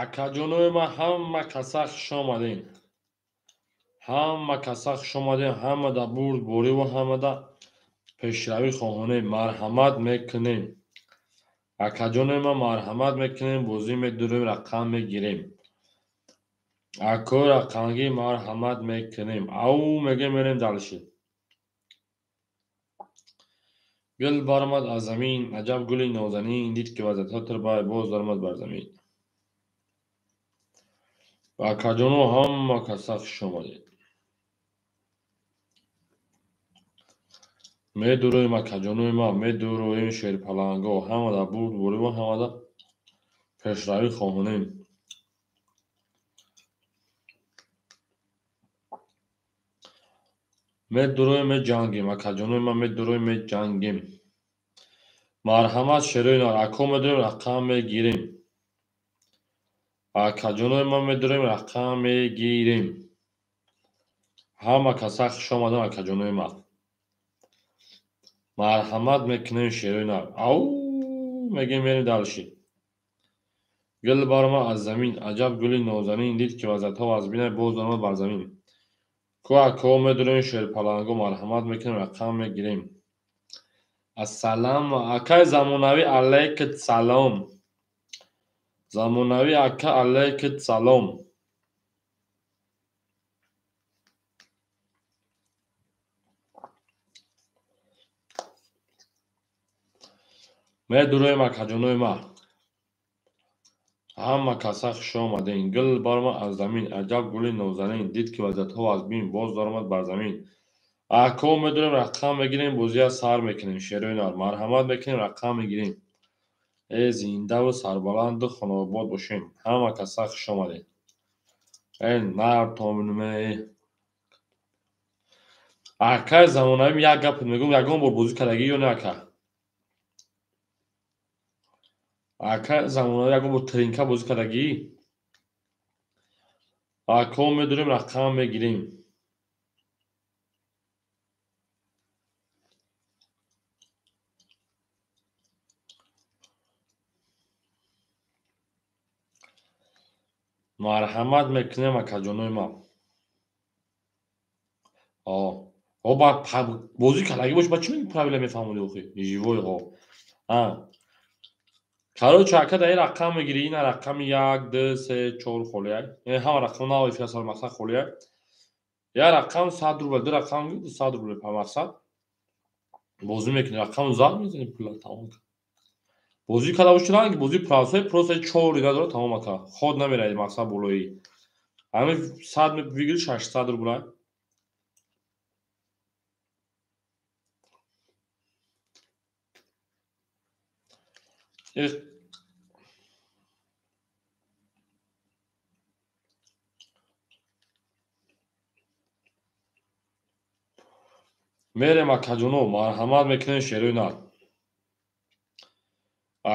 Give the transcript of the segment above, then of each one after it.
Акаҷонои ман, ҳама каса хуш омадем. Ҳама каса хуш омадем, ҳама да бурдбориву ҳама да пешравӣ хоҳонем. Марҳамат мекунем. Акаҷонои ман, марҳамат мекунем, бозӣ медурем, рақам мегирем. Акои рақамгӣ марҳамат мекунем. Ау мегем, мерем дальше. Гул баромад аз замин, аҷаб гули нозанин, дид ки вазъиятҳо тирбай, боз даромад бар замин. Акаҷоно, ҳама каса хуш омадед. Медуроем, акаҷонои ман, медуроем шерпаланго, ҳама да бурдбориву ҳама да пешравӣ хоҳонем. Медуроем, меҷангем, акаҷонои ман, медуроем, меҷангем. Марҳамат, шерои нар, ако медуроем, рақам мегирем. Акаҷонои ман, медуроем, рақам мегирем. Ҳама каса хуш омадам, акаҷонои ман. Марҳамат мекунем, шерои нар. Ау мегем, мерем дальше. Гул баромад аз замин, аҷаб гули нозанин, дид ки вазъиятҳо вазбинай, боз даромад бар замин. Ку ако медуроем, шерпаланго, марҳамат мекунем, рақам мегирем. Ассалам, акаи замонавӣ, алайкат салом. Замонавӣ ака, алайкат салом. Медуроем, акаҷонои ман. Ҳама каса хуш омадем. Гул баромад аз замин, аҷаб гули нозанин, дид ки вазъиятҳо вазбин, боз даромад бар замин. Ако медуроем, рақам мегирем, бозия сар мекунем. Шерои нар, марҳамат мекунем, рақам мегирем. Э зиндаву сарбаланду хонобод бошем. Ҳама каса хуш омадед. Э нар томинуме. Акаи замонавӣ, як гап мегӯм, ягон бор бозӣ кардагӣ ё не, ака? Ака замонавӣ, ягон бор тринка бозӣ кардагӣ? Ако медурем, рақам мегирем. Марҳамат мекунем, акаҷонои ман. О, ба бозӣ кардагӣ бош, ба чӣ мегӯӣ правила мефаҳмонӣ охи? Живой ҳо. А. Короче, ака, дар ин рақам мегирӣ, ина рақами як, ду, се, чор холияй. Яъне ҳама рақам нав эфир сар мақсад холияй. Як рақам 100 рубл, ду рақам 200 рубл па мақсад. Бозӣ мекунӣ, рақам зад мезанӣ, пула тамом. Бозӣ карда бошӣ, ранги бозӣ просто, просто чор рига дорад, тамом, ака. Ход намеравӣ мақсад болоӣ. Ҳамин 100 выигры 600 рубл. Мерем, акаҷоно, марҳамат мекунем, шерои нар.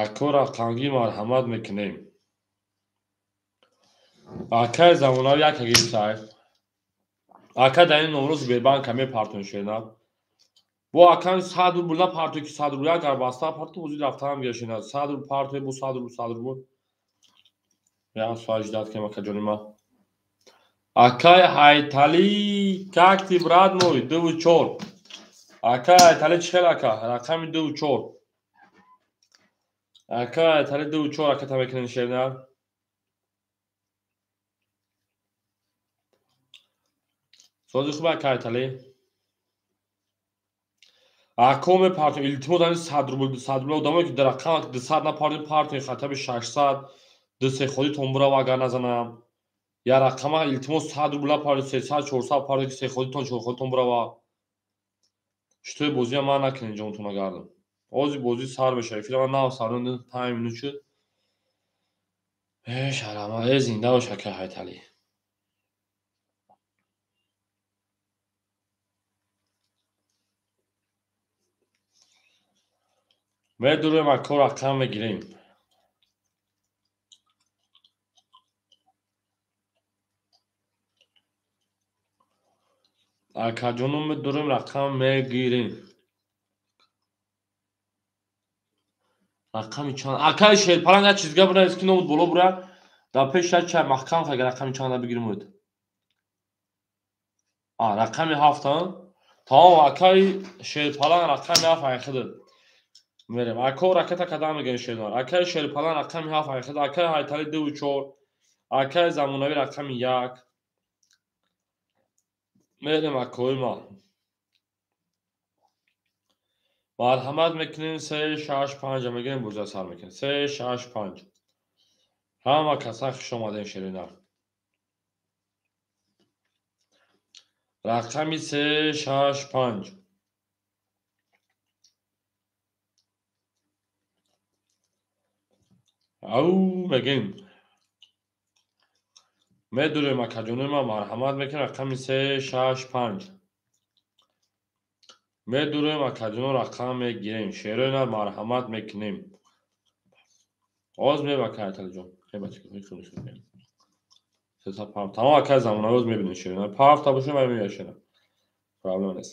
Ако рақамгӣ марҳамат мекунем. Акаи замонавӣ яка гирифтай. Ака, дар ин номро Сбербанка мепартоем, шернар. Бо акам 100 рубл напартои, ки 100 рубл агар баста парту, бозӣ рафтанам гирашина. 100 рубл партои, бо 100 рубл, 100 рубл. Ям суал ждать кунем, акаҷони ман. Акай Ҳайталӣ, как ты, брат мой? Дуву чор. Акай Ҳайталӣ, чӣ хел, ака? Рақами дуву чор. Акай Ҳайталӣ, дуву чор, ака, та мекунем, шернар. Сози хуб, акай Ҳайталӣ. Ако мепартем, илтимос, ҳамин 100 рубл, 100 рубл одамое ки дар рақам 200 напартем, партем хотя бы 600, ду се ходитон бирав, агар назанам. Я рақама илтимос 100 рубл напартем, 300, 400 партем, ки се ходитон, чор ходитон бирава. Шутой бозиам ман накунем, ҷонтона гардам. Ози бозӣ сар мешавад. Эфира ман нав сар 5 минут шуд. Э шарама, э зинда бош, ака Ҳайталӣ. Медурем, ако, рақам мегирем. Акаҷоно, медурем, рақам мегирем. Рақами чанд? Акаи Шерпаланг, як чизга бинавис, ки номут боло бура. Дар пеш як чай маҳкам ка, рақами чанда бигирмуд? Рақами ҳафт, тамом. Акаи Шерпалан рақами ҳафт айхидад. Мерем. Ако ракета кадам мегирем шернар. Акаи Шерпалан рақами ҳафт айхидад, акаи Ҳайтали дуву чор, акаи Замонавӣ рақами як. Мерем акои ма. Марҳамат мекунем, се шаш панҷа мегирем, бозиа сар мекунем. Се шаш панҷ. Ҳама каса хуш омадем шеринар. Рақами се шаш панҷ. Ау мегем. Медурем акаҷонои ма, марҳамат мекунем рақами се шаш панҷ. Медурем акаҷоно, рақам мегирем. Шерои нар марҳамат мекунем. Оз меба акай Айталиҷон. Тамом акай Замонавӣ оз мебинем шерои нар. Пафта бошем вай меояд шера. Проблема нест.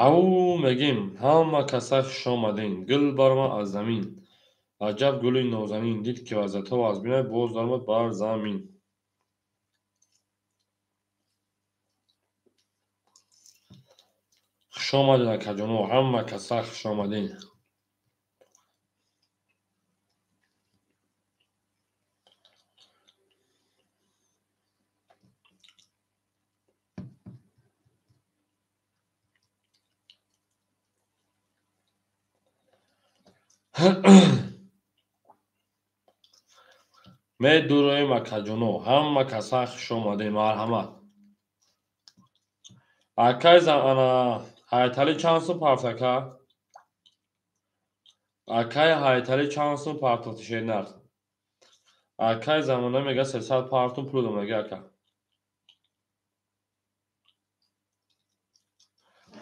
Ау мегем, ҳама каса хуш омадем. Гул баромад аз замин. Аҷаб гули нозанин. Дид ки вазиятҳо аз бинай, боз даромад бар замин. Хуш омадед акаҷоно, ҳама каса хуш омадед. Медуроем акаҷоно, ҳама каса хуш омадед, марҳамат. Акай ана Ҳайтали чанд сум парт ака? Акай Ҳайтали чанд сум партофти шернар? Акай Замона мега 300 партум пул домаги ака.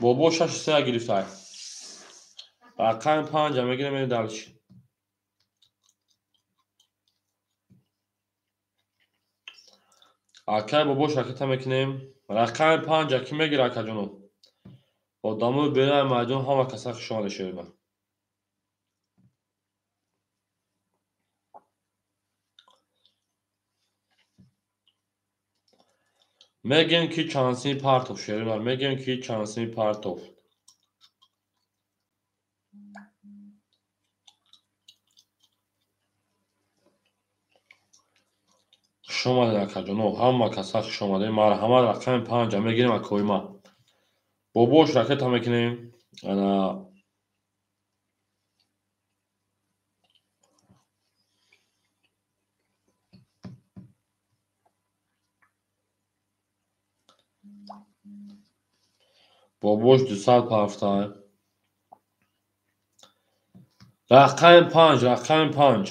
Бобо шаш се гирифтай. Рақами панҷа мегирем, мерем дальше. Акай бобо шаката мекунем. Рақами панҷа ки мегира акаҷоно? Одамои бераи майдон ҳама каса хуш омада шерина. Мегӯем ки чанд сими партов шерина, мегӯем ки чанд сими партов. Хуш омадед акаҷоно, ҳама каса хуш омадед. Марҳамат рақами панҷа мегирем акои ма. Бобош ракета мекунем. Ана бобош 200 пафтай. Рақами панҷ, рақами панҷ.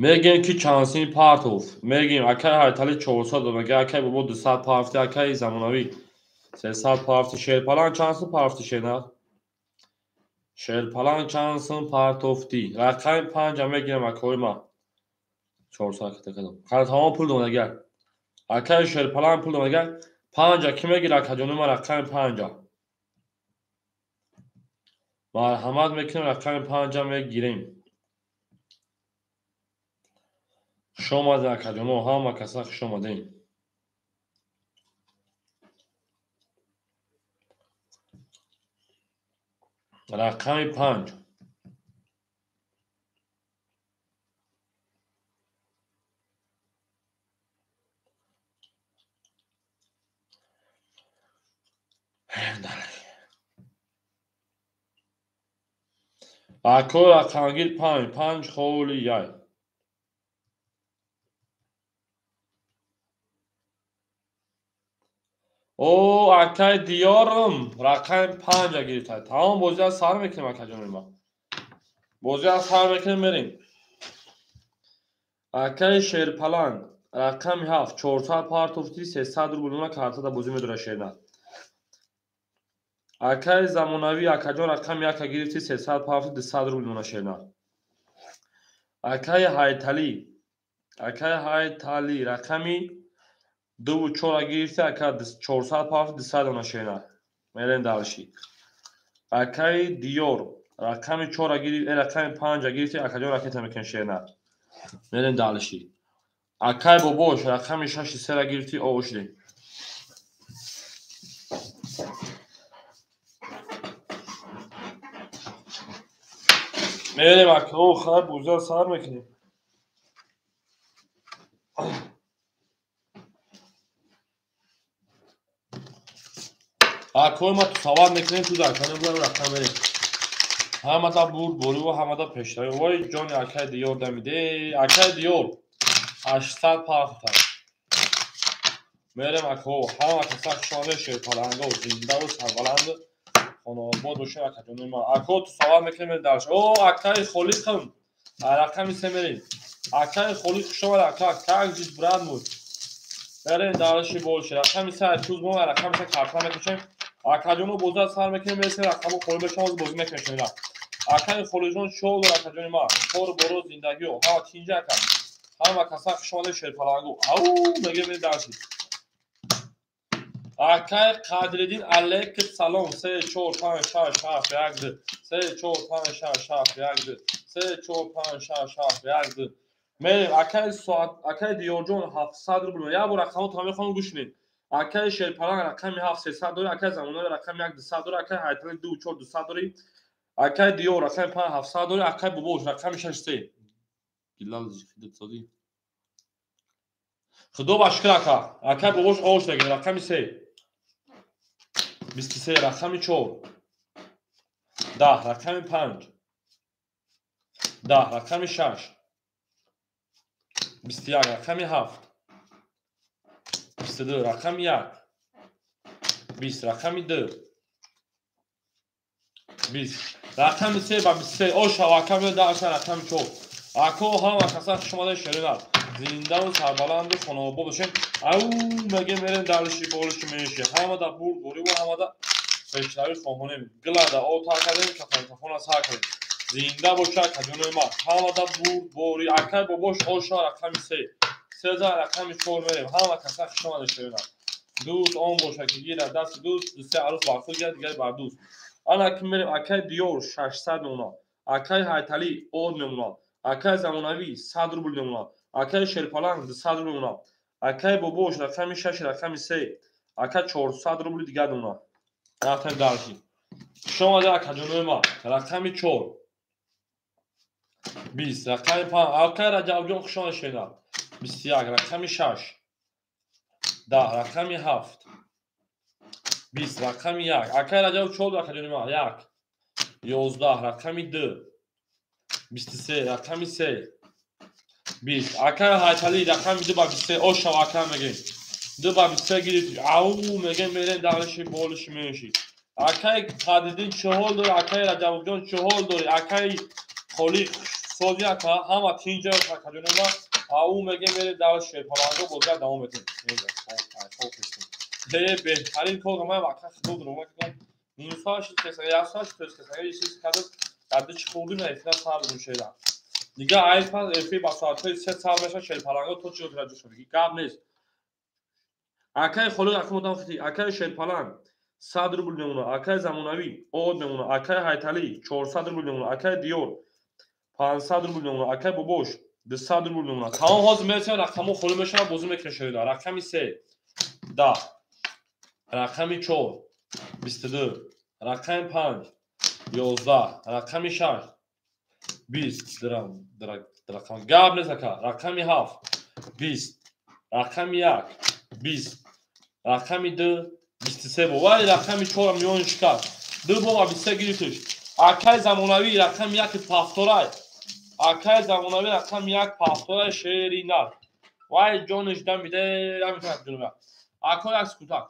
Мегӯем ки чанд сими партов. Мегӯем акай Ҳайтали 400 мега, акай бобо 200 пафти, акай Замонавӣ 300 пафти. Шерпалан чанд сум пафти шернар? Шерпалан чанд сум партофтӣ? Рақами панҷа мегирам акои ма. 400 ката кадом. Хай тамом пул донага. Акай Шерпалан пул донага. Панҷа ки мегира акаҷони ма рақами панҷа? Марҳамат мекунем рақами панҷа мегирем. Хуш омадед акаҷоно, ҳама каса хуш омадед. Рақами панҷ. Ако рақамгир панҷ, панҷ холи яй. О, акай Диёрам рақами панҷа гирифта. Тамом бозиа сар мекунем акаҷони ма. Бозиа сар мекунем, мерем. Акай Шерпаланг рақами ҳафт, 400 партофти, 300 рубл мона картада бозӣ медора шернар. Акай Замонавӣ акаҷон рақами яка гирифти, 300 партофти, 200 рубл мона шернар. Акай Ҳайтали, акай Ҳайтали рақами дуву чора гирифти, ака 400 партофти, 200 дона шернар. Мерем дальше. Акаи Диёр рақами 4 гирифт, рақами 5 гирифти, акаҷон ракета мекунем шерна. Мерем дальше. Акай Бобош рақами 6 3 гирифти, овошидем. Мерем акао, хай бузар сар мекунем. Акои ма тусаввар мекунем, ту даканем будар рақам мерем. Ҳамада бурд бориву ҳамада пешравӣ. Вой ҷони акай Диёр дамиде. Акай Диёр 800 партар. Мерем акао, ҳама каса хушомадед, шерпаланго, зиндаву сарбаланд, хонаобод бошед акаҷонои ман. Акао тусаввар мекунем дарш. О, акаи Холиқам рақами 3 мерем. Акаи Холиқ хушомад ака, как жизнь брат мой. Мерем дарши больше. Рақами 3 туз мо рақами 3 карта мекушем. Акаҷоно боза сар мекунем, мересем рақамо холӣ мешавад, бозӣ мекунем шуморо. Акаи Холиқҷон чол дор акаҷони ман. Кор боро зиндагио, ҳама тинҷа ака. Ҳама каса хушомадед шерпалангу. Ау, мегем мерем дарши. Акаи Қадриддин алейкум салом. 3 4 5 6 7 1 2 3 4 5 6 7 1 2 3 4 5 6 7 1 2. Мерем акаи соат, акаи Диёрҷон 700 рубл. Як бор рақамҳо то мехоҳам гӯш кунед. Акаи Шерпаланг рақами 7 300 дорӣ, акаи Замонави рақами 1 200 дорӣ, акаи Ҳайтали 2 4 200 дорӣ, акаи Диёр рақами 5 700 дорӣ, акаи Бобош рақами 6 3. Билал хидат созӣ. Худо ба шукр ака. Акаи Бобош ош дагин рақами 3. 23 рақами 4. 10 рақами 5. 10 рақами 6. 21 рақами 7. 22 рақами 1. 20 рақами 2. 20 рақами 3 ба 23. Оша ака меояд даша рақами 4. Ако ҳама каса хушомадед шеринар. Зиндаву сарбаланду хонаобод бошем. Ау меге мерем дарши болиши меши. Ҳамада бурд бориву ҳамада пешравӣ хоҳонем. Гилада отар кардем, кафон сар кардем. Зинда боша акаҷонои ман. Ҳамада бурд бори. Акай Бобош оша рақами 3. 13 рақами 4 мерем. Ҳама каса хушомадед шеринар. Дӯст он боша ки гирад дасти дӯст, се арӯс бар худ гирад, дигари бар дӯст. Ана ки мерем акай Диёр 600 мемонад. Акай Ҳайталӣ од мемонад. Акай Замонавӣ 100 рубл мемонад. Акай Шерпаланг 200 рубл мемонад. Акай Бобош рақами 6 рақами 3. Ака 400 рубли дигар мемонад. Рафтем дарши. Хушомадед акаҷонои ман. Рақами 4. 20 рақами 5. Акай Раҷабҷон хушомадед шеринар. 21 рақами 6. 10 рақами 7. 20 рақами 1. Акай Раҷаб 4 акаҷони ман. 1. 11 рақами 2. 23 рақами 3. 20. Акай Ҳайталӣ рақами 2 ба 23. Ошав ака мегем. 2 ба 23 гирифт. Ау мегем мерем дарши болиши меши. Акай Қадриддин чӣ ҳол дорӣ? Акай Раҷабҷон чӣ ҳол дорӣ? Акай Холиқ сози ака ҳама тинҷа акаҷони ман. Ау мегем мерем дарши шерпаланго бозига давом метем. Беҳтарин кор ман ака худо дорам. Ним соат шуд, як соат шуд, исис кардам. Дар чӣ хурдим, эфира сар додем шера. Дига айфан эфир ба соатҳои 3 сар мешавад шерпаланго то чӣ раҷо шуд. Гап нест. Акаи Холиқ ака модам хити, акаи Шерпаланг 100 рубл мемонад, акаи Замонавӣ од мемонад, акаи Ҳайталӣ 400 рубл мемонад, акаи Диёр 500 рубл мемонад, акаи Бобош 200 рубл мемонад. Тамом ҳозир мерасем рақамҳо холӣ мешавад, бозӣ мекунем шерида. Рақами 3 10, рақами 4 22, рақами 5 11, рақами 6 20 рақам гап нест ака. Рақами 7 20, рақами 1 20, рақами 2 23 бо. Вале рақами 4 миёни шикаст. 2 бо 23 гирифтиш. Акаи Замонавӣ рақами 1 пафторай. Акаи Замонавӣ рақами 1 пафторай шеринар. Вай ҷониш дамиде, наметавонад ҷонуба. Ако як скутак.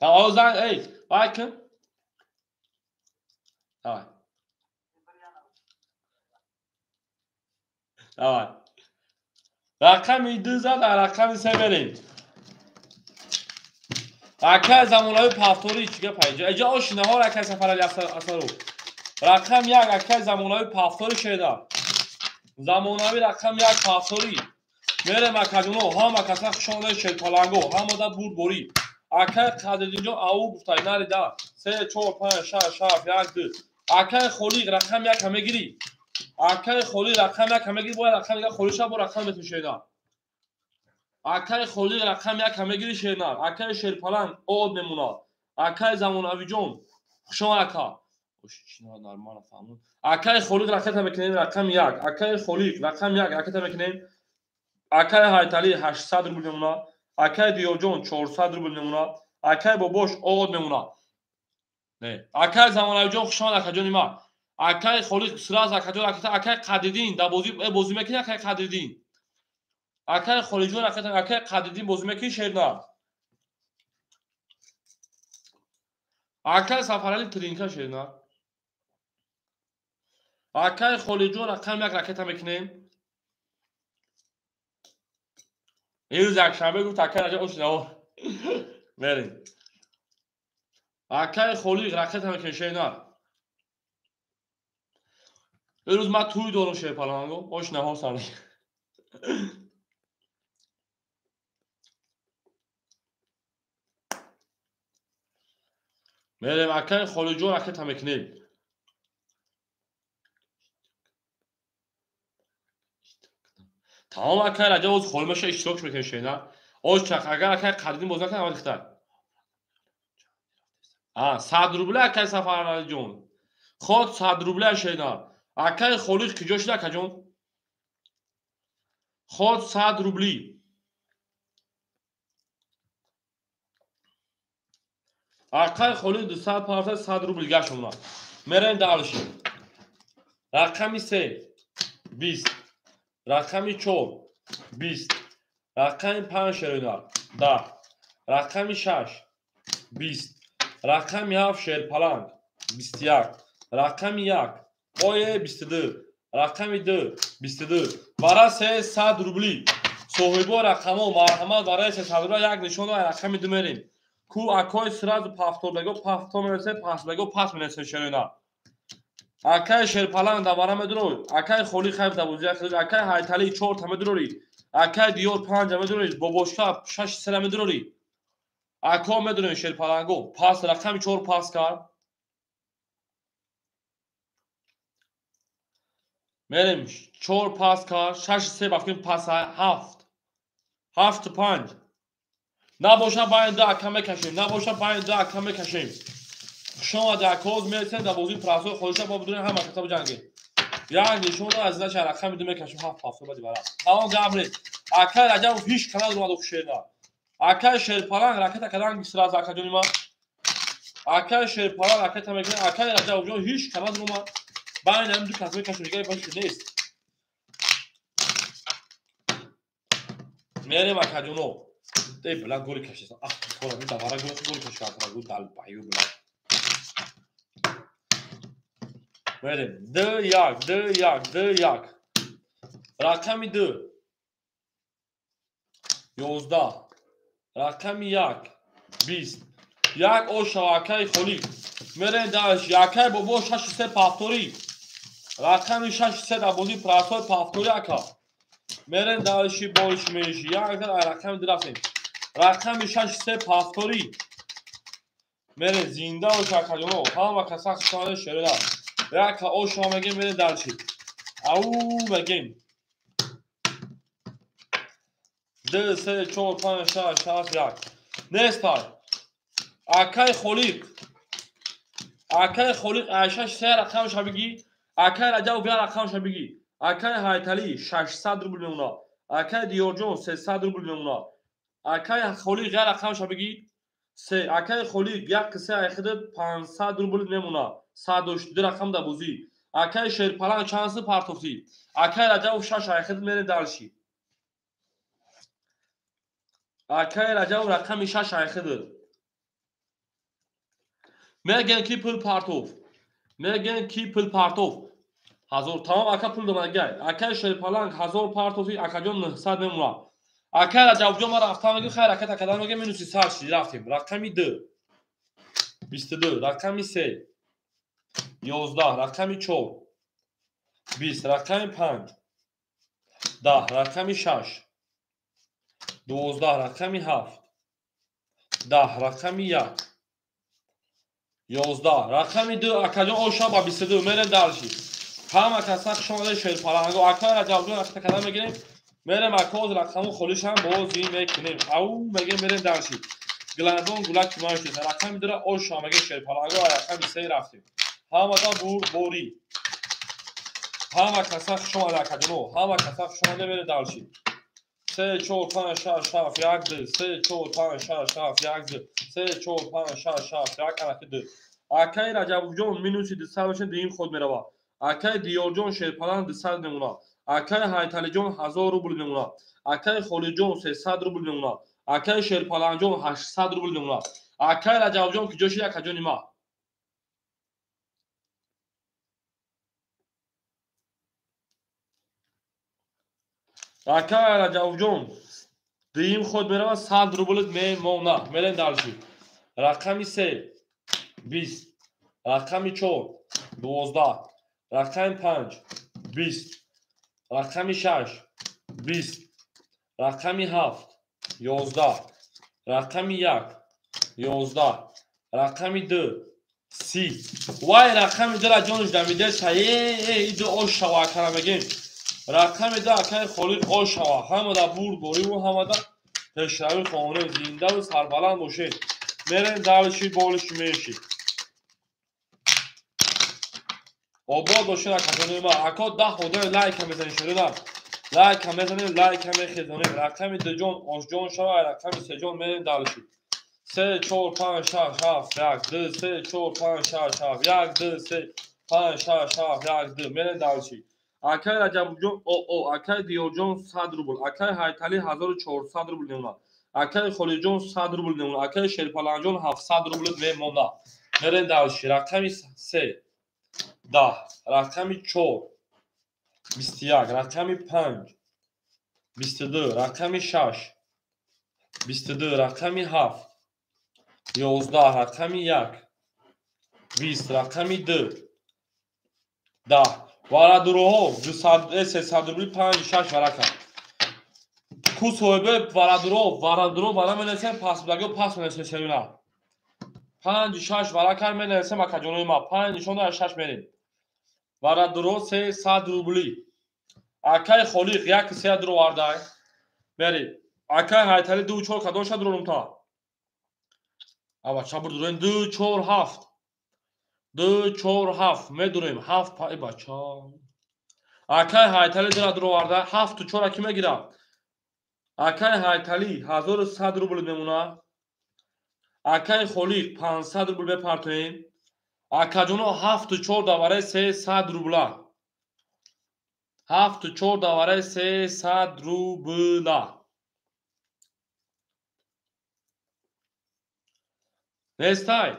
Давай занг, эй, вай кун. Давай. Давай. Рақами 2 зад, рақами 3 мерем. Акай замонави пафтори чӣ гап инҷо? Эҷа ошинаҳо акай Сафарали Асаров. Рақам 1 акай замонави пафтори шеда. Замонави рақам 1 пафтори. Мерем акаҷоно, ҳама каса хушомада шерпаланго, ҳамада бурдборӣ. Акай Қадриддинҷон ау гуфтай нарида. 3 4 5 6 7 1 2. Акай Холиқ рақам 1 ҳа мегирӣ. Акай Холиқ рақам 1 ҳа мегирӣ, бояд рақам 1 холӣ шава, бо рақам метун шеда. Акай Холиқ рақам 1 ҳа мегирӣ шернар. Акай Шерпаланг од мемонад. Акай Замонавиҷон хушомад ака. Акай Холиқ ракета мекунем рақам 1. Акай Холиқ рақам 1 ракета мекунем. Акай Ҳайталӣ 800 рубл мемонад. Акай Диёрҷон 400 рубл мемонад. Акай Бобош од мемонад. Не. Акай Замонавиҷон хушомад акаҷони ман. Акай Холиқ сразу акаҷон ракета. Акай Қадриддин дар бозӣ бозӣ мекунӣ акай Қадриддин. Акай Холиҷон ракета, акай Қадриддин бозӣ мекунӣ шернар. Акай Сафарали тринка шернар. Акай Холиҷон рақам 1 ракета мекунем. Ирӯз якшанбе гуфт акай Раҷаб ошинаҳо. Мерем. Акай Холиқ ракета мекунем шернар. Ирӯз ман тӯй дорам шерпаланго, ошинаҳо сар. Мерем акай Холиҷон ракета мекунем. Тамом акай Раҷаб оз холӣ меша иштирок мекунем шена. Оз чақ агар акай Қадриддин боз накунад аввал хитай. 100 рубля акай Сафаралиҷон. Ход 100 рубля шена. Акай Холиқ киҷо шуда акаҷон? Ход 100 рубли. Акай Холиқ 200 парта 100 рубл гашт мемонад. Мерем дальше. Рақами 3 20. Рақами 4 20. Рақами 5 шеринар 10. Рақами 6 20. Рақами 7 шерпаланг 21. Рақами 1 ое 22. Рақами 2 22. Бара 300 рубли. Соҳибо рақамо марҳамат барои 300 рубля як нишон рақами 2 мерем. Ку акой сразу пафтордаго пафто мересе, пасдаго пас мересе шеринар. Акай Шерпаланг давара медурой, акай Холиқ хайб давозия хизр, акай Ҳайталӣ 4 та медурорӣ, акай Диёр 5 медурорӣ, Бобошка 6 сера медурорӣ. Ако медурем Шерпаланго, пас рақами 4 пас кард. Мерем 4 пас кард, 6 се бафкин пас 7. 7 5. Набоша байн 2 ака мекашем, набоша байн 2 ака мекашем. Хушомад акоз мересем дар бозии прасои холиша бо бидурем ҳама каса биҷангем. Як нишон аз инача рақами 2 мекашем 7 7 бади бара. Тамом гап нест. Акай Раҷабов ҳеҷ канал омад шерна. Акай Шерпаланг ракета кардан сразу акаҷони ман. Акай Шерпаланг ракета мекунад, акай Раҷабовҷон ҳеҷ канал омад. Байн ҳам ду кас мекашем, дигар баши нест. Мерем акаҷоно. Эй била голи кашида. Ах, кора ми давара голи кашида, гол дал баю била. Мерем 2 1 2 1 2 1. Рақами 2 11. Рақами 1 20. 1 ошава акай Холиқ. Мерем дальше. Акай Бобо 6 3 пафтори. Рақами 6 3 дар бозии прасои пафтори ака. Мерем дальше больше меньше. 1 рақами 2 рафтем. Рақами 6 3 пафтори. Мерем зинда бош акаҷоно. Ҳама каса хушомада шерода. Яка ошава мегем мерем дальше. Ау мегем. 2 3 4 5 6 7 1. Нестай. Акай Холиқ. Акай Холиқ 6 3 рақамша бигӣ. Акай Раҷабов 1 рақамша бигӣ. Акай Ҳайталӣ 600 рубл мемонад. Акай Диёрҷон 300 рубл мемонад. Акай Холиқ 1 рақамша бигӣ. 3. Акай Холиқ 1 3 айхида 500 рубл мемонад. 102 рақам дар бозӣ. Акай Шерпаланг чанд си партофтӣ? Акай Раҷабов 6 айхида мерем дальше. Акай Раҷабов рақами 6 айхида. Мегӯянд ки пул партов. Мегӯянд ки пул партов. 1000 тамом ака пул домагай. Акаи Шерпаланг 1000 партофи акаҷон 900 мемонад. Акаи Раҷабҷон ма рафтам мегӯ хайр ака такадан мегӯ минуси 100 шид рафтем. Рақами 2 22, рақами 3 11, рақами 4 20, рақами 5 10, рақами 6 12, рақами 7 10, рақами 1 11, рақами 2 акаҷон оша ба 22 мерем дальше. Ҳама каса хуш омадед Шерпаланго. Акаи Раҷабҷон ака такадан мегирем. Мерем акоз рақаму холишам бозӣ мекунем. Ау мегем мерем дальше. Гландон гулак кимаштед. Рақами 2 оша мегем Шерпаланго, рақами 3 рафтем. Ҳамада бурборӣ. Ҳама каса хуш омадед акаҷоно. Ҳама каса хуш омадед мерем дальше. 3 4 5 6 7 1 2 3 4 5 6 7 1 2 3 4 5 6 7 1 анаки 2. Акаи Раҷабҷон минуси 200 бошад дуюм ход меравад. Акаи Диёрҷон Шерпаланг 200 мемонад. Акаи Ҳайталиҷон 1000 рубл мемонад. Акаи Холиҷон 300 рубл мемонад. Акаи Шерпалангҷон 800 рубл мемонад. Акаи Раҷабҷон куҷо шид акаҷони ма? Акаи Раҷабҷон дуюм ход меравад 100 рубл мемонад. Мерем дальше. Рақами 3 20, рақами 4 12, рақами 5 20, рақами 6 20, рақами 7 11, рақами 1 11, рақами 2 30. Вай рақами 2 ра ҷониш дамидеса. Э ду ош шава акара мегем. Рақами 2 акаи Холиқ ош шава. Ҳамада бурдбориву ҳамада пешравӣ хоҳонем. Зиндаву сарбаланд бошед. Мерем дальше болиши меши. Обод бошед акаҷони ма. Ако 10 одами лайка мезанем шерина. Лайка мезанем, лайка мехезонем. Рақами 2 ҷон ошҷон шава, рақами 3 ҷон мерем дальше. 3 4 5 6 7 1 2 3 4 5 6 7 1 2 3 5 6 7 1 2 мерем дальше. Акаи Раҷабҷон акаи Диёрҷон 100 рубл, акаи Ҳайталӣ 1400 рубл мемонад. Акаи Холиҷон 100 рубл мемонад. Акаи Шерпалангҷон 700 рубл мемонад. Мерем дальше. Рақами 3 10, рақами 4 21, рақами 5 22, рақами 6 22, рақами 7 11, рақами 1 20, рақами 2 10. Варадуроҳо 300 рубли 5 6 варака. Ку соҳибе варадуро, варадуро вара менависем, пасбудагиҳо пас менависем серина. 5 6 варака менависем акаҷонои ма. 5 нишон 6 мерем. Варадуро 300 рубли. Акаи Холиқ 1 3 дуро вардай. Мери. Акаи Ҳайталӣ 2 4 кадон ша дурорум та. Аба чабур дурем 2 4 7. 2 4 7 медурем 7 пай бача. Акаи Ҳайталӣ 2 дуро вардай 7 4 ки мегирад. Акаи Ҳайталӣ 1100 рубл мемонад. Акаи Холиқ 500 рубл мепартоем. Акаҷоно 7 4 давараи 300 рубла. 7 4 давараи 300 рубла. Нестай.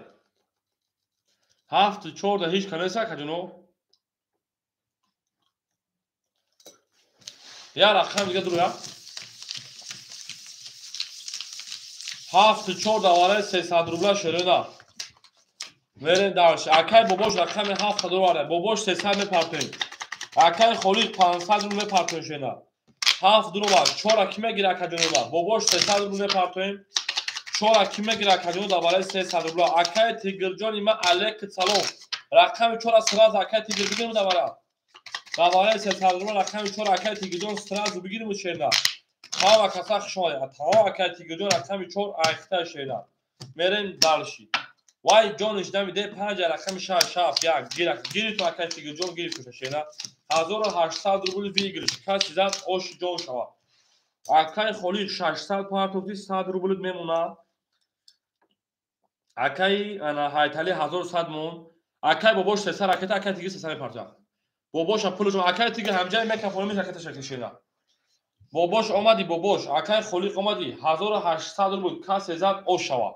7 4 да ҳеҷ ка нест акаҷоно. Я рақам дига дуруя. 7 4 давараи 300 рубла шерена. Мерем дальше. Акаи бобош рақами 7 дуроварда. Бобош 300 мепартоем. Акаи Холиқ 500 рубл мепартоем шена. 7 дуровар. 4 ки мегира акаҷоноба? Бобош 300 рубл мепартоем. 4 ки мегира акаҷоно давараи 300 рубла. Акаи Тигрҷони ма алейк салом. Рақами 4 сразу акаи Тигр бигирем давара. Давараи 300 рубла рақами 4 акаи Тигрҷон сразу бигирем шена. Ҳама каса хуш омадед. Тамом акаи Тигрҷон рақами 4 айхта шена. Мерем дальше. Вай ҷониш намиде 5 рақами 6 7 1 гирак гириту акаи Тигрҷон гирифту шена. 1800 рубл выигрыш. Каси зад ош ҷон шавад. Акаи Холиқ 600 партофти 100 рубл мемонад. Акаи ана Ҳайталӣ 1100 мон. Акаи бобош 300 ракета, акаи Тигр 300 мепартояд. Бобоша пулашон акаи Тигр ҳамҷай мекафона меш ракета шакли шена. Бобош омадӣ бобош, акаи Холиқ омадӣ 1800 рубл касе зад ош шавад.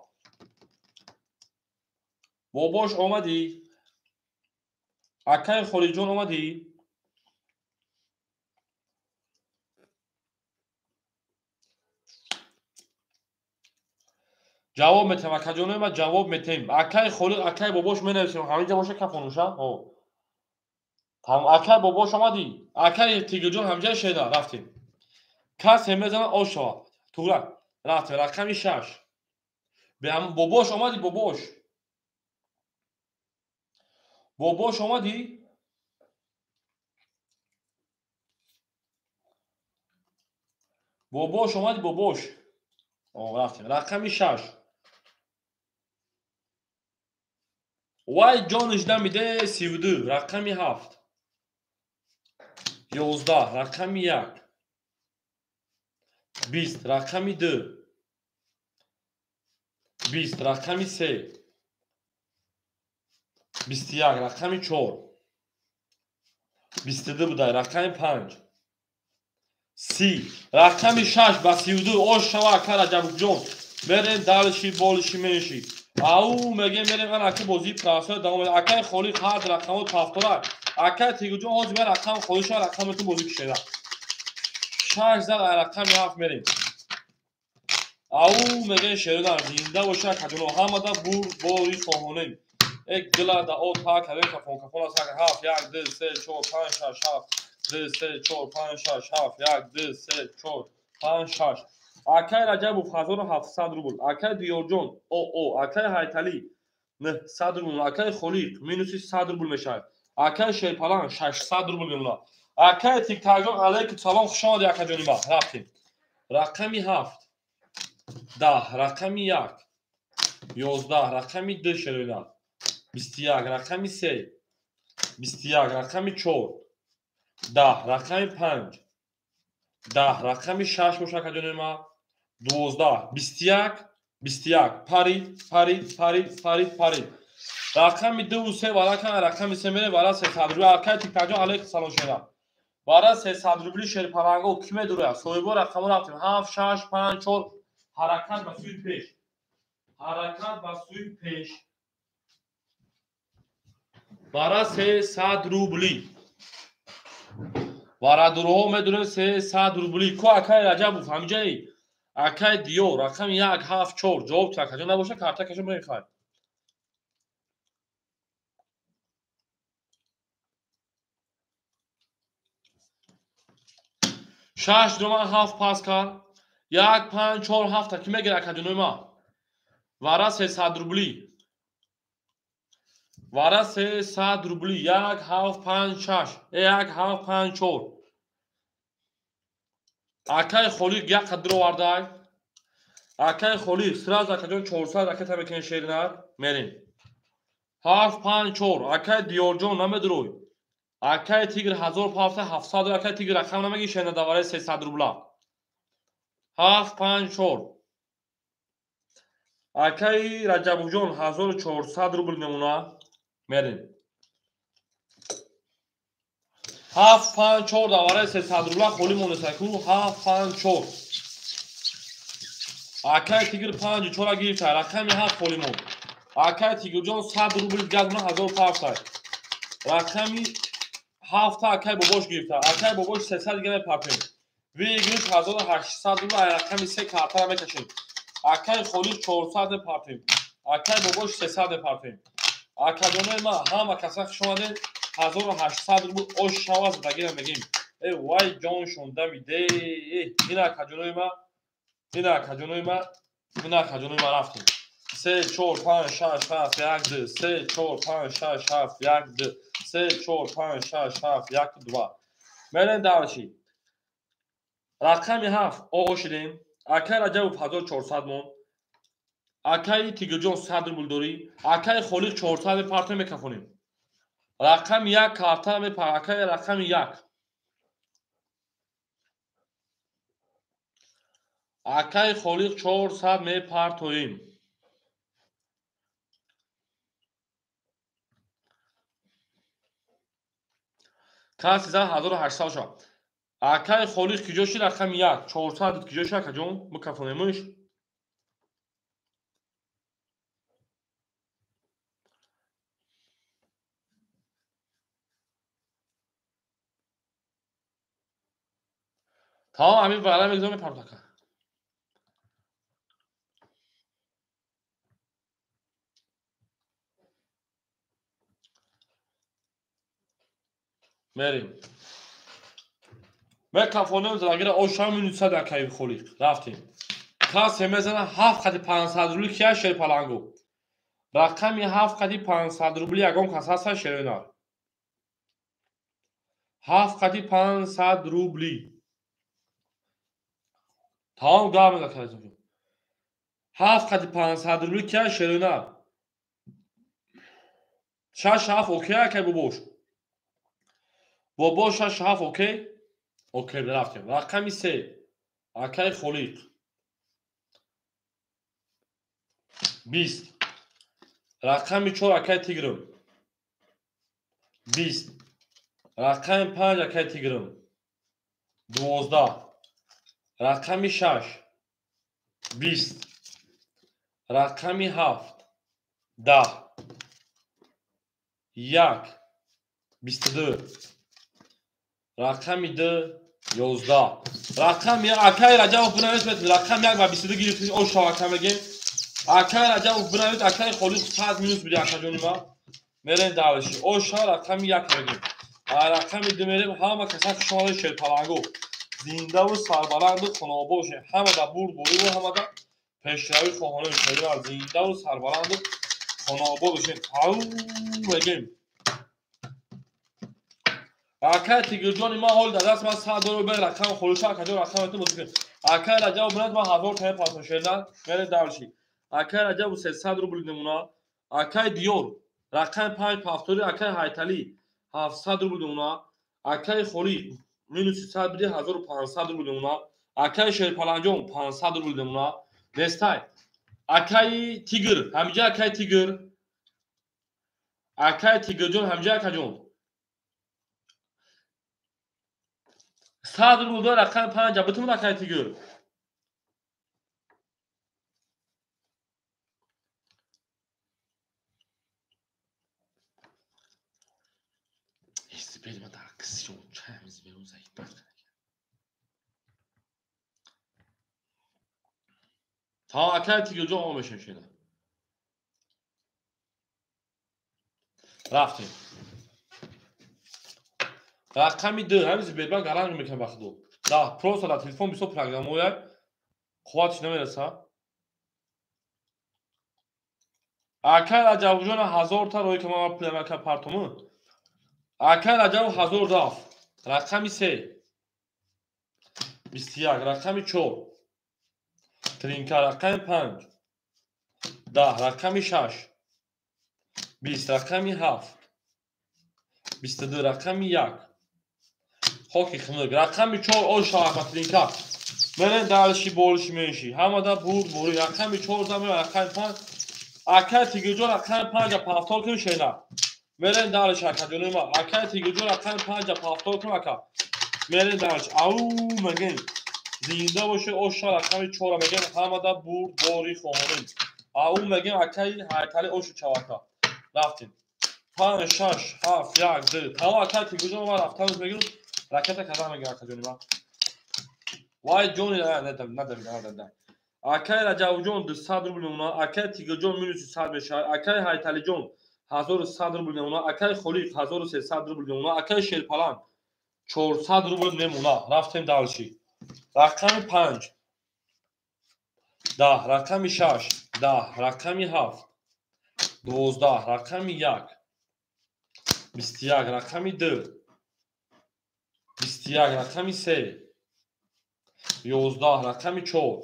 Бобош омадӣ? Акай Холиҷон омадӣ? Ҷавоб метем, акаҷонои ма, ҷавоб метем. Акай Холиқ, акай Бобош менависем. Ҳаминҷа боша кафонуша? О. Акай Бобош омадӣ? Акай Тигрҷон ҳаминҷа шеда, рафтем. Касе мезанад ош шавад. Туғрак. Рафтем, рақами 6. Бобош омадӣ, Бобош? Бобош омадӣ? Бобош омадӣ, Бобош? О, рафтем. Рақами 6. Вай ҷониш дамиде 32, рақами 7. 11, рақами 1. 20, рақами 2. 20, рақами 3. 21, рақами 4. 22 будай, рақами 5. 30, рақами 6 ба 32 ош шава, ака Раҷабҷон. Мерем далши, болиши, менши. Ау, мегем мерем ана ака бозии прасоя давом медем. Акаи Холиқ ҳар рақамот пафтора. Акаи Тигрҷон ҳозир ман рақам холӣ шава, рақаметон бозӣ кушеда. 6 зад, рақами 7 мерем. Ау, мегем шеродан зинда боша, акаҷоно. Ҳамада бур бори хоҳонем. Эк дила да о та кавем кафон кафон аз 7 1 2 3 4 5 6 7 2 3 4 5 6 7 1 2 3 4 5 6. Акай Раҷабов 1700 рубл. Акай Диёрҷон о акай Ҳайталӣ 900 рубл. Акай Холиқ минуси 100 рубл мешавад. Акай Шерпалан 600 рубл мемонад. Акай Тиктакҷон алайкум салом, хуш омадӣ акаҷони ма. Рафтем. Рақами 7. 10, рақами 1. 11, рақами 2 шероина. 21, рақами 3. 21, рақами 4. 10, рақами 5. 10, рақами 6 боша, акаҷони ма. 12, 21, 21. Парид, парид, парид, парид, парид. Рақами 2 ва 3 вара кан, рақами 3 мере вара 300 рубл. Акай Тиктакҷон алайкум салом шера. Вара 300 рубли шерпаланго ки медура? Соҳибо рақамо рафтем. 7, 6, 5, 4. Ҳаракат ба сӯи пеш. Ҳаракат ба сӯи пеш. Вара 300 рубли. Варадурҳо медурем 300 рубли. Ко акай Раҷабов ҳамиҷаи? Акай Диёр рақами 1, 7, 4. Ҷавоб ту акаҷон набоша, карта кашо мехай. Шаш дума 7 пас кард. 1, 5, 4, 7 ки мегира акаҷонои ма? Вара 300 рубли. Вара 300 рубли. 1, 7, 5, 6. 1, 7, 5, 4. Акай Холиқ як қадр овардай. Акай Холиқ сразу акаҷон 400 ракета мекунем шеринар. Мерем. 7, 5, 4. Акай Диёрҷон намедурой. Акай Тигр 1000 пафта 700. Акай Тигр рақам намеги шерина давараи 300 рубла. 7, 5, 4. Акай Раҷабовҷон 1400 рубл мемона. Мерем. 7, 5, 4 давараи 300 рубла холӣ монесаку. 7, 5, 4. Акай Тигр 5 4 гирифта. Рақами 7 холӣ монд. Акай Тигрҷон 100 рубл газ мона 1000 пафта. Рақами 7 акай Бобош гирифта. Акай Бобош 300 дига мепартем. Выигрыш 1800 рубл, рақами 3 картара мекашем. Акай Холиқ 400 мепартем. Акай Бобош 300 мепартем. Акаҷонои ма ҳама каса хуш омадед. 1800 рубл ош шава задагира мегим. Э вай ҷоншон дамиде. Ина акаҷонои ма, ина акаҷонои ма, ина акаҷонои ма рафтем. 3 4 5 6 7 1 2 3 4 5 6 7 1 2 3 4 5 6 7 1 2. Мерем дальше. Рақами 7 о шидем. Акай Раҷабов 1400 мон. Акай Тигрҷон 100 рубл дорӣ. Акай Холиқ 400 мепартем мекафонем. Рақами 1 карта мепар. Акай рақами 1. Акай Холиқ 400 мепартоем. Каси зад 1800 шавад. Акай Холиқ киҷо шид? Рақами 1 400 киҷо шид акаҷон? Микафонемш. Тамом ҳамин вара мегузорам мепарам ака. Мерим. Мекафонем залагира ошам минус 100 акаи Холиқ. Рафтем. Касе мезана 7 қади 500 рубли кия Шерпалангу. Рақами 7 қади 500 рубли ягон кас ҳаста шерӯнар. 7 қади 500 рубли. Тамом гап мезанад. 7 қади 500 рубли кия шерӯнар. 6 7 окей акай бобош. Бобо 6 7 окей? Окей, рафтем. Рақами 3. Акай Холиқ. 20. Рақами 4 акай Тигрим. 20. Рақами 5 акай Тигрим. 12. Рақами 6. 20. Рақами 7. 10. 1. 22. Рақами 2. 11. Рақами акай Раҷабов бинавис рақами 1 ва 22 гирифтиш ош шава мегем. Акай Раҷабов бинавис акай Холиқ 100 минус биди акаҷони ма. Мерем давлаши. Оша рақами 1 мегем. Рақами 2 мерем ҳама каса хушомадед Шерпалангу. Зиндаву сарбаланду хонаобод бошед. Ҳама да бурдбориву ҳама да пешравӣ хоҳонем. Шерпаланг зиндаву сарбаланду хонаобод бошед. Ау мегем. Акай Тигрҷони ман ҳол дар даст ман 100 доллар бер рақам Холиша акаҷон рақам метон бозӣ кунед. Акай Раҷабов бинад ман 1000 тая пасо шерна мерем давлаши. Акай Раҷабов 300 рубл намуна. Акай Диёр рақами 5 повтори акай Ҳайталӣ 700 рубл намуна. Акай Холиқ минус 100 биди 1500 рубл намуна. Акай Шерпаланҷон 500 рубл намуна. Нестай. Акай Тигр ҳамиҷа акай Тигр. Акай Тигрҷон ҳамиҷа акаҷон. 100 рубл дор рақами 5 битун акай Тигр. Та акай Тигрҷон ом мешем шена. Рафтем. Рақами 2 ҳамин Сбербанк гаранг мекунад ба худо. Да, просто дар телефон бисёр программаҳоя қувватиш намераса. Акай Раҷабовҷон 1000 та рои ки ман пулам ака партому. Акай Раҷабов 1000 рафт. Рақами 3. 21, рақами 4. Тринка рақами 5. 10, рақами 6. 20, рақами 7. 22, рақами 1. Хоки хунук. Рақами 4 ош шава тринка. Мерем далши болши менши. Ҳамада бурд бури. Рақами 4 зам рақами 5. Акай Тигрҷон рақами 5 повтор кун шена. Мерем далши акаҷони ма. Акай Тигрҷон рақами 5 повтор кун ака. Мерем далши. Ау мегем. Зинда боше ош шава рақами 4 мегем. Ҳамада бурд бори хоҳонем. Ау мегем акай Ҳайтали ошу чавака. Рафтем. 5 6 7 1 2. Тамом акай Тигрҷон ма рафтануз мегирам. Ракета каза мегирам акаҷони ма. Вай ҷони надам. Акай Раҷабовҷон 200 рубл мемона, акай Тигрҷон минус 100 мешавад, акай Ҳайталиҷон 1100 рубл мемона, акай Холиқ 1300 рубл мемона, акай Шерпаланг 400 рубл мемона. Рафтем далши. Рақами 5. 10, рақами 6, 10, рақами 7, 12, рақами 1, 21, рақами 2, 21, рақами 3, 11, рақами 4,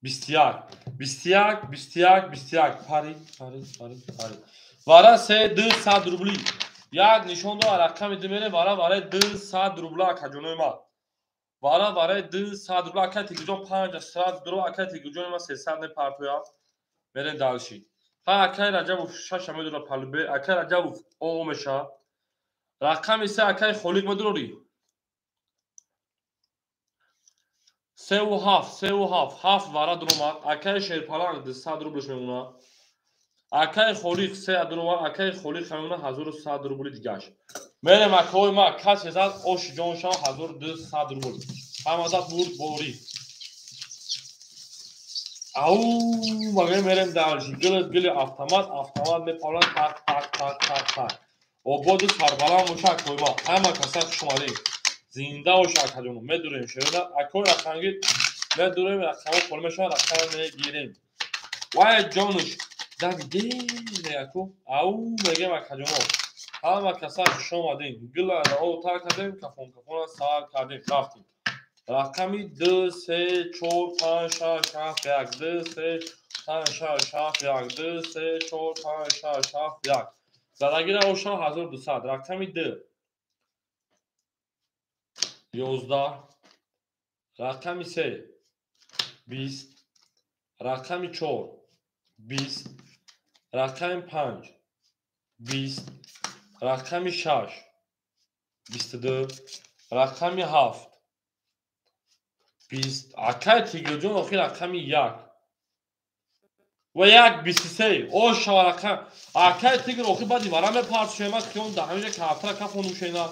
21, 21, 21, 21, пари, пари, пари, пари. Вара 3, 200 рубли. Як нишон дор рақами 2 мере, вара вара 200 рубла акаҷонои ма. Вара вара 200 рубла акай Тигрҷон 5 сразу дуро акай Тигрҷони ма 300 не партоя. Мерем далши. Ха акай Раҷабов 6 медура палубе, акай Раҷабов о меша. Рақами 3 акай Холиқ медурори. 3 و 7, 3 و 7, 7 вара дуромад. Акай Шерпаланг 200 рублш мемона. Акай Холиқ 3 дуромад, акай Холиқ мемона 1100 рубли дигаш. Мерем акои ма, касе зад ош ҷоншам 1200 рубл. Ҳамада бурдборӣ. Ау, мага мерем дальше. Гили гили автомат, автомат мепалан так так так так так. Ободу сарбаланд боша акои ма. Ҳама каса хуш омадед. Зинда боша акаҷоно. Медурем шерода. Акои рақамгир медурем, рақамҳо холӣ мешавад, рақам мегирем. Вай ҷонуш давиде яку. Ау мегем акаҷоно. Ҳама каса хуш омадед. Гила о тар кардем, кафон кафона сар кардем, рафтем. Рақами 2 3 4 5 6 7 1 2 3 5 6 7 1 2 3 4 5 6 7 1. Задагира оша 1200. Рақами 2 11, рақами 3 20, рақами 4 20, рақами 5 20, рақами 6 22, рақами 7 20. Акай Тигрҷон охир рақами 1 ва 1 23. Оша рақам. Акай Тигр охир баъди вара мепарсушем, ма хиён да ҳаминҷа кафтара кафонушена.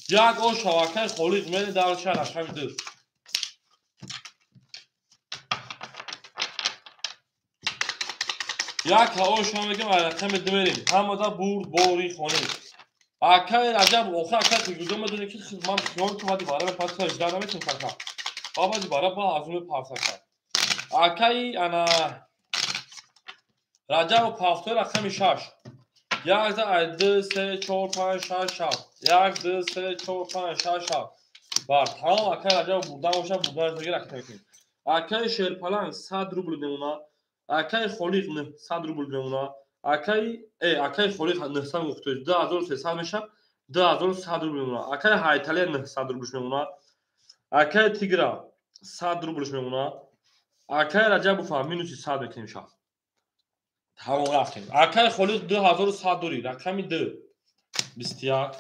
1 оша акай Холиқ мери дарша рақами 2. Як оша мегем рақами 2 мерим. Ҳамада бурд бори хонем. Акай Раҷаб охир акай Тигрҷон медонӣ ки ман хиён ки баъди вара мепарсушем, ждар наметонем кака. Бабади бара ба азуме парсака. Акай ана Раҷаб пафтой рақами 6. 1 2 3 4 5 6 7. 1 2 3 4 5 6 7. Бар тамом акай Раҷаб бурдан боша, бурдан дигар рақам мекунем. Акай Шерпаланг 100 рубл мемона. Акай Холиқ 900 рубл мемона. Акай Холиқ 900 гуфт, 2300 меша, 2100 рубл мемона. Акай Ҳайталия 900 рубл мемона. Акай Тигра 100 рублш мемона. Акай Раҷабов минуси 100 мекунем ша. Тамом рафтем. Акай Холиқ 2100 дори. Рақами 2 21,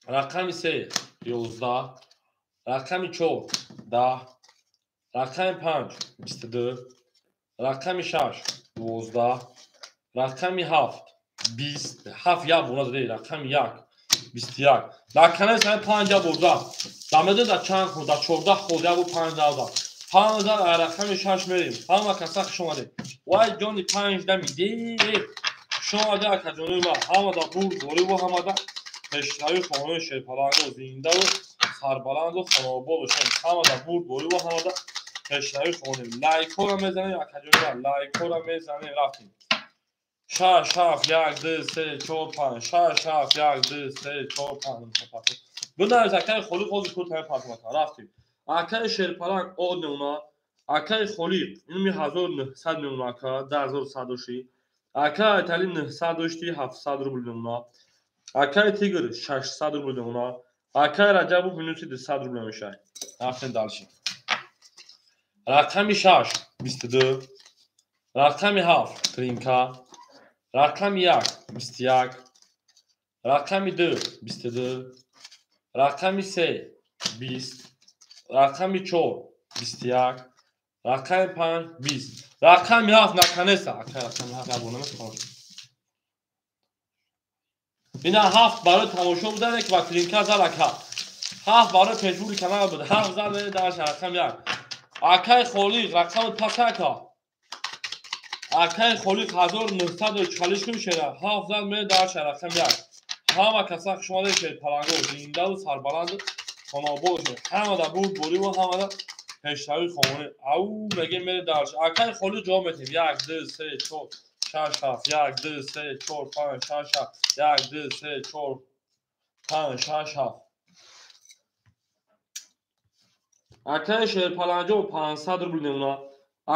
рақами 3 11, рақами 4 10, рақами 5 22, рақами 6 12, рақами 7 20, 7 як бора зади, рақами 1 21. Дар канали сами 5 бурда. Дамеда да чанд ход, да 14 ход, як бу 5 да. 5 да рақами 6 мерим. Ҳама каса хуш омадед. Вай ҷони 5 да миде. Хуш омада акаҷонои ма. Ҳама да бурд бориву ҳама да пешравии хонаи шерпаланго зиндаву сарбаланду хонаобод бошем. Ҳама да бурд бориву ҳама да пешравии хонем. Лайкҳоро мезанем акаҷонои ма. Лайкҳоро мезанем, рафтем. 6 7 1 2 3 4 5 6 7 1 2 3 4 5. Бинавис акаи Холиқ ҳозир кӯтаҳ партомата. Рафтем. Акаи Шерпаланг од мемона. Акаи Холиқ инми 1900 мемона ака, 2100 дошти. Акаи Айтали 900 дошти, 700 рубл мемона. Акаи Тигр 600 рубл мемона. Акаи Раҷабов минуси 200 рубл мешавад. Рафтем дальше. Рақами 6 22, рақами 7 тринка, рақами 1 21, рақами 2 22, рақами 3 20, рақами 4 21, рақами 5 20, рақами 7 наконец-то. Акай рақами 7 як бор намехоҳам. Ина 7 барои тамошо будан, ки ба тринка зад ака. 7 барои пешбурди канал буд. 7 зад дар рақами 1. Акай Холиқ рақами пас ака. Акай Холиқ 1940 кун шера. 7 зад ме дар рақами 1. Ҳама каса хуш омадед шерпаланго, зиндаву сарбаланду хонаобод бошед. Ҳама да бурд бориву ҳама да пешравии хонӣ. Ау мегем мере дарш. Акай Холиқ ҷавоб метем. 1 2 3 4 6 7 1 2 3 4 5 6 7 1 2 3 4 5 6 7. Акай Шерпаланҷо 500 рубл мемона.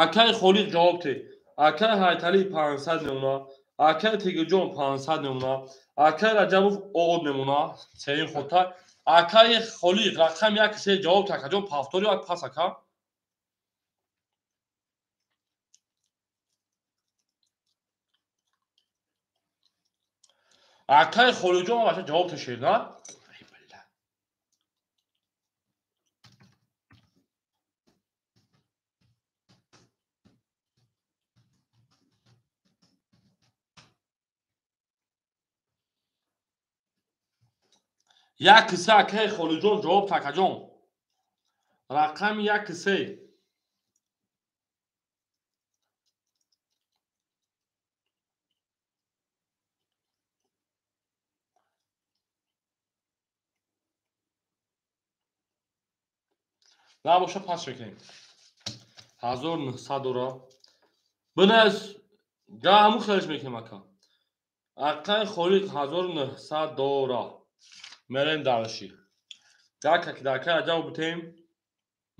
Акай Холиқ ҷавоб те. Акай Ҳайтали 500 мемона. Акай Тигрҷон 500 мемона. Акай Раҷабов од мемона. Сеюм хота. Акай Холиқ рақами 1 3 ҷавоб те. Акаҷон пафтори як пас ака. Акай Холиқҷон баша ҷавоб те шер, на? Як киса акаи Холиқҷон ҷавоб та акаҷон. Рақами 1 3. Набоша пас мекунем. 1900 дора. Биназ га ҳаму хелиш мекунем ака. Акаи Холиқ 1900 дора. Мерем дарши. Гака ки дар кара ҷавоб битем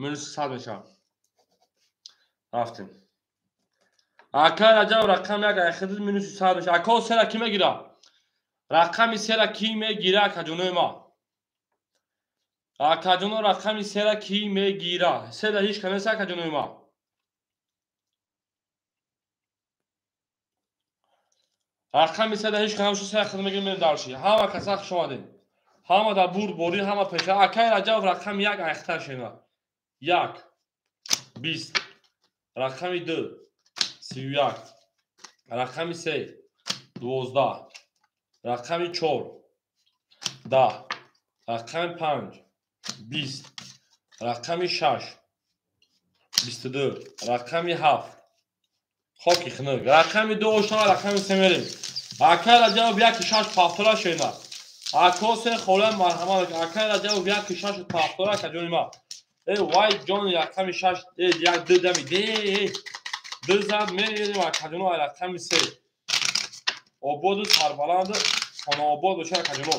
минус 100 мешавад. Рафтем. Акаи Раҷаб рақами 1 айхидид минус 100 мешавад. Ако сера ки мегира? Рақами сера ки мегира акаҷонои ма? Акаҷоно рақами сера ки мегира? Сера ҳеҷ ка нест акаҷонои ма. Рақами сера ҳеҷ ка набошад, сера хид мегирем мерем дарши. Ҳама каса хуш омадем. Ҳама дар бурд борӣ, ҳама пеша. Акаи Раҷаб рақами 1 айхтар шена. 1 20. Рақами 2 31. Рақами 3 12. Рақами 4 10. Рақами 5 20. Рақами 6 22. Рақами 7 хоки хунук. Рақами 2 ошава, рақами 3 мерем. Акаи Раҷаб 1 6 повтора шена. Ако се хола марҳамат. Акаи Раҷаб 1 6 повтора акаҷони ма. Э вай ҷон рақами 6 1 2 дами де 2 зад мерем акаҷоно рақами 3. Ободу сарбаланд хонаобод боша акаҷоно.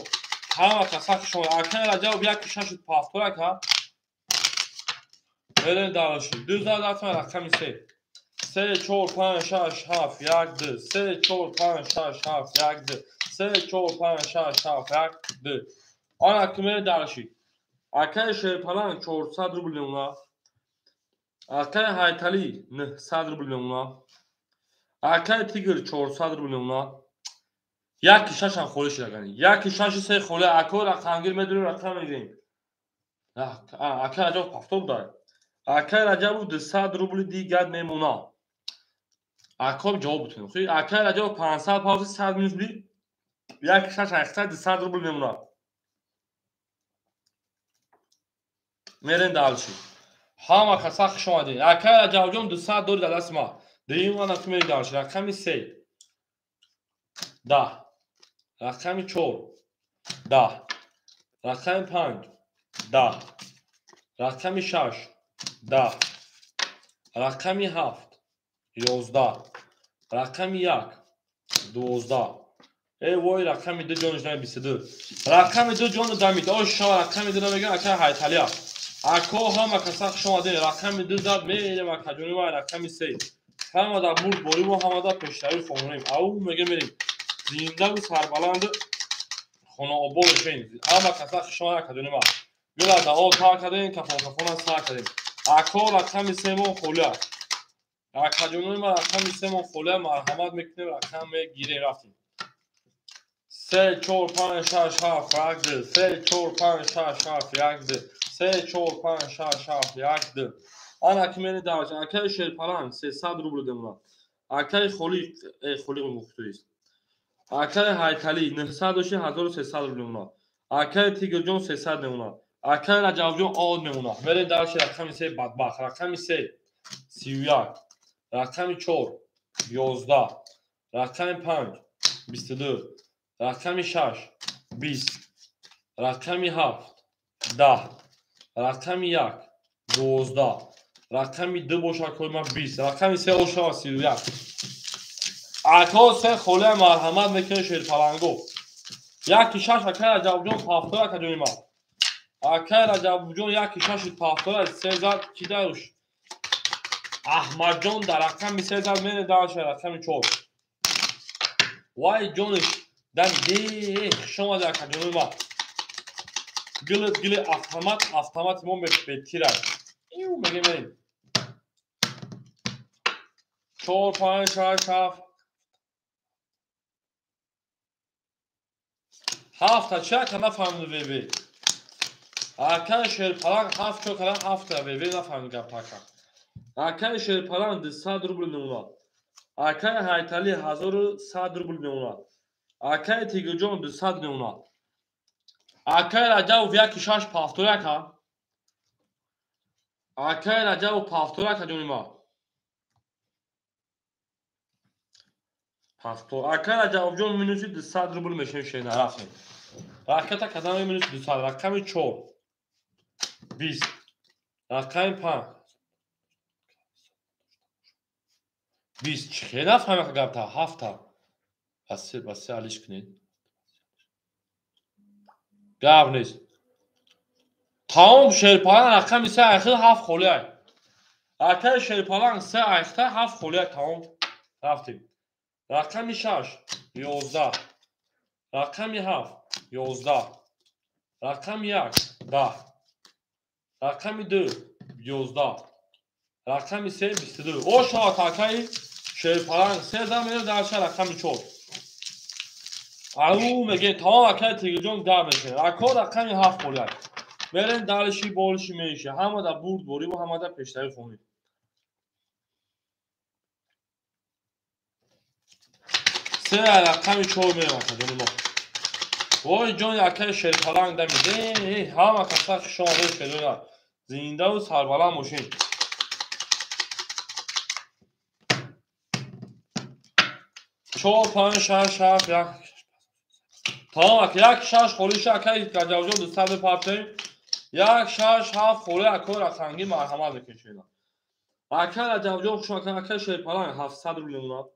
Ҳама каса хуш омад. Акаи Раҷаб 1 6 повтора ака. Мерем дарши. 2 зад рафтем рақами 3. 3 4 5 6 7 1 2 3 4 5 6 7 1 2 3 4 5 6 7 1 2. Ана ки мерем дарши. Акаи Шерпаланг 400 рубл мемона. Акаи Ҳайталӣ 900 рубл мемона. Акаи Тигр 400 рубл мемона. 1 6 ҳам холӣ шуда гани. 1 6 3 холӣ. Ако рақамгир медонем, рақам мегирем. Акаи Раҷаб 70 буда. Акаи Раҷабов 200 рубли дигар мемона. Акоб ҷавоб битунем. Хи акаи Раҷабов 500 пауза 100 минус би 1 6 800 200 рубл мемона. Мерем дальше. Ҳама каса хуш омадед. Акаи Раҷабҷон 200 дори дар дасти ма. Дуюм ана ту мери дальше. Рақами 3 10. Рақами 4 10. Рақами 5 10. Рақами 6 10. Рақами 7 11. Рақами 1 12. Э вой рақами 2 ҷониш дами 22. Рақами 2 ҷону дамид. Ош шава рақами 2 намегирам акаи Ҳайталия. Ако ҳама каса хуш омадед. Рақами 2 зад мерем акаҷони ма рақами 3. Ҳама дар бурд борӣ мо ҳама дар пешравӣ хононем. Ау мега мерем. Зиндаву сарбаланд хонаобод бошем. Ҳама каса хуш омадед акаҷони ма. Гула дао тар кардем, кафон кафона сар кардем. Ако рақами 3 мон холӣ аст. Акаҷонои ма рақами 3 мон холӣ аст. Марҳамат мекунем, рақам мегирем. Рафтем. 3 4 5 6 7 1 2 3 4 5 6 7 1 2 3 4 5 6 7 1 2. Ана ки мери дарш. Акаи Шерпаланг 300 рубл демона. Акаи Холиқ Холиқ мухтуист. Акаи Ҳайталӣ 900 доши 1300 рубл мемона. Акаи Тигрҷон 300 мемона. Акаи Раҷабҷон од мемона. Мерем дарши рақами 3 бадбахт. Рақами 3 31. Рақами 4 11. Рақами 5 22. Рақами 6 20. Рақами 7 10. Рақами 1 12. Рақами 2 бошад кои ман 20. Рақами 3 ошава 31. Ако се холия марҳамат мекунед Шерпаланго. 1 6 акаи Раҷабҷон 70 акаҷони ман. Акаи Раҷабҷон 1 6 70 3 зад ки даруш. Аҳмадҷон дар рақами 3 зад мере дарша рақами 4. Вай ҷониш дами де хуш омадед акаҷони ман. Гилит гили автомат автомати мо бетирад. Ию мегем мерем. 4 5 6 7 7 чӣ ака нафаҳмид ВВ. Акаи Шерпаланг 7 чо кара 7 ВВ нафаҳмид гап ака. Акаи Шерпаланг 200 рубл мемонад. Акаи Ҳайталӣ 1100 рубл мемонад. Акаи Тигрҷон 200 мемонад. Акаи Раҷабов 1 6 повтора ака. Акай Раҷабов повтор акаҷони ма. Повтор. Акай Раҷабовҷон минуси 200 рубл мешавем шена. Рафтем. Ракета кадам минуси 200. Рақами 4. 20. Рақами 5. 20. Чӣ хел нафаҳмем гапта? 7-та. Басе алиш кунед. Гап нест. Тамом Шерпаланг рақами 3 айхил 7 холиай. Акаи Шерпаланг 3 айхта 7 холиай. Тамом. Рафтем. Рақами 6 11. Рақами 7 11. Рақами 1 10. Рақами 2 11. Рақами 3 22. О шавад акаи Шерпаланг 3 зан мерем дарша рақами 4. Ау мегем тамом акаи Тигирҷон гап мешавад. Ако рақами 7 холиай. Мерем далиши болиши меиша. Ҳамада бурд бориву ҳамада пештари хонӣ. Се рақами 4 мерем акаҷони мо. Вой ҷони акаи Шерпаланг дамиде. Ҳама каса хуш омадед шерона. Зиндаву сарбаланд бошед. 4 5 6 7 1. Тамом ака 1 6 холиша акаи Раҷабҷон 200 мепартем. 1 6 7 холи акои рақамгӣ марҳамат мекунед. Акаи Раҷабҷон хуш омадед. Акаи Шерпаланг 700 рубл мемонад.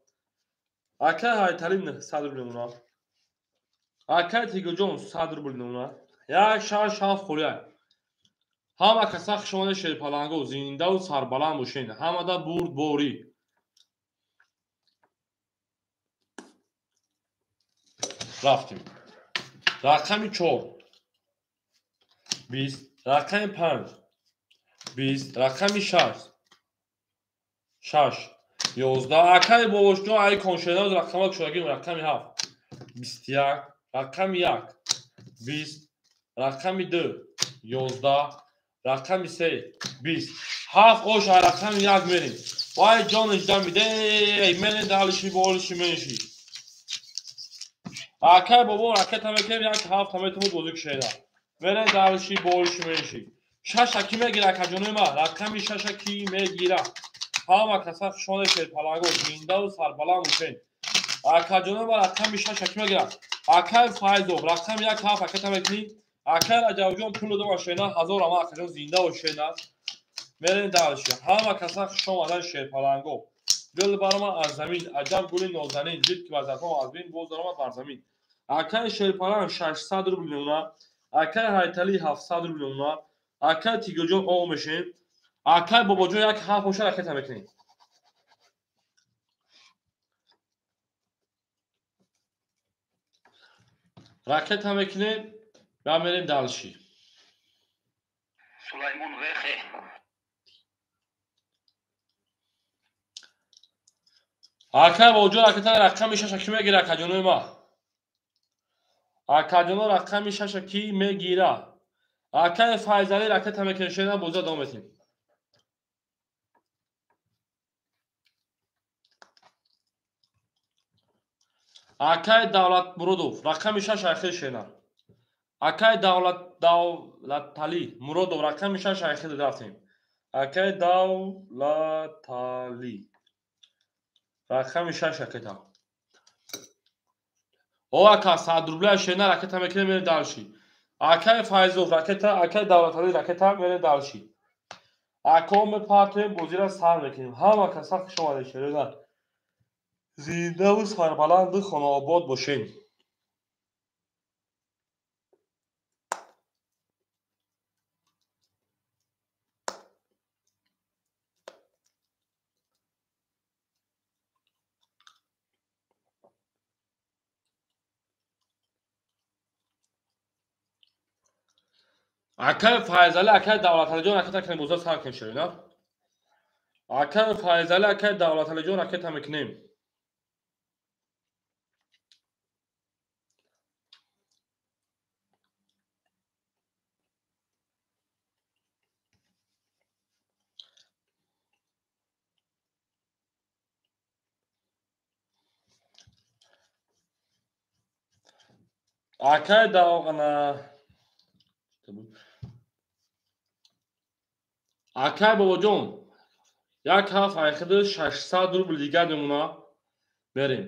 Акаи Ҳайталӣ 900 рубл мемонад. Акаи Тигирҷон 100 рубл мемонад. 1 6 7 холиай. Ҳама каса хуш омадед Шерпаланго, зиндаву сарбаланд бошед. Ҳамада бурд борӣ. Рафтем. Рақами 4 20, рақами 5 20, рақами 6 6 11. Акаи Бобошҷон ай коншеноз рақамҳо кушодагим. Рақами 7 21, рақами 1 20, рақами 2 11, рақами 3 20. 7 ош ай рақами 1 мерем. Вай ҷониш дамиде, мерем далиши болиши мениши. Акаи бобо ракета мекунем, 1 7 метавонад бозӣ кушояд. Мерем далиши болиши мениши. 6 ки мегира акаҷонои ма? Рақами 6 ки мегира? Ҳама каса хуш омадед Шерпаланго, зиндаву сарбаланд бошед. Акаҷонои ма рақами 6 ки мегира? Акаи Файзов рақами 1 7 ракета мекунӣ. Акаи Раҷабҷон пул додам шена 1000 ама акаҷон зинда бошед. Мерем далиши. Ҳама каса хуш омаданд Шерпаланго. Гул барома аз замин, аҷаб гули нозанин, дид ки вазифаам аз бин боз даромад бар замин. Акаи Шерпаланг 600 рубл мемонад. Акаи Ҳайталӣ 700 рубл мемонад. Акаи Тигирҷон о мешем. Акаи Бобоҷон 1 7 боша ракета мекунем. Ракета мекунем ва мерем далши. Сулаймон Вехе. Акаи Бобоҷон ракета рақами 6 ки мегира акаҷонои ма? Акаҷоно рақами 6 ки мегира? Акаи Файзалӣ ракета мекунем, шена бозӣ давом метем. Акаи Давлатмуродов рақами 6 айхил шена. Акаи Давлаталӣ Муродов рақами 6 айхил рафтем. Акаи Давлаталӣ рақами 6 ракета. О ака 100 рубля шена ракета мекунем, мерем далши. Акаи Файзов ракета, акаи Давлаталӣ ракета, мерем далши. Ако мепартоем, бозиро сар мекунем. Ҳама каса хуш омадед шерона. Зиндаву сарбаланду хонаобод бошед. Акаи Файзалӣ, акаи Давлаталиҷон ракета кунем, бозиро сар кунем шерона. Акаи Файзалӣ, акаи Давлаталиҷон ракета мекунем. Акаи Акай бобоҷон, як ҳафт айхиди 600 рубл дигар мемона. Берем.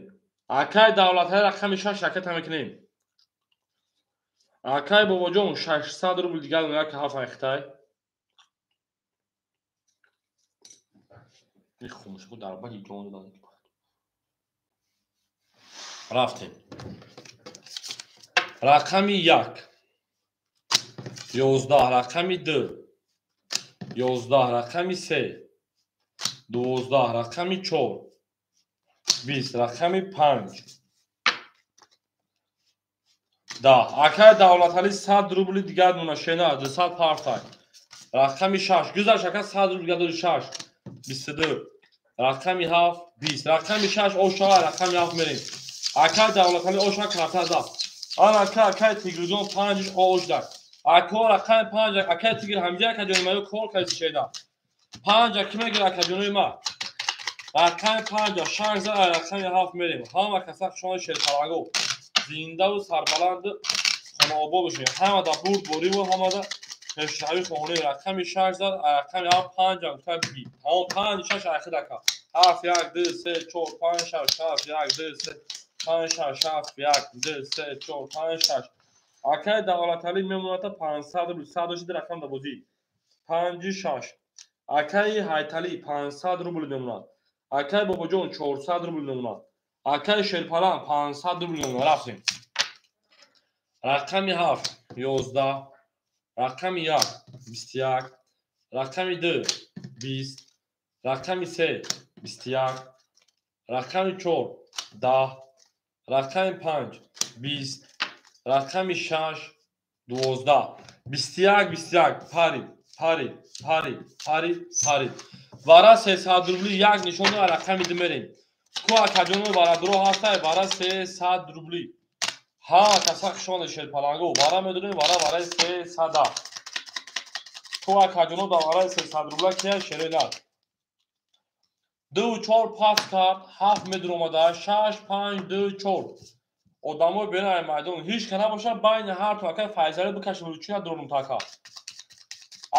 Акай давлатҳои рақами 6 ракета мекунем. Акай бобоҷон 600 рубл дигар мемона, як ҳафт айхитай. Рафтем. Рақами 1 11, рақами 2 11, рақами 3 12, рақами 4 20, рақами 5 10. Акай Давлатали 100 рубли дигар мона, шена 200 партай. Рақами 6 гузашт, ака 100 рубл дигар дори, 6 22, рақами 7 20, рақами 6 ошава, рақами 7 мерем. Акай Давлатали оша карта зад. Ана ака, акай Тигрҷон 5 ош дад. Ако рақами 5, акай Тигр ҳамҷа ака ҷони ма кор кардӣ шеда. 5 ки мегир ака ҷони ма. Рақами 5 6 зад, рақами 7 мерем. Ҳама каса хушон шерпалаго. Зиндаву сарбаланд хонаобод бошед. Ҳама да бурд бориву ҳама да пешравӣ хоҳонӣ. Рақами 6 зад, рақами 7 5 гуфта биги. Тамом 5 6 айхид ака. 7 1 2 3 4 5 6 7 1 2 3 5 6 7 1 2 3 4 5 6. Акай Давлатали мемоната 500 рубл, 100 рақам да бозӣ. 5 6. Акай Ҳайтали 500 рубл мемонад. Акай Бобоҷон 400 рубл мемонад. Акай Шерпалан 500 рубл мемонад. Рафтем. Рақами 7 11, рақами 1 21, рақами 2 20, рақами 3 21, рақами 4 10, рақами 5 20, рақами 6 12. 21 21 парид, парид, парид, парид, парид. Вара 300 рубли як нишон дора, рақами 2 мерем. Ку акаҷоно варадуро ҳастай, вара 300 рубли. Ҳа, каса хушоне шерпаланго, вара медонем, вара вараи 300. Ку акаҷоно да вараи 300 рубла кия шерои нар. 2 4 пас кард, 7 медуромада, 6 5 2 4. Одамои берун ай майдон ҳеҷ ка набошад, байни ҳар тон акай Файзалӣ бикашем, чӣ надорум така.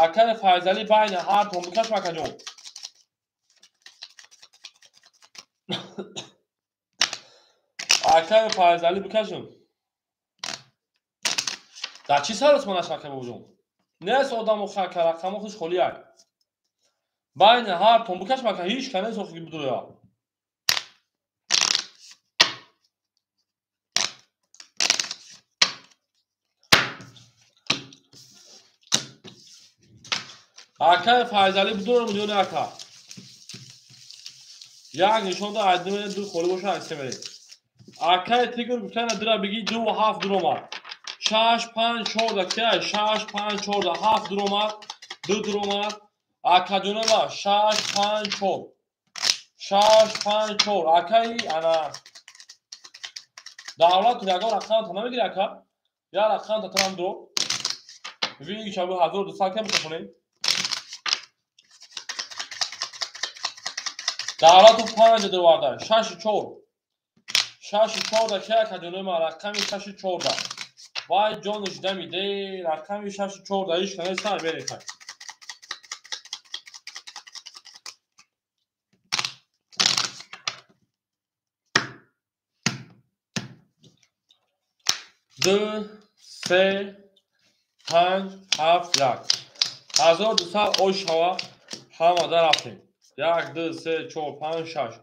Акай Файзалӣ байни ҳар тон бикашем, акаҷон. Акай Файзалӣ бикашем. Дар чӣ саросмонаш акай бобоҷон? Нест одамо хака, рақамо хуш холияк. Байни ҳар тон бикашем, ака ҳеҷ ка нест охи бидуроя. Акай Файзалӣ бидорам ё не ака? Як нишон да айдин мерем, ду холӣ боша, ай се мерем. Акай Тигр гуфтана дира бигӣ 2 7 дуромад. 6 5 4 да кия? 6 5 4 да 7 дуромад, 2 дуромад. Акаҷонова 6 5 4. 6 5 4. Акай ана Давлат ягон рақам та намегири ака? Я рақам та тарам дуро. Виги чабу 1200 кам бихонем. Давлату 5 дуварда, 6 4. 6 4 да кия акаҷонои ма, рақами 6 4 да. Вай ҷониш дамиде, рақами 6 4 да ҳеҷ ка нест, мерем хай. Ду, се, панҷ, ҳафт, як. 1200 ош шава, ҳамада рафтем. 1 2 3 4 5 6.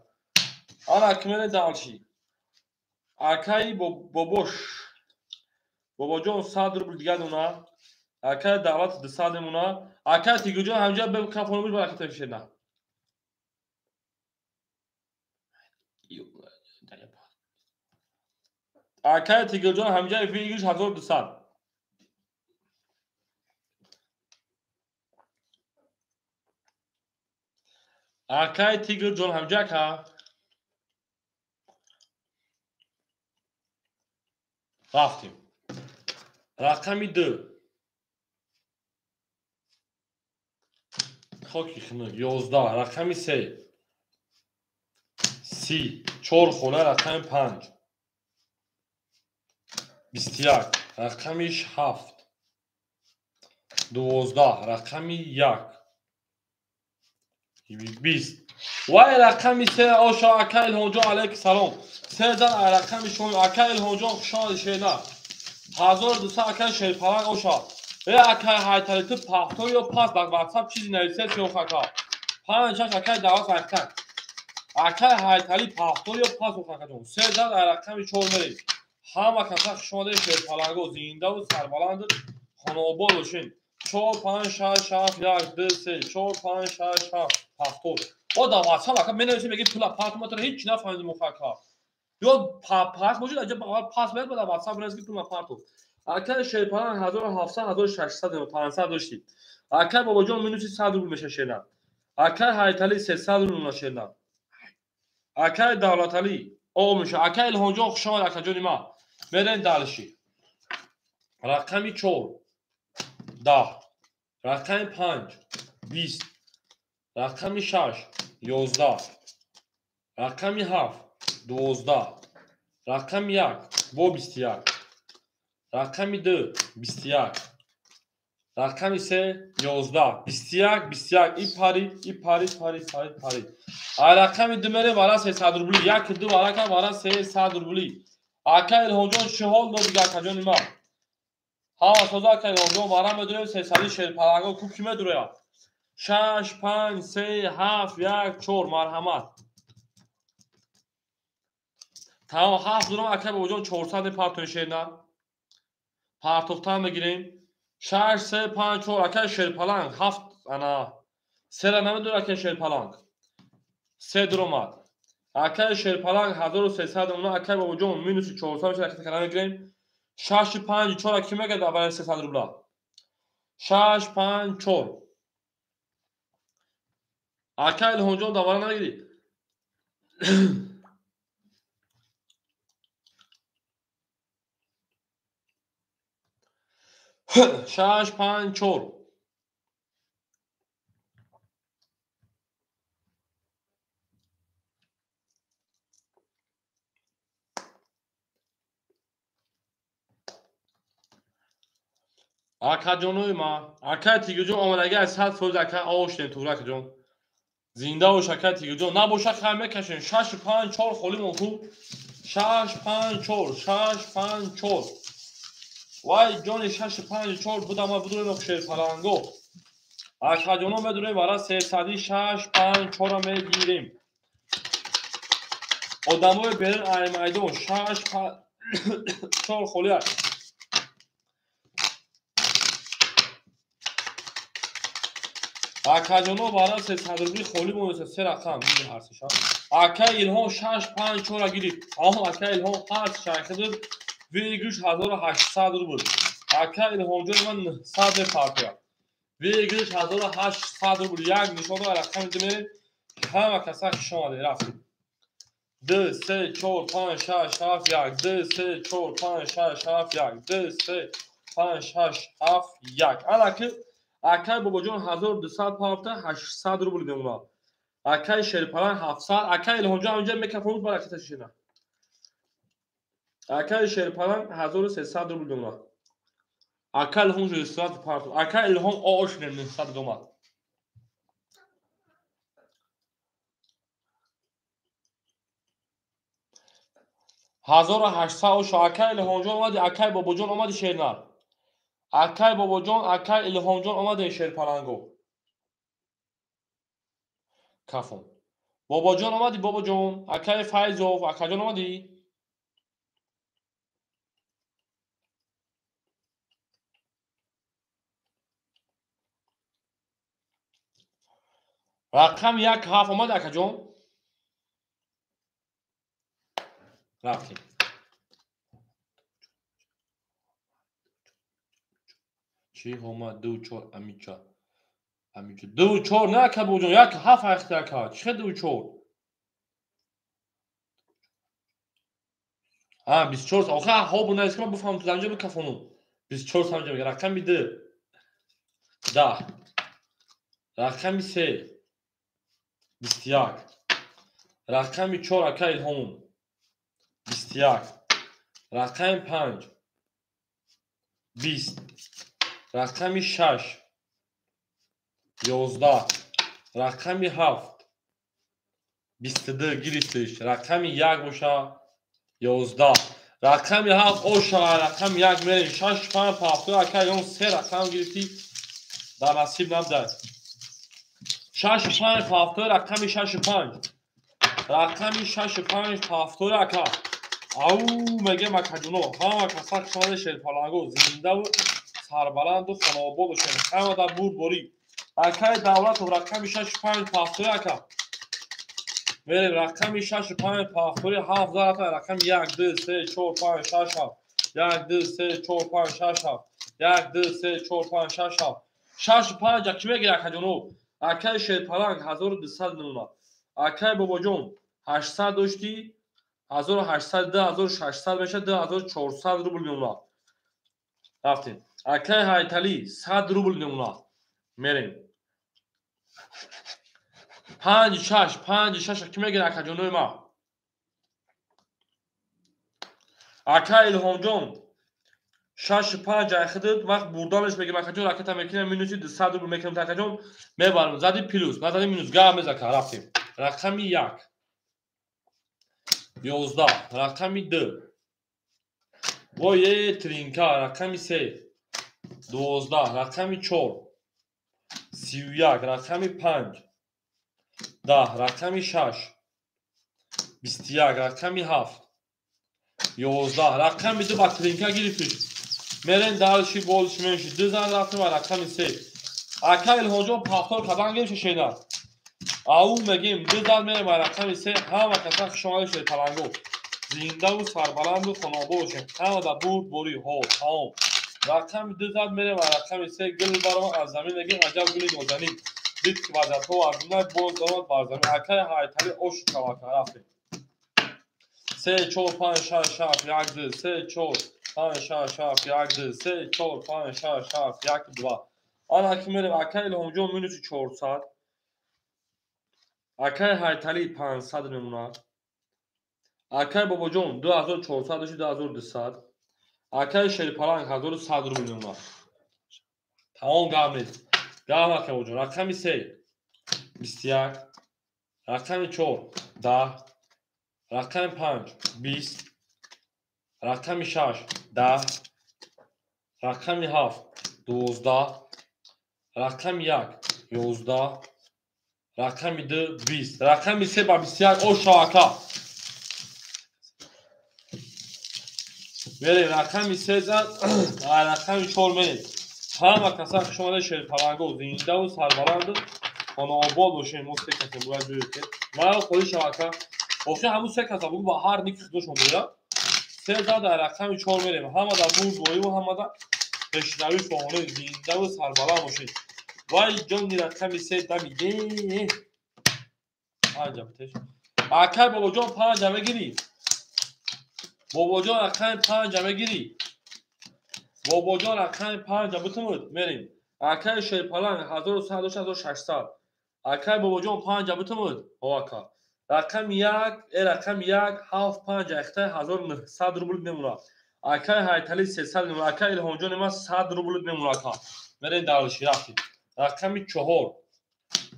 Ана кимере далчи. Акай бобош. Бобоҷон 100 рубл дигар дона. Акай Давлат 200 мемона. Акай Тигрҷон ҳамҷа бе кафонобиш бараката шена. Акай Тигрҷон ҳамҷа вигиш 1200. Акай Тигрҷон ҳамҷа ка. Рафтем. Рақами 2. Хоки хунук 11, рақами 3 30, 4 хона, рақами 5 21, рақами 7 12, рақами 1 20. Вай рақами се оша ака Илҳомҷон алайки салом. Се зан рақами шумо ака Илҳомҷон хуш омадӣ шерна. 1200 ака Шерпаланг оша. Э ака Ҳайтали ту пахто ё пас дар WhatsApp чизи нависед ё ака. 5 6 ака даъват вақтан. Ака Ҳайтали пахто ё пас акаҷон. Се зан рақами 4 мерем. Ҳама каса хуш омадед Шерпаланго зиндаву сарбаланд хонаобод бошед. 4 5 6 7 1 2 3 4 5 6 7 пахто. О дар WhatsApp ака менависем мегӣ пула партуматро ҳеҷ нафаҳмидем ака. Ё пас бошед аҷаб аввал пас меяд баъд WhatsApp менависем ки пула парту. Ака Шерпаланг 1700 1600 500 доштӣ. Ака Бобоҷон минуси 100 рубл меша шерна. Ака Ҳайтали 300 рубл меша шерна. Ака Давлатали о меша. Ака Илҳомҷон хуш омад акаҷони ма. Мерем дальше. Рақами 4 10, рақами 5 20, рақами 6 11, рақами 7 12, рақами 1 бо 21, рақами 2 21, рақами 3 11, 21 21. И парид, и парид, парид, парид, парид. А рақами 2 мерем вара 300 рубли. 1 2 варака вара 300 рубли. Ака Илҳомҷон чӣ ҳол дод акаҷони ма? Ҳама соза ака Илҳомҷон вара медурем 300 Шерпаланго ку ки медурояд? 6 5 3 7 1 4 марҳамат. Тамом 7 дурам ака Бобоҷон 400 партои шерна. Партофтан мегирем. 6 3 5 4 ака Шерпаланг 7 ана сера намедура ака Шерпаланг. 3 дуромад. Ака Шерпаланг 1300 умна ака Бобоҷон минуси 400 мешава ака кара мегирем. 6 5 4 ки мегад аввал 300 рубла. 6 5 4 ака Илҳомҷон давара намегирӣ. 6 5 4 акаҷонои ма, ака Тигирҷон омадагӣ аз 100% ака оштем тура акаҷон. Зинда бош ака Тигирҷон. Набоша хай мекашем. 6 5 4 холӣ мон ку. 6 5 4 6 5 4 вай ҷони 6 5 4 будама будурем Шерпаланго. Акаҷоно медурем вара 300 6 5 4 мегирем. Одамои берун ай майдон 6 5 4 холӣ аст. Акаҷоно бара 300 рубли холӣ монеса се рақам мизи ҳарсиша. Ака Илҳом 6 5 4 гирифт. Аҳо ака Илҳом ҳарс шайхи буд. Выигрыш 1800 рубл. Ака Илҳомҷон ман 900 мепартояд. Выигрыш 1800 рубл. Як нишон дора рақами ду мерем. Ҳама каса хуш омадед рафтем. 2 3 4 5 6 7 1 2 3 4 5 6 7 1 2 3 5 6 7 1. Ана ки акай Бобоҷон 1200 партофта 800 рубл мемонад. Акай Шерпаланг 700, акай Илҳомҷон ҳаминҷа мекафонуд бараката шина. Акай Шерпаланг 1300 рубл мемонад. Акай Илҳом 600 партофт. Акай Илҳом ош 900 домад. 1800 ош акай Илҳомҷон омади, акай Бобоҷон омади шернар. Акай Бобоҷон, акай Илҳомҷон омаде Шерпаланго. Кафон. Бобоҷон омади, Бобоҷон, акай Файзов, акаҷон омади. Рақам 1 7 омади акаҷон. Рафтем. Чӣ омад 2 4 амича. Амича 2 4 не ака Бобоҷон, 1 7 ахти ака. Чӣ 2 4? А 24 оха хоб наис ки ман бифаҳмам ту замҷа бикафонум. 24 самҷа мега. Рақами 2 10, рақами 3 21, рақами 4 ака Илҳомум 21, рақами 5 20, рақами 6 11, Рақами 7 22 гирифтиш. Рақами 1 боша 11. Рақами 7 оша, рақами 1 мерем. 6 5 повтор ака ён се рақам гирифти. Дар насиб набуд. 6 5 повтор рақами 6 5. Рақами 6 5 повтор ака. Ау мегем акаҷуно, ҳама каса хушомади шерпаланго, зиндаву сарбаланду хонаобод бошед. Ҳама дар бурдборӣ. Акаи Давлатов рақами 6 5 повтор ака. Мерем рақами 6 5 повтори 7 зарата рақами 1 2 3 4 5 6 7. 1 2 3 4 5 6 7. 1 2 3 4 5 6 7. 6 5 ки мегирад акаҷоно? Акаи Шерпаланг 1200 мемонад. Акаи Бобоҷон 800 доштӣ, 1800 2600 мешавад, 2400 рубл мемонад. Рафтем. Акаи Ҳайталӣ 100 рубл мемонад. Мерем. 5 6 5 6 ки мегирад акаҷонои ма? Акаи Илҳомҷон 6 5 айхидид, вақт бурданаш мегирам акаҷон, ракета мекунам минуси 200 рубл мекунам акаҷон, мебарам. Зади плюс, назади минус, гап мезака, рафтем. Рақами 1 11, рақами 2 вой тринка, рақами 3 12, рақами 4 31, рақами 5 10, рақами 6 21, рақами 7 11, рақами 2 ба тринка гирифтиш. Мерем дальше больше меньше. 2 зан рафтем ва рақами 3. Ака Илҳомҷон повтор кадан гирифт шена. Ау мегим 2 зан мерем ва рақами 3. Ҳама каса хушомадед шерпаланго. Зиндаву сарбаланду хонаобод бошед. Ҳама дар бурдборӣ. Ҳо, тамом. Рақами 2 зан мерем ва рақами 3. Гул барома аз замин мегим аҷаб гули нозанин. Дид ки вазъиятҳо аз дунай боз дорад бар замин. Акаи Ҳайталӣ ошу кавака рафтем. 3 4 5 6 7 1 2 3 4 5 6 7 1 2 3 4 5 6 7 1 2. Ана ки мерем акаи Илҳомҷон минуси 400. Акаи Ҳайталӣ 500 мемонад. Акаи Бобоҷон 2400 дошти 2200. Акаи Шерпаланг 1100 рубл мемонад. Тамом гап нест. Гап акаи Бобоҷон. Рақами 3 21, рақами 4 10, рақами 5 20, рақами 6 10, рақами 7 12, рақами 1 11, рақами 2 20, рақами 3 ба 21. Оша ака. Мерем рақами 3 зан, рақами 4 мерем. Ҳама каса хушомадед шерпаланго, зиндаву сарбаланду хонаобод бошед. Мо се каса бояд биёед. Ман холи шавака. Охир ҳамун се каса бугу ба ҳар ники худошон бояд. 3 зан дар рақами 4 мерем. Ҳама дар бурдборӣ ва ҳама дар пешравӣ шоҳона, зиндаву сарбаланд бошед. Вай ҷони рақами 3 дами де. 5 битеш. Акай Бобоҷон 5 мегирӣ. Бобоҷон рақами 5 мегирӣ. Бобоҷон рақами 5 битумуд мерем. Акаи Шерпаланг 1100 1600. Акаи Бобоҷон 5 битумуд. О ака. Рақами 1, рақами 1 7 5 айхта 1900 рубл мемонад. Акаи Ҳайталӣ 300 мемонад. Акаи Илҳомҷон ма 100 рубл мемонад ака. Мерем дальше рафтем. Рақами 4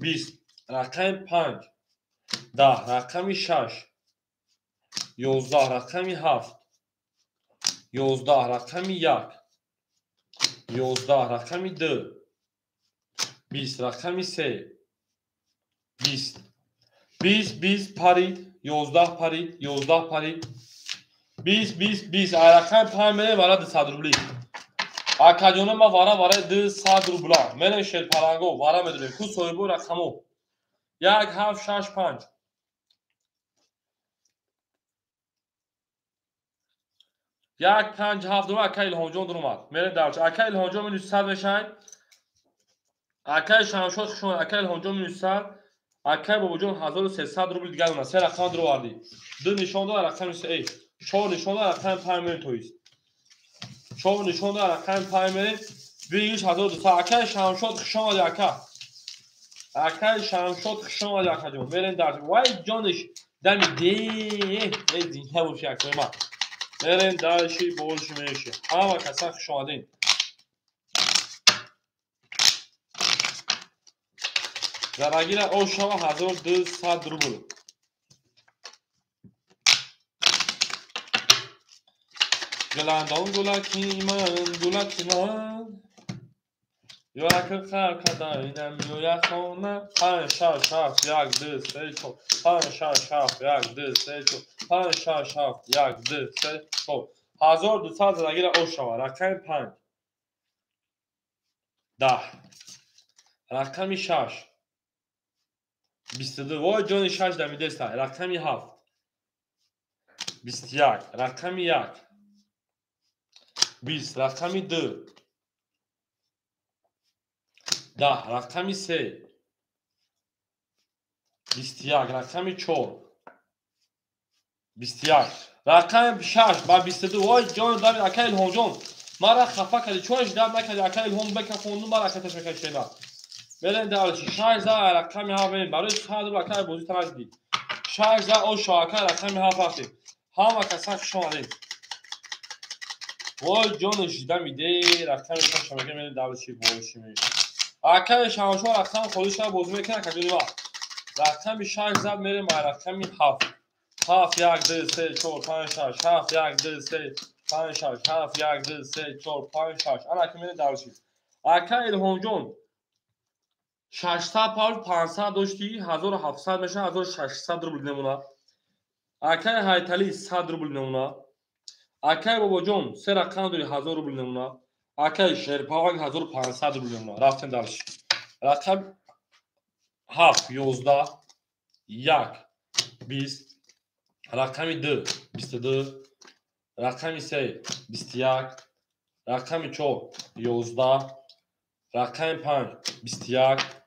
20, рақами 5 10, рақами 6 11, рақами 7 11, рақами 1 11, рақами 2 20, рақами 3 20 20 20 парид, 11 парид, 11 парид, 20 20 20. Рақами 5 мерем вара 200 рубли. Акаҷоно ма вара вара 200 рубла. Мерем шерпаланго вара медорем. Ку соҳибо рақамо 1 7 6 5. 1 5 7 2. Акаи Илҳомҷон дуромад. Мерем дарч. Акаи Илҳомҷон минус 100 мешавад. Акаи Шамшод хушомад. Акаи Илҳомҷон минус 100. Акаи Бобоҷон 1300 рубл дигар монад. Се рақам дуровардӣ. 2 нишон дод рақами 3. 4 нишон дод рақами 5 мерем тоист. 4 нишон дод рақами 5 мерем. Бигиш 1200. Акаи Шамшод хушомадӣ ака. Акаи Шамшод хушомадӣ акаҷон. Мерем дарч. Вай ҷониш дами де. Эй зинда бошӣ акаи ма. Мерем дальше больше меньше. Ҳама каса хушомадед. Зарагира ошава 1200 рубл. Гуландон гулаки ман, гулаки ман. Ёраки қар када инам меояд хона. 5 6 7 1 2 3 4 5 6 7 1 2 3 4 5 6 7 1 2 3 4. 1200 зарагира ошава. Рақами 5 10. Рақами 6 22. Вой ҷони 6 дамидеста. Рақами 7 21. Рақами 1 20. Рақами 2 10. Рақами 3 21. Рақами 4 21. Рақами 6 ба 22. Вой ҷони дами ака Илҳомҷон, мара хафа кардӣ. Чой ждат накардӣ ака Илҳом бекафонду мара ака ташаккар. Мерем дальше. 6 за рақами 7 мерем. Барои 100 рубл ака бозӣ тарашдӣ. 6 за ошо ака рақами 7 рафтем. Ҳама каса хуш омадед. Вой ҷони жида миде. Рақами 6 мегем мерем дальше бозӣ мекунем. Акаи Шамшо рақам холӣ шава бозӣ мекунад ака ҷони ва. Рақами 6 зад мерем ба рақами 7. 7 1 2 3 4 5 6 7 1 2 3 5 6 7 1 2 3 4 5 6. Ана ки мерем дальше. Ака Илҳомҷон 600 паул 500 доштӣ, 1700 мешавад, 1600 рубл мемонад. Акаи Ҳайталӣ 100 рубл мемонад. Акаи Бобоҷон се рақам дори 1000 рубл мемонад. Акаи Шерпаланг 1500 рубл мемонад. Рафтем дальше. Рақам 7 11 1 20. Рақами 2 22. Рақами 3 21. Рақами 4 11. Рақами 5 21.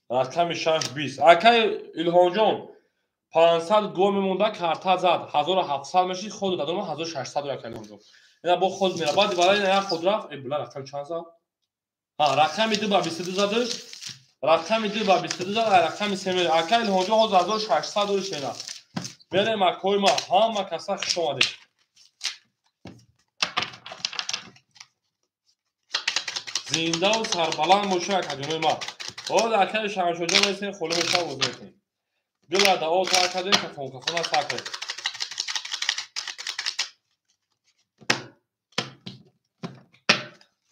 Рақами 6 20. Акаи Илҳомҷон 500 гол мемонда, карта зад 1700 мешид, худ дадом 1600 ака Илҳомҷон. Ина бо худ мера. Баъд барои ина як худ рафт. Э була рақам чанд зад? Ҳа, рақами 2 ба 22 задаш. Рақами 2 ба 22 зад, рақами 3 мера. Ака Илҳомҷон ҳозир 1600 дориш ина. Берем акои ма, ҳама каса хуш омадед. Зиндаву сарбаланд бошед акаҷонои ма. Ҳозир акаи Шамшоҷон месем, холӣ мешава бозӣ мекунем. Гула дао тар кардем, кафон кафона сар кардем.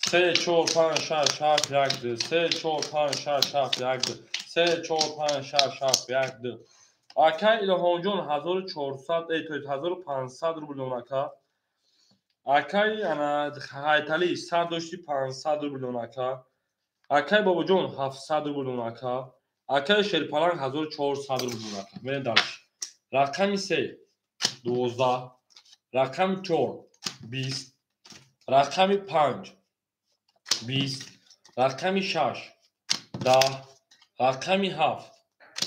Се чор панҷ шаш ҳафт як ду се чор панҷ шаш ҳафт як ду се чор панҷ шаш ҳафт як ду. Акаи Илҳомҷон 1400 то 1500 рубл дон ака. Акаи ана Ҳайталӣ 100 дошти 500 рубл дон ака. Акаи Бобоҷон 700 рубл дон ака. Акаи Шерпаланг 1400 рубл дон ака. Мерем дальше. Рақами 3 12. Рақами 4 20. Рақами 5 20. Рақами 6 10. Рақами 7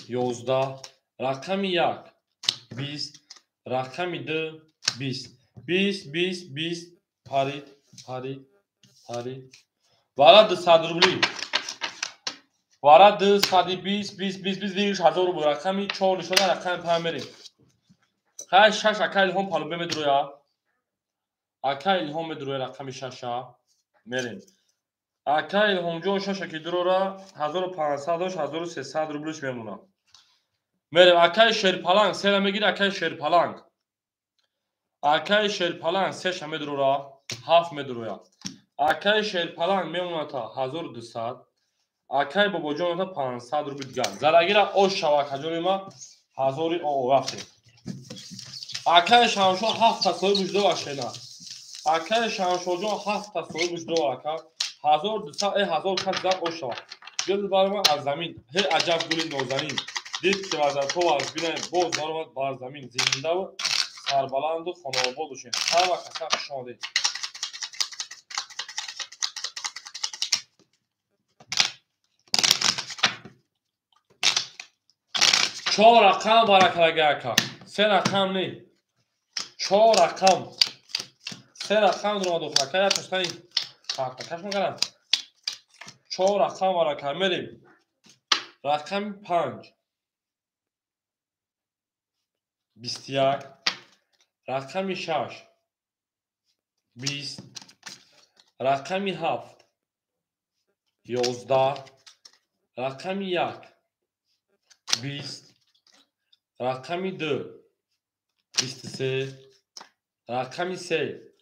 11. Рақами 1 20. Рақами 2 20. 20 20 20. Парид парид парид. Вара 200 рубли. Вара 220 20 20 20 1000 рубл. Рақами 4 нишона, рақами 5 мерем. Хай 6 ака Илҳом палубе медроя. Ака Илҳом медроя рақами 6 мерем. Ака Илҳомҷон 6 аки дурора 1500 дошт, 1300 рублиш мемонад. Мерем акаи Шерпаланг сера мегири акаи Шерпаланг. Акаи Шерпаланг сеша медурора, 7 медуроя. Акаи Шерпаланг мемонад та 1200. Акаи Бобоҷон та 500 рубл дигар. Зарагира ош шава акаҷони ма 1000 о рафтем. Акаи Шамшо 7 та соҳиб муждо ашена. Акаи Шамшоҷон 7 та соҳиб муждо ака 1200 1000 кас дар ош шава. Гул барма аз замин, ҳе аҷаб гули нозанин. Дид ки вазато аз бинаем боз баромад бар замин. Зиндаву сарбаланду хонаобод бошед. Ҳама каса хуш омадед. Чор рақам баракалага ака. Се рақам не. Чор рақам. Се рақам дуромад охир ака. Як тоштани каш мекардам. Чор рақам барака. Мерем. Рақами 5 21. Рақами 6 20. Рақами 7 11. Рақами 1 20, рақами 2 23, рақами 3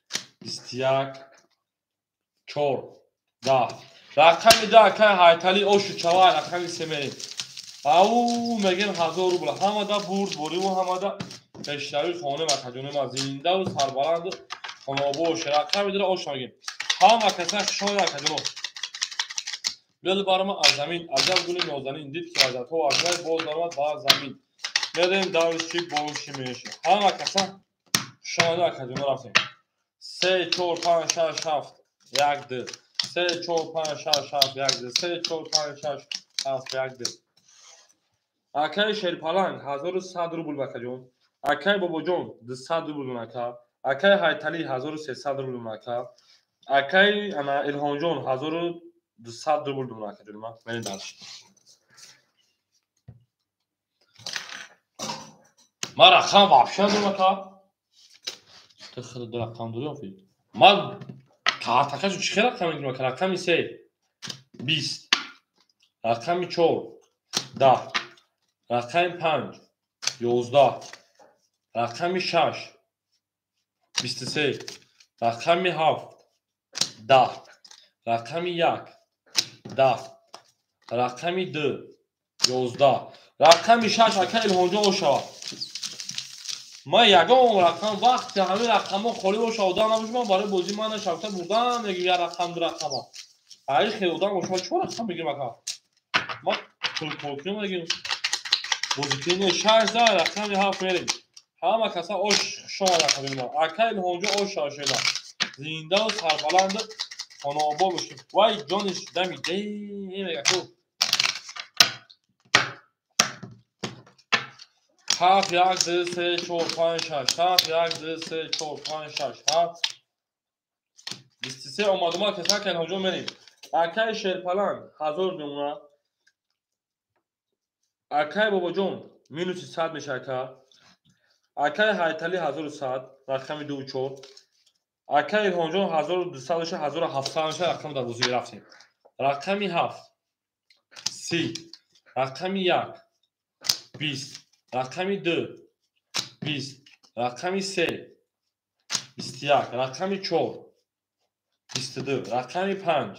21, 4 10. Рақами 2 акай Ҳайталӣ ошу чава, рақами 3 мерем. Ау мегем 1000 рубл. Ҳамада бурд бориву ҳамада пешравӣ хонем акаҷонем, зиндаву сарбаланду хонобош. Рақами 2 ош мегем. Ҳама каса хушомад акаҷоно. Гул барма аз замин, аҷаб гули нозанин, дид ки азатҳо аз вай боз даромад ба замин. Мерем давриши боши меша. Ҳама каса хушомад акаҷоно, рафтем. 3 4 5 6 7 1 2 3 4 5 6 7 1 2 3 4 5 6 7 1 2. Акаи Шерпаланг 1100 рубл бакаҷон. Акаи Бобоҷон 200 рубл ака. Акаи Ҳайталӣ 1300 рубл ака. Акаи ана Илҳомҷон 1200 рубл акаҷон. Ма мерем дальше. Ма рақам вообще надорам ака. Ту худ ду рақам дорӣ офи. Ма картакашу чӣ хел рақам мегирам ака? Рақами 3 20, рақами 4 10, рақами 5 11, рақами 6 23, рақами 7 10, рақами 1 10, рақами 2 11, рақами 6 ака Илҳомҷон ошава. Ман ягон рақам вақти ҳамин рақамҳо холӣ боша одам набошам, ман барои бозӣ ман нашавта бурдам мегим як рақам ду рақама. Ай хел одам боша чор рақам мегирам ака. Ман пулкоркунем мегим. Бозикини 6 за рақами 7 мерем. Ҳама каса ош хушомад акаҷон. Ака Илҳомҷон ош шавшена. Зиндаву сарбаланду хонаобод бошед. Вай ҷониш дами де мега ку. 7 1 2 3 4 5 6 7 1 2 3 4 5 6 7 23 омадума каса ака Илҳомҷон мерем. Акаи Шерпаланг 1000 мемона. Акаи Бобоҷон минуси 100 меша ака. Акаи Ҳайталӣ 1100, рақами 2 4. Акаи Илҳомҷон 1200 меша, 1700 меша, рақами дар бозӣ рафтем. Рақами 7 30, рақами 1 20, рақами 2 20, рақами 3 21, рақами 4 22, рақами 5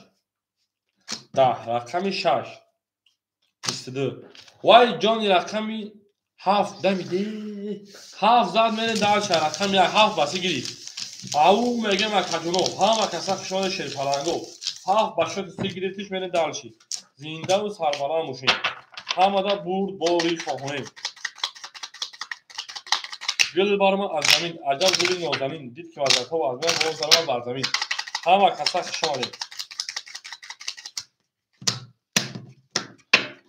10, рақами 6 22. Вай ҷони рақами 7 дами де 7 зад мерем дальше, рақами 1 7 баси гирифт. Ау мегем акаҷоно, ҳама каса хушомад Шерпаланго. 7 ба шоти 3 гирифтиш, мерем дальше. Зиндаву сарбаланд бошем. Ҳамада бурд бори хоҳонем. Гул барма аз замин, аҷаб гули нозанин, дид ки вазатҳо аз ман боз даромад бар замин. Ҳама каса хушомадем.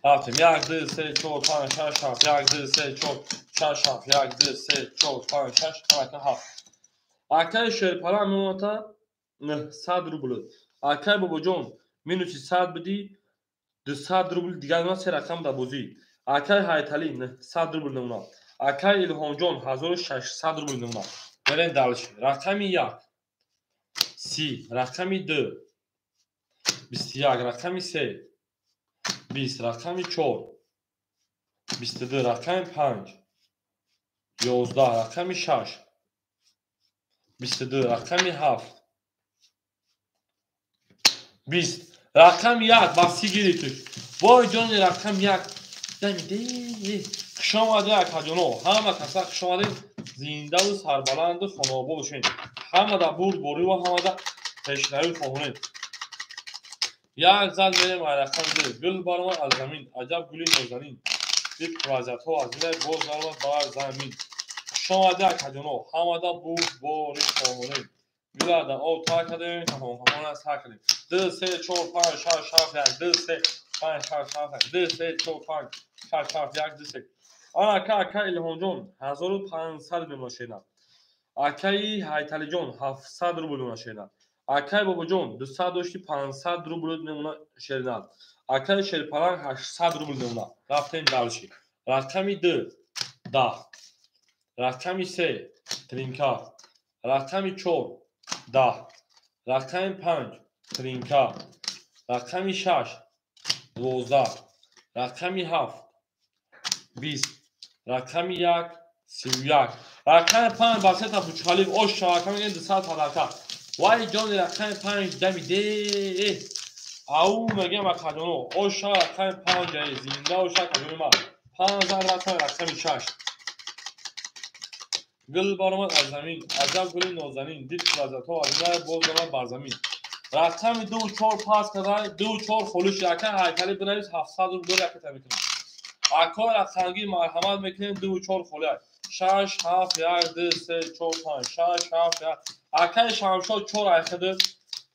Рафтем. 1 2 3 4 5 6 7 1 2 3 4 6 7 1 2 3 4 5 6 7. Акаи Шерпаланг мемоната 900 рубл. Акаи Бобоҷон минуси 100 бидӣ 200 рубл дигар мемонад, се рақам дар бозӣ. Акаи Ҳайталӣ 900 рубл мемонад. Акаи Илҳомҷон 1600 рубл мемонад. Мерем дальше. Рақами 1 30, рақами 2 21, рақами 3 20, рақами 4 22, рақами 5 11, рақами 6 22, рақами 7 20, рақами 1 ба 30 гирифтиш. Вой ҷони рақами 1 дами де. Хушомадед акаҷоно. Ҳама каса хушомадед. Зиндаву сарбаланду хонаобод бошед. Ҳамада бурд бориву ҳамада пешравӣ хоҳонед. Як зад мерем ай рақами 2. Гул баромад аз замин, аҷаб гули нозанин, дид вазиятҳо аз вай боз даромад бар замин. Хушомадед акаҷоно. Ҳамада бурд бори хоҳонед. Гулада об тар кардем, кафон сар кардем. 2 3 4 5 6 7 1 2 3 5 6 7 1 2 3 4 5 6 7 1 2 3. Ана ака, ака Илҳомҷон 1500 мемона шена. Акаи Ҳайталиҷон 700 рубл мемона шена. Акаи Бобоҷон 200 дошти 500 рубл мемона шерина. Акаи Шерпаланг 800 рубл мемона. Рафтем дальше. Рақами 2 10, рақами 3 тринка, рақами 4 10, рақами 5 тринка, рақами 6 12, рақами 7 20, рақами 1, 31, рақами 5 ба сета Бучхалиф ош шавака мегӯем 200 подарка. Вай ҷони рақами 5 дамиде, ау мегӯям акаҷоно, ош шава рақами 5 ае, зинда оша акаҷони ман. 5 зан рафтам рақами 6. Гул баромад аз замин, аҷаб гули нозанин, дид лаззатҳо аз най боз омад бар замин. Рақами 2 4 пас карда, 2 4 холиш яка ҳайкали бинавис 700 рубл дор яката мекунем. Ако рақамгӣ марҳамат мекунем 2 4 холия. 6 7 1 2 3 4 5 6 7 1. Акаи Шамшод 4 айхиды.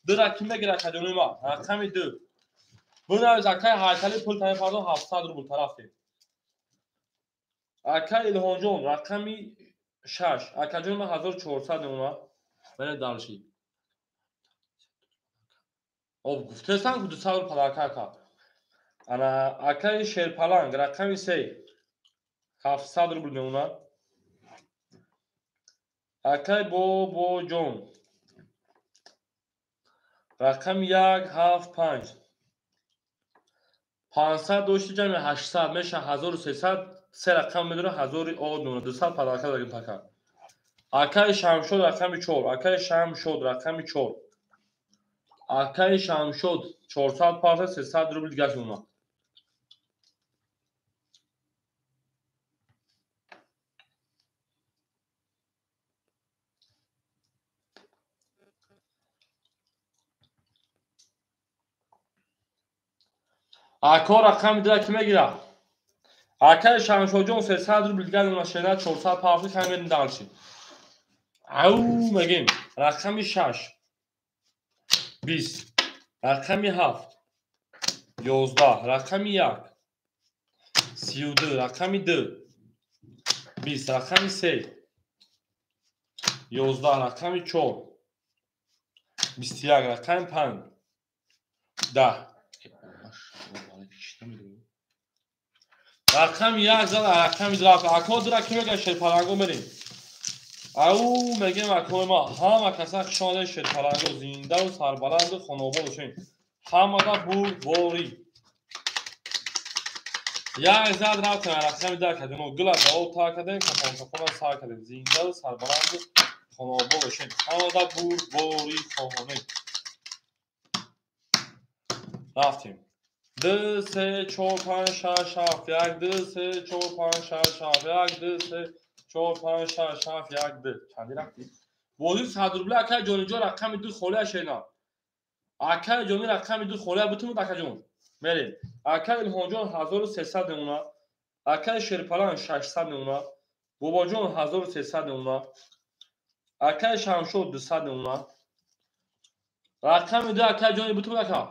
Дира ки мегира акаҷони ма? Рақами 2. Бинавис акаи ҳайкали пул таи пардон 700 рубл тарафи. Акаи Илҳонҷон рақами 6. Акаҷони ма 1400 мемонад. Мене дарши. Об гуфтесам ку 200 рубл подарка ака. Ана акаи Шерпаланг рақами 3 700 рубл мемонад. Акаи Бобоҷон рақами 1 7 5 500 дошти ҷамъи 800 меша 1300, се рақам медора 1000 од мемонад. 200 подарка дагим така. Акаи Шамшод рақами 4, акаи Шамшод рақами 4, акаи Шамшод 400 парта 300 рубл дигаш мемонад. Ако рақами дира ки мегира? Акаи Шамшодҷон 300 рубл дигар мемонад, шена 400 парта кам мерим дарши. Ау мегем рақами 6 20, рақами 7 11, рақами 1 32, рақами 2 20, рақами 3 11, рақами 4 21, рақами 5 10. Рақами 1 зад, рақами 2 рафт. Ако дира ки мега Шерпаланго мерем. Ау мегем акои ма, ҳама каса хуш омадед Шерпаланго, зиндаву сарбаланду хонобод бошед. Ҳамада бурдборӣ. Як зад рафтем рақами 2 кардем. Гула давоб тар кардем, кафон кафона сар кардем. Зиндаву сарбаланду хонобод бошед. Ҳамада бурдборӣ хоҳонем. Рафтем. 2 3 4 5 6 7 1 2 3 4 5 6 7 1 2 3 4 5 6 7 1 2. Чанди рафтем? Бозӣ 100 рубл акаи ҷониҷон рақами 2 холия шена. Акаи ҷони рақами 2 холия бутунад акаҷон. Мерем. Акаи Илҳонҷон 1300 мемонад. Акаи Шерпалан 600 мемонад. Бобоҷон 1300 мемонад. Акаи Шамшод 200 мемонад. Рақами 2 акаи ҷони бутунад ака.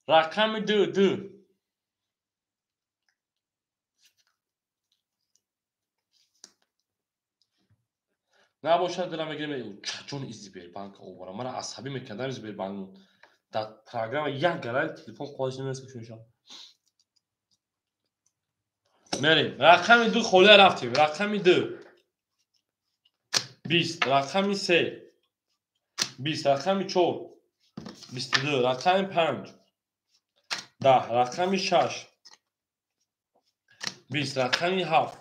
Рақами 2 2. Набошад дила мегирем чаҷон Сбербанк овара. Мара асабӣ мекардам Сбербанк. Дар программа як гарай телефон қош намераст шунишам. Мерем. Рақами 2 холия рафтем. Рақами 2 20, рақами 3 20, рақами 4 22, рақами 5 10, рақами 6 20, рақами 7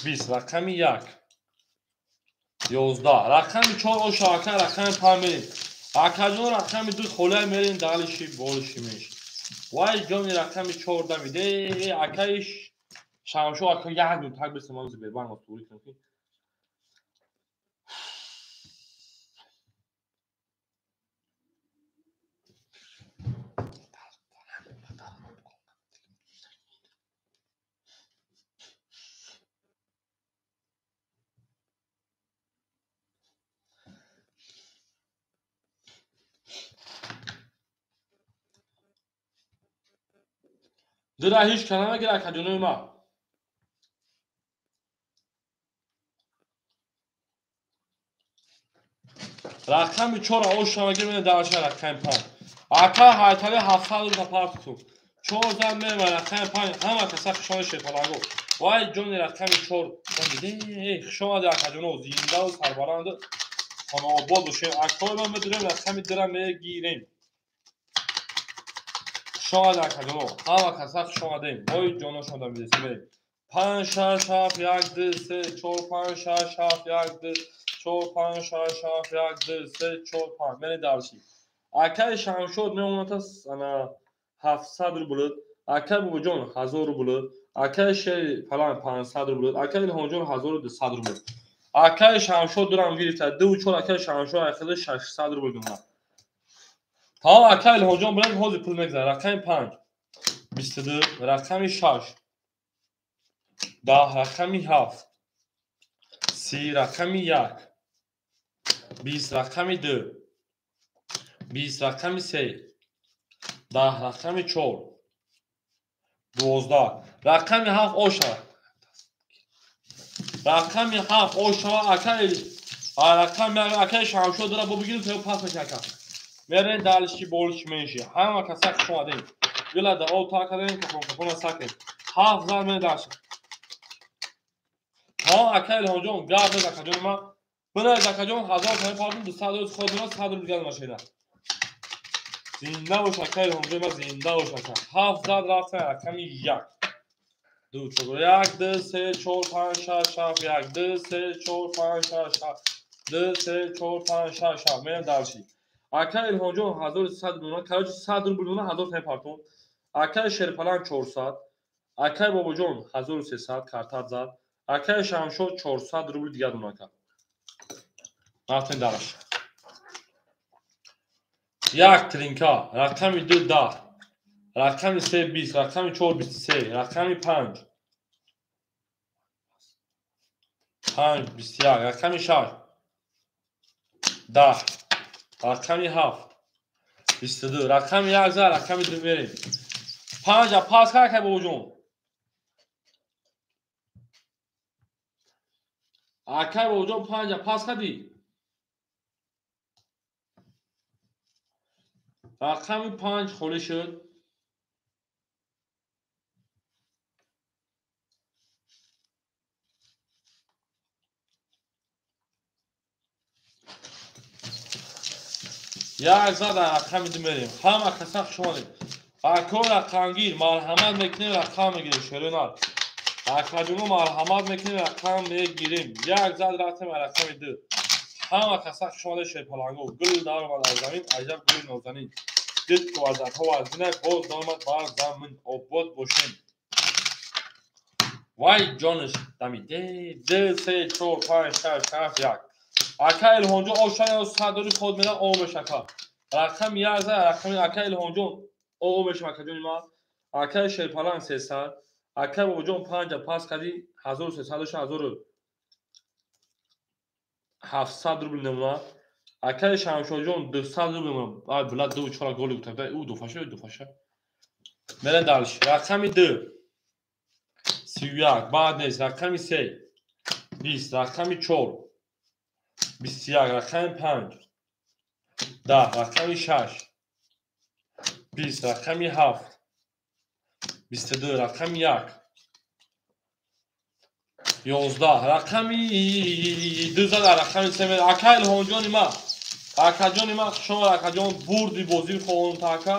20, рақами 1 11, рақами 4 оша ака, рақами 5 мерем. Акаҷон рақами 2 холия мерем, далиши болиши меш. Вай ҷони рақами 4 дамиде, акаи Шамшо ака як минут так бисам ман Сбербанк тури кунам ки. Дира ҳеҷ кана мегира акаҷонои ма. Рақами 4 оша мегирем дарша рақами 5. Ака ҳайтали 700 рубл парту. 4 зан мева рақами 5 ҳама каса хушони Шерпаланго. Вай ҷони рақами 4 дамиде, хуш омади акаҷоно, зиндаву сарбаланду хонобод бошем. Акои ма медурем рақами 2 мегирем. Хушомад акаҷоно, ҳама каса хушомадем. Вой ҷоношон дамидесем. 5 6 7 1 2 3 4 5 6 7 1 2 4 5 6 7 1 2 3 4 5. Мерем дарши. Акаи Шамшод мемонад ана 700 рубл, акаи Бобоҷон 1000 рубл, акаи Шери Палан 500 рубл, акаи Илҳомҷон 1200 рубл. Акаи Шамшод дурам гирифта 2 4 акаи Шамшод айхеле 600 рубл мемонад. Тамом акаи Илҳомҷон билан ҳозир пул мегзарад. Рақами 5 22, рақами 6 10, рақами 7 30, рақами 1 20, рақами 2 20, рақами 3 10, рақами 4 12, рақами 7 ошава. Рақами 7 ошава. Акаи рақами акаи Шамшод дора бо бигирим то пас мекунад ака. Мерем далиши болиш менши. Ҳама каса хуш омадем. Гила да об та кардем, кафон кафона сакем. 7 зан мерем далиши. Тамом акаи Илҳомҷон, гап нест акаҷони ман. Бинавед акаҷон, 1000 сомон пардум, 200 рӯз ход меояд, 100 рубл дигар машина. Зинда бош акаи Илҳомҷони ман, зинда бош ака. 7 зад рафтем рақами 1. 2 4 1 2 3 4 5 6 7 1 2 3 4 5 6 7 2 3 4 5 6 7. Мерем дарши. Акаи Илҳомҷон 1300 мемонад, короче 100 рубл мемонад, 1000 сомон партон. Акаи Шерпалан 400, акаи Бобоҷон 1300 картат зад, акаи Шамшод 400 рубл дигар мемонад ака. Рафтем дарш. 1 тринка, рақами 2 10, рақами 3 20, рақами 4 23, рақами 5 5 21, рақами 6 10, рақами 7 22, рақами 1 за рақами 2 мерем. 5 пас кар акаи Бобоҷон. Акаи Бобоҷон 5 пас кардӣ? Рақами 5 холӣ шуд. Як зад рақами 2 мерем. Ҳама каса хуш омадем. Ако рақамгир марҳамат мекунем, рақам мегирем. Шерӯнар акаҷоно марҳамат мекунем, рақам мегирем. Як зад рафтем рақами 2. Ҳама каса хуш омадед шерпаланго. Гул даромад аз замин, аҷаб гули нозанин. Дид ку аз дарҳо аз зинак, боз даромад бар замин. Обод бошем. Вай ҷониш дамиде. 2 3 4 5 6 7 1. Ака Илҳомҷон ошая садори ход мера омеш ака. Рақами 1 за рақами ака Илҳомҷон омеш акаҷони ман. Акаи Шерпалан 300, акаи Бобоҷон 5 пас кардӣ 1300 1700 рубл намуна. Акаи Шамшодҷон 200 рубл намуна. Ай била 2 4 голи гуфтам. Ӯ дуфаша, ӯ дуфаша. Мерем далш. Рақами 2 31, баъд нест. Рақами 3 20, рақами 4 21, рақами 5 10, рақами 6 20, рақами 7 22, рақами 1 11, рақами 2 зад рақами 3. Ака Илҳомҷони ман, акаҷони ман хуш омад акаҷон, бурди бозӣ хоҳонта ака.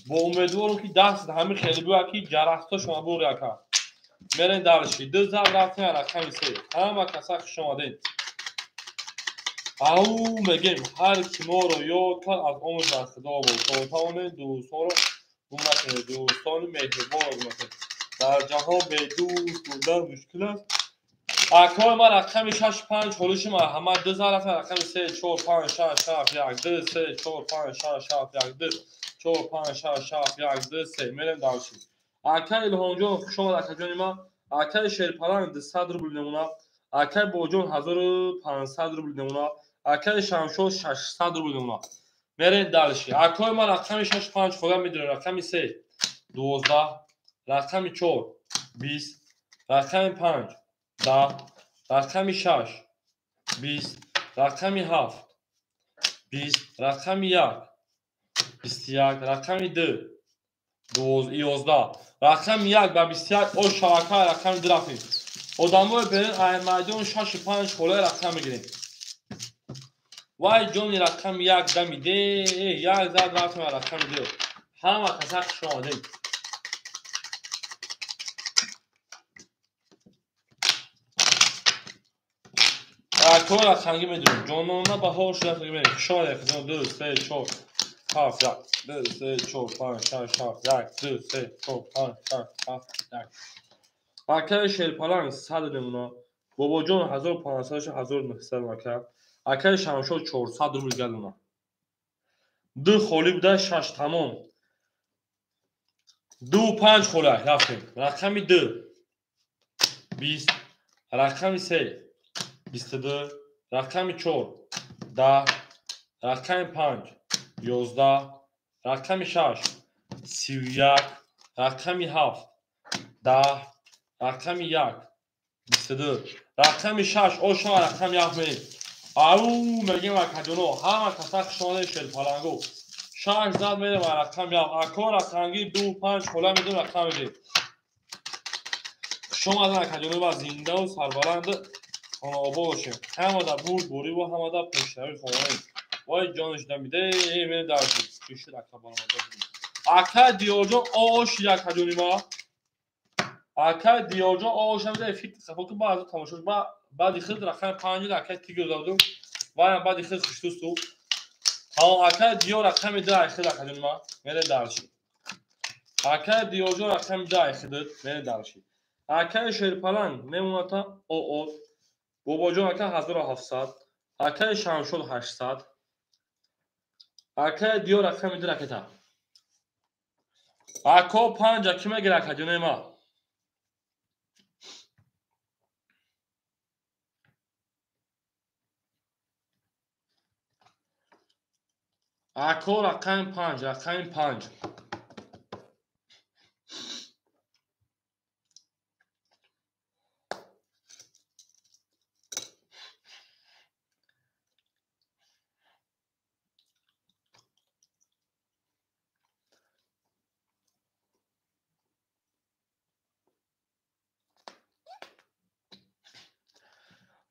Бо умедворам ки даст ҳамин хеле биёяд ки ҷарахто шума бури ака. Мерем дарши. 2 зад рафтем рақами 3. Ҳама каса хуш омадем. Ау мегем ҳар ки моро ёд кард аз омӯз аз Худо бод. То тавонем дӯстонро гум накунем, дӯстони меҳрубонро гум накунем. Дар ҷаҳон бедӯст будан мушкил аст. Акои ман рақами 6 5 холӣ шуд. Марҳамат 2 зад рафтем рақами 3 4 5 6 7 1 2 3 4 5 6 7 1 2 4 5 6 7 1 2 3. Мерем дарши. Акаи Илҳомҷон хуш омад акаҷони ман. Акаи Шерпалан 200 рубл намуна. Акаи Бобоҷон 1500 рубл намуна. Акаи Шамшод 600 рубл намуна. Мерем дарши. Акои ман рақами 6 5 худам медонам. Рақами 3 12, рақами 4 20, рақами 5 10, рақами 6 20, рақами 7 20, рақами 1 21, рақами 2 11, рақами 1 ба 21 о шабака рақами 2 рафтем. Одамои берин ай майдон 6 5 холаи рақам мегирем. Вай ҷони рақами 1 дамиде, 1 зад рафтем рақами 2. Ҳама каса хуш омадем. Ако рақамгӣ медонем. Ҷонона баҳор шуда мегӯем. Хуш омадед. 2 3 4 7 1 2 3 4 5 6 7 1 2 3 4 5 6 7 1. Акаи Шерпаланг 100 намуна. Бобоҷон 1500 1900 ака. Акаи Шамшод 400 рубл галуна. 2 холӣ буда 6 тамом. 2 5 хола рафтем. Рақами 2 20, рақами 3 22, рақами 4 10, рақами 5 11, рақами 6 31, рақами 7 10, рақами 1 22, рақами 6 ошо рақами 7 мерем. Ау мегем акаҷоно, ҳама каса хуш омадед Шерпаланго. 6 зад мерем рақами 7. Ако рақамги 2 5 хола медем рақам медем. Хуш омадед акаҷоно ва зиндаву сарбаланд хонаобод бошем. Ҳамада бурдборӣ ва ҳамада пешравӣ хоҳем. Вой ҷонаш дамиде, мерем дарси. Чӣ шуд ака баромада будем. Ака Диёрҷон ош акаҷони ма. Ака Диёрҷон ош амида эффект хафо ки баъзе тамошош ба баъди хид рақами 5 ака тигр додум. Ваям баъди хид хуштусту. Тамом ака Диёр рақами 2 айхид акаҷони ма. Мерем дарси. Ака Диёрҷон рақами 2 айхид мерем дарси. Акаи Шерпаланг мемоната оо. Бобоҷон ака 1700, акаи Шамшод 800, акаи Диёр рақами 2 ракета. Ако 5 ки мегира акаҷони ма? Ако рақами 5, рақами 5.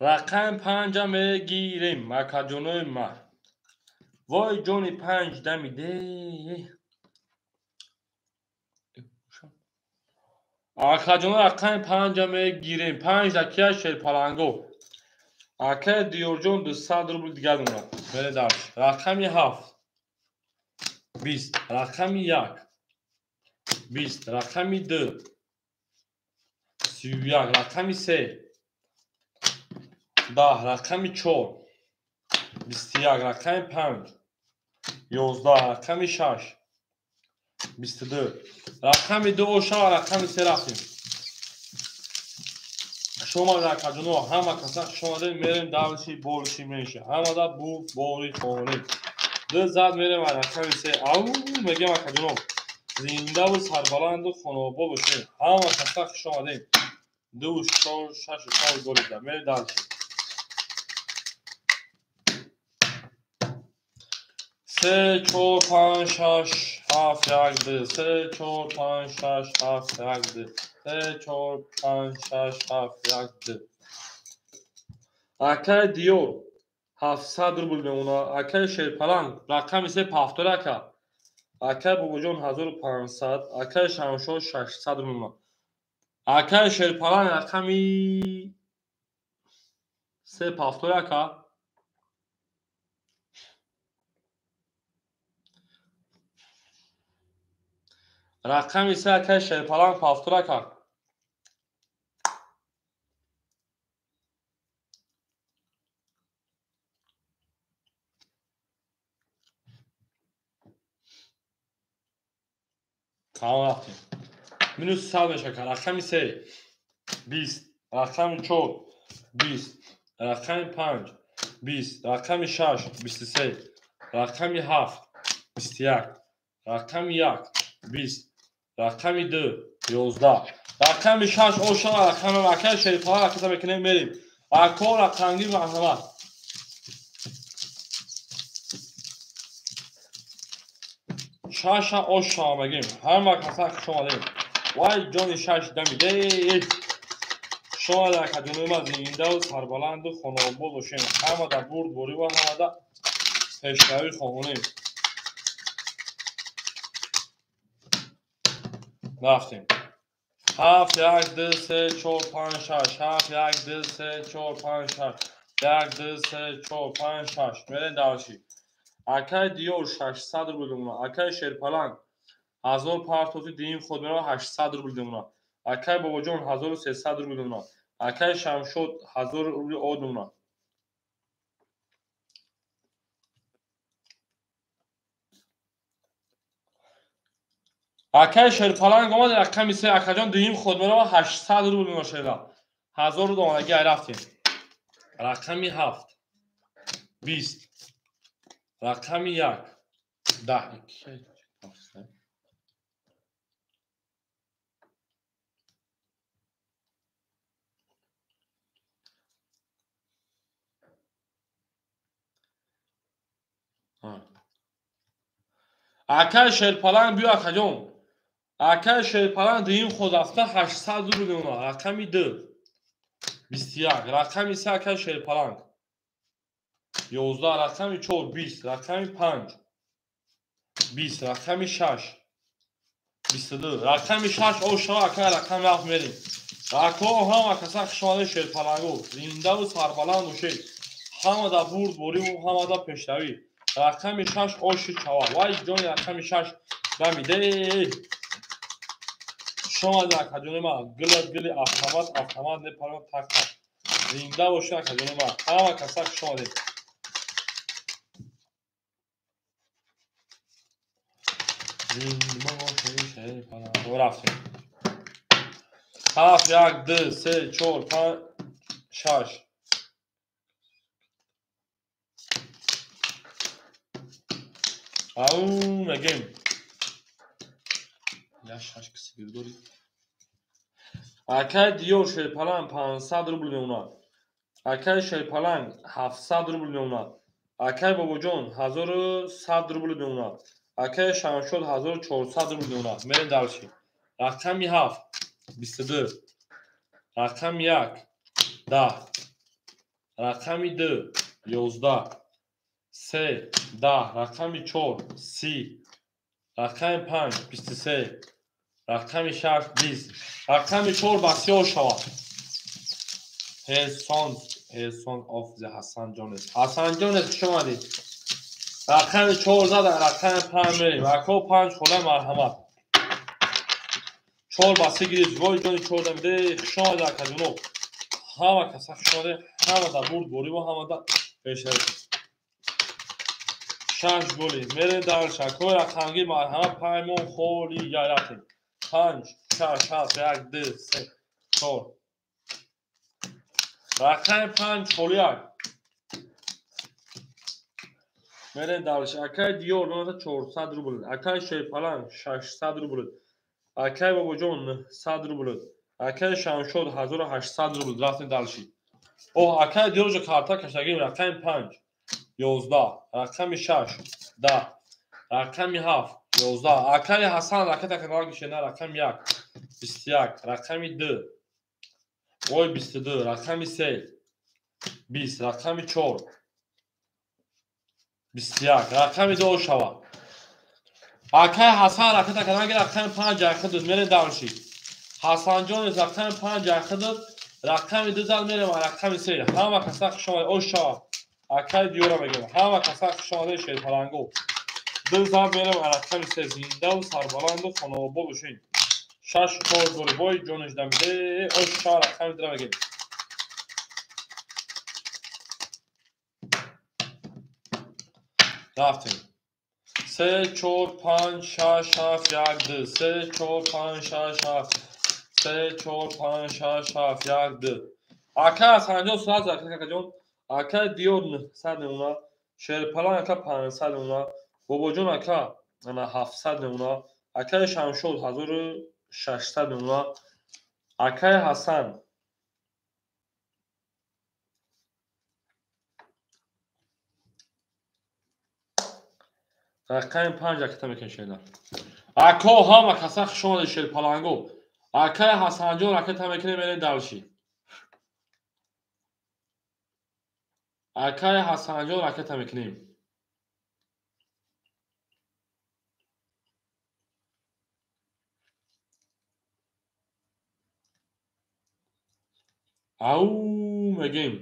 Рақами 5 мегирем, акаҷонои ма. Вой ҷони 5 дамиде. Акаҷоно рақами 5 мегирем. 5 дакия Шерпаланго. Акаи Диёрҷон 200 рубл дигар дона. Мере дарс. Рақами 7 20, рақами 1 20, рақами 2 31, рақами 3 10, рақами 4 21, рақами 5 11, рақами 6 22, рақами 2 оша рақами 3 рафтем. Хуш омадед акаҷоно, ҳама каса хуш омадед. Мерем дарси бориши меша. Ҳамада бурд бори хонем. 2 зад мерем рақами 3. Ау мегем акаҷоно. Зиндаву сарбаланду хонаобод бошед. Ҳама каса хуш омадед. 2 4 6 4 голида. Мерем дарси. 3 4 5 6 7 1 2 3 4 5 6 7 1 2 3 4 5 6 7 1 2. Акаи Диёр 700 рубл мемона. Акаи Шерпаланг рақами 3 повтор ака. Акаи Бобоҷон 1500, акаи Шамшод 600 рубл мемона. Акаи Шерпаланг рақами 3 повтор ака. Рақами 3 акаи Шерпаланг повтор ака. Тамом рафтем. Минус 100 мешака. Рақами 3 20, рақами 4 20, рақами 5 20, рақами 6 23, рақами 7 21, рақами 1 20, рақами 2 11, рақами 6 оша рақами акаи Шерпаланг ракета мекунем мерем. Ако рақамги марҳамат. Шаша оша мегем. Ҳама каса хуш омадем. Вай ҷони 6 дамиде. Хуш омадед акаҷонои ма, зиндаву сарбаланду хонаобод бошем. Ҳамада бурдборӣ ва ҳамада пешравӣ хоҳонем. Рафтем. 7 1 2 3 4 5 6 7 1 2 3 4 5 6 1 2 3 4 5 6. Мерем дальше. Акай Диёр 600 рубл мемонад. Акай Шерпаланг 1000 партофи дуюм ход мерава 800 рубл мемонад. Акай Бобоҷон 1300 рубл мемонад. Акай Шамшод 1000 рубли од мемонад. Акай Шерпаланг омад рақами 3. Акаҷон дуюм ход мерава 800 рубл мемонад шеда. 1000 рубл омадаги ай рафтем. Рақами 7 20 рақами 1 10. Акай Шерпаланг биё акаҷон. Акай Шерпаланг дуюм ход рафта 800 рубл мемонад. Рақами 2 21 рақами 3 акай Шерпаланг 11 рақами 4 20 рақами 5 20 рақами 6 22 рақами 6 ошава акай рақами 7 мерем. Ако ҳама каса хушомадед Шерпалангу. Зиндаву сарбаланд бошед. Ҳама да бурд бориву ҳама да пешравӣ. Рақами 6 оши чава. Вай ҷони рақами 6 дамиде. Хушомадед акаҷони ман. Гилат гили автомат автомат непарон так так. Зинда бошед акаҷони ман. Ҳама каса хушомадед. Зинда бошед Шерпаланг. Рафтем. 7 1 2 3 4 5 6. Ау мегем. Я 6 киси гирдори. Акай Диёр Шерпаланг 500 рубл мемонад. Акай Шерпаланг 700 рубл мемонад. Акай Бобоҷон 1100 рубл мемонад. Акай Шамшод 1400 рубл мемонад. Мерем дальше. Рақами 7 22 рақами 1 10 рақами 2 11 3 10 рақами 4 30 рақами 5 23 рақами 6 20 рақами 4 басёр шавад. Ҳерсон оф зе Ҳасан ҷонес. Ҳасан ҷонес хуш омадед. Рақами 4 зада рақами 5 мерем. Ако 5 хола марҳамат. 4 баси гирифт. Вой ҷони 4 дамиде. Хуш омадед акаҷоно. Ҳама каса хуш омадед. Ҳама да бурд бориву ҳама да пешравӣ. 6 голи. Мерем дальше. Акои рақамгир марҳамат паймон холи я рафтем. 5 6 7 1 2 3 4. Рақами 5 холи 1. Мерем дальше. Акай Диёр 400 рубл. Акай Шерпаланг 600 рубл. Акай Бобоҷон 900 рубл. Акай Шамшод 1800 рубл. Рафтем дальше. О, акай Диёр ҷо карта кашагим. Рақами 5 11 рақами 6 10 рақами 7 11. Акай Ҳасан ракета канал гишена. Рақами 1 21 рақами 2 ой 22 рақами 3 20 рақами 4 21 рақами 2 шава. Акай Ҳасан ракета канал гир. Рақами 5 айхидуд. Мерем дальше. Ҳасанҷон рақами 5 айхидуд. Рақами 2 зад мерем рақами 3. Ҳама каса хуш омадед. Ош шава. Акай Диёра мегем. Ҳама каса хуш омадед Шерпалангу. 2 зад мерем рақами 3. Зиндаву сарбаланду хонаобод бошед. 6 4 голи. Бой ҷониш дамиде. Ош шава рақами 2 мегем. Рафтем. 3 4 5 6 7 1 2 3 4 5 6 7 3 4 5 6 7 1 2. Ака Ҳасанҷон сразу акаҷон. Акай Диёр 900 мемонад. Шерпаланг ака 500 мемонад. Бобоҷон ака 700 мемонад. Акай Шамшод 1600 мемонад. Акай Ҳасан рақами 5 ракета мекунем. Ако ҳама каса хуш омадед Шерпалангу. Акай Ҳасанҷон ракета мекунем мерем дальше. Акай Ҳасанҷон ракета мекунем. Ау мегем.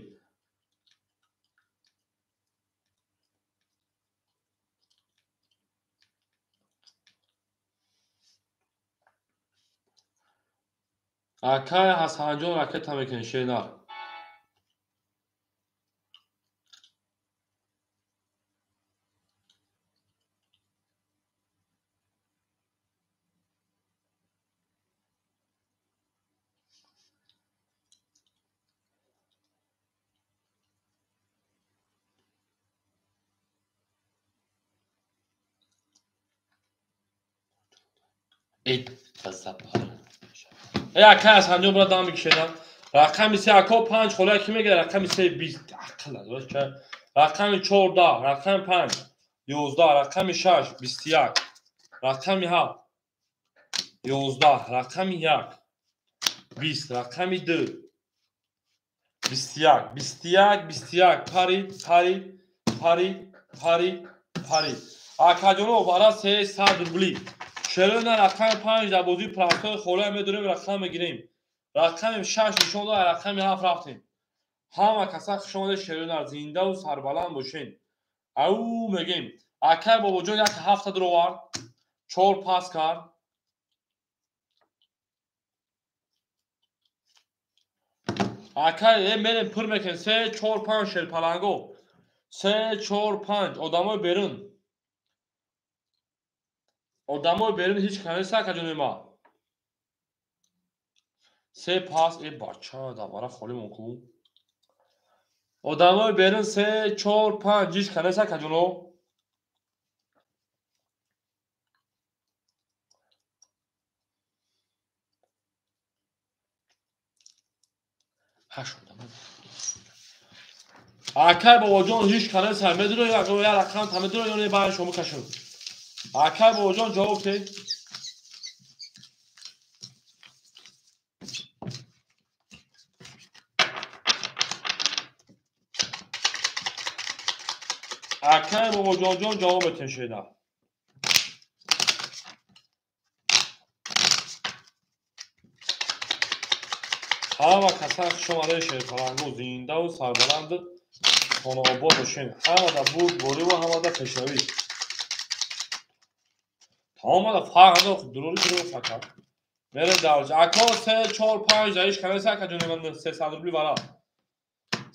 Акай Ҳасанҷон ракета мекунед шернар. Акай Ҳасанҷон бира дам бикшедам. Рақами се ако панҷ холия ки мегирад? Рақами се бист. Ақл надорад ча. Рақами чор даҳ, рақами панҷ ёздаҳ, рақами шаш бисту як, рақами ҳафт ёздаҳ, рақами як бист, рақами ду бисту як, бисту як, бисту як. Парид, парид, парид, парид, парид. Акаҷоно бара 300 рубли. Шерона рақами панҷ дар бозии простой холия медорем, рақам мегирем. Рақами шаш нишон дод, рақами ҳафт рафтем. Ҳама каса хуш омадед шерона, зиндаву сарбаланд бошен. Ау мегем. Акай бобоҷон як ҳафта дуровард, чор пас кард. Акай мерем пур мекунем. Се, чор, панҷ шерпаланго. Се, чор, панҷ. Одамои берун. Одамои берун ҳеҷ кас нест акаҷони ма. Се пас, э бача, давара холӣ мон ку. Одамои берун се, чор, панҷ ҳеҷ кас нест акаҷоно. Ҳашт одам. Акай бобоҷон ҳеҷ кас нест, медуро як рақам та медуро ё не баъд шумо кашед. Акай бобоҷон ҷавоб те. Акай бобоҷонҷон ҷавоб метен шеда. Ҳама каса хуш омадед шерпалангу, зиндаву сарбаланду хонаобод бошен. Ҳамада бурдбориву ҳамада пешравӣ. Тамомада фарқ надорад, дурури дурур фақат. Мерем дарҷа. Ако се, чор, панҷ да ҳеҷ кас нест акаҷони ман 300 рубли вара.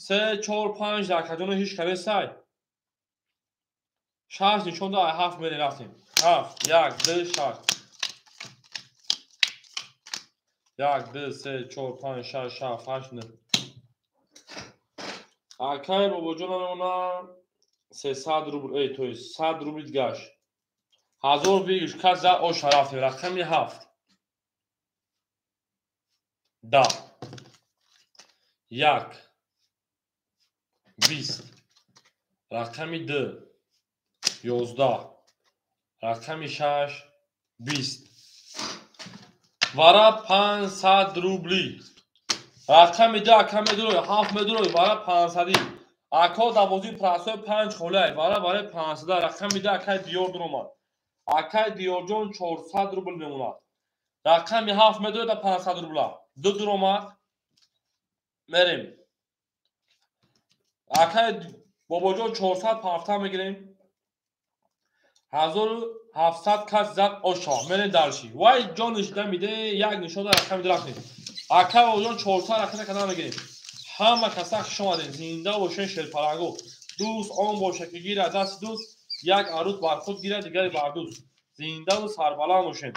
Се, чор, панҷ да акаҷони ҳеҷ кас нест. Шаш нишон дод, ҳафт мерем рафтем. Ҳафт, як, ду, шаш. Як, ду, се, чор, панҷ, шаш, ҳафт, ҳашт, нӯҳ. Акай бобоҷонам мемонад 300 рубл, то есть 100 рубли дигаш. Ҳазор бигиш кас за оша рафтем. Рақами ҳафт. Даҳ. Як. Бист. Рақами ду. Ёздаҳ. Рақами шаш. Бист. Вара 500 рубли. Рақами ду ака медурой, ҳафт медурой, вара 500. Ако дар бозии простой панҷ холиай, вара барои 500. Рақами ду акай Диёр дуромад. Акай Диёрҷон 400 рубл мемонад. Рақами ҳафт медурой да 500 рубла. Ду дуромад. Мерем. Акай бобоҷон 400 пафта мегирем. 1700 кас зад ошо. Мерем дарши. Вай ҷон нишида миде, як нишон дар рақами ду рафтем. Акай бобоҷон 400 рақами када мегирем. Ҳама каса хуш омадед. Зинда бошен шерпалангу. Дӯст он боша ки гирад дасти дӯст, як арӯз бар худ гирад, дигари бар дӯст. Зиндаву сарбаланд бошен.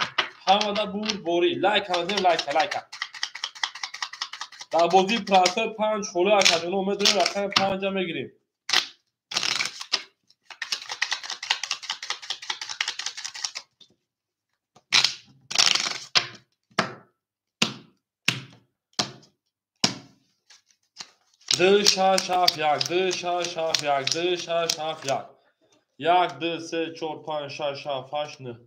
Ҳамада бурдборӣ. Лайка мезанем, лайка, лайка. Дар бозии простой панҷ холӣ акаҷоно медорем, рақами панҷа мегирем. Ду, шаш, ҳафт, як, ду, шаш, ҳафт, як, ду, шаш, ҳафт, як. Як, ду, се, чор, панҷ, шаш, ҳафт, ҳашт, нӯҳ.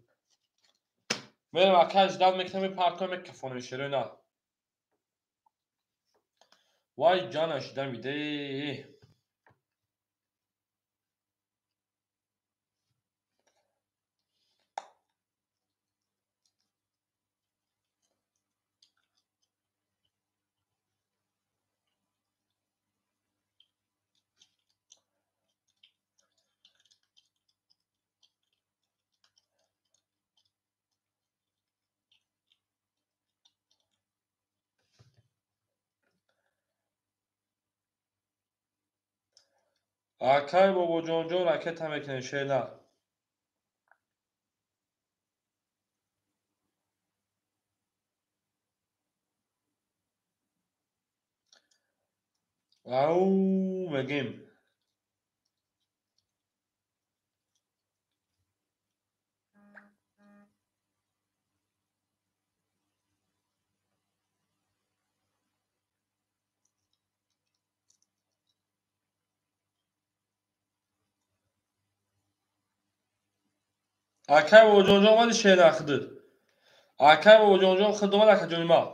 Мерем акай ждат мекунем, мепартоем, мекафонем шерои на. Вай ҷана шида миде. Акай бобоҷонҷон ракета мекунем шена. Ау мегем. Акай бобоҷонҷон омади шена худат. Акай бобоҷонҷон худ омад акаҷони ман.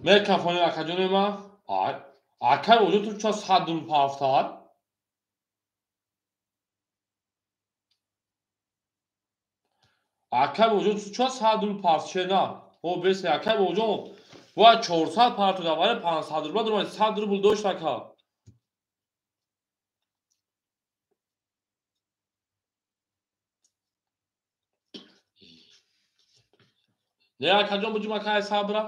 Мекафони акаҷони ман. Ай, акай бобоҷон ту ча 100 рубл пафтар? Акай бобоҷон ту ча 100 рубл пафт шена? О бесе акай бобоҷон бояд 400 парту да вале 500 рубла дурмай 100 рубл дошт ака. Не акаҷон буҷум ака ай сабра.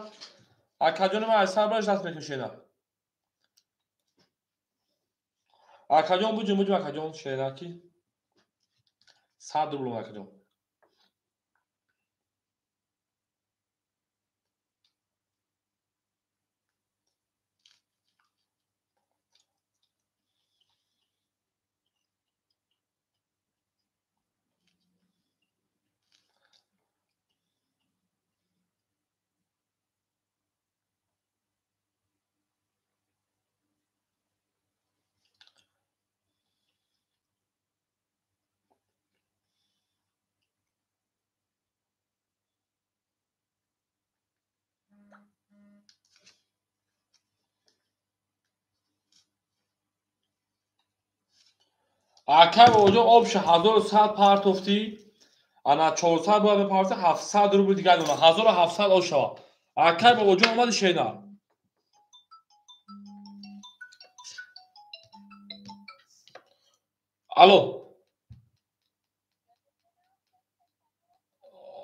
Акаҷони ман ай сабраш даст мекашена. Акаҷон буҷум буҷум акаҷон шена ки 100 рубл акаҷон. Акай бобоҷон обши 1100 партофтӣ, ана 400 бояд мепартофти, 700 рубл дигар дона, 1700 об шава. Акай бобоҷон омади шена. Алло.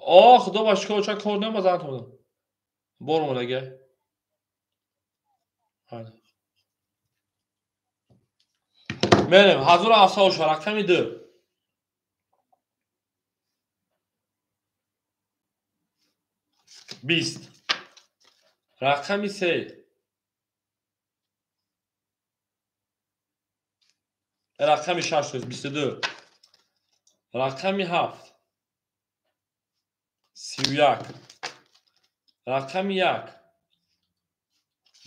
О, худо ба шукр, ча кор нема занг омадам. Бор омадага. Мерем, 1700 шава, рақами 2. 20. Рақами 3. Рақами 6, 22. Рақами 7. 31. Рақами 1.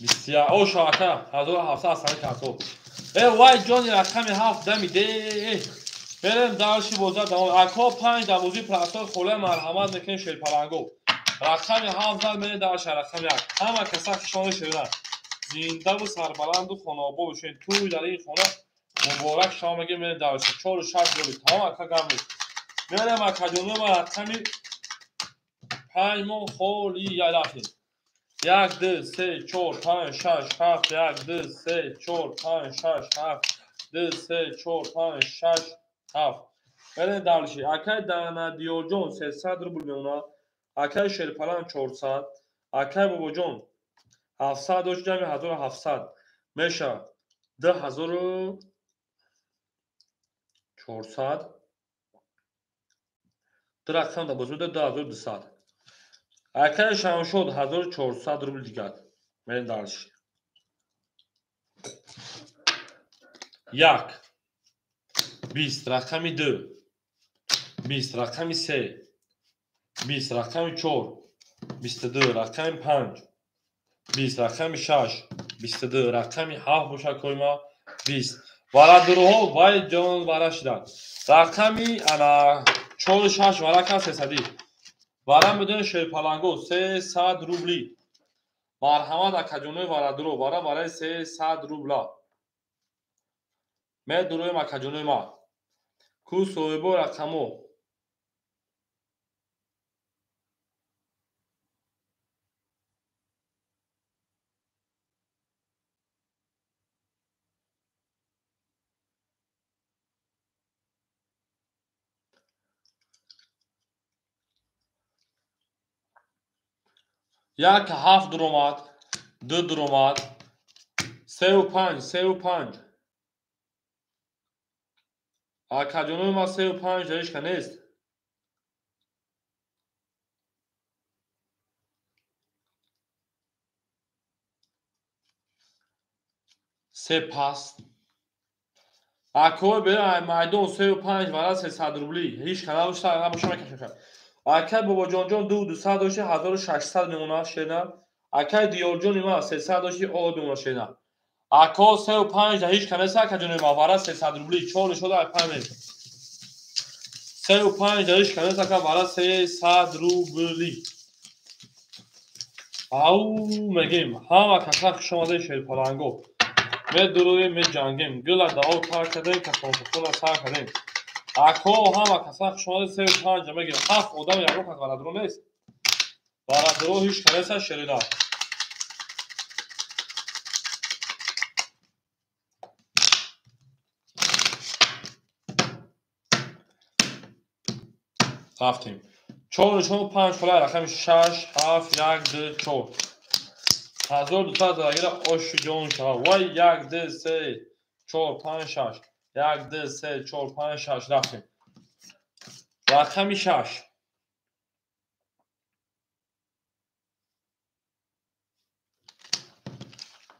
21. О, шава, ака, 1700 асани картоф. Вай ҷони рақами 7 дамиде. Берем дарши боза давом. Ако 5 дар бозии простой холе марҳамат мекунем шерпаланго. Рақами 7 зад мерем дарши рақами 1. Ҳама каса хушони шеран. Зиндаву сарбаланду хонаобод бошед. Туй дар ин хона муборак шумо мегем мерем дарши 4 6 роли. Тамом ака гам нест. Мерем акаҷоно ма рақами 5 мо холи рафтем. 1, 2, 3, 4, 5, 6, 7, 1, 2, 3, 4, 5, 6, 7, 2, 3, 4, 5, 6, 7. Берем дальше. Акай Данадиёрҷон 300 рубл мемонад. Акай Шерпалан 400. Акай Бобоҷон 700 дошт, ҷамъи 1700 мешавад 2400. Ду рақам дар бозӣ 2200. Акай Шамшод 1400 рубл дигар. Мерем дальше. 1 20 рақами 2 20 рақами 3 20 рақами 4 22 рақами 5 20 рақами 6 22 рақами 7 бошад койма 20. Варадурҳо вай ҷон вара шиданд. Рақами ана 4 6 варака 300. Вара медонед шерпаланго 300 рубли. Марҳамат акаҷонои варадуро вара вараи 300 рубла. Медуроем акаҷонои ма. Ку соҳибо рақамо. 1 7 дуромад, 2 дуромад, 3 5, 3 5. Акаҷонои ма 3 5 даришка нест. Се паст. Акои бера майдон 3 5 вара 300 рубли. Ҳеҷ канал набоша мекашам. Акай бобоҷонҷон 2200 дошти 1600 мемона шена. Акай диёрҷони ма 300 дошти од мемона шена. Ако 3 5 да ҳеҷ канал акаҷони ма вара 300 рубли 4 шуда 5. 3 5 да ҳеҷ канал ака вара 300 рубли. Ау мегем ҳама каса хуш омадед шерпаланго. Медуруем, меҷангем. Гила дао тар кардем, касонкасона сар кардем. Ако ҳама каса хуш омадед 3 5 мегем. 7 одам ягон кас варадро нест. Варадро ҳеҷ канал шерина. Рафтем. 4 нишон 5 хола рақами 6 7 1 2 4. 1200 дагира ошу ҷон шава. Вай 1 2 3 4 5 6. 1 2 3 4 5 6 рафтем. Рақами 6.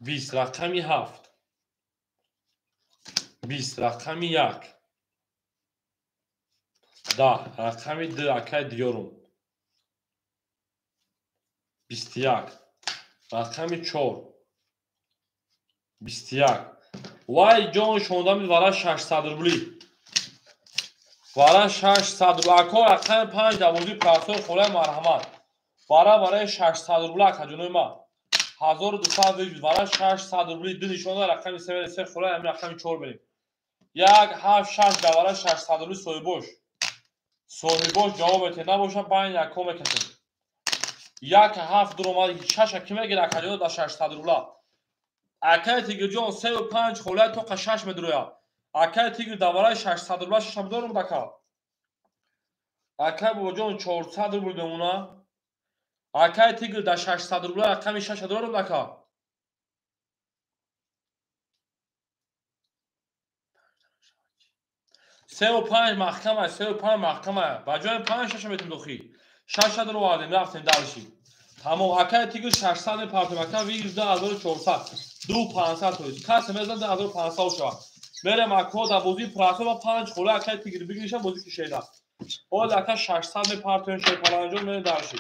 20 рақами 7. 20 рақами 1. 10 рақами 2 акай диёрум. 21 рақами 4. 21. Вай ҷон шондами вара 600 рубли. Вара 600 рубли. Ако рақами 5 давози прасор холай марҳамат. Вара барои 600 рубли акаҷонои ма. 1200 вижуд вара 600 рубли. Ду нишонда рақами 3 3 холай ҳамин рақами 4 берем. 1 7 6 давара 600 рубли соҳибош. Соҳибош ҷавоб ете набоша байн яко мекашем. 1 7 дуромад 6 ки мегира акаҷоно да 600 рубла. Акай тигрҷон 3 5 холай тоқа 6 медуроя. Акай тигр давараи 600 рубла 6 медорум дака. Акай бобоҷон 400 рубл мемона. Акай тигр да 600 рубла рақами 6 дорум дака. 3 5 маҳкама, 3 5 маҳкама. Ба ҷои 5 6 метем дохил. 6 ро овардем, рафтем дарши. Тамом, акай тигр 600 мепартем, ака вигр 2400, 2500 тоист. Касе мезан 2500 шава. Мерем ако да бозии прасо 5 хола акай тигр бигириша бозӣ кишеда. Ҳол ака 600 мепартем, шерпаланҷон мерем дарши.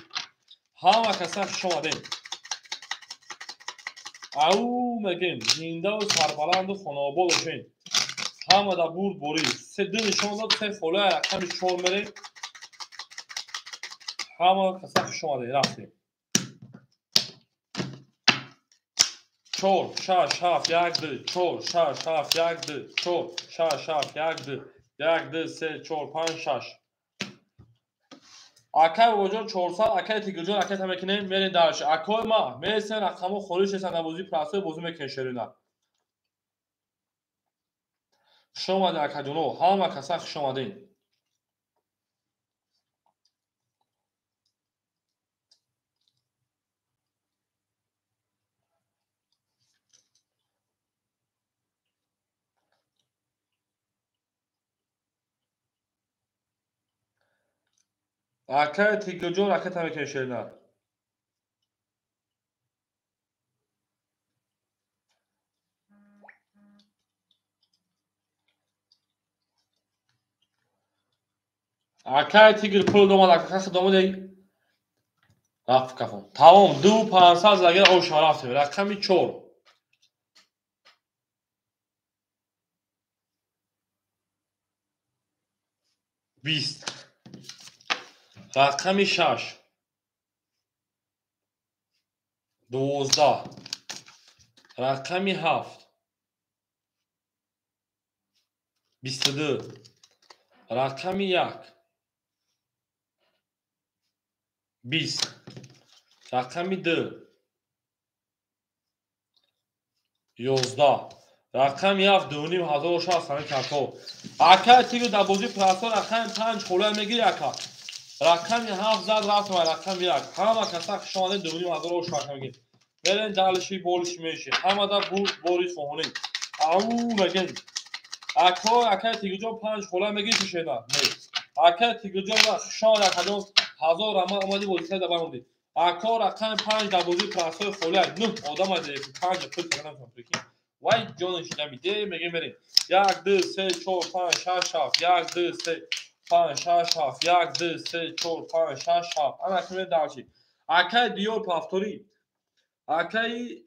Ҳама каса хуш омадем. Ау мегем, зиндаву сарбаланду хонаобод бошед. Ҳама да бурд борӣ. Се ду нишон дод, се хола рақами 4 мерем. Ҳама каса хуш омадед, рафтем. 4 6 7 1 2 4 6 7 1 2 4 6 7 1 2 1 2 3 4 5 6. Акай бобоҷон 400, акай тигрҷон акай та мекунем, мерем дарш. Акои ма мересем рақамо холиш нестанд, дар бозии прасои бозӣ мекунем шерина. Хуш омадед акаҷоно, ҳама каса хуш омадед. Акай тигрҷон акай та мекунем шерина. Акай тигр пул домад, ака кас домад рафт кафон. Тамом, 2500 загира оша рафтем. Рақами 4. 20. Рақами 6. 12. Рақами 7. 22. Рақами 1. 20. Рақами 2. 11. Рақами 7 2500 ҳамин карто. Акай тигр дар бозии прасо рақами 5 хола мегири ака. Рақами 7 зад рафт ва рақами 1. Ҳама каса хуш омадед, 2500 ош рақам мегем. Мерен далиши болиши меши. Ҳамада бурд бори хоҳонед. Ау мегем. Ако акай Тигиҷон 5 хола меги шишена. Не. Акай Тигиҷон хуш омад акаҷон 1000 рама омади бозӣ да баромадӣ. Ако рақами 5 дар бозии прасои холия 9 одам аде 5 пул кардам прикинь. Вай ҷонаш намиде мегем мерем. 1 2 3 4 5 6 7 1 2 3 5 6 7 1 2 3 4 5 6 7. Ана каме дальше. Акай Диёр повтори. Акай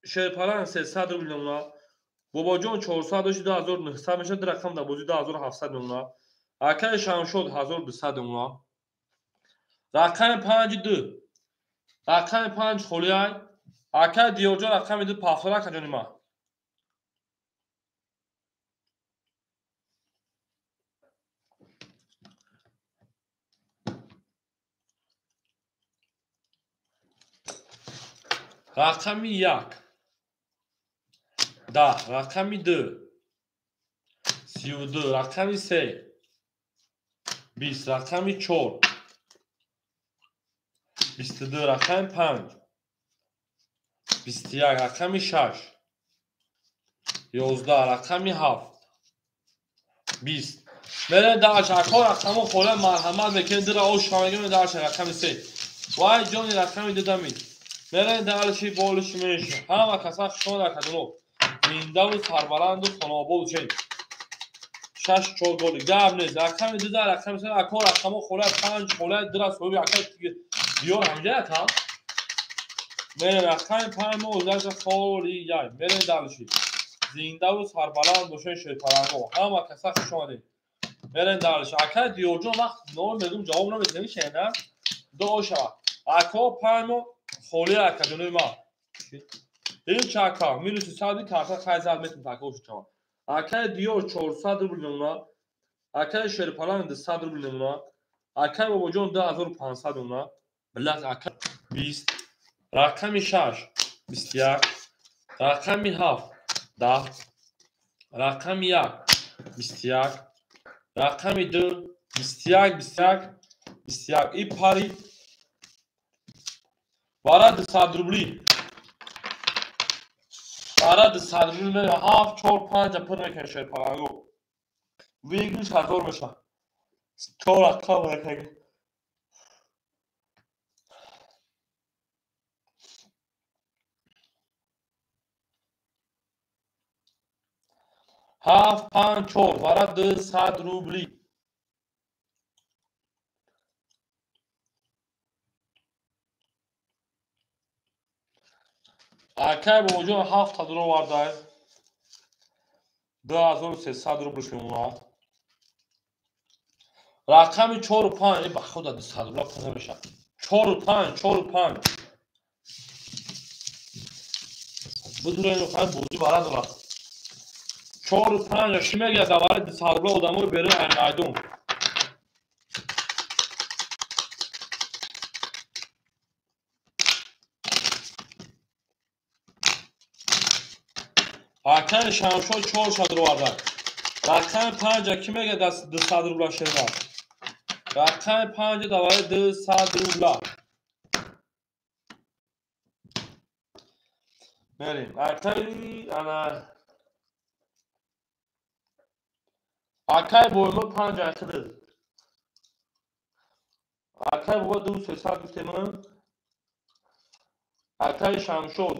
Шерпалан 300 рубл мемона. Бобоҷон 400 дошт 2900 мешад, рақам дар бозӣ 2700 мемона. Акай Шамшод 1200 мемона. Рақами 5 2. Рақами 5 холиай. Акай Диёрҷон рақами 2 повтор акаҷони ман. Рақами 1 10, рақами 2 32, рақами 3 20, рақами 4 22, рақами 5 21, рақами 6 11, рақами 7 20. Мерем дальше. Ако рақамо хола марҳамат мекунем, дира ош мегем дальше рақами 3. Вай ҷони рақами 2 дамид. Мерем дальше болиши меши. Ҳама каса хуш омад акаҷоно. Зиндаву сарбаланду хонаобод бошед. 6 4 голи гап нест. Рақами 2 рақами 3 ако рақамо хола 5 хола дира соҳиби акай Диёр ҳамҷа ака. Мерем рақами 5 мо озаша холияй. Мерем дальше. Зиндаву сарбаланд бошед шерпаланго. Ҳама каса хуш омадед. Мерем дальше. Акай Диёрҷон вақт ном мегум ҷавоб намедиҳад, намешавад, на? Дуо шавад. Ако 5 мо холия акаҷонои ман. Ҳеҷ ака минуси 100 карта хай зад метон такош шавад. Акай Диёр 400 рубл мемона. Акай Шерпалан 200 рубл мемона. Акай Бобоҷон 2500 мемона. Билах ака 20. Рақами 6 21. Рақами 7 10. Рақами 1 21. Рақами 2 21 21 21. И пари Вара 200 рубли. Вара 200 рубли мере 7 4 5 пур мекунем Шерпаланго. Выигрыш 1000 меша. 4 рақам мекунем. 7 5 4 вара 200 рубли. Акай Бобоҷон 7 овардай. 2300 рублш мемонад. Рақами 4 5 ба худа 200 рубла пул мешавад. 4 5 4 5. Будурен рақами бозӣ барад дорад. 4 5 ши мегӯяд давари 200 рубла одамои берун майдон. Акай Шамшод 400 овард. Рақами 5 ки мегӯяд 200 рубла шева. Рақами 5 давари 200 рубла. Мерем. Акай ана Акай Бойло 5 ахир. Акай бо 2 300 гуфтем. Акай Шамшод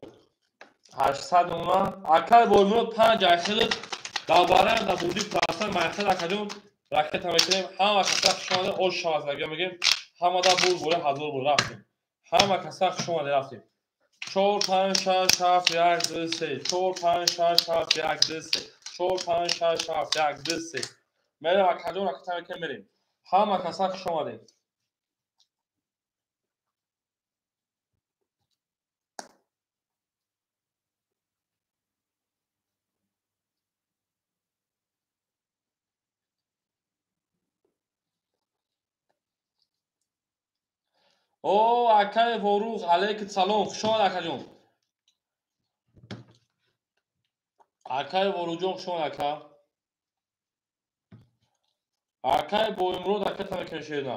800 мемона. Акай Бойло 5 ахир давбара дар бозии праса майхел акаҷон ракета мекунем. Ҳама каса хуш омадед, ош шавазагия мегем. Ҳамада бур бола 1000 бур рафтем. Ҳама каса хуш омадед рафтем. 4 5 6 7 1 2 3 4 5 6 7 1 2 3 4 5 6 7 1 2 3. Мерем акаҷон ракета мекунем мерем. Ҳама каса хуш омадед. О, акай Ворух, алейкум салом, хуш омад акаҷон. Акай Воруҷон, хуш омад ака. Акай Боимрод, ака тамакашена.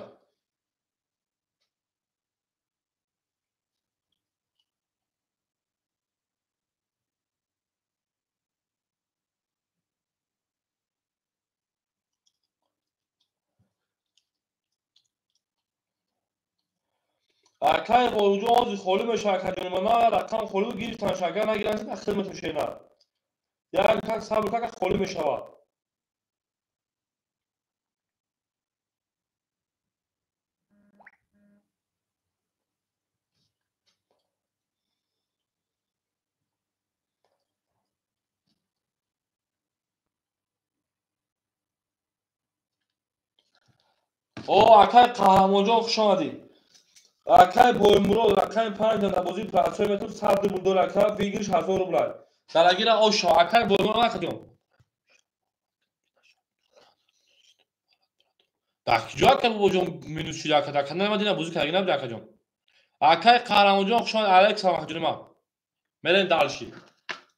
Акай Боруҷон ози холӣ мешавад, акаҷони ман, на рақам холӣ гирифтанш, агар нагиранд, ахир метушена. Як так сабр как холӣ мешавад. О, акай Қаҳрамонҷон, хуш омадӣ. Акай Боймурод, рақами 5 дар бозии процесс метр 100 рубл дор, ака выигрыш 1000 рубл. Дарагира ошо, акай Боймурод акаҷон. Дар куҷо ака бобоҷон минус шуд ака? Дар канали ман дина бозӣ кардаги набуд акаҷон. Акай Қаҳрамонҷон, хуш омадӣ. Алейкум салом акаҷони ман. Мерем дальше.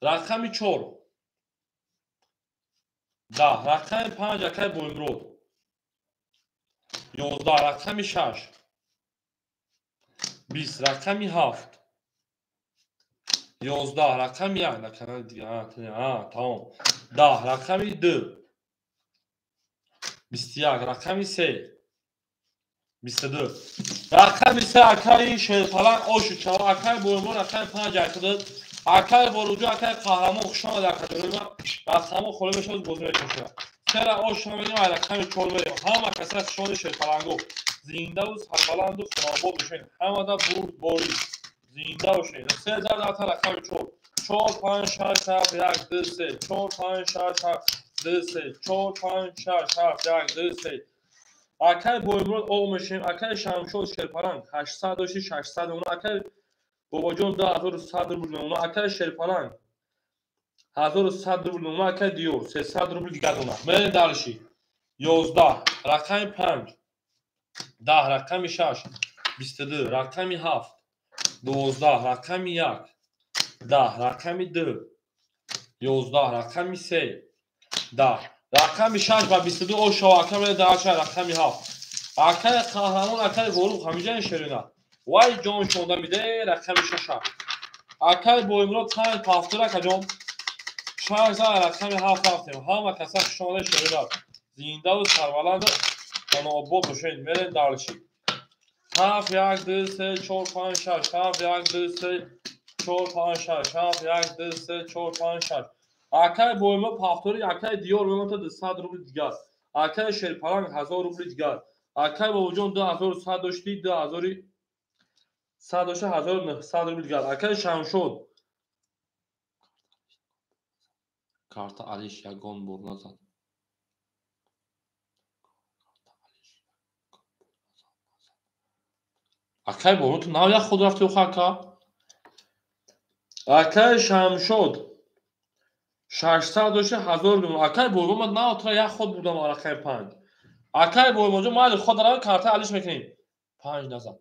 Рақами 4. 10, рақами 5 акай Боймурод. 11, рақами 6. 20, рақами 7. 11, рақами 1, дар канали дигар, тамом. 10, рақами 2. 21, рақами 3. 22. Рақами 3 акаи Шерпаланг ошу чава, акаи Боймурод рақами 5 акади. Акаи Боруҷо, акаи Қаҳрамон, хуш омадед акаҷони ман. Рақамҳо холӣ мешавад, бозӣ мекунем. Сера ош мерем, рақами 4 мерем. Ҳама каса хуш омадед Шерпаланго. Зиндаву сарбаланду хонобод бошед. Ҳамада бурдборӣ. Зинда бошед. Се зар ата рақами 4. 4 5 6 7 1 2 3 4 5 6 7 2 3 4 5 6 7 1 2 3. Акай Боймурод оғ мешем, акай Шамшод Шерпаланг 800 дошти 600 мемона, акай Бобоҷон 2100 рубл мемона, акай Шерпаланг 1100 рубл мемона, акай Диёр 300 рубл дигар мемона. Мерем дальше. 11, рақами 5. 10, рақами 6. 22, рақами 7. 12, рақами 1. 10, рақами 2. 11, рақами 3. 10, рақами 6 ва 22 ошо, ака мере дальше рақами 7. Акай Қаҳрамон, акай Ворух ҳамиҷа шерина. Вай ҷон шонда миде рақами 6. Акай Боймурод 5 ҳафтур акаҷон. 6 рақами 7 рафтем. Ҳама каса хуш омадед шерина. Зиндаву сарбаланду хонобод бошед. Мерем дальше. 7 1 2 3 4 5 6 7 1 2 3 4 5 6 7 1 2 3 4 5 6. Акай Боймурод ҳафтури, акай Диёр мемонад 200 рубл дигар. Акай Шерпаланг 1000 рубл дигар. Акай Бобоҷон 2100 дошти, 2100 дошти, 1900 рубл дигар. Акай Шамшод карта Алиш ягон бор назад. Акай Боймурод ту нав як худ рафти охо ака? Акай Шамшод 600 дошти, 1000 рубл. Акай Боймурод ман нав тура як худ бурдам рақами 5. Акай Боймурод майли худ равем карта Алиш мекунем. 5 назад.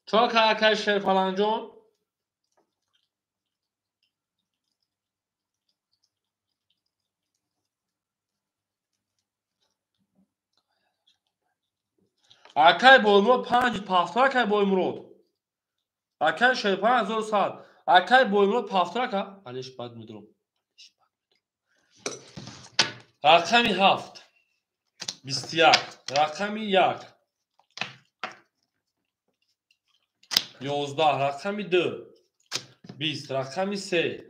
Чор акай Шерпаланҷон? Акай Боймурод 5 пафтор, акай Боймурод. Акай Шерпаланг 1100. Акай Боймурод пафтор ака? Алиш бад медурам. Рақами 7. 21. Рақами 1. 11, рақами 2. 20, рақами 3.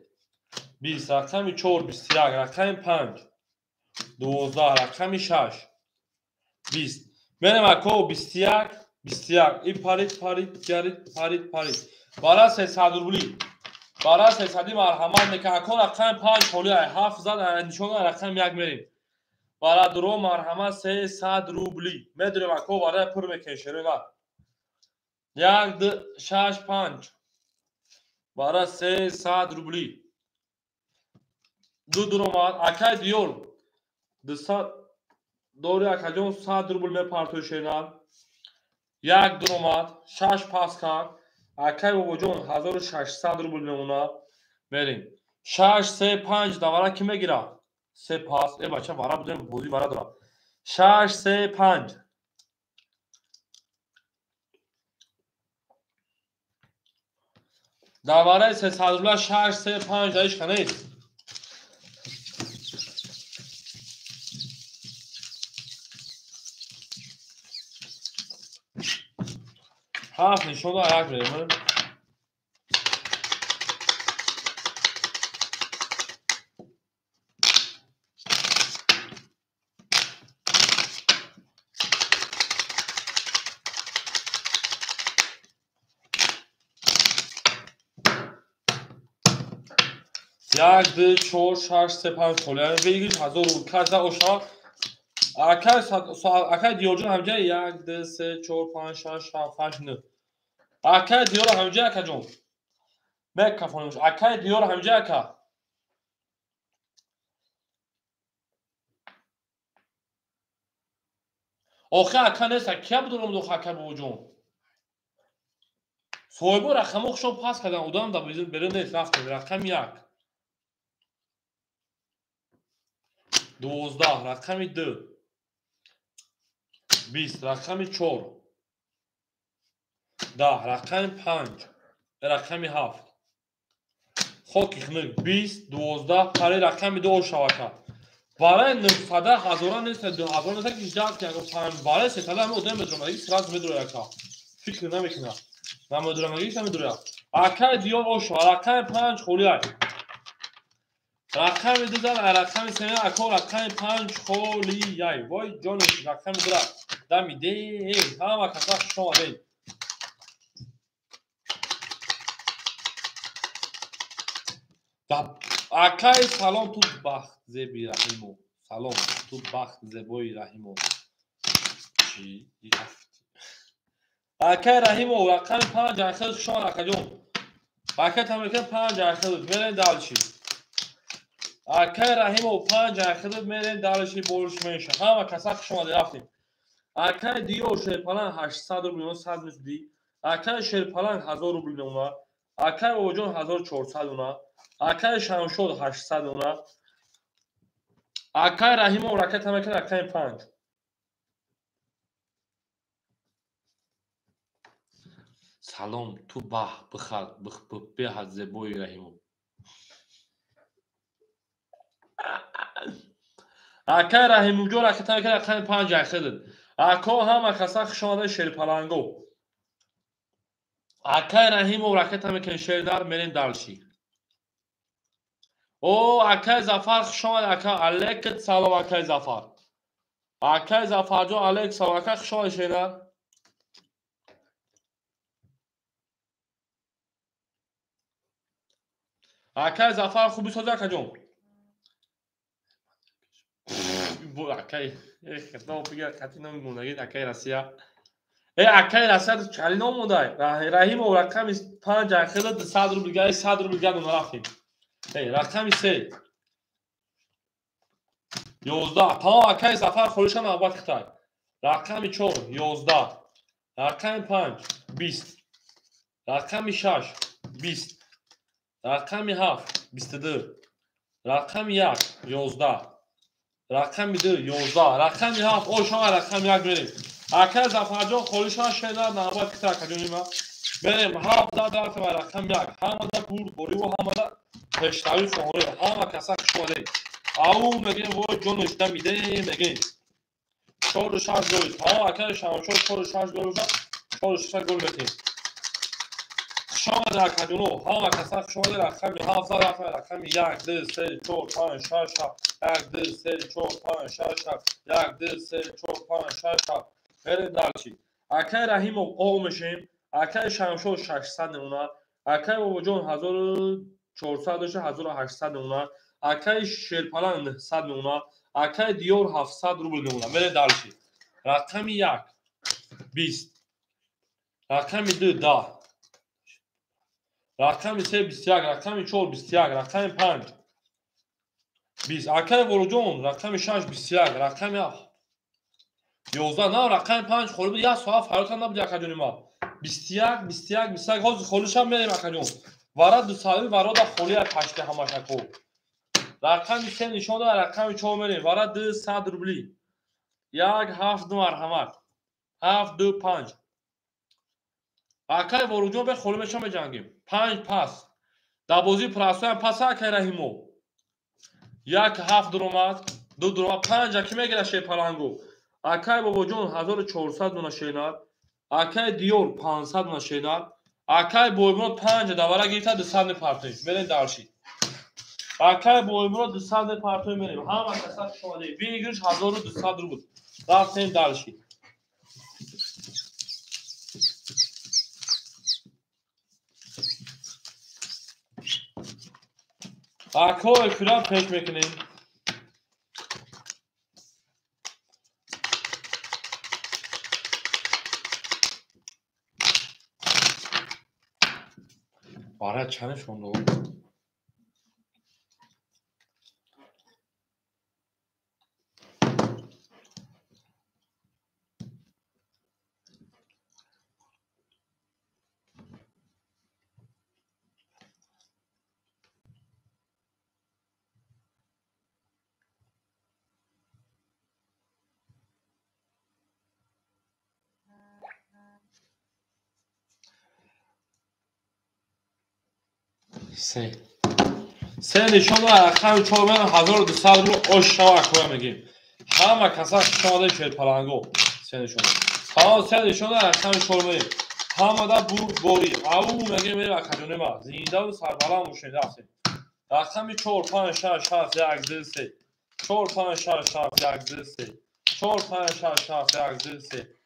20, рақами 4, 21, рақами 5. 12, рақами 6. 20. Мерем ако 21, 21. И парид, парид, гарид, парид, парид. Бара 300 рубли. Бара 300 марҳамат мекунам. Ако рақами 5 холӣ ай 7 зад, нишон рақами 1 мерем. Бара дуро марҳамат 300 рубли. Медурем ако бара пур мекунем шерина. 1 2 6 5. Бара 300 рубли. Ду дуромад. Акай Диёр 200 дори акаҷон 100 рубл мепартои шерина. 1 дуромад. 6 пас кард. Акай Бобоҷон 1600 рубл мемонад. Мерем. 6 3 5 давара ки мегирад? 3 пас. Э бача вара будем, бозӣ вара дорад. 6 3 5. Дар вараи 300 рубла 6, 3, 5 даишка нест. Ҳафт нишон да як мерем. Як, ду, чор, шаш, се, панҷ холӣ. Бигир 1000 рубл. Каса ошава. Акай Диёрҷон ҳамҷа 1, 2, 3, 4, 5, 6, 7, 8, 9. Акай Диёр ҳамҷа акаҷон. Мекафонемш. Акай Диёр ҳамҷа ака. Охи ака нест, кия будурам дох ака бобоҷон? Соҳибо рақамҳо хушон пас кардан, одам да берун нест, рафтем. Рақами 1. 12, рақами 2. 20, рақами 4. 10, рақами 5, рақами 7. Хоки хунук 20, 12, пари рақами 2 ошавака. Барои 900 ҳазора нест, 2000 нест, ки ждат ки панҷ барои 300 ҳам одам медурамаги, сразу медура ака. Фикр намекунад. Намедурамаги, намедура. Акай Диёр ошава, рақами 5 холӣ ай. Рақами 2 дар рақами 3 ако рақами 5 холӣ ай. Вой ҷониш рақами 2 дамиде, ҳама каса хуш омадед. Акай салом ту бахт зеби Раҳимо. Салом ту бахт зебои Раҳимо. Чӣ? Акай Раҳимо рақами 5 ахир хуш омад акаҷон. Акай тамрика 5 ахир мерем далчи. Акай Раҳимов 5 ахир мерем далчи болш меша. Ҳама каса хуш омадед рафтем. Акай Диёр Шерпаланг 800 рубл меона 100 мисди. Акай Шерпаланг 1000 рубл меона. Акай Бобоҷон 1400 меона. Акай Шамшод 800 меона. Акай Раҳимов ракета мекунад рақами 5. Салом ту баҳ бихар беҳад зебои Раҳимов. Акай Раҳимовҷон ракета мекунад рақами 5 ахир. Ако ҳама каса хуш омадед Шерпаланго. Акай Раҳимов ракета мекунад шердар мерем далши. О, акай Зафар хуш омад ака. Алейкум салом акай Зафар. Акай Зафарҷон алейкум салом ака хуш омад шердар. Акай Зафар хуби созӣ акаҷон. Акай хато бигир хати номи мондагӣ акай Россия. Акай Россия чали ном мондай. Раҳимов рақами 5 ахир 100 рубл гай 100 рубл гай рафтем. Рақами 3. 11. Тамом акай Зафар холиша навбат хитай. Рақами 4 11. Рақами 5 20. Рақами 6 20. Рақами 7 22. Рақами 1 11. Рақами 2 11. Рақами 7 ошава рақами 1 мерем. Акай Зафарҷон холиша шедар навбат хитай акаҷони ма. Мерем 7 дар рақами 1. Ҳамада бурдбориву ҳамада пешравӣ хоҳонӣ. Ҳама каса хуш омадед. Ау мегем вой ҷониш дамиде мегем. 4 6 гол. Тамом акай Шамшод 4 6 гол шуд. 4 6 гол метем. Хуш омадед акаҷоно. Ҳама каса хуш омадед. Рақами 7 рақами 1 2 3 4 5 6 7 1 2 3 4 5 6 7 1 2 3 4 5 6 7. Мерем далчи. Акай Раҳимов о мешем. Акай Шамшод 600 мемона. Акай Бобоҷон 1400 дошта 1800 мемона. Акай Шерпаланг 900 мемона. Акай Диёр 700 рубл мемона. Мерем далчи. Рақами 1 20. Рақами 2 10. Рақами 3 21. Рақами 4 21. Рақами 5 20. Акай Бобоҷон рақами 6 21. Рақами 11. На рақами 5 холӣ буд. Як соат фарёдам набуд акаҷони ма. 21 21 21 ҳозир холишам мерем акаҷон. Вара дусави варода холӣ пашти ҳамаш ако. Рақами 3 нишон дод, рақами 4 мерем. Вара 200 рубли. 1 7 2 марҳамат. 7 2 5. Акай Воруҷон бе холӣ мешам меҷангим. 5 пас. Дар бозии простой пас акай Раҳимов. 1 7 дуромад, 2 дуромад, 5 аки мегира шерпалангу. Акай Бобоҷон 1400 дона шернар. Акай Диёр 500 дона шернар. Акай Боймурод 5 давара гирифта 200 мепартоем. Мерем дарши. Акай Боймурод 200 мепартоем мерем. Ҳама каса хуш омадед. Выигрыш 1200 рубл. Рафтем дарши. Ако эфира пеш мекунем. Бара чанд шондо? Се нишон рақами 4 ман 1200 рубл ош шава акоя мегим. Ҳама каса хуш омадед шерпаланго. Се нишон. Ҳа се нишон рақами 4 мерем. Ҳамада бурдборӣ. Ау мегим мерем акаҷоне ма. Зиндаву сарбаланд бошед рафтем. Рақами 4 5 6 7 1 2 3 4 5 6 7 1 2 3 4 5 6 7 1 2 3.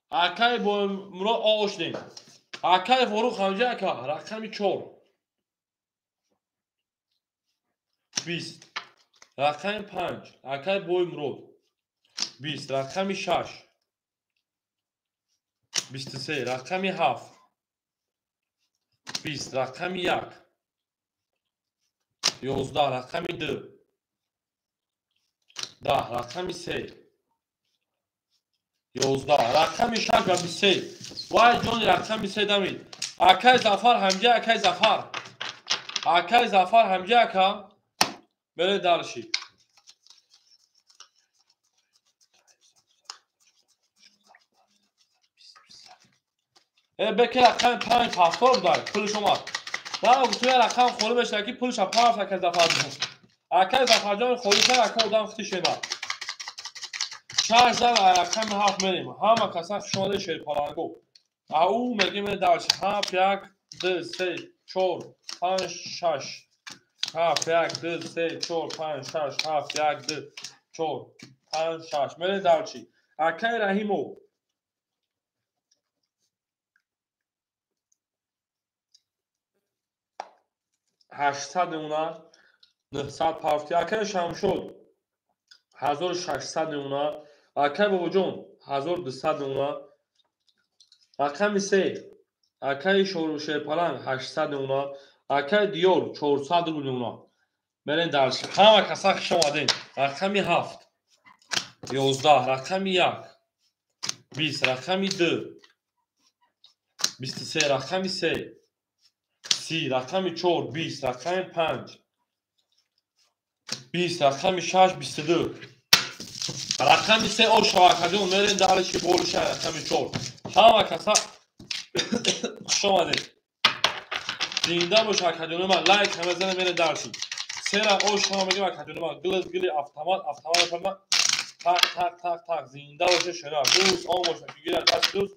Акай Боймурод ошдем. Акай Форух ҳамҷа ака рақами 4 20 рақами 5 акай Боймурод 20 рақами 6 23 рақами 7 20 рақами 1 11 рақами 2 10 рақами 3 11 рақами 6 ва 23. Вай ҷони рақами 3 дамид. Акай Зафар ҳамҷа акай Зафар. Акай Зафар ҳамҷа ака. Бере дарши. Беки рақами 5 паспор будай. Пулш омад. Ман гуфтам рақам холӣ мешава ки пулша парт акай Зафар. Акай Зафарҷон холӣ шава ака одам хити шева. 6 зан рақами 7 мерем. Ҳама каса хуш омадед шерпаланго. Ау мегим дарш 7 1 2 3 4 5 6 7 1 2 3 4 5 6 7 1 2 4 5 6 мерем дарчи. Акай Раҳимов 800 мемона 900 парти. Акай Шамшод 1600 мемона. Акай Бобоҷон 1200 мемона. Рақами 3 акай Шерпаланг 800 мемона. Акай Диёр 400 рубл мемона. Мерем дарш. Ҳама каса хуш омадед. Рақами 7 11 рақами 1 20 рақами 2 23 рақами 3 30 рақами 4 20 рақами 5 20 рақами 6 22 рақами 3 ош шавакаҷон мерем дарши болиша рақами 4. Ҳама каса хуш омадед. Зинда бош акаҷони ман. Лайк ҳама зана мерем дарши. Сера ош шава мегим акаҷони ман. Гилз гили автомат автомат фарма так так так так. Зинда боша шера. Дӯст он боша ки гирад даст дӯст.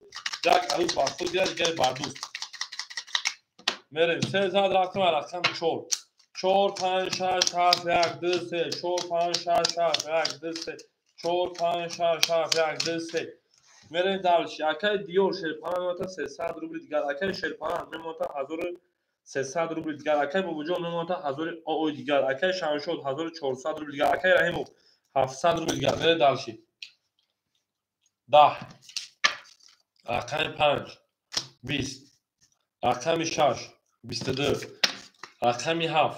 Як арӯз бар худ гирад дигари бар дӯст. Мерем се зад рафтем рақами 4 4 5 6 7 1 2 3 4 5 6 7 1 2 3 4 5 6 7 1 2 3. Мерем дальше. Акай Диёр Шерпаланг мемонад 300 рубл дигар. Акай Шерпаланг мемонад 1300 рубл дигар. Акай Бобоҷон мемонад 1000 ОО дигар. Акай Шамшод 1400 рубл дигар. Акай Раҳимов 700 рубл дигар. Мерем дальше. 10 рақами 5 20 рақами 6 22 рақами 7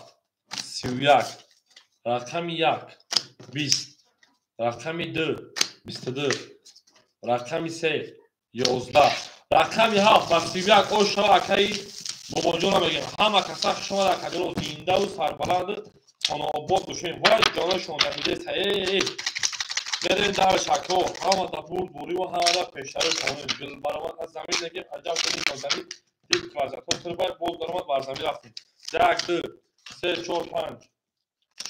31 рақами 1 20 рақами 2 22 рақами 3 11 рақами 7 ва 31. Ош шава акаи Бобоҷонро мегӯем. Ҳама каса хуш омад акаҷоно. Зиндаву сарбаланд хонаобод бошем. Вай ҷонашон дамидест. Мерем дар шако, ҳама да бурд бурӣ ва ҳама да пештари шонем. Гил баромад аз замин, лекин аҷаб шуди ба замин. Дид вазиятҳо тирбай боз даромад бар замин рафтем. 1 2 3 4 5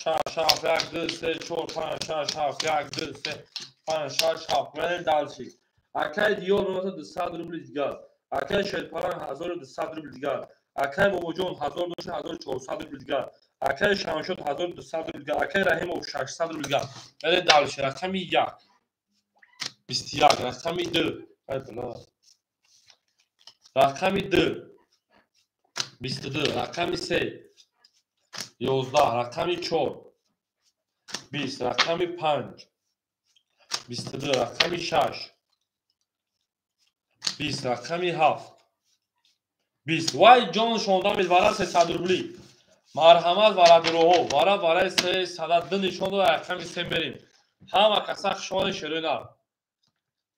6 7 1 2 3 4 5 6 7 1 2 3 5 6 7. Мерем дальше. Акай Диёр мемонад 200 рубли дигар. Акай Шерпаланг 1200 рубли дигар. Акай Бобоҷон 1000 дошт 1400 рубли дигар. Акай Шамшод 1200 рубли дигар. Акай Раҳимов 600 рубли дигар. Мерем дальше. Рақами 1 21, рақами 2, ай бла. Рақами 2 22, рақами 3 11, рақами 4 20, рақами 5 22, рақами 6 20, рақами 7 20. Вай ҷон шонда мед вара 300 рубли. Марҳамат варадироҳо, вара вараи 302 нишон дод, рақами 3 мерем. Ҳама каса хушомадед шерои нар.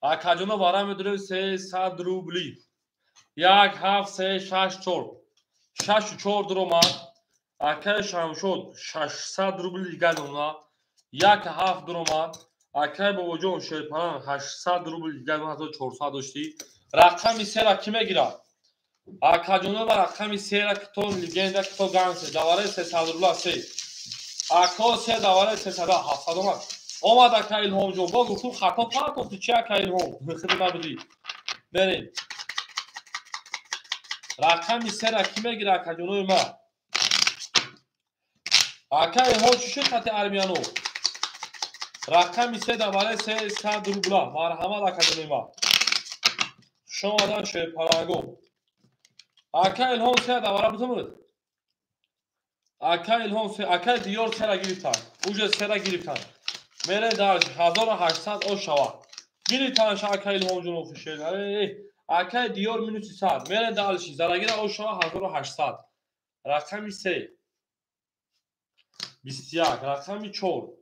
Акаҷоно вара медорем 300 рубли. 1 7 3 6 4. 6 4 дуромад. Акаи Шамшод 600 рубли дигар дона. 1 7 дуромад. Акаи Бобоҷон Шерпаланг 800 рубли дигар дона, 1400 доштӣ. Рақами 3-ра кӣ мегирад? Акаҷоно ва рақами 3-ра кто легенда, кто гангстер. Давараи 300 рубла 3. Ако 3 давараи 300 700 омад. Омад ака Илҳомҷон. Боз гуфтум хато партофти чи ака Илҳом? Хиди набудӣ. Мерем. Рақами 3-ра кӣ мегирад акаҷонои ма? Ака Илҳом чӣ шуд хати армияно? Рақами 3 давараи 300 рубла. Марҳамат акаҷонои ма. Хуш омадан шерпаланго. Ака Илҳом 3 давара бутумуд. Ака Илҳом 3, ака Диёр 3-ра гирифтан. Уже 3-ра гирифтан. Мере дар 1800 ош шава. Гирифтанша ака Илҳомҷон офишел. Акаи Диёр минус 300. Мере дальше. Зарагира ош шава 1800. Рақами 3 21, рақами 4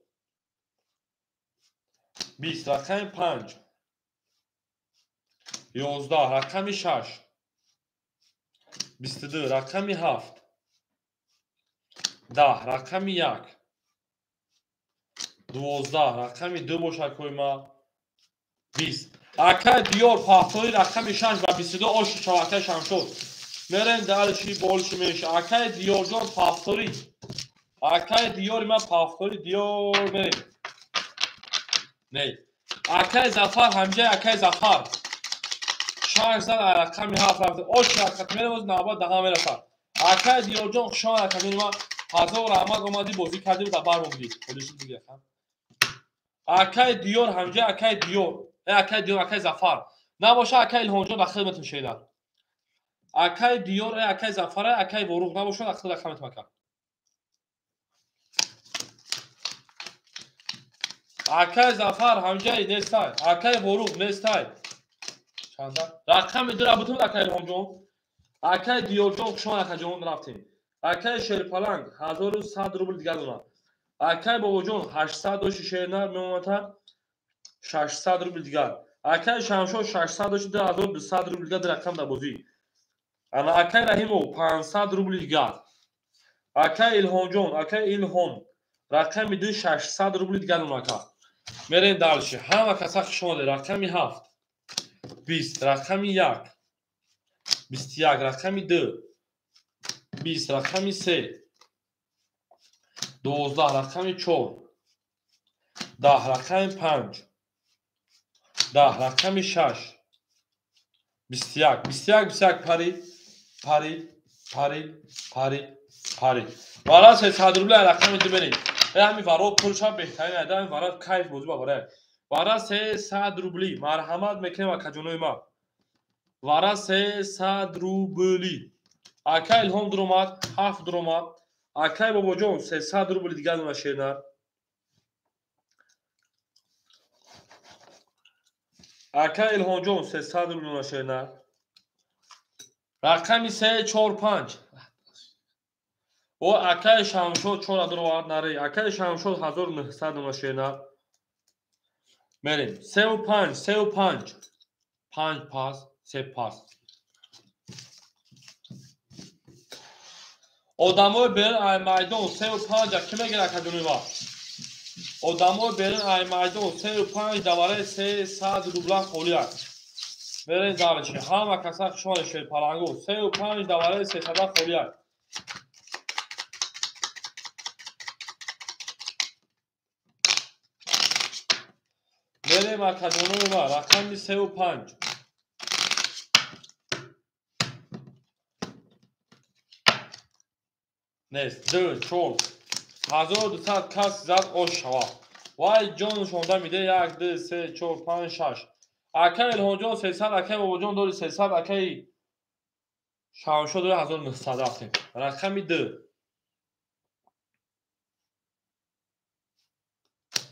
20, рақами 5 11, рақами 6 22, рақами 7 10, рақами 1 12, рақами 2 бошад койма 20. Акаи Диёр пафтори рақами 6 ва 22 ош шава акаи Шамшод. Мерем дальше больше меньше. Акаи Диёрҷон пафтори. Акаи Диёри ман пафтори Диёр мерем. Не. Акаи Зафар ҳамҷаи акаи Зафар. 6 зад рақами 7 рафт. Ош рақат мерем оз навбат даҳа мерасад. Акаи Диёрҷон хуш омад акаи ман. Ҳазор раҳмат омадӣ бозӣ кардӣ ва бар мондӣ. Холиши дига ака. Акаи Диёр ҳамҷаи акаи Диёр. Акаи Диёр, акаи Зафар. Набоша акаи Илҳомҷон дар хидматон шедар. Акаи Диёр, акаи Зафар, акаи Воруғ набошад дар хидматон ака. Акаи Зафар ҳамҷаи нестай. Акаи Воруғ нестай. Чанда? Рақами 2-ра бутун акаи Илҳомҷон. Акаи Диёрҷон хуш омад акаҷон рафтем. Акаи Шерпаланг 1100 рубл дигар дона. Акаи Бобоҷон 800 дошти шернар меомада 600 рубл дигар. Акаи Шамшод 600 дошти 2200 рубл дигар рақам дар бозӣ. Ана акаи Раҳимов 500 рубл дигар. Акаи Илҳомҷон, акаи Илҳом рақами 2 600 рубл дигар дона ака. Мерем дальше. Ҳама каса хуш омадед. Рақами 7 20, рақами 1 21, рақами 2 20, рақами 3 12, рақами 4 10, рақами 5 10, рақами 6 21, 21, 21 парид, парид, парид, парид, парид. Вара 300 рубли рақами 2 мерем. Ҳами варо пулша беҳтарин айда, ҳами вара кайф бозӣ ба вара. Вара 300 рубли. Марҳамат мекунем акаҷонои ма. Вара 300 рубли. Ака Илҳом дуромад, 7 дуромад. Акаи Бобоҷон 300 рубли дигар дона шернар. Ака Илҳомҷон 300 рубли дона шернар. Рақами 3 4 5. О акаи Шамшод 4 дуромад наре. Акаи Шамшод 1900 дона шернар. Мерем. 3 5, 3 5. 5 пас, 3 пас. Одамои берун ай майдон 3 5 ки мегирад акаҷонои ма? Одамои берин ай майдон 3,5 давараи 300 рубла холиак. Берин дальше. Ҳама каса хушомадед шерпаланго. 3,5 давараи 300 холиак. Берем акаҷонои ма рақами 3,5. Нест. 2, 4. 1200 кас зад ош шава. Вай ҷоншонда миде 1, 2, 3, 4, 5, 6. Акаи Илҳонҷон 300, акаи Бобоҷон дори 300, акаи Шамшо дори 1900 рафтем. Рақами 2.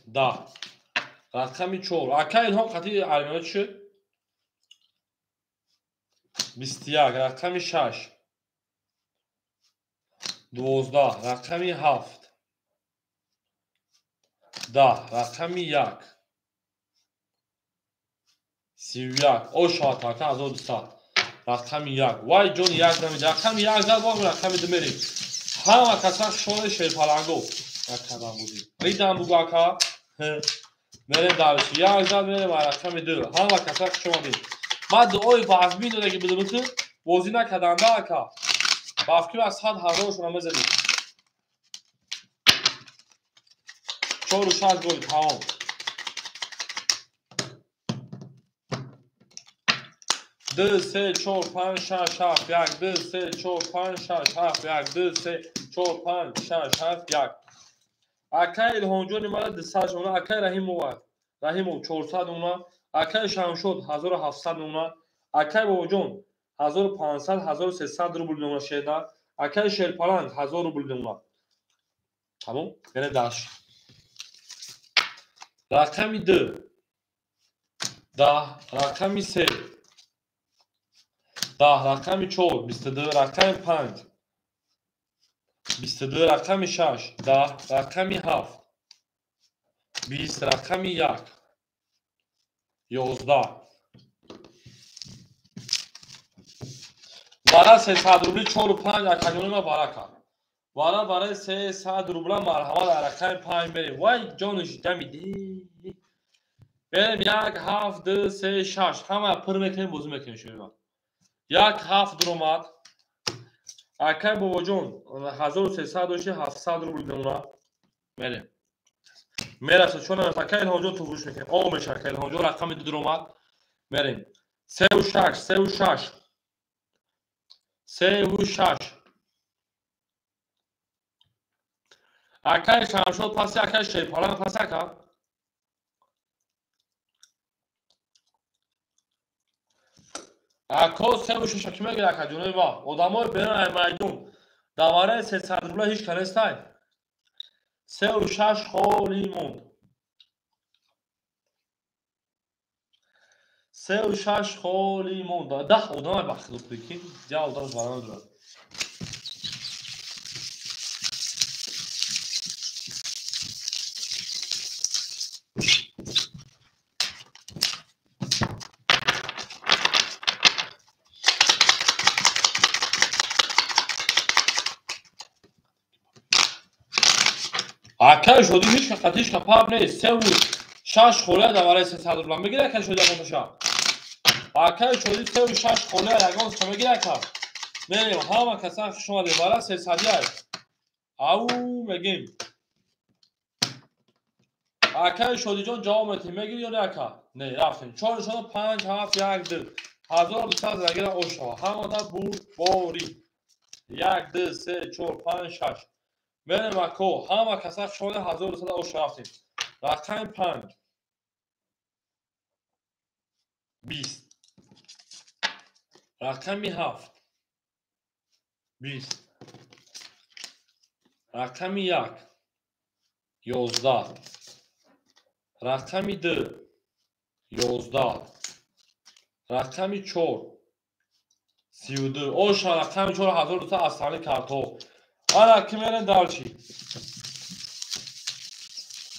10. Рақами 4. Акаи Илҳон қатъи армиё чӣ шуд? 21. Рақами 6. 12. Рақами 7. 10. Рақами 1. 31. Ошавад ака 1200. Рақами 1. Вай ҷони 1 намеди. Рақами 1 зад боз рақами 2 мерем. Ҳама каса хушомадед шерпаланго. Як қадам будем. Ридам бугу ака. Мерем дальше. 1 зад мерем рақами 2. Ҳама каса хушомадед. Ман дуои вазмин додаги будам ту бозӣ накарданда ака. Ба фикр аз 100 ҳазоршона мезадем. 4,6 гол тамом. 2, 3, 4, 5, 6, 7, 1, 2, 3, 4, 5, 6, 7, 1, 2, 3, 4, 5, 6, 7, 1. Акаи Илҳонҷони мара 200 сомона, акаи Раҳимов 400 сомона, акаи Шамшод 1700 сомона, акаи Бобоҷон 1500, 1300 рубл мемона шеда, акаи Шерпаланг 1000 рубл мемона. Тамом? Яъне даш. Рақами 2. 10, рақами 3. 10, рақами 4, 22, рақами 5. 22, рақами 6, 10, рақами 7. 20, рақами 1. 11. Вара 300 рубли 4,5 акаҷони ма барака. Вара барои 300 рубла марҳамат рақами 5 мерем. Вай ҷониш дамиди. Берем 1, 7, 2, 3, 6. Ҳама пур мекунем, бозӣ мекунем шумо. 1, 7 дуромад. Акаи Бобоҷон 1300 дошти 700 рубл мемона. Мерем. Мераса чун акаи Илҳонҷон ту фурӯш мекунем. О меша акаи Илҳонҷон рақами 2 дуромад. Мерем. 3,6, 3,6. 3,6. Акаи Шамшод паси, акаи Шерпаланг паси ака. Ако 3,6 ки мегирад ака ҷонои ма. Одамои берун ай майдон. Давараи 300 рубла ҳеҷ ка нестай. 3,6 холӣ монд. 3,6 холӣ монд. 10 одам ай бахт ки я одам бара надорад. Акаи Шодӣ ҳеҷ қатиш капаб нест. 3,6 холия давараи 300 рубла мегирад акаи Шодӣ ягонташа. Акаи Шодӣ 3,6 холия ягонташа мегирад ака. Мерем ҳама каса хуш омадед. Вара 300 ай. Ау мегим. Акаи Шодиҷон ҷавоб метиҳ мегири ё не ака? Не, рафтем. 4 5 7 1 2. 1200 загира ошава. Ҳамада бурдборӣ. 1 2 3 4 5 6. Мерем ако, ҳама каса хуш омадед 1200 ош рафтем. Рақами 5. 20. Рақами 7. 20. Рақами 1. 11. Рақами 2. 11. Рақами 4. 32. Оша рақами 4 1200 аз картоф. Ана ки мерем дальше.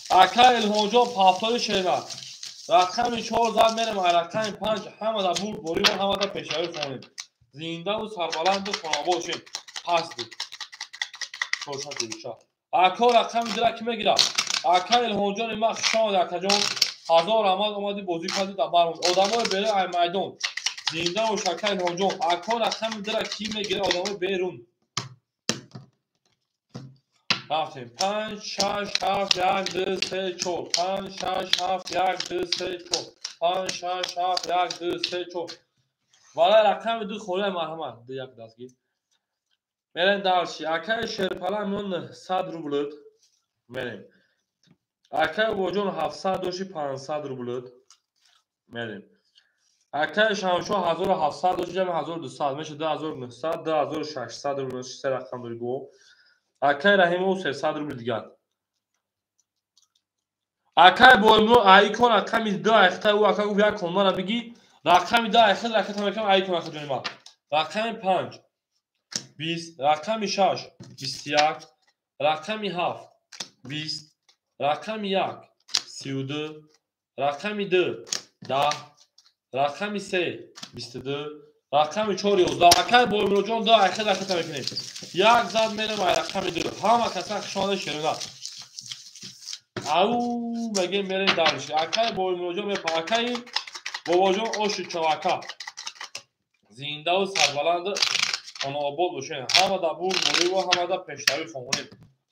Ака Илҳонҷон пафтори шена. Рақами 4 зад мерем, рақами 5 ҳамада бурд борим, ҳамада пешравӣ хонем. Зиндаву сарбаланду хонобод шем. Пас буд. 446. Ако рақами 2 ки мегирад? Ака Илҳомҷони ман хуш омадӣ акаҷон. 1000 раҳмат омадӣ бозӣ кардӣ дар бармон. Одамои берун ай майдон. Зинда бош ака Илҳомҷон. Ако рақами дира кӣ мегирад одамои берун? Рафтем. 5 6 7 1 2 3 4. 5 6 7 1 2 3 4. 5 6 7 1 2 3 4. Валай рақами 2 холия марҳамат. 2 1 дастгир. Мерем дальше. Акаи Шерпала миён 900 рублт. Мерем. Акаи Бобоҷон 700 дошти 500 рублт. Мерем. Акаи Шамшо 1700 дошти ҷамъи 1200 меша 2900 2600 рубл се рақам дори го. Акаи Раҳимов 300 рубл дигар. Акаи Боимро айкон рақами 2 айхта ӯ ака гуфт як конмара бигӣ. Рақами 2 айхта ракета мекунам айкон ака ҷони ман. Рақами 5 20, рақами 6 21, рақами 7 20, рақами 1 32, рақами 2 10, рақами 3 22, рақами 4 11. Акаи Боимроҷон 2 айхта ракета мекунем. Як зад мерем ай рақами 2. Ҳама каса хушомада шерона. Ау мегем мерем дальше. Акаи Боимроҷон мепа. Акаи Бобоҷон оши чавака. Зиндаву сарбаланд хонаобод бошед. Ҳамада бурд бориву ҳамада пешравӣ хоҳонем.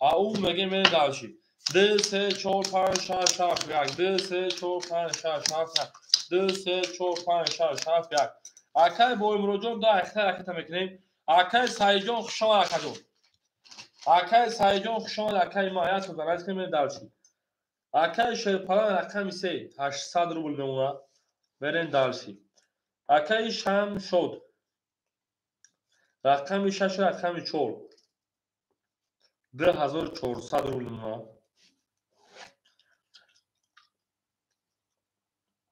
Ау мегем мерем дальше. 2 3 4 5 6 7 1 2 3 4 5 6 7 1 2 3 4 5 6 7 1. Акаи Боимроҷон 2 айхта ракета мекунем. Акаи Саидҷон хуш омад акаҷон. Акаи Саидҷон хуш омад акаи ма. Як соат анализ кунем мерем дальше. Акаи Шерпалан рақами 3 800 рубл мемонад. Мерем дальше. Акаи Шамшод рақами 6 рақами 4 2400 рубл мемонад.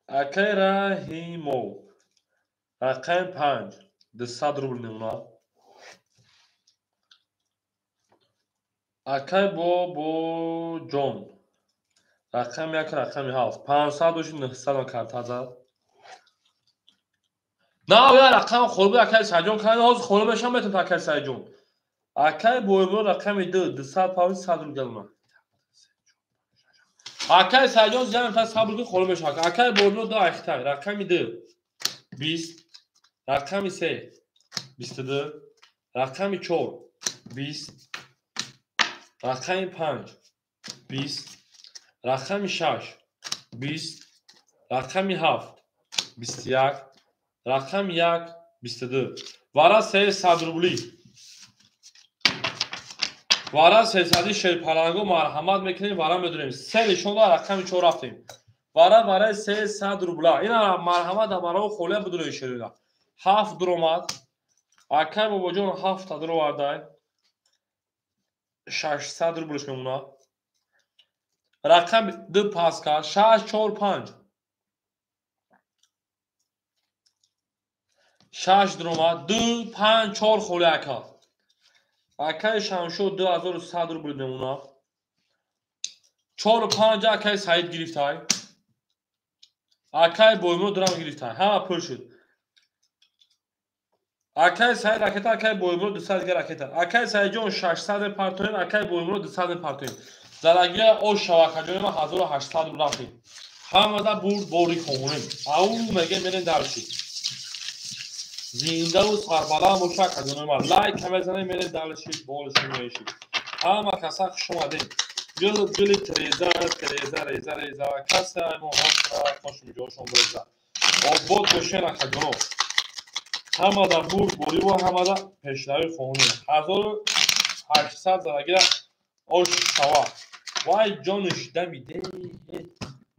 Акаи Раҳимов рақами 5 200 рубл мемонад. Акаи Бобоҷон рақами 1 рақами 7 500 дошти 900 карта зад. На, я рақам хӯрд буд акаи Саидҷон. Кай ҳозир хӯрд мешавам метавонад акаи Саидҷон. Акаи Боимро рақами 2 200 павли 100 рубл галма. Акаи Саидҷон зиёд метавонад 100 рубл хӯрд мешавад. Акаи Боимро 2 айхта рақами 2 20, рақами 3 22, рақами 4 20, рақами 5 20, рақами 6 20, рақами 7 21, рақами 1 22. Вара 300 рубли. Вара 300 шерпаланго марҳамат мекунем, вара медонем. Се нишон дод рақами 4 рафтем. Вара вараи 300 рубла. Ина марҳамат дар барои холия бидурои шерина. 7 дуромад. Акаи Бобоҷон 7 та дуровардай. 600 рублш мемонад. Рақами 2 пас кард. 6 4 5. 6 дуромад. 2 5 4 холия ака. Акаи Шамшо 2100 рубл мемонад. 4 5 акаи Саид гирифтай. Акаи Боимро дурам гирифтай. Ҳама пур шуд. Акаи Саид ракета, акаи Боимро 200 дигар ракета. Акаи Саидҷон 600 партоем, акаи Боимро 200 партоем. Зарагия ош шава акаҷони ман 1800 рубл рафтем. Ҳамада бурд бори хоҳонем. Ау мегем мерем дальше. Зиндаву сарбаланд боша акаҷони ман. Лайк мезанем мерем дальше, болши меши. Ҳама каса хуш омадем. Гул гули треза, треза, реза, реза. Касе мо ҳошра, хошум ҷошон бреза. Обод бошен акаҷоно. Ҳамада бурд бориву ҳамада пешравӣ хоҳонем. 1800 зарагира ош шава. Вай ҷониш дамиде.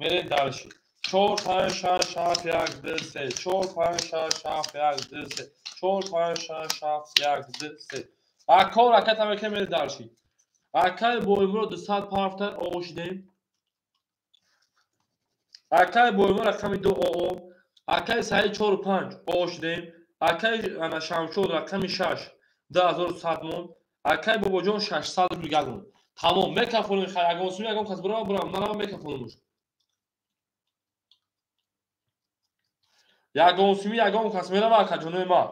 Мерем дальше. 4 5 6 7 1 2 3 4 5 6 7 1 2 3 4 5 6 7 1 2 3. Ако ракета мекунем мерем дальше. Акаи Боимро 200 парфта оғошидем. Акаи Боимро рақами 2 ОО. Акаи Саид 4 5 оғошидем. Акаи Шамшод рақами 6 2100 мон. Акаи Бобоҷон 600 рубл гагон. Тамом мекафонем хай ягон сум ягон кас бурам бурам нарава мекафонемуш. Ягон суми ягон кас мерава акаҷонои ман.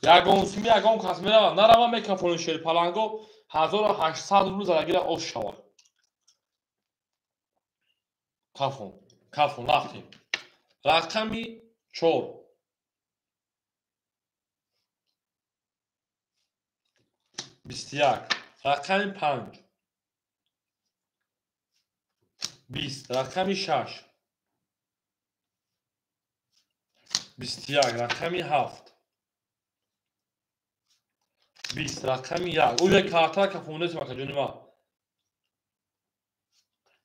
Ягон сими ягон кас мерава, нарава мекафони шерпаланго 1800 рубл задагира ош шава. Кафон, кафон, рафтем. Рақами 4. 21. Рақами 5. 20. Рақами 6. 21. Рақами 7. 20. Рақами 1. Уже карта кафонес макаҷони ма.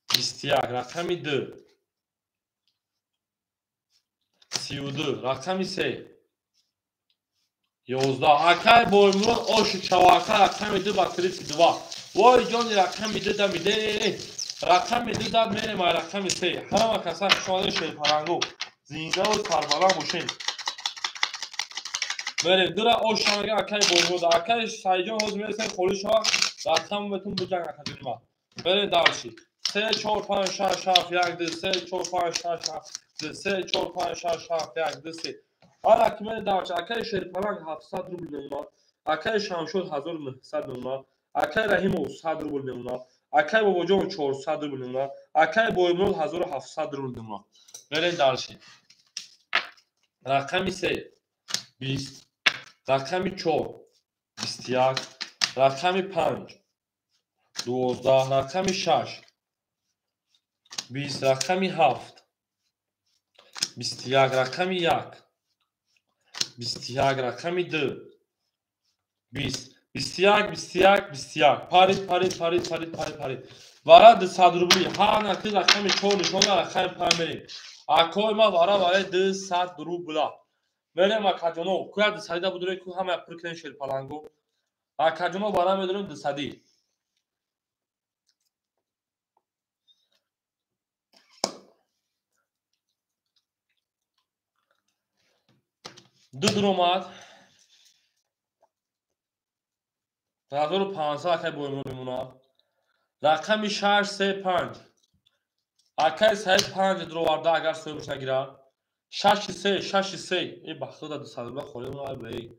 21. Рақами 2. 32. Рақами 3. 11. Акай Боймурод оши чавака рақами 2 ба 32. Вой ҷони рақами 2 да миде. Рақами 2 дад мерем ай рақами 3. Ҳама каса хушомадед шерпалангу. Зиндаву сарбаланд бошед. Мерем дура ош шавага акай Боймурод. Акай Сайҷон ҳозир мересем холӣ шава. Рақаму бетун биҷанг акаҷони ма. Мерем дальше. 3 4 5 6 7 1 2 3 4 5 6 7 2 3 4 5 6 7 1 2 3. Ара ки мерем дальше. Акай Шерпаланг 700 рубл мемонад. Акай Шамшод 1900 мемонад. Акай Раҳимов 100 рубл мемонад. Акай Бобоҷон 400 рубл мемонад. Акай Боймурод 1700 рубл мемонад. Мерем дальше. Рақами 3 20. Рақами 4 21. Рақами 5 12. Рақами 6 20. Рақами 7 21. Рақами 1 21. Рақами 2 20. 21 21 21. Парид парид парид парид парид парид. Вара 200 рубли. Ҳар наки рақами 4 нишон рақами 5 мерем. Акои ма вара вараи 200 рубла. Мерем акаҷоно. Куя 200 да будуре ку ҳама пур кунем шерпалангу. Акаҷоно вара медорем 200. Ду дуромад. 1500 акай Боймурод мемонад. Рақами 6 3 5. Акай Саид 5 дуроварда агар соҳибаш нагирад. 6 3 6 3. Э ба худо 200 рубла холӣ монад бе.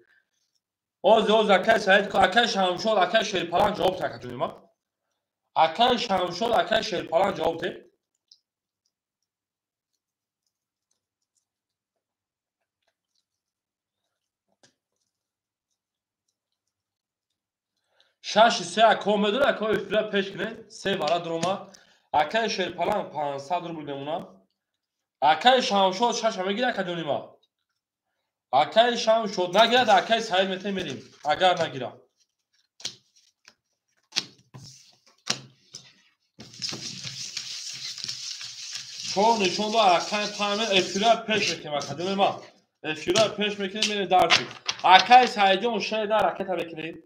Оз оз акай Саид, акай Шамшод, акай Шерпаланг ҷавоб те акаҷони ма. Акай Шамшод, акай Шерпаланг ҷавоб те. Шаш се ако медора, ако эфира пеш кунед, се вара дуромад. Акай Шерпаланг 500 рубл мемонад. Акай Шамшод шаша мегирад акаҷони ма. Акай Шамшод нагирад, акай Саид метем мерим. Агар нагирад. Чор нишон до акай панҷ эфира пеш мекунем акаҷони ма. Эфира пеш мекунем мерем дарси. Акай Саидҷон шер на ракета мекунед.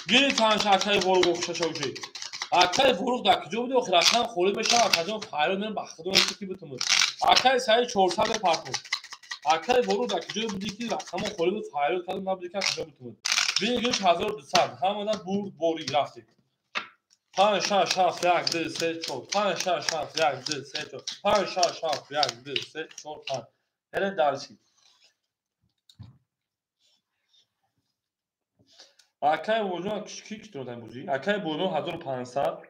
Гирифтанш акай Воруқ шашавши. Акай Воруқ дар куҷо буди? Охир рақам холӣ мешавад, акаҷон фарёд мерем ба худо ки битумуд. Акай Саид 400 мепартод. Акай Воруқ дар куҷо буди ки рақамо холӣ буд, фарёд кардам набуди ки куҷо битумуд. Бигириш 1200. Ҳамада бурд борӣ рафтед. 5 6 7 1 2 3 4 5 6 7 1 2 3 4 5 6 7 1 2 3 4 5. Мерем дальше. Акай Бобоҷон ки китродан бозӣ? Акай Бобоҷон 1500.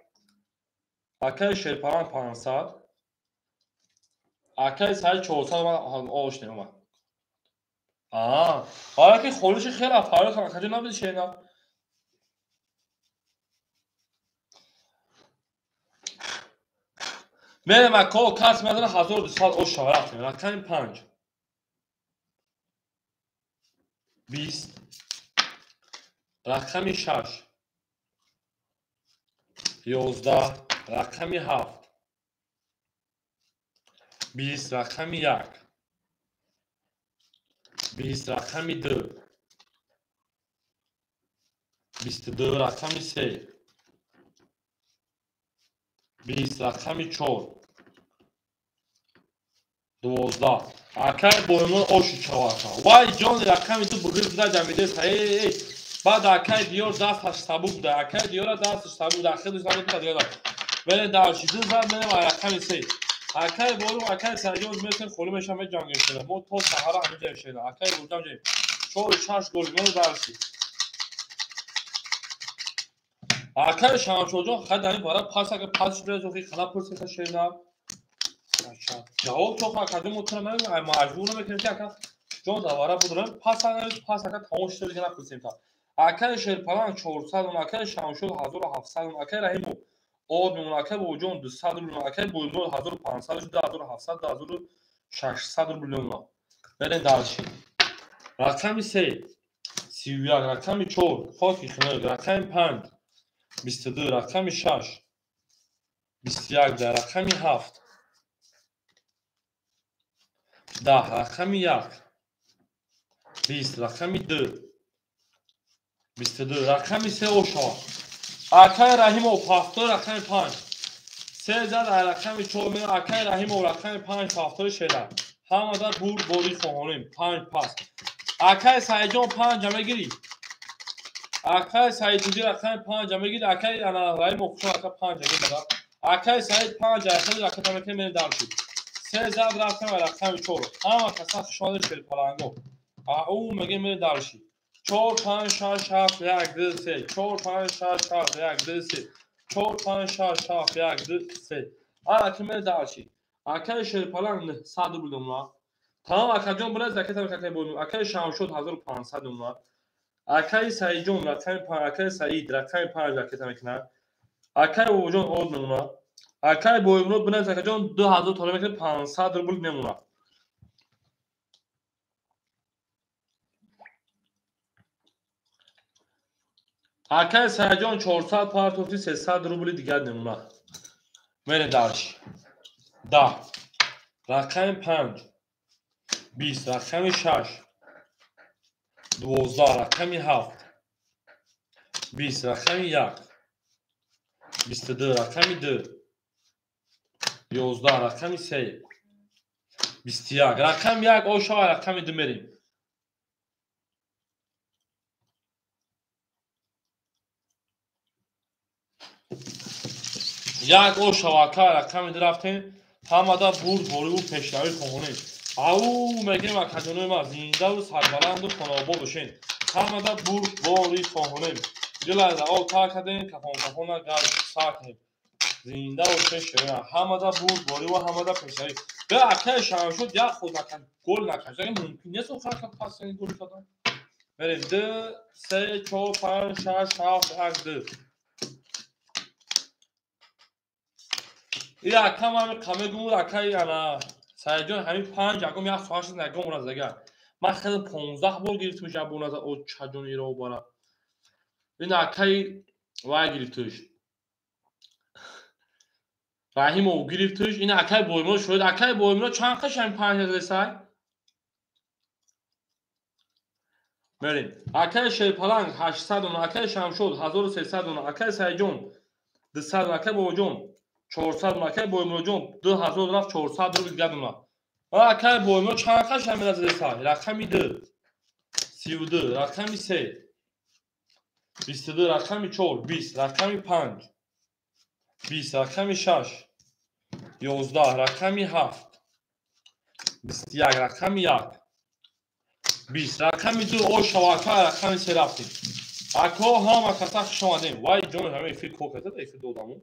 Акай Шерпаланг 500. Акай Саид 400 ман ош немомад. Аа, ҳоло ки холиши хеле фарёд кардам, акаҷон набуди шена. Мерем ако кас мезана 1200 ош шава рафтем. Рақами 5. 20. Рақами 6. 11. Рақами 7. 20. Рақами 1. 20. Рақами 2. 22. Рақами 3. 20. Рақами 4. 12. Акай Боймурод оши чавака. Вай ҷони рақами 2 бугир буда ҷамидест. Эй эй. Баъд акай Диёр дасташ сабук буда. Акай Диёра дасташ сабук буда. Хеле сабук буда Диёра. Мерем дальше. Ду зад мерем рақами 3. Акай Воруқ, акай Сайҷон мересем холӣ мешавам меҷангем шена. Мо то саҳара ҳаминҷа шена. Акай Воруқ ҷем. 4 6 гол мео дарси. Акай Шамшоджон хай дар ин бара пас ака пас шуда зохи хана пурсиса шена. Ҷавоб чоха акаҷон мо тура намегӯем, маҷбур намекунем ки ака ҷон давара будурем. Пас ака пас ака тамом шуда дига напурсем та. Акай Шерпаланг 400, акай Шамшод 1700, акай Раҳимов об мемон, акай Бобоҷон 200 рубл, акай Боймурод 1500, 2700, 2600 рубл мемонад. Берем дальше. Рақами 3 31, рақами 4 хоки хунук, рақами 5 22, рақами 6 21, рақами 7 10, рақами 1 20, рақами 2 22, рақами 3 ошо. Акай Раҳимов 70, рақами 5 3 зад, рақами 4 мео. Акай Раҳимов рақами 5 70 шеда. Ҳамада бурд бори хоҳонем. 5 пас. Акай Саидҷон 5 мегирӣ. Акай Саидҷон рақами 5 мегирӣ. Акай ана Раҳимов хушо ака 5 мегирад. Акай Саид 5 акай рақам мекунем мерем дальше. 3 зад рафтем рақами 4. Ҳама каса хушомадед шерпаланго. Ау мегем мерем дальше. 4 5 6 7 1 2 3 4 5 6 7 1 2 3 4 5 6 7 1 2 3. Ана ки мерем дальше. Акай Шерпаланг 900 рубл домла. Тамом акаҷон бираз ракета мекакай бо. Акай Шамшод 1500 домла. Акай Саидҷон рақами 5, акай Саид рақами 5 ракета мекунад. Акай Бобоҷон од мемонад. Акай Боймурод бираз акаҷон 2000 тола мекунад, 500 рубл мемонад. Акай Саидҷон 400 партофти 300 рубли дигар мемонад. Мерем дальше. 10 рақами 5 20, рақами 6 12, рақами 7 20, рақами 1 22, рақами 2 11, рақами 3 21, рақами 1 ошо, рақами 2 мерем. Як ошо ака рақами 2 рафтем. Ҳамада бурд бориву пешравӣ хоҳонем. Ау мегем акаҷонои ма зиндаву сарбаланду хонаобод бошен. Ҳамада бурд бори хоҳонем. Дил аз об тар кардем, кафон кафона гард сар кардем. Зинда бошен шерина. Ҳамада бурд бориву ҳамада пешравӣ. Бе акаи Шамшод як худ гол накашд. Мумкин нест охир ака пас гол кардан. Мерем 2 3 4 5 6 7 8 2. И акам ҳами қамегумуд акаи ана Саидҷон ҳамин 5 ягом як соат шуд ягом ура зага. Ман хеле 15 бор гирифтумш як бор назад очаҷон иро бара. Ин акаи вай гирифтуш. Раҳимов гирифтуш. Ин акаи Боймурод шояд акаи Боймурод чанд қаш ҳамин 5 задесай? Мерем. Акаи Шерпаланг 800, акаи Шамшод 1300, акаи Саидҷон 200, акаи Бобоҷон 400, акаи Боймуродҷон 2000 рафт 400 рубл дигар дона. Акаи Боймурод чанд қаш ҳамин задесай? Рақами 2 32, рақами 3 22, рақами 4 20, рақами 5 20, рақами 6 11, рақами 7 21, рақами 1 20, рақами 2 ошо ака рақами 3 рафтем. Ако ҳама каса хуш омадем. Вай ҷон ҳама эфир кор карда, эфир додаму.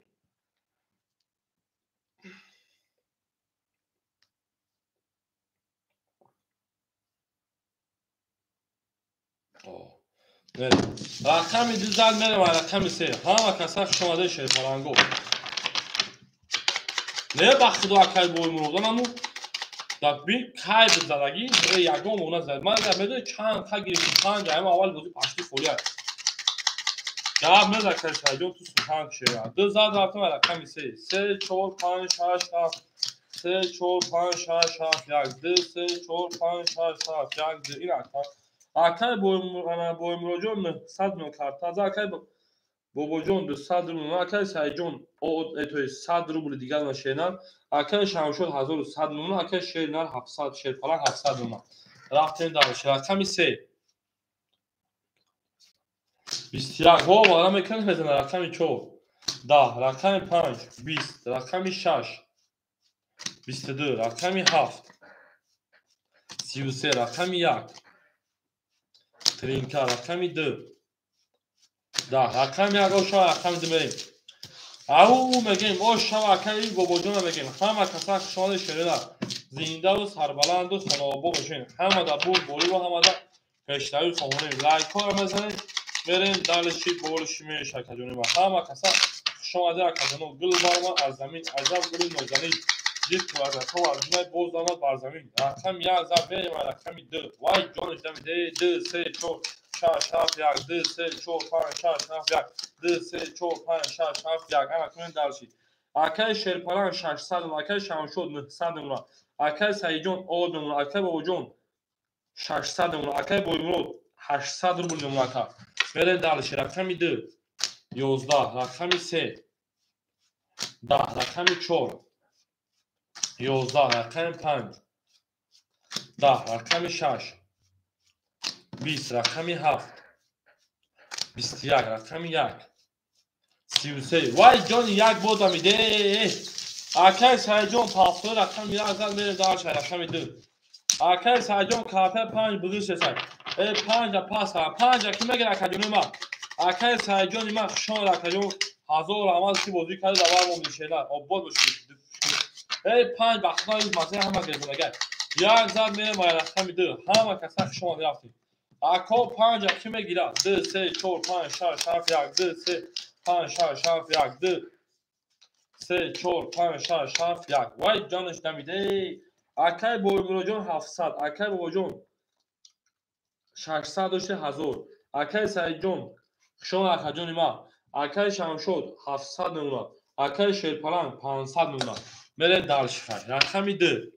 Рақами 2 зад мерем, рақами 3. Ҳама каса хуш омадем шерпаланго. Не ба худо акай Боймурод наму. Да бин кай задаги, ягон она зад. Ман дар медонӣ чанд қа гирифтем? 5 ҳама аввал бозӣ пашти холӣ аст. Гап неза акай Саидҷон ту сухан шера. 2 зад рафтем рақами 3. 3 4 5 6 7 3 4 5 6 7 1 2 3 4 5 6 7 1 2 ин ака. Акай Боймуродҷон 900 миллион карта за, акай Бобоҷон 200 рубл, акай Саидҷон 100 рубл дигар на шернар, акай Шамшод 1100 миллион, акай Шернар 700, Шерпаланг 700 миллион. Рафтем дальше. Рақами 3 21 ҳо вара мекунем мезана рақами 4 10, рақами 5 20, рақами 6 22, рақами 7 33, рақами 1 Тринка рақами 2. 10 рақами 1 оша рақами 2 мерем. Ау мегем оша акаи бобоҷона мегем. Ҳама каса хушомадед шерина. Зиндаву сарбаланду хонаобод бошед. Ҳамада бурдборӣ ва ҳамада пешравӣ хоҳонем. Лайкҳоро мезанем, мерем далиши болиши меша акаҷони ма. Ҳама каса хушомадед акаҷоно. Гул барма аз замин, аҷаб гули нозанин. Дид вазато аз боз омад бар замин. Рақами 1 зад мерем рақами 2. Вай ҷониш дамиде 2 3 4 6 7 1 2 3 4 5 6 7 1 2 3 4 5 6 7 1. Ана кунем далши. Акаи Шерпалан 600, акаи Шамшод 900, акаи Саидҷон 10, акаи Бобоҷон 600, акаи Боймурод 800 рубл мемонад ака. Мерем далши. Рақами 2 11, рақами 3 10, рақами 4 11, рақами 5 10, рақами 6 20, рақами 7 21, рақами 1 33. Вай ҷони як бозам иде. Акаи Саидҷон 70 рақами 1 зад мерем дальше рақами 2. Акаи Саидҷон карта 5 бузишесай. 5 пас 5 ки мегира акаҷони ма. Акаи Саидҷони ма хушон акаҷон ҳазор раҳмат ки бозӣ карда давар монди шена. Обод бошед. 5 бахтои маза ҳама гирифтагай. Як зад мерем рақами 2. Ҳама каса хушон рафтем. Ако 5 ки мегира? 2 3 4 5 6 7 1 2 3 5 6 7 1 2 3 4 5 6 7 1. Вай ҷониш дамиде. Акай Боймуроҷон 700, акай Бобоҷон 600 дошти 1000. Акай Саидҷон хушон акаҷони ма. Акай Шамшод 700 мемонад. Акай Шерпаланг 500 мемонад. Мерем дальше. Рақами 2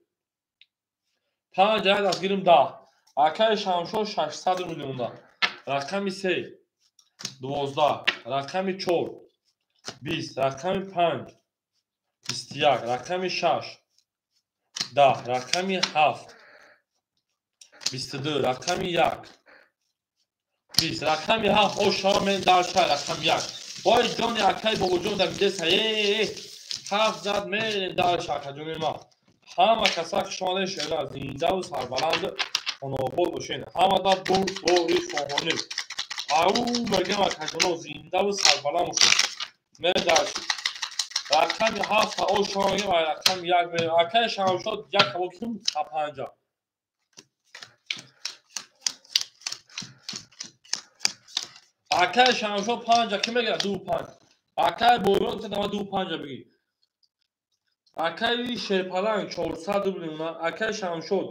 5 як аз гирим 10. Акаи Шамшод 600 рубл мемонад. Рақами 3 12, рақами 4 20, рақами 5 21, рақами 6 10, рақами 7 22, рақами 1 20, рақами 7 оша мен дальше рақами 1. Вой ҷони акаи Бобоҷон дамидеса. 7 зад мерем дальше акаҷони ма. Ҳама каса хушомадед шера, зиндаву сарбаланд хонаобод бошед. Ҳамада бурдборӣ хоҳонем. Ау мегем акаҷоно зиндаву сарбаланд бошед. Мерем дальше. Рақами 7 оша мегем рақами 1 мерем. Акаи Шамшод 1 ҳаво ким 5. Акаи Шамшод 5 ки мегирад? 2 5. Акаи Боймурод 2 5 бигир. Акаи Шерпаланг 400 рубл мемонад. Акаи Шамшод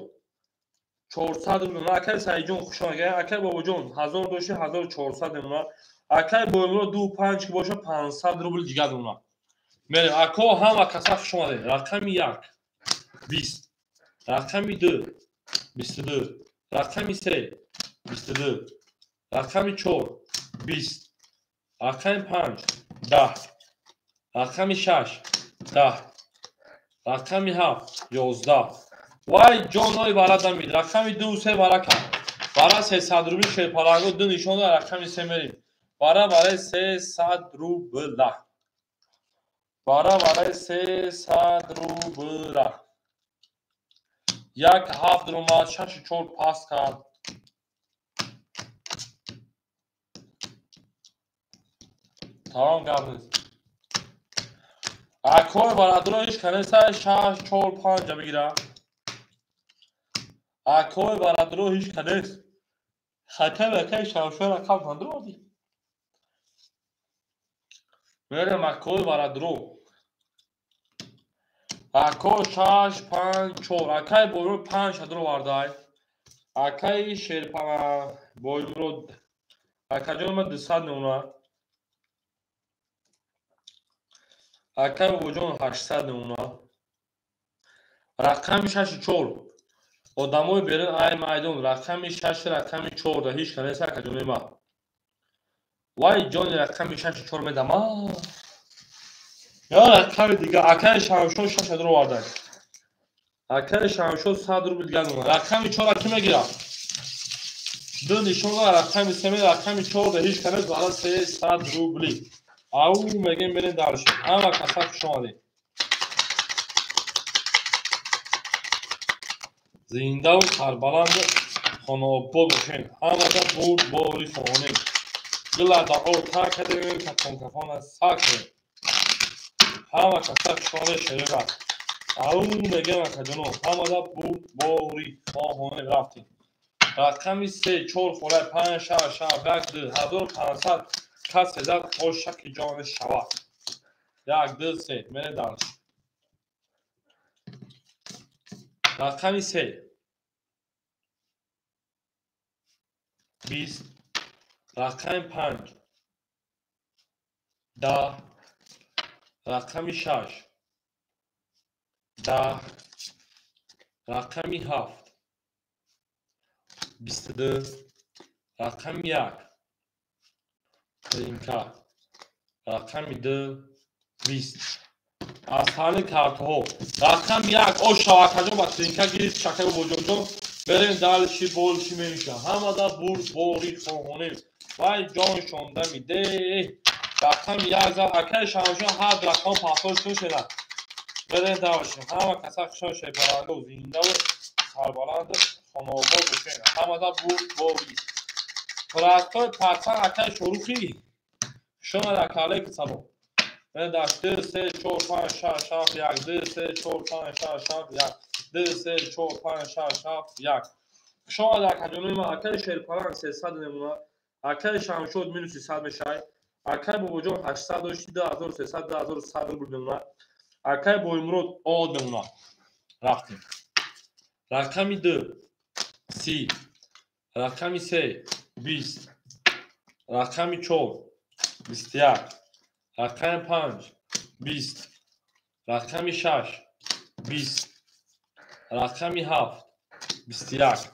400 рубл мемонад. Акаи Саидҷон хушомадед. Акаи Бобоҷон 1000 дошти 1400 мемонад. Акаи Боймурод 2 5 ки боша 500 рубл дигар мемонад. Мерем. Ако ҳама каса хушомадед. Рақами 1 20, рақами 2 22, рақами 3 22, рақами 4 20, рақами 5 10, рақами 6 10, рақами 7 11. Вай ҷонои бара дамид. Рақами 2 3 бара кард. Бара 300 рубл Шерпаланго 2 нишон дод. Рақами 3 мерем. Бара барои 300 рубла. Бара барои 300 рубла. 1 7 румад, 6 4 пас кард. Тамом гап нест. Акои бародаро ҳеч канеса 6 4 5 бигира. Акои бародаро ҳеч канест. Хатар акаи Шамшод рақам андроди. Мерем акои бародаро. Ако 6 5 4. Акаи Боймурод 5 ҳадро вардай. Акаи Шерпаланг Боймурод акаҷон ма 200 мемонад. Акаи Бобоҷон 800 мемонад. Рақами 6 4. Одамои берун ай майдон. Рақами 6 рақами 4 да ҳеч канеса акаҷони ма. Вай ҷони рақами 6 4 медама. Я рақами дига. Акаи Шамшод 6 ҳадро вардай. Акаи Шамшод 100 рубл дигар мемонад. Рақами 4 ки мегирад? 2 нишон дод. Рақами 3 рақами 4 да ҳеч канес бара 300 рубли. Ау мегем мерем дальше. Ҳама каса хушомадед. Зиндаву сарбаланд Хонаобод бошен. Ҳамада бурд бори хоҳонем. Дила даъо тар кардем, кафон-кафона сар кардем. Ҳама каса хушомадед шерера. Ау мегем акаҷоно, ҳамада бурд бори хоҳонем рафтем. Рақами 3, 4, холай 5, 6, 7, 1, 2, 1500 касе зад ошаки ҷоне шавад. 1, 2, 3, мерем дальше. Рақами 3, 20, рақами 5, 10, рақами 6, 10, рақами 7, 22, рақами 1, тринка, рақами 2, 20. Аз ҳамин картҳо рақами 1 ошава акаҷон ба тринка гирифт шакаи бобоҷонҷон. Берем дальше больше мемиша. Ҳамада бурд бори хоҳонем. Вай ҷоншон дамиде. Рақами 1 зад акаи шамшон ҳар рақам пахтор шуда. Берем дальше. Ҳама каса хушон шепарандо зиндаву сарбаланду хонаобод бошен. Ҳамада бурд бори. Простой пацан акаи Шорухи. Хушомад ака, алейкум салом. Берем дальше. 2, 3, 4, 5, 6, 7, 1, 2, 3, 4, 5, 6, 7, 1. 2, 3, 4, 5, 6, 7, 1. Хушомад акаҷонои ман. Акаи Шерпаланг 300 намуна. Акаи Шамшод минуси 100 мешавад. Акаи Бобоҷон 800 дошти, 2300, 2100 рубл мемонад. Акаи Боимурод од мемонад. Рафтем. Рақами 2, 30, рақами 3, 20, рақами 4, 21, рақами 5, 20, рақами 6, 20, рақами 7, 21,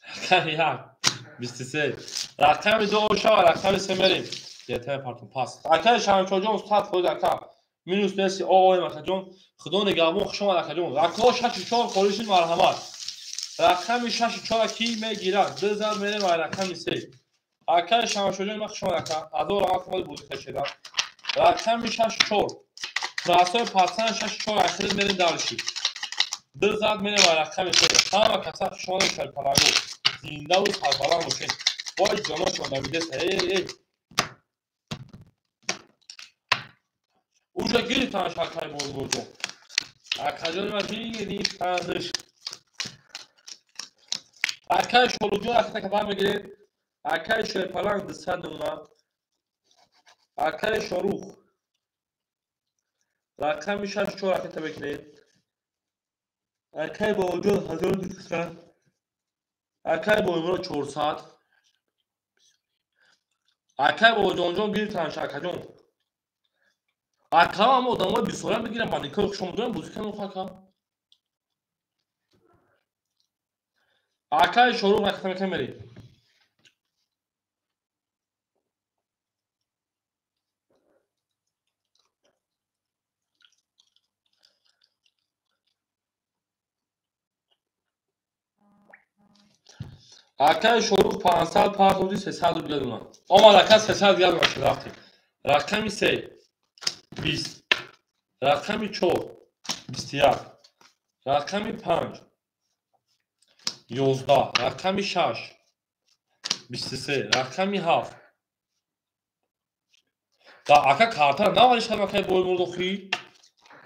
рақами 1, 23, рақами 2 ошава, рақами 3 мерем. Ятаме партон пас. Акаи Шамшоҷон 100% ака. Минус неси оем акаҷон. Худо нигаҳбон, хуш омад акаҷон. Рақамҳо 6 4 холишин марҳамат. Рақами 6 4 ки мегирад? 2 зад мерем ва рақами 3. Акаи Шамшоҷон ман хуш омад ака. Ҳазор раҳмат омад бозӣ кашида. Рақами 6 4. Красой пацан 6 4 ахир мерем дальше. 2 зад мерем ва рақами 3. Ҳама каса хуш омадед шарпалаго. Зиндаву сарбаланд бошед. Вой ҷоношон давидеса. Эй эй. Уже гирифтан шакаи бозбозо. Акаҷони ман гирифтанш. Акаи Шолуҷон аката кабар мегирем. Акаи Шерпаланг 200 намуна. Акаи Шорух рақами 6 4 аката мекунем. Акаи Бобоҷон 1200. Акаи Боимурод 400. Акаи Бобоҷонҷон гирифтанш акаҷон. Ака ама одамои бисёра мегирам, ба никоҳи хушом дорам, бозӣ кунам ака. Акаи Шорух рақам мекунем мерем. Акаи Шорух 500 партоди 300 рубл додам. Омад ака 300 дигар додам, рафтем. Рақами 3, 20, рақами 4, 21, рақами 5, 11, рақами 6, 23, рақами 7. Да ака карта навариш кардам акаи Боимурод охи.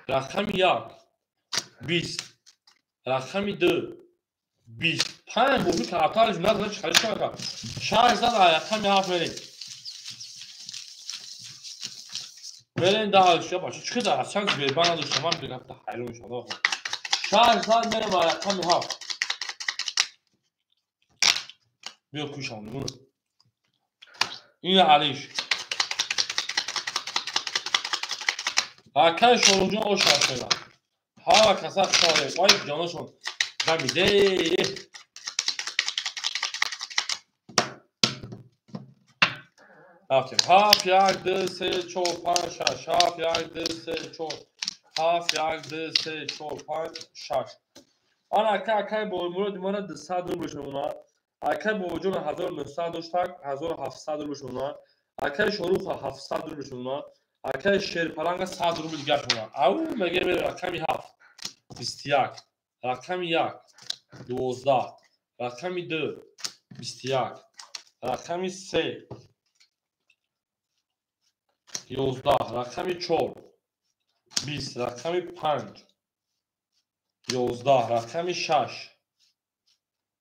Рақами 1, 20, рақами 2, 20. 5 бозӣ картааш назад чӣ кардам ака. 6 зад рақами 7 мерем. Мерем дальше. Бача чӣ дар чанд Сбербанк надоштам, ман биграфта ҳайрон мешавам. 6 зад мерем рақами 7. Биё кушам. Ин алиш. Акаи Шоруҷон оша шуда. Ҳама каса хушомадед. Вай ҷоношон дамиде. Рафтем. 7, 1, 2, 3, 4, 5, 6. 7, 1, 2, 3, 4. 7, 1, 2, 3, 4, 5, 6. Ана ака акаи Боимурод мана 200 рубл шумона. Акаи Бобоҷон 1900 доштак, 1700 рубл шумона. Акаи Шорух 700 рубл шумона. Акаи Шерпаланга 100 рубл дигар шумона. Ау мегем рақами 7, 21, рақами 1, 12, Рақами 2 21. Рақами 3 11. Рақами 4 20. Рақами 5 11. Рақами 6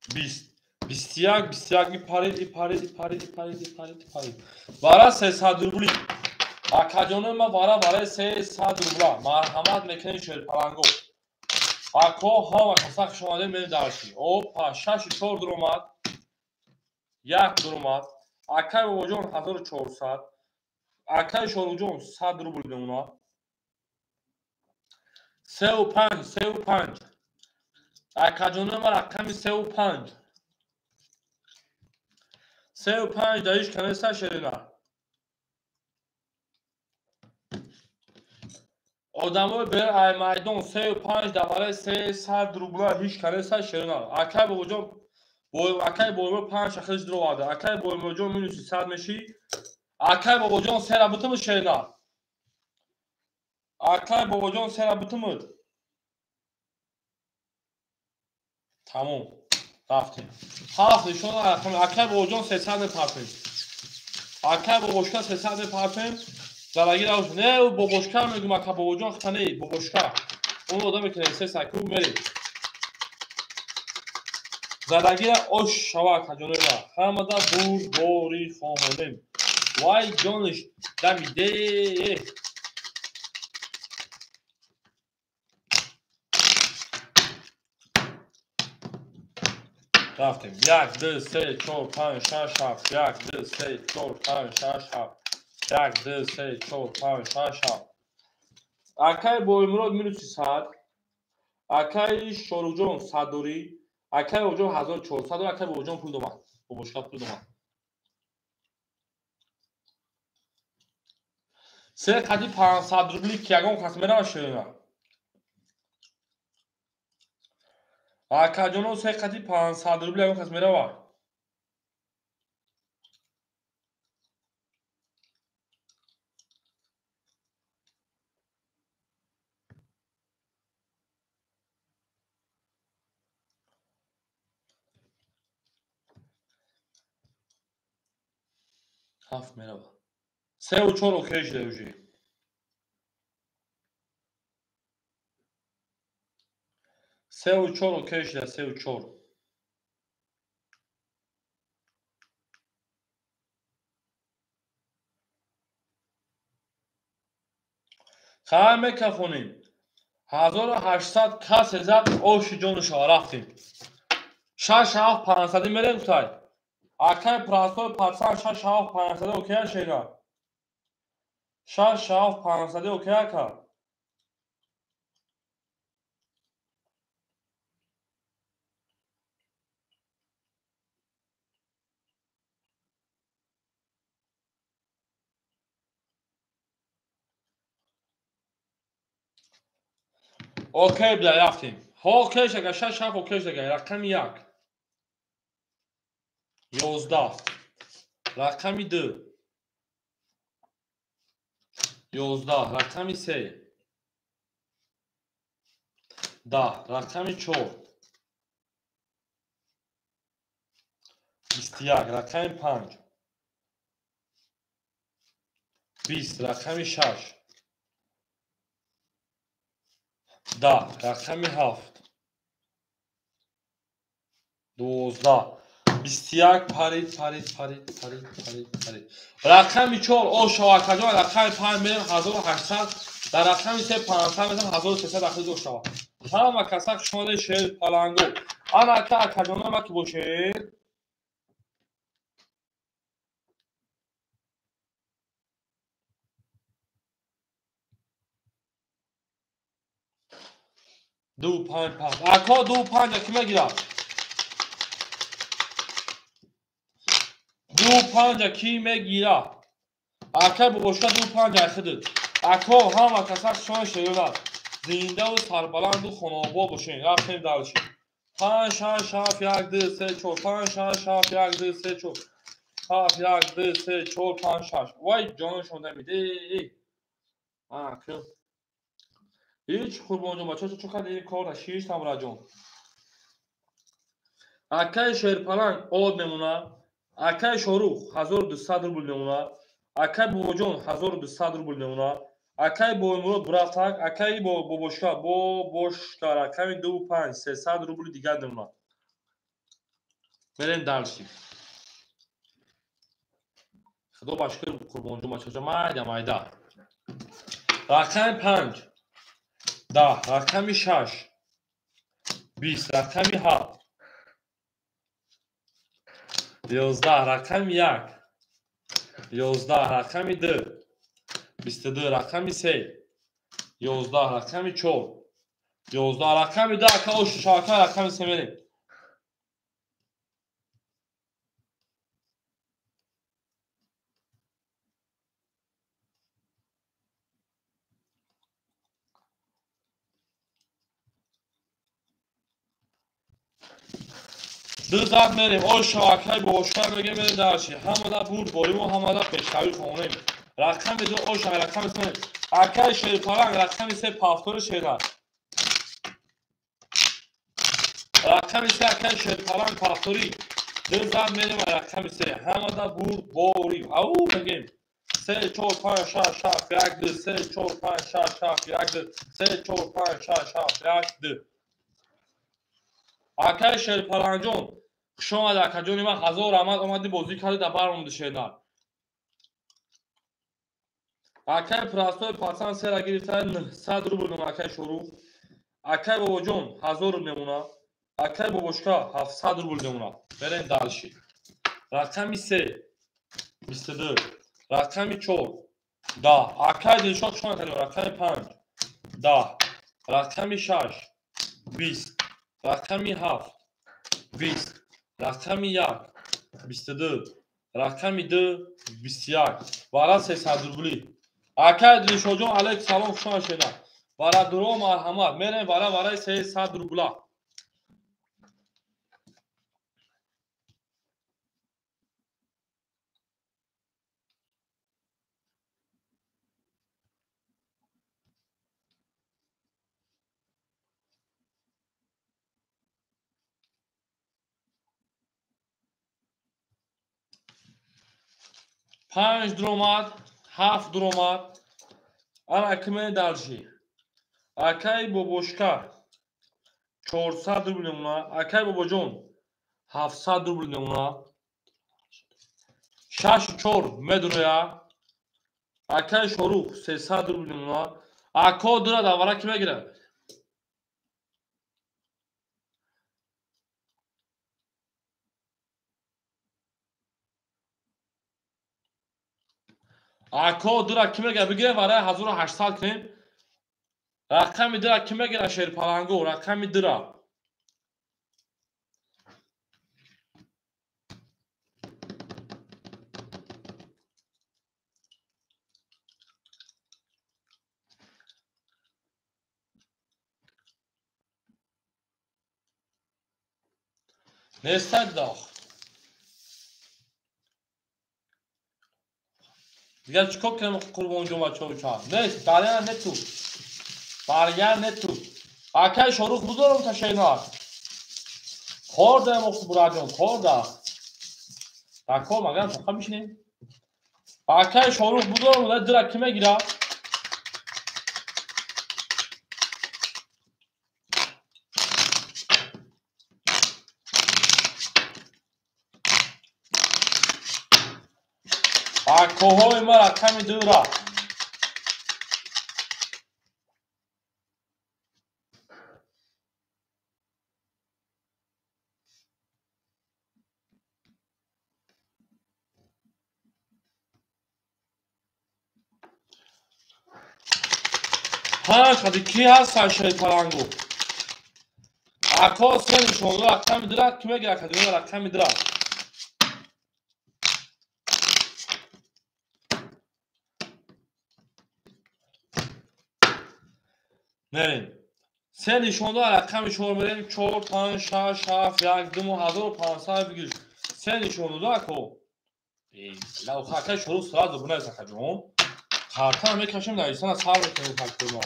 20. 21 21 ипарид ипарид ипарид ипарид ипарид ипарид. Вара 300 рубли. Акаҷонои ма вара вараи 300 рубла. Марҳамат мекунем шерпаланго. Ако ҳама каса хуш омадед, мерем дарши. Опа, 6 4 дуромад. 1 дуромад. Акай бобоҷон 1400. Акай Шоруҷон 100 рубл мемонад. 3 5 3 5. Акаҷонои ма рақами 3 5. 3 5 даиш канеса шерина. Одамои бер ай майдон 3 5 давараи 300 рубла ҳич канеса шерина. Акай бобоҷон акай бобоҷон 5 шахс дуроварда. Акай бобоҷон минуси 100 меши. Акай бобоҷон 3 бутумуд шерина. Акай бобоҷон 3 бутумуд. Тамом. Рафтем. Ҳафт нишон акай бобоҷон 300 мепартем. Акай бобошка 300 мепартем. Залаги равш. Не, бобошка мегум ака бобоҷон хата не, бобошка. Он одаме ки несеса ку мерем. Залагира ош шава акаҷонои ма. Ҳамада бурдборӣ хоҳонем. Вай ҷониш дамиде. Рафтем. 1 2 3 4 5 6 7. 1 2 3 4 5 6 7. 1 2 3 4 5 6 7. Акай Боимурод минуси 100. Акай Шоруҷон 100 дорӣ. Акай Бобоҷон 1400 дорӣ. Акай Бобоҷон пул домад. Бобошка пул домад. Се қади 500 рубли ки ягон кас мерава шерина. Акаҷоно се қади 500 рубли ягон кас мерава. Ҳафт мерава. 3 4 окей шуда уже. 3 4 окей шуда, 3 4. Хай мекафонем. 1800 касе зад оши ҷонушава рафтем. 6 7 500 мерем тай. Акай простой пацан 6 7 500 окей шена. 6 7 500 окей ака. Окей бля рафтем. Окей шага 6 7 окей шага рақами 1. 11. Рақами 2. 11. Рақами 3. 10. Рақами 4. 21. Рақами 5. 20. Рақами 6. 10. Рақами 7. 12. 21 парид парид парид парид парид парид. Рақами 4 ошо акаҷон рақами 5 мерем 1800 дар рақами 3 500 мерем 1300 ахиз ошава. Ҳама каса хушомадед шер паланго. Ана ака акаҷоно ма ки бошед. Ду панҷ панҷ. Ако ду панҷ ки мегирад? Ду панҷа ки мегирад? Акай бобошка ду панҷа айхидид. Ако ҳама каса хушомад шерона. Зиндаву сарбаланду хонаобод бошед. Рафтем дальше. 5 6 7 1 2 3 4 5 6 7 1 2 3 4 7 1 2 3 4 5 6. Вай ҷонашон дамиде. Ҳеҷ Қурбонҷон бачаҳо чо кардед ин корра? Шиш Тамраҷон. Акаи Шерпаланг од мемона. Акаи Шорух 1200 рубл мемона. Акаи Бобоҷон 1200 рубл мемона. Акаи Бобомурод бурафтак. Акаи Бобошка Бобошка рақами 2 5 300 рубли дигар мемона. Мерем дальше. Худо ба шукр Қурбонҷон бачаҷон майда майда. Рақами 5 10, рақами 6 20, рақами 7 11, рақами 1 11, рақами 2 22, рақами 3 11, рақами 4 11, рақами 2. Ака ош шака рақами 3 мерем. Ду зад мерем. Ош акай бошка меге мерем дарши. Ҳамада бурд бориму ҳамада пешравӣ хонем. Рақами 2 ош рақами 3. Акай Шерпаланг рақами 3 пафтори шера. Рақами 3 акай Шерпаланг пафтори. Ду зад мерем рақами 3. Ҳамада бурд борим. Ау мегем. 3 4 5 6 7 1 2 3 4 5 6 7 1 2 3 4 5 6 7 1 2. Акай Шерпаланҷон хуш омадӣ акаҷони ман, ҳазор раҳмат омадӣ бозӣ кардӣ дар баромади шернар. Акай Простой пацан сера гирифта 900 рубл мемона акай Шорух. Акай Бобоҷон 1000 рубл мемона. Акай Бобошка 700 рубл мемона. Берем дальше. Рақами 3 22, рақами 4 10. Акай Дилшод хуш омадӣ. Рақами 5 10, рақами 6 20, рақами 7 20, рақами 1 22, рақами 2 21. Вара 300 рубли. Акай Дилшодҷон алейк салом, хуш омадед. Вара дуро марҳамат. Мерем вара вараи 300 рубла. Панҷ дуромад, ҳафт дуромад. Ана киме дарши. Акай Бобошка 400 рубл мемона. Акай Бобоҷон 700 рубл мемона. 6 4 медуроя. Акай Шорух 300 рубл мемона. Ако дура давара ки мегирад? Ако дура ки мегирад? Бигирем вараи 1800 кунем. Рақами дура ки мегирад Шерпаланго? Рақами дура. Нестад дох. Дигар чӣ кор кунем Қурбонҷон бачаҳо ча? Нест, барян нету. Барян нету. Акай Шорух бузорам та шернар. Кор даем оху бураҷон, кор да. Дар кор магар тоқа мишинем? Акай Шорух бузорам, да дира ки мегира? Акоҳои ма рақами дура. Панҷ қади ки ҳастан Шерпалангу? Ако се нишонду рақами дура ки мегира кадима рақами дура. Мерем. Се нишонду рақами 4 мерем. 4 5 6 7 1 2 1500 бигир. Се нишонду ако. Ла акай Шорух сразу бунайс акаҷон. Карта мекашем дар исана сар мекунем фактурма.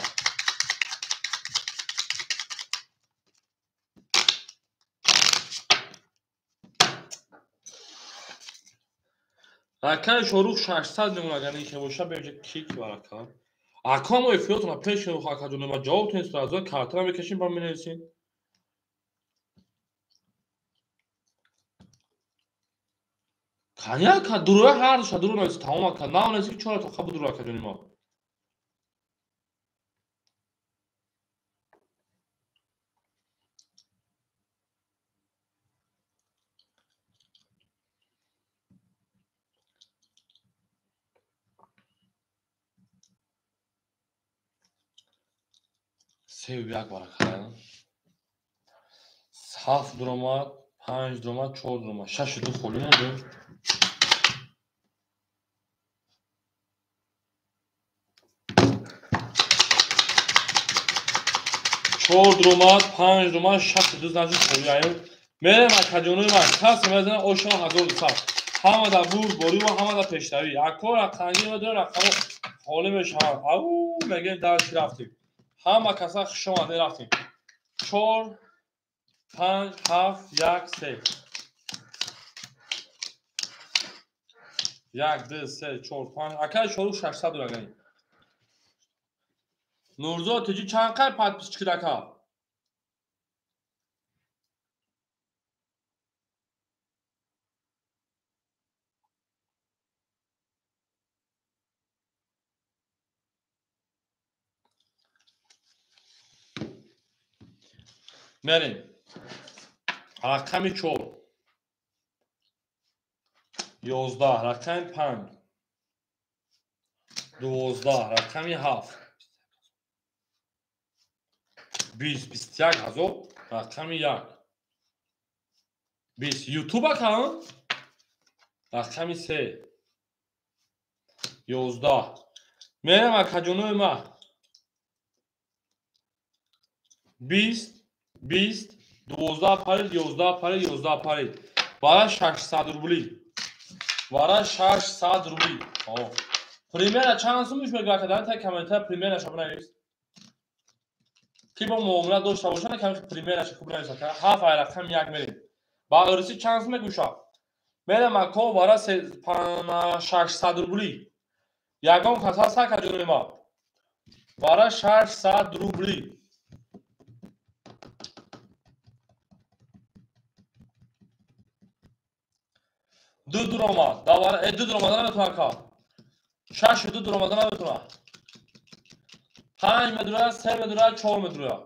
Акаи Шорух 600 мемон агар ин ке боша беҷа кик барака. Ака мо эфиротона пеш акаҷон ма ҷавоб тунест аз он картара мекашим ба менависем. Кани ака дуруя ҳар душа дуру навис тамом ака нав навис ки чора тоқа будуру акаҷони мо. Сею як барака. Ҳафт дуромад, панҷ дуромад, чор дуромад, шашу ду холӣ мондем. Чор дуромад, панҷ дуромад, шашу ду значит холӣ аю. Мерем акаҷонои ман, касе мезанад ошо 1200. Ҳама дар бурд борӣ ва ҳама дар пешравӣ. Ако рақамгир ва ду рақамо холӣ мешаванд. Ау мегем дарси рафтем. Ҳама каса хуш омадед рафтем. 4 5 7 1 3 1 2 3 4 5 акай Шорух 600 дурагани. Нурзод тиҷи чанд қай подписчик рака? Мерем. Рақами 4 11, рақами 5 12, рақами 7 20, 21 ҳазор, рақами 1 20. YouTube ака? Рақами 3 11. Мерем акаҷонои ма. 20 20 12 парид, 11 парид, 11 парид. Вара 600 рубли. Вара 600 рубли. Примера чанд сум мегӯяд? Дар та комментар примера ша бинавис. Ки бо муомила дошта бошад, ками примера ша хуб навис. Ҳафт ай рақам як мерем. Ба ӯрисӣ чанд сум мегӯша? Мерем ако вара 600 рубли. Ягон кас ҳаст акаҷонои ма? Вара 600 рубли. Ду дуромад. Ду дуромада наметавонад ка. Шашу ду дуромада наметавонад. Панҷ медурояд, се медурояд, чор медурояд.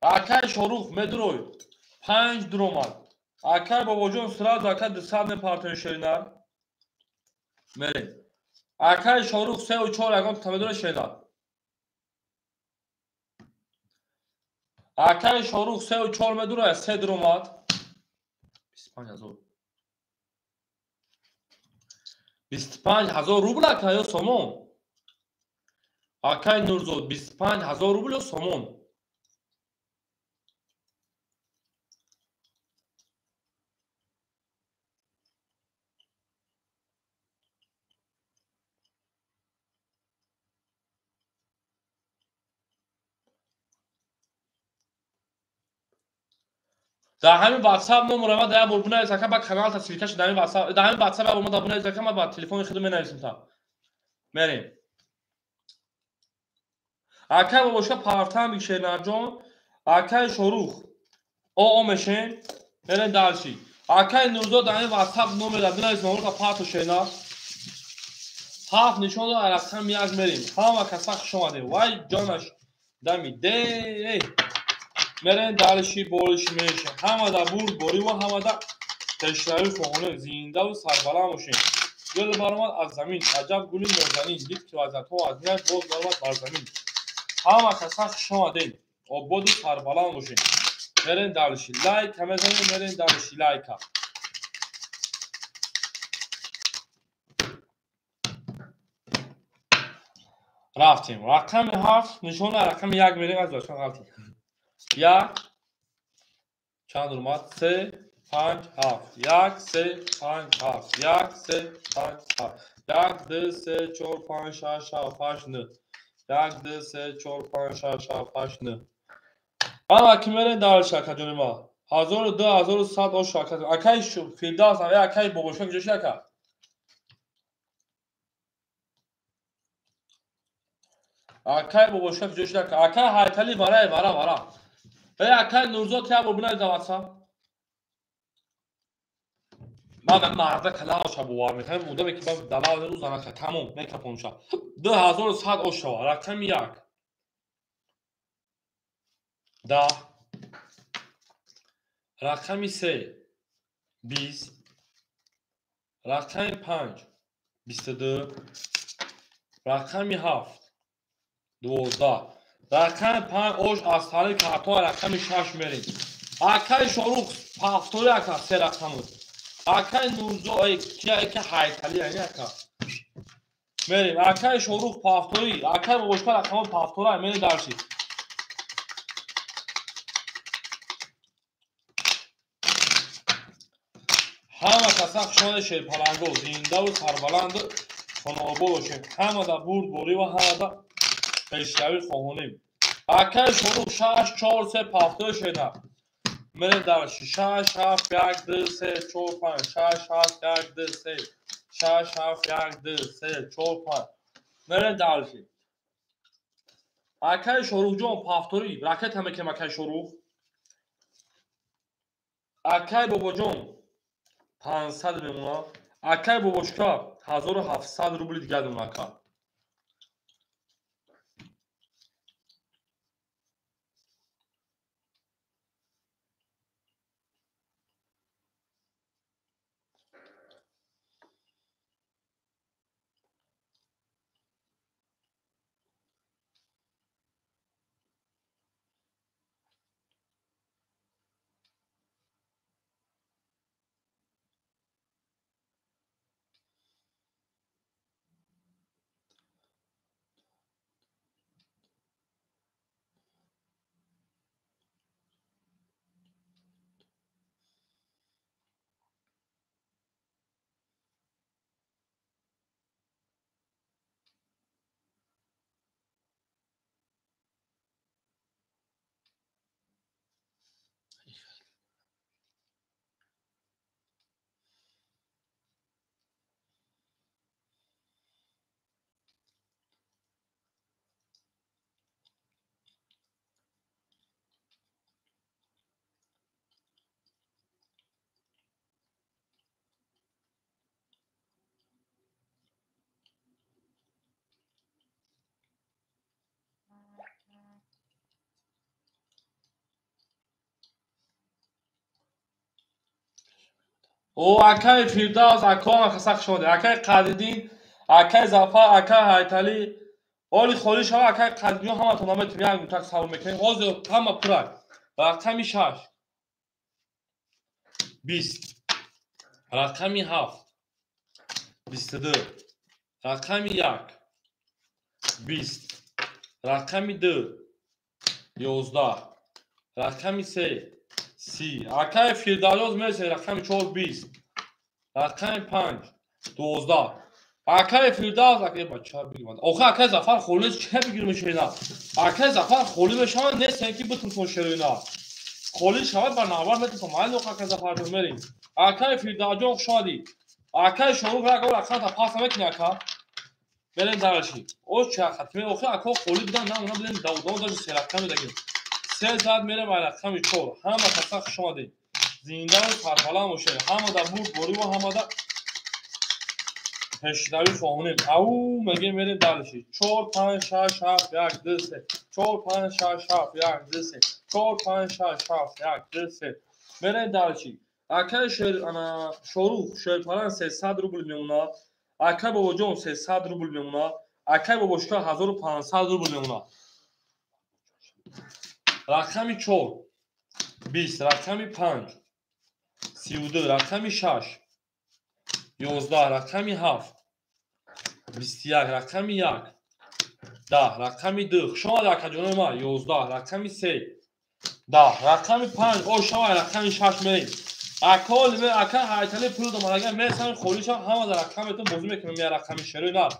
Акай Шорух медурой. Панҷ дуромад. Акай Бобоҷон сразу ака 200 мепартои шеринар. Мерем. Акай Шорух сеу чор ягон та медурояд шеринар. Акай Шорух сеу чор медурояд, се дуромад. 25,000. 25,000 рубл ака ё сомон? Акай Нурзод 25,000 рубл ё сомон? Дар ҳамин WhatsApp номера ма дар як бор бинавис ака, ба канал та ссылкаша дар ҳамин WhatsApp, дар ҳамин WhatsApp як бор ма да бинавис ака, ма ба телефони худ менависем та. Мерем. Акай бобошка партам бикшернарҷон, акай Шорух о мешен, мерем дарши. Акай Нурзод дар ҳамин WhatsApp номера бинавис номера парто шернар. Ҳафт нишон дод, рақам як мерем. Ҳама каса хуш омадед. Вай ҷонаш дами де. Мерем дарши болиши мешем. Ҳама да бурд борӣ ва ҳама да пешравӣ хоҳона зиндаву сарбаланд бошем. Гул баромад аз замин, аҷаб гули нозанин, дид ки лаззатҳо аз нияш боз баромад бар замин. Ҳама каса хуш омадед. Ободу сарбаланд бошем. Мерем дарши лайка мезанем, мерем дарши лайка. Рафтем. Рақами 7 нишона рақами 1 мерем аз бачаҳо ғалтем. Як чанд урмад? 3 5 7 1 3 5 7 1 3 5 7 1 2 3 4 5 6 7 8 9 1 2 3 4 5 6 7 8 9. Ана ки мерем дарш акаҷони ма. 1002 1100 ош ака. Акай Фирдавс, акай бобошка куҷо шид ака? Акай бобошка куҷо шид ака? Акай Ҳайтали варай вара вара. Акай Нурзод як бор бинавис дар WhatsApp. Ман марда калаоша бовар мекунам, одаме ки ба далав рӯз занака тамом мекапонша. 2100 ош шава. Рақами 1 10, рақами 3 20, рақами 5 22, рақами 7 12, рақами 5 ош аз тариқи картоа рақами 6 мерем. Акай Шорух пафтори ака се рақаму. Акай Нурзо кия ки Ҳайтали ани ака. Мерем. Акай Шорух пафтори, акай бобошка рақами пафтора мерем дарши. Ҳама каса хушомаде шерпаланго, зиндаву сарбаланду хонаобод бошем. Ҳамада бурдборӣ ва ҳамада пешравӣ хоҳонем. Акай Шорух 6 4 3 пафтори шена. Мерем дарши 6 7 1 2 3 4 5 6 7 1 2 3 6 7 1 2 3 4 5. Мерем дарши. Акай Шорухҷон пафтори, ракета мекунем акай Шорух. Акай бобоҷон 500 мемонад. Акай бобошка 1700 рубли дигар мемонад ака. О акай Фирдавс, акоам каса хушомадед. Акай Қадриддин, акай Зафар, акай Ҳайталӣ. Оли холӣ шава акай Қадриддин ҳаматон наметем як мутак савол мекунем. Ҳозир ҳама пурак. Рақами 6 20, рақами 7 22, рақами 1 20, рақами 2 11, рақами 3 30. Акай Фирдавс мерасед рақами 4 20, рақами 5 12. Акай Фирдавс акай бача бигирмад. Охи акай Зафар холӣ ча бигирм шена? Акай Зафар холӣ мешавад нестен ки битун шерина. Холӣ шавад ба навбат метун майли охи акай Зафар ҷон мерем. Акай Фирдавсҷон хуш омадӣ. Акай Шорух рак рақамта пас намекунӣ ака. Мерем дараши. О ча хатме охи ака холӣ будан на уна бидем давдон даже се рақам медагим. Се зад мерем ай рақами 4. Ҳама каса хуш омадед. Зиндаву сарбаланд бошед. Ҳамада бурдборӣ ва ҳамада пешравӣ хоҳонем. Ау мегем мерем дараши. 4 5 6 7 1 2 3 4 5 6 7 1 2 3 4 5 6 7 1 2 3. Мерем дараши. Акай шер ана Шорух шерпалан 300 рубл мемонад. Акай бобоҷон 300 рубл мемонад. Акай бобошка 1500 рубл мемонад. Рақами 4 20, рақами 5 32, рақами 6 11, рақами 7 21, рақами 1 10, рақами 2. Хуш омадед акаҷонои ман. 11, рақами 3 10, рақами 5 о шава рақами 6 мерем. Ака ака Ҳайтали пул домад. Агар мерасам холишам ҳама дар рақаметон бозӣ мекунем. Я рақами шерои нар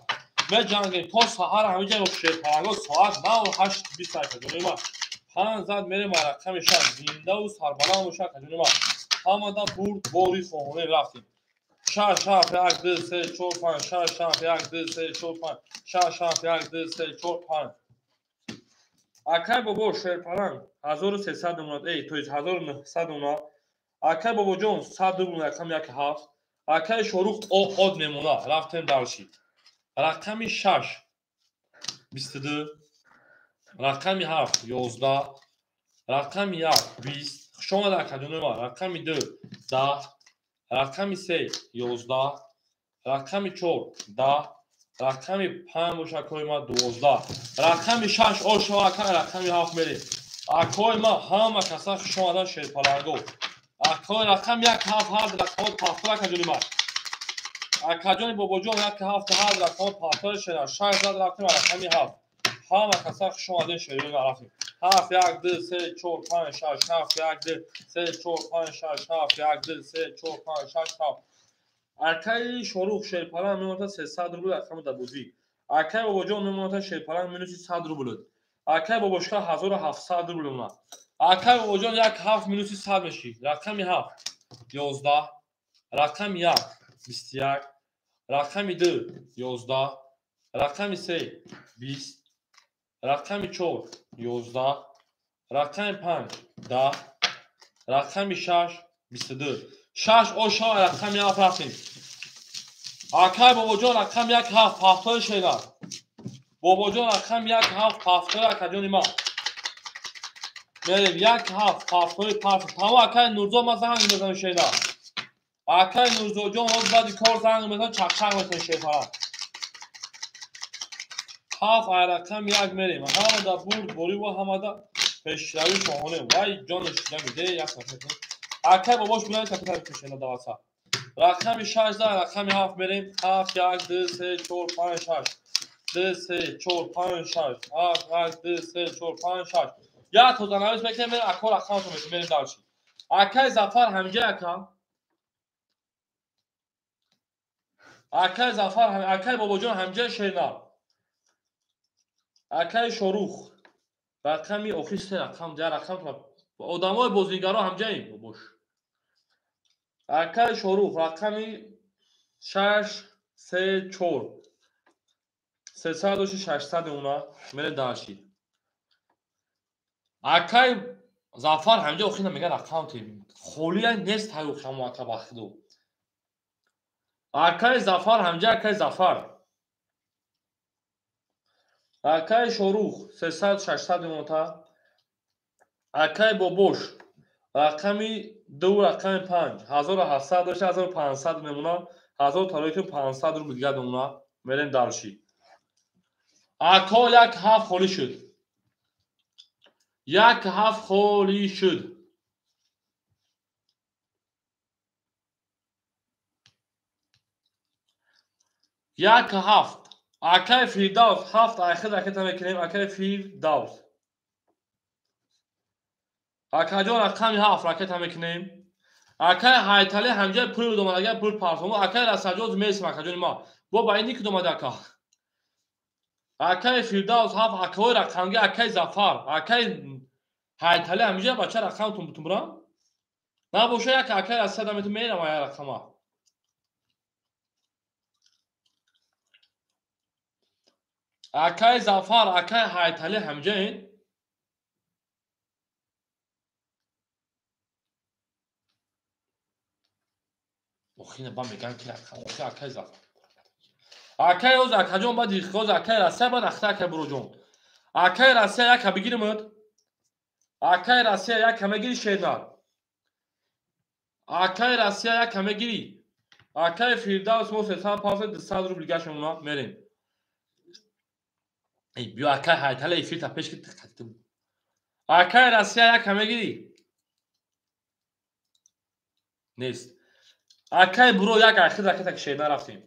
меҷангем то саҳар ҳамиҷа шерпаланго соат 9:08 акаҷонои ман. Панҷ зад мерем ба рақами шаш. Зиндаву сарбаланд боша, акаҷони ман. Ҳамада бурд бори хоҳонем рафтем. Шаш, ҳафт, як, ду, се, чор, панҷ, шаш, ҳафт, як, ду, се, чор, панҷ, шаш, ҳафт, як, ду, се, чор, панҷ. Акай бобо шерпаланг 1300 мемонад, то есть 1900 мемонад. Акай бобоҷон 100 рубл рақами як ҳафт. Акай Шорух од мемонад. Рафтем дальше. Рақами шаш 22, рақами ҳафт 11, рақами як 20. Хуш омад, акаҷони ман. Рақами ду 10, рақами се 11, рақами чор 10, рақами панҷ боша, акои ман, 12, рақами шаш ошава, ака, рақами ҳафт мерем. Акои ман, ҳама каса хуш омадан, шерпаланго. Акои рақами як ҳафт ҳафт рақамот пафтор, акаҷони ман. Акаҷони бобоҷон як ҳафт ҳафт рақамот пафтор шера. Шаш зад рафтем рақами ҳафт. Ҳама каса хуш омаден, шерони ман, рафтем. Ҳафт, як, ду, се, чор, панҷ, шаш, ҳафт, як, ду, се, чор, панҷ, шаш, ҳафт, як, ду, се, чор, панҷ, шаш, ҳафт. Акаи Шорух шерпаланг мемонад 300 рубл рақами дабозӣ. Акаи бобоҷон мемонад шерпаланг минуси 100 рубл. Акаи бобошка 1700 рубл мемонад. Акаи бобоҷон як ҳафт минуси 100 мешӣ. Рақами ҳафт 11, рақами як 21, рақами ду 11, рақами се 20, рақами чор 11, рақами панҷ 10, рақами шаш 22. Шаш ошава, рақами ҳафт рафтем. Акай бобоҷон рақами як ҳафт ҳафтои шера. Бобоҷон рақами як ҳафт ҳафтои, акаҷони ман. Мерем як ҳафт ҳафтои пафт. Тамом, акай Нурзо, ман занг мезанам шера. Акай Нурзоҷон ҳоз баъди кор занг мезанам, чақчақ мекунем шерпаланг. Ҳафт ай рақами як мерем. Ҳамада бурд борӣ ва ҳамада пешравӣ шоҳонем. Вай ҷони шида миде як нафар. Акай бобош билан капитал кушена даваса. Рақами шаш за рақами ҳафт мерем. Ҳафт, як, ду, се, чор, панҷ, шаш. Ду, се, чор, панҷ, шаш. Ҳафт, як, ду, се, чор, панҷ, шаш. Як тозанавис мекунем, мерем ако рақамато мекунем, мерем дальше. Акай Зафар ҳамҷа ака. Акай Зафар, акай бобоҷон ҳамҷа шерна. Акай Шорух. Рақами охир се рақам, я рақам одамои бозигаро ҳамҷаим бобош. Акай Шорух рақами шаш, се, чор. Сесад доши шашсад мемонад. Мерем дальше. Акай Зафар ҳамҷа охир мега рақам те. Холия нест ҳаю хамо ака бахиду. Акай Зафар ҳамҷа, акай Зафар. Акай Шорух сесад шашсад мемонад. Акай бобош рақами ду рақами панҷ 1700 дошта 1500 мемонад. 1000 тарои 500 рубл дигар мемонад. Мерем дальше. Ако як ҳафт холӣ шуд. Як ҳафт холӣ шуд. Як ҳафт. Акай Фирдавс ҳафт айхид ракета мекунем. Акай Фирдавс. Акаҷон рақами ҳафт ракета мекунем. Акай Ҳайталӣ ҳамҷа пул домад, агар пул партому. Акай Расаҷоз месим, акаҷони ма. Бо ба ин ник домад ака. Акай Фирдавс ҳафт, акаҳои рақамги, акай Зафар, акай Ҳайталӣ ҳамҷа бача рақамтон бутун бурам. Набоша як акай Расад амету мерам ая рақама. Акай Зафар, акай Ҳайталӣ ҳамҷаин. Охина ба меган ки рақам, охи акай Зафар. Акай оз акаҷон баъд ихоз акай Россия баъд ахта акай буроҷон. Акай Россия яка бигиримуд. Акай Россия яка мегири шернар. Акай Россия яка мегири. Акай Фирдавс мо сесад панҷсад дусад рубл гаш мемонад, мерем. Эй, биё акай Ҳайталӣ эфирта пеш ки тиққат. Акай Россия яка мегири. Нест. Акай буро як ахир ракета ки шерна рафтем.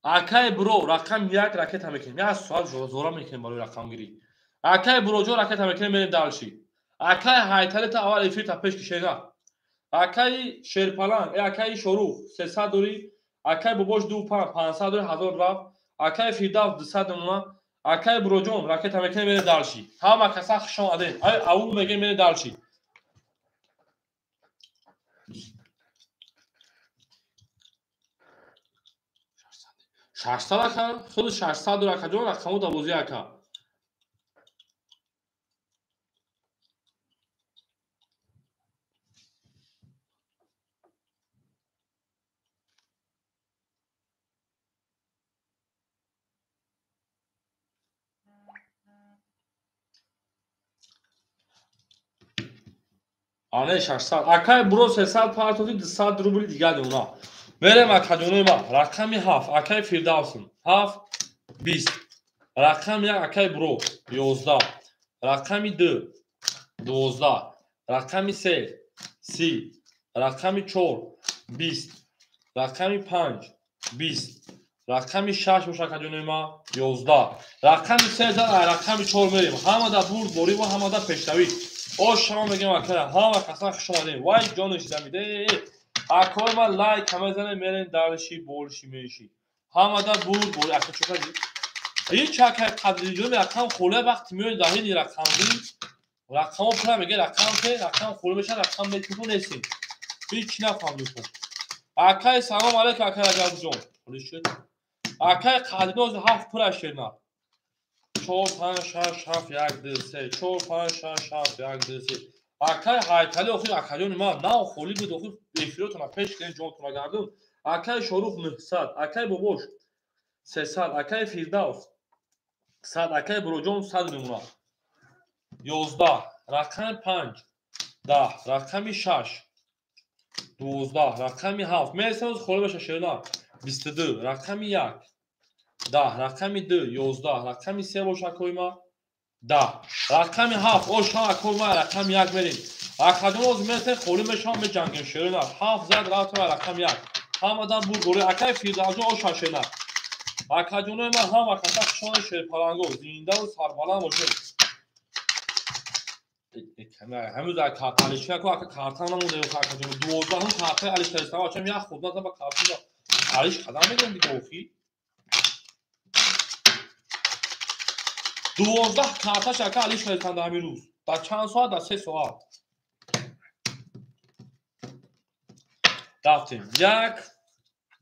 Акай буро рақам як ракета мекунем. Як соат зора мекунем барои рақамгирӣ. Акай буроҷон ракета мекунем, мерем дальше. Акай Ҳайталӣ та аввал эфирта пеш ки шерна. Акай Шерпаланг, акай Шорух 300 дорӣ, акай бобош ду панҷ 500 дорӣ, 1000 рафт. Акай Фирдавс 200 мемонад. Акай Буроҷон ракета мекунем, мере дальше. Ҳама каса хуш омадед. Ай ау мегем, мере дальше. 600 ака, худ 600 акаҷон, рақамо да бозӣ ака. Ане 600. Акай Буро 300 партоди 200 рубли дига дона. Мерем акаҷонои ман. Рақами 7 акай Фирдавсн. 7 20. Рақами 1 акай Буро 11. Рақами 2 12. Рақами 3 30. Рақами 4 20. Рақами 5 20. Рақами 6 боша акаҷонои ман 11. Рақами 3 рақами 4 мерем. Ҳамада бурд борӣ ва ҳамада пешравӣ. Ош шумо мегем ака, ҳама каса хуш омадем. Вай ҷонаш дамиде. Акои ман лайк ҳама занем, мерем дальше больше меньше. Ҳамада бурд борӣ ака чока. Ҳеч ака қадриҷон рақам холе вақти меояд дар ин рақамгӣ рақамо пура меге рақам те рақам холе меша рақам метупу нестем. Ҳеч нафаҳмидем. Акай салом алейкум акай Раҷабҷон. Холе шуд. Акай қадриноз 7 пура шерна. 4 5 6 7 1 2 3 4 5 6 7 1 2 3. Акай Ҳайтали охир акаҷони ман нав холӣ буд охир эфиротона пеш кунед ҷонтона гардун. Акай Шорух 900, акай Бобош 300, акай Фирдавс 100, акай Буроҷон 100 мемонад. 11, рақами 5 10, рақами 6 12, рақами 7 мерасем холӣ баша шерна 22, рақами 1 10, рақами 2 11, рақами 3 боша акои ма 10, рақами 7 оша акои ма рақами 1 мерем. Акаҷон оз мерасем холӣ мешавам меҷангем шерна 7 зад рафтем рақами 1. Ҳамадан бурд борӣ акай Фирдавсҷон оша шерна. Акаҷонои ман ҳама каса хушони шерпаланго зиндаву сарбаланд бошед. Ҳамӯз карта алишка ку ака карта намонда акаҷон 12 картаи алишка истава чам як худ назан ба карта алиш қадам мегирем дига охи. 12 карташ ака алиш карданд ҳамин рӯз. Дар чанд соат? Дар 3 соат. Рафтем. 1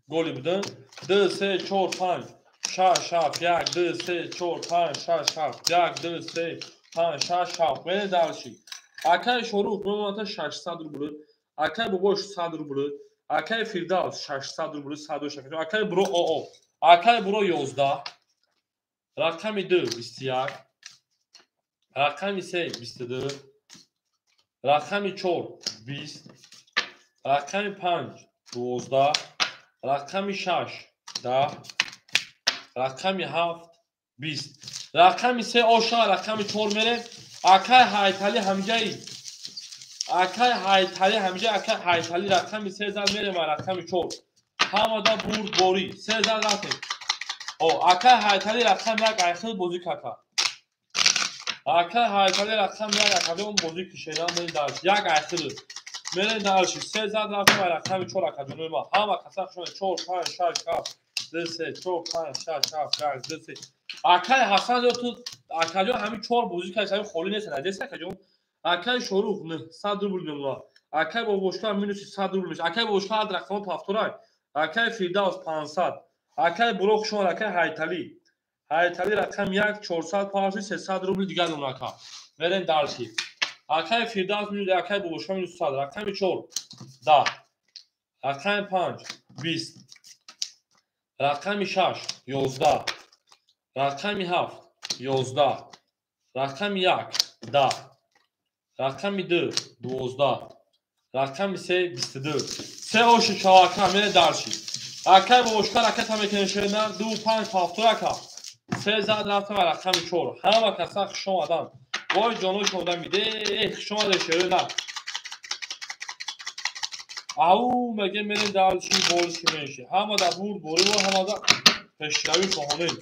голи будем. 2 3 4 5 6 7 1 2 3 4 5 6 7 1 2 3 5 6 7. Мерем дальше. Акай Шорух мемонад 600 рубл. Акай Бобош 100 рубл. Акай Фирдавс 600 рубл, 106. Акай Буро ОО. Акай Буро 11. Рақами 2 21, рақами 3 22, рақами 4 20, рақами 5 12, рақами 6 10, рақами 7 20, рақами 3 оша, рақами 4 мерем. Акай Ҳайтали ҳамҷаи. Акай Ҳайтали ҳамҷаи, акай Ҳайтали рақами 3 зад мерем, рақами 4. Ҳамада бурд борӣ. 3 зад рафтем. О, акай Ҳайтали рақами 1 айхил бозӣ кака. Акай Ҳайтали рақами 1 акаҷон бозӣ кишедан мерем дальше. 1 айхил. Мерем дальше. 3 зад рафтем рақами 4 акаҷонои ман. Ҳама каса хушони 4 5 6 7 2 3 4 5 6 7 1 2 3. Акай Ҳасан ё ту акаҷон ҳамин 4 бозӣ кардӣ, ҳамин холӣ нест, надест акаҷон. Акай Шорух 900 рубл мемонад. Акай Бобошка минуси 100 рубл мешавад. Акай Бобошка ҳад рақамо пафторай. Акай Фирдавс 500. Акай Буро хушомад, акай Ҳайтали. Ҳайтали рақами 1 400 парси 300 рубл дигар дона ака. Мерем дальше. Акай Фирдавс минус, акай Бобошка минус 100, рақами 4 10, рақами 5 20, рақами 6 11, рақами 7 11, рақами 1 10, рақами 2 12, рақами 3 22. 3 оши шавака мерем дальше. Акай Бобошка ракета мекунем шерна 2 5 7 ака. 3 зад рафтем рақами 4. Ҳама каса хуш омаданд. Вой ҷонош одамиде, хуш омадед шерна. Ау меге мерем дальше больше меньше. Ҳамада бурд борӣ ва ҳамада пешравӣ хоҳонем.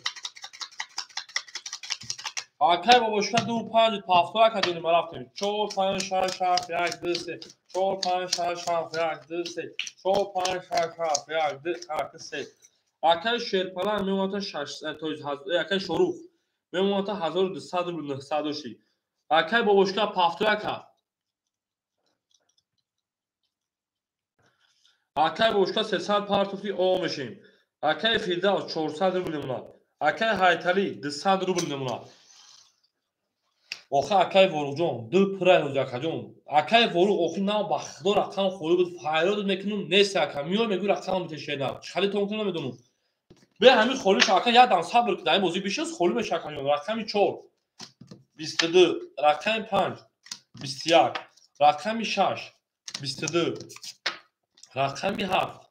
Акай Бобошка 2 5 7 ака ҷони ма рафтем. 4 5 6 7 1 2 3 4 5 6 7 1 2 3 4 5 6 7 1 2 3. Акай Шерпалан мемонад 6 то акай Шорух Мемонад та 1200 рубл 900 дошти. Акай бобошка пафтояка. Акай бобошка 300 партофти о мешем. Акай Фирдавс 400 рубл мемонад. Акай Ҳайталӣ 200 рубл мемонад. Охи акай Воруқҷон ду пурай ҳоҷи акаҷон. Акай Воруқ охи нав ба худо рақам холӣ буд, файрод мекунум нест ака. Миёй мегӯй рақам битешена. Чӣ тон кунам намедонам. Бе ҳамин холиш ака як дам сабр кун, дар ин бозӣ бишист холӣ меша акаҷон. Рақами 4 22, рақами 5 21, рақами 6 22, рақами 7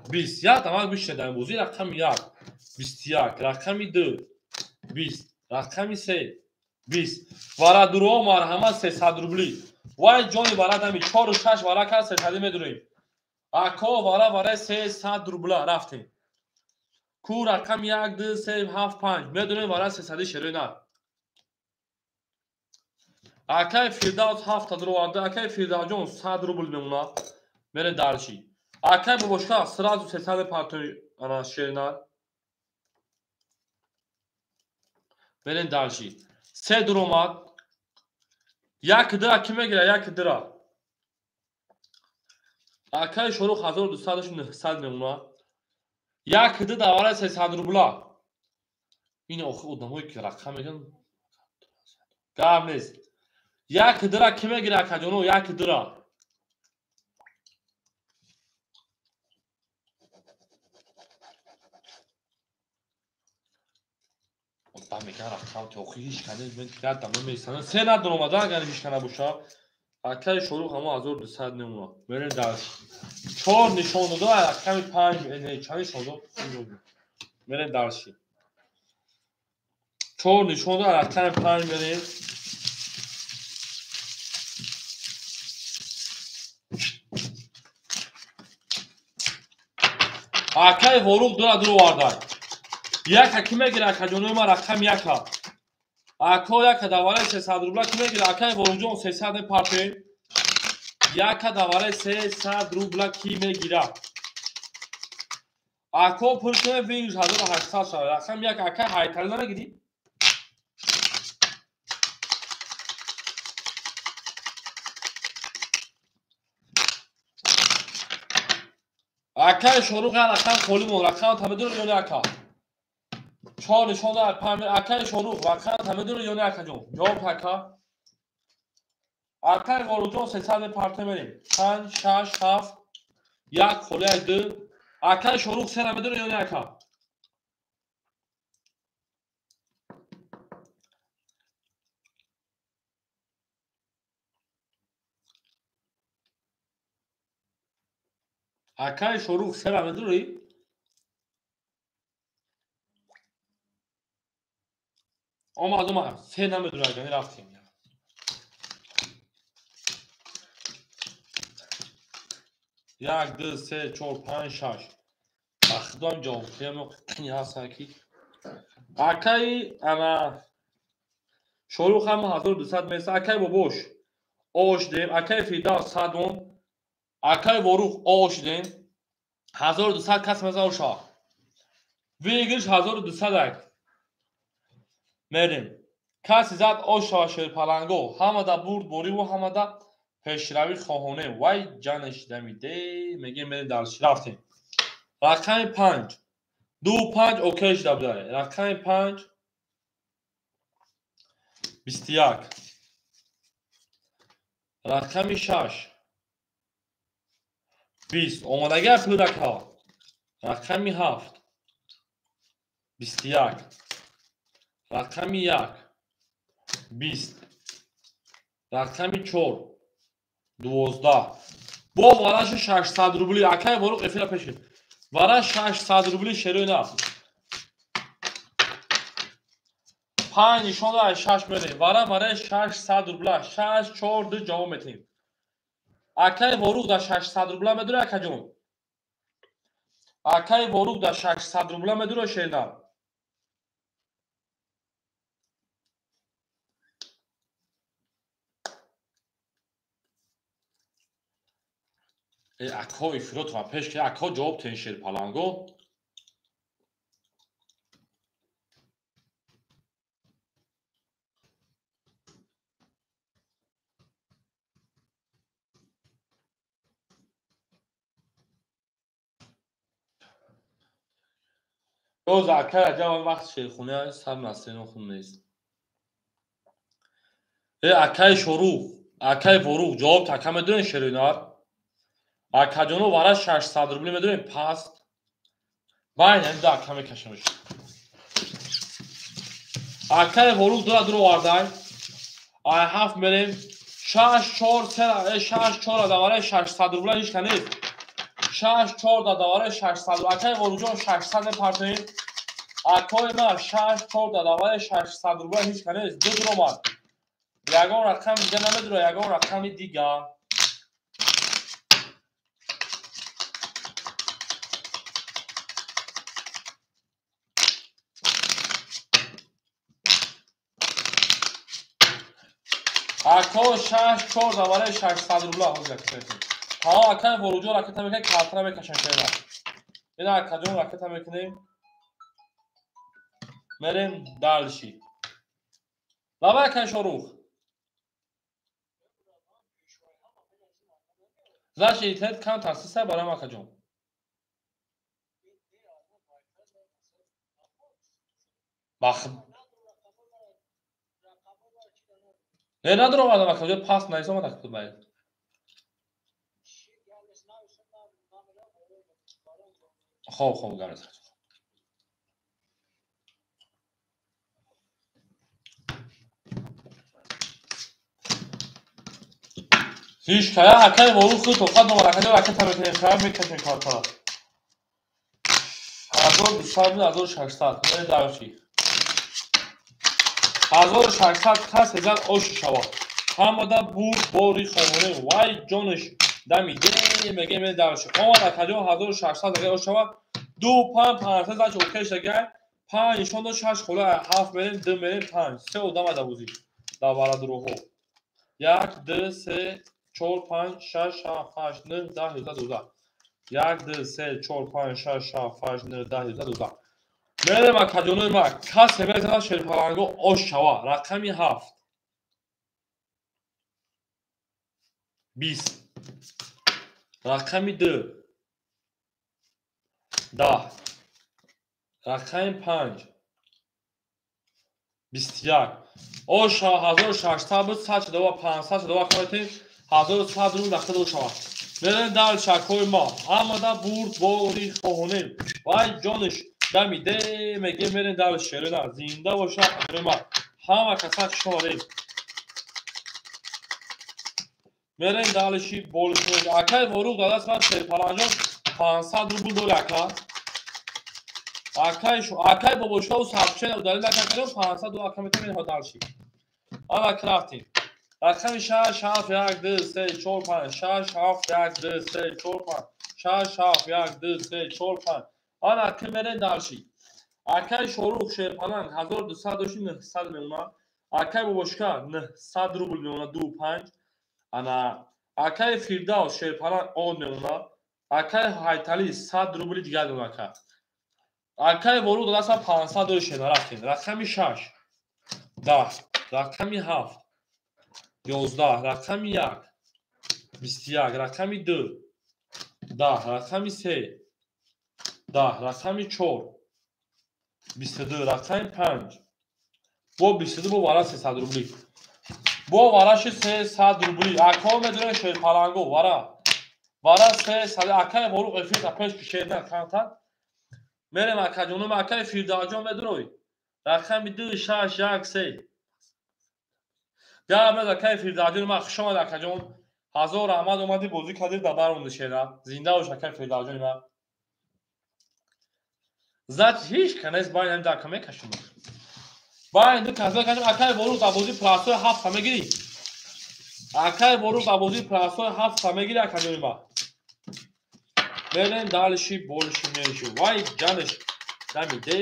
20. Як дамак бишине дар ин бозӣ. Рақами 1 21, рақами 2 20, рақами 3 20. Варадуро марҳамат 300 рубли. Вай ҷони варадами 4 6 вара кар 300 медурем. Ако вара вара 300 рубла рафтем. Ку рақами 1 2 3 7 5 медурем вара 300 шерои нар. Акай Фирдавс 7 дуроварда, акай Фирдавсҷон 100 рубл мемонад. Мере дарчи. Акай бобошка сразу 300 партои ана шеринар. Мерем дарчи. Се дуромад. Як дира ки мегира, як дира. Акай Шорух 1200 мемонад. Як ди давара 300 рубла. Ин охи одамое ки рақам меган гап нест. Як дира ки мегира акаҷоно, як дира. Одам меган рақам те охи ҳеч кане мен як дама меистана. Се надуромада агар ҳеч кана боша. Акаи Шорух ҳамо 1200 мемонад. Мерем дарс. 4 нишон дод, рақами 5 не, чанд нишон дод? Мерем дарси. 4 нишон дод, рақами 5 мерем. Акаи Воруқ дура дуровардай. Яка ки мегира акаҷонои ман рақами яка. Ако яка давараи 300 рубла ки мегира акаи Воруқҷон 300 мепартем. Яка давараи 300 рубла ки мегира. Ако пул кунем вингш 1800 шавад. Рақами як акаи Ҳайталӣ намегирӣ? Акаи Шоруқ як рақам холӣ монд. Рақам та медонӣ ё не ака? 4 нишон дод, 5. Акаи Шоруқ рақам та медонӣ ё не акаҷон? Ҷавоб ака. Акаи Воруқҷон 300 мепарте мерем. 5 6 7 1 холӣ 2. Акаи Шоруқ 3 медонӣ ё не ака? Акаи Шоруқ 3 медонӣ? Омад, омад. Се намедонӣ агани рафтем. Як, ду, се, чор, панҷ, шаш. Ба худоам ҷавоб диҳам, қини ҳастан ки. Акаи ана Шоруқ ҳам 1200 меса. Акаи бобош ош дем. Акаи Фирдавс 100 вон. Акаи Воруқ ош дем. 1200 кас меза оша. Выигрыш 1200 ак. Мерем. Каси зад ош шава шерпаланго. Ҳамада бурд бориву ҳамада пешравӣ хоҳонем. Вай ҷанеш дамиде. Мегем мерем дарши. Рафтем. Рақами 5. 2 5 окей шуда будай. Рақами 5 21. Рақами 6 20. Омадагӣ пӯдакҳо. Рақами 7 21. Рақами 1 20. Рақами 4 12. Бо вараши 600 рубли. Акай Воруқ эфира пеш гирифт. Вара 600 рубли шерои на. 5 нишон дод, 6 мерем. Вара вара 600 рубла. 6 4 2 ҷавоб метем. Акай Воруқ да 600 рубла медура акаҷон. Акай Воруқ да 600 рубла медура шерна. Ако ифротва пеш ки ако ҷавоб тен шерпаланго. Ёз ака Раҷаб вақт шерхунӣ сар настроение хун нест. Э акаи Шорух, акаи Ворух ҷавоб така медонед шероинар? Акаҷоно вара 600 рубли медонед паст. Байн ҳам да ака мекашамш. Акаи Ворух дура дур овардай. Ай ҳафт мерем 6 4 3 6 4 давараи 600 рубла ҳеч ка нест. 6 4 давараи 600. Акаи Воруҷон 600 мепартоем. Акои ма 6 4 давараи 600 рубла ҳеч ка нест. Ду дур омад. Ягон рақами дига намедура, ягон рақами дига. Ако 6 4 давараи 600 рубла ҳозир кунед. Тамом акаи Воруҷон ракета мекунад, картара мекашам шера. Ина акаҷон ракета мекунем. Мерем дальше. Лабай акаи Шорух. Значит, интернет кам таъсиса барои акаҷон. Бах. Не надоровардам акаҷон, пас наисомад акаҷон баед. Хоб, хоб, гап нест. Ҳеч кая акаи Ворух худ тоқат номад, акаҷон ракета мекунем, хая мекашем картара. 1200 1600, мерем дальше. 1600 кас езад оши шава. Ҳамада бурд бори хононем. Вай ҷонаш дамиде мегем мерем дальше. Омад акаҷон 1600 агар ош шава. 2 5 5 зач окей шагай. 5 нишон дод 6 хола 7 мерем 2 мерем 5. Се одам ада бозӣ. Давара дуруҳо. 1 2 3 4 5 6 7 8 9 10 11 12. 1 2 3 4 5 6 7 8 9 10 11 12. Мерем акаҷонои ма, касе мезанад шерпаланго ош шава. Рақами 7. 20. Рақами 2. 10. Рақами 5. 21. Ош шава 1600 буд, 100 шуда 500 шуда каметем 1100 рубл дахил ош шава. Мерем дальше акои ма. Ҳамада бурд бори хоҳонем. Вай ҷонаш дамиде мегем мерем дальше шерина. Зинда боша акои ма. Ҳама каса шорем. Мерем дальше болшо. Акаи Ворух дадаст ман шерпаланҷон 500 рубл дори ака. Акаи шу акаи бобошову сабчен удалил акаҷон 500 рубл ака метавонем ҳо дальше. Ана крафтим. Рақами 6 7 1 2 3 4 5 6 7 1 2 3 4 5 6 7 1 2 3 4 5. Ана ки мерем дальше. Акаи Шорух шерпаланг 1200 дошти 900 мемонад. Акаи бобошка 900 рубл мемонад 2 5. Ана акаи Фирдавс шерпаланг 10 мемонад. Акаи Ҳайталӣ 100 рубли дигар мемонад ака. Акаи Ворух дадаст 500 дошти шена рафтем. Рақами 6 10, рақами 7 11, рақами 1 21, рақами 2 10, рақами 3 10, рақами 4 22, рақами 5 бо 22 бо вара 300 рубли. Бо вараши 300 рубли. Акао медонед шерпаланго вара. Вара 300 акаи Ворух эфир та пеш шерна кантан. Мерем акаҷоном акаи Фирдавсҷон медурой. Рақами 2 6 1 3. Гап наз акаи Фирдавсҷон ма хуш омад акаҷон. Ҳазор раҳмат омадӣ бозӣ кардӣ дар баронди шера. Зинда бош акаи Фирдавсҷони ма. Значит ҳеч ка нест байн ҳам дака мекашем. Байн ду кас мекашем. Акаи Ворух дар бозии прасои 7 мегирӣ. Акаи Ворух дар бозии прасои 7 мегирӣ акаҷони ма. Мерем дальше больше меньше. Вай ҷанаш дамиде.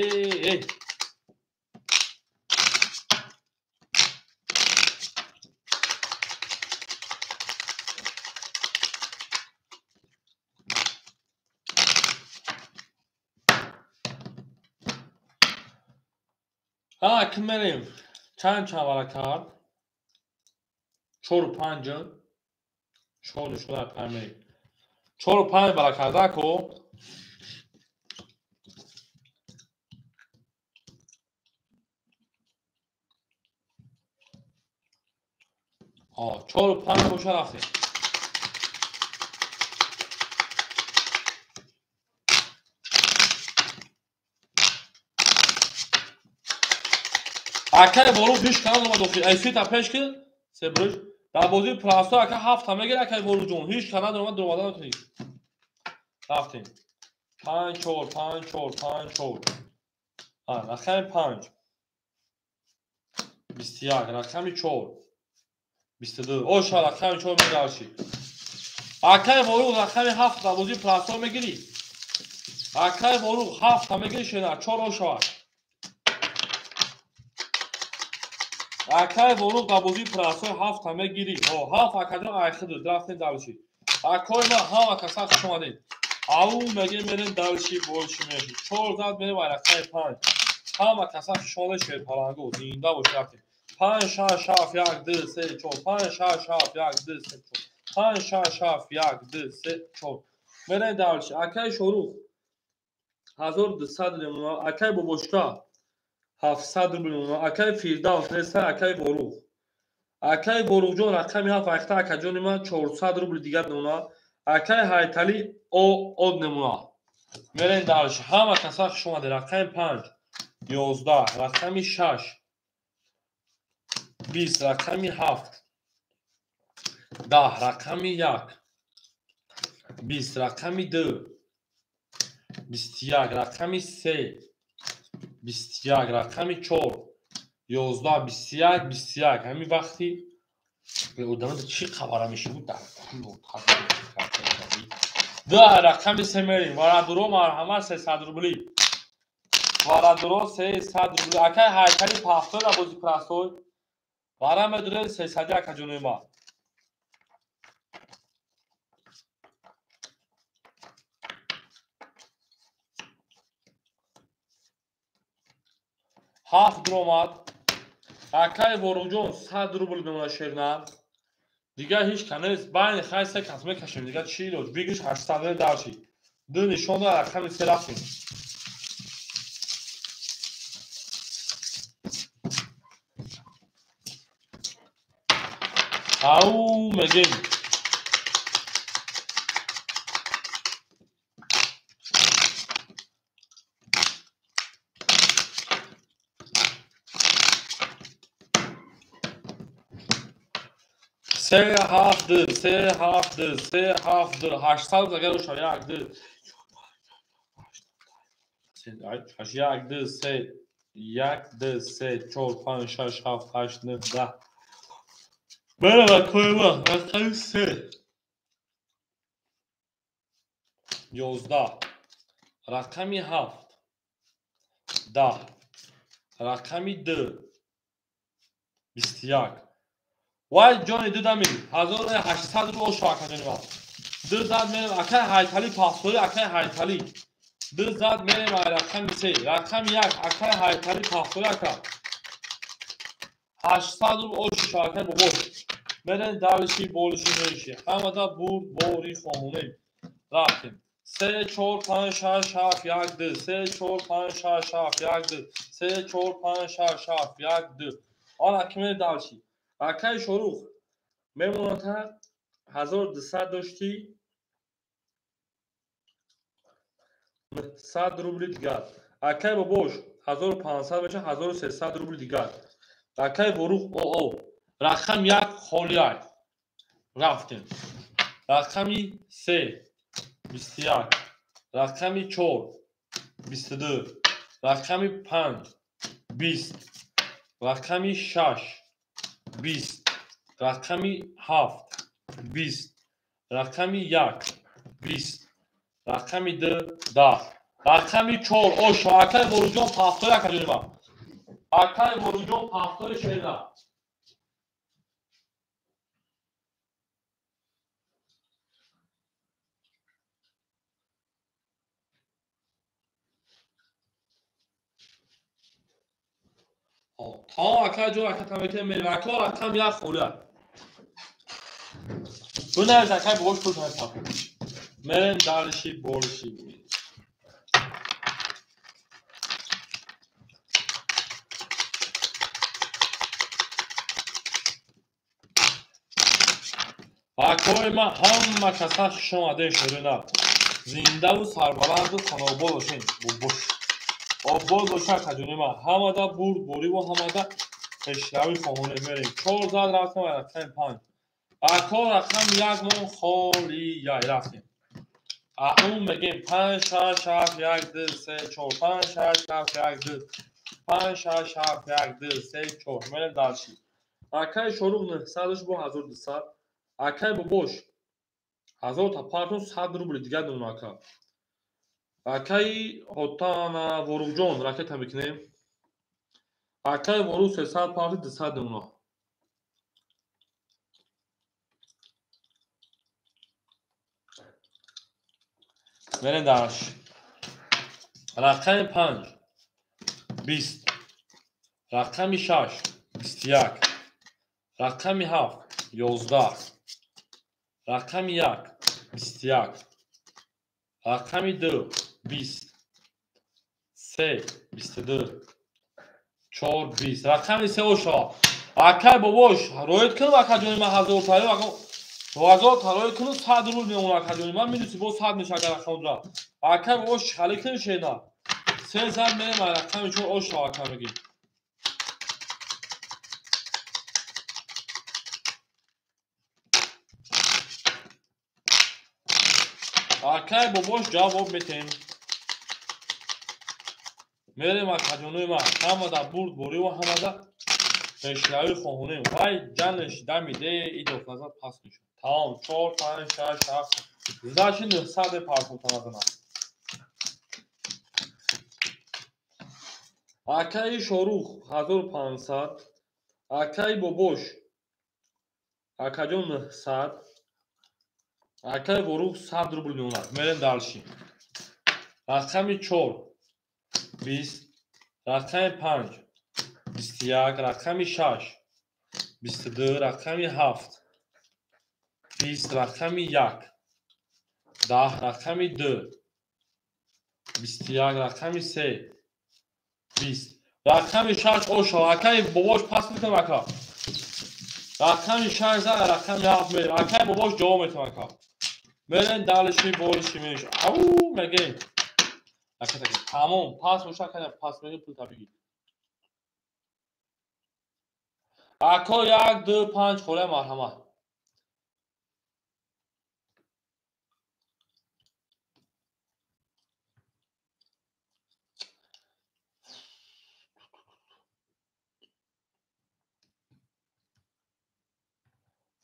Ҳа, ки мерем. Чанд чанд вара кард? 4 5. 4 4 5 мерем. 4 5 вара карда ко. Чору панҷ боша рафтем. Акаи Ворух ҳеч канал омад охир. Ай сета пеш ки себриш дар бозии простой ака ҳафта мегир акаи Ворух ҷон. Ҳеч канал омад дуромада натунӣ. Рафтем. 5 4 5 4 5 4. Рақами 5. 21 рақами 4. 22. Оша рақами 4 медарши. Акаи Ворух рақами 7 дар бозии простой мегирӣ. Акаи Ворух 7 мегирӣ шена 4 ошавад. Акаи Ворух дар бозии простой 7 мегирӣ. Ҳафт акаҷон айхиду рафтем дарши. Акои ман ҳама каса хуш омадед. Ау мегем мерем дарши больши меши. 4 зад мерем ай рақами 5. Ҳама каса хуш омадед шерпалангу. Зинда бош рафтем. 5 6 7 1 2 3 4 5 6 7 1 2 3 4 5 6 7 1 2 3 4. Мерем дарши. Акаи Шорух 1200 лимона. Акаи Бобошка 700 рубл мемонад. Акаи Фирдавс неста, акаи Ворух. Акаи Воруҳҷон рақами 7 айхта акаҷони ман 400 рубл дигар мемонад. Акаи Ҳайталӣ од мемонад. Мерем дарш. Ҳама каса хуш омадед. Рақами 5 11, рақами 6 20, рақами 7 10, рақами 1 20, рақами 2 21, рақами 3 21, рақами 4 11 21 21. Ҳамин вақти одамада чӣ хабара мешавад дар ду рақами се мерем. Варадуро марҳамат 300 рубли. Варадуро 300 рубли. Акаи Ҳайкали пафтой дар бози простой. Вара медурем 300 акаҷонои ман. Ҳафт дуромад. Акаи Воруҳҷон 100 рубл мемонад шерна. Дигар ҳеч канест. Байни хай се кас мекашем. Дигар чӣ илоҷ? Бигириш 800 дарши. Ду нишон дор рақами се рафтем. Ау мегем. Се ҳафт ду, се ҳафт ду, се ҳафт ду, 800 агар ошад. Як ду, як ду, се, як ду, се, чор, панҷ, шаш, ҳафт, ҳашт, нӯҳ, даҳ. Мерава коема рақами 3 11, рақами 7 10, рақами 2 21. Вай ҷони ду дами 1800 рубл ошо акаҷони ман. Ду зад мерем акаи Ҳайталӣ пафтори акаи Ҳайталӣ. Ду зад мерем ай рақами 3, рақами 1 акаи Ҳайталӣ пафтори ака. 800 рубл ошо акаи бобош. Мерем дарши болиши меши. Ҳамада бурд бори хоҳонем. Рафтем. 3 4 5 6 7 1 2 3 4 5 6 7 1 2 3 4 5 6 7 1 2. Ана ки мерем дарши. Акаи Шорух мемонад 1200 доштӣ 100 рубли дигар. Акаи Бобош 1500 меша 1300 рубли дигар. Акаи Ворух оо рақам 1 холиай. Рафтем. Рақами 3 21, рақами 4 22, рақами 5 20, рақами 6 20, рақами 7 20, рақами 1 20, рақами 2 10, рақами 4 ошо. Акаи Воруҳҷон пафтори акаҷони ман. Акаи Воруҳҷон пафтори шерна. Тамом акаи ҷон ака тамекем мерем. Ака рақам 1 холия. Бунавис акаи бобош пул тамекам. Мерем дарши болиши. Акои ман ҳама каса хуш омадем шӯрина. Зиндаву сарбаланду хонобод бошем. Бош. Обод боша акаҷони ман. Ҳамада бурдбориву ҳамада пешравӣ хоҳонем мерем. 4 зад рафтем ва рақами 5. Ако рақами 1 мон холияй рафтем. Акнун мегем 5 6 7 1 2 3 4 5 6 7 1 2 5 6 7 1 2 3 4 мерем дальше. Акаи Шорух 900 бо 1200. Акаи Бобош 1000 та партон 100 рубли дигар донам ака. Акаи Хотана Воруқҷон ракета мекунем. Акаи Воруқ 300 парти 200 донам. Мерем дальше. Рақами 5 20, рақами 6 21, рақами 7 11, рақами 1 21, рақами 2 20, 3 22, 4 20, рақами 3 ошо. Акай бобош роид кунам акаҷони ман 1000 та 1000 та роид кунам 100 рубл мемонад акаҷони ман минуси бо 100 мешавад агар рақамро. Акай бобош хали кунем шена. 3 зад мерем рақами 4 ошо ака мегим. Акай бобош ҷавоб метем. Мерем акаҷонои ман ҳамада бурдбориву ҳамада пешравӣ хоҳонем. Вай ҷанш дамиде идоф назад пас мешуд. Тамом 4 5 6 7 заши 900 партон назанад. Акаи Шорух 1500, акаи Бобош акаҷон 900, акаи Ворух 100 рубл мемонад. Мерем дальше. Рақами 4 20, рақами 5 21, рақами 6 22, рақами 7 20, рақами 1 10, рақами 2 21, рақами 3 20, рақами 6 ошо. Акаи Бобош пас метам ака. Рақами 6 зад, рақами 7 мерем. Акаи Бобош ҷавоб метам ака. Мерем дальше больше меньше. Ау мегем. Ака таки. Тамом, пас боша ака пас мегем пул табиги. Ако 1 2 5 хола марҳамат.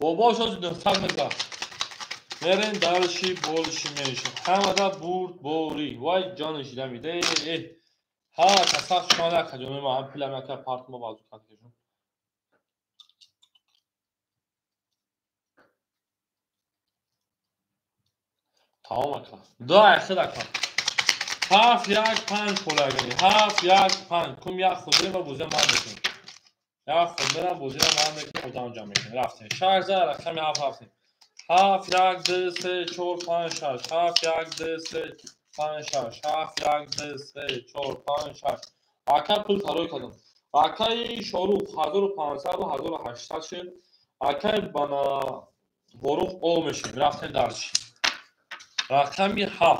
Бобош ози 900 мезад. Мерем дальше больше меньше. Ҳамада бурдборӣ. Вай ҷониш дамиде. Ҳа каса шумо акаҷони ман ҳам пулам яка партма базу кардем. Тамом ака. Ду ахир ака. 7 1 5 холагани. 7 1 5. Кум як худре ва бозия ман мекунем. Як худре бозия ман мекунем, одам ҷамъ мекунем. Рафтем. 6 за рақами 7 рафтем. 7 1 2 3 4 5 6 7 1 2 3 5 6 7 1 2 3 4 5 6. Ака пул тарой кардам. Акаи Шорух 1500 ва 1800 шуд. Акаи бана Ворух о мешем. Рафтем дальше. Рақами 7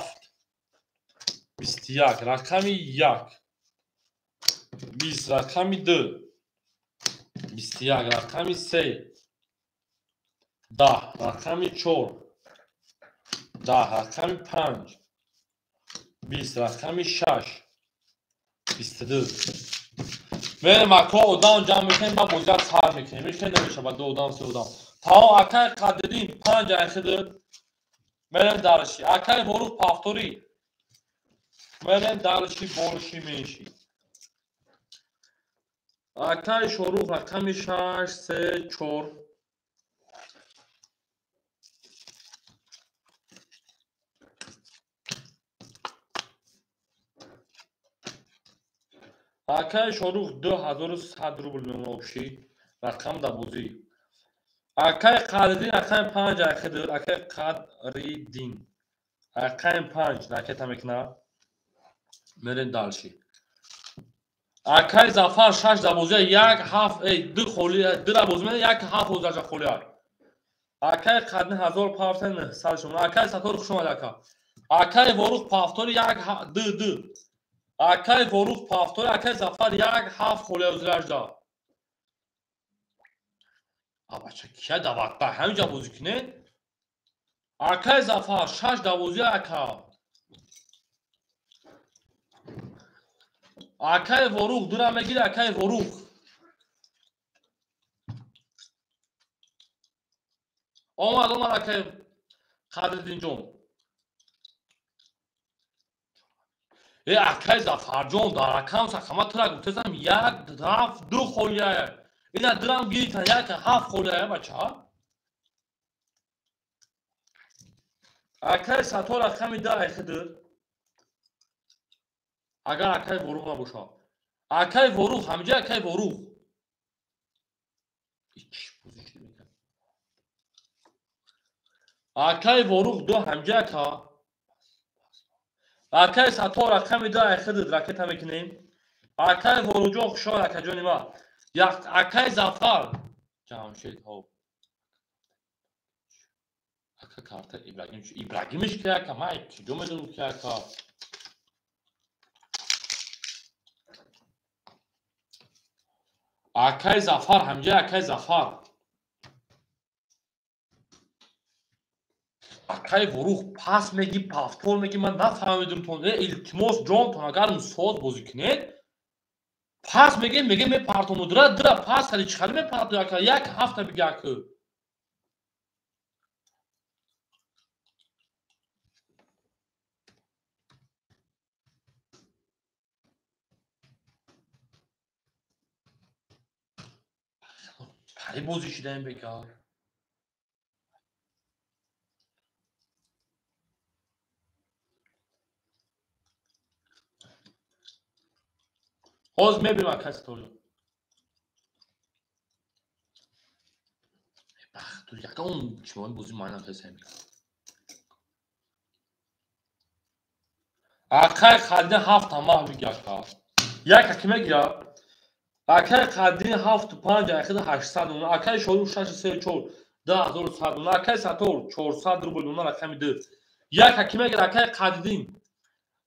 21, рақами 1 20, рақами 2 21, рақами 3 10, рақами 4 10, рақами 5 20, рақами 6 22. Мерем ако одам ҷамъ мекунем, ба бозият сар мекунем. Мешавад намешавад ду одам се одам. Тамом акаи Қадриддин 5 айхидид. Мерем дальше. Акаи Ворух повтори. Мерем дальше больше меньше. Акаи Шорух рақами 6 3 4 Акаи Шорух 2100 рубл мемонад общий. Рақам да бозӣ. Акаи Қадриддин рақами 5 айхидид. Акаи Қадриддин рақами 5 ракета мекунад. Мерем дальше. Акаи Зафар 6 да бозӣ 1 7 2 холи 2 да бозӣ мекунад 1 7 ҳозирша холи. Акай қадни 1500 шумо. Акай Сатор хуш омад ака. Акай Ворух пафтори 1 2 2. Акай Ворух пафтори акай Зафар 1 7 холия узражда. Абача кия даватда ҳаминҷа бозӣ кунед? Акай Зафар 6 давозӣ ака. Акай Ворух дура мегири акай Ворух. Омад омад акай Қадриддинҷон. Э акай Зафарҷон дар рақам сақама тура гуфтасам 1 7 2 холия. Ина дурам гирифтан 1 7 холия бача. Акай Сатор рақами 10 айхидир. Агар акай Ворух набошад. Акай Ворух ҳамҷа акай Ворух. Акай Ворух 2 ҳамҷа ака. Акай Сатор рақами 10 айхидир ракета мекунем. Акай Воруҷон хушҳол акаҷони ма. Акай Зафар Ҷамшед ҳо. Ака карта Ибрагимович. Ибрагимович ки ака ман куҷо медонам ки ака. Акай Зафар ҳамҷа акай Зафар. Акай Ворух пас меги пафтор меги ман нафаҳмидум тон. Илтимос ҷонтон агар соз бозӣ кунед пас меги меги мепартому дура дура пас кади чӣ хали мепарту ака як ҳафта биги ака. Пари бозӣ шидаем бекар. Ҳозир мебинам акай Саторҷон. Бахту ягон чимои бозӣ муайян кардем. Акай Қаддин 7 тамаҳ биги ака. Як аки мегира. Акай Қаддин 7 5 айхида 800 рубл. Акай Шорух 6 3 4 2100 рубл. Акай Сатор 400 рубл уна рақами 2. Як аки мегира акай Қаддин.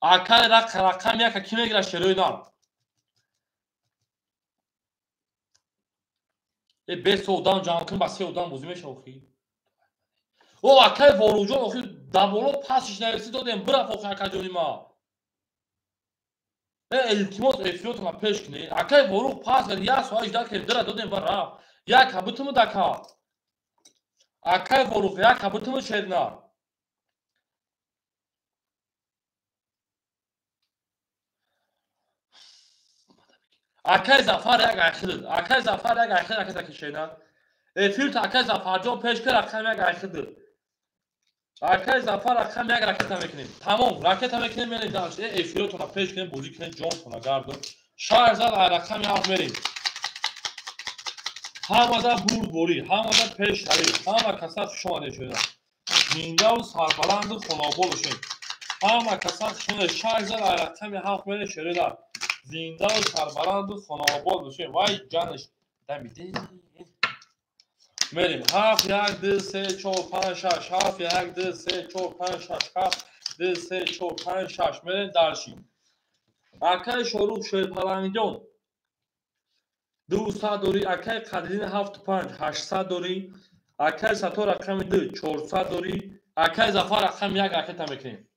Акай рақам як аки мегира шерои нар. Э бес одам ҷамъ кун ба се одам бозӣ меша охи. О акай Воруҷон охи дар боло пасиш нависӣ додем бирафт охи акаҷони ма. Э илтимос эфиротона пеш кунед. Акай Ворух пас кард як соат ждат кардем дира додем ба рафт. Як ҳабитумуд ака. Акай Ворух як ҳабитумуд шерна. Акай Зафар як айхидир. Акай Зафар як айхидир ака такишена. Эфирта акай Зафарҷон пеш кар рақам як айхидир. Акай Зафар рақам як ракета мекунем. Тамом ракета мекунем мерем дальше. Эфиротона пеш кунем бозӣ кунем ҷонтона гардон. Шаҳр зад ай рақами 7 мерем. Ҳамада бурдборӣ, ҳамада пешравӣ, ҳама каса хуш омадед шуда. Зиндаву сарбаланду хонаобод бошед. Ҳама каса хуш омадед. Шаҳр зад ай рақами 7 мерем шерода. Зиндаву сарбаланду хонаобод бошед. Вай ҷанаш дамиде. Мерем 7 1 2 3 4 5 6 7 1 2 3 4 5 6 7 2 3 4 5 6 мерем дарши. Акай Шорух Шерпалангҷон 200 дорӣ, акай Қадриддин 7 5 800 дорӣ, акай Сатор рақами 2 400 дорӣ, акай Зафар рақами 1 ракета мекунем.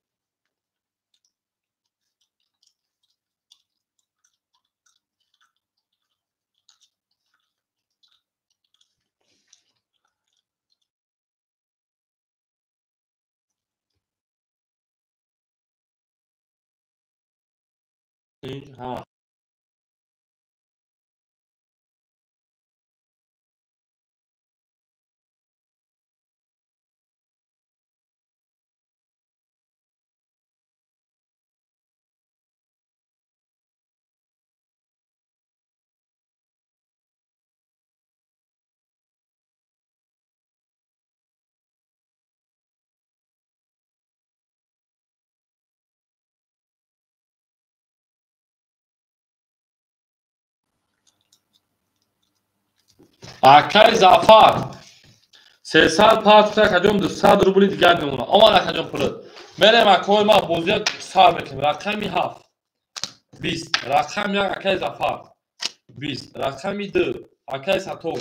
ҳа Акай Зафар 300 партия акаҷон 200 рубли дигар мемонад. Омад акаҷон пулат. Мерем акои ма бозия сар мекунем. Рақами 7 20, рақами 1 акаи Зафар 20, рақами 2 акаи Сатор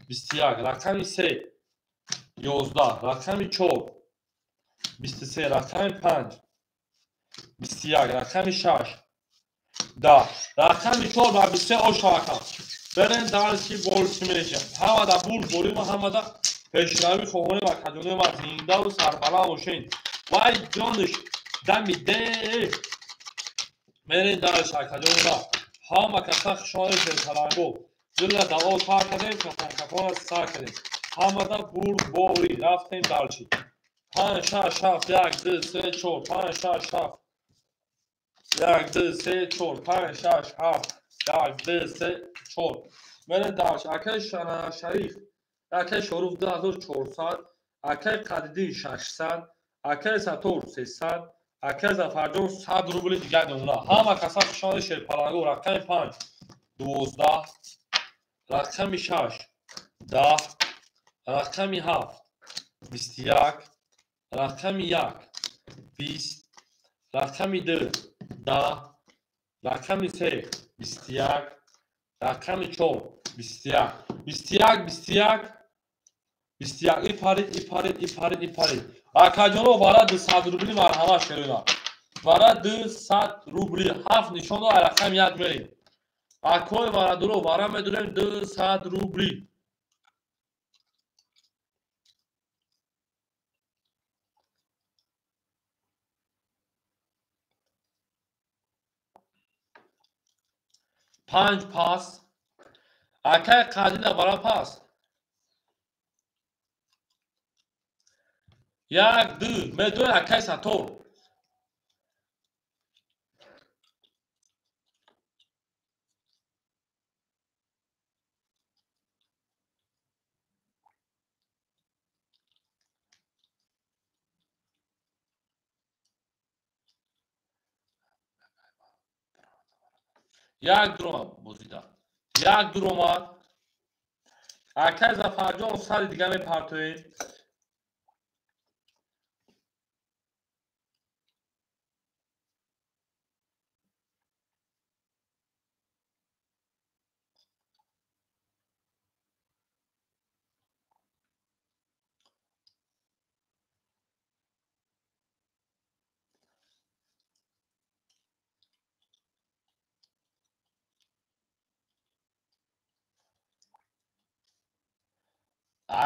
21, рақами 3 11, рақами 4 23, рақами 5 21, рақами 6 10, рақами 4 ба 23 ошавака. Берем дарси болси мешам. Ҳамада бурд борим ва ҳамада пешравӣ хоҳонем акаҷонои ма зиндаву сарбаланд бошед. Вай ҷониш дами де. Мерем дарси акаҷонои ма. Ҳама каса хушомадед шерпаланго. Дилла даво сар кардем, кафон-кафона сар кардем. Ҳамада бурд борӣ рафтем дарчи. 5 6 7 1 2 3 4 5 6 7 1 2 3 4 5 6 7 1 2 3 4. Мерем дарчи. Акаи Шариф, акаи Шорух 2400, акаи Қадидин 600, акаи Сатор 300, акаи Зафарҷон 100 рубли дигар мемонад. Ҳама каса хушомадед шерпаланго. Рақами 5 12, рақами 6 10, рақами 7 21, рақами 1 20, рақами 2 10, рақами 3 21, рақами 4 21, 21 21 21. Ипарид, ипарид, ипарид, ипарид. Акаҷоно вара 200 рубли марҳамат шерина. Вара 200 рубли 7 нишон дод, рақами 1 мерем. Акои варадуро вара медурем 200 рубли. Панҷ пас. Акаи Қадина вара пас. 1 2 медурем акаи Сатор. Як дуромад бозида. Як дуромад. Акаи Зафарҷон сари дига мепартоем.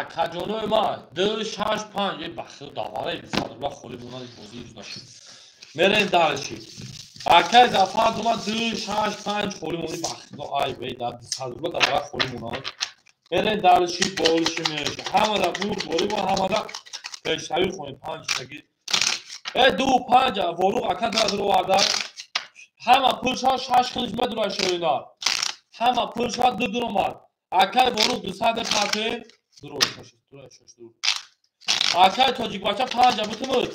Акаҷонои ма 2 6 5 бахир давараи 200 рубла холӣ монад бозӣ нашид. Мерем дарши. Акаи Зафар дума 2 6 5 холӣ монӣ бахир ай вей да 200 рубла давара холӣ монад. Мерем дарши болши меши. Ҳамада бурд борӣ ва ҳамада пешравӣ хонем 5 таги. 2 5 воруқ ака дадро варда. Ҳама пулша 6 хилиш медура шерина. Ҳама пулша 2 дуромад. Акаи воруқ 200 партоем. Дуро шаш, дуро шаш, дуро. Акаи тоҷикбача 5 бутумуд.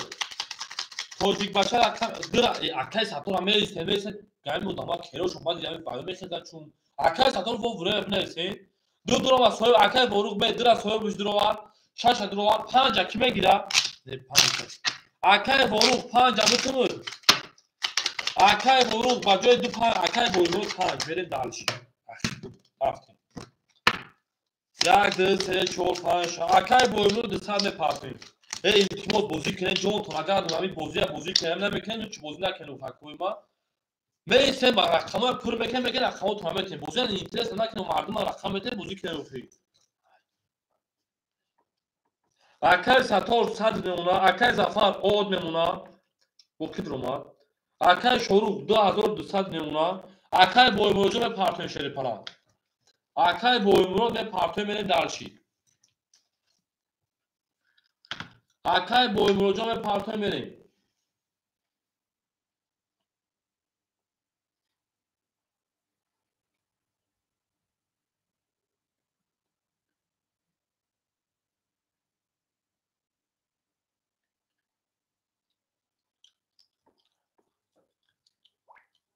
Тоҷикбача рақам дира акаи Сатора меистем, меистем. Гайм одама керошон баъд ями баъд мехезад чун. Акаи Сатор во вре нестем. Ду дурома соҳиб акаи воруқ ме дира соҳибш дуровар, 6 дуровар, 5 ки мегира? Не 5. Акаи воруқ 5 бутумуд. Акаи воруқ ба ҷои 2 5 акаи воруқ 5 берем дальше. Рафтем. 1 2 3 4 5 6 акаи боимро 200 мепартем. Илтимос бозӣ кунем ҷонтон, агар ҳамин бозия бозӣ кунем намекунем, чӣ бозӣ накунем акои ма. Меистем ба рақамҳоя пур мекунем, мегӯем рақамҳотон метем. Бозия интерес накунем, мардума рақам метем, бозӣ кунем охи. Акаи Сатор 100 мемона, акаи Зафар од мемона, бо ки дуромад? Акаи Шорух 2200 мемона, акаи Боимуроҷон мепартоем шерипаланд. Акаи Боимурод мепартоем мерем дарчи. Акаи Боимуроҷон мепартоем мерем.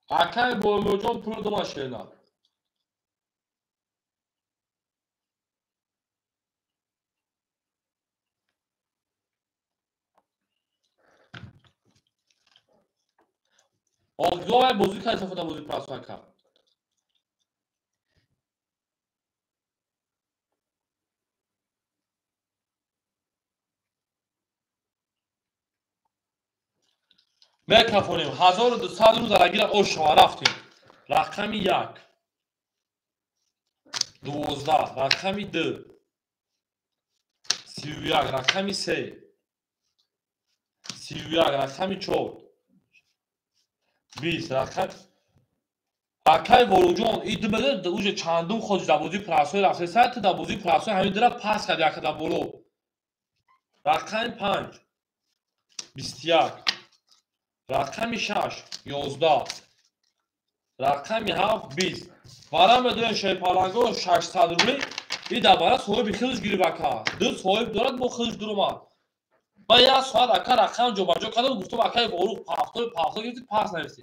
Акаи Боимуроҷон пул дума шерна. Охи бозӣ кард худа бозӣ прасо ака. Мекафонем 1200 рӯз арагира ошава рафтем. Рақами 1 12, рақами 2 31, рақами 3 31, рақами 4 20, рақам акай Воруҷон и дубеда уже чандум хоҷ дар бозии прасои рафта сай ту дар бозии прасои ҳамин дира пас кард яка дар боло. Рақами 5 21, рақами 6 11, рақами 7 20. Вара медоем шерпаланго 600 рубли. И дар бара соҳиби хилш гирифт ака. Ду соҳиб дорад бо хилш дуромад. Ма як соат ака рақам ҷобаҷо кардам, гуфтам акай Ворух пафто пафто гирифти пас нависти.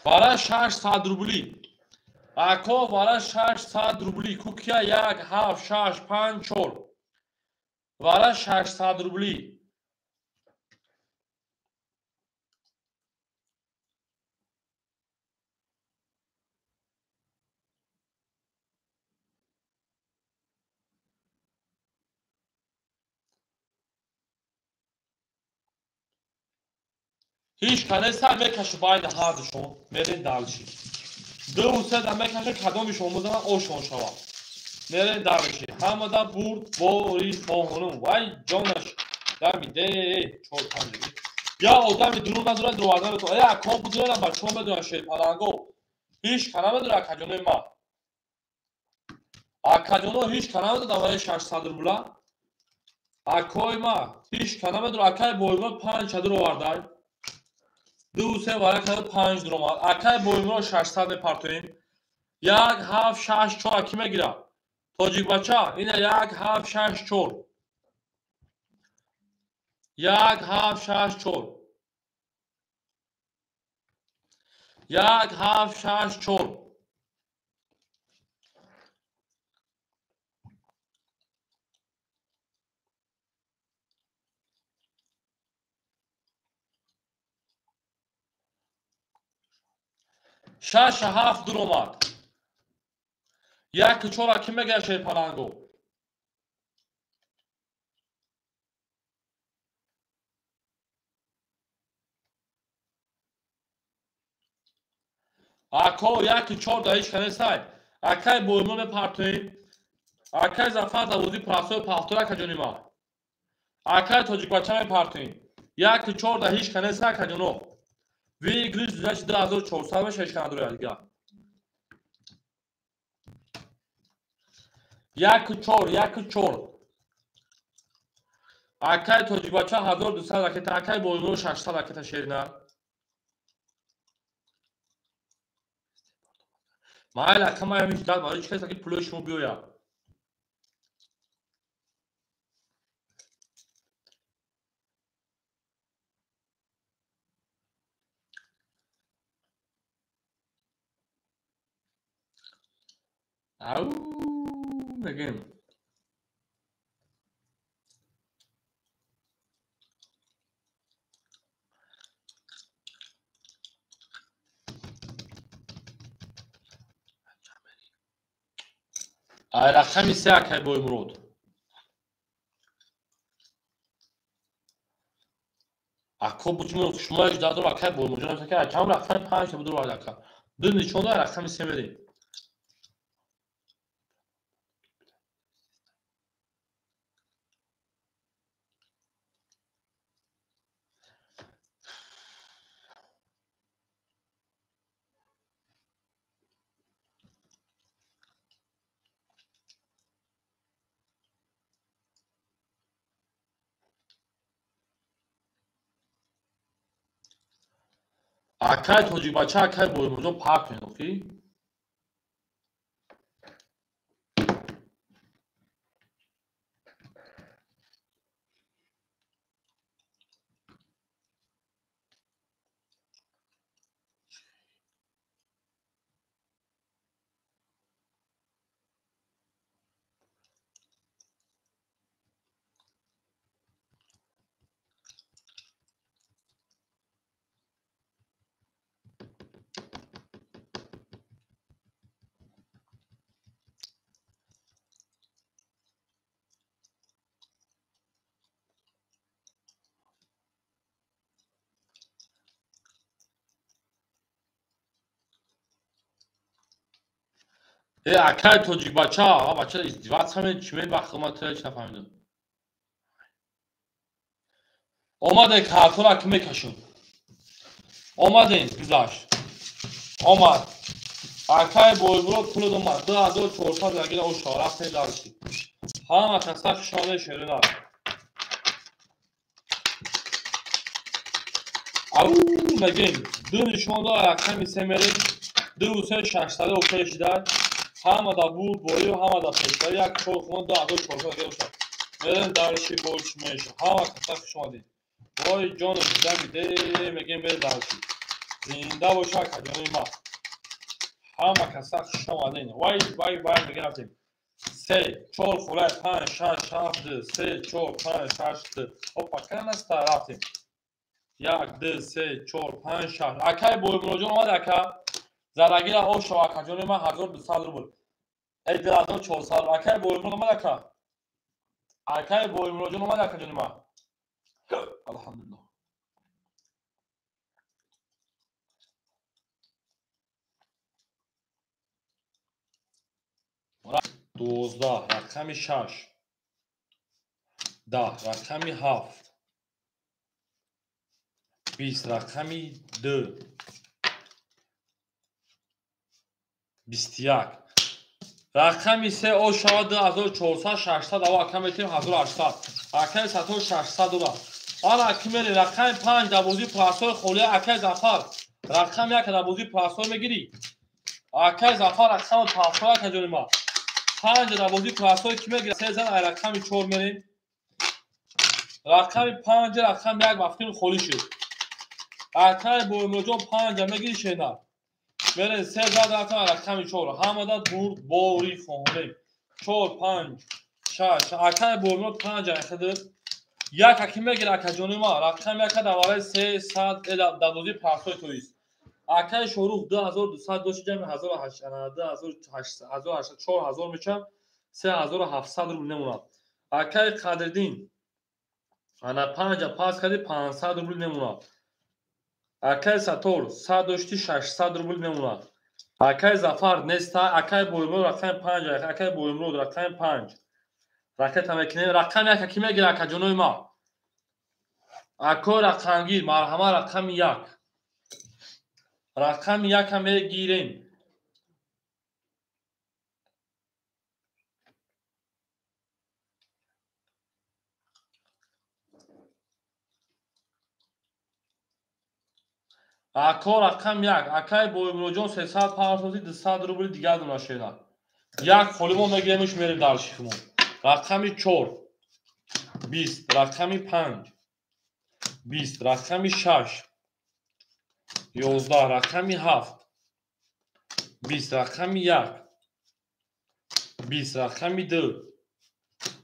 Вара 600 рубли. Ако вара 600 рубли. Кукия 1 7 6 5 4. Вара 600 рубли. Ҳеҷ канеса мекашу байни ҳардушон мерен далши. Ду седа мекаша кадомишон мезанад ошон шавад. Мерен далши. Ҳамада бурд бори хоҳонум. Вай ҷонаш дамиде 4 5. Я одами дурун надорад дуварда метавонад. Э акон будуна бачаҳо медонанд шерпаланго. Ҳеҷ кана медонад акаҷонои ма. Акаҷоно ҳеҷ кана медонад ваи 600 рубла. Акои ма ҳеҷ кана медонад акай боима 5 чадур овардай. 2 3 варақа 5 дуромад. Акай боимро 600 мепартоем. 1 7 6 4 аки мегирад. Тоҷикбача ина 1 7 6 4. 1 7 6 4. 1 7 6 4. 6 7 дуромад. 1 4 аки мегирад шерпаланго. Ако 1 4 да ҳеҷ канесай. Акай боимо мепартоем. Акай Зафар дар бозии прасои пафтор акаҷони ма. Акай тоҷикбача мепартоем. 1 4 да ҳеҷ канесай акаҷоно. Выигрыш значит 2400 мешавад кандроя дига. 1 4 1 4. Акай тоҷикбача 1200 ракета, акай боимро 600 ракета шерина. Майли ака май ҳамин ждат барои чӣ касе ки пулои шумо биёяд. Ау мегем. Ай рақами 3 акай Боимурод. Ако бучмо шумо ждадор акай Боимурод ака чам рақами 5 буду вард ака. Ду нишон дар рақами 3 мерем. Акай тоҷикбача акай Боимурҷон партоен охи. Э, акай тоҷикбача, а бача издеваться мен, чӣ мен ба хидмат чӣ нафаҳмидам. Омаде картора ки мекашем. Омадем, гузашт. Омад. Акай бойбурод пулод омад. 2400 ягира оша рафтем дарси. Ҳама каса хушомадед шерина. Ау мегем, ду нишон дод рақами се мерем. 2 3 600 окей шида. Ҳама да бурд борию, ҳама да пешравӣ, як чор хумон 2400 ягира оша. Мерем дарси больш меша. Ҳама каса хушомадед. Вой ҷону дидами де мегем мерем дарси. Зинда боша акаҷони ма. Ҳама каса хушомадед. Вай вай вай мегем рафтем. 3 4 хулай 5 6 7 2 3 4 5 6 2. Опа, канаста рафтем. 1 2 3 4 5 6. Акай боймуроҷон омад ака. Зарагира ошо акаҷони ма 1200 рубл. Эй 2400. Акай боймурод омад ака. Акай боймуроҷон омад акаҷони ма. Алҳамдулиллоҳ. 12 рақами 6 10 рақами 7 20 рақами 2 21 рақами 3 ошава 2400 600 ава ака метем 1800 акаи сатор 600 дора. Ана аки мерем рақами 5 дар бозии пласҳои холия акаи Зафар рақами 1 дар бозии пласҳо мегирӣ. Акаи Зафар рақами 5 ака ҷони ма. 5 дар бозии пласҳои ки мегирад? 3 зан ай рақами 4 мерем. Рақами 5 рақами 1 вақтин холӣ шуд. Акаи Боймуроҷон 5 мегирӣ шена. Мерем 3 зан рафтем рақами 4. Ҳамада бурд бори хоҳонем. 4 5 6. Акаи Боймурод 5 айхидир. 1 аки мегирад акаҷони ма. Рақами 1 дар вараи 300 дар бозии пласҳои тоист. Акаи Шорух 2200 дошт ҷамъи 1800 2800 4000 мешавад. 3700 рубл мемонад. Акаи Қадриддин ана 5 пас карди 500 рубл мемонад. Акаи Сатор 100 дошти 600 рубл мемонад. Акаи Зафар неста. Акаи Боймурод рақами 5. Акаи Боймурод рақами 5. Ракета мекунем. Рақами 1 ки мегирад акаҷонои ма? Акои рақамгир марҳама рақами 1. Рақами 1 мегирем. Ако рақам 1. Акаи Боймуроҷон 300 партози 200 рубли дигар дона шена. Як холимо мегиремш мерем дар шихмон. Рақами 4 20 рақами 5 20 рақами 6 11 рақами 7 20 рақами 1 20 рақами 2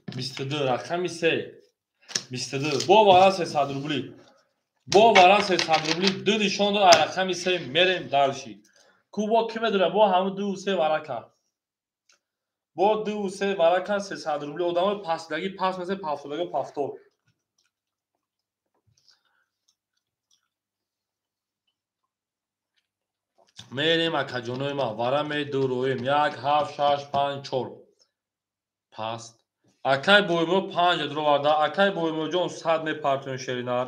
22 рақами 3 22. Бо вара 300 рубли. Бо вара 300 рубли ду нишон дод ай рақами 3 мерем дарши. Ку бо ки медонад бо ҳамун 2 3 варака. Бо 2 3 варака 300 рубли одамои пастдаги паст мезанад пафтодаги пафтор. Мерем акаҷонои ма вара медуроем 1 7 6 5 4 паст. Акай Боймурод 5 дуроварда. Акай Боймуроҷон 100 мепартоем шеринар.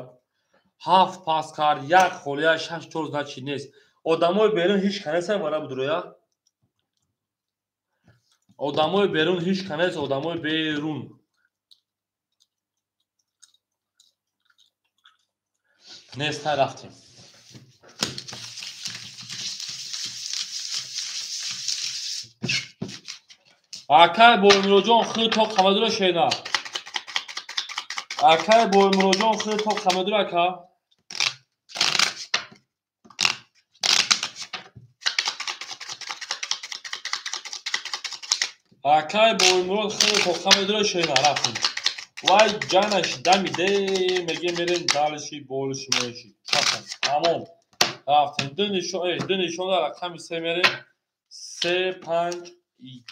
7 пас кард, 1 холия 6 4 значит нест. Одамои берун ҳеч канеса вара будуроя. Одамои берун ҳеч канеса, одамои берун. Нест, рафтем. Акай Боймуроҷон худ то қамадура шена. Акай Боймуроҷон худ то қамадура ака. Акай Боймурод худ то қамадура шена рафтем. Вай ҷанаш дамиде мегем мерем далши болши меши. Чакан тамом. Рафтем. Ду нишон рақами 3 мерем. 3 5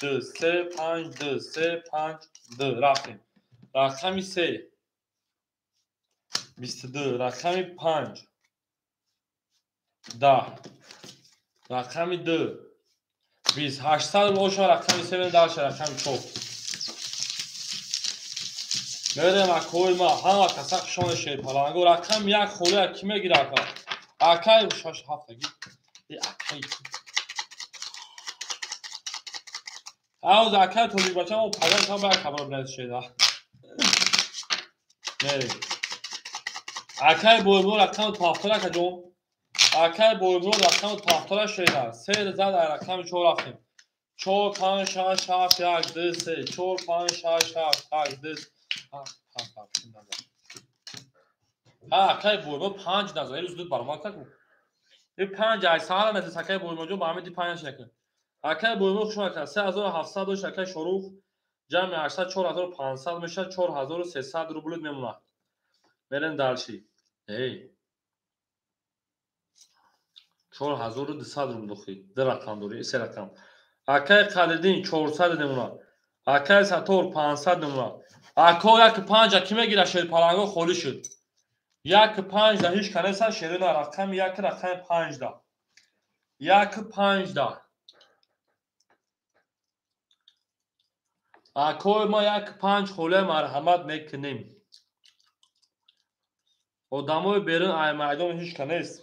2 3 5 2 3 5 2 рафтем. Рақами 3 22 рақами 5 10 рақами 2 20 800 рубл оша рақами 3 мерем дальше рақами 4. Мерем акои ма ҳама каса хушони шерпаланго рақами 1 холия ки мегира ака? Акай 6 7 таги. Акай. Ауз акай тоҷик бачамо паган там ба хабар бинад шеда. Мерем. Акай бойбо рақами 7 ака ҷон. Акай бойбо рақами 7 шеда. 3 зад рақами 4 рафтем. 4 5 6 7 1 2 3 4 5 6 7 1 2 7. Ҳа, акай бойбо 5 назар. Ин зуд баромад таку. Ин 5 ай саҳара назис акай бойбо ҷон ба ҳамин ди 5 накун. Акай бойбо хуш омад. 3700 дошт акай Шорух. Ҷамъи 800 4500 мешавад, 4300 рубл мемонад. Мерем дальше. Эй. 4200 рубл дохи. Ду рақам дори, се рақам. Акай Қадриддин 400 мемонад. Акай Сатор 500 мемонад. Ако 1.5 ки мегира шерпаланго холӣ шуд. 1.5 да ҳеч канеса шерина рақами 1 рақами 5 да. 1.5 да. Акои ма 1.5 холия марҳамат мекунем. Одамои берун ай майдон ҳеч канест.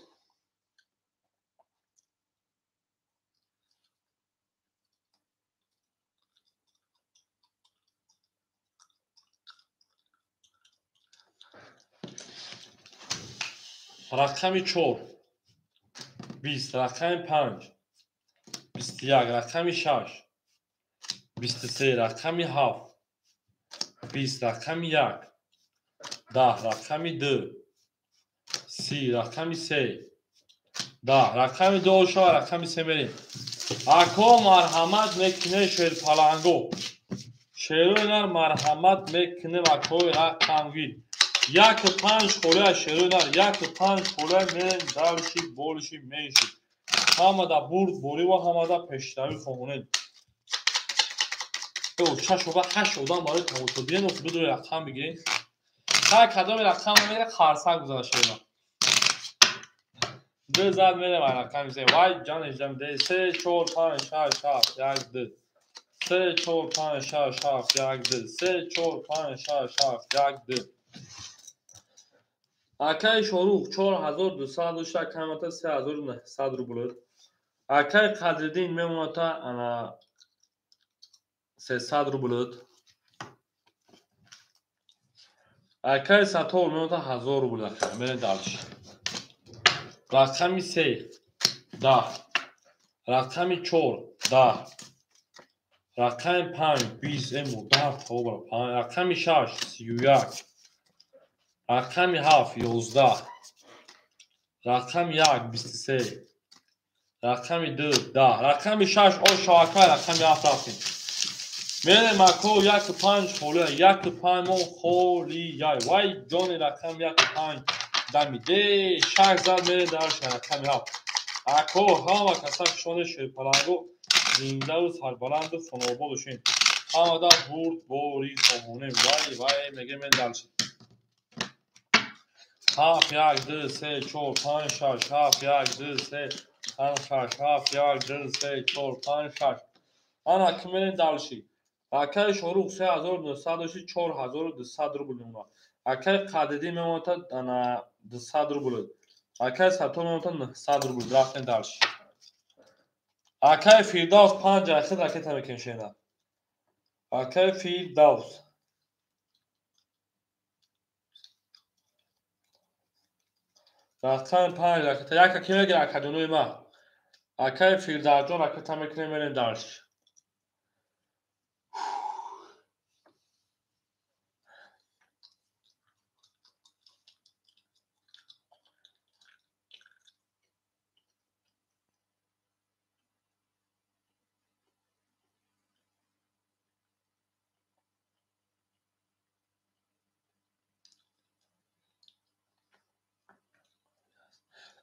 Рақами 4 20, рақами 5 21, рақами 6 23, рақами 7 20, рақами 1 10, рақами 2 30, рақами 3 10, рақами 2 шава рақами 3 мерем. Ако марҳамат мекунем шерпаланго. Шерои нар марҳамат мекунем акои рақамгир. 1.5 холия шерои нар 1.5 холия мерем дальше больше меньше. Ҳамада бурд борива ҳамада пешравӣ хоҳонем. 6 ва 8 одам барои тамошобинен охи бидури рақам бигирем. Ҳар кадоми рақам мегира қарсак гузара шерои. 2 зад мерем ай рақами 3. Вай ҷанеш ҷам 3 4 5 6 7 1 2 3 4 5 6 7 1 2 3 4 5 6 7 1 2. Акай Шорух 4200 дошта камата 3900 рубл. Акай Қадриддин мемоната ана 300 рубл. Акай Сатор мемоната 1000 рубл. Мерем дальше. Рақами 3 10, рақами 4 10, рақами 5 20, модар тавба, рақами 6 31, рақами 7 11, рақами 1 23, рақами 2 10, рақами 6 о шавакай рақами 7 рафтем. Мерем ако 1.5 холия, 1.5 мо холияй. Вай ҷони рақами 1.5 дами де 6 зад мерем дальше рақами 7. Ако ҳама каса хушони шерпаланго зиндаву сарбаланду хонобод бошем. Ҳамада бурд бори хоҳонем. Вай вай мегем дальше. 7 1 2 3 4 5 6 7 1 2 3 5 6 7 1 2 3 4 5 6. Ана ки мерем дальше. Акай Шорух 3900 дошти 4200 рубл мемонад. Акай Қадриддин мемонад ана 200 рубл. Акай Сатор мемонад 900 рубл. Рафтем дальше. Акай Фирдавс 5 айхид ракета мекунем шена. Акай Фирдавс рақами 5 ракета. Яка ки мегира акаҷонои ма? Акай Фирдавсҷон ракета мекунем мерем дальше.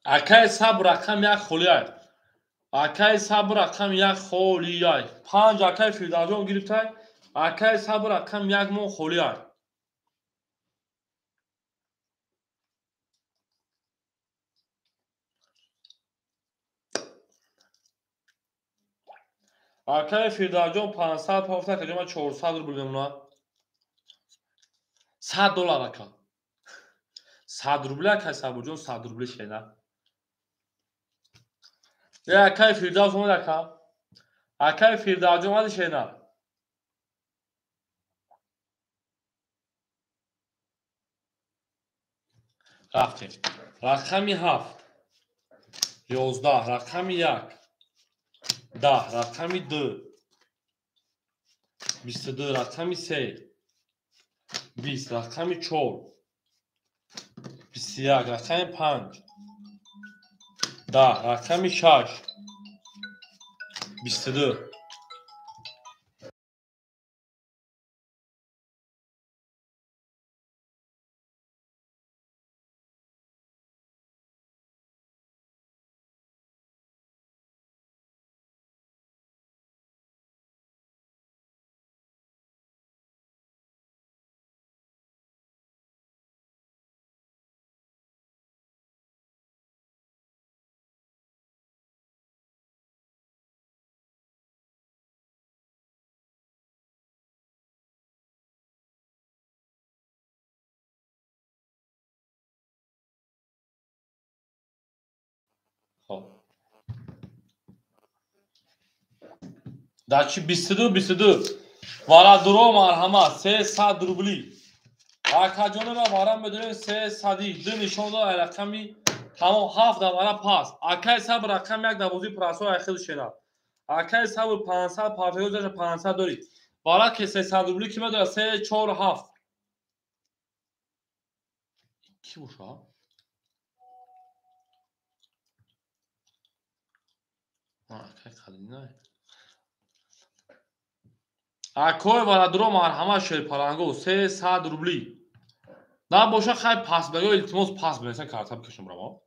Акай сабр рақам 1 холияй. Акай сабр рақам 1 холияй. 5 акай Фирдавсҷон гирифтай. Акай сабр рақам 1 мо холияй. Акаи Фирдавсҷон 500 пафта, акаҷон ман 400 рубл мемонад. 100 доллар ака. 100 рубли акаи Сабурҷон, 100 рубли шена. Е акаи Фирдавс омад ака. Акаи Фирдавсҷон омади шена. Рафтем. Рақами 7. 11, рақами 1. 10, рақами 2. 22, рақами 3. 20, рақами 4. 21, рақами 5. 10, рақами 6. 22. Дачи 22 22. Варадуро марҳамат 300 рубли. Акаҷонама варам медонем 300 ду нишон дод ай рақами тамом 7 да вара пас. Акай сабр рақами 1 да бозӣ прасо ай хел шена. Акай сабр 500 пафео даша 500 дори. Вара ки 300 рубли ки медора 3 4 7. Ки боша? Акай қадимна. Акой варадуро марҳамат шерпаланго 300 рубли. На боша хай пас бего илтимос пас бинесан карта бикашам рамо.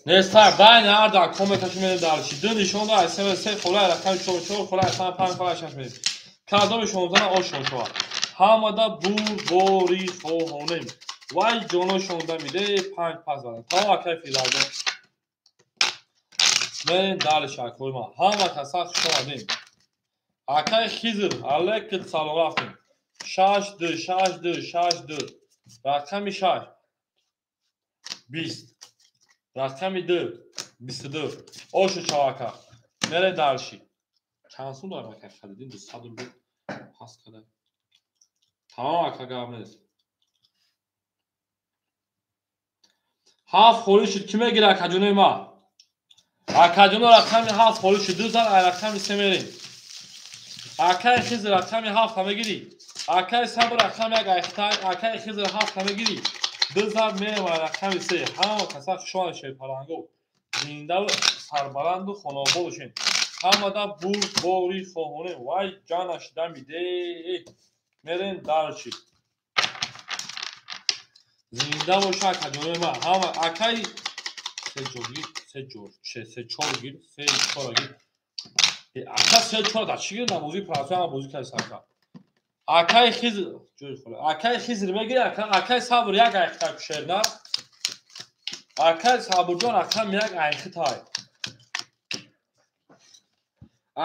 Нестар дай нарда коме кашим менем дарчи. Ду нишон да СМС 3 хола рақами 4 4 хола 5 хола 6 менем. Кадоми шонзана ошон шава. Ҳамада бурбори хоҳонем. Вай ҷоно шонда миде 5 пас зада. Тамом акай Фирдавсҷон. Мен далиш акой ма. Ҳама каса хуш омадем. Акай Хизр, алейкум салом рафтем. 6 2 6 2 6 2. Рақами 6. 20. Рақами 2. 22. Ошу чавака. Мере дарши. Чанд сум дорам акай Халидин? 200 рубл пас када. Тамом ака гап нест. 7 холӣ шуд. Ки мегира акаҷонои ма? Акаҷоно рақами 7 холӣ шуд. 2 зан ай рақами 3 мерем. Акай Хизр рақами 7 мегирӣ. Акай Сабр рақами 1 айхтай. Акай Хизр 7 мегирӣ. 2 зан мерем ай рақами 3. Ҳама каса хушомад шерпаланго. Зиндаву сарбаланду хонобод бошем. Ҳамада бурбори хоҳонем. Вай ҷанаш дамиде. Мерем дарчи. Зинда боша акаҷонои ма. Ҳама акай 3 ҷор гир, 3 ҷор, 3 4 гир, 3 4 гир. Ака 3 4 да чӣ гир намозӣ прасо ҳама бозӣ кардӣ сарка. Акай Хизр ҷои хола. Акай Хизр мегири, акай Сабр як айхтай шерна. Акай Сабрҷон рақам 1 айхтай.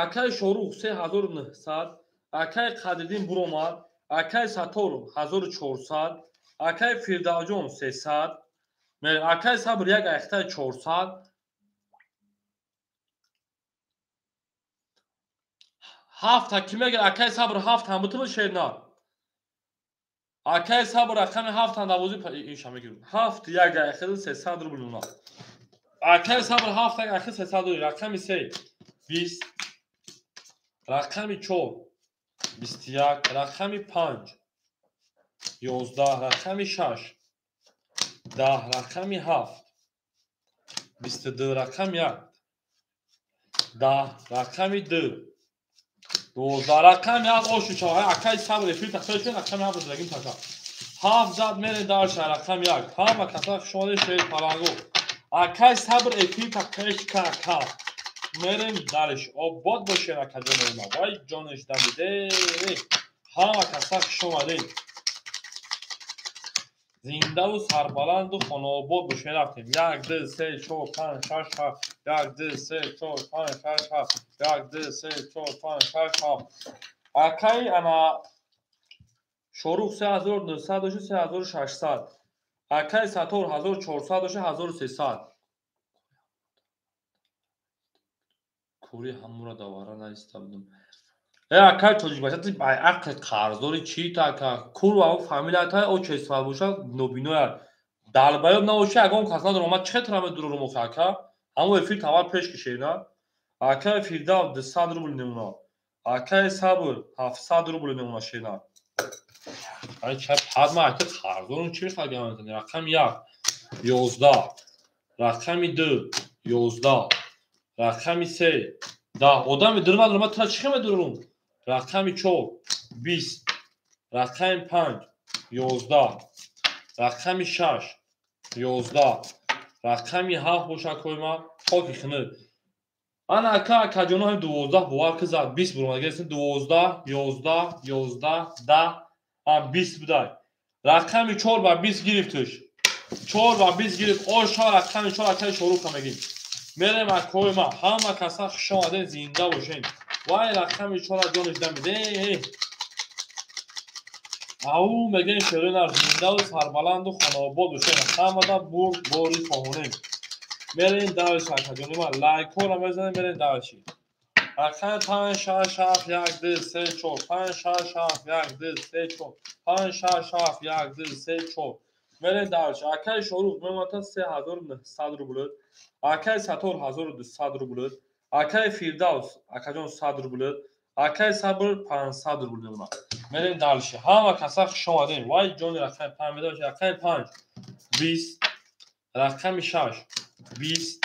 Акай Шорух 3900, акай Қадриддин буромад, акай Сатор 1400, акай Фирдавсҷон 300, акай Сабр як айхтай 400. 7 ки мегир акай Сабр 7 ҳам бутун шерна. Акай Сабр рақами 7 ҳам давозӣ инша мегирем. 7 як айхил 300 рубл мемонад. Акай Сабр 7 як айхил 300 рубл. Рақами 3 20, рақами 4 21, рақами 5 11, рақами 6 10, рақами 7 22, рақами 1 10, рақами 2 12, рақами 7 ошу чава. Акай Сабр эфир тахтар шуд, рақами 7 зиндагим така. 7 зад мере дарша рақами 1. Ҳама каса хушомадед шерпаланго. Акай Сабр эфир тахтар кака. Мерем дарш. Обод бошед акаҷонои ма. Вай ҷонаш дамиде. Ҳама каса хушомадед. Зиндаву сарбаланду хонаобод бошед. Рафтем. 1 2 3 4 5 6 7 1 2 3 4 5 6 7 1 2 3 4 5 6 7. Акай ана Шорух 3900 доши 3600. Акай Сатор 1400 доши 1300. Кори ҳамура давара наиста будам. Э акай тоҷик бача ти бай ақли қарздори чӣ та ака? Курва фамилията отчество боша нобиноя. Далбаёб набоши ягон кас надорам. Ман чӣ хел медурам охи ака? Ҳамон эфир тавар пеш кишед на? Акай Фирдавс 200 рубл мемона. Акай Сабр 700 рубл мемона шена. Ай ча падма ака қарздорум чӣ мехоҳад гап мезанӣ? Рақами 1 11, рақами 2 11, рақами 3 10. Одами дурма надорам, ман тура чӣ хел медурам? Рақами 4 20, рақами 5 11, рақами 6 11, рақами 7 бошад кои ман хоки хунук. Ана ака акаҷоно ҳам 12 бовар ки зад 20 буром. Агар 12 11 11 10 20 будай. Рақами 4 ба 20 гирифтш. 4 ба 20 гирифт. Оша рақами 4 акаи Шоруха мегим. Мерем акои ман. Ҳама каса хуш омаден, зинда бошен. Вай рақами 4 ҷониш дамиде. Ау мегем шеринар зиндаву сарбаланду хонаобод бошен. Ҳамада бурд бори хоҳонем. Мерем давиши акаҷони ман. Лайкҳоро мезанем, мерем давиши. Рақами 5 6 7 1 2 3 4 5 6 7 1 2 3 4 5 6 7 1 2 3 4. Мерем давиши. Акаи Шорух мемонад 3900 рубл. Акаи Сатор 1200 рубл. Акаи Фирдавс акаҷон 100 рубл. Акаи Сабр 500 рубл мемонад. Мерем дальше. Ҳама каса хуш омадем. Вай ҷони рақами 5 медошт. Рақами 5 20, рақами 6 20,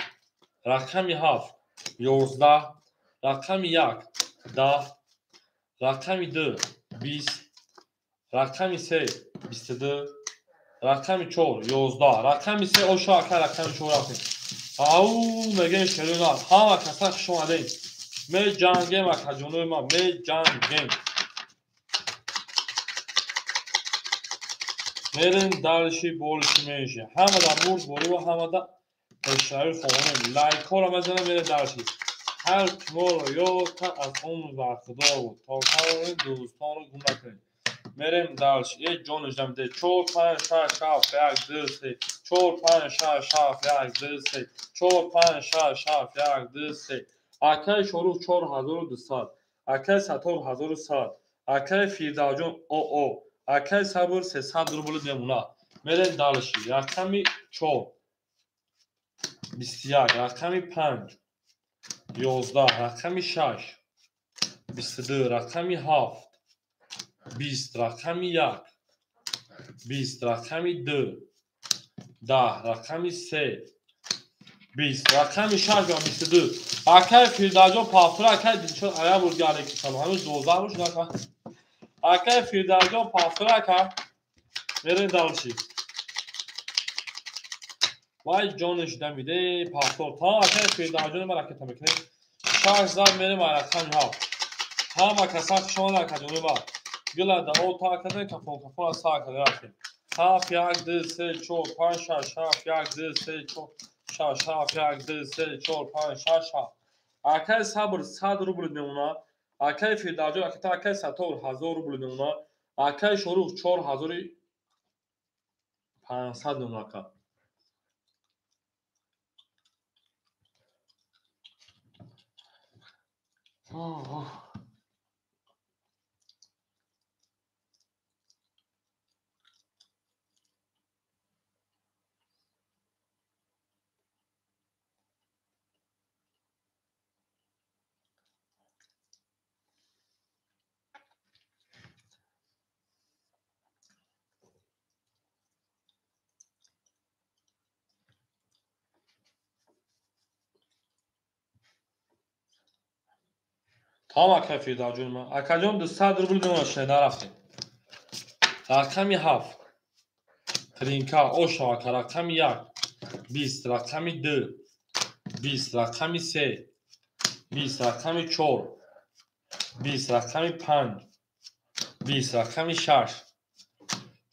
рақами 7 11, рақами 1 10, рақами 2 20, рақами 3 22, рақами 4 11, рақами 3 оша ака рақами 4 рафтем. Ау мегем шерина. Ҳама каса хуш омадем. Меҷангем акаҷонои ман, меҷангем. Мерем дальше больше меньше. Ҳамада бурд борӣ ва ҳамада пешравӣ хоҳонем. Лайкҳоро мезанем, мерем дальше. Ҳар шуморо ёдта аз он бархудор буд. То тавонем дӯстонро гум накунем. Мерем дальше. Э ҷониш дамиде. 4 5 6 7 1 2 3 4 5 6 7 1 2 3 4 5 6 7 1 2 3. Акаи Шорух 4200, акаи Сатор 1100, акаи Фирдавсҷон ОО, акаи Сабр 300 рубл мемонад. Мерем дальше. Рақами 4 21, рақами 5 11, рақами 6 22, рақами 7 20, рақами 1 20, рақами 2 10, рақами 3 20, рақами 6 ва 22. Акаи Фирдавсҷон пафтура, акаи Дилшод ая бурд алейкум салом. Ҳанӯз 12 бош нака. Акаи Фирдавсҷон пафтура ака. Мерем дальше. Вай ҷониш дамиде пафтор. Та акаи Фирдавсҷон ма ракета мекунем. 6 зад мерем рақами 7. Ҳама каса хуш омадед акаҷони ма. Гила да о та кардем, кафон кафон са кардем рафтем. 7 1 2 3 4 5 6 7 1 2 3 4 6 7 1 2 3 4 5 6 7. Акаи Сабр 100 рубл мемонад. Акаи Фирдавсҷон акаи Сатор 1000 рубл мемонад. Акаи Шорух 4500 мемонад ака. Тамом акаи Фирдавсҷони ман. Акаҷон 200 рубл мемонад, шинед нарафтем. Рақами 7 тринка оша ака, рақами 1 20, рақами 2 20, рақами 3 20, рақами 4 20, рақами 5 20, рақами 6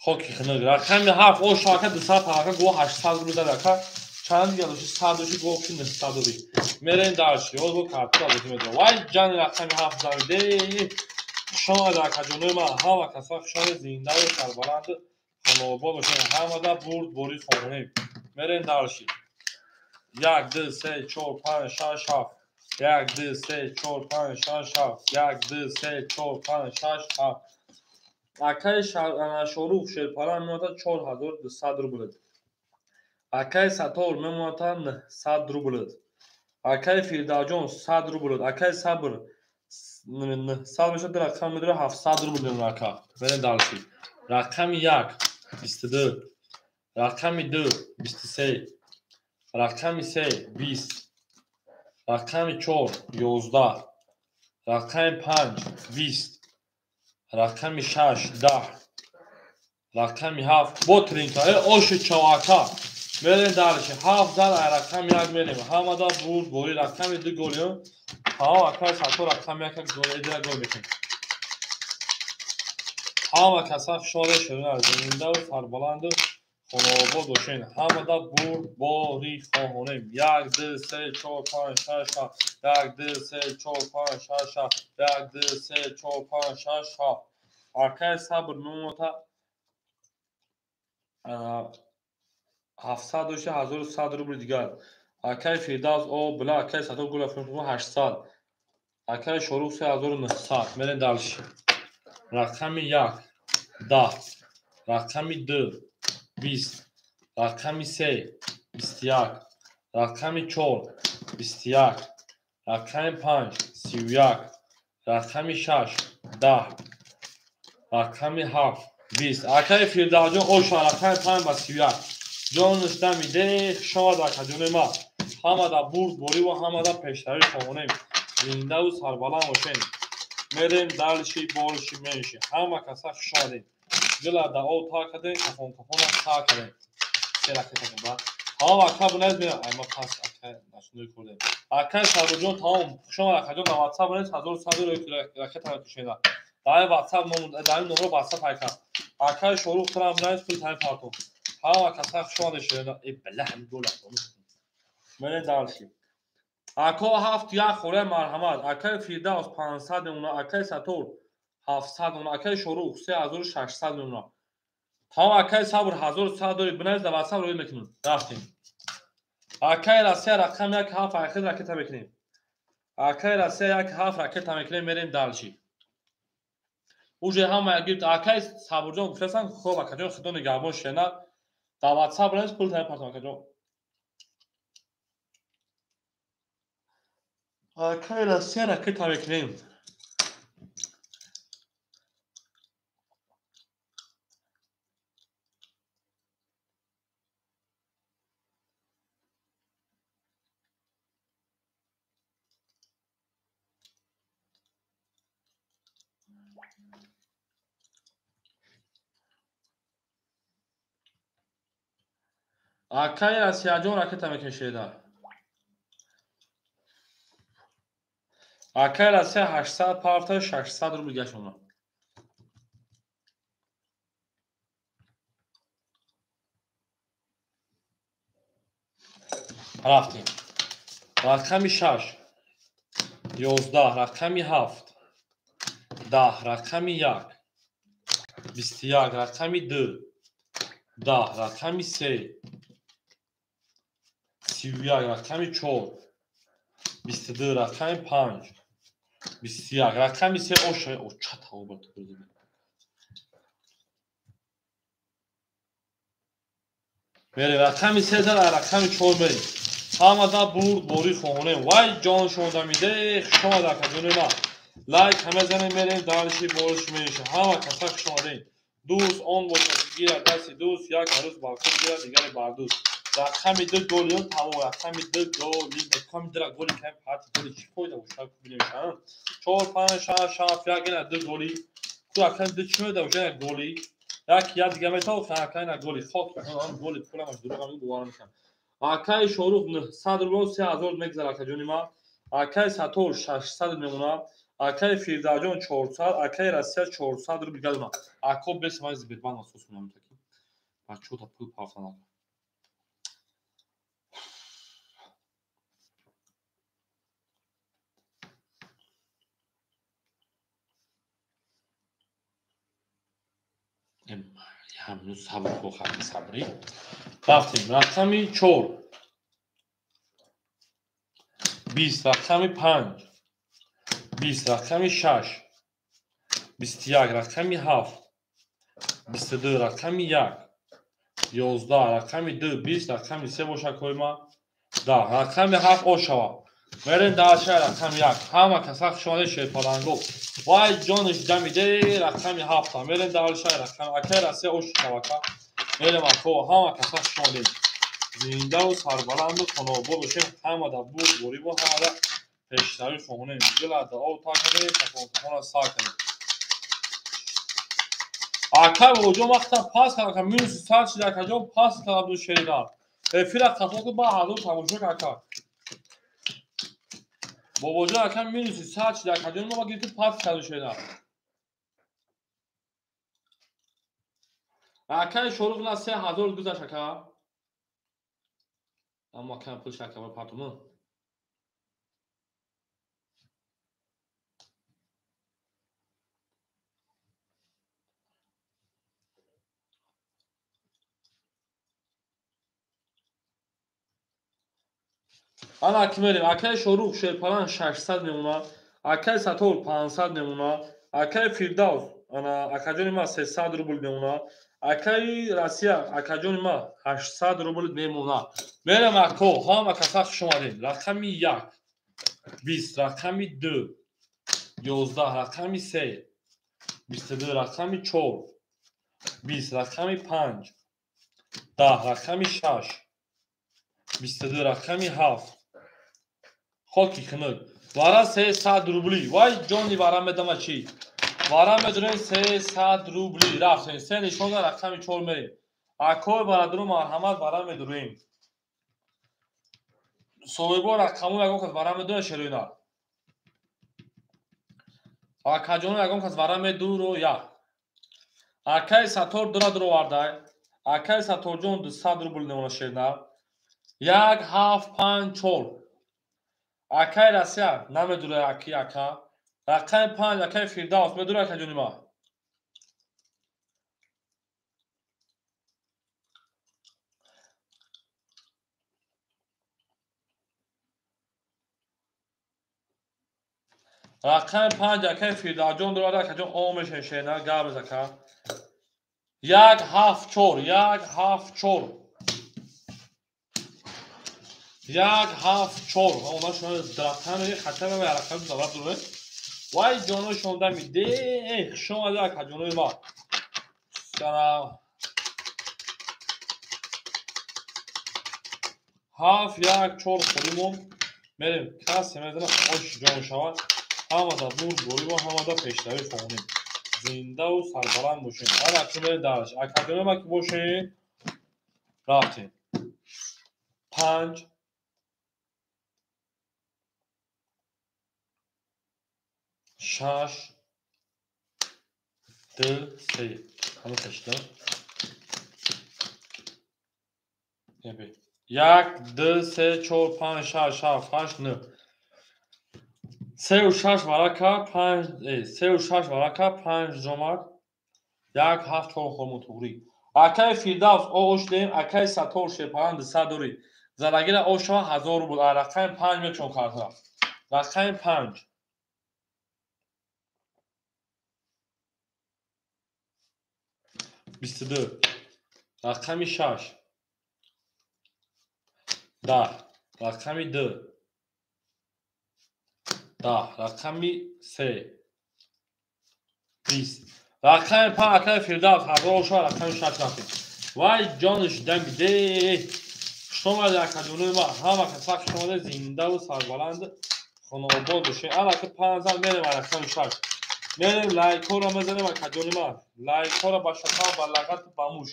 хоки хунук, рақами 7 оша ака 200 ака, го 800 рубл дад ака. Чанд дига дошти? 100 дошти, гол ки 900 додӣ. Мерем дальше. Ёз бо картура бозӣ медорам. Вай ҷани рақами 7 замиде. Хуш омадед акаҷонои ман. Ҳама касо хуш омадед, зиндаву сарбаланду хонаобод бошед. Ҳамада бурд бори хонем. Мерем дальше. 1 2 3 4 5 6 7. 1 2 3 4 5 6 7. 1 2 3 4 5 6 7. Акаи Шорух Шерпаран мемонад 4200 рубл. Акаи Сатор мемонад 900 рубл. Акаи Фирдавҷон 100 рубл. Акаи Сабр 900 мешавад, рақам медорад 700 рубл мемонад ака. Мерем дальше. Рақами 1 22, рақами 2 23, рақами 3 20, рақами 4 11, рақами 5 20, рақами 6 10, рақами 7 бо тринка. Оши чавака. Мерем дальше. 7 зад, рақами 1 мерем. Ҳамада бурд бори рақами 2 голиён. Ҳама акаи Сатор рақами 1 гол эдира гол мекунем. Ҳама каса хушҳол шуданд, зиндаву сарбаланду хонаобод бошед. Ҳамада бурд бори хоҳонем. 1 2 3 4 5 6 7. 1 2 3 4 5 6 7. 1 2 3 4 5 6 7. Акаи Сабр мемонад 700 дошта, 1100 рубл дигар. Акаи Фирдавс о била, акаи Сатор гула фурӯхт 800. Акаи Шорух 3900. Мерем дальше. Рақами 1 10, рақами 2 20, рақами 3 21, рақами 4 21, рақами 5 31, рақами 6 10, рақами 7 20. Акаи Фирдавсҷон оша рақами 5 ба 31. Ҷонаш дамиде, хуш омад акаҷонои ман. Ҳамада бурд борӣ ва ҳамада пешравӣ хоҳонем. Зиндаву сарбаланд бошем. Мерем дальше, больше, меньше. Ҳама каса хуш омадед. Дила да об та кардем, кафон кафона та кардем. Се ракета кардем, ба. Тамом ака бунез мерам. Ай ма пас ака нашунои курдем. Акаи Сабрҷон тамом хуш омад акаҷон. Дар WhatsApp бунез 1100 ракета мекушеда. Дар WhatsApp ном, дар ин номро WhatsApp айка. Акаи Шорух трам бунез пул таи партов. Ҳама каса хуш омадед шеда. Э била ҳам гол афтонус. Мерем дальше. Ако 7 1 хӯре марҳамат. Акаи Фирдавс 500 мемонад, акаи Сатор 700 мемонад, акаи Шорух 3600 мемонад. Тамом акаи Сабр 1100 дори бинавис дар WhatsApp рӯй мекунем. Рафтем. Акаи Россия рақами 1 7 айхид ракета мекунем. Акаи Россия 1 7 ракета мекунем, мерем дальше. Уже ҳама гирифт. Акаи Сабрҷон гуфтасан, хоб акаҷон худо нигаҳбон шена. Дар WhatsApp бинавис пул таи партом акаҷон. Акаи Россия ракета мекунем. Акаи Россияҷон ракета мекунем шеда. Акаи Россия 800 парта 600 рубл гашона. Рафтем. Рақами 6 11, рақами 7 10, рақами 1 21, рақами 2 10, рақами 3 31, рақами 4 22, рақами 5 21, рақами 3 оша оча тавба мерем. Рақами 3 зад, рақами 4 мерем. Ҳамада бурд борӣ хоҳонем. Вай ҷон шода миде, хуш омад акаҷони ман. Лайк ҳама занем, мерем дальше, больше, меньше. Ҳама каса хуш омадем. Дӯст он бошад гирад дасти дӯст, як арӯз бар худ гирад, дигаре бар дӯст. Рақами 2 голиён тамом, рақами 2 голи, рақами 2 голи кам парти голи чӣ фоида бошад бинем шан. 4 5 6 7 1 ина 2 голи. Ку рақами 2 чӣ фоида бошад як голи? Як я дига метавон ака ина голи хок ам голи пулам аз дурӯғ ам бовар мекунам. Акаи Шорух 900 рубл 3000 мегзарад акаҷони ман. Акаи Сатор 600 мемонад. Акаи Фирдавсҷон 400, акаи Россия 400 рубл гадона. Ако бес ман Сбербанк асос кунам таки. Бачаҳо да пул партанад. Ҳамину сабр ко, хати сабрӣ. Рафтем. Рақами 4. 20, рақами 5. 20, рақами 6. 21, рақами 7. 22, рақами 1. 11, рақами 2, 20, рақами 3 боша койма. 10, рақами 7 ошава. Мерем дальше рақами 1. Ҳама каса хуш омадед шерпаланго. Вай ҷониш дамиде рақами 7. Мерем дальше рақами акай Россия ош шавака. Мерем ако ҳама каса хуш омадед. Зиндаву сарбаланду хонобод бошем. Ҳамада бурд борибо, ҳамада пешравӣ хоҳонем. Дила дуо та кардем, такон-такона сар кардем. Акай бобоҷон вақта пас кардам, минуси 100 шид акаҷон, пас кардам ду шерина. Эфира қатъ кун, ба ҳазор тамошо ака. Бобоҷон ака минуси 100 шид акаҷон, мо гирифтем пас карду шерина. Акай Шорух на 3000 гузашт ака. Аммо акам пул шака бар партуму. Ана ки мерем, акай Шорух шерпалан 600 мемона, акай Сатор 500 мемона, акай Фирдавс, ана акаҷони ма 300 рубл мемона, акай Россия, акаҷони ма 800 рубл мемона. Мерем ако, ҳама каса хуш омадед. Рақами 1, 20, рақами 2, 11, рақами 3, 22, рақами 4, 20, рақами 5, 10, рақами 6, 22, рақами 7. Хоки хунук. Вара 300 рубли. Вай ҷони вара медама чӣ? Вара медурем 300 рубли. Рафтем. Се нишонда рақами 4 мерем. Акой барадару марҳамат вара медурем. Соҳибо рақаму ягон кас вара медура шероина. Акаҷону ягон кас вара медуроя. Акай Сатор дура дуровардай. Акай Саторҷон 200 рубл мемона шерина. 1, 7, 5, 4. Акай Россия намедура аки ака. Рақами 5 акай Фирдавс медура акаҷони ма. Рақами 5 акай Фирдавсҷон дурада акаҷон омешен шена габез ака. 1, 7, 4, 1, 7, 4. 1, 7, 4. Она шумо рақами хатар ва рақами давлат дуре. Вай ҷоно шонда миде, хуш омадед акаҷонои ма. Сара 7, 1, 4 холимон. Мерем касе медана ош ҷон шавад. Ҳамада бурд бориво, ҳамада пешравӣ хоҳонем. Зиндаву сарбаланд бошем. Ҳар акун мерем дарш. Акаҷонои ма ки бошед, рафтем. 5, 6, 2, 3. Ҳама кашида. 1, 2, 3, 4, 5, 6, 7, 8, 9. 3 6 варака, 5, 3 6 варака, 5 ҷомад. 1, 7, 4 хормон туғрӣ. Акай Фирдавс ош дем, акай Сатор шерпалан 200 дорӣ. Залагира ошава 1000 рубл. Рақами 5 мечон карта. Рақами 5. 22, рақами 6, 10, рақами 2, 10, рақами 3, 20, рақами 5 акай Фирдавс 1000 ошава рақами 6 рафтем. Вай ҷониш дамиде. Хуш омадед акаҷонои ма. Ҳама каса хуш омадед, зиндаву сарбаланд хонобод бошед. Ана ки 5 мерем рақами 6. Мерем лайкҳоро мезанем акаҷони ма. Лайкҳоро ба шакал, ба лағат, ба муш.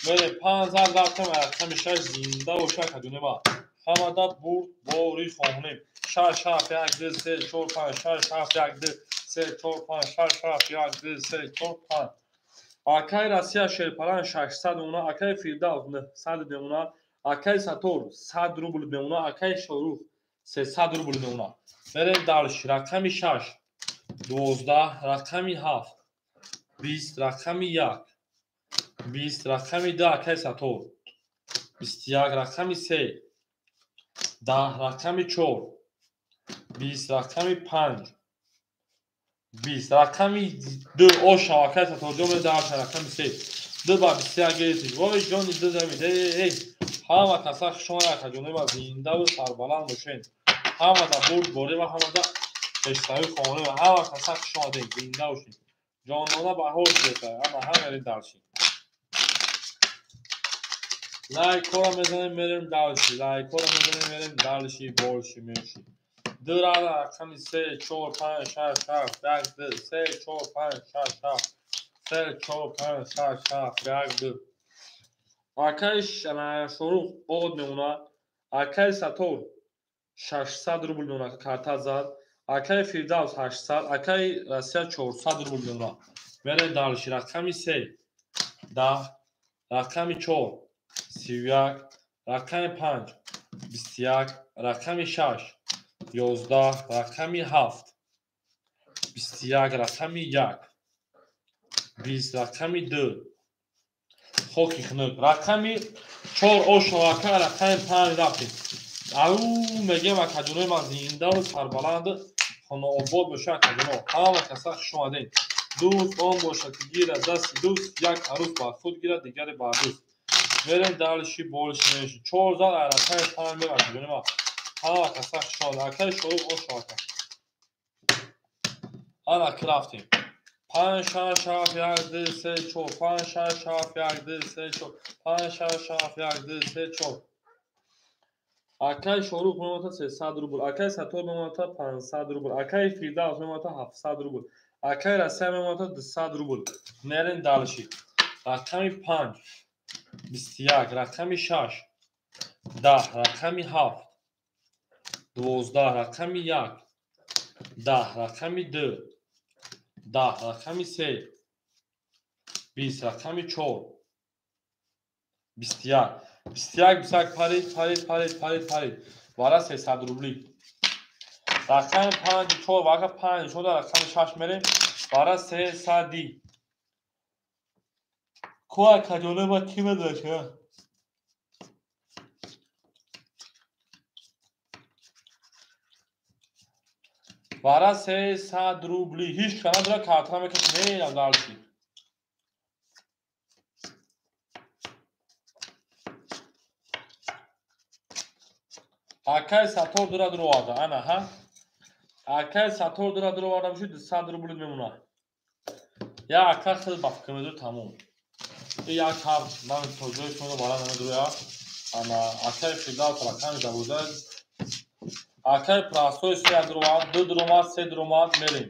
Мерем 5 рафтем рақами 6. Зинда бошед акаҷони ма. Ҳамада бурд борӣ хоҳонем. 6, 7, 1, 2, 3, 4, 5, 6, 7, 1, 2, 3, 4, 5, 6, 7, 1, 2, 3, 4, 5. Акай Россия шерпалан 600 мемона, акай Фирдавс 900 мемона, акай Сатор 100 рубл мемона, акай Шорух 300 рубл мемона. Мерем дальше. Рақами 6, 12, рақами 7, 20 рақами 1, 20 рақами 2 акай Сатор, 21 рақами 3, 10 рақами 4, 20 рақами 5, 20 рақами 2 оша акай Саторҷон медаҳ рақами 3, 2 ба 21 гирифтиш. Вой ҷони ду замида, эй ҳама каса хушомад акаҷонои ма, зиндаву сарбаланд бошед. Ҳамада бурд борӣ ва ҳамада пешравӣ хонӣ ва ҳама каса хушомадед, зинда бошед. Ҷонона баҳор шуда, ана ҳамари дарши. Лайкҳоро мезанем, мерем дальше. Лайкҳоро мезанем, мерем дальше, больше, меньше. Ду рада рақами 3, 4, 5, 6, 7, 1, 2, 3, 4, 5, 6, 7, 3, 4, 5, 6, 7, 1, 2. Акай Шорух од мемона, акай Сатор 600 рубл мемона, карта зад, акай Фирдавс 800, акай Россия 400 рубл мемона. Мерем дальше. Рақами 3, 10, рақами 4, 31, рақами 5, 21, рақами 6, 11, рақами 7, 21, рақами 1, 20, рақами 2, хоки хунук, рақами 4 ошовака, рақами 5 рафтем. Ау мегем акаҷонои ман, зиндаву сарбаланд, хонаобод боша акаҷоно. Ҳама каса хуш омадед. Дӯст он бошад, ки гирад дасти дӯст, як арӯс бар худ гирад, дигаре бар дӯст. Мерем дальше, больше, меньше. 4 зад, рақами 5 мер акаҷонои ман. Ҳама каса хуш омадед. Акаи Шорух ошовака. Ана ки рафтем. 5, 6, 7, 1, 2, 3, 4, 5, 6, 7, 1, 2, 3, 4, 5, 6, 7, 1, 2, 3, 4. Акай Шорух мемонад 300 рубл, акай Сатор мемонад 500 рубл, акай Фирдавс мемонад 700 рубл, акай Россия мемонад 200 рубл. Мерем дальше. Рақами 5, 21, рақами 6, 10, рақами 7, 12, рақами 1, 10, рақами 2, 10, рақами 3, 20, рақами 4, 21, 21, 21 парид, парид, парид, парид, парид. Вара 300 рубли. Рақами 5, 4, вака 5, 4, рақами 6 мерем. Вара 300. Ко акаҷоне ма ки медонад? Вара 300 рубли. Ҳеҷ кана дора картра мекашад. Мерам дальше. Акай Сатор дура дуроварда. Ана, ҳа? Акай Сатор дура дуроварда боши 200 рубл мемона. Я ака хел ба фикр медур тамом. Як ҳафт ман то ҷои шумо бара намедуя. Ана акай Фирдавс рақами 12. Акай Прасой 3 дуровард, 2 дуромад, 3 дуромад мерем.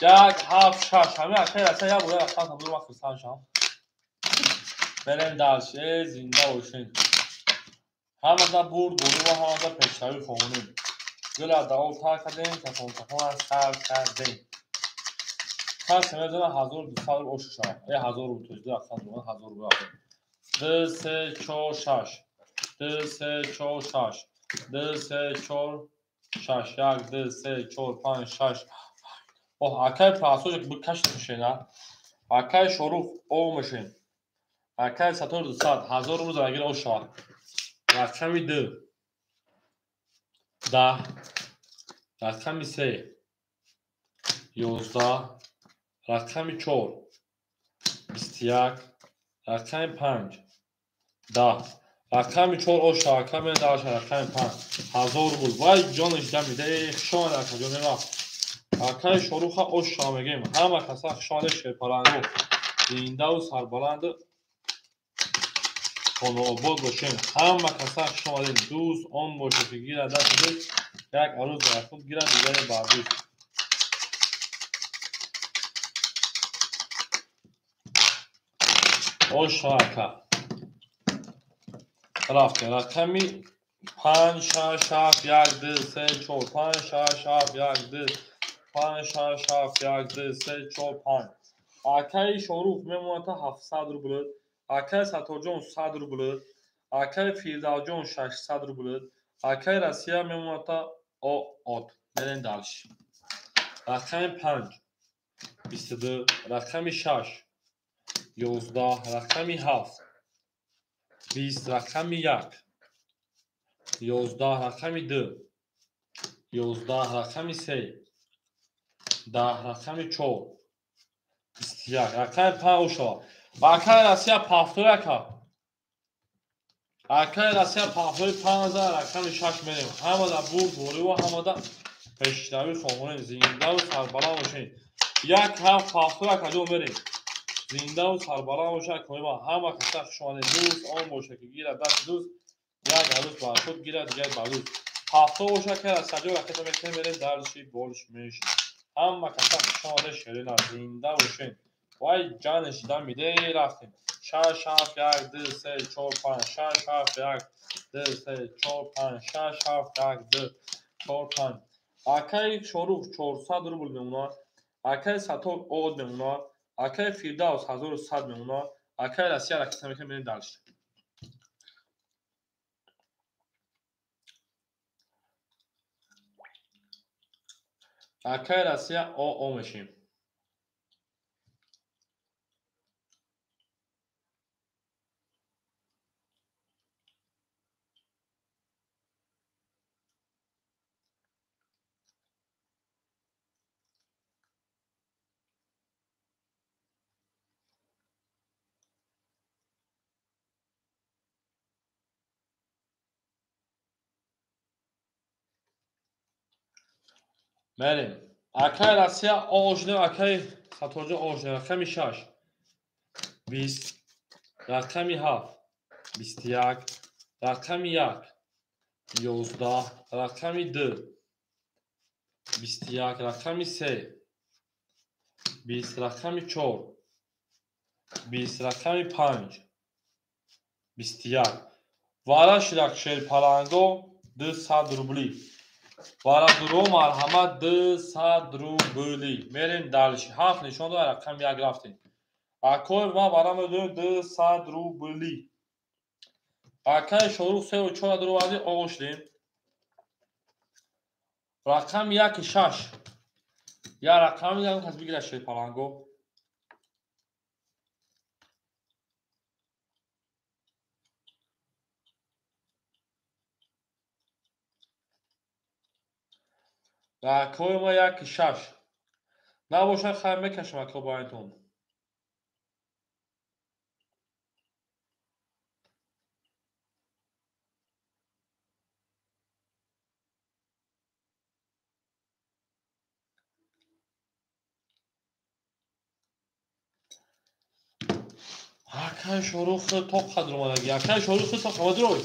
1, 7, 6. Ҳамин акай Россия як бора рақам там дуромад хурсанд шам. Мерем дальше, зинда бошед. Ҳамада бурд бурӣ ва ҳамада пешравӣ хоҳонем. Гул аз давол тар кардем, кафон-кафон аз сар кардем. Касе медонад 1200 рубл ошу шавад. 1000 рубл тоҷ, ду рақам дорад, 1000 рубл рафтем. 2, 3, 4, 6. 2, 3, 4, 6. 2, 3, 4, 6. 1, 2, 3, 4, 5, 6. Оҳ, акай Прасоҷ бикаш мешена. Акай Шорух ов мешен. Акай Сатор 200, 1000 рубл зарагир ош шавад. Рақами 2, 10, рақами 3, 11, рақами 4, 21, рақами 5, 10, рақами 4 оша, рақами 10, рақами 5, 1000 рубл. Вай ҷонаш дамида, эй хушомад акаҷон ма. Акаи Шоруха оша мегем. Ҳама каса хушомад, шерпаланго. Зиндаву сарбаланд, хонаобод бошем. Ҳама каса хуш омадед. Дӯст он бошад, ки гирад дасти дӯст, як арӯз бар худ гирад, дигаре бар дӯст. Оша ака. Рафтем. Рақами 5, 6, 7, 1, 2, 3, 4, 5, 6, 7, 1, 2, 5, 6, 7, 1, 2, 3, 4, 5. Акаи Шорух мемонад 700 рубл. Акай Саторҷон 100 рубл, акай Фирдавсҷон 600 рубл, акай Россия мемонад от. Мерем дальше. Рақами 5, 22, рақами 6, 11, рақами 7, 20, рақами 1, 11, рақами 2, 11, рақами 3, 10, рақами 4, 21, рақами 5 шава. Акай Россия пафтори ака. Акай Россия пафтори 5, рақами 6 мерем. Ҳамада бурд бориву ҳамада пешравӣ хоҳонем. Зиндаву сарбаланд бошед. 1 7 пафтори ака ҷо мерем. Зиндаву сарбаланд бошад. Коима ҳама каса хуш омадед. Дӯст он бошад ки гирад даст дӯст, як арӯс бар худ гирад дигар ба дӯст. Ҳафто бошад ки Россия ҷо ракета мекунем, мерем дарши болш меши. Ҳама каса хуш омадед, ширина зинда бошед. Вай ҷанш дамиде рафтем. 6 7 1 2 3 4 5 6 7 1 2 3 4 5 6 7 1 2 4 5. Акай Шорух 400 рубл мемонад, акай Сатор од мемонад, акай Фирдавс 1100 мемонад, акай Россия ракета мекунем, мерем дальше. Акай Россия о мешим. Мерем. Акай Россия о шудем, акай Саторҷон о шудем. Рақами 6, 20, рақами 7, 21, рақами 1, 11, рақами 2, 21, рақами 3, 20, рақами 4, 20, рақами 5, 21. Вара ширак шерпаланго 200 рубли. Варадуро марҳамат 200 рубли. Мерем дальше. 7 нишон дод, рақами 1 рафтем. Акой ма вара медоем 200 рубли. Акай Шорух 3 4 дароварди, оғоз шудем. Рақами 1 6. Я рақами 1 кас бигирад шерпаланго. Акои ма 1 6. Набошад хайр мекашам ако ба интон. Акай Шорух тоқ қадр омадаги. Акай Шорух тоқ омадрой.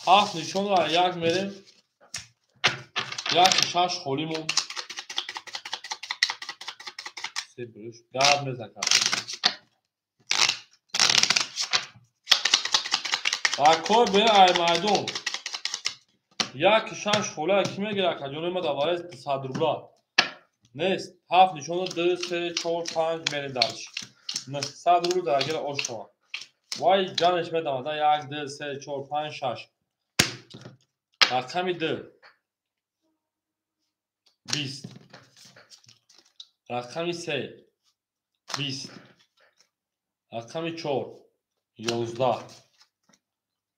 7 нишон ва 1 мерем. 1 6 холимон. Се брӯш гап мезакар. Акой бе ай майдон. 1 6 хола ки мегирад ака ҷони ма даварез 200 рубла. Нест. 7 нишон 2 3 4 5 мерем дальше. 900 рубл даргира ош шавад. Вай ҷанш медамад. 1 2 3 4 5 6. Рақами 2 20, рақами 3 20, рақами 4 11,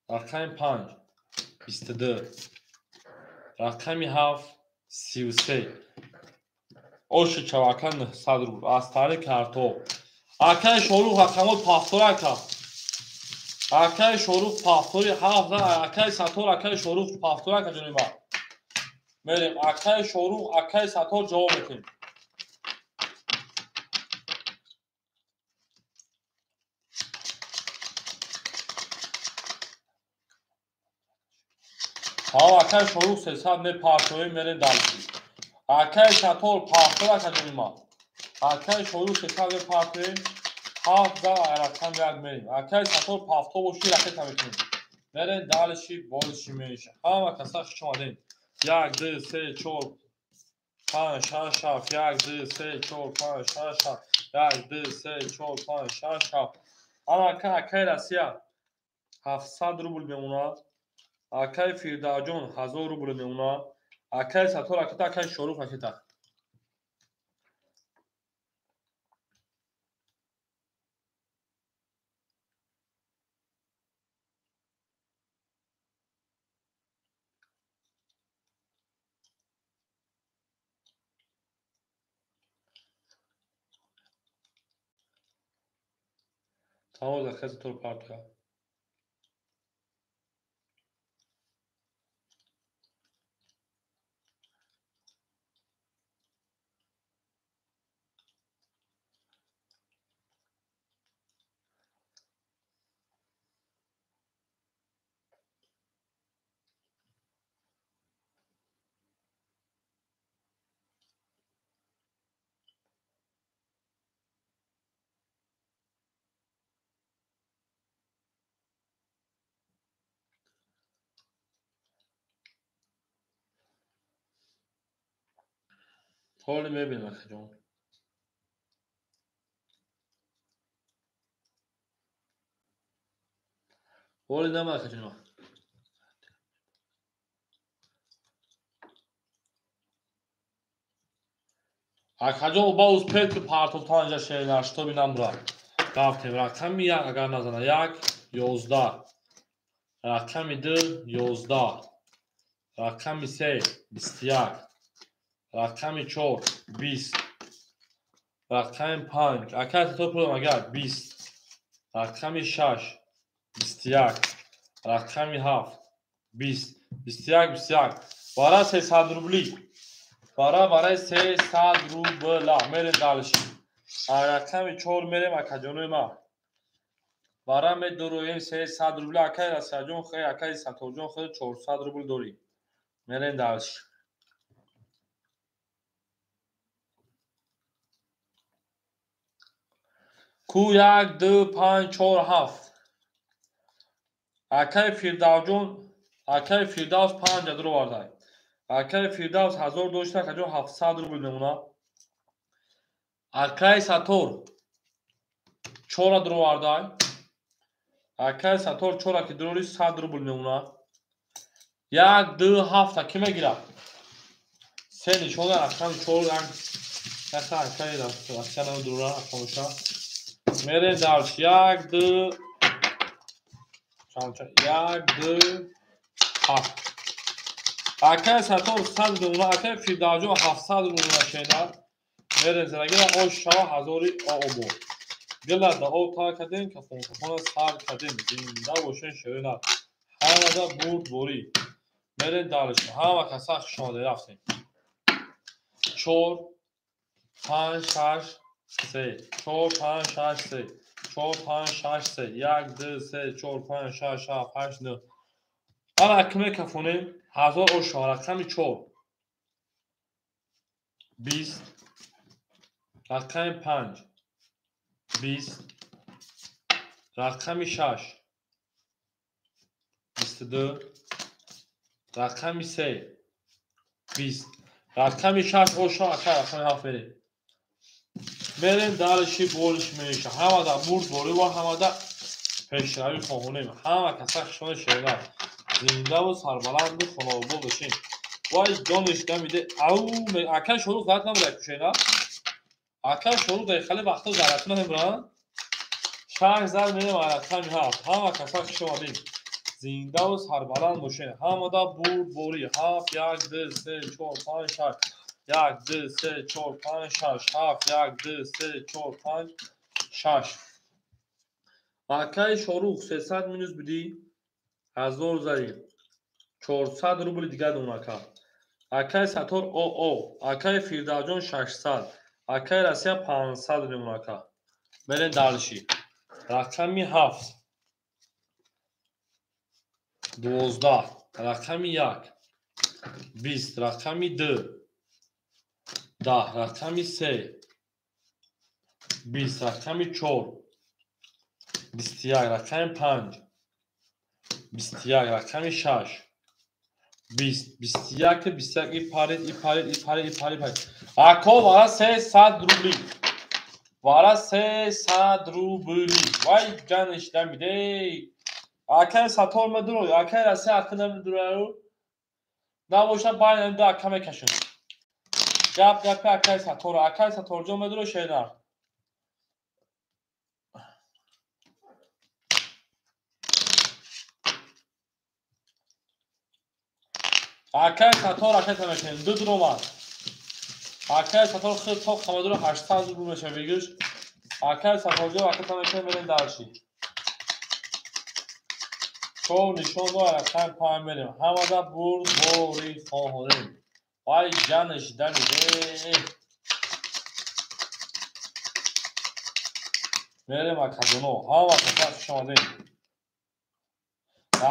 рақами 5 22, рақами 7 33. Оши чавака 900 рубл. Аз тари карто. Акай Шорух рақамот пафтор ака. Акай Шорух пафтори 7, акай Сатор, акай Шорух пафтор ака ҷони ма. Мерем. Акай Шорух, акай Сатор ҷавоб метем. Ҳа, акай Шорух 300 мепартоем, мерем дальше. Акай Сатор пафтор ака ҷони ма. Акай Шорух 300 мепартоем, 7 рақам 1 мерем. Акай Сатор пафто боши ракета мекунем. Мерем дальше, больше меньше. Ҳама каса хуш омадем. 1 2 3 4 5 6 7 1 2 3 4 5 6 7 1 2 3 4 5 6 7. Ана акай Россия 700 рубл мемонад. Акай Фирдавҷон 1000 рубл мемонад. Акай Сатор ракета, акай Шорух ракета. Тамом акай Сатор партия. Ҳоли мебинем акаҷон. Ҳоли нама акаҷон. Акаҷон ба успел ки партофтан инҷа шеър шитоби намра. Рафтем рақами 1 агар назана 1 11 рақами 2 11 рақами 3 21 рақами 4 20 рақами 5 акай Сатор пулам агар 20 рақами 6 21 рақами 7 20 21 21 бара 300 рубли бара барои 300 рубла мерем дальше. Рақами 4 мерем акаҷонои ма бара медуроем 300 рубли акай Расияҷон хе акай Саторҷон хе 400 рубл дорем мерем дальше. Ку 1 2 5 4 7 акай Фирдавсҷон акай Фирдавс 5 ядро овардай. Акай Фирдавс 1000 дошта акаҷон 700 рубл мемонад. Акай Сатор 4 ядро овардай. Акай Сатор 4 ки дурори 100 рубл мемонад. 1 2 7 ки мегирад? Се нишона рақами 4 як акай Россия намедурора акамоша. Мерем дальше. 1 2 1 2 7 акай Сатор 100 рубл, акай Фирдавсҷон 700 рубл нашенад. Мерем зарагира ош шава ҳазори ообо. Гила да об тар кардем, кафон кафона сар кардем. Зинда бошен шерина. Ҳамада бурд борӣ. Мерем дальше. Ҳама каса хуш омадед рафтем. 4 5 6 3 4 5 6 3 4 5 6 3 1 2 3 4 5 6 7 8 9 ана акме кафонем 1000 ош рақами 4 20 рақами 5 20 рақами 6 22 рақами 3 20 рақами 6 ош ака рақами 7 мерем. Мерем дальше болиш меша. Ҳамада бурд борӣ ва ҳамада пешравӣ хоҳонем. Ҳама каса хушона шерина. Зиндаву сарбаланду хонаобод бошем. Вай дониш намиде. Ау акай Шорух зарат набуд кушена. Акай Шорух дар хеле вақто зарат намебуранд. 6 зар мерем рақами 7. Ҳама каса хуш омадем. Зиндаву сарбаланд бошем. Ҳамада бурд борӣ. 7 1 2 3 4 5 6 1 2 3 4 5 6 7 1 2 3 4 5 6 акай Шорух 300 минус будӣ 1000 зари 400 рубли дигар дон ака. Акай Сатор ОО акай Фирдавсҷон 600 акай Россия 500 мемон ака. Мерем дальше. Рақами 7 12 рақами 1 20 рақами 2 10 рақами 3 20 рақами 4 21 рақами 5 21 рақами 6 20 21 21 и парид и парид и парид и парид парид. Ако вара 300 рубли. Вара 300 рубли. Вай ҷаниш намиде. Акай Сатор медуро, акай Россия ака намедураю. Набоша байнам да ака мекашам. Гап гапи акай Сатор, акай Саторҷон медуро шернар. Акай Сатор акай тамекунем. Ду дуромад. Акай Сатор хел то хамадуро 800 рубл мешава бигирш. Акай Саторҷон ака тамекунем мерем дальше. Чор нишон до рақами панҷ мерем. Ҳамада бурд бори хоҳонем. Вай ҷанаш дамиде. Мерем акаҷоно. Ҳама каса хуш омадем.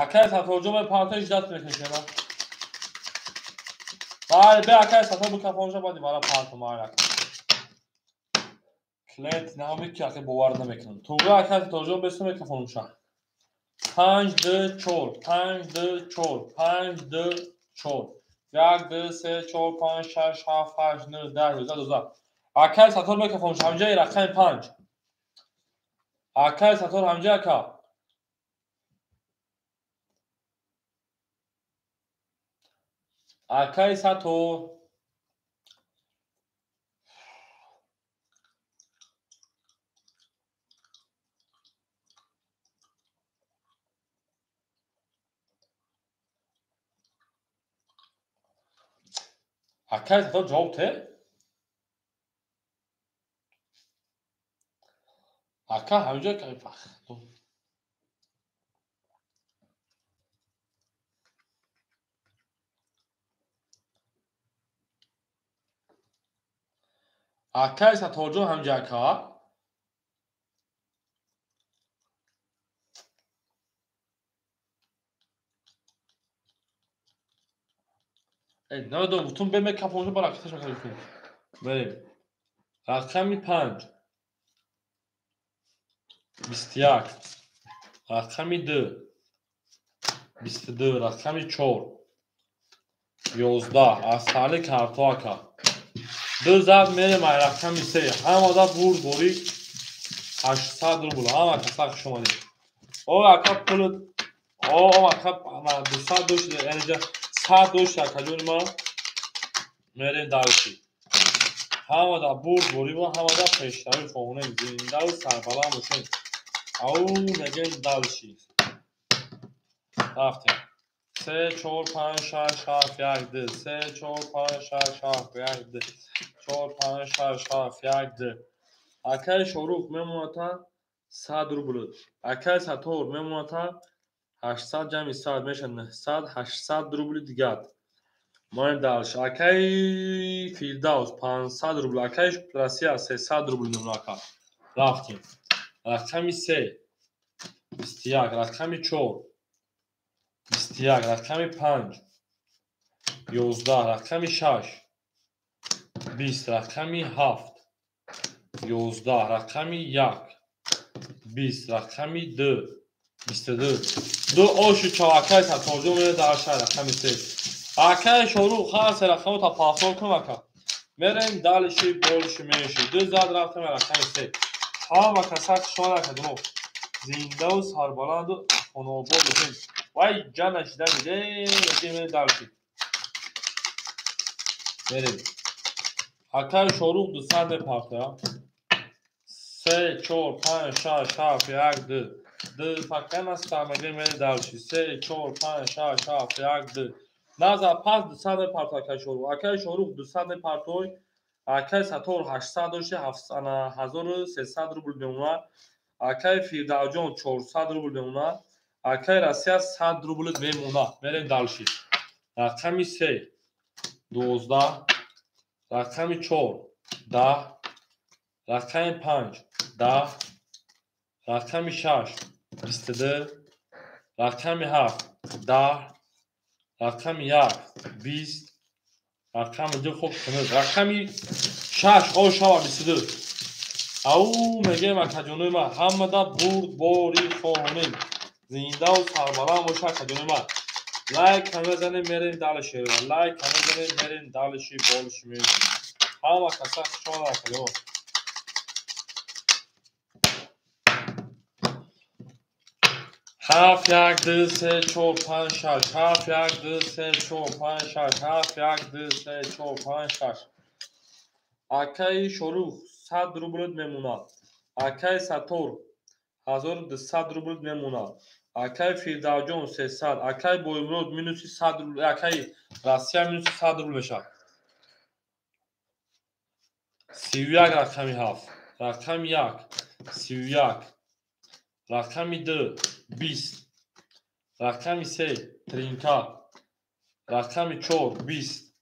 Акай Сатторҷон мепартои ждат мекунем. Бале, бе акай Саттор бикафонша баъди бара партум ака. Клиент нами ки ака бовар намекунам. Туғри акай Сатторҷон бесу микрофонумша. 5 2 4 5 2 4 5 2 4 1 2 3 4 5 6 7 8 9 10 11 12. Акай Саттор микрофонумша ҳамҷаи рақами 5. Акай Саттор ҳамҷа ака. Акай Саттор. Акай Саттор ҷавоб те? Ака ҳамҷа акай Сатторҷон ҳамҷа ака. Намедонам, гуфтум бе микрофоншо ба рақиташ мекардем. Мерем. Рақами 5 21, рақами 2 22, рақами 4 11. Аз саҳни карто ака. Ду зад мерем ай рақами 3. Ҳамада бурд борик 800 рубл. Ҳама каса хуш омадед. О ака пул, о ака 200 дошт, яъне 100 дошт акаҷони ман. Мерем дарши. Ҳамада бурд борик ва ҳамада пешравӣ хоҳонем. Зиндаву сарбаланд бошем. Ау мегем дарши. Рафтем. 3 4 5 6 7 1 2 3 4 5 6 7 1 2 4 5 6 7 1 2. Акай Шорух мемонад 100 рубл. Акай Саттор мемонад 800 ҷамъи 100 мешавад 900, 800 рубли дигар. Моем дальше. Акай Фирдавс 500 рубл. Акай Россия 300 рубл мемонад ака. Рафтем. Рақами 3 21, рақами 4 21, рақами 5 11, рақами 6 20, рақами 7 11, рақами 1 20, рақами 2 22. Ду ошу чав акай Сатторҷон мере дар шаҳр рақами 3. Акай Шорух ҳар се рақамро та пафтор кунам ака. Мерем далиши болиши менши. Ду зад рафтем рақами 3. Ҳама каса хушомад акаҷоно. Зиндаву сарбаланду хонаобод бошем. Вай ҷанаш дамиде, мерем далиши. Мерем. Акай Шорух 200 мепартоя. 3 4 5 6 7 1 2. 2 пакка настамаге мере далиши. 3 4 5 6 7 1 2. Назар пас 200 мепартой акай Шорух. Акай Шорух 200 мепартой. Акай Саттор 800 дошти 1300 рубл мемонад. Акай Фирдавҷон 400 рубл мемонад. Акай Россия 100 рубл мемонад. Мерем далши. Рақами 3 12, рақами 4 10, рақами 5 10, рақами 6 22, рақами 7 10, рақами 1 20, рақами 2 хуб кунед. Рақами 6 о шава 22. Ау мегем акаҷонои ман ҳамада бурд бори хоҳонем. Зиндаву сарбаланд боша акаҷонои ман. Лайк ҳама занем мерем далиши. Лайк ҳама занем мерем далиши болиши мерем. Ҳама каса хуш омад акаҷон. 7 1 2 3 4 5 6 7 1 2 3 4 5 6 7 1 2 3 4 5 6. Акаи Шорух 100 рубл мемонад. Акаи Саттор 1200 рубл мемонад. Акаи Фирдавҷон 300, акаи Боимурод минуси 100 рубл, акаи Россия минуси 100 рубл мешавад. 31 рақами 7, рақами 1 31, рақами 2 20, Рақами се тринка. Рақами чор 20.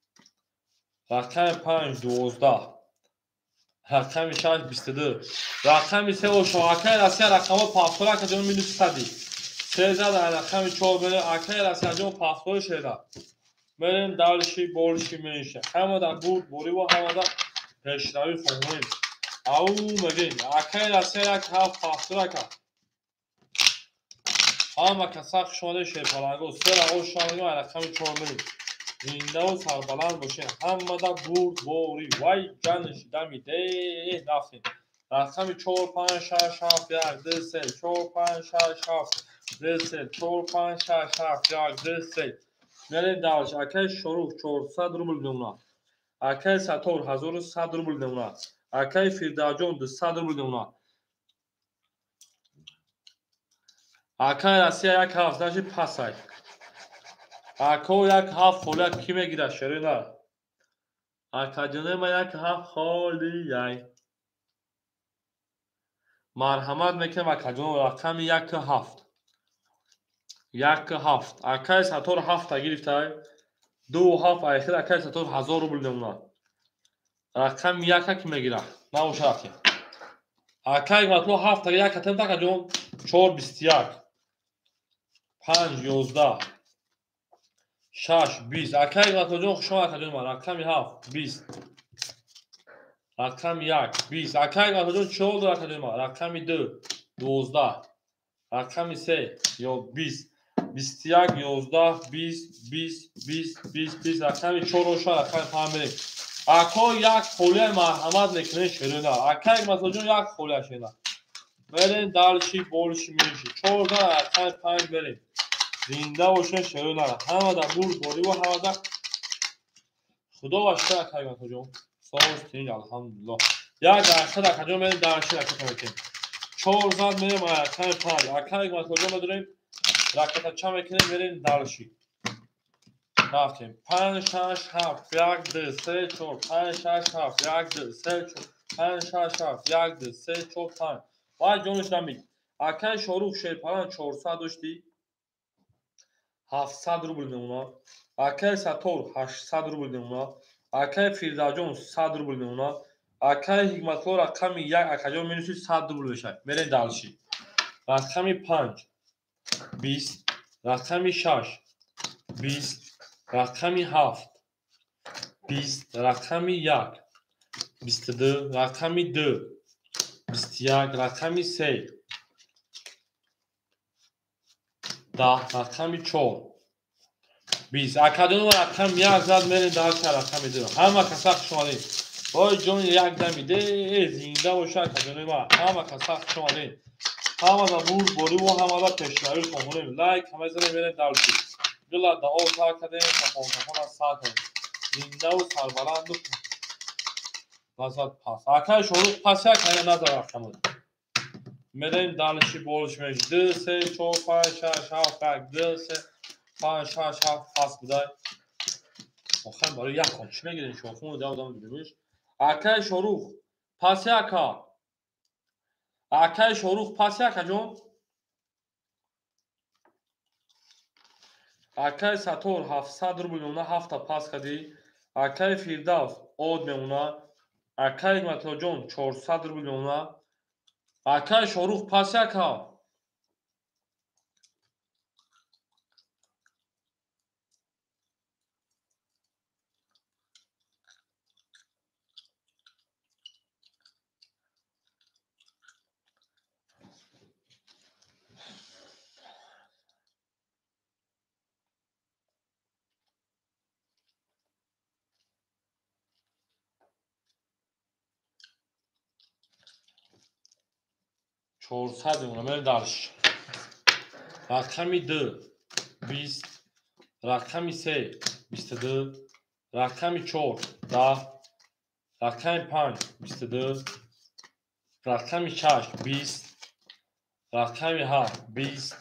Рақами панҷ 12. Рақами шаш 22. Рақами се ошо. Акаи Россия рақамҳо пафтор акаҷон минус сади. Се зад рақами чор мерем. Акаи Россияҷон пафтори шеда. Мерем дальше больше меньше. Ҳамада бурд бориву ҳамада пешравӣ хоҳем. Ау мегем. Акаи Россия як ҳафт пафтор ака. Ҳама каса хуш омадед шерпаланго. Се раҳо шумо рақами чор мерем. Зиндаву сарбаланд бошед. Ҳамада бурд борӣ. Вай ҷанш дами деҳ рафтем. Рақами 4 5 6 7 1 2 3 4 5 6 7 2 3 4 5 6 7 1 2 3. Мерем дальше. Акаи Шорух 400 рубл мемонад. Акаи Сатор 1100 рубл мемонад. Акаи Фирдавҷон 200 рубл мемонад. Акаи Россия як ҳафт значит пасай. Ако як ҳафт холия ки мегирад шерина? Акаҷонои ман як ҳафт холияй. Марҳамат мекунем акаҷоно рақами як ҳафт. Як ҳафт. Акаи Сатор ҳафта гирифтай. Ду ҳафт айхир акаи Сатор 1000 рубл мемонад. Рақами яка ки мегирад? Набоша рафтем. Акаи Матло ҳафта як атем акаҷон 4 21 5 11 6 20. Акаи Матлоҷон хуш омад акаҷон ман. Рақами 7 20. Рақами 1 20. Акаи Матлоҷон чор дор акаҷон ман. Рақами 2 12. Рақами 3 ё 20. 21 11 20 20 20 20 20. Рақами 4 ошо рақами 5 мерем. Ако як холия марҳамат мекунед шерина. Акаи Матлоҷон як холия шерина. Мерем дальше больше меньше. 4 рақами 5 мерем. Зинда бошед шерина. Ҳамада бурд бориву ҳамада худо ва шукр акаи Матлоҷон. Соз тинҷ алҳамдулиллоҳ. Як дақиқа акаҷон мерем дальше ракета мекунем. 4 зад мерем рақами 5. Акаи Матлоҷон медорем ракетача мекунем мерем дальше. Рафтем. 5 6 7 1 2 3 4 5 6 7 1 2 3 4 5 6 7 1 2 3 4 5. Вай ҷониш намид. Акаи Шорух шерпалан 400 доштӣ. 700 рубл мемонад. Акаи Сатор 800 рубл мемонад. Акаи Фирдавҷон 100 рубл мемонад. Акаи Ҳикматло рақами 1 акаҷон минуси 100 рубл мешавад. Мерем дальше. Рақами 5 20. Рақами 6 20. Рақами 7 20. Рақами 1 22. Рақами 2 21. Рақами 3 10. Рақами 4 20. Акаҷон рақами 1 зад мерем дальше рақами 2. Ҳама каса хуш омадед. Вой ҷони як дами де зинда боша акаҷонои ман. Ҳама каса хуш омадед. Ҳамада бурд бориву ҳамада пешравӣ хоҳонем. Лайк ҳама занем мерем дальше. Дила дао сар кардем, кафон сар кардем. Зиндаву сарбаланду назад пас. Акаи Шорух пас як ая назар рақамон. Мерем дальше больше меньше. 2 3 4 5 6 7 1 2 3 5 6 7 пас будай. Охир барои як кон чӣ мегирем? Шохун да одам дидимиш. Акаи Шорух пас яка. Акаи Шорух пас яка ҷон. Акаи Сатор 700 рубл мемона, ҳафта пас кардӣ. Акаи Фирдавс од мемона. Акаи Матлоҷон 400 рубл мемона. Акаи Шорух пас яка. 400 мемона. Мерем дальше. Рақами 2 20. Рақами 3 22. Рақами 4 10. Рақами 5 22. Рақами 6 20. Рақами 7 20.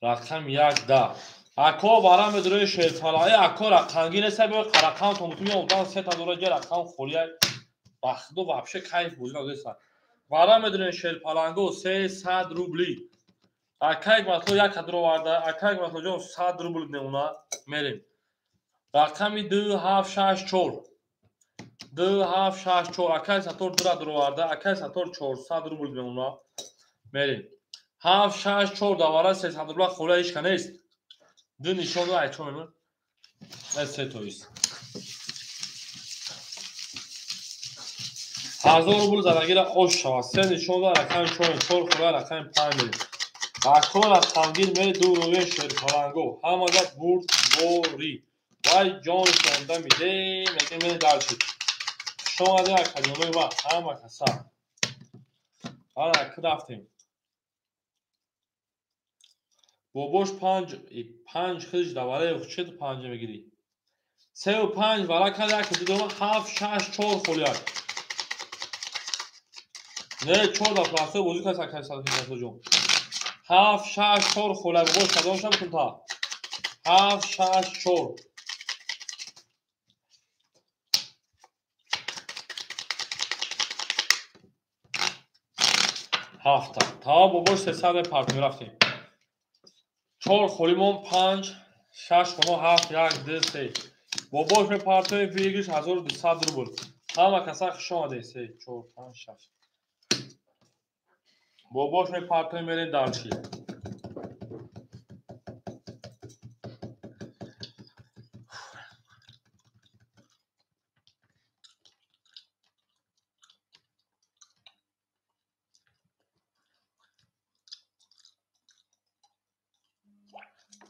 Рақами 1 10. Ако бара медрои шерпалаи ако рақамги нест, бо рақам то мутуни одам се та дора ҷа рақам холия. Бахдо вообще кайф бозӣ надост. Бара медрои шерпаланго 300 рубли. Акай Матло як кадро оварда. Акай Матлоҷон 100 рубл мемона. Мерем. Рақами 2 7 6 4. 2 7 6 4. Акай Сатор 2 дро оварда. Акай Сатор 400 рубл мемона. Мерем. 7 6 4 давара 300 рубла хола ҳеч ка нест. Ду нишон ай чо мемон? Се тоист. 1000 рубл задагира ош шавад. Се нишон да рақами 4 4 хола рақами 5 мерем. Акор рақамгир ме ду рӯи шерпаланго. Ҳамада бурд борӣ. Вай ҷон шонда миде, меге ме даршид. Шомаде акаҷонои ма ҳама каса. Ана ки рафтем. Бобош 5 хидж давараи чӣ 5 мегирӣ? 3 5 вара кард 1 2 7 6 4 холияк. Не 4 да простой бозӣ кард акай Садоҷон. 7 6 4 холияк бобош кадом шаб кун та? 7 6 4. Ҳафта. Та бобош 300 партнёр рафтем. 4 холимон 5 6 хоно 7 1 2 3. Бобош мепартоем выигрыш 1200 рубл. Ҳама каса хуш омадед. 3 4 5 6. Бобош мепартоем мерем дарчи.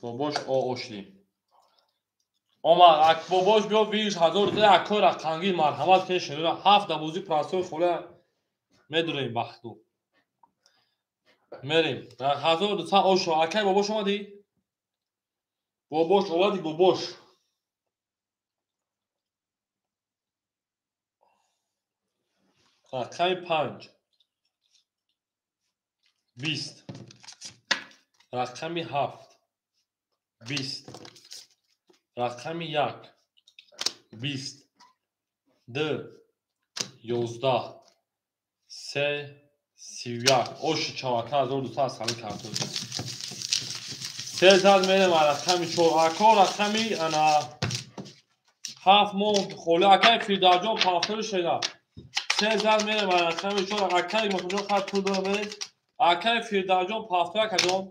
Бобош ошли. Омад, ак бобош биё выигрыш 1000 акой рақамгир марҳамат кунед шунира 7 да бозӣ простой хола медурем бахту. Мерем. 1200 ошо. Акай бобош омадӣ? Бобош омадӣ бобош. Рақами 5. 20. Рақами 7. 20. Рақами 1. 20. 2. 11. 3. 31. Оши чавака 1200 аз ҳамин картон. 300 мерем рақами 4. Ако рақами ана 7 моҳ холи акай Фирдавҷон пафтори шеда. 300 мерем рақами 4. Акай Муҳаммадҷон хат пул дора мерем. Акай Фирдавҷон пафтори акаҷон.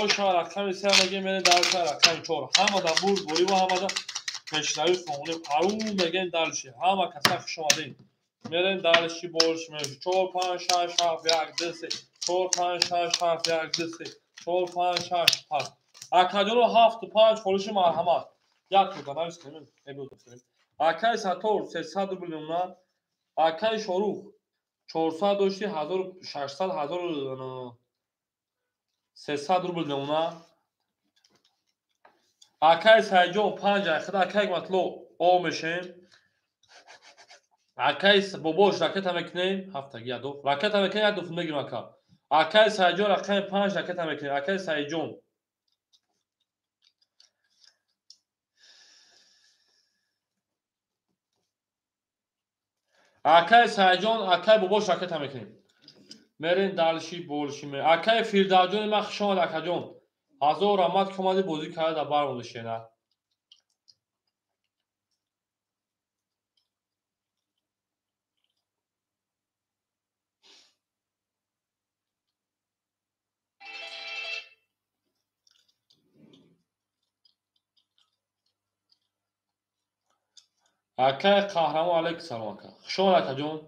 Оша рақами 3 мегем мерем дарша рақами 4. Ҳамада бурд борӣ ва ҳамада пешравӣ хонем. Ару мегем дарши. Ҳама каса хуш омадед. Мерем дарши больш меши. 4 5 6 7 1 2 3 4 5 6 7 1 2 3 4 5 6 7. Акаҷоно 7 5 холиши марҳамат. Як рӯза навис кунем, мебудем. Акай Сатор 300 рубл мемонад. Акай Шорух 400 дошти 1600 1300 рубл мемонад. Акай Сайҷон 5 айхида акай Матло о мешем. Акай бобош ракета мекунем, ҳафтаги ядо. Ракета мекунем, як дуф мегирем ака. Акай Сайҷон рақами 5 ракета мекунем. Акай Сайҷон. Акай Сайҷон, акай бобош ракета мекунем. Мерем далши болши ме. Акай Фирдавҷони ман хуш омад акаҷон. 1000 раҳмат ки омадӣ бозӣ карда дар бармонда шена. Акай Қаҳрамон алайкум салом ака. Хуш омад акаҷон.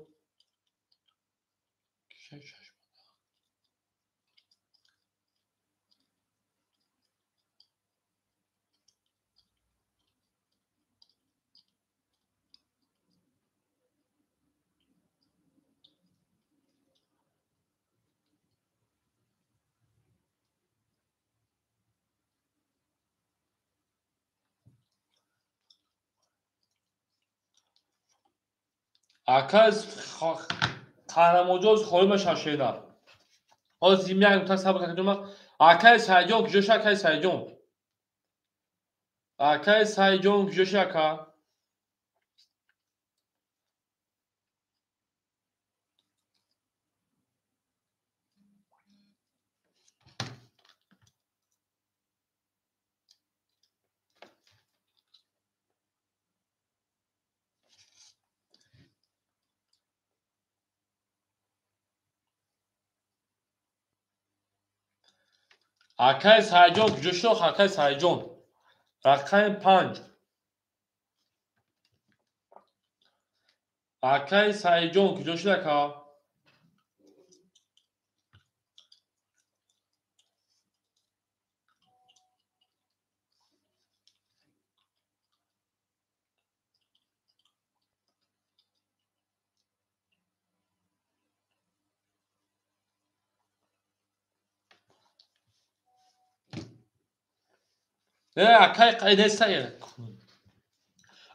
Акай Қаҳрамонҷон холима шашена. Ҳозир зимни як нукта сабр кунед. Акай Сайҷон куҷоша акай Сайҷон? Акай Сайҷон куҷоша ака? Акай Сайҷон куҷо шуд? Акай Сайҷон. Рақами 5. Акай Сайҷон куҷо шуд ака?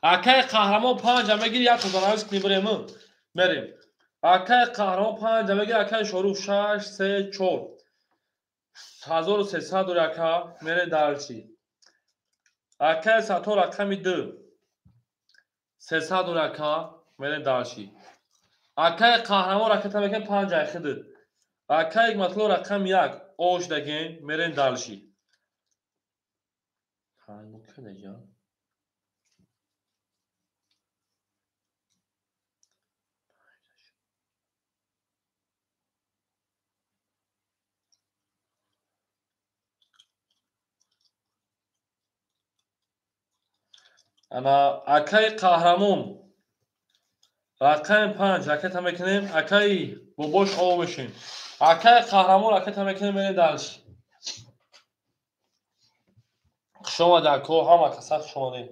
Акай қаҳрамон 5 мегир, як занавис кунӣ бирем. Мерем. Акай қаҳрамон 5 мегир, акай Шорух 6 3 4. 1300 дори ака, мерем дарчи. Акай Сатор рақами 2. 300 дори ака, мерем дарчи. Акай қаҳрамон ракета мекунем 5 айхиди. Акай Ҳикматулло рақами 1 ош дагем, мерем дарчи. Ана акай қаҳрамон рақами 5 ракета мекунем, акай бобош ов мешем. Акай қаҳрамон ракета мекунем, мерем дальше. Хуш омадед ако, ҳама каса хуш омадед.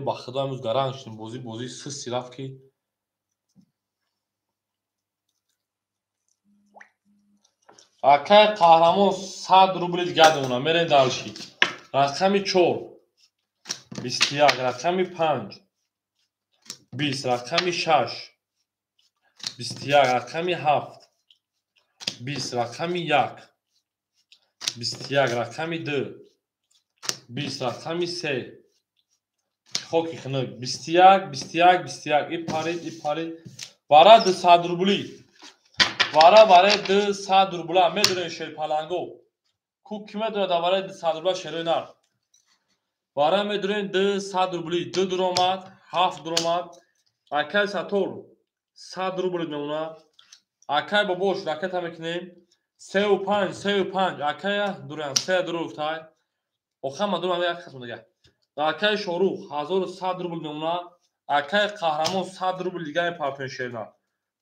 Ба худо имрӯз гаранг шудем, бозӣ систи рафт ки. Акай қаҳрамон 100 рубли дигар мемонад, мерем дальше. Рақами 4 21, рақами 5 20, рақами 6 21, рақами 7 20, рақами 1 21, рақами 2 20, рақами 3 хоки хунук 21 21 21. И парид, и парид. Вара 200 рубли. Вара барои 200 рубла медонем шерпаланго. Ку ки медонад барои 200 рубла шерои нар. Вара медонем 200 рубли. 2 дуромад, 7 дуромад. Акай Сатор 100 рубл мемонад. Акай бобош ракета мекунем. 3 5 3 5. Акая дуроян 3 дуруфтай. Охама дурам як қисм дига. Акай Шорух 1100 рубл мемонад. Акай қаҳрамон 100 рубл дига мепартоем шерна.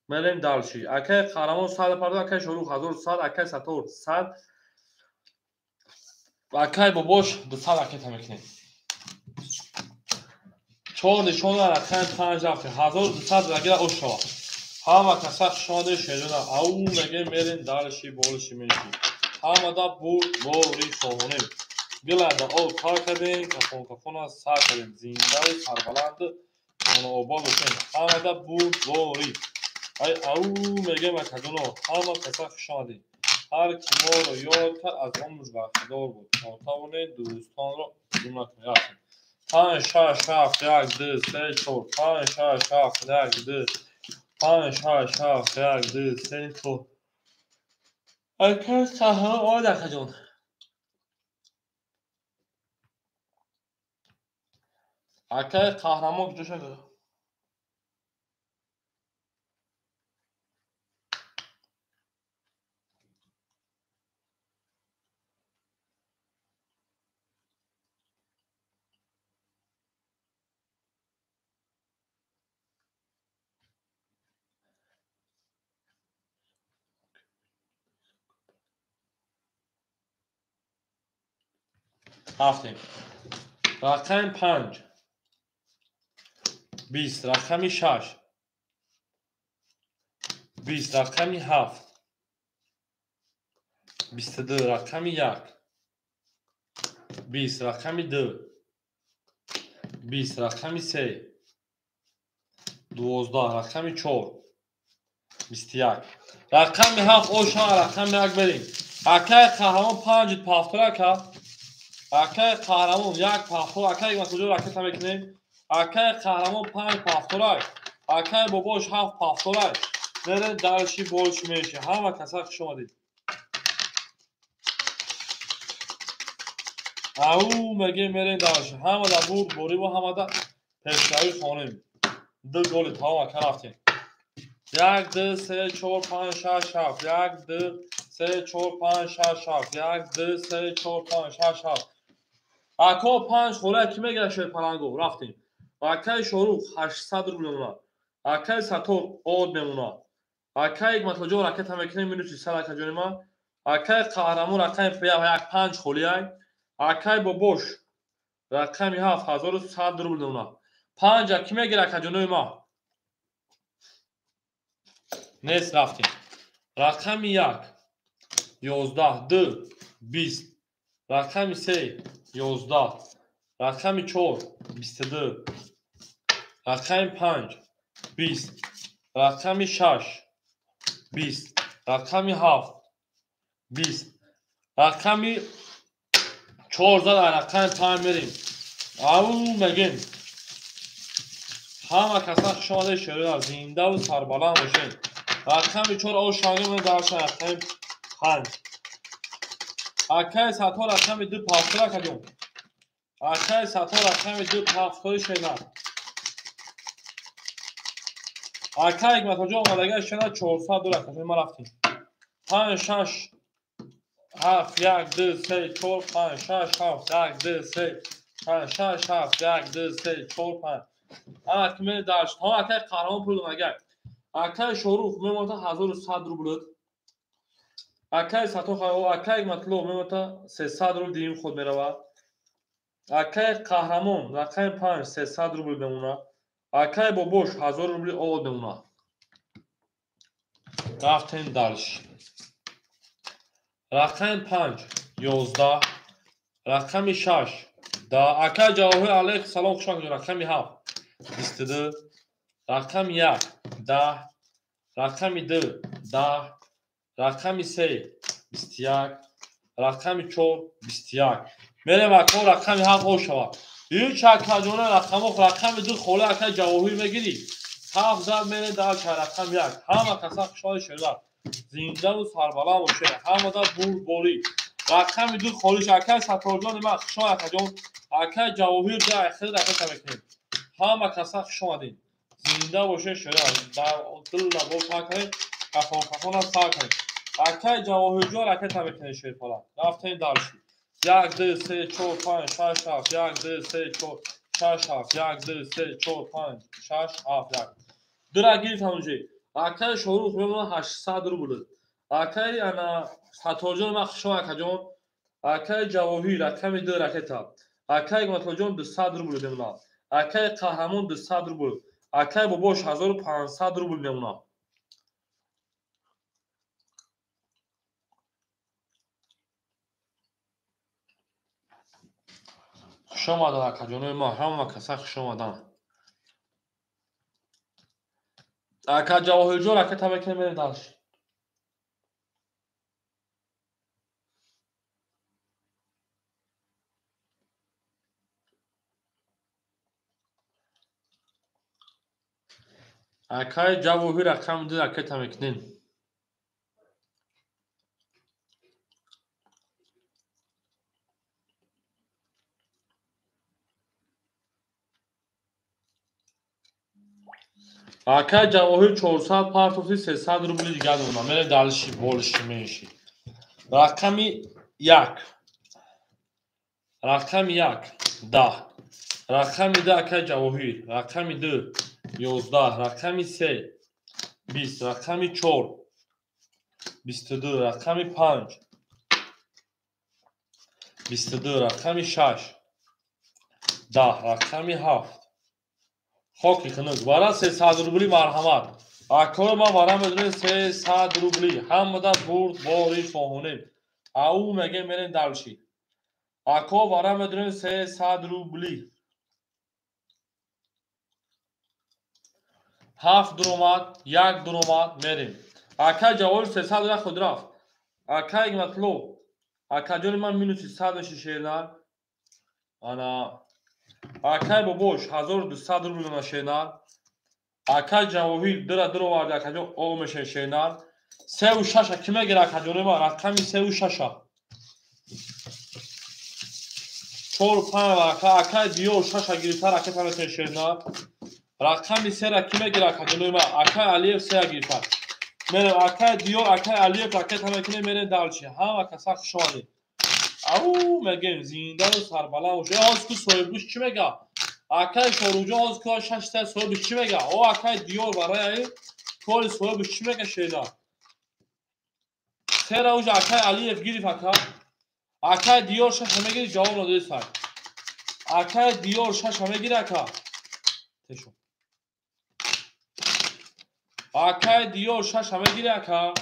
Мерем дальше. Акай қаҳрамон 100 партоем, акай Шорух 1100, акай Сатор 100. Акай бобош 200 ракета мекунем. 4 нишона рақами 5 рафтем. 1200 ракета ош шавад. Ҳама каса хуш омадед шерона. Ау мегем мерем дальше больше меньше. Ҳамада бурд бори хоҳонем. Гилада об тар кардем, кафон кафона сар кардем, зиндаву сарбаланд хонаобод бошем. Ҳамада бурд бори. Ай ау мегем акаҷоно, ҳама каса хуш омадед. Ҳар ки моро ёд кард аз он бархӯрдор буд. То тавонед дӯстонро ҳуҷум накунед. Рафтем. 5 6 7 1 2 3 4 5 6 7 1 2 5 6 7 1 2 3 4. Акай қаҳрамон омад акаҷон. Акай қаҳрамон куҷо шуд? Рафтем. Рақами 5 20, рақами 6 20, рақами 7 22, рақами 1 20, рақами 2 20, рақами 3 12, рақами 4 21. Рақами 7 оша, рақами 1 берем. Акай қаҳрамон 5 пафтор ака. Акай қаҳрамон 1 пафтор, акай куҷо ракета мекунем? Акай қаҳрамон 5 пафторай. Акай бобош 7 пафторай. Мерем дальше больше меньше. Ҳама каса хуш омадед. Ау мегем мерем дальше. Ҳамада бурд бориву ҳамада пешравӣ хонем. 2 голи тамом ака рафтем. 1 2 3 4 5 6 7 1 2 3 4 5 6 7 1 2 3 4 5 6 7. Ако 5 хола ки мегира шерпаланго рафтем. Акай Шорух 800 рубл мемона. Акай Сатор од мемона. Акай Ҳикматуллоҷон ракета мекунем минуси 100 акаҷони ман. Акай Қаҳрамон рақами 1 5 холиай. Акай Бобош рақами 7 1100 рубл мемона. 5 ки мегира акаҷонои ман? Нест рафтем. Рақами 1 11 2 20. Рақами 3 11. Рақами 4 22. Рақами 5 20. Рақами 6 20. Рақами 7 20. Рақами 4 зад рақами 5 мерем. Ау мегем. Ҳама каса хуш омадед шероя зиндаву сарбаланд бошед. Рақами 4 ош шангем дарша рақами 5. Акай Сатор рақами 2 пафтор акаҷон. Акай Сатор рақами 2 пафтори шена. Акай Ҳикматуллоҷон омадагӣ шена 400 доллар акаҷон ма рафтем. 5 6 7 1 2 3 4 5 6 7 1 2 3 5 6 7 1 2 3 4 5. Ана ки мери дарш. Ҳа акай Қаҳрамон пул додагӣ. Акай Шорух мемонад 1100 рубл. Акай Сатор акай Ҳикматулло мемонад 300 рубл дим худ меравад. Акай Қаҳрамон рақами 5 300 рубл мемонад. Акай Бобош 1000 рубли од мемонад. Рафтем дарш. Рақами 5 11. Рақами 6 10. Акай Ҷавоҳир алайк салом хуш омадед. Рақами 7 22. Рақами 1 10. Рақами 2 10. Рақами 3 21. Рақами 4 21. Мерем ако рақами 7 о шавад. Ҳеҷ акаҷона рақамҳо рақами 2 хола акай Ҷавоҳир мегирӣ. 7 зад мере дар рақами 1. Ҳама каса хушҳол шуда. Зиндаву сарбаланд бошед. Ҳамада бурдборӣ. Рақами 2 холиш акай Саторҷони ман хушҳол акаҷон. Акай Ҷавоҳир да хеле ракета мекунем. Ҳама каса хуш омадед. Зинда бошед шуда. Дар дил лабо пак кунед, кафон кафонам сар кунед. Акай Ҷавоҳирҷон ракета мекунед шерпала. Рафтем дарши. 1 2 3 4 5 6 7 1 2 3 4 6 7 1 2 3 4 5 6 7 1. Дура гирифтам уже. Акай Шорух мемонад 800 рубл. Акай ана Саторҷон ман хуш омад акаҷон. Акай Ҷавоҳир рақами 2 ракета. Акай Ҳикматуллоҷон 200 рубл мемонад. Акай Қаҳрамон 200 рубл. Акай Бобош 1500 рубл мемонад. Хуш омаданд акаҷонои ма, ҳама каса хуш омаданд. Ака Ҷавоҳирҷон ракета мекунем мерем дарш. Акай Ҷавоҳир рақами 2 ракета мекунем. Акай Ҷавоҳир 400 партофти 300 рубли дигар мемонад. Мерем далши болши менши. Рақами 1. Рақами 1 10. Рақами 2 акай Ҷавоҳир. Рақами 2 11. Рақами 3 20. Рақами 4 22. Рақами 5 22. Рақами 6 10. Рақами 7 хоки хунук. Вара 300 рубли марҳамат. Акои ман вара медонем 300 рубли. Ҳамада бурд бори хоҳонем. Ау мегем мерем далши. Ако вара медонем 300 рубли. 7 дуромад, 1 дуромад мерем. Акай Ҷавоҳир 300 ра худ рафт. Акай Ҳикматулло, акаҷони ман минуси 100 меши шернар. Ана акай Бобош 1200 рубл мемонад шернар. Акай Ҷавоҳир дира дуровард акаҷон о мешен шернар. 3 6 ки мегира акаҷони ман рақами 3 6. 4 5 акай Диёр 6 гирифта ракета мекунед шернар. Рақами 3 ки мегира акаҷони ман акай Алиев 3 гирифта. Мерем акай Диёр, акай Алиев ракета мекунем, мерем дальше. Ҳама каса хуш омадед. Ау, мегем зиндану сарбаланд бош. Ҳозир ку соҳибгӯш чӣ мега? Акай Шоруҷон ҳозир ку шашта соҳибш чӣ мега? О, акай Диёр барои кори соҳибш чӣ мега шена? Сера уж акай Алиев гирифт ака. Акай Диёр шаша мегири, ҷавоб надоди сай. Акай Диёр шаша мегири ака. Тешу. Акай Диёр шаша мегири ака.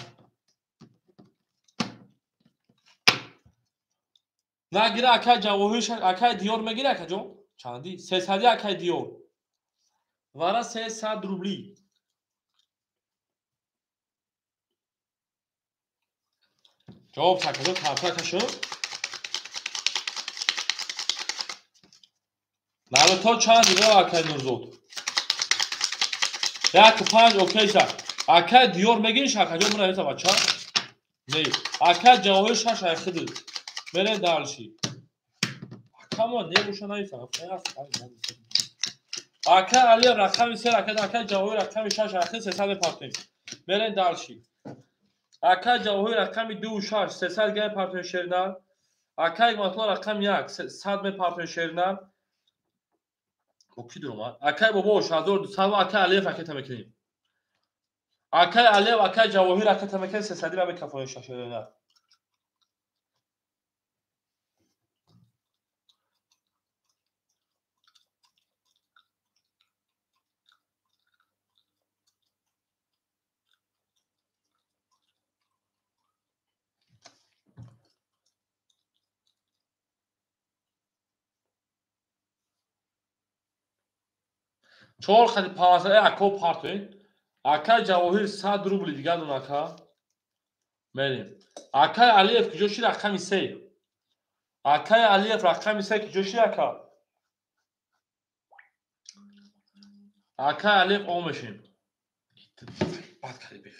Нагира акай Ҷавоҳир, акай Диёр мегири акаҷон? Чанди? 300 акай Диёр. Вара 300 рубли. Ҷавоб такаҷон, тарта кашон. Налото чанд дига акай Нурзод? 1-5 окей ша. Акай Диёр мегириш акаҷон, мунависа бача? Не. Акай Ҷавоҳир шаш айхиди. Мерем дальше. Акамо небоша нависа. Акай Алиев рақами 3 ракет, акай Ҷавоҳир рақами 6 айхиди 300 мепартоем. Мерем дальше. Акай Ҷавоҳир рақами 2 6 300 га мепартоем шернар. Акай Ҳикматулло рақами 1 100 мепартоем шернар. Ки дуромад? Акай бобош 1200 ва акай Алиев ракета мекунем. Акай Алиев, акай Ҷавоҳир ракета мекунем, 300 ра мекафоем шашернар. Чор хати 500 ако партоем. Акай Ҷавоҳир 100 рубли дигар дон ака. Мерем. Акай Алиев куҷо шид рақами 3? Акай Алиев рақами 3 куҷо шид ака? Акай Алиев о мешем. Бад кардӣ бех.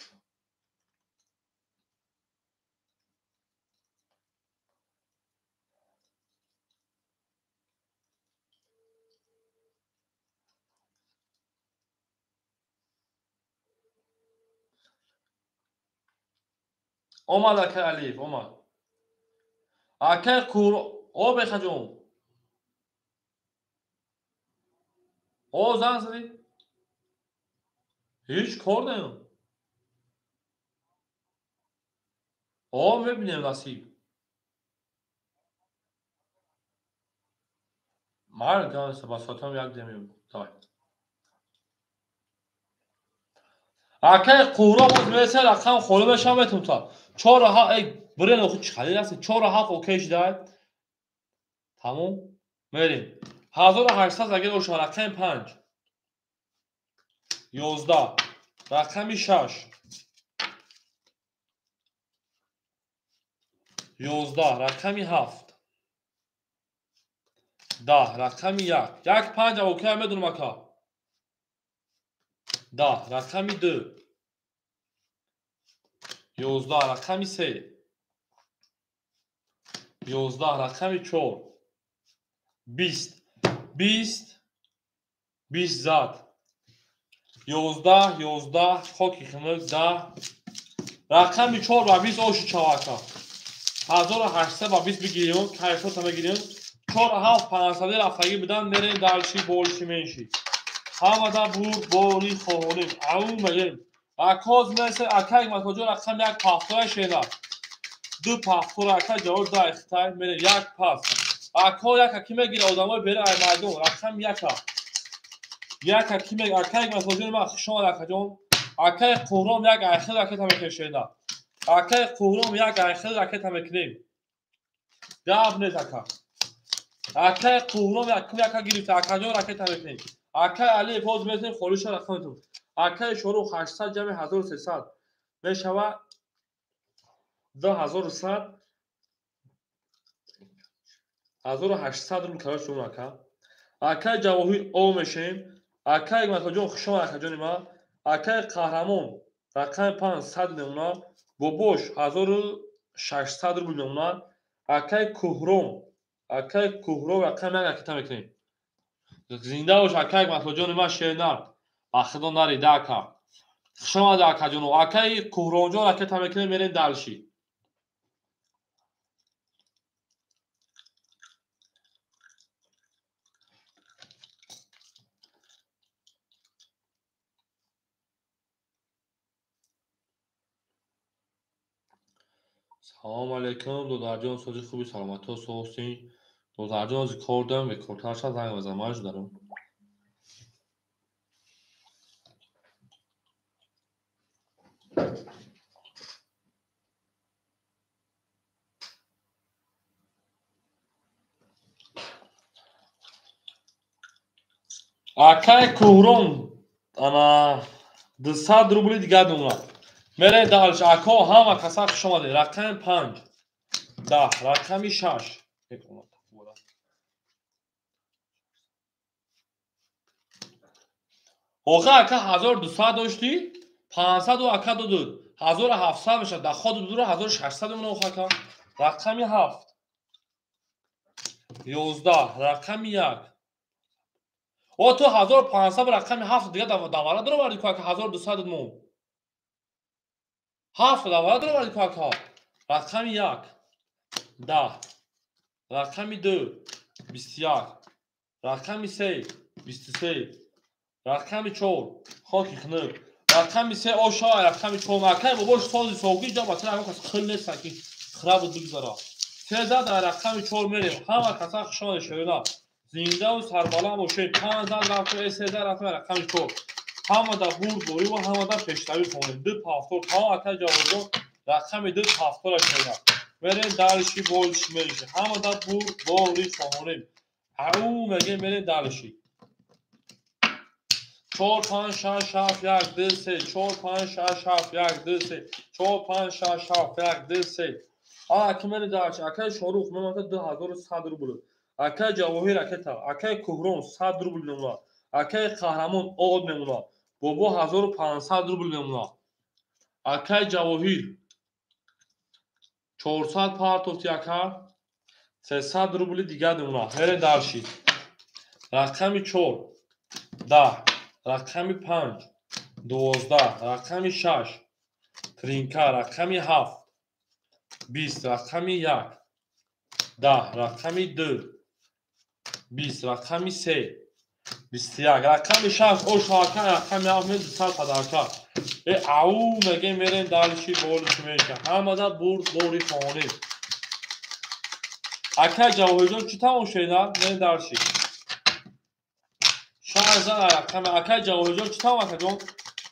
Омад акай Алиев, омад. Акай Кур, о бехаҷон. О занг задӣ? Ҳеҷ кор наём. О мебинем насиб. Ман ганса ба соатам як демем. Давай. Акай Қуро боз мераса рақам холӣ мешавам метум та. 4 7 эй бурен охи чӣ халил аст? 4 7 окей шидай. Тамом. Мерем. 1800 агар оша рақами 5. 11 рақами 6. 11 рақами 7. 10 рақами 1. 1 5 окей медонам ака. 10 рақами 2. 11 рақами 3. 11 рақами 4. 20. 20. 20 зад. 11 11 хоки хунук 10. Рақами 4 ва 20 оши чавака. 1800 ва 20 бигирем, кайфота мегирем. 4 7 500 рафтагӣ будан мерем дальше больше меньше. Ҳамада бурд бори хоҳонем. Ау мегем. Акоз мерсе акай Ҳикматуллоҷон рақами 1 пафтора шена. 2 пафтора акай ҷавоб да ихтай мерем 1 пас. Ако яка ки мегира одамои бери ай майдон рақами 1. Яка ки мег акай Ҳикматуллоҷон ма хуш омад акаҷон. Акай Қуром як айхил ракета мекунем шена. Акай Қуром як айхил ракета мекунем. Гап нест ака. Акай Қуром як яка гирифта акаҷон ракета мекунем. Акай Алиев ҳозир метавонем холиша рақам метавонем. Акай Шорух 800 ҷамъи 1300 мешавад 2100 1800 рубл карош шумо ака. Акай Ҷавоҳир о мешем. Акай Ҳикматуллоҷон хуш омад акаҷони ман. Акай Қаҳрамон рақами 500 мемонад. Бобош 1600 рубл мемонад. Акай Кӯҳром, акай Кӯҳром рақами 1 ракета мекунем. Зинда бош акай Ҳикматуллоҷони ман шернар. Ба худо нарида ака. Хуш омадед, акаҷоно. Акаи Кӯҳронҷон ракета мекунем, мерем дальше. Салом алейкум, додарҷон, сози хуби, саломатиҳо, соҳсин. Додарҷон, ози кор дорам, бекортар шад, занг бизан, ман даром. Акай Кӯҳрон, ана 200 рубли дигар думла. Мерем дальше. Ако, ҳама каса хуш омадед. Рақами 5, 10, рақами 6. Охи ака 1200 доштӣ, 500 ака додуд. 1700 мешавад. Даходу дура 1600 мемона охи ака. Рақами 7, 11, рақами 1. О, ту 1500 рақами 7 дига давара дуровардӣ ку ака 1200 дод мо. 7 давара дуровардӣ ку ака. Рақами 1, 10, рақами 2, 21, рақами 3, 23, рақами 4, хоки хунук. Рақами 3 оша, рақами 4 акай бобош сози соги ҷа ба тара кас хил нест ки хира буд бигзара. Се зад рақами 4 мерем. Ҳама каса хуш омадед, шерона. Зиндаву сарбаланд бошед. 5 зад рафтем, се зад рафтем рақами 4. Ҳамада бурд борӣ ва ҳамада пешравӣ хонем. 2 повтор, тамом акай ҷавобҷон, рақами 2 повтора шерона. Мерем дальше, больше мерем. Ҳамада бурд борӣ хонем. Ау мегем, мерем дальше. 4 5 6 7 1 2 3 4 5 6 7 1 2 3 4 5 6 7 1 2 3. А ки мерем дальше. Акай Шорух мемонад 2100 рубл. Акай Ҷавоҳир ракета, акай Кӯҳрон 100 рубл мемонад. Акай Қаҳрамон од мемонад. Бобо 1500 рубл мемонад. Акай Ҷавоҳир 400 партофти ака, 300 рубли дигар мемонад. Мерем дальше. Рақами 4, 10, рақами 5, 12, рақами 6, тринка, рақами 7, 20, рақами 1, 10, рақами 2, 20, рақами 3, 21, рақами 6, оша ака, рақами 7, ме 200 подарка. Э, ау мегем, мерем дальше, больше меша. Ҳамада бурд бори хонем. Акай Ҷавоҳирҷон чӣ тамом шуда? Мерем дальше. 6 зан рақами акай Ҷавоҳирҷон чӣ тамом акаҷон?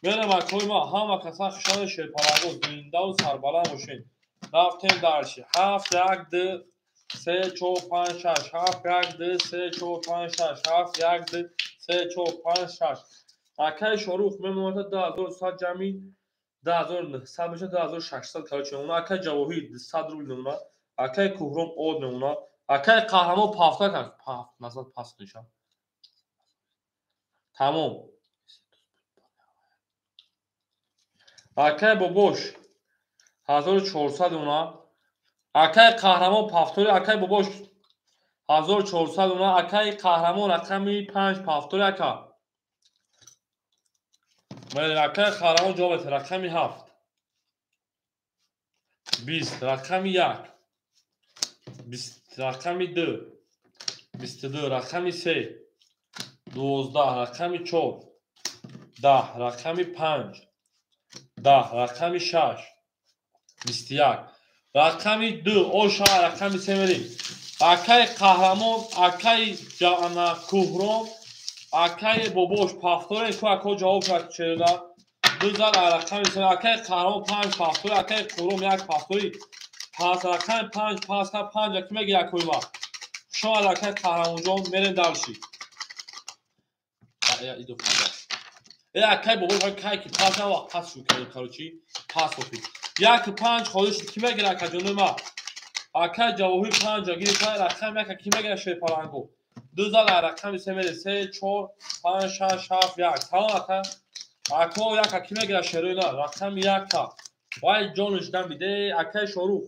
Мерем акои ма, ҳама каса хушони шерпаланго, зиндаву сарбаланд бошед. Рафтем дальше. 7 1 2 3 4 5 6 7 1 2 3 4 5 6 7 1 2 3 4 5 6. Акай Шорух мемонад 2100 ҷамъи 2900 мешавад, 2600 короче мемонад. Акай Ҷавоҳир 200 рубл мемонад. Акай Кӯҳрон од мемонад. Акай Қаҳрамон пафта кард. Пафт назад пас мешавад. Тамом. Акай Бобош 1400 мемонад. Акай Қаҳрамон пафтори, акай Бобош 1400 мемонад. Акай Қаҳрамон рақами 5 пафтори ака. Акай Қаҳрамон ҷавоб медиҳад. Рақами 7, 20, рақами 1, 20, рақами 2, 22, рақами 3, 12, рақами 4, 10, рақами 5, 10, рақами 6, 21, рақами 2, оша, рақами 3 мерем. Акай Қаҳрамон, акай Кӯҳрон, акай Бобош пафторе ку ако ҷавоб кард чеда. 2 зад рақами 3, акай Қаҳрамон 5 пафтори, акай Кӯҳрон 1 пафтори. Пас рақами 5, пас 5 ки мегирад акои ма. Хуш омад акай Қаҳрамонҷон, мерем дальше. Э, акай Бобош кай ки пас на вақт пас шуд, короче, пас офид. 1 5 холӣ шуд, ки мегирад акаҷони ма? Акай Ҷавоҳир 5 гирифта, рақами 1 ки мегирад шерпаланго? 2 зад рақами 3 мерем. 3 4 5 6 7 1. Салом ака. Ако 1 ки мегирад шерои на? Рақами 1. Вай ҷонаш дамиде. Акай Шорух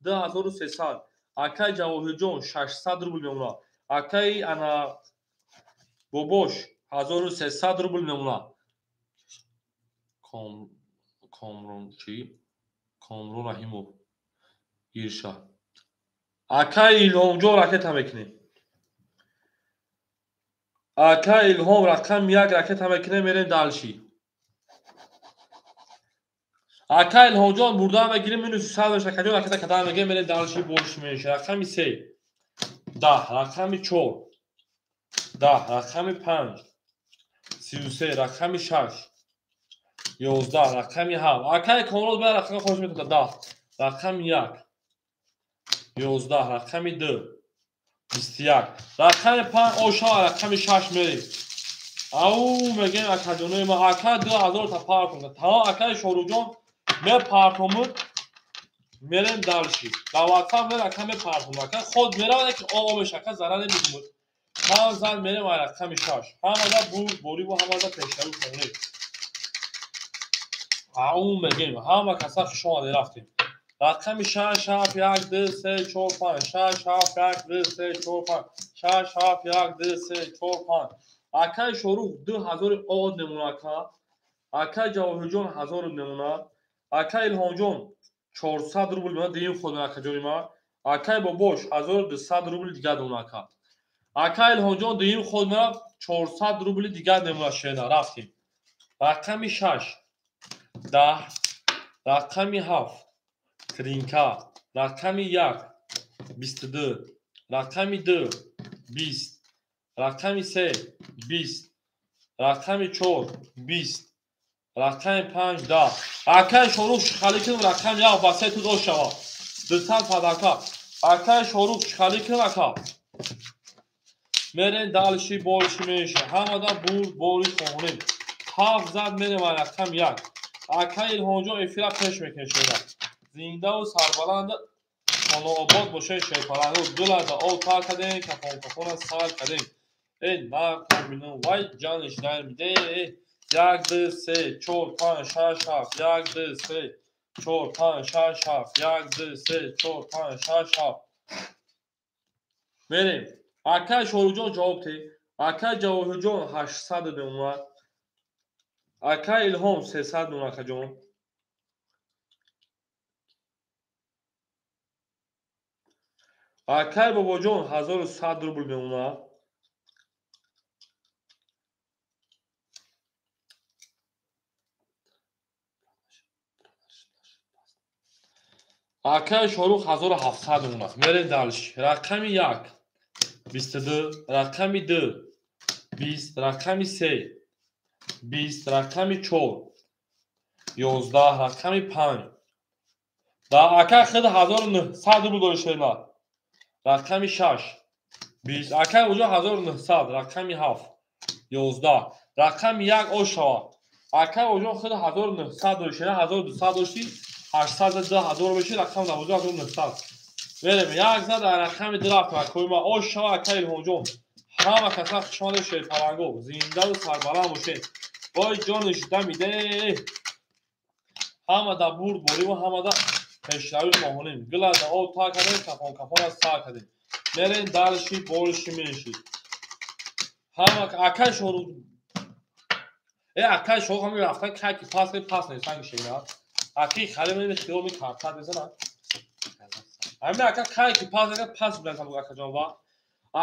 2300. Акай Ҷавоҳирҷон 600 рубл мемонад. Акай ана Бобош 1300 рубл мемонад. Комрон чӣ? Комрон Раҳимов. Ирша. Акай Илҳомҷон ракета мекунем. Ака Илҳом рақам 1 ракета мекунем, мерем дальше. Ака Илҳомҷон бурда мегирем, минус 100 меша, акаҷон ракета кадан мегирем, мерем дальше больше меша. Рақами 3 10, рақами 4 10, рақами 5 33, рақами 6 11, рақами 7. Акай Комрон ба рақами хош метавонад 10, рақами 1 11, рақами 2 21, рақами 5 ошава, рақами 6 мерем. Ау мегем акаҷонои ма, ака 2000 та партом. Тамом акаи Шоруҷон мепартомуд, мерем дальше. Дар WhatsApp мер ака мепартом. Ака худ меравад ки о меша, ака зарар намекунад. Панҷ зан мерем ай рақами 6. Ҳамада бурд бориву ҳамада пешравӣ хонем. Ау мегем, ҳама каса хуш омадед, рафтем. Рақами 6 7 1 2 3 4 5 6 7 1 2 3 4 5 6 7 1 2 3 4 5. Акай Шорух 2000 од немуна ака. Акай Ҷавоҳирҷон 1000 немуна. Акай Илҳомҷон 400 рубл мена дигим худ акаҷони ма. Акай Бобош 1200 рубл дигар немуна ака. Акай Илҳомҷон дигим худ мена 400 рубл дигар немуна шена. Рафтем. Рақами 6 10, рақами 7 тринка, рақами 1 22, рақами 2 20, рақами 3 20, рақами 4 20, рақами 5 10. Акай Шорух шихалӣ кунем, рақами 1 ба 3 ту дошт шава. 200 падака. Акай Шорух шихалӣ кунем ака. Мерем дальше больше меньше. Ҳамада бурд бори хонем. 7 зад мерем ай рақами 1. Акай Илҳомҷон эфира пеш мекунем шеда. Зиндаву сарбаланд хонаобод бошед шерпаланду. Дулада об тар кардем, кафон кафона сар кардем. Э накоминам, вай ҷаниш намиде. 1 2 3 4 5 6 7 1 2 3 4 5 6 7 1 2 3 4 5 6 7. Мерем. Акай Шоруҷон ҷавоб те. Акай Ҷавоҳирҷон 800 мемонад. Акай Илҳом 300 мемонад акаҷон. Акай Бобоҷон 1100 рубл мемонад. Акай Шорух 1700 мемонад. Мерем дальше. Рақами 1 22, рақами 2 20, рақами 3 20, рақами 4 11, рақами 5. Да акай худ 1900 рубл дори шена. Рақами 6 20, акай уҷо 1900, рақами 7 11, рақами 1 ошава. Акай уҷо худ 1900 дори шена, 1200 дошти, 800 2000 меши, рақам 1900. Мерем як зад дар рақами 2 рафтем. Акои ма ошава, акай Илҳомҷон. Ҳама каса хуш омадед шерпаланго. Зиндаву сарбаланд бошед. Вой ҷониш дамиде. Ҳамада бурд бориву ҳамада пешравӣ хоҳонем. Гулада об тар кардем, кафон кафона сар кардем. Мерем дальше больше меньше. Ҳама акай Шорух акай Шорух ҳами рафтан кай ки пас пас нестан шена. Аки хари мен хиёл мекард мезанад. Ҳамин ака кай ки пас пас мезанад акаҷон ва.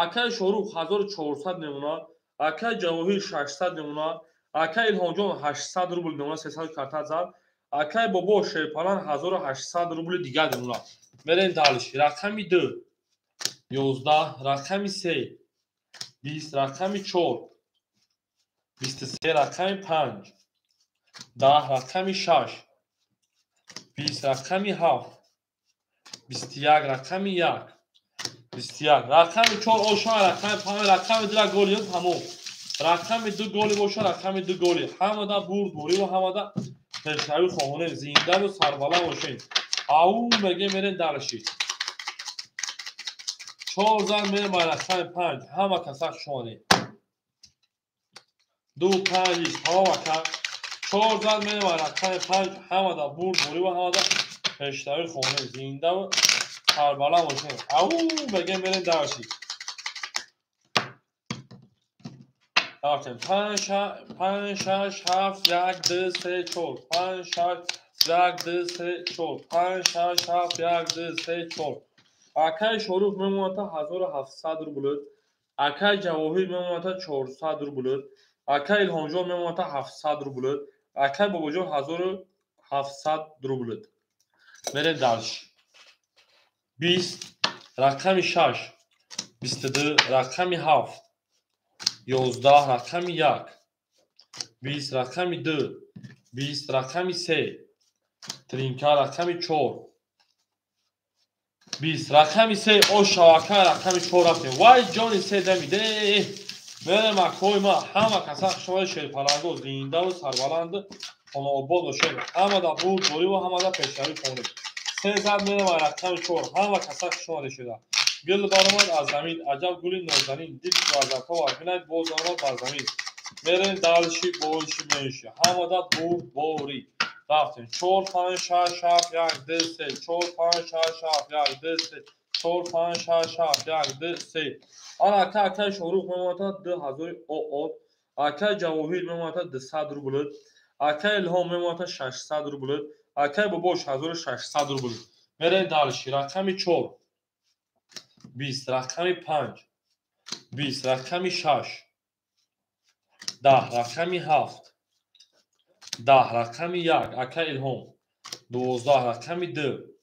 Акай Шорух 1400 мемонад, акай Ҷавоҳир 600 мемонад, акай Илҳомҷон 800 рубл мемонад, 300 карта зад. Акай Бобо Шерпалан 1800 рубли дигар мемонад. Мерем дальше. Рақами 2 11, рақами 3 20, рақами 4 23, рақами 5 10, рақами 6 20, рақами 7 21, рақами 1 21, рақами 4 ошава, рақами 5, рақами 2 голи тамом. Рақами 2 голи боша, рақами 2 голи. Ҳамада бурд бориву ҳамада пешравӣ хоҳонем. Зиндаву сарбаланд бошед. Ау мегем мерем дальше. 4 зан мерем ба рақами 5. Ҳама каса хуш омадед. 2 5 тамом ака. 4 зан мерем ба рақами 5. Ҳамада бурд бориву ҳамада пешравӣ хоҳонем. Зиндаву сарбаланд бошед. Ау мегем мерем дальше. Рафтем. 5 6 7 1 2 3 4 5 6 1 2 3 4 5 6 7 1 2 3 4. Акай Шорух мемонад 1700 рубл. Акай Ҷавоҳир мемонад 400 рубл. Акай Илҳомҷон мемонад 700 рубл. Акай Бобоҷон 1700 рубл. Мерем дальше. 20 рақами 6 22 рақами 7 11 рақами 1 20 рақами 2 20 рақами 3 тринка рақами 4 20 рақами 3 ошавака рақами 4 рафтем. Вай ҷони се дамиде. Мерем акои ма ҳама каса хушомади шерпаланго зиндаву сарбаланд хонаобод бошед. Ҳамада бурдбориву ҳамада пешравӣ хонед. Се зад мерем рақами 4 ҳама каса хушомаде шуда. Гул баромад аз замин, аҷаб гули нозанин, дил вазатҳо бинад боз омад бар замин. Мерем дальше больше меньше. Ҳамада бурдборӣ. Рафтем. 4 5 6 7 1 2 3 4 5 6 7 1 2 3 4 5 6 7 1 2 3. Ана ака акай Шорух мемонад 2000 ОО. Акай Ҷавоҳир мемонад 200 рубл. Акай Илҳом мемонад 600 рубл. Акай Бобош 1600 рубл. Мерем дальше. Рақами 4 20 рақами 5 20 рақами 6 10 рақами 7 10 рақами 1 акай Илҳом 12 рақами 2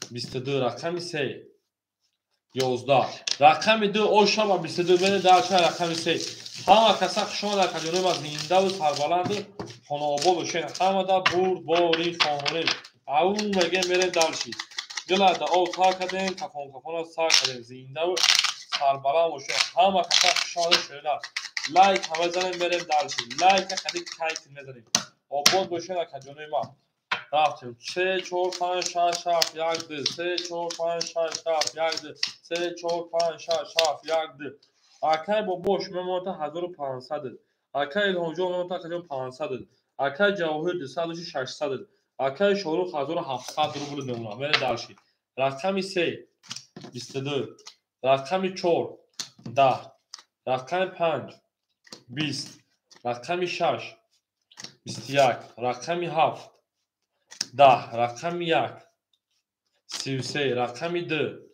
22 рақами 3 11 рақами 2 ошаба 22 мерем дальше рақами 3. Ҳама каса хушомад акаҷонои ма зиндаву сарбаланду хонаобод бошед. Ҳамада бурдборӣ хоҳонем. Ау мегем мерем дальше. Гулада об тар кардем, кафон кафона сар кардем. Зиндаву сарбаланд бошед. Ҳама каса хушомада шуда. Лайк ҳама занем мерем дальше. Лайк қади кайт мезанем. Обод бошед акаҷонои ма. Рафтем. 3 4 5 6 7 1 2 3 4 5 6 7 1 2 3 4 5 6 7 1 2. Акай Бобош мемонад 1500. Акай Илҳомҷон мемонад 500. Акай Ҷавоҳир 200 600. Акай Шорух 1700 рубл мемонад. Мерем дальше. Рақами 3 22 рақами 4 10 рақами 5 20 рақами 6 21 рақами 7 10 рақами 1 33 рақами 2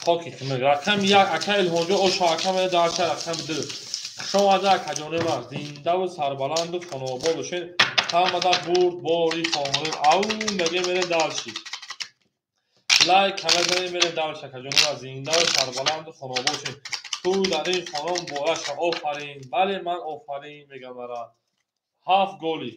хоки хинак рақами 1 акай Илҳомҷон оша ака мерем дальше рақами 2. Хушомада акаҷонои ма зиндаву сарбаланду хонаобод бошед. Ҳамада бурдборӣ хоҳонем. Ау мегем мерем дальше. Лайк ҳама занем мерем дальше акаҷонои ма зиндаву сарбаланду хонаобод бошед. Ту дар ин хона муборак шав. Офарин. Бале ман офарин мегам ара. 7 голи.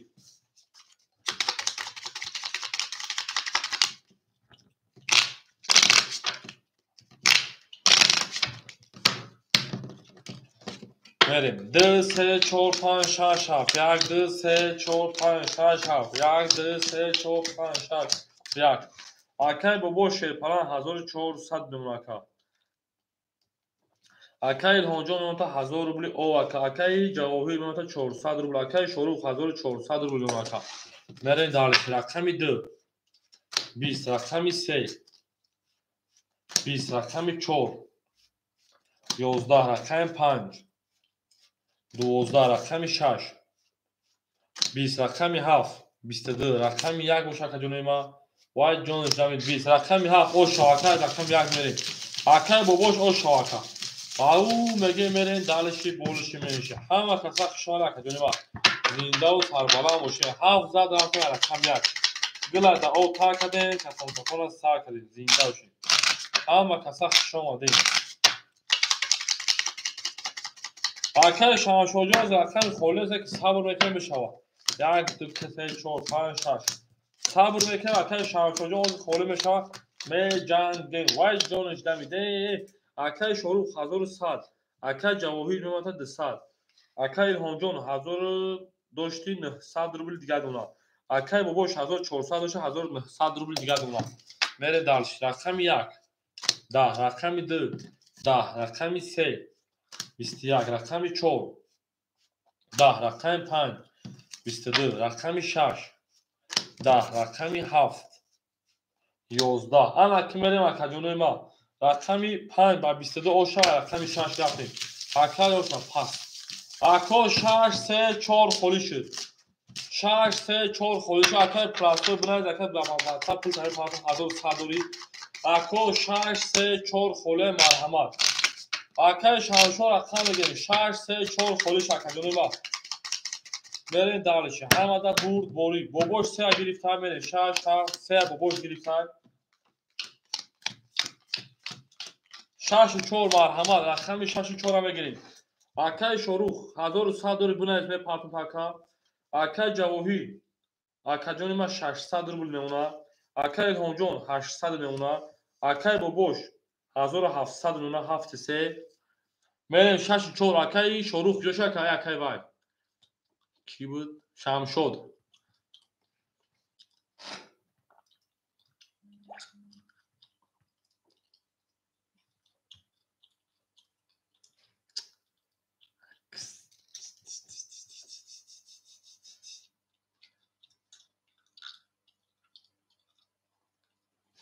Мерем. 2 3 4 5 6 7 1 2 3 4 5 6 7 1 2 3 4 5 6 1. Акай Бобо Шерпалан 1400 мемонад ака. Акай Илҳомҷон мемонад 1000 рубли о ака. Акай Ҷавоҳир мемонад 400 рубл. Акай Шорух 1400 рубл мемонад ака. Мерем дальше. Рақами 2 20 рақами 3 20 рақами 4 11 рақами 5 12 рақами 6 20 рақами 7 22 рақами 1 боша акаҷонои ма. Вай ҷониш дамид 20 рақами 7 оша ака рақами 1 мерем. Акай Бобош оша ака. Ау мегем мерем дальше больше меньше. Ҳама каса хушомад акаҷонои ма. Зиндаву сарбаланд бошед. 7 зад рафтем рақами 1. Гулада об тар кардем, кафон кафона сар кардем. Зинда бошед. Ҳама каса хушомадед. Акай Шамшоҷон аз рақами холӣ аст ки сабр мекунем мешавад. 1 2 3 4 5 6 сабр мекунем акай Шамшоҷон ози холӣ мешавад. Меҷангем. Вай ҷониш дамиде. Акай Шорух 1100. Акай Ҷавоҳир мемонад 200. Акай Илҳомҷон 1000 дошти 900 рубл дигар донад. Акай Бобош 1400 дошти 1900 рубл дигар донад. Мере дальше. Рақами 1 10 рақами 2 10 рақами 3 21 рақами 4 10 рақами 5 22 рақами 6 10 рақами 7 11. Ана ки мерем акаҷонои ма. Рақами 5 ба 22 оша рақами 6 рафтем. Акай оша пас. Ако 6 3 4 холӣ шуд. 6 3 4 холӣ шуд. Акай простой бинавис, акай ба WhatsApp пул таҳрир 1100 дорӣ. Ако 6 3 4 холӣ марҳамат. Акай Шамшо рақам мегирем. 6 3 4 холӣ шуд акаҷони ма. Мерем дальше. Ҳамада бурд борӣ. Бобош 3 гирифта мерем. 6 7 3 бобош гирифта. 6 4 марҳамат. Рақами 6 4 мегирем. Акай Шорух 1100 дори бинавис мепартум ака. Акай Ҷавоҳир акаҷони ман 600 рубл мемонад. Акай Илҳомҷон 800 мемонад. Акай Бобош 1700 мемонад. 7 3. Мерем 6 4. Акай Шорух куҷо шуд? Акай, акай вай кӣ буд? Шамшод.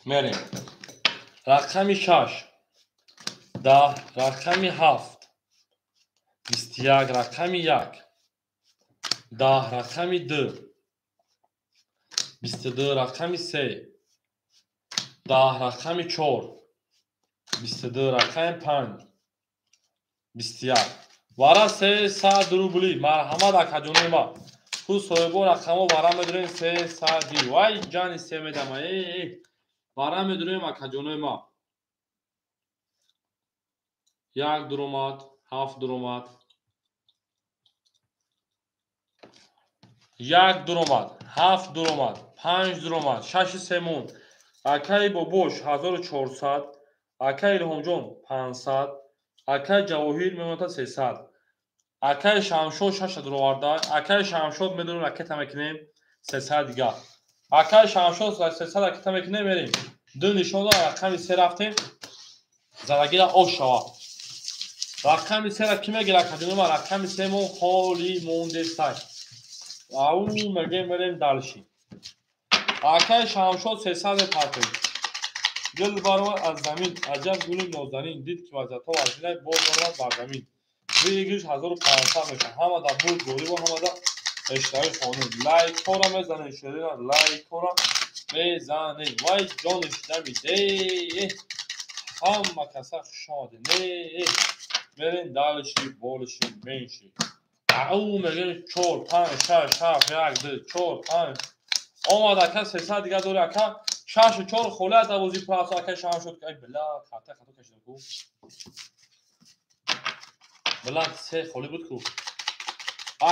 Мерем. Рақами 6 10, рақами 7 21, рақами 1 10, рақами 2 22, рақами 3 10, рақами 4 22, рақами 5 21. Вара 300 рубли. Марҳамат акаҷони ма. Ту соҳибо рақамҳо вара медурем 300. Вай ҷани се медама. Вара медурем акаҷонои ма. 1 дуромад, 7 дуромад. 1 дуромад, 7 дуромад, 5 дуромад, 6 3 монд. Акаи Бобош 1400, акаи Илҳомҷон 500, акаи Ҷавоҳир мемонад 300. Акаи Шамшод 6 дуроварда. Акаи Шамшод медонем ракета мекунем 300 дига. Акаи Шамшод 300 ракета мекунем мерем. Ду нишон дод, рақами 3 рафтем. Задагира ош шава. Рақами 3 ра ки мегирад акаҷони ма? Рақами 3 мон холӣ мондестай. Ау мегем мерем дальше. Акаи Шамшод 300 мепартем. Гул баромад аз замин, аҷаб гули нозанин, дид ки вазиятҳо вазинай, боз баромад бар замин. Выигрыш 1500 мешавад. Ҳамада бурд борибо, ҳамада пешравӣ хонум. Лайкҳоро мезанем, шерина, лайкҳоро мезанем. Вай ҷониш дамиде. Ҳама каса хуш омадед. Не, мерем дальше, больше, меньше. Ау мегем 4 5 6 7 1 2 4 5. Омад ака 300 дига дори ака. 6 4 холӣ аз авози пласа ака Шамшод. Ай била, хата хато кашидам ку. Била 3 холӣ буд ку.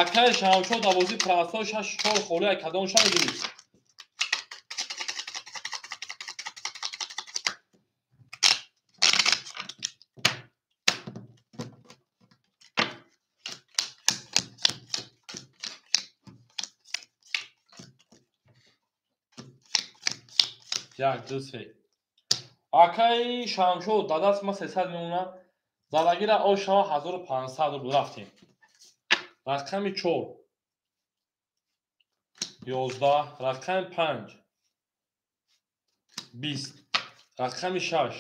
Акаи Шамшод авози пласа 6 4 холӣ ай кадом ша мегирӣ? 1 2 3. Акаи Шамшод дадаст ма 300 мемонад. Задагира ош шава 1500 рубл рафтем. Рақами 4 11, рақами 5 20, рақами 6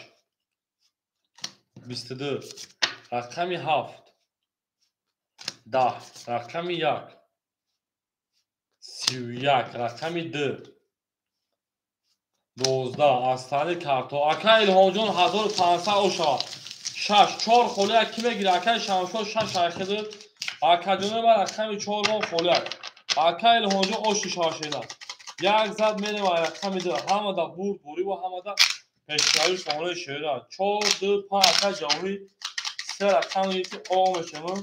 22, рақами 7 10, рақами 1 31, рақами 2 12. Аз тари карто. Акаи Илҳомҷон 1500 ошавад. 6 4 холӣ ки мегирад? Акаи Шамшод 6 айхиду. Акаҷони ман рақами 4 мон холӣ. Акаи Илҳомҷон оши шавашена. Як зад мерем ай рақами 2. Ҳамада бурд борибо, ҳамада пешравӣ хонаи шеъра. 4 2 5 акаи Ҷавоҳир 3 рақам гирифти о мешавем.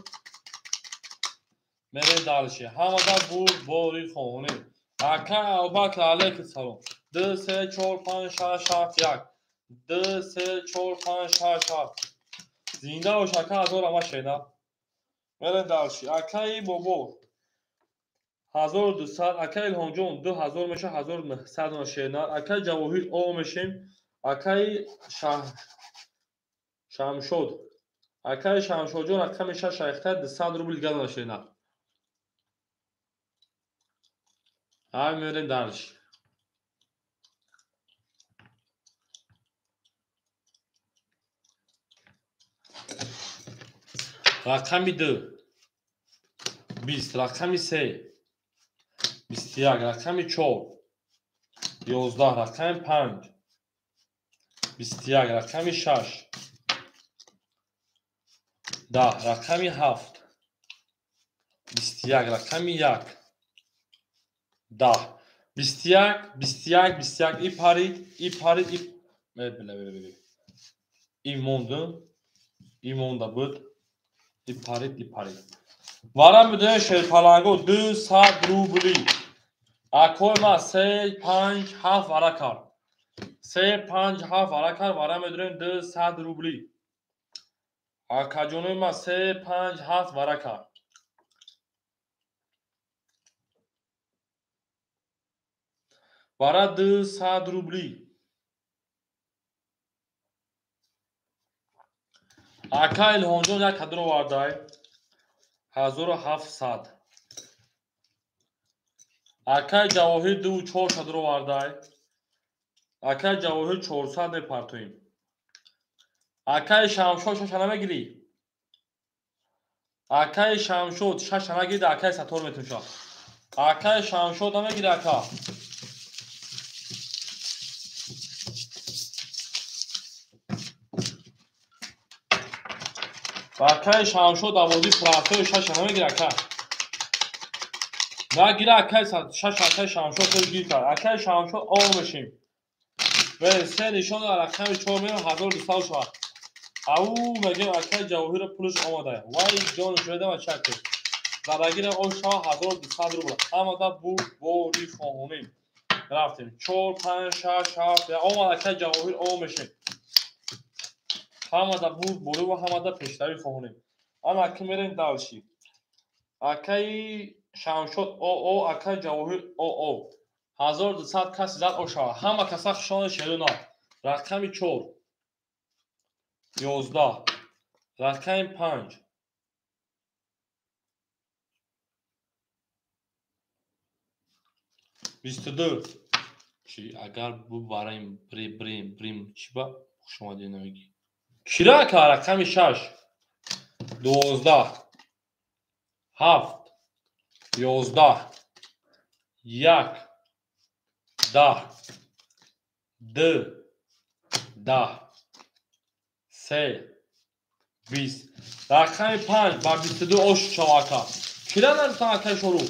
Мерем дальше. Ҳамада бурд бори хоне. Акаи Абубакр алейкум салом. 2 3 4 5 6 7 1. 2 3 4 5 6 7. Зинда бош ака, ҳазор ама шена. Мерем дальше. Акаи Бобо 1200, акаи Илҳомҷон 2000 меша, 1900 шена. Акаи Ҷавоҳир о мешем. Акаи Шамшод. Акаи Шамшодҷон рақами 6 айхта 200 рубл дига шена. Ай мерем дальше. Рақами 2 20 рақами 3 21 рақами 4 11 рақами 5 21 рақами 6 10 рақами 7 21 рақами 1 10 21 21 21 и парид и парид и и монду и монда буд и парид и парид вара медонем шерпаланго 200 рубли акои ма 3 5 7 вара кард 3 5 7 вара кард вара медонем 200 рубли акаҷонои ма 3 5 7 вара кард вара 200 рубли ака Илҳомҷон як кадро овардай 1700 акай Ҷавоҳир 24 кадро овардай акай Ҷавоҳир 400 мепартоем акай Шамшод шаша намегирӣ акай Шамшод шаша нагирид акай Сатор метунша акай Шамшод намегирӣ ака акай Шамшод авози прафтои шаша намегира ака нагира акай шаша акай Шамшод хел гир кард акай Шамшод ов мешим се нишон рақами 4 меем 1200 шавад ау мегем акай Ҷавоҳира пулаш омада вай ҷону шудама чаке зарагира ов шава 1200 рубл ҳамада бурдбори хоҳонем рафтем 4 5 6 7 омад акай Ҷавоҳир ов мешим ҳамада бурдборӣ ва ҳамада пешравӣ хоҳонем ана ки мерем дальше акаи Шамшод оо акаи Ҷавоҳир оо 1200 каси зад о шава ҳама каса хушони шерона рақами 4 11 рақами 5 22 чи агар бубарем брим брим чи ба хушомадӣ намегӣ кира ака рақами 6 12 7 11 1 10 2 10 3 20 рақами 5 ба 22 ош шава ака кира нарифтам акаи Шорух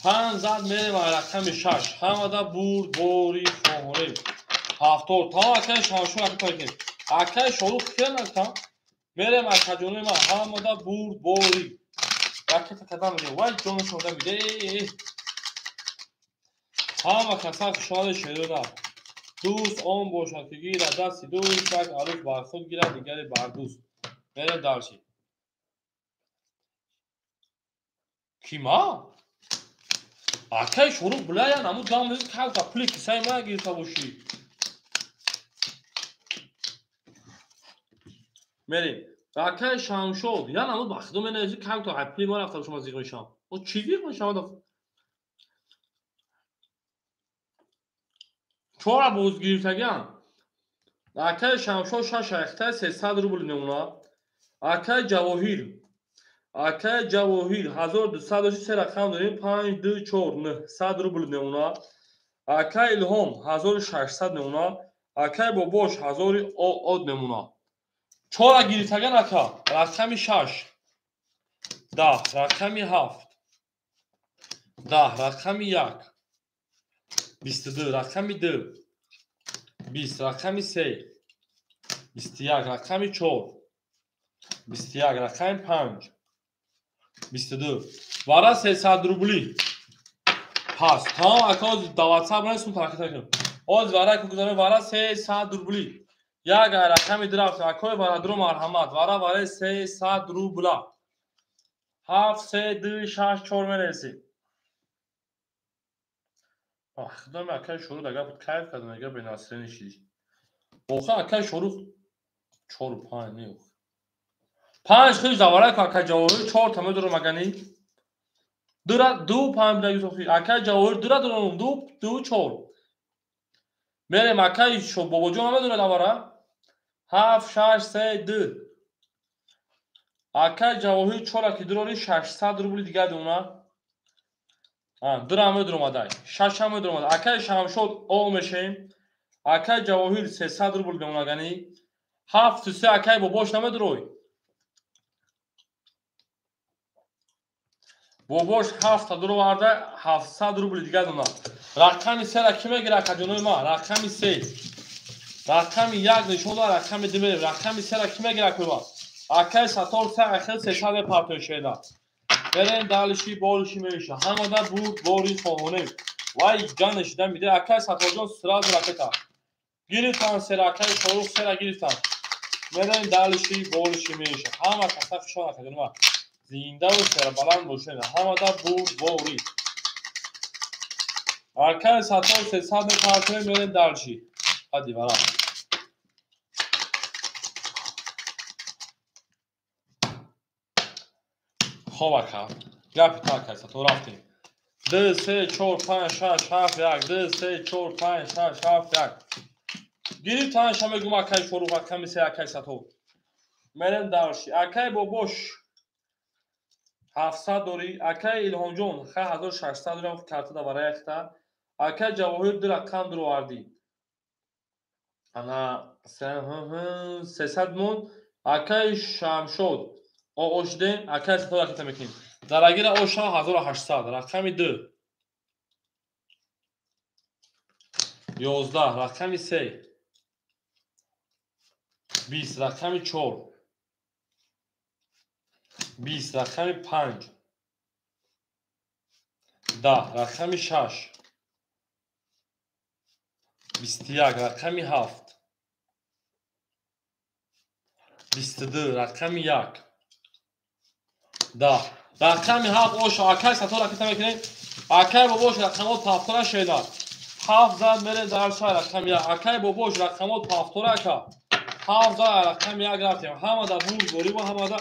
5 зад мерем рақами 6 ҳамада бурдбори хоҳонем 70 тамом акаи Шамшон ака кунем акаи Шорух кира нарифтам мерем акаҷонои ман ҳамада бурдборӣ ракета кадам мегем вай ҷону шода миде ҳама каса хушони шерона дӯст он бошад ки гирад дасти дӯст як арӯс бар худ гирад дигаре бар дӯст мерем дальше кима акаи Шорух билая намуд гам калта пули кисаи ма гирифта бошӣ мерем акаи Шамшод я намуд ба худо менависи калта пули ма рафта бошам зиқ мешавам о чӣ зиқ мешавам чора боз гирифтагиам акаи Шамшод 6 ахтай 300 рубл мемонад акаи Ҷавоҳир 1200 дошти се рақам дорем 5 2 4 900 рубл мемонад акаи Илҳом 1600 мемонад акаи Бобош 1000 од мемонад чора гирифтаган ака рақами 6 10 рақами 7 10 рақами 1 22 рақами 2 20 рақами 3 21 рақами 4 21 рақами 5 22 вара 300 рубли пас тамом ака оз да ватсап нарисум тараққӣ накунем оз вара гузарем вара 300 рубли як рақами 2 рафтем акои варадро марҳамат вара вараи 300 рубла 7 3 2 6 4 мерасем худоми акаи Шорух агар буд кайф кардам агар бенасре нишидӣ охи акаи Шорух 4 5 не 5 хиш давара ку акаи Ҷавоҳир 4 та медорам агани 2 2 5 бидаги охи акаи Ҷавоҳир 2 дорам 2 2 4 мерем акаи Бобоҷон намедорад давара 7 6 3 2 Акай Ҷавоҳир чора ки дурори 600 рубли дига дуна. Дурам медуромадай. Шашам медуромада. Акай Шамшод о мешем. Акай Ҷавоҳир 300 рубл мемонагани. 7-3 акай бобош намедурой. Бобош 7 дуроварда 700 рубли дига дуна. Рақами 3-ра ки мегира акаҷонои ма? Рақами 3. Рақами 1 нишон дора, рақами 2 мерем. Рақами 3-ра ки мегира акӯба? Акай Сатор се ахил 300 мепартои шеда. Берем далиши болиши меша. Ҳамада бурд бори хоҳонем. Вай ҷанешида миде. Акай Саторҷон сразу ракета. Гирифтан сера, акай Шорух сера гирифтан. Мерем далиши болиши меша. Ҳама каса хушон акаҷонои ма. Зиндаву сербаланд бошед. Ҳамада бурд бори. Акай Сатор 300 мепартои мерем далиши. Ҳади вара. Хоб ака. Гапи та акай Сатор рафтем. 2 3 4 5 6 7 1 2 3 4 5 6 7 1. Гирифтан ша мегум акай Шорух, аками се акай Сатор. Мерем далши. Акай бобош 700 дорӣ. Акай Илҳомҷон 1600 дорам карта да вараяхта. Акай Ҷавоҳир ду рақам дуровардӣ. Ана 300 мон. Акай Шамшод оошдем. Акай Сатор ракета мекунем. Дарагира оша 1800. Рақами 2. 11. Рақами 3. 20. Рақами 4. 20. Рақами 5. 10. Рақами 6. 21. Рақами 7. 22. Рақами 1. 10. Рақами 7 оша. Акай Сатор ракета мекунем. Акай бобош рақамот пафтора шеда. 7 зад мере дар ша рақами 1. Акай бобош рақамот пафтора ака. 7 зад рақами 1 рафтем. Ҳамада бурд борӣ ва ҳамада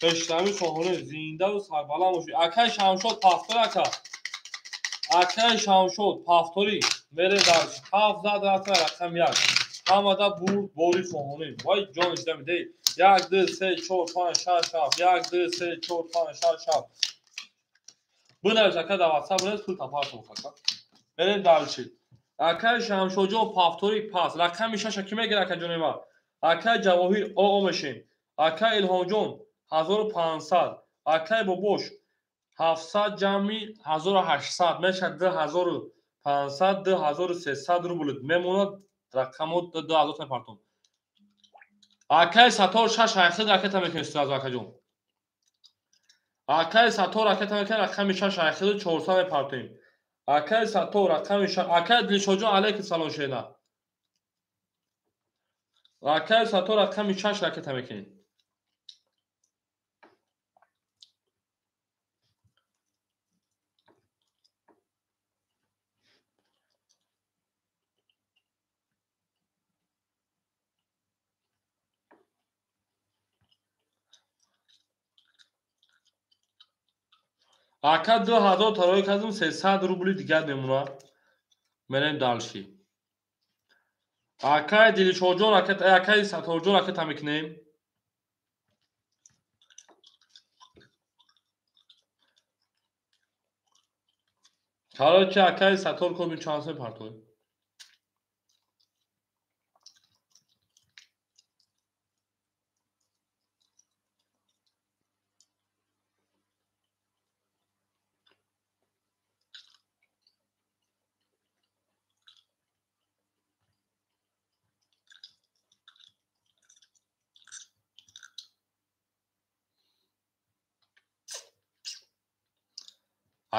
пешравӣ хоҳонем. Зиндаву сарбаланд бошед. Акай Шамшод пафтора ака. Акай Шамшод пафторӣ мере дар 7 зад рафтем рақами 1. Ҳамада бурд борӣ хоҳонем. Вай ҷон шида медиҳ. 1 2 3 4 5 6 7 1 2 3 4 5 6 7. Бинавис ака дар WhatsApp бинавис пул тапартон ака. Берем далши. Акай Шамшодҷон пафтори пас. Рақами 6 ки мегира ака ҷони ма? Акай Ҷавоҳир оо мешем. Акай Илҳомҷон 1500. Акай бобош 700 ҷамъи 1800 мешавад 2500 2300 рубл мемонад. Рақамот 2000 мепартон. Акай Сатор 6 айхид ракета мекунем сразу акаҷон. Акай Сатор ракета мекунем рақами 6 айхиду 400 мепартоем. Акай Сатор рақами 6. Акай Дилшодҷон алейкум салом шена. Акай Сатор рақами 6 ракета мекунем. Ака 2000 тарои кардам 300 рубли дигар мемонад. Мерем далши. Акай Дилшодҷон ракета, акай Саторҷон ракета мекунем. Короче, акай Сатор коми чанд сом партои.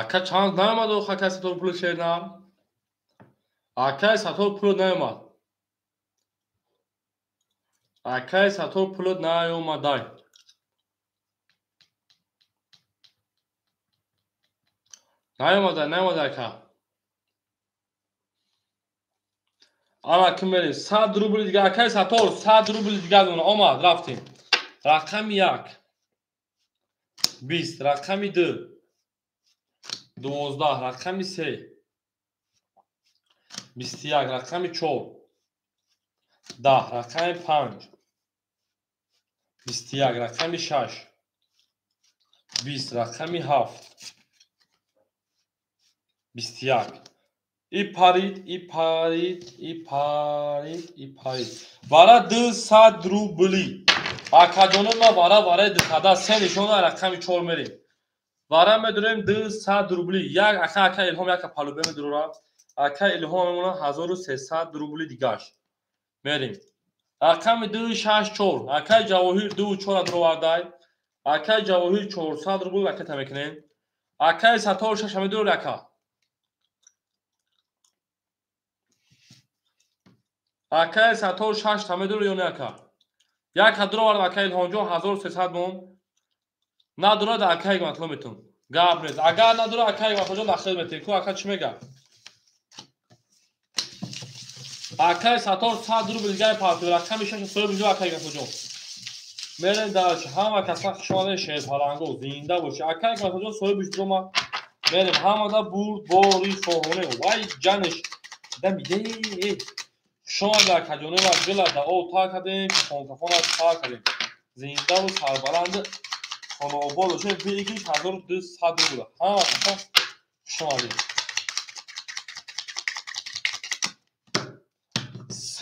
Ака чанд наомад ох акай Сатор пули шернам. Акай Сатор пул наомад. Акай Сатор пул наомадай. Наомада, наомада ака. Ана ким мерем? 100 рубли дига акай Сатор 100 рубли дига дона омад рафтем. Рақами 1. 20, рақами 2. 12, рақами 3. 21, рақами 4. 10, рақами 5. 21, рақами 6. 20, рақами 7, 21. И парид, и парид, и парид, и парид. Вара 200 рубли. Акаҷоно ма вара вараи 200 се нишона рақами 4 мерем. Вара медурем 200 рубли. Як ака ака Илҳом яка палубе медурора. Ака Илҳом мемона 1300 рубли дигаш. Мерем. Рақами 264. Акаи Ҷавоҳир 24 дуровардай. Акаи Ҷавоҳир 400 рубл ракета мекунем. Акаи Сатор 6 медурор ака. Акаи Сатор 6 медурор ё не ака? Як дуровард акаи Илҳомҷон 1300 мон. Надорад акаи Матло метун. Гап нест. Агар надорад акаи Матлоҷон дахил метин. Ку ака чӣ мега? Акаи Сатор 100 рубл дигари партои. Рақами 6 соҳиб ҷо акаи Матлоҷон. Мерем дальше. Ҳама каса хуш омадед шерпаланго. Зинда бошед. Акаи Матлоҷон соҳиби ҷо ма. Мерем ҳамада бурд бори хоҳоне. Вай ҷанеш. Дамиде. Хуш омадед акаҷоне ва гила да об та кардем, кафон та кардем. Зиндаву сарбаланд хонаобод бошед. Бигиш 1200 рубл. Ҳама каса хуш омадед.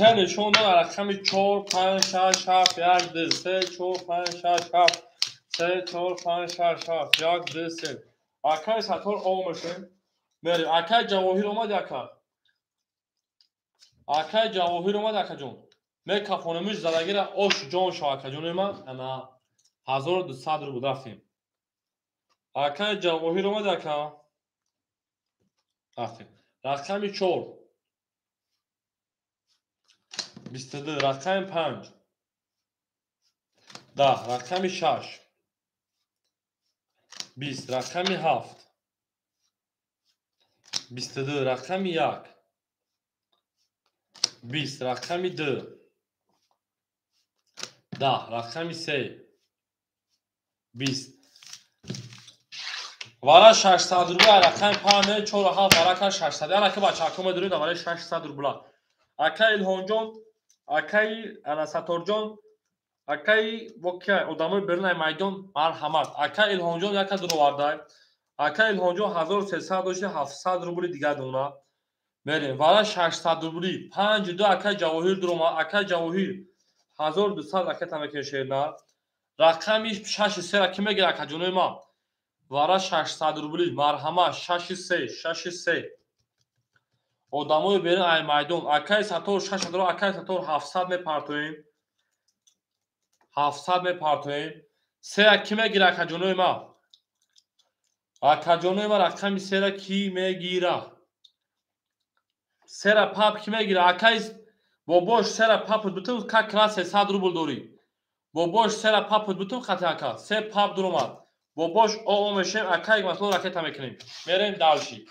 Се нишон дод рақами 4, 5, 6, 7, 1, 2, 3, 4, 5, 6, 7, 3, 4, 5, 6, 7, 1, 2, 3. Акаи Сатор омешем. Мерем. Акаи Ҷавоҳир омад ака. Акаи Ҷавоҳир омад акаҷон. Мекафонемиш задагира ош ҷон шо акаҷони ман. Ана 1200 рубл рафтем. Акаи Ҷавоҳир омад ака. Рафтем. Рақами 4. 22, рақами 5, 10, рақами 6, 20, рақами 7, 22, рақами 1, 20, рақами 2, 10, рақами 3, 20. Вара 600 рубл, рақами 5, 4, 7, варака 600. Яна ки бачаҳо медуред, вараи 600 рубла. Акаи Илҳомҷон, акаи ана Саторҷон, акаи воқеа одамои берунаи майдон марҳамат. Акаи Илҳомҷон яка дуровардай. Акаи Илҳомҷон 1300 дошта 700 рубли дигар дона. Мерем. Вара 600 рубли. 5 2 акаи Ҷавоҳир дуромад. Акаи Ҷавоҳир 1200 ракета мекунем шерна. Рақами 6 3 ра ки мегирад акаҷонои ман? Вара 600 рубли. Марҳамат 6 3, 6 3. Одамои берун ай майдон. Акаи Сатор 6 дора, акаи Сатор 700 мепартоем. 700 мепартоем. Сера ки мегира акаҷонои ман? Акаҷонои ман рақами сера ки мегира? Сера пап ки мегира? Акаи бобош сера папут бутун как раз 300 рубл дорӣ. Бобош сера папут бутун хати ака. Се пап дуромад. Бобош оо мешем, акаи Матло ракета мекунем. Мерем дальше.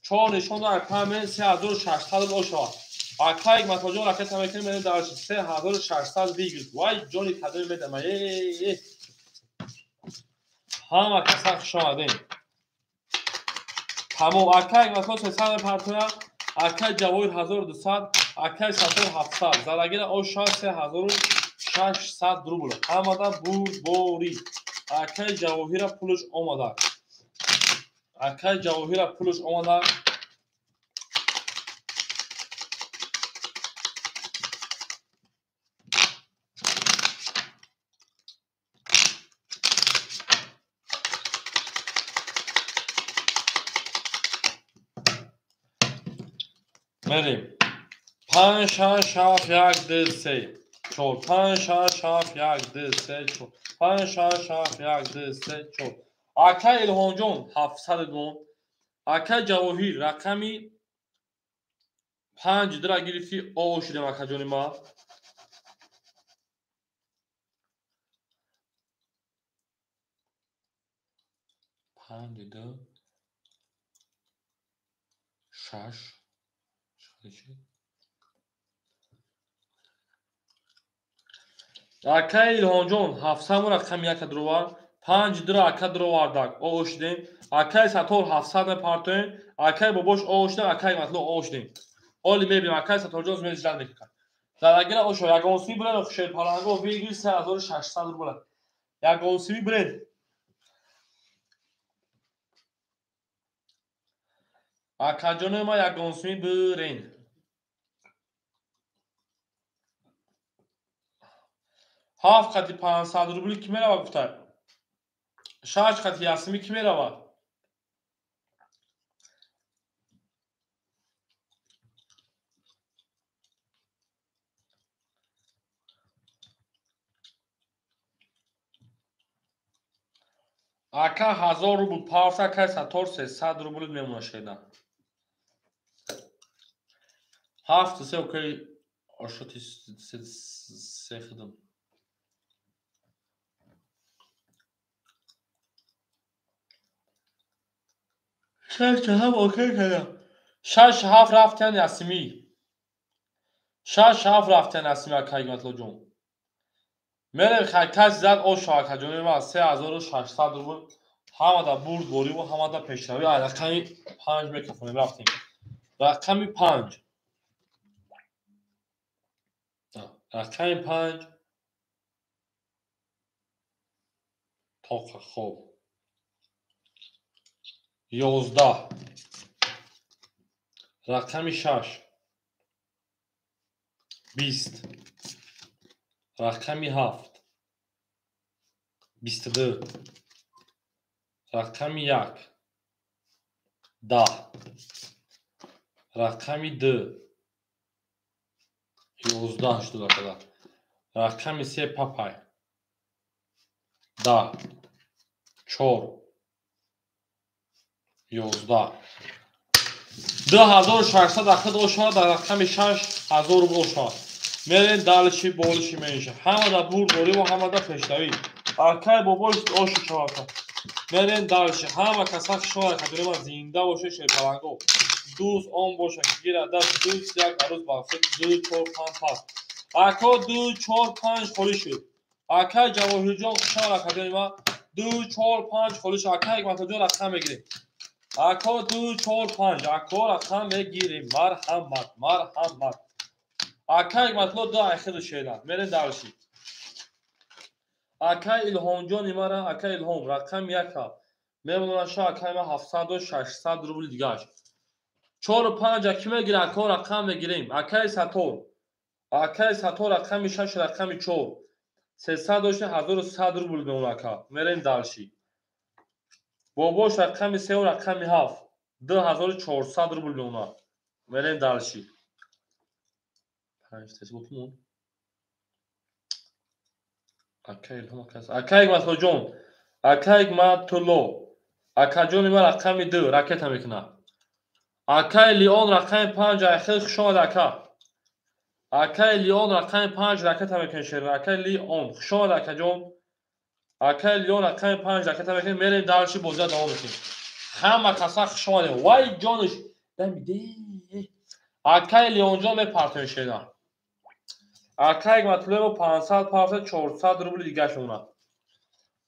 4 нишон дод рақами 3600 рубл шавад. Акаи Матлоҷон ракета мекунем, мерем дальше. 3600 выигрыш. Вай ҷони кадои медама. Э. Ҳама каса хуш омадем. Тамом. Акаи Матло 300 партоя, акаи Ҷавоҳир 1200, акаи Сатор 700. Задагира оша 3600 рубл. Ҳамада бурдборӣ. Акаи Ҷавоҳира пулш омада. Акаи Ҷавоҳира пулш омада. Мерем. 5 6 7 1 2 3 4 5 6 7 1 2 3 4 5 6 7 1 2 3 4. Акаи Илҳомҷон 700 мон. Акаи Ҷавоҳир рақами 5 дира гирифти о шудем акаҷони ман. 5 2 6 Акаи Илҳомҷон 700 мон рақами 1 дуровард. 5 дира ака дуровардак о шудем. Акаи Сатор 700 мепартоем. Акаи бобош о шудем, акаи Матло о шудем. Оли мебинем акаи Саторҷон мезиҷат мекунад. Задагира ошо ягонсуи буред шерпаланго выигрыш 3600 рубл. Ягонсуи буред. Акаҷонои ма ягонсумӣ бирен. Ҳафт қати 500 рубли ки мерава гуфта? Шаш қати ясмӣ ки мерава? Ака 1000 рубл павса, акай Сатор 300 рубл мемона шеда. Ҳафту се окей ошоти се хидм. Шаш ҳафт окей кардам. Шаш ҳафт рафтан ясмӣ. Шаш ҳафт рафтан ясмӣ акай Ҳикматуллоҷон. Мерем каси зад оша акаҷони ма 3600 рубл ҳамада бурд бориву ҳамада пешравӣ. Рақами 5 мекафонем рафтем. Рақами 5. Рақами 5 тоқа хоб. 11. Рақами 6 20. Рақами 7 22. Рақами 1 10. Рақами 2 11 шуд акада. Рақами 3 папай 10 4 11. 2600 ахид ошад, дар рақами 6000 рубл ошад. Мерем далиши болиши менша. Ҳамада бурд бориву ҳамада пешравӣ. Акай бобош ошу шавака. Мерем далиши. Ҳама каса хушҳол кадима зинда боше шерпаланго. Дӯст он боша ки гира даст дӯст як арӯз бахшид 2 4 5 пас. Ако 2 4 5 холӣ шуд. Акай Ҷавоҳирҷон хушҳол кадима 2 4 5 холӣ шуд. Акай Ҳикматуллоҷон рақам мегирем. Ако 2 4 5 ако рақам мегирем. Марҳамат, марҳамат. Акай Ҳикматулло 2 айхиду шеда. Мерем далиши. Акай Илҳомҷони мара, акай Илҳом рақами 1 мемонаша акай ма 700 600 рубл дигаш. 4 5 аки мегира ако рақам мегирем. Акай Сатор. Акай Сатор рақами 6 рақами 4. 300 дошта 1100 рубл мемона ака. Мерем далиши. Бобош рақами 3 рақами 7 2400 рубл мемона. Мерем далиши. 5 тес бутмон. Акай Илҳом акас. Акай Ҳикматуллоҷон. Акай Ҳикматулло. Акаҷони ма рақами 2 ракета мекунад. Акай Леон рақами 5 айхел хуш омад ака. Акай Леон рақами 5 ракета мекунад шер. Акай Леон хуш омад акаҷон. Акай Леон рақами 5 ракета мекунад. Мерем далши бозиа давом мекунем. Ҳама каса хуш омадем. Вай ҷониш дамиде. Акай Леонҷон мепартоем шера. Акай Ҳикматуллоево 500 парта 400 рубли дигаш мемонад.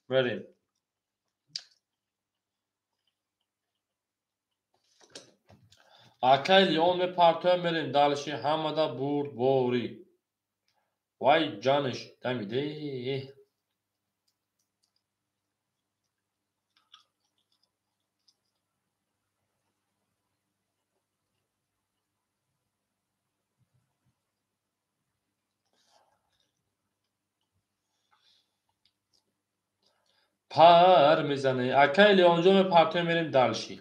Мерем. Акай Леон мепартоем, мерем далши ҳамада бурд борӣ. Вай ҷаниш дамиде. Пар мезане. Акай Леонҷон мепартоем, мерем далши.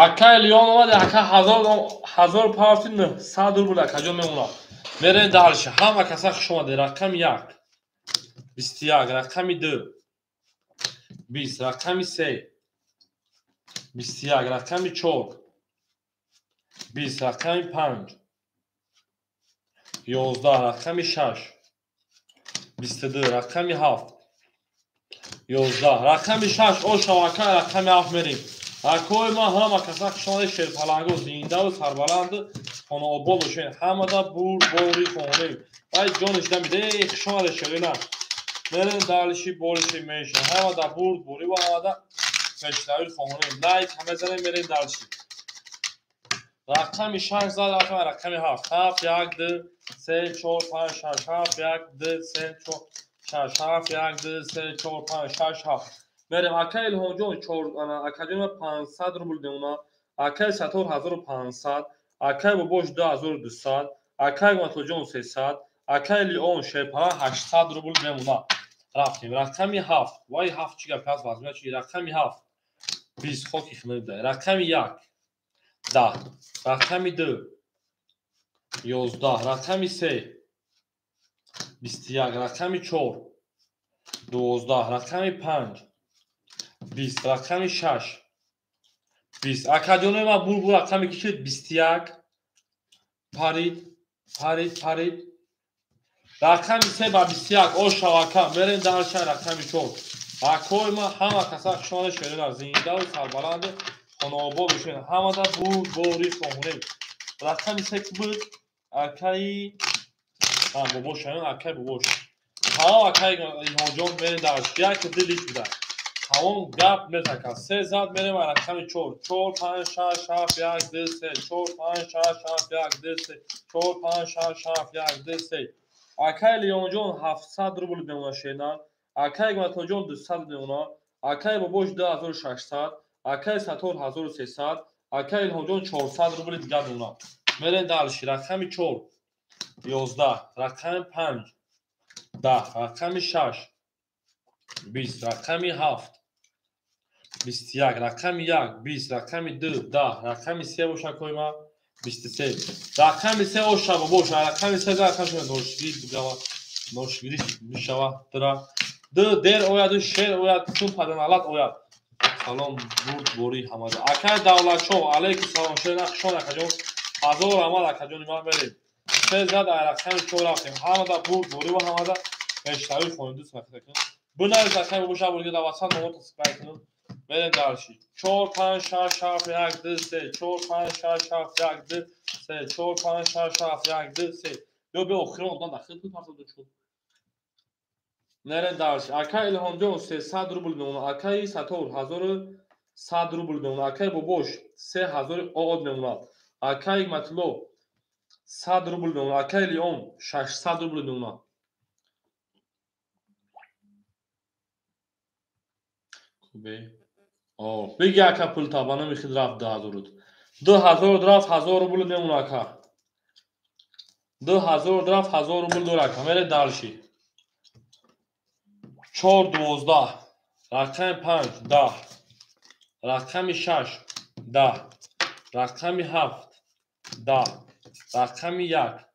Акай Леон омад, ака 1000 парти 900 рубл акаҷон мемонад. Мерем далши. Ҳама каса хуш омадед. Рақами 1 21, рақами 2 20, рақами 3 21, рақами 4 20, рақами 5 11, рақами 6 22, рақами 7 11. Рақами 6 ошав ака, рақами 7 мерем. Акои ма ҳама каса хушомадед, шерпаланго, зиндаву сарбаланду хонаобод бошед. Ҳамада бурд бори хонем. Вай ҷониш дамиде, хушомадед шерина. Мерем дальше больше меньше. Ҳамада бурд бори ва ҳамада пешравӣ хонем. Лайк мезанем, мерем дальше. Рақами 6 зад, рақами 7. 7 1 2 3 4 5 6 7 1 2 3 4 6 7 1 2 3 4 5 6 7. Мерем акай Илҳомҷон 4, акаҷон 500 рубл демона, акай Сатор 1500, акай Бобош 2200, акай Матоҷон 300, акай Леон Шерпара 800 рубл демона. Рафтем. Рақами 7. Вай 7 чӣ гап аст, вазмия чӣ? Рақами 7 20 хоки хунук. Рақами 1 10, рақами 2 11, рақами 3 21, рақами 4 12, рақами 5 20, рақами 6 20. Акаҷонои ман бур рақами кишид 21 парид, парид, парид. Рақами 3 ба 21 ошав ака, мерем дальше рақами 4. Акои ман ҳама каса хушомадед, шерина, зиндаву сарбаланду хонаобод бошед. Ҳамада бурд бори хонем. Рақами 3 ки буд? Акаи бобош, акаи бобош. Тамом акаи Илҳомҷон, мерем дальше. Як ду лич буда. Тамом гап мезака. 3 зад, мерем рақами 4. 4 5 6 7 1 2 3 4 5 6 7 1 2 3 4 5 6 7 1 2 3. Акаи Леонҷон 700 рубл мемона шена. Акаи Матоҷон 200 мемона. Акаи Бобош 2600, акаи Сатор 1300, акаи Илҳомҷон 400 рубли дигар мемона. Мерем дальше. Рақами 4 11, рақами 5 10, рақами 6 20, рақами 7 21, рақами 1 20, рақами 2 10, рақами 3 боша акои ман 23. Рақами 3 оша бобош, рақами 3 рақами ношгирӣ бигава, ношгирӣ мешава дра. Ду дер ояд, шер ояд, тун паданалат ояд. Салом бурд бори ҳамада. Акай Давлатшоҳ, алейкум салом, шер нақшон акаҷон. Ҳазор амал акаҷони ман, мерем. 3 зад, рақами 4 рафтем. Ҳамада бурд бори ва ҳамада пешравӣ хонем, дӯст мекунем. Бинавис акай бобош, абурга дар ватсап номото сипай кунем. Мерем дальше. 4 5 6 7 1 2 3 4 5 6 7 1 2 3 4 5 6 7 1 2 3. Ё бе охирон одам дахил пул партоду шуд. Мерем дальше. Акай Илҳомҷон 300 рубл мемона. Акаи Сатор 1100 рубл мемона. Акаи Бобош 3000 оод мемона. Акаи Матло 100 рубл мемона. Акаи Леон 600 рубл мемона. Кубе. О, биги ака пул та ба номи хид рафт 2000. 2000 рафт, 1000 рубл мемона ака. 2000 рафт, 1000 рубл дора ака. Мере дальше. 4 12, рақами 5 10, рақами 6 10, рақами 7 10, рақами 1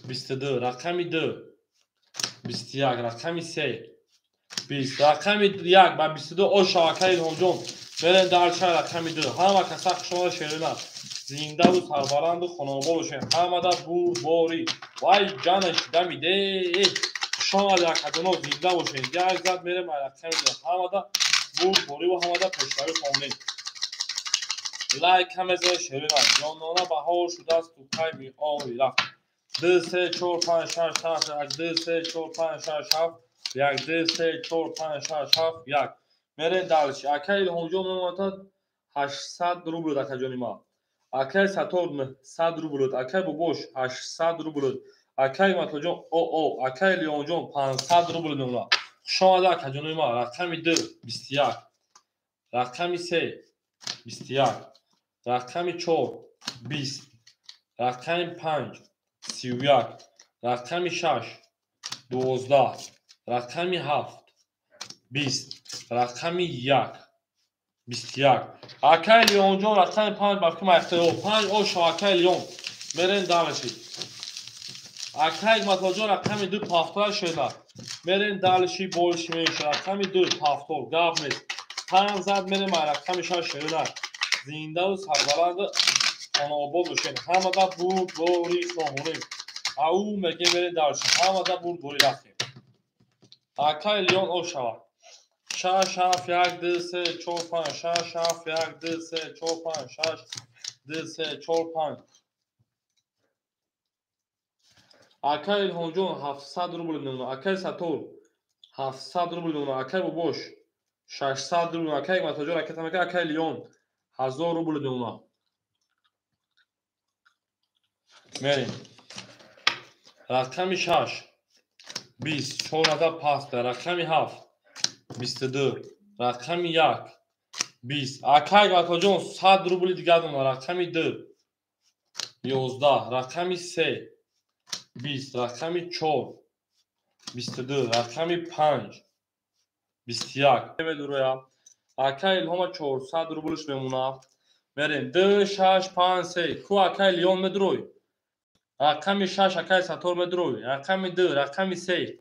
22, рақами 2 21, рақами 3 20, рақами 1 ба 22 ошав акаи Илҳомҷон. Мерем дальше рақами 2. Ҳама каса хушомада, шерина, зиндаву сарбаланду хонаобод бошед. Ҳамада бурд бори. Вай ҷанаш дамиде. Хушомадед акаҷоно, зинда бошед. Як зад, мерем рақами 2. Ҳамада бурд бори ва ҳамада пешравӣ хонем. Лайк мезанед, шерина. Ҷонона баҳор шудааст, ту кай меои? Рафт. 2 3 4 5 6 7 1 2 3 4 5 6 7 1 2 3 4 5 6 7 1. Мерем дальше. Акаи Илҳомҷон мемонад 800 рубл акаҷони ман. Акаи Сатор 900 рубл, акаи Бобош 800 рубл, акаи Матоҷон оо, акаи Леонҷон 500 рубл мемонад. Хушомадед акаҷонои ман. Рақами 2 21, рақами 3 21, рақами 4 20, рақами 5 31, рақами 6 12, рақами 7 20, рақами 1 21. Акаи Леонҷон рақами 5 ба фикр ман 5 ошав акаи Леон. Мерем дальше. Акаи Матоҷон рақами 2 пафтора шуда. Мерем дальше, больше меньше. Рақами 2 пафтор гап нест. 5 зад, мерем рақами 6 шуда. Зиндаву сарбаланду хонаобод бошед. Ҳамада бурд бори хонем. Ау мегем, мерем дальше. Ҳамада бурд бори, рафтем. Акай Леон о шава. 6 7 1 2 3 4 5 6 7 1 2 3 4 5 6 2 3 4 5. Акай Илҳомҷон 700 рубл мемонад. Акай Сатор 700 рубл мемонад. Акай Бобош 600 рубл. Акай Матоҷон ракета мекунад. Акай Леон 1000 рубл мемонад. Мерем. Рақами 6 20 4 адад паста. Рақами 7 22. Рақами 1 20. Акай Матоҷон 100 рубли дигар мемонад. Рақами 2 11. Рақами 3 20. Рақами 4 22. Рақами 5 21. Медуроя. Акай Илҳома 400 рублш мемонад. Мерем. 2 6 5 3. Ку акай Леон медурой. Рақами 6 акай Сатор медурой. Рақами 2, рақами 3.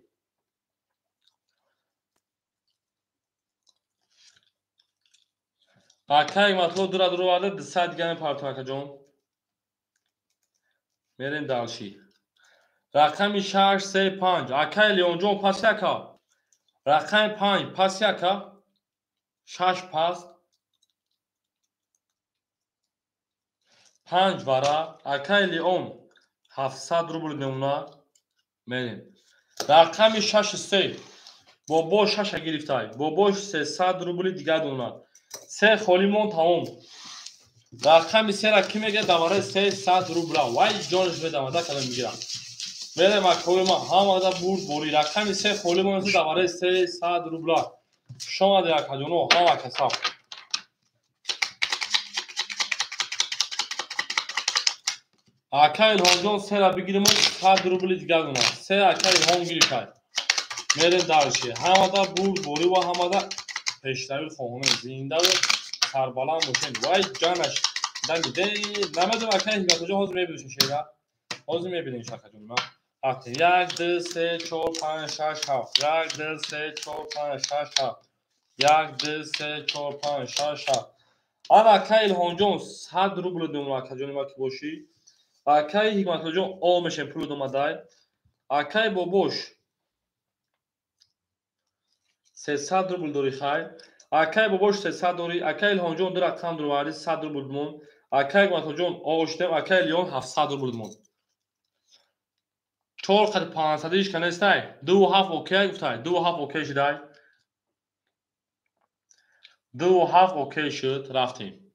Акай Матло дура дуроварда 200 дига мепартом акаҷон. Мерем далши. Рақами 6 3 5. Акай Леонҷон пас яка. Рақами 5 пас яка. 6 пас. 5 вара. Акай Леон 700 рубл мемонад. Мерем. Рақами 6 3. Бобо 6 гирифтай. Бобо 300 рубли дигар мемонад. 3 холӣ мон тамом. Рақами 3 ра ки мегирад давараи 300 рубла. Вай ҷонаш медамада кадом мегирад. Мерем акои ма ҳамада бурд борӣ. Рақами 3 холӣ мон давараи 300 рубла. Хуш омадед акаҷоно, ҳама каса. Акай Илҳомҷон 3 ра бигирим 100 рубли дигар мемонад. 3 акай Илҳом гирифтай. Мерем дарши. Ҳамада бурд борӣ ва ҳамада пешравӣ хоҳонем. Зиндаву сарбаланд бошем. Вай ҷанаш дамиде. Намедонам акай Ҳикматоҷон ҳозир мебинем шера. Ҳозир мебинем шакаҷон ма. 1 2 3 4 5 6 7. 1 2 3 4 5 6 7. 1 2 3 4 5 6 7. Ана акай Илҳомҷон 100 рубл мемонад акаҷони ма ки бошӣ. Акай Ҳикматоҷон ол мешем пул домадай. Акай Бобош 300 рубл дорӣ хай. Акай Бобош 300 дорӣ. Акай Илҳомҷон ду рақам дуровардӣ 100 рубл бимон. Акай Ҳикматоҷон оштем. Акай Леон 700 рубл бимон. 4 қад 500 иш канестай. 2 7 окей гуфтай. 2 7 окей шудай. 2 7 окей шуд. Рафтем.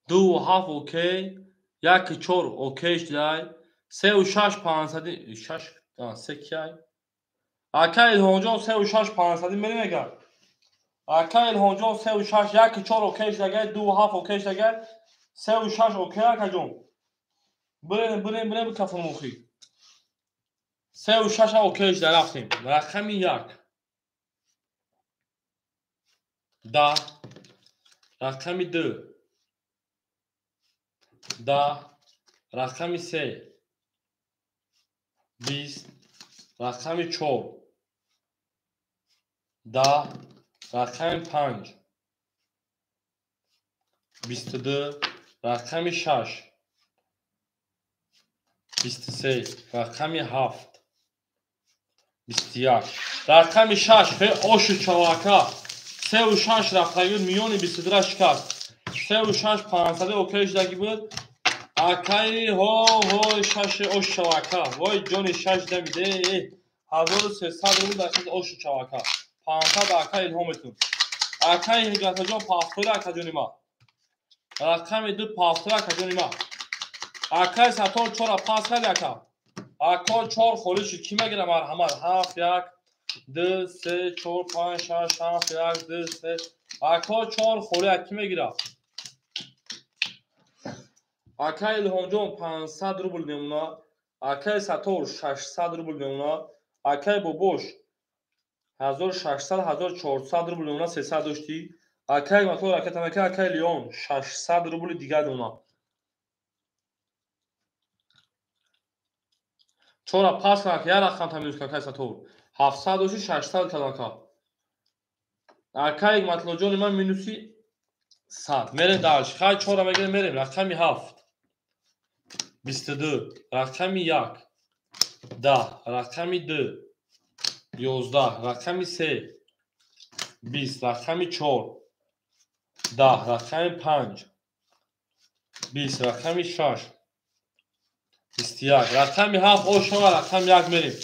2 7 окей, 1 4 окей шудай, 3 6 500 6 3 кай. Акай Илҳомҷон 3 6 500 мерем эгар. Акай Илҳомҷон 3 6 1 4 окей шудагай, 2 7 окей шудагай, 3 6 окей акаҷон. Бирем бирем бирем кафон мухи. 3 6 окей шуда рафтем. Рақами 1 10, рақами 2 10, рақами 3 20, рақами 4 10, рақами 5 22, рақами 6 23, рақами 7 21. Рақами 6 хе ошу чавака. 3 6 рафтаги миёни 22 шикаст. 3 6 500 окей шудаги буд. Акай ҳо ҳо 6 ош чавака. Вой ҷони 6 дамиде. 1300 рубл дар ошу чавака. 500 акай Илҳометун. Акай Ҳикматоҷон 70 акаҷони ма. Рақами 2 70 акаҷони ма. Акай Сатор 4 пас кард ака. Ако 4 холӣ шуд. Кӣ мегирад марҳамат? 7 1 2 3 4 5 6 7 1 2 3. Ако 4 холӣ кӣ мегирад? Акай Илҳомҷон 500 рубл мемонад. Акай Сатор 600 рубл мемонад. Акай Бобош 1600 1400 рубл мемонад. 300 доштӣ. Акай мотор ракета мека, акай Леон 600 рубли дигар мемонад. Чора пас кан, як рақам та минус кан, акай Сатор. 700 дошти 600 кан ака. Акай Матлоҷони ман минуси 100. Мерем дальше. Хай чора мегирем, мерем. Рақами 7. 22. Рақами 1. 10. Рақами 2. 11. Рақами 3. 20. Рақами 4. 10. Рақами 5. 20. Рақами 6. 21. Рақами 7 ошова, рақами 1 мерем.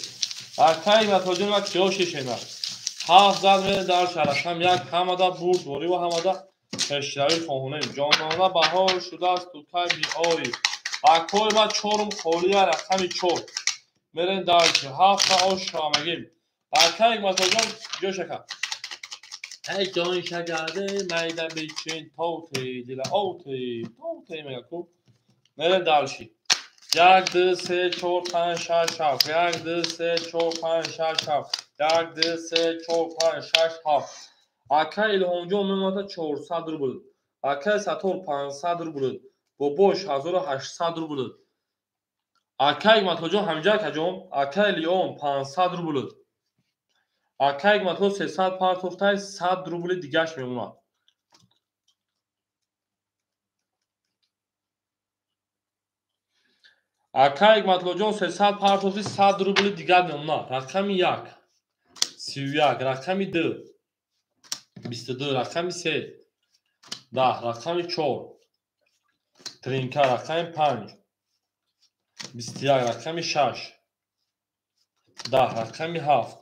Акай Матлоҷони ман киё шешена. 7 зад мерем дальше. Рақами 1 ҳамада бурд ворӣ ва ҳамада пешравӣ хоҳонем. Ҷонона баҳор шудааст ту кай биёӣ. Акои ма чорум холия, рақами 4. Мерем дальше. 7 ошова мегим. Акай Матлоҷон ҷо шака. Эй ҷон шагарде майда бичин тоте дила оте тоте мега ку. Мерем дальше. 1 2 3 4 5 6 7. 1 2 3 4 5 6 7. 1 2 3 4 5 6 7. Акай Илҳомҷон мемонад 400 рубл. Акай Сатор 500 рубл. Бобош 1800 рубл. Акай Матлоҷон ҳамҷа акаҷон. Акай Леон 500 рубл. Акай Матло 300 партофтай 100 рубли дигаш мемонад. Акай Матлоҷон 300 партофти 100 рубли дигар мемонад. Рақами 1 31, рақами 2 22, рақами 3 10, рақами 4 тринка, рақами 5 21, рақами 6 10, рақами 7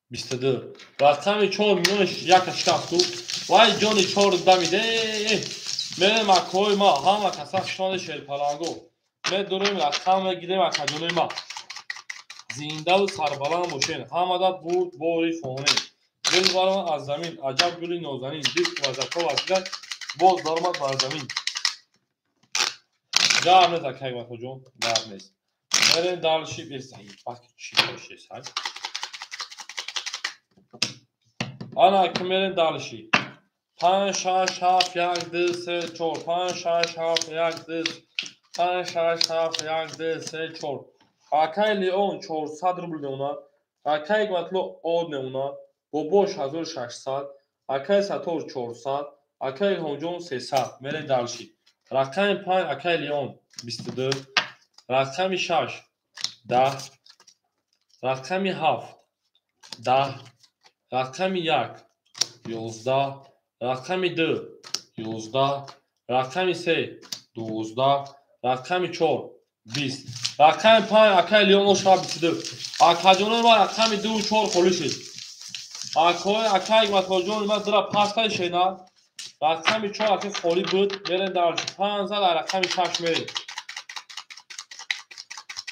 22, рақами 4 миёни 1 шикафту. Вай ҷони 4 дамиде. Мерем акои ма, ҳама каса хушони шерпаланго. Медорем рақам мегирем акаҷонои ма. Зиндаву сарбаланд бошен. Ҳамада бурд бори хонем. Гул баромад аз замин, аҷаб гули нозанин. Дид вазако вазигар боз баромад бар замин. Гап нест акай Матлоҷон, гап нест. Мерем дальше, баки чӣ бошес ҳай. Ана ки мерем дальше. 5 6 7 1 2 3 4 5 6 7 1 2 5 6 7 1 2 3 4. Акай Леон 400 рубл мемонад. Акай Матло од мемонад. Бобош 1600, акай Сатор 400, акай Илҳомҷон 300. Мерем дальше. Рақами 5 акай Леон 22, рақами 6 10, рақами 7 10, рақами 1 11, рақами 2 11, рақами 3 12, рақами 4 20. Рақами 5 акай Леон ошава 22. Акаҷонои ман рақами 2 4 холӣ шуд. Акои акай Матлоҷони ман дира пас кади шена. Рақами 4 аки холӣ буд. Мерем дальше. 5 зад рақами 6 мерем.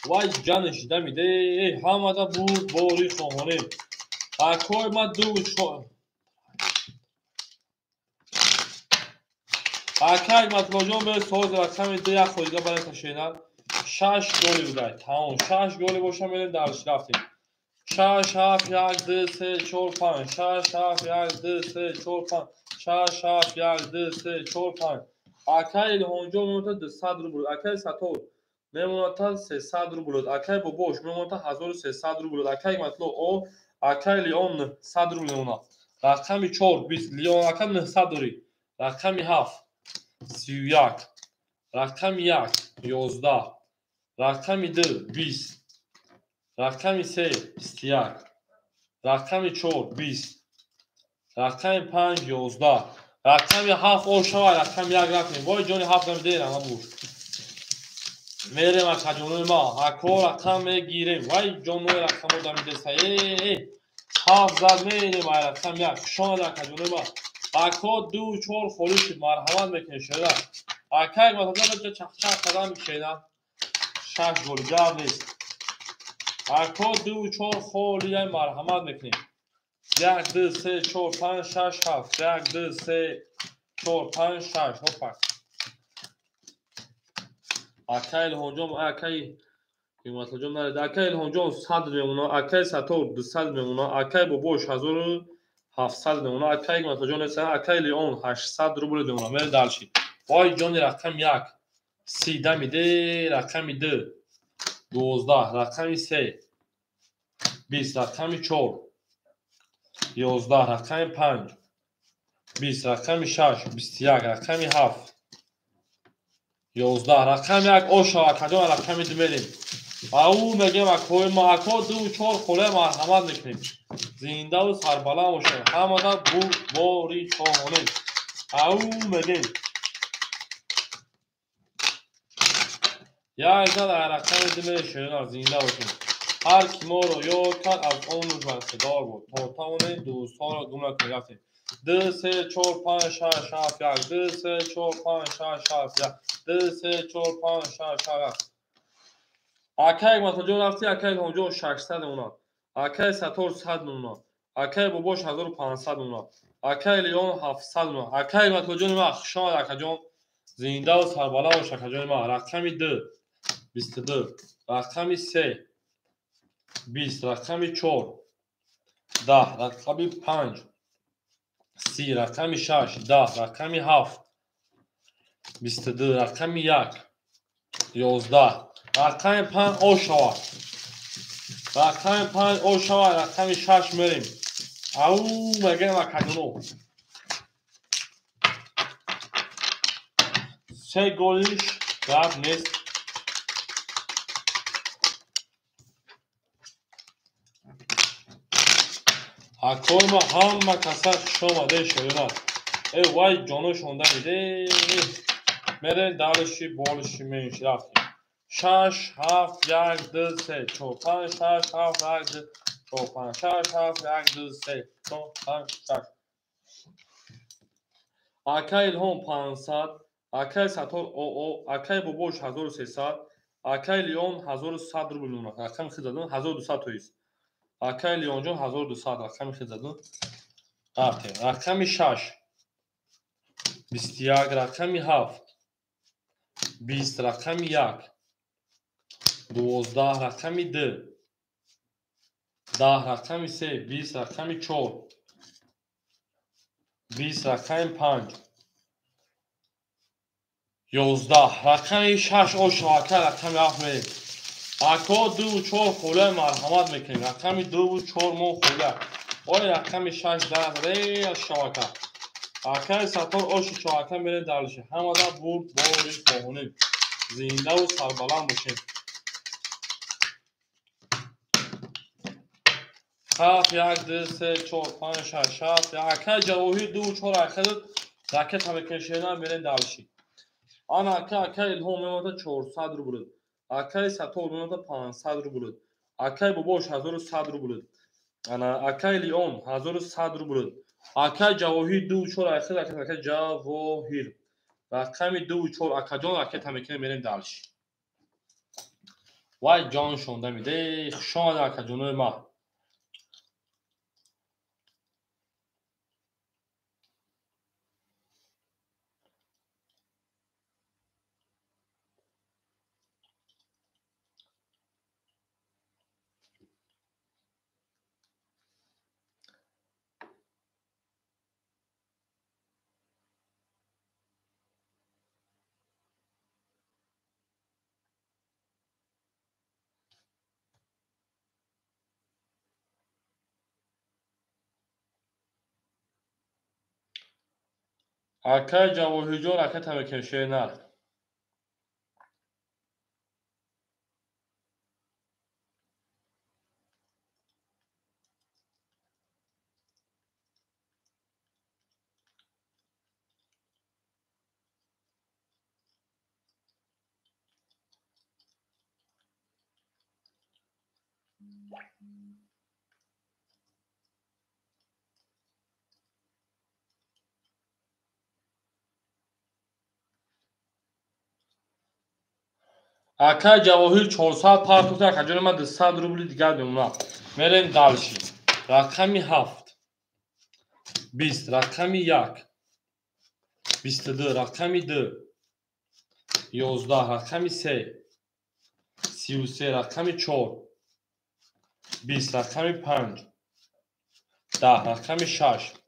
Вай ҷаниш дамиде. Ҳамада бурд бори хоҳонем. Акои ман 2 4. Акай Матлоҷон бе соз рақами 2 як холига барем ташена. 6 голи будай. Тамом. 6 голи боша мерем дальше рафтем. 6 7 1 2 3 4 5 6 7 1 2 3 4 5 6 7 1 2 3 4 5. Акай Илҳомҷон мемонад 200 рубл. Акай Сатор мемонад 300 рубл. Акай Бобош мемонад 1300 рубл. Акай Матло о, акай Леон 900 рубл мемонад. Рақами 4 20. Леон ака 900 дорӣ. Рақами 7 31, рақами 1 11, рақами 2 20, рақами 3 21, рақами 4 20, рақами 5 11, рақами 7 ошава, рақами 1 рафтем. Вой ҷони 7 дамиде рама буш. Мерем акаҷонои ма, ако рақам мегирем. Вай ҷонои рақамо дамидеса. 7 зад мерем ай рақами 1. Хушомад акаҷонои ма. Ако 2 4 холӣ шуд, марҳамат мекунем шеда. Акай Матлоҷон чақчақ қадам мекушена. 6 голи гап нест. Ако 2 4 холия марҳамат мекунем. 1 2 3 4 5 6 7. 1 2 3 4 5 6. Хопа. Акай Илҳомҷон, акай Матлоҷон наред. Акай Илҳомҷон 100 мемонад, акай Сатор 200 мемонад, акай Бобош 700 мемона. Акай Ҳикматуллоҷон нест, акай Леон 800 рубл мемона. Мерем дальше. Вой ҷони рақами 1 30 дамиде, рақами 2 12, рақами 3 20, рақами 4 11, рақами 5 20, рақами 6 21, рақами 7 11, рақами 1 ошава акаҷон, рақами 2 мерем. Ау мегем акои ма, ако 2 4 холе марҳамат мекунем. Зиндаву сарбаланд бошед. Ҳамада бурдбори хоҳонем. Ау мегем. Як зад рақами 2 мерем шеринар, зинда бошем. Ҳар ки моро ёд кард, аз он рӯз бархидор буд. То тавонем дӯстҳоро гум накунем. Рафтем. 2 3 4 5 6 7 1 2 3 4 5 6 7 1 2 3 4 5 6 7 1. Акай Ҳикматуллоҷон рафти, акай Илҳомҷон 600 мемонад. Акай Саттор 100 мемонад. Акай Бобош 1500 мемонад. Акай Леон 700 мемонад. Акай Ҳикматуллоҷони ман, хуш омад акаҷон. Зиндаву сарбаланд бош акаҷони ман. Рақами 2 22, рақами 3 20, рақами 4 10, рақами 5 30, рақами 6 10, рақами 7 22, рақами 1 11, рақами 5 ошава. Рақами 5 ошава, рақами 6 мерем. Ау мегем акаҷоно. Се голиш гап нест. Акои ма ҳама каса хуш омаде шерина. Э вай ҷоно шонда миде. Мерем далиши болиши менши рафтем. 6 7 1 2 3 4 5 6 7 1 2 4 5 6 7 1 2 3 4 5 6. Акай Илҳом 500, акай Саттор ОО, акай Бобош 1300, акай Леон 1100 рубл мемонад. Рақами хел задун 1200 тоист. Акай Леонҷон 1200 рақами хел задун. Рафтем. Рақами 6 21, рақами 7 20, рақами 1 12, рақами 2 10, рақами 3 20, рақами 4 20, рақами 5 11, рақами 6 ошо ака, рақами 7 мерем. Ако 2 4 холе марҳамат мекунем. Рақами 2 4 мо холе. Ой рақами 6 дар ре шавака. Акай Саттор ошо шавака мерем далиши. Ҳамада бурд бори хоҳонем. Зиндаву сарбаланд бошем. 7 1 2 3 4 5 6 7. Акай Ҷавоҳир 2 4 акай ракета мекашена мерем далиши. Ана ака акай Илҳом мемонад 400 рубл. Акай Саттор мемонад 500 рубл. Акай Бобош 1100 рубл. Ана акай Леон 1100 рубл. Акай Ҷавоҳир 2 4 акай акай Ҷавоҳир. Рақами 2 4 акаҷон ракета мекунем мерем далиши. Вай ҷон шонда миде. Хуш омад акаҷонои ман. Акай Ҷавоҳирҷон ракета мекунем шеринар. Акай Ҷавоҳир 400 партофта, акаҷони ман 200 рубли дигар мемонад. Мерем дальше. Рақами 7 20, рақами 1 22, рақами 2 11, рақами 3 33, рақами 4 20, рақами 5 10 рақами 6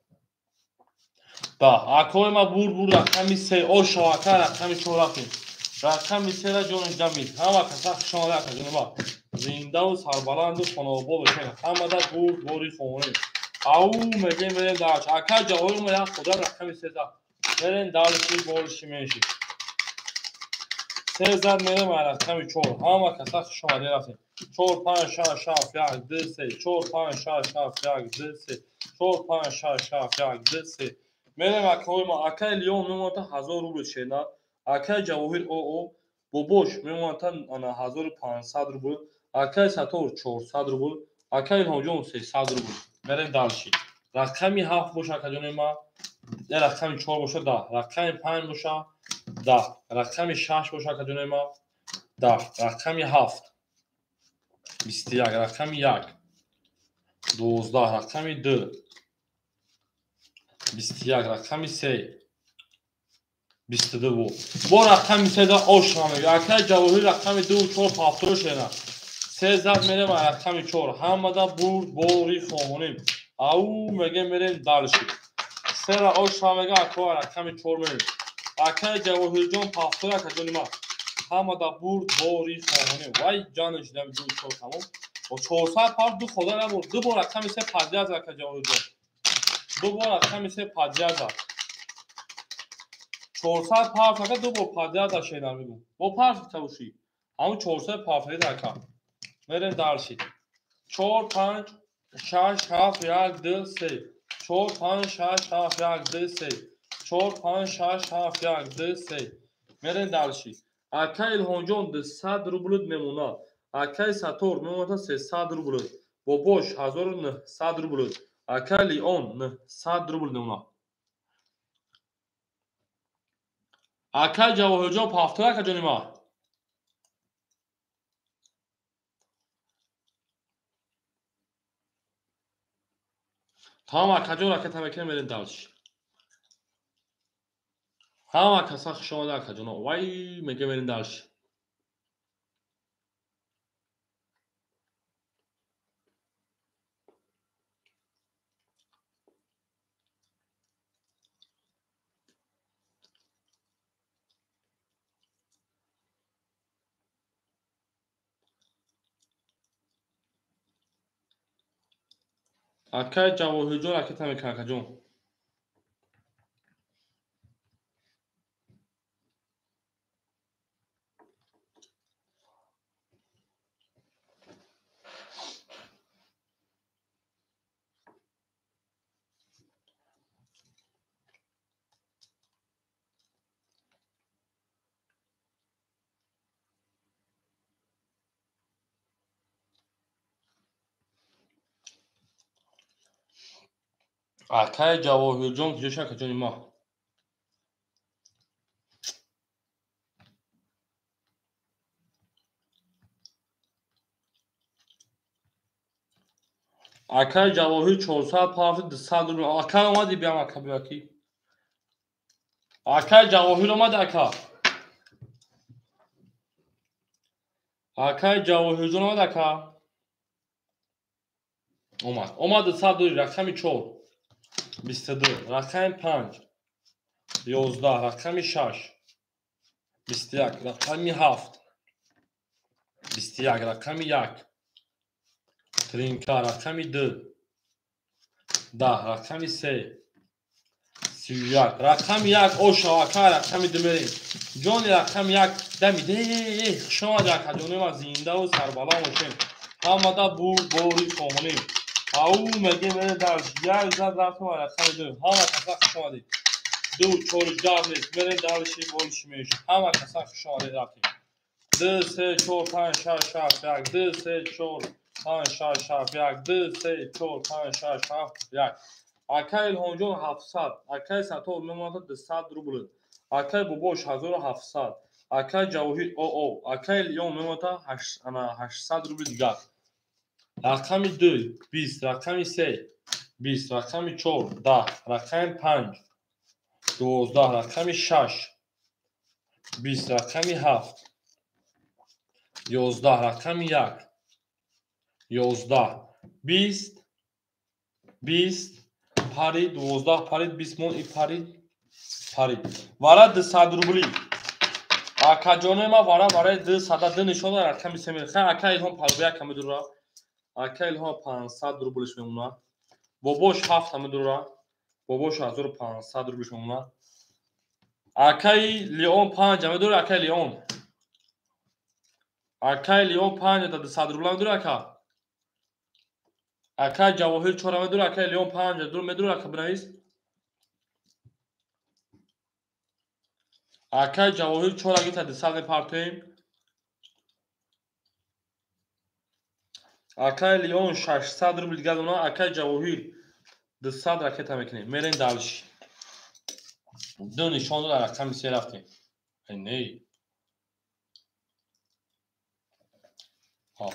10 акои ма бурд бурд рақами 3 ошо ака рақами 4 рафтем рақами 3 ра ҷониш дамид ҳама каса хушомада ака ҷони ма зиндаву сарбаланду хонаобод бошед ҳамада бурд бори хонем ау мегем мерем дач ака ҷавоҳир ма як худа рақами 3 зад мерем далши болши менши 3 зад мерем рақами 4 ҳама каса хушомада рафтем 4 5 6 7 1 2 3 4 5 6 7 1 2 3 4 5 6 7 1 2 3 мерем акаҳои ма акаи Леон мемонад 1000 рубл шена акаи Ҷавоҳир оо бобош мемонад 1500 рубл акаи Сатор 400 рубл акаи Илҳомҷон 300 рубл мерем дальше рақами 7 боша акаҷони ма рақами 4 боша 10 рақами 5 боша 10 рақами 6 боша акаҷони ма 10 рақами 7 21 рақами 1 12 рақами 2 21 рақами 3 22 бу бо рақами 3 да ошна мега акаи Ҷавоҳир рақами 2 4 ҳафторо шена 3 зад мерем рақами 4 ҳамада бурд бори хонем ау меге мерем дальше 3 ра ошна мега акаи рақами 4 мерем акаи Ҷавоҳирҷон ҳафторо акаҷони ма ҳамада бурд бори хонем вай ҷаниш дами 2 4 тамом бо 400 пар ду хода набуд ду бор рақами 3 падиаз ака Ҷавоҳирҷон ду бор рақами 3 падиаза 400 парт ака ду бор падиаза шена мегум бо парт тавши ҳамун 400 парт ака мерем дальше 4 5 6 7 1 2 3 4 5 6 7 1 2 3 4 5 6 7 1 2 3 мерем дальше акаи Илҳомҷон 200 рубл мемонад акаи Сатор мемонад 300 рубл бобош 1900 рубл акаи Леон 900 рубл мемонад акаи Ҷавоҳирҷон ҳафторо акаҷони ма тамом акаҷон ракета мекунем мерем дальше ҳама каса хушомада акаҷоно вай мегем мерем дальше акаи Ҷавоҳирҷон ракета мекунад акаҷон акаи Ҷавоҳирҷон куҷош акаҷони ма акаи Ҷавоҳир 400 парт 200 рубл ака омади биям ака биё ки акаи Ҷавоҳир омад ака акаи Ҷавоҳирҷон омад ака омад омад 200 рубл рақами 4 22 рақами 5 11 рақами 6 21 рақами 7 21 рақами 1 тринка рақами 2 10 рақами 3 31 рақами 1 ошо ака рақами 2 мерем ҷони рақами 1 дамиде хушомад акаҷони ма зиндаву сарбаланд бошем ҳамада бурд бори хонем ау меге мере дальше як зад рафтем рақами 2 ҳама каса хушомадед 2 4 гап нест мерем дальше больше меньше ҳама каса хушомадед рафтем 2 3 4 5 6 7 1 2 3 4 5 6 7 1 2 3 4 5 6 7 1 акаи Илҳомҷон 700 акаи Сатор мемонад 200 рубл акаи Бобош 1700 акаи Ҷавоҳир оо акаи Леон мемонад 800 рубл дигар рақами 2 20 рақами 3 20 рақами 4 10 рақами 5 12 рақами 6 20 рақами 7 11 рақами 1 11 20 20 парид, 12 парид, 20 мон и парид, парид. Вара 200 рубли. Акаҷонои ма вара барои 200 ду нишон дод рақами се мел. Хай ака Илҳом 51 медура. Ака Илҳом 500 рублиш мемонад. Бобош 7 медура. Бобош 1500 рублиш мемонад. Акаи Леон 5 медура, акаи Леон. Акаи Леон 5 да 200 рубла медура ака. Акаи Ҷавоҳир 4 медура, акаи Леон 5 дур медура, ака бинавис. Акаи Ҷавоҳир 4 гита 200 мепартоем. Акаи Леон 600 рубл дига дона, акаи Ҷавоҳир 200 ракета мекунем. Мерем дальше. Ду нишон дод, рақами се рафтем. Не. Ҳа.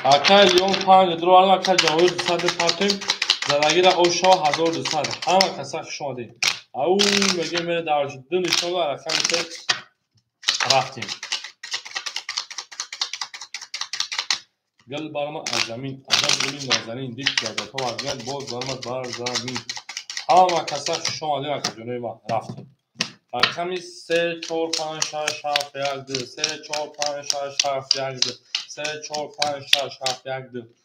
Акаи Леон 5 дур, акаи Ҷавоҳир 200 партоем. Задагира ошо 1200. Ҳама каса хуш омадед. Ау мегем мере дальше. Ду нишон дод, рақами се рафтем. Гул баромад аз замин, аҷаб гули нозанин, дид ки вазият боз баромад бар замин. Ҳама каса хуш омадед, акаҷонои ма. Рафтем. Рақами 3 4 5 6 7 1 2 3 4 5 6 7 1 2 3 4 5 6 7 1 2.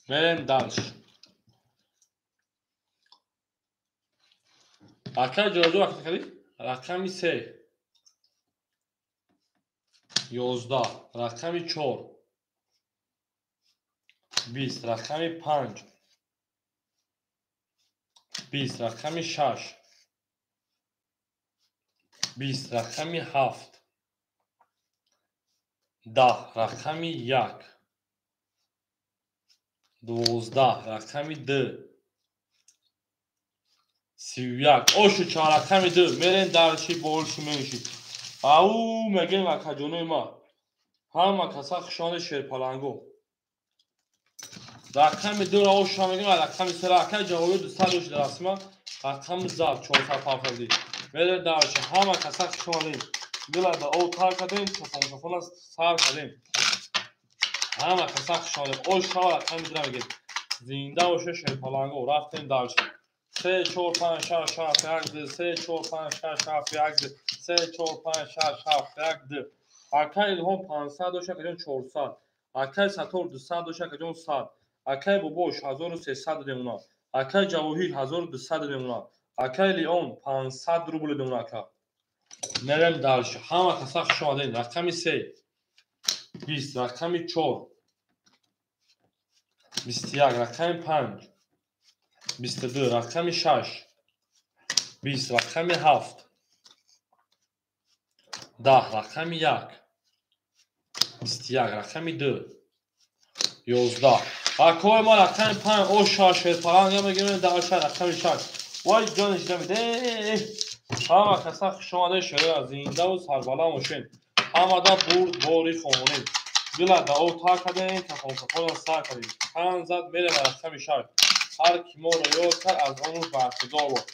Мерем дальше. Акаи ҷоҷо вақт кардӣ? Рақами 3 11, рақами 4 20, рақами 5 20, рақами 6 20, рақами 7 10, рақами 1 12, рақами 2 31. Ошу чор рақами 2. Мерем дальше, больше меньше. Ау мегем акаҷонои ма. Ҳама каса хушони шерпаланго. Рақами 2 ро ошу мегем, рақами 3 акаи Ҷавоҳир 200 ошу дарасма. Рақами зар 400 пафрди. Мерем дальше. Ҳама каса хушонем. Дила да о тар кардем, чофон сар кардем. Ҳама каса хушонем. Ош шава рақами 2 мегем. Зинда боше шерпаланго. Рафтем дальше. 3 4 5 6 7 1 2 3 4 5 6 7 1 2 3 4 5 6 7 1 2. Акаи Илҳом 500 доша, акаҷон 400. Акаи Сатор 200 доша, акаҷон 100. Акаи Бобош 1300 мемонад. Акаи Ҷавоҳир 1200 мемонад. Акаи Леон 500 рубл мемонад ака. Мерем дальше. Ҳама каса хуш омадед. Рақами 3 20, рақами 4 21, рақами 5 22, рақами 6 20, рақами 7 10, рақами 1 21, рақами 2 11. Акои ма рақами 5 оша шерпаланг мегирем дальше рақами 6. Вай ҷониш намеде. Ҳама каса хуш омадед, шероя зиндаву сарбаланд бошед. Ҳамада бурд бори хонем. Дила да о тар кардем, кафон сар кардем. Панҷ зад мерем рақами 6. Ҳар ки моро ёд кард, аз он бархӯрдор бод.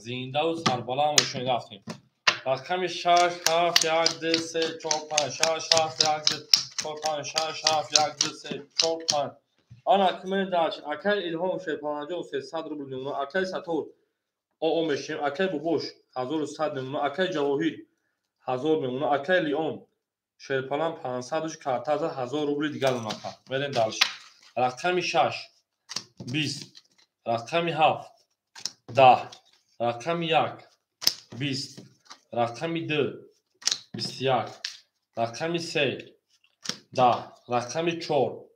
Зиндаву сарбаланд бошед. Рафтем. Рақами 6 7 1 2 3 4 5 6 7 1 2 4 5 6 7 1 2 3 4 5. Ана ки дальше. Акаи Илҳом шерпаланҷо 300 рубл мемонад. Акаи Сатор оо мешем. Акаи Бобош 1100 мемонад. Акаи Ҷавоҳир 1000 мемонад. Акаи Леон шерпалан 500 уш картаза 1000 рубли дигар мемонад. Мерем дальше. Рақами 6 20, рақами 7 10, рақами 1 20, рақами 2 21, рақами 3 10, рақами 4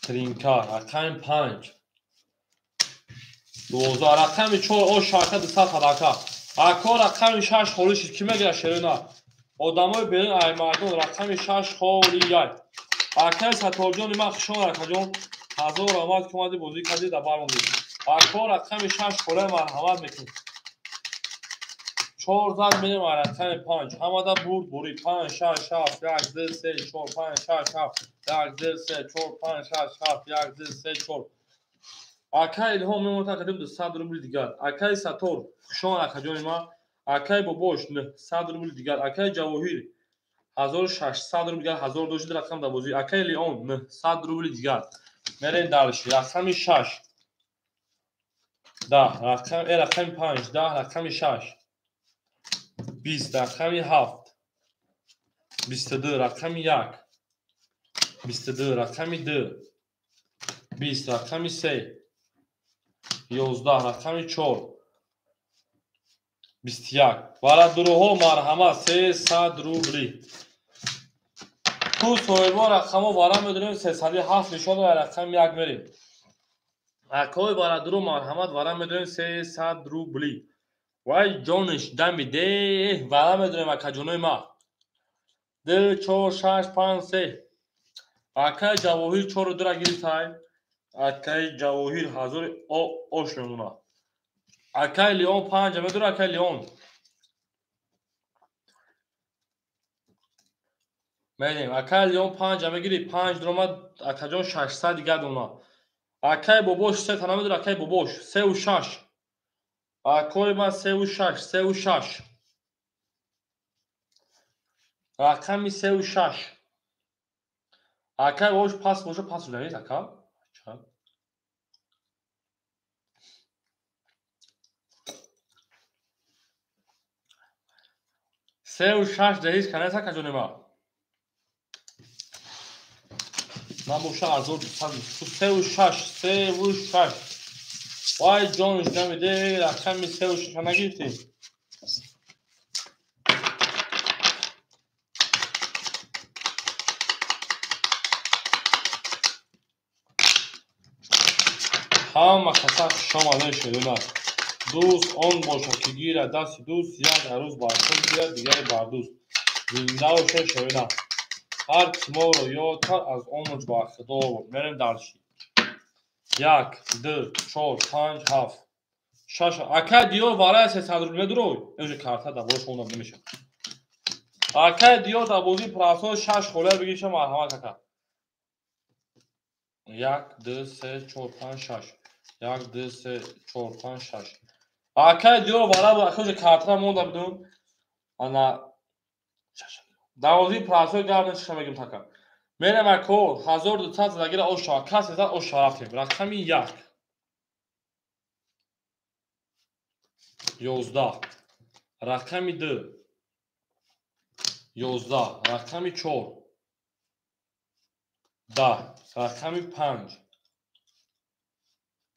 тринка, рақами 5 12, рақами 4 о шарка 200 тарака. Ако рақами 6 холӣ шуд. Кӣ мегирад шерона? Одамои берун ай мардон рақами 6 холӣ яй. Акаи Сатторҷони ман хушон акаҷон. 1000 раҳмат ки омадӣ бозӣ кардӣ дар баромадӣ. Ако рақами 6 холӣ марҳамат мекунем. 4 зад мерем ай рақами 5. Ҳамада бурд бурӣ. 5 6 7 1 2 3 4 5 6 7 1 2 3 4 5 6 7 1 2 3 4. Акаи Илҳом мемонад акаҷон 200 рубли дигар. Акаи Саттор хушон акаҷони ман. Акаи Бобош 900 рубли дигар. Акаи Ҷавоҳир 1600 рубли дигар. 1000 дошт рақам дар бозӣ. Акаи Леон 900 рубли дигар. Мерем дальше. Рақами 6 10 рақами 5 10 рақами 6 20 рақами 7 22 рақами 1 22 рақами 2 20 рақами 3 11 рақами 4 21. Варадуруҳо марҳамат 300 рубли. Ту соҳибо рақамҳо вара медонем 307 нишон ва рақами 1 мерем. Акои варадуру марҳамат вара медонем 300 рубли. Вай ҷониш дами деҳ вара медонем акаҷонои ма. 2 4 6 5 3. Акаи Ҷавоҳир 4 2 гирифтай. Акаи Ҷавоҳир 1000 ош мемонад. Акаи Леон 5 медора. Акаи Леон мерем. Акаи Леон 5 мегири. 5 дуромад акаҷон 600 дигар дона. Акаи Бобош 3 та намедора. Акаи Бобош 3 ва 6. Акои ман 3 ва 6 3 ва 6. Рақами 3 ва 6. Акаи Бобош пас боша пас шуда нест ака. Се ва 6 деҳиз канест акаҷони ман. Ман боша 1200 3 ва 6 3 ва 6. Вай ҷониш намеде рақами 3 ва 6 нагирифтӣ. Ҳама каса хушомадед шерона. Дӯст он бошад ки гирад дасти дӯст, як арӯз бар худ гирад, дигаре бар дӯст. Зинда бошед шерона. Ҳар ки моро ёд кард аз онаш бархӯрдор бод. Мерем дальше. 1 2 4 5 7 6. Акаи Диёр вараи 300 рубл медурой. Эже карта дар болош монда намешавад. Акаи Диёр дар бозии прасо 6 холия бигиша марҳамат ака. 1 2 3 4 5 6 1 2 3 4 5 6. Акаи Диёр вара акаи картра монда бидун. Ана дар бозии прасо гап нешиша мегим така. Мерем ако 1200 задагира ош шава. Касе зад ош шава рафтем. Рақами 1 11 рақами 2 11 рақами 4 10 рақами 5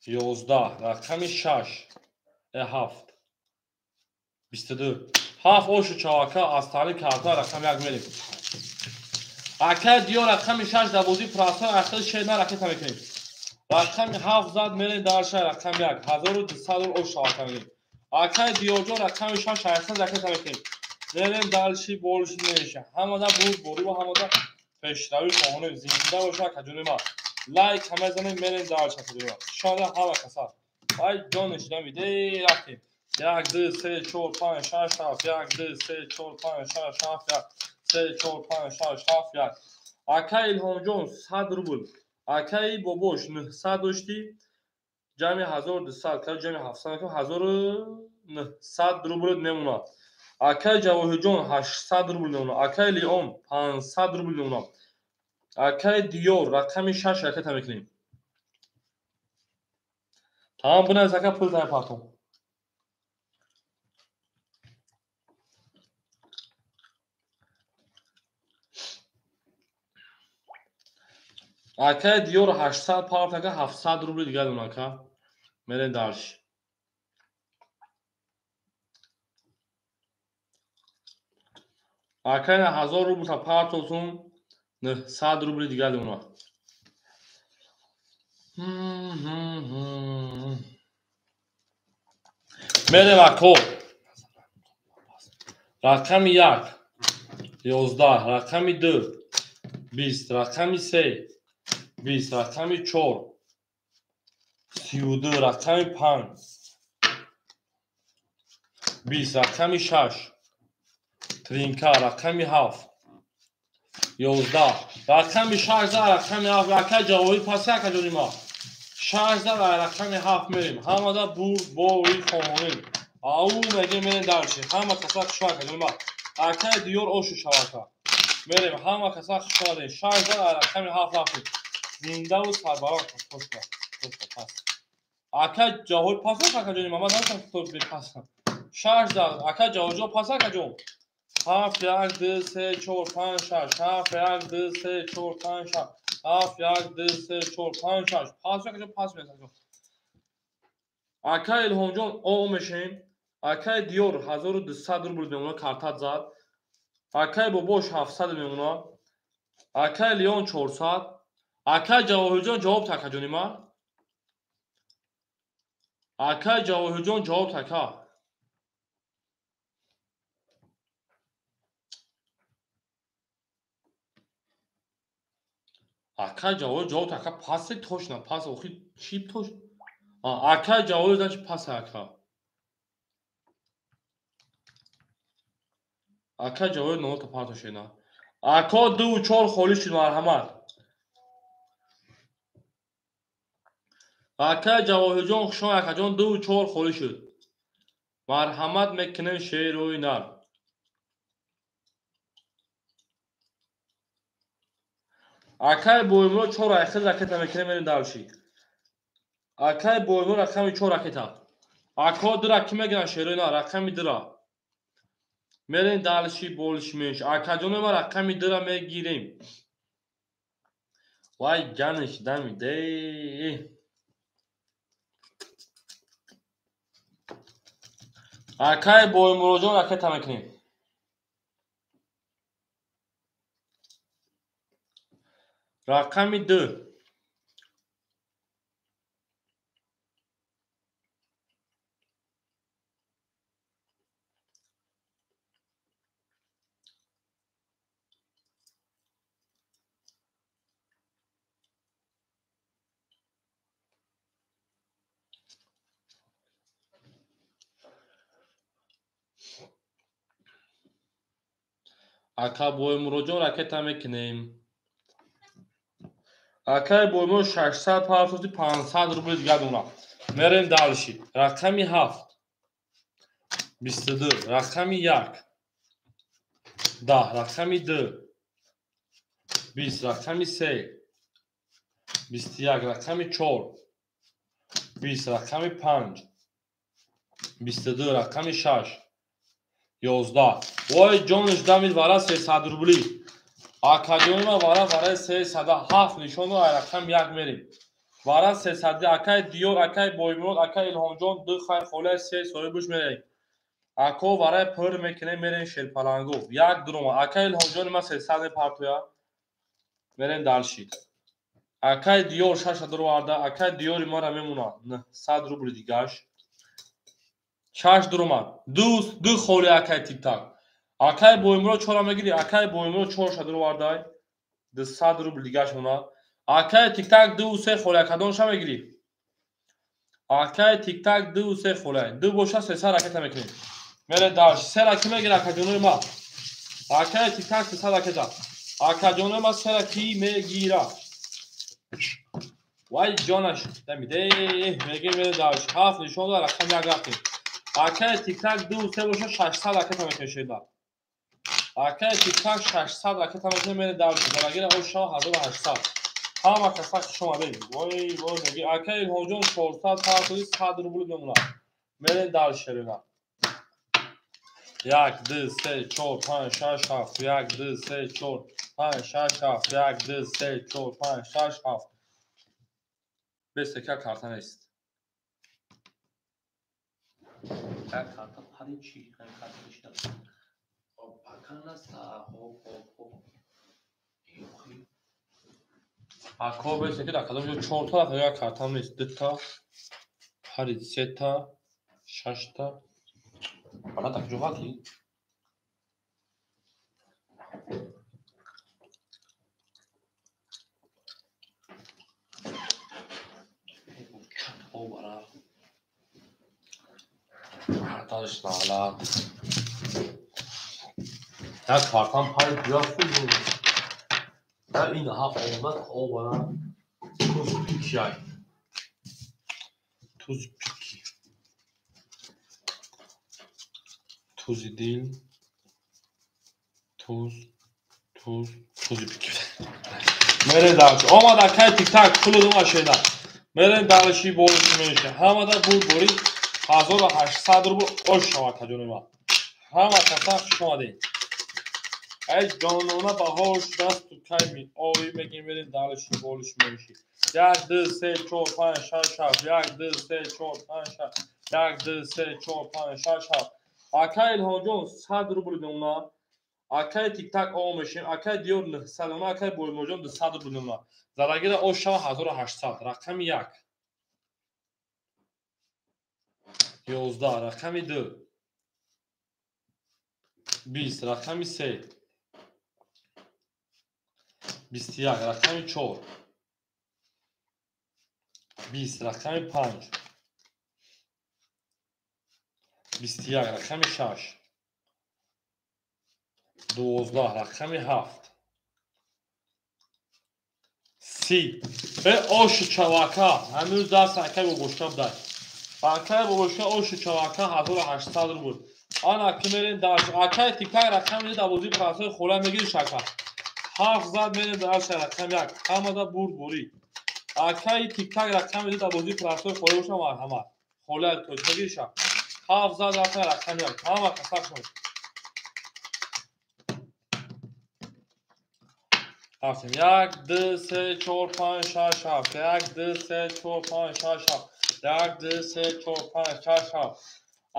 11 рақами 6 7 22 7 ошу чавака аз таърих карта рақами 1 мерем. Акаи Диёр рақами 6 дар бозии прасо ахир шер на ракета мекунем. Рақами 7 зад мерем дар шай рақами 1 1200 ош чавака мегирем. Акаи Диёрҷон рақами 6 600 ракета мекунем. Мерем дальше больше меша. Ҳамада бурд борӣ ва ҳамада пешравӣ хоҳонем. Зинда боша акаҷони ман. Лайк ҳама занем мерем дальше акаҷони ман. Шода ҳама каса. Вай ҷониш намиде рафтем. 1 2 3 4 5 6 7 1 2 3 4 5 6 7 1 3 4 5 6 7 1. Акаи Илҳомҷон 100 рубл. Акаи Бобош 900 доштӣ. Ҷамъи 1200 кар ҷамъи 700 кар 1900 рубл мемонад. Акаи Ҷавоҳирҷон 800 рубл мемонад. Акаи Леон 500 рубл мемонад. Акаи Диёр рақами 6 ракета мекунем. Тамом бинавис ака пул тайм партом. Акаи Диёр 800 парт ака 700 рубли дигар дон ака. Мерем дальше. Акаи 1000 рубл та партотун 900 рубли дигар дон. Мерем ако. Рақами 1 11, рақами 2 20, рақами 3 20, рақами 4 32, рақами 5 20, рақами 6 тринка, рақами 7 11, рақами 6 рақами 7. Ака ҷавоби паси ака ҷони ма. 6 рақами 7 мерем. Ҳамада бурд бори хононем. Ау мегем мерем дарчи. Ҳама каса хушва ака ҷони ма. Акаи диёр ошу шавака. Мерем ҳама каса хушва дем. 6 рақами 7 рафтем. Зиндаву сарбаланд пошка. Пошка пас. Ака ҷавоби пас ака ҷони ма. Ман намедонам то бепас. 6 ака ҷавоби пас ака ҷон. 7 1 2 3 4 5 6 7 1 2 3 4 5 6 7 1 2 3 4 5 6 пас ака ҷон пас мезанам. Ака Илҳомҷон о мешем. Акаи Диёр 1200 рубл мемона картат зад. Акаи Бобош 700 мемона. Акаи Леон 400. Акаи Ҷавоҳирҷон ҷавоб така ҷони ма. Акаи Ҷавоҳирҷон ҷавоб така. Акаи Ҷавоҳир ҷавоб така пасе точно пас охи чӣ тош? Акаи Ҷавоҳир значит пасе ака. Ака ҷавоби нота партошена. Ако 2 4 холӣ шуд марҳамат. Ака Ҷавоҳирҷон хушон акаҷон 2 4 холӣ шуд. Марҳамат мекунем шеърӯи нар. Акаи Боимро 4 айхел ракета мекунем мерем дарши. Акаи Боимро рақами 4 ракета. Ако 2 ки мегиран шеърӯи нар рақами 2. Мерем дальше больше-меньше. Акаҷони ма рақами 2 мегирем. Вай ҷаниш дамиде. Акаи Боимуроҷон ракета мекунем. Рақами 2. Ака Боимуроҷон ракета мекунем. Акаи Боимуро 600 партоти 500 рубл дигар дора. Мерем дальше. Рақами 7 22, рақами 1 10, рақами 2 20, рақами 3 21, рақами 4 20, рақами 5 22, рақами 6 11. Вой ҷониш дамид вара 300 рубли. Акаҷони ма вара вараи 307 нишон дод, рақам 1 мерем. Вара 300 акаи Диёр, акаи Боимурод, акаи Илҳомҷон 2 хай холаи 3 соҳибуш мерем. Ако вараи пур мекунем мерем шерпалангов. 1 дурома. Акаи Илҳомҷони ма 300 мепартоя. Мерем дальше. Акаи Диёр 6 дуроварда, акаи Диёри мара мемона 900 рубли дигаш. 6 дуромад. 2 холи акаи Тиктак. Акаи Боимуро 4 мегири, акаи Боимуро 4 дуровардай. 200 рубл дигаш мона. Акаи Тиктак 2 3 холи акадонша мегири. Акаи Тиктак 2 3 холи. 2 боша 300 ракета мекунем. Мере дальше. 3 раки мегири акаҷонои ма. Акаи Тиктак 300 ракета. Акаҷонои ма 3 раки мегира. Вай ҷонаш дамиде. Мегирем мере дальше. 7 нишон дод, рақами 1 рафтем. Акаи Тиктак 2 3 боша 600 ракета мекунем. Акаи Тиктак 600 ракета мекунем мере дальше. Дарагира оша 1800. Ҳама каса хуш омадед. Вой вой меги акаи Илҳомҷон 400 партои 100 рубл мемонад. Мерем дальше рена. 1 2 3 4 5 6 7 1 2 3 4 5 6 7 1 2 3 4 5 6 7. Бес ка карта нест. Карта пари чӣ? Карта бишта. Паканаса хоп хоп хоп. Ако бес ки дар кадом ҷо 4 та як картам нест. 2 та, пари 3 та, 6 та. Бала так ҷо ғалти. Як картам пай ҷафу. Ин ҳа омад обара туз пикяй. Туз пики. Тузи дил. Туз, туз, тузи пики. Мерем дальше. Омад акай тик-так пулу дума шеда. Мерем дальше болиш меша. Ҳамада буд бори 1800 рубл ош шавад ҷони ман. Ҳама каса хуш омадед. Ай ҷонона баҳор шудасту кай меоӣ мегем мерем дальше болиш меши. 1 2 3 4 5 6 7 1 2 3 4 5 6 1 2 3 4 5 6 7. Акай Илҳомҷон 100 рубл мемонад. Акай тик-так о мешем. Акай Диёр 900 мемонад. Акай Боимуродҷон 200 рубл мемонад. Задагира ош шава 1800. Рақами 1. 11 рақами 2. 20 рақами 3. 21 рақами 4. 20 рақами 5. 21 рақами 6. 12 рақами 7. 30. Оши чавака. Ҳанӯз даст акай бобошка будай. Акай бобошка оши чавака 1800 рубл. Ана ки мерем дальше. Акай тик-так рақами ду бозии простой хола мегири шака. 7 зад мерем дальше рақами 1. Ҳамада бурд бурӣ. Акай тик-так рақами ду бозии простой хола боша марҳамат. Хола тоҷ мегири ша. 7 зад рақами 1. Ҳама каса шуд. Рафтем. 1 2 3 4 5 6 7. 1 2 3 4 5 6 7. 1 2 3 4 5 6 7.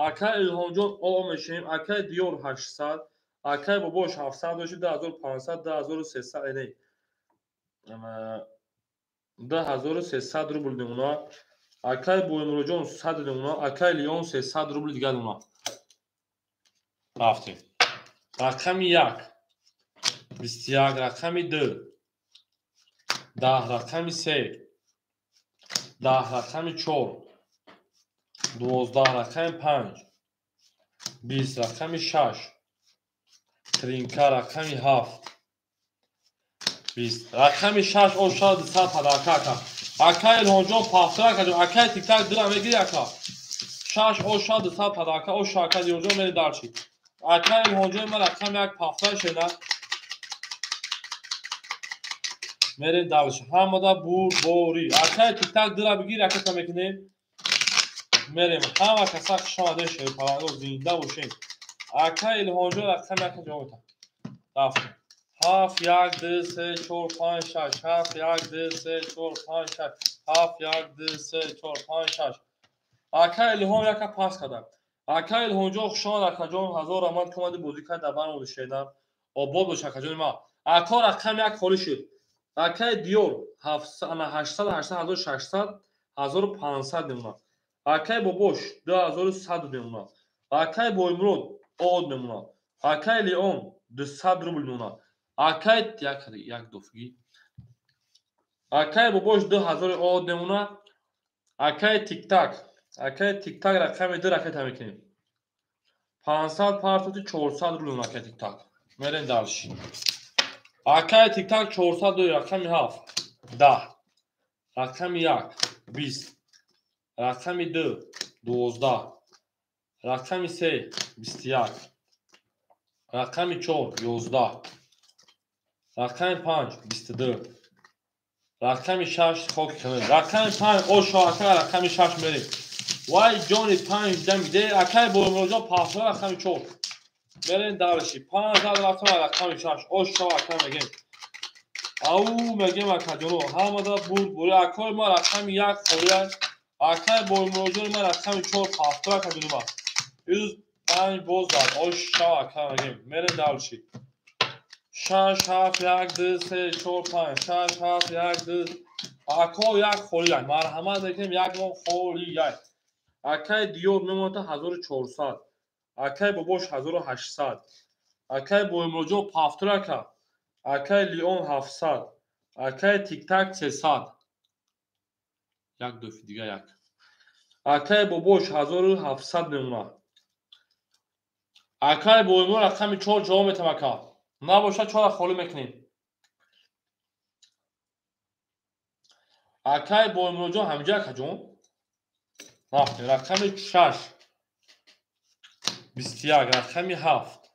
Акай Илҳомҷон о мешем. Акай Диёр 800. Акай Бобош 700 дошт 2500 2300 не. 2300 рубл мемонад. Акай Боимуродҷон 100 мемонад. Акай Леон 300 рубл дигар мемонад. Рафтем. Рақами 1. 21 рақами 2. 10 рақами 3. 10 рақами 4. 12 рақами 5. 20 рақами 6. Тринка рақами 7. 20 рақами 6 ошад 200 падарка ака. Акай Илҳомҷон пафтара ака. Акай тик-так дира мегири ака. 6 ошад 200 падарка оша ака Илҳомҷон мери дарчи. Акай Илҳомҷон ма рақами 1 пафтара шена. Мерем дальше. Ҳамада бурд борӣ. Акай тик-так дира бигир ака та мекунем. Мерем. Ҳама каса хуш омадед шерпаланго зинда бошем. Акай Илҳомҷон рақами 1 ҷавоб метам. Рафтем. 7 1 2 3 4 5 6 7 1 2 3 4 5 6 7 1 2 3 4 5 6. Акай Илҳом яка пас кардам. Акай Илҳомҷон хуш омад акаҷон 1000 раҳмат ки омади бозӣ кард дар барномаи шедан. Обод бош акаҷони ман. Ако рақами 1 холӣ шуд. Акай Диёр 800 800 1600 1500 мемонад. Акай Бобош 2100 мемонад. Акай Боимурод од мемонад. Акай Леон 200 рубл мемонад. Акай як дофги. Акай Бобош 2000 од мемонад. Акай тик-так. Акай тик-так рақами 2 ракета мекунем. 500 партоти 400 рубл мемонад акай тик-так. Мерем дальше. Акай тик-так 400 рақами 7. 10. Рақами 1 20. Рақами 2 12. Рақами 3 21. Рақами 4 11. Рақами 5 22. Рақами 6 хок кунед. Рақами 5 ошо ака рақами 6 мерем. Вай ҷони 5 дам де акай Боимуродҷон пафтара рақами 4. Мерем дальше. 5 зад рафтам рақами 6. Ошо ака мегем. Ау мегем акаҷоно. Ҳамада бурд бури. Акои ма рақами 1 холӣ. Акай Боимуродҷони ма рақами 4 пафтара акаҷони ма. 5 боз зад. Ошо ака мегем. Мерем дальше. 6 7 1 2 3 4 5 6 7 1 2. Ако 1 холӣ. Марҳамат мекунем 1 мо холӣ. Акай Диёр мемонад 1400. Акай Бобош 1800. Акай Боимуроҷон пафтур ака. Акай Леон 700. Акай Тиктак 300. Як дуфи дига як. Акай Бобош 1700 мемонад. Акай Боимур рақами 4 ҷавоб метам ака. Набошад 4 холӣ мекунем. Акай Боимуроҷон ҳамиҷа акаҷон. Рафтем рақами 6 21 рақами 7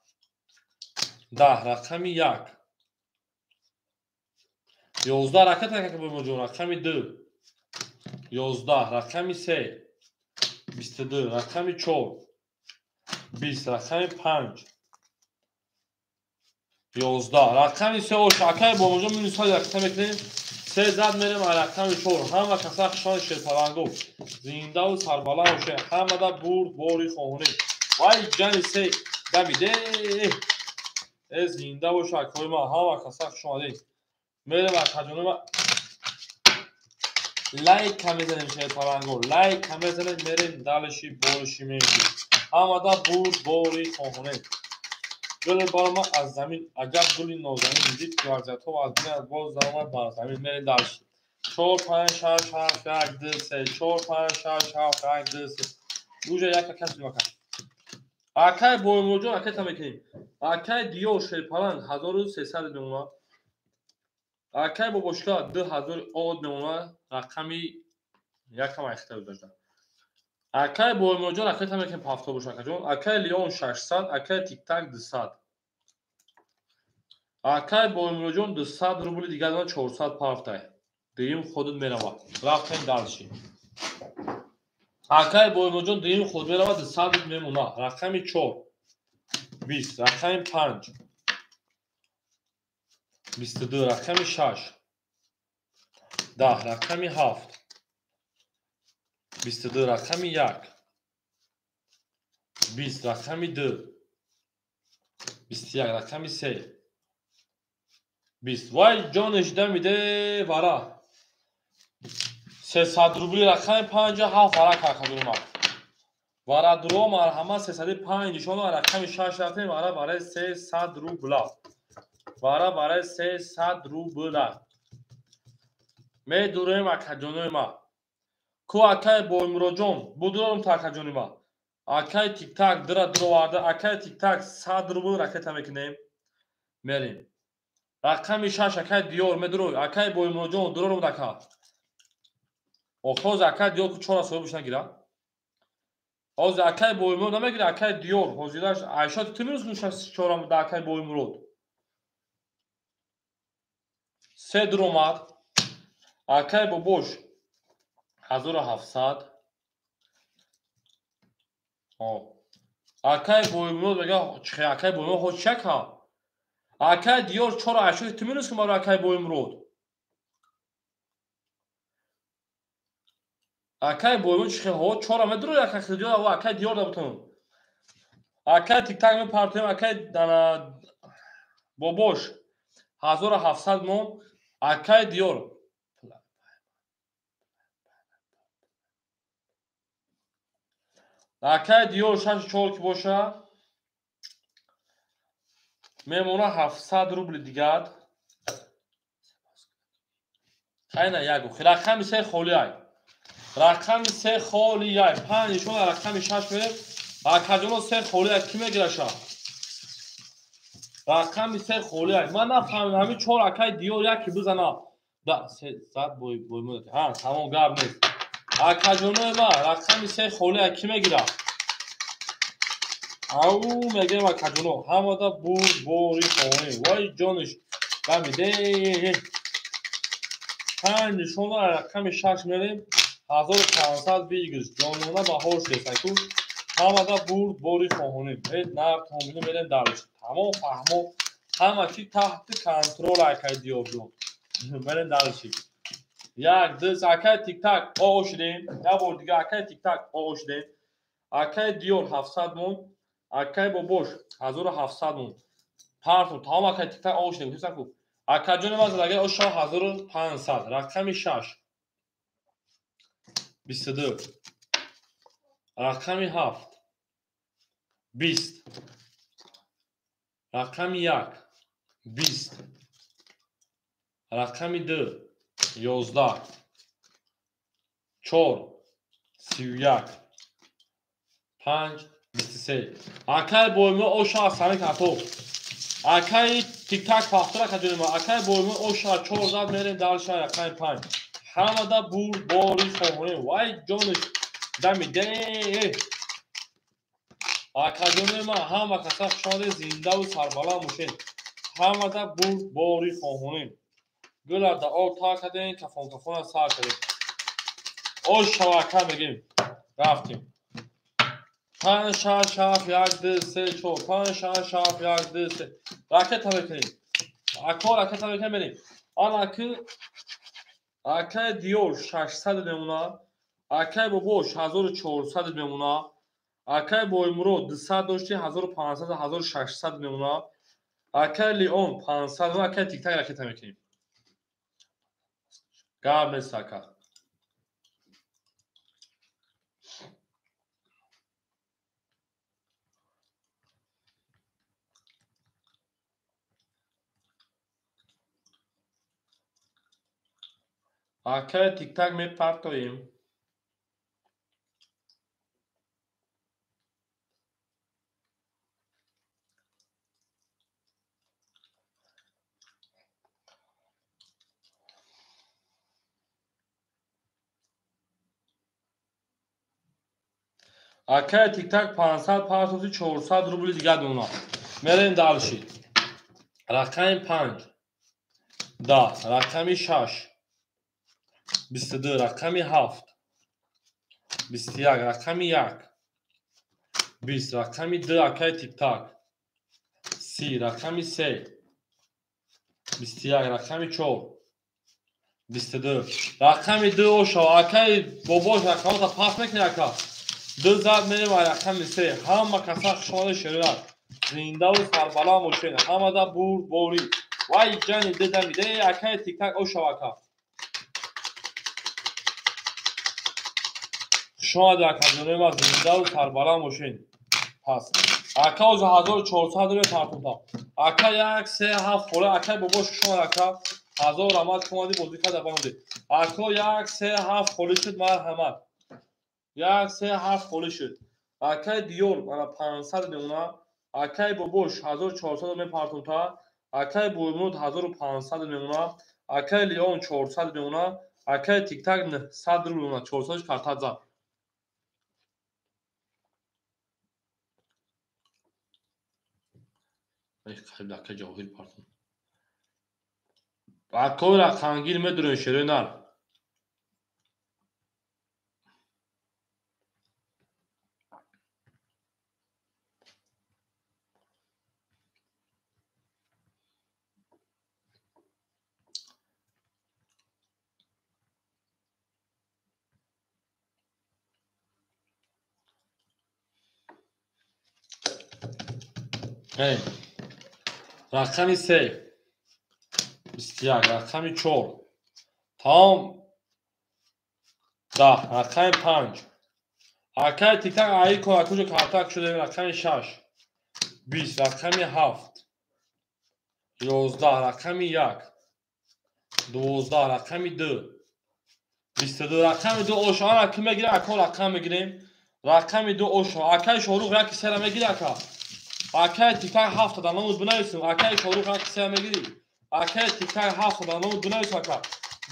10 рақами 1 11 ракет акай Боимуроҷон рақами 2 11 рақами 3 22 рақами 4 20 рақами 5 11 рақами 3 ош акай Боимуроҷон минус 1 мекунем. 3 зад мерем рақами 4. Ҳама каса хушони шерпалангов зиндаву сарбаланд бошед. Ҳамада бурд бори хоҳонӣ. Вай ҷани се дамиде. Э зинда боша акои ман. Ҳама каса хуш омадед. Мерем акаҷони ман. Лайк мезанем шерпалангов. Лайк мезанем мерем далиши бориши мемши. Ҳамада бурд бори хоҳонӣ. Гул барома аз замин аҷаб гули нозанин дид ки варзиятҳо аз бинад боз даромад бар замин. Мерем дальше. 4 5 6 7 1 2 3 4 5 6 7 1 2 3. Уже як кас мекунад. Акай Боимуроҷон акай мекунем. Акай Диёр шерпаланг 1300 мемонад. Акай Бобошка 2000 од мемонад. Рақами якам айхта дошта. Акай Боимуроҷон акай мекунем пафто боша акаҷон. Акай Леон 600, акай Тиктак 200. Акай Боимуроҷон 200 рубли дигар 400 партай. Дуюм ходут меравад. Рафтем дальше. Акай Боимуроҷон дуюм ход меравад 200 рубл мемонад. Рақами 4 20, рақами 5 22, рақами 6 10, рақами 7 22, рақами 1 20, рақами 2 21, рақами 3 20. Вай ҷониш дамиде вара. 300 рубли рақами 5 7 вара какадурма. Вара дуро марҳама 305 нишону рақами 6 рафтем вара барои 300 рубла. Вара барои 300 рубла. Медурем акаҷонои ма. Ку акай Боимуроҷон будуром та акаҷони ма. Акай Тиктак дира дуроварда акай Тиктак 100 рубл ракета мекунем. Мерем. Рақами 6 акай Диёр медурой. Акай Боимуроҷон дурорум дака. Охоз акай Диёр ку 4 соҳибаш нагира. Ҳозир акай Боимурод намегира акай Диёр. Ҳозираш Айша ту минус кун 4 да акай Боимурод. 3 дуромад. Акай Бобош 1700. Акай Боимурод мега чихе акай Боимурод ҳо чака. Акай Диёр 4 Айша ту минус кун барои акай Боимурод. Акай Боимурод чихе ҳо 4 медуро акай Диёр ва акай Диёр да бутун. Акай Тиктак мепартем акай Бобош 1700 мон. Акай Диёр акай Диёр 6 ки боша мемона 700 рубли дигар. Хайна ягу. Рақами 3 холӣ ай. Рақами 3 холӣ ай. 5 нишон рақами 6 мерем. Акаҷоно 3 холӣ ай ки мегираша? Рақами 3 холӣ ай. Ман нафаҳмидам ҳамин 4 акай Диёр яке бизана. Да 3 зад бой бой. Ҳа, тамом гап нест. Акаҷонои ма рақами 3 холӣ ай ки мегира? Ау мегем акаҷоно ҳамада бурд бори хоҳонӣ. Вай ҷониш дамиде. 5 нишона рақами 6 мерем. 1500 выигрыш. Ҷонона баҳор шудааст. Ҳамада бурд бори хоҳонӣ. Нар томини мерем дальше. Тамом фаҳмо. Ҳама чи таҳти контрол акай Диёрҷон. Мерем дальше. 1 2 акай Тиктак о шудем. Як бор дига акай Тиктак о шудем. Акай Диёр 700 мон. Акай Бобош 1700 мон. Парту тамом акай Тиктак о шудем. Гуфтам ку. Акаҷони ман задагай оша 1500. Рақами 6 22 рақами 7 20 Рақами 1 20, рақами 2 11, 4 31, 5 23. Акай боймо оша асани като. Акай тик-так пахтара кадюнема. Акай боймо оша 4 зад мерем дальше рақами 5. Ҳамада бур бори хоҳонем. Вай ҷониш дами де. Акаҷонема ҳама каса хушомадед, зиндаву сарбаланд бошед. Ҳамада бур бори хоҳонем. Гула да об тар кардем, кафон кафона сар кардем. Ош шава ака мегем. Рафтем. 5 6 7 1 2 3 4 5 6 7 1 2 3. Ракета мекунем. Ако ракета мекунем мерем. Ана ки акай Диёр 600 мемона, акай Бобош 1400 мемона, акай Боймурод 200 дошти 1500 1600 мемона, акай Леон 500, акай Тик-так ракета мекунем. Гап нест ака. Акай Тик-так мепартоем. Акай Тик-так 500 партози 400 рубли дигар мемона. Мерем дальше. Рақами 5 10, рақами 6 22, рақами 7 21, рақами 1 20, рақами 2 акай Тик-так 30, рақами 3 21, рақами 4 22, рақами 2 ошава. Акай Бобош рақамота пас мекунӣ ака. 2 зад мерем ва рақами 3. Ҳама каса хушомадед, шеринат. Зиндаву сарбаланд бошед. Ҳамада бурд борӣ. Вай ҷани дедами де акай Тик-так ошава ака. Хушомадед акаҷонои ман, зиндаву сарбаланд бошед. Пас. Ака оза 1400 рубл партонта. Ака 1 3 7 хола акай Бобош хушомад ака. 1000 раҳмат омадӣ бозӣ карда баомадӣ. Ако 1 3 7 холӣ шуд, марҳамат. 1 3 7 холӣ шуд. Акай Диёр мана 500 мемона, акай Бобош 1400 мепартонта, акай Боймурод 1500 мемона, акай Леон 400 мемона, акай Тик-так 900 рубл мемона, 400 картат зад. Эй, акай Ҷавоҳир партон. Акой рақамгир медурем шерои нар. Рақами 3 21, рақами 4 тамом 10, рақами 5 акай Тик-так аи кун, акуҷо картак шуда, рақами 6 20, рақами 7 11, рақами 1 12, рақами 2 22, рақами 2 ош. Ана ки мегирем, ако рақам мегирем. Рақами 2 ош. Акай Шорух 1 3 мегири ака. Акай Тик-так 7 да номуд бинависем. Акай Шорух 1 3 мегири. Акай Тик-так 7 да номуд бинависем ака.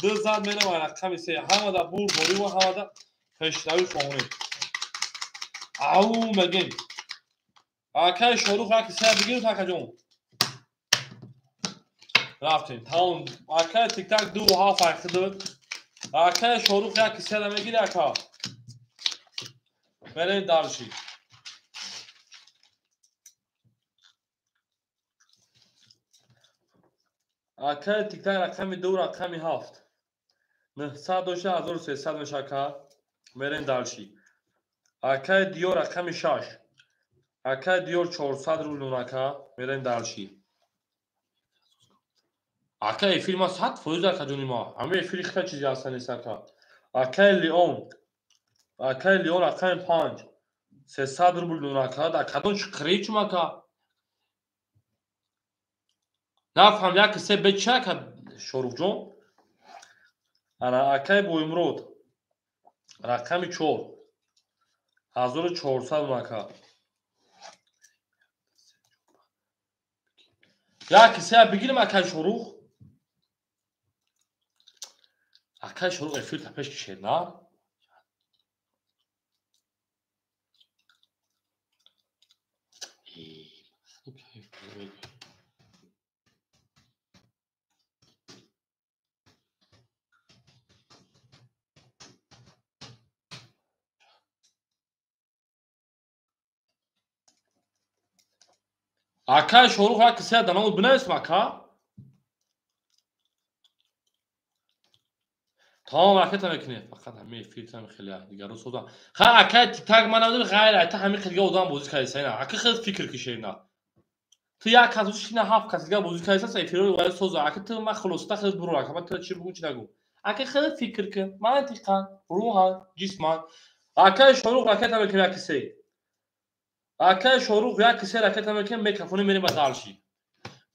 2 зад мерем ва рақами 3. Ҳамада бурд борӣ ва ҳамада пешравӣ хоҳонем. Ау мегем. Акай Шорух 1 3 бигирем акаҷон. Рафтем. Тамом. Акай Тик-так 2 7 айхи дод. Акай Шорух 1 3 мегири ака. Мерем дальше. Акай Тик-так рақами 2 рақами 7 900 дошта 1300 меша ака. Мерем дальше. Акай Диёр рақами 6 акай Диёр 400 рубл ака. Мерем дальше. Акай эфир ма 100% акаҷони ма. Ҳама эфири хита чизи ҳастан нест ака. Акай Леон. Акай Леон рақами 5 300 рубл ака. Дар кадом чиқирӣ чум ака? Нафаҳм як се бе чи ака Шоруҳҷон? Ана акай Боимурод рақами 4 1400 ака. Як се бигирим акай Шорух? Акай Шорух эфир та пеш кишед, на? Акай Шорух як се данамуд бинависм ака? Тамом ракета мекунем. Фақат ҳамин эфиртам хеле дигарро созам. Ха акай тиктак ман намедонам ғайр айта ҳамин хеле одам бозӣ кардиса ина. Ака хеле фикр кише ина. Ту як кас бозӣ кина ҳафт кас дигар бозӣ кардиса эфирро вай соза. Ака ту ман хулоса хеле буро ака ман ту чи бугум чи нагум. Ака хеле фикр кун. Мантиқан, рӯҳан, ҷисман. Акай Шорух ракета мекунем як се. Акай Шорух як се ракета мекунем микрофони мерем ба дальше.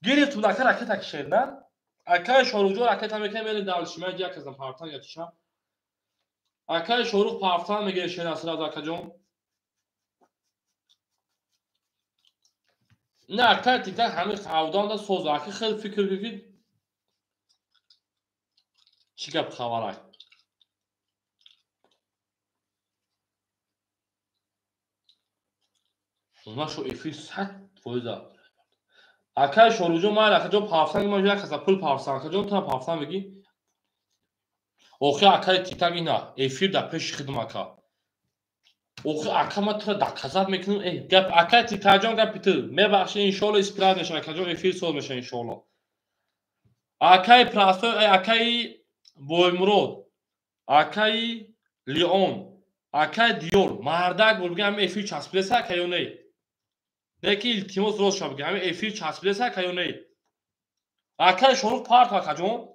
Гирифтум ака ракета кишед, на? Акай Шоруҳҷон ракета мекунем мерем дальше. Ман як казам партан я чишам. Акай Шорух партан мегиред шенасрат акаҷон. Не акай тиктак ҳамин ҳавданда соза. Ака хеле фикр кунед чӣ гап хабарай. Нашу эфир 100%. Акай Шоруҳҷон ман акаҷон парсан ман як каса пул парсан акаҷон ту парсан мегӣ. Охи акай тиктак ина эфир дар пеши хидм ака. Охи ака ман туро доказат мекунам. Гап акай тиктакҷон гапи ту мебахши иншоалло исправить мешава акаҷон эфир соз мешава иншоалло. Акай простой акай Боимурод акай Леон акай Диёр мардак бул бигам эфир часпидеса ака ё не? Неки илтимос рост шава бигам эфир часпидеса ака ё не? Акай Шорух парт акаҷон.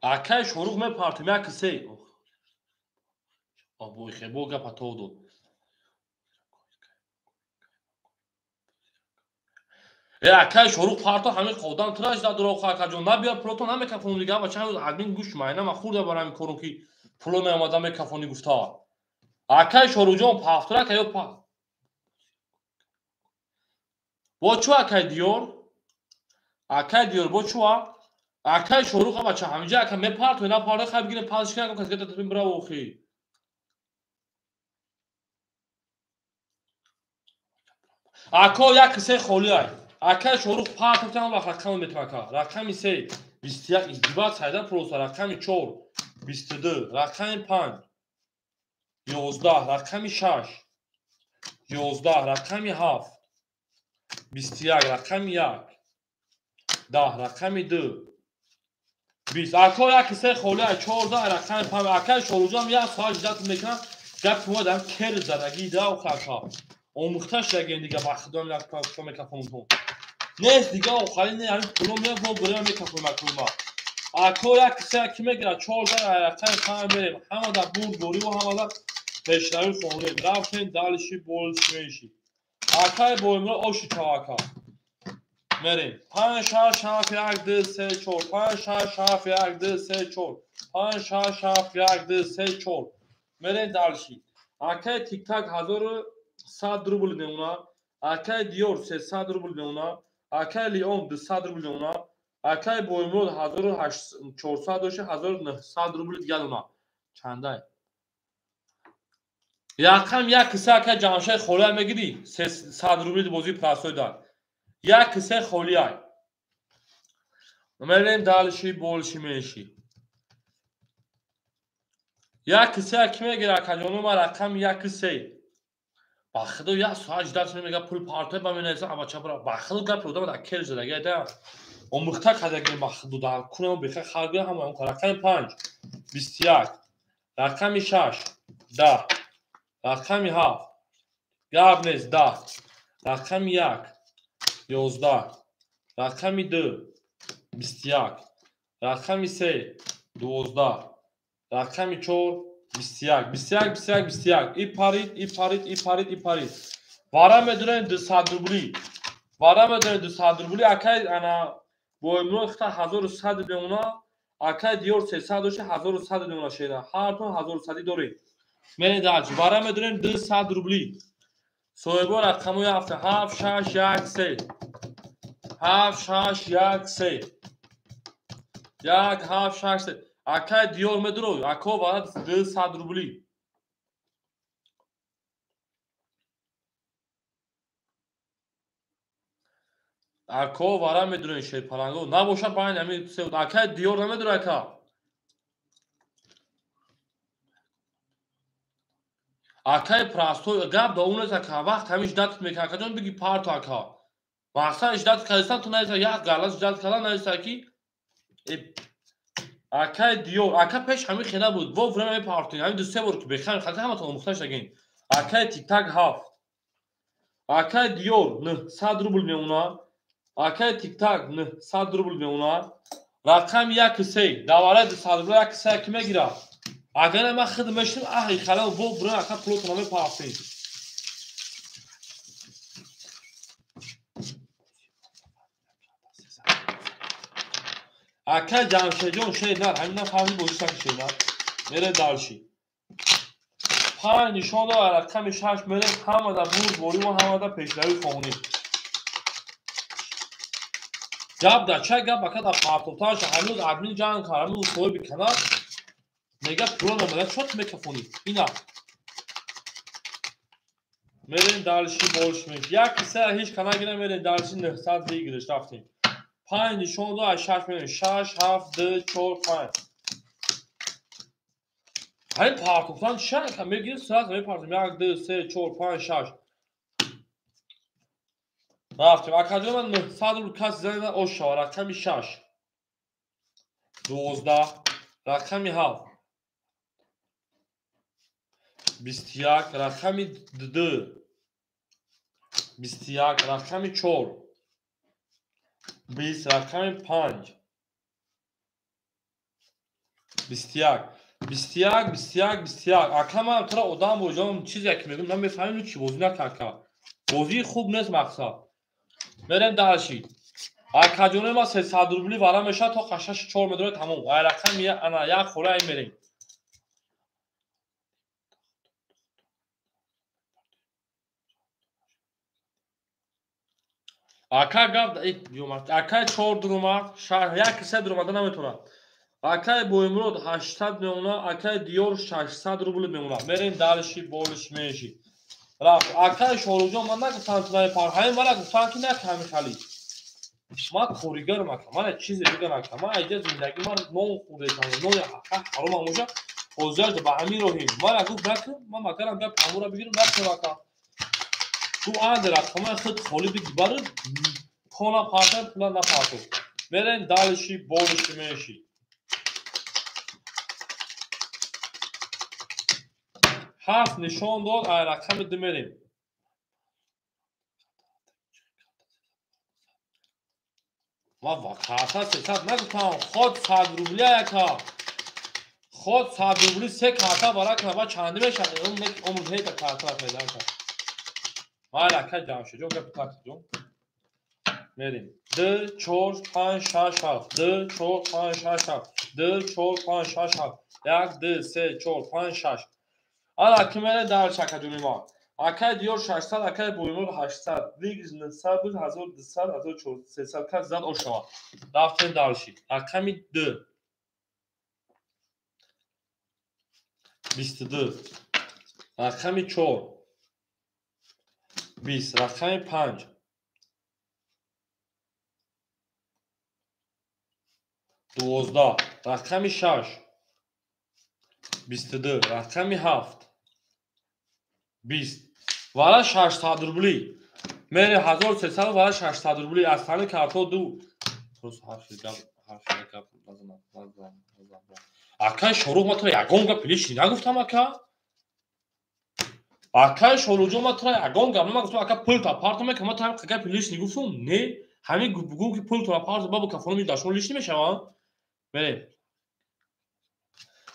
Акай Шорух мепартем як се. Бо хебо гапа то дод. Акай Шорух парто ҳамин қодам тираш зад дуроқ акаҷон. Набиёр пулото намекафонӣ дига бача ҳанӯз админ гӯш майна ман хурда барам ин кору ки пуло наомада мекафонӣ гуфта. Акай Шоруҳҷон пафтур ака ё па бо чӯ акай Диёр? Акай Диёр бо чӯ а? Акай Шорух бача ҳаминҷа ака мепартои напарто хай бигирем панҷ кина кас гата типим бирав охи. Ако як се холӣ ай. Акай Шорух партофтан вақт рақам метам ака. Рақами 3 21 издиват сайда просто рақами 4 22 рақами 5 11 рақами 6 11 рақами 7 21 рақами 1 10 рақами 2 20. Ако як се холӣ ай 14 рақами 5. Акай Шоруҳҷон як соат ждат мекунам. Гапи мо дам кер задагӣ да охир ака. Омӯхта шудагем дига ба худо як мекафонтон. Нест дига охари не ҳамин пуло меяд мо бурем мекафонем акума. Ако як се ки мегирад 14 рақами 5 мерем. Ҳама дар бурд бориву ҳама дар пешравӣ фонем. Рафтем дальше больше меньше. Акай Боимурод оши чав ака. Мерем. 5 6 7 1 2 3 4 5 6 7 1 2 3 4 5 6 7 1 2 3 4 мерем дальше. Акай тиктак 1100 рубл меона. Акай Диёр 300 рубл меона. Акай Леон 200 рубл меона. Акай Боимурод 1400 дошта 1900 рубл дигар меона. Чандай? Якам як киса акай Ҷамшед холия мегирӣ 300 рубл бозии простой дар. Як киса холия. Мерем дальше больше меньше. Як киса ки мегирад акаҷону ман рақами як се. Ба худо як соат ждат мега пул партой ба менависам абача бира. Ба худо гапи одам дар кел задагӣ айда. Омӯхта кардагем ба худо дар кунам беха харгӣ ҳама он рақами 5 21 рақами 6 10 рақами 7 Гап нест, 10. Рақами 1 11. Рақами 2 21. Рақами 3 12. Рақами 4 21. 21 21 21. И парид, и парид, и парид, и парид. Вара медурем 200 рубли. Вара медурем 200 рубли. Акай ана боимро хта 1100 меона. Акай диёр 300 доши 1100 меона шера. Ҳартон 1100 доред. Мерем дальше. Вара медурем 200 рубли. Соҳибо рақамҳои 7 6 1 3. 7 6 1 3. 1 7 6 3. Акай диёр медуро. Ако вара 200 рубли. Ако вара медурен шерпаланго. Набоша байн ами се. Акай диёр намедуро ака. Акай простой гап да он ака вақт ҳамин ждать мекунад. Акаҷон биги парто ака. Мақсад ждать кардасан ту наиса як галас ждать кардан наиса ки акай диёр ака пеш ҳамин хела буд. Во время мепартоин. Ҳамин ду се бор ки бехам хата ҳаматон омӯхта шагин. Акай тик-так 7. Акай диёр 900 рубл меона. Акай тик-так 900 рубл меона. Рақами 1 3. Давараи 200 рубл 1 3 ки мегирад. Агар ман худ мешинам, аҳи халал во буран ака пулотона мепартоин. Ака Ҷамшедҷон шер нар, ҳамин нафаҳмид бозӣ саки шер нар. Мере дальше. 5 нишон дод, рақами 6 мере ҳамада бурд, борӣ мо ҳамада пешравӣ хонӣ. Гап да чай гап ака да партофтанша ҳанӯз админ ҷанг кард, ҳанӯз соҳиби канал мега пула намеда, чо ту мекафонӣ? Ина. Мерем дальше больше меш. Як се ҳеҷ ка нагирам, мерем дальше 900 выигрыш рафтем. 5 нишон дод, аз 6 мерем. 6 7 2 4 5. Ҳамин партофтан ча ака мегирем, сразу мепартем. 1 2 3 4 5 6. Рафтем. Акаҷон ман 900 рубл каси занеда ош шава. Рақами 6. 12. Рақами 7. 21. Рақами 2. 21. Рақами 4. 20. Рақами 5. 21. 21 21 21. Ака ман тура одам боҷон чизе ки мегӯям намефаҳмем чӣ бозӣ накард ака. Бозии хуб нест мақсад. Мерем дальше. Акаҷони ман 300 рубли вара мешавад то 64 медорад тамом. Ай рақами ана як хӯра ай мерем. Ака гап ака 4 дуромад, 1 3 дуромада наметавонад. Акай Боимурод 800 меона, акай Диёр 600 рубл меона. Мерем дальше больше меньше. Рафт. Акай Шоруҷон ман нагуфтам ту намепар. Ҳамин мана гуфтам ки на ками хали. Ман коригарам ака. Мана чизе биган ака. Ман айҷа зиндагӣ ман нон хӯрдетам. Нони ҳаромам бошад. Ҳозир ба ҳамин роҳим. Мана гуфт накун, ман макарам гап ҳамура бигирам накунам ака. Ту анде рақамаи худ холӣ биги бари пона партам пула напартов. Мерем дальше больше меньше. 7 нишон дод, ай рақами 2 мерем. Ва карта 300 нагуфтам, ход 100 рубли ака. Ход 100 рубли се карта бара кунад, ба чанди мешавад? Умр ҳейта карта пайда кард. Майли ака Ҷамшедҷон, гапи таксиҷон. Мерем. 2 4 5 6 7. 2 4 5 6 7. 2 4 5 6 7. 1 2 3 4 5 6. Ана ки мере дальше акаҷони ма. Акай Диёр 600, акай Боимур 800, Вигз 900, 1200, 1400 кас зад ошава. Рафтем дальше. Рақами 2. 22. Рақами 4. 20. Рақами 5. 12. Рақами 6. 22. Рақами 7. 20. Вара 600 рубли. Мере 1300 вара 600 рубли. Аз тани карто 2. Просто ҳарфи гап, ҳарфи гап назанам, назанам, назанам. Акай Шорух ма тура ягон гап лишний нагуфтам ака. Акай Шолуҷон, ман тура ягон гап намагуфтам, ака пулта парту мекунам, ман тура гапи лишний гуфтам? Не, ҳамин бугум ки пултона парту бабу кафоно дар шумо лишний мешаванд. Мерем.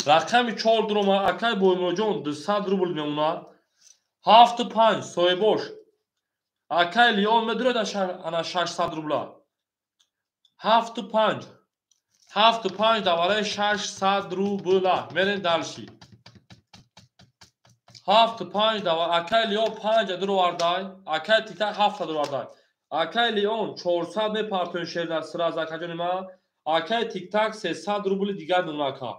Рақами 4 дурома, акай Боймуроҷон 200 рубл мемонад. 7-5 соҳибош. Акай Леон медурад ана 600 рубла. 7-5. 7-5 давараи 600 рубла. Мерем дальше. 7-5 дава акай Леон 5 дуровардай, акай Тиктак 7 дуровардай. Акай Леон 400 мепартоен шердар сразу акаҷони ман. Акай Тиктак 300 рубли дигар мемонад ака.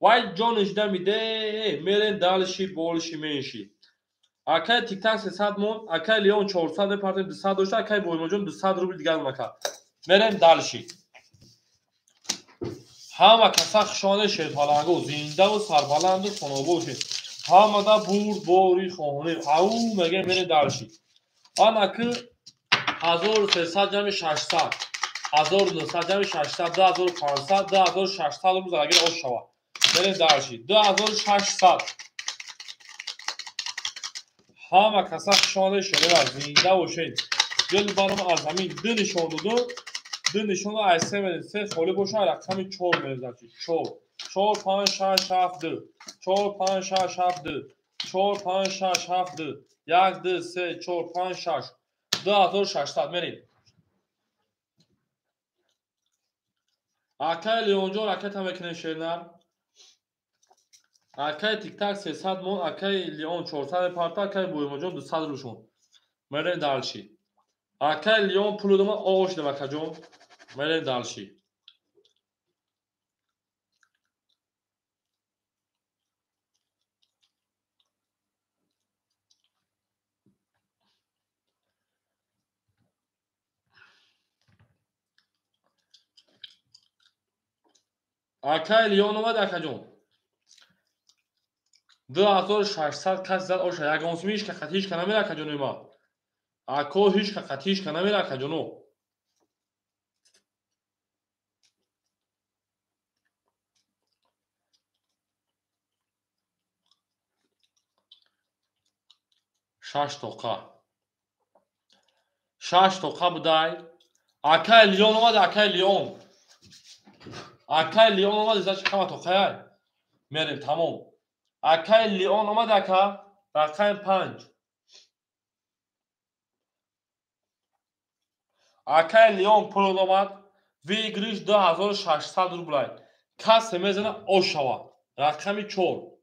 Вай ҷониш дамиде, мерем дальше больше меньше. Акай Тиктак 300 мон, акай Леон 400 мепартоен 200 дошта, акай Боймоҷон 200 рубли дигар мемонад ака. Мерем дальше. Ҳама каса хушоне шерпалангу, зиндаву сарбаланду хонобошед. Ҳамада бурд бори хоҳонем. Ау мегем мерем дальше. Ана ки 1300 ҷамъи 600, 1900 ҷамъи 600, 2500, 2600 рубл зарагир ош шавад. Мерем дальше. 2600. Ҳама каса хушоне шерера, зинда бошед. Дил баром аз ҳамин ду нишон доду, ду нишон аз се мерем, се холӣ бошад, рақами 4 мерем значит. 4. 4 5 6 7 2. 4 5 6 7 2. 4 5 6 7 2. 1 2 3 4 5 6. 2600 мерем. Акай Леонҷон ракета мекунем шернар. Акай Тиктак 300 мон, акай Леон 400 мепарта, акай Боймоҷон 200 рубл. Мерем дальше. Акай Леон пулу дома оғош дем акаҷон. Мерем дальше. Акай Леон омад акаҷон. 2600 кас зад оша, ягон суми ҳеч ка ҳеч ка намера акаҷони ма. Ако ҳеч ка ҳеч ка намера акаҷоно. Шаш тоқа. 6 тоқа будай. Акай Леон омад, акай Леон. Акай Леон омад, значит ҳама тоқаяй. Мерем тамом. Акай Леон омад ака, рақами 5. Акай Леон пул омад, выигрыш 2600 рублай. Касе мезана ош шавад. Рақами 4.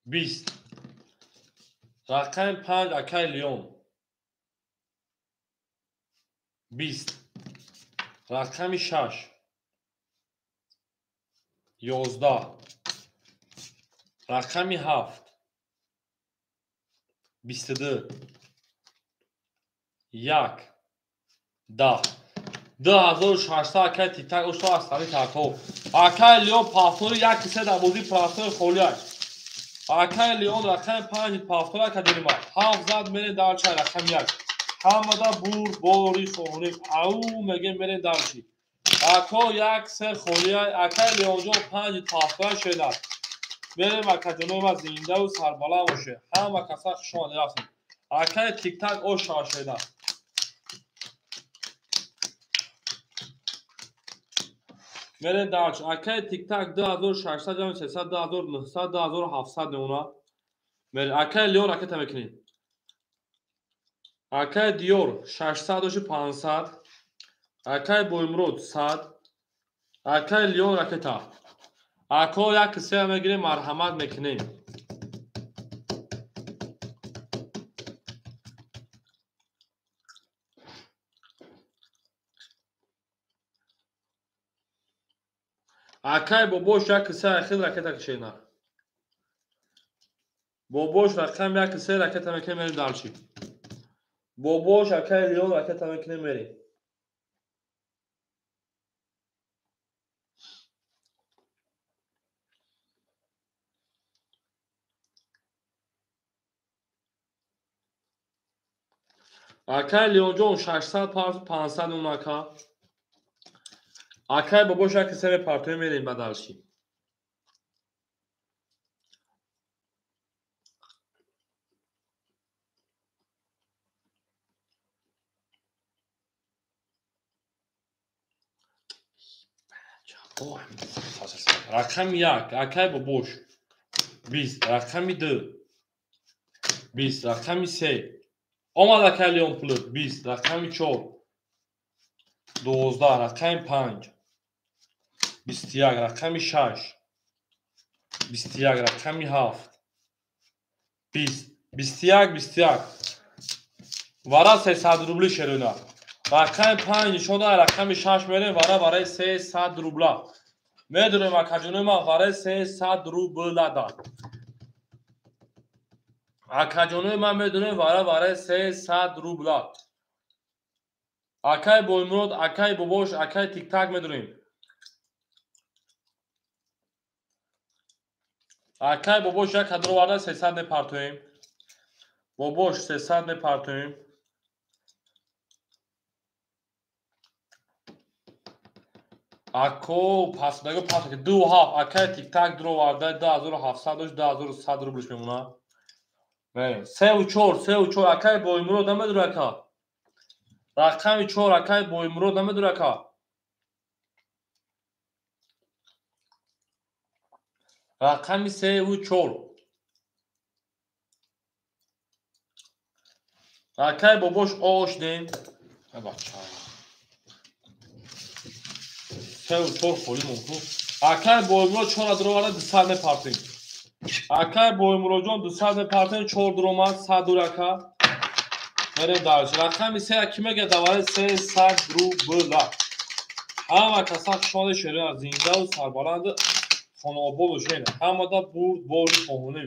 20. Рақами 5 акай Леон. 20. Рақами 6. 11. Рақами 7. 22. 1. 10. 2600 акай Тиктак ошто аз тари тартоб. Акай Леон пафтори 1-3 дар бозии пафтори холиаш. Акай Леон рақами 5 пафтор акаҷони ман. 7 зад мерем дар чай рақами 1. Ҳамада бурд бори хоҳонем. Ау мегем мерем дальше. Ако 1-3 холиай, акай Леонҷон 5 пафтор шедад. Мерем акаҷонои ман зиндаву сарбаланд бошед. Ҳама каса хушомадед рафтем. Акай Тиктак ош шава шедад. Мерем дальше. Акай Тиктак 2600 ҷамъи 300, 2900, 2700 мемонад. Мерем. Акай Леон ракета мекунем. Акай Диёр 600 доши 500. Акай Боймурод 100. Акай Леон ракета. Ако 1-3 мегирем, марҳамат мекунем. Акай бобош 1-3 ахир ракета кишена. Бобош рақам 1-3 ракета мекунем, мерем дальше. Бобош акай Леон ракета мекунем, мерем. Акай Леонҷон 600 парт 500 он ака. Акай бобош 1-3 партои мерем ба дальше. Рақами 1 акай бобош 20, рақами 2 20, рақами 3 омад акай Леон Плюс 20, рақами 4 12, рақами 5 21, рақами 6 21, рақами 7 20, 21, 21. Вара 300 рубли шерона. Рақами 5 нишон дод, рақами 6 мерем, вара барои 300 рубла. Медонем акаҷонои ман барои 300 рубла дад. Акаҷонои ман медонем вара барои 300 рубла. Акай Боймурод, акай Бобош, акай Тиктак медонем. Акай Бобош як ҳадро варда 300 мепартоем. Бобош 300 мепартоем. Ако пасдаго пас ки 2.7 акай Тиктак дро варда 2700 дошт 2100 рублш мемона. Мерем 3.4 3.4 акай Боймурод намедура ака. Рақами 4 акай Боймурод намедура ака. Рақами 3.4 акай Бобош ош дем. Бача 3.4 холи мумкин. Акай Боймурод 4 дро варда 200 мепартем. Акай Боймуродҷон 200 мепартем, 4 дро омад 100 дур ака. Мерем дальше. Рақами 3 ки мега давари 300 рубла. Ҳама каса хушомадед шероя зиндаву сарбаланд хонаобод бошед. Ҳамада бурд бори хоҳонӣ.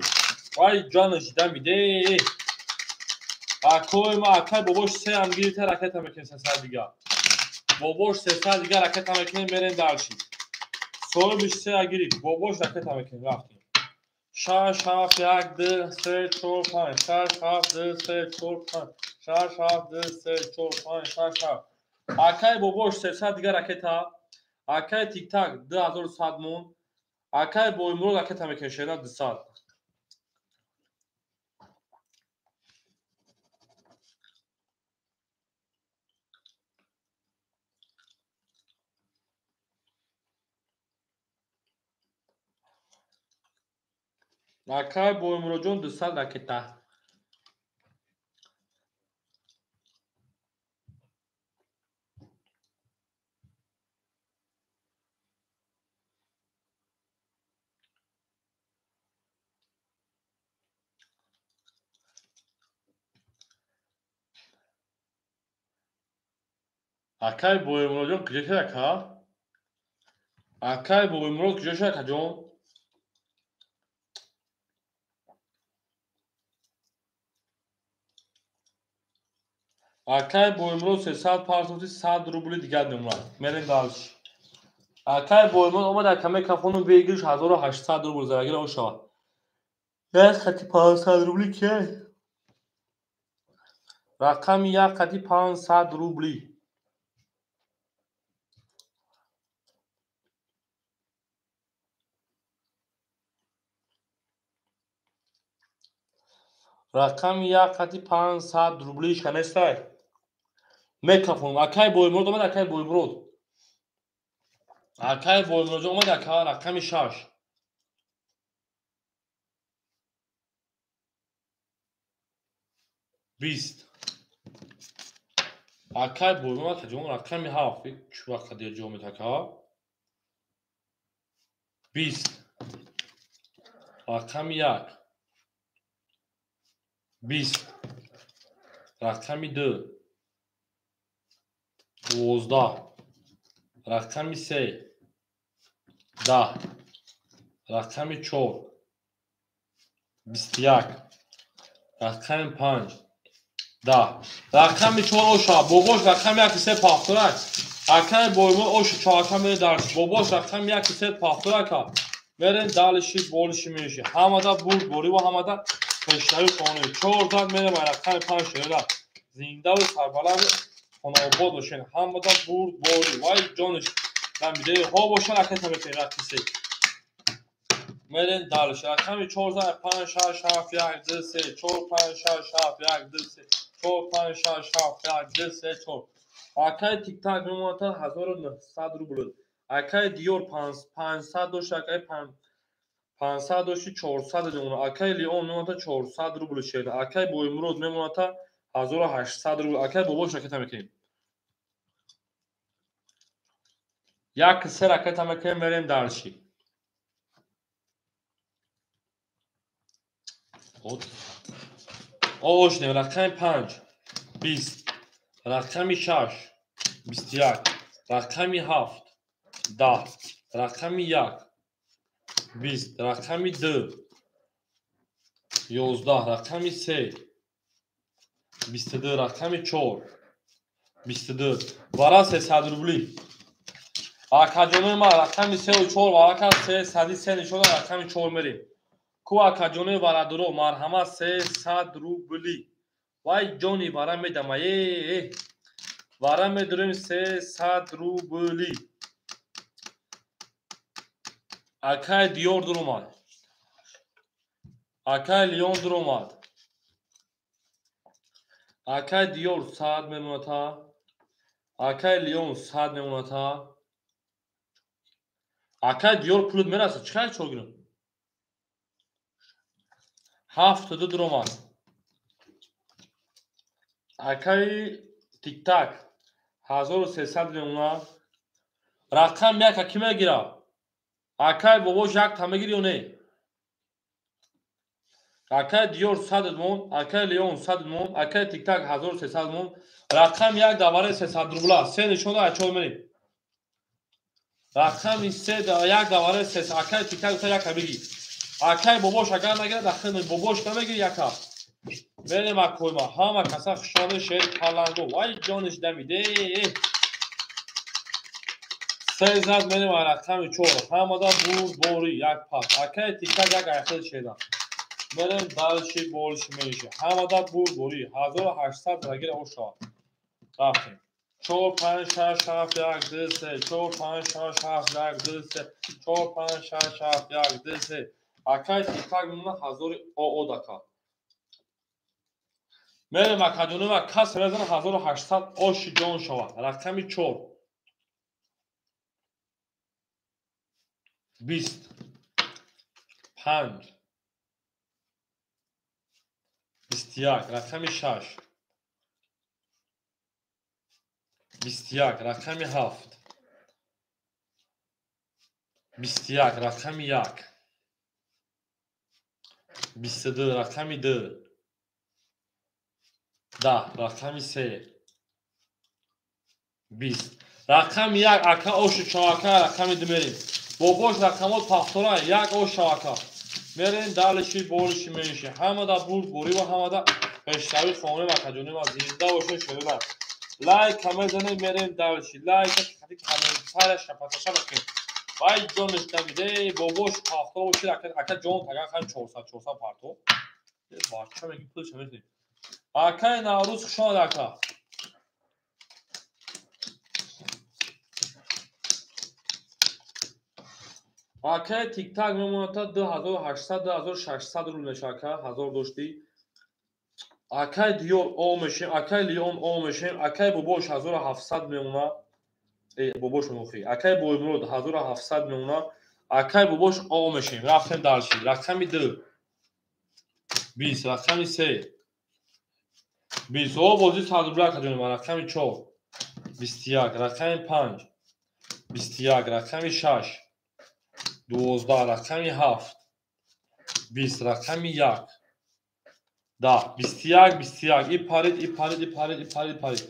Вай ҷанаш дамиде. Акой ма акай Бобош 3 ҳам гирифта ракета мекунем 300 дига. Бобош 300 дига ракета мекунем, мерем дальше. Соҳибиш 3 гирифт, Бобош ракета мекунем, рафтем. 6 7 1 2 3 4 5 6 7 2 3 4 5 6 7 2 3 4 5 6 7. Акай Бобош 300 дига ракета. Акай Тиктак 2100 мон. Акай Боймурод ракета мекунем, шера 200. Акай Боймуродҷон 200 ракета. Акай Боймуродҷон куҷо шуд ака? Акай Боймурод куҷо шуд акаҷон? Акай Боймурод 300 партофти 100 рубли дигар мемонад. Мерем дальше. Акай Боймурод омад ака микрофону бигириш 1800 рубл зарагира ошавад. Як хати 500 рубли ки? Рақами як хати 500 рубли. Рақами як хати 500 рубли шанестай. Микрофон. Акай Боймурод омад, акай Боймурод. Акай Боймурод омад, ака рақами 6. 20. Акай Боймурод ҷон рақами 7. Чӣ вақт дер ҷо метака? 20. Рақами 1. 20. Рақами 2. 12. Рақами 3. 10. Рақами 4. 21. Рақами 5. 10. Рақами 4 оша. Бобош рақами 1 3 пахтурак. Акай Боймурод оша чорка мере дарс. Бобош рақами 1 3 пахтурака. Мерем далиши болиши меши. Ҳамада бурд борӣ ва ҳамада пешравӣ қонунӣ. 4 зад мерем рақами 5 шера. Зиндаву сарбаланд хонаобод бошед. Ҳамада бурд борӣ. Вай ҷониш дамиде. Ҳо боша ракета метавонем рақами 3. Мерем дальше. Рақами 4 зад 5 6 7 1 2 3 4 5 6 7 1 2 3 4 5 6 7 1 2 3 4. Акай Тиктак мемонад 1900 рубл. Акай Диёр 500 дошт, акай 500 дошти 400 мемонад. Акай Леон мемонад 400 рубл шеда. Акай Боймурод мемонад 1800 рубл. Акай Бобош ракета мекунем. Як се ракета мекунем, мерем дальше. Ошнем рақами 5 20, рақами 6 21, рақами 7 10, рақами 1 20, рақами 2 11, рақами 3 22, рақами 4 22. Вара 300 рубли. Акаҷонои ман рақами 3 ва 4 варака 303 нишона рақами 4 мерем. Ку акаҷонои варадуро марҳамат 300 рубли. Вай ҷони вара медама. Вара медурем 300 рубли. Акай Диёр дуромад. Акай Леон дуромад. Акай Диёр 100 мемонад. Акай Леон 100 мемонад. Акай Диёр пулут мерасад. Чӣ қадар чор гирам? 72 дуромад. Акай Тиктак 1300 мемонад. Рақам 1 ки мегирад? Акай Бобош якта мегири ё не? Акай Диёр 100 мон, акай Леон 100 мон, акай Тиктак 1300 мон. Рақам 1 давараи 300 рубла. Се нишона 4 мерем. Рақами 3 1 давараи 300. Акай Тиктак якта бигир. Акай Бобош агар нагирад, ахир Бобош намегири якта. Мерем акойма. Ҳама каса хушони шер паланго. Вай ҷониш дамиде. Се зад мерем рақами 4. Ҳамада бурдборӣ як пас. Акай Тиктак як айхел шеда. Мерем дальше больше меньше. Ҳамада бурдборӣ 1800 рагира ошава. Рафтем. 4 5 6 7 1 2 3 4 5 6 7 1 2 3 4 5 6 7 1 2 3. Акай Тиктак мемонад 1000 оодака. Мерем акаҷонова кас мезана 1800 оши ҷон шавад. Рақами 4 20 5 21, рақами 6 21, рақами 7 21, рақами 1 22, рақами 2 10, рақами 3 20. Рақами 1 ака оши шавака, рақами 2 мерем. Бобош рақамот пахтора 1 ош шавака. Мерем дальше больше меньше. Ҳамада бурдборӣ ва ҳамада пешравӣ хонем акаҷоним зинда бошед шерина. Лайк мезанем, мерем дальше. Лайк хати комментария шапаташа бакем. Вай ҷониш дамиде бобош пахто бошед ака ҷон таган хан 400 400 парто. Бача меги пулша мезанем. Акай Наврӯз хуш омад ака. Акай Тиктак мемонад 2800 2600 рубл мешавад ака, 1000 доштӣ. Акай Диёр о мешем, акай Леон о мешем, акай Бобош 1700 мемонад. Бобош мохи. Акай Боймурод 1700 мемонад. Акай Бобош о мешем. Рафтем дальше. Рақами 2 20, рақами 3 20. О бозӣ 100 рубл ака ҷоним. Рақами 4 21, рақами 5 21, рақами 6 12, рақами 7 20, рақами 1 10 21 21. И парид, и парид, и парид, и парид, и парид.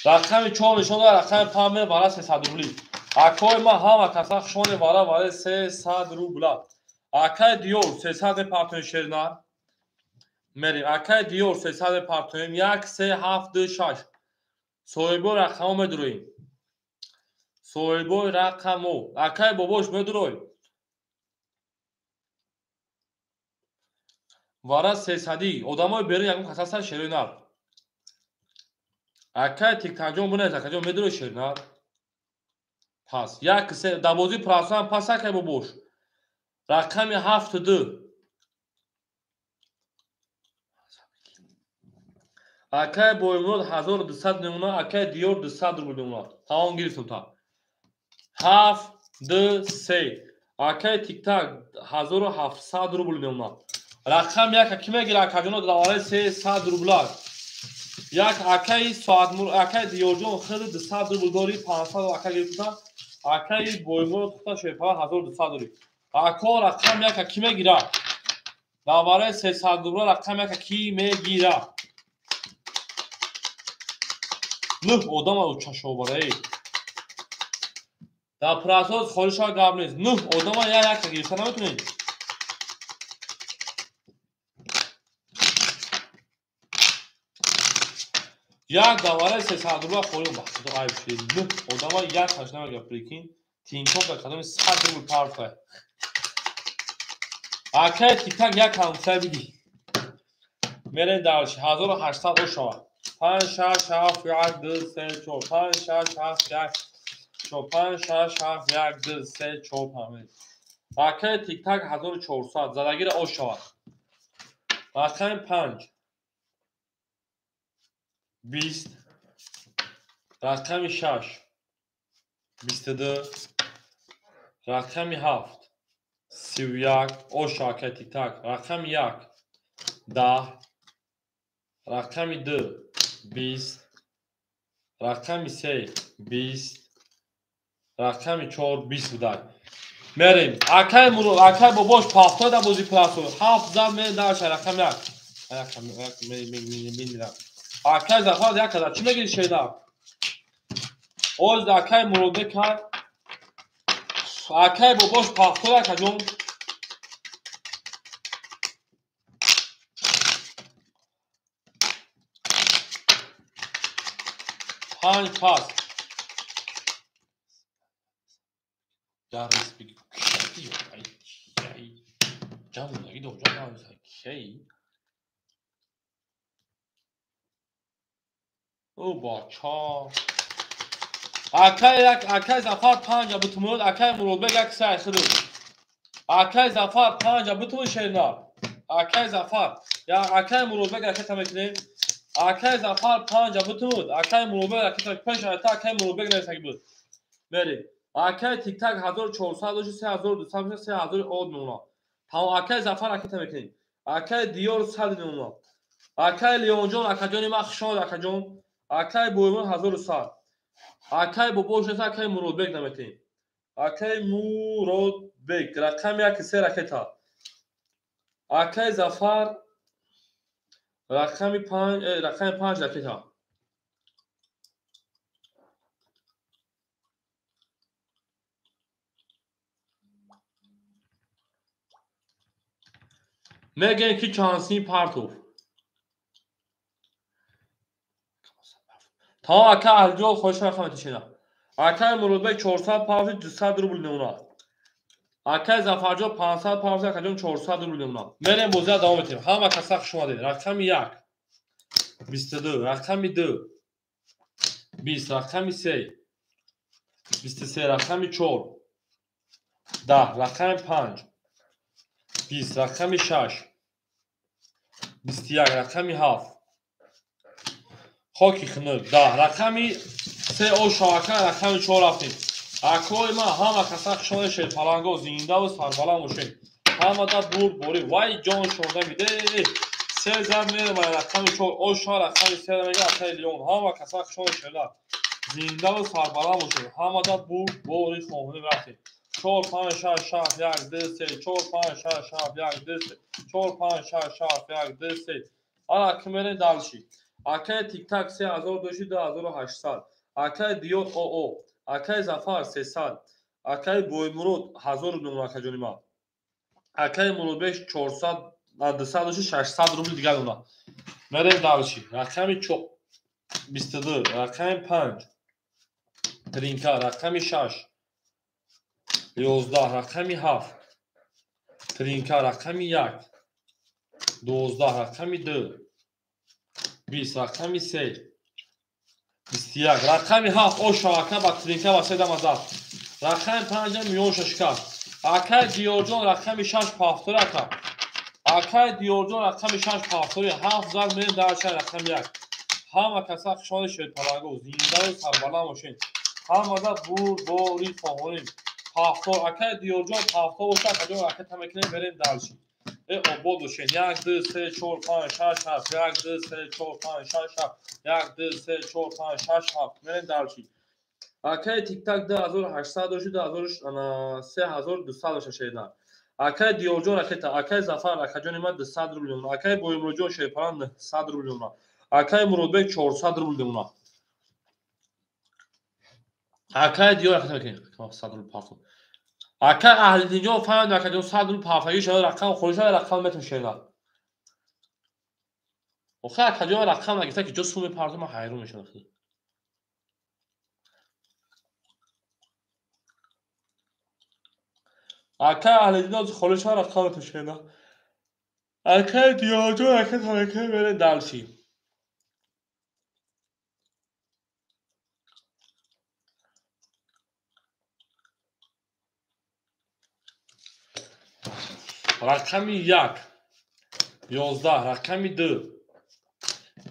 Рақами 4 нишон дорад, рақами 5 ме вара 300 рубли. Акои ма ҳама каса хушони вара вара 300 рубла. Акай Диёр 300 мепартоем шернар. Мерем. Акай Диёр 300 мепартоем. 1 3 7 2 6. Соҳибои рақамо медуроем. Соҳибои рақамо. Акай Бобош медурой. Вара 300. Одамои берун ягон кас ҳастанд шерои нар. Акай Тиктакҷон бунед, акаҷон медурой шернар. Пас 1 3 дар бозии прасам пас акай Бобош. Рақами 7 2. Акай Боймурод 1200 мемонад, акай Диёр 200 рубл мемонад. Тамом гирифтем та. 7 2, 3. Акай тиктак 1700 рубл мемонад. Рақам як ки мегира акаҷоно давараи 300 рубла. Як акаи соат акаи Диёрҷон хеле 200 рубл дори, 500 ака гирифта. Акаи Боймурод хута шепа 1200 дори. Ако рақам як ки мегира? Давараи 300 рубла рақам як ки мегира? 9 одам чашобараи. Дар прасоз холиша гап нест. 9 одама як гирифта наметунед. Як давараи 300 рубла холӣ бахто айб шуд. 9 одама як ҳаш намегира, прикинь. Тинкоф дар кадоми 100 рубл парфа. Акай тиктак як ҳамсай биги. Мерем дальше. 1800 ошава. 5, 6, 7, 1, 2, 3, 4, 5, 6, 7, 1, 4, 5, 6, 7, 1, 2, 3, 4, 5. Акай тиктак 1400 задагира ошава. Рақами 5 20, рақами 6 22, рақами 7 31 оша акай тиктак, рақами 1 10, рақами 2 20, рақами 3 20, рақами 4 20 будай. Мерем. Акай Мурод, акай бобош пафта да бози пласо. 7 зад ме даша рақами 1. Рақами 1 ме. Акай Зафар як када чӣ мегири шеда? Оз акай Муродбек акай бобош пафта акаҷон. Панҷ пас. Ярис биги. Ҷамъ до ҷамъ кей. О бача. Акай як акай Зафар 5 бутумуд, акай Муродбек як сай хиду. Акай Зафар 5 бутумуд шерна. Акай Зафар. Я акай Муродбек ракета мекунем. Акай Зафар 5 бутумуд, акай Муродбек ракета пеш айта акай Муродбек нависаги буд. Мери. Акай тиктак 1400 дошт, 3200 3000 од мемона. Тамом акай Зафар ракета мекунем. Акай Диёр 100 мемона. Акай Леонҷон, акаҷони ман хушомад акаҷон. Акай Боймон 1100. Акай бобош нест, акай Муродбек наметем. Акай Муродбек рақами 1 3 ракета. Акай Зафар рақами 5, рақами 5 ракета. Мегӯем ки чанд партов. Тамом ака Аҳлиҷон хоҳиш рақам тишина. Акай Муродбек 400 партов 200 рубл мемонад. Акай Зафарҷон 500 партов акаҷон 400 рубл мемонад. Мерем бозиа давом метем. Ҳама каса хуш омадед. Рақами 1 22, рақами 2 20, рақами 3 23, рақами 4 10, рақами 5 20, рақами 6 21, рақами 7 хоки хунук 10, рақами 3 ошо ака, рақами 4 рафтем. Акои ман ҳама каса хушомадед, шерпаланго зиндаву сарбаланд бошед. Ҳамада бурд борӣ. Вай ҷон шонда миде. 3 зад мерем рақами 4 ошо рақами 3 мега акаи Леон. Ҳама каса хушомадед, шерла зиндаву сарбаланд бошед. Ҳамада бурд борӣ хоҳонем рафтем. 4 5 6 7 1 2 3 4 5 6 7 1 2 3 4 5 6 7 1 2 3. Ана ки мерем дальше. Акай тиктак 3000 дошти 2800. Акай Диёр ОО. Акай Зафар 300. Акай Боймурод 1000 рубл акаҷони ман. Акай Муродбек 400 200 дошти 600 рубл дигар дона. Мерем дальше. Рақами 22, рақами 5 Тринка, рақами 6 11, рақами 7 Тринка, рақами 1 12, рақами 2 20, рақами 3 21, рақами 7 ошо ака ба Тринка ба 3 дама зад. Рақами 5 миёнша шикаст. Акай Диёрҷон рақами 6 пафтори ака. Акай Диёрҷон рақами 6 пафтори 7 зад мерем дар рақами 1. Ҳама каса хушомадед, шерпаланго зиндаву сарбаланд бошед. Ҳамада бурд борӣ хоҳонем. Повтор акай Диёрҷон повтор боша, акаҷон ракета мекунем, мерем дальше. Обод бошен. 1 2 3 4 5 6 7 1 2 3 4 5 6 7 1 2 3 4 5 6 7 мерем дальше. Акай тиктак 2800 доши 3200 доша шеда. Акай Диёрҷон ракета, акай Зафар акаҷони ман 200 рубл мемона, акай Боимроҷон Шерпаран 900 рубл мемона, акай Муродбек 400 рубл мемона. Акай Диёр ракета мекунем, 100 рубл партов. Акай Аҳлиддинҷон фаҳмид акаҷон 100 рубл партагӣ шава, рақам холӣ шава, рақам метон шеда. Охи акаҷон рақам нагирифта ки ҷо сум мепартом, ман ҳайрон мешавам. Акай Аҳлиддин холӣ шава, рақам метон шеда. Акай Диёрҷон ракета мекунем, мерем дальше. Рақами 1 11, рақами 2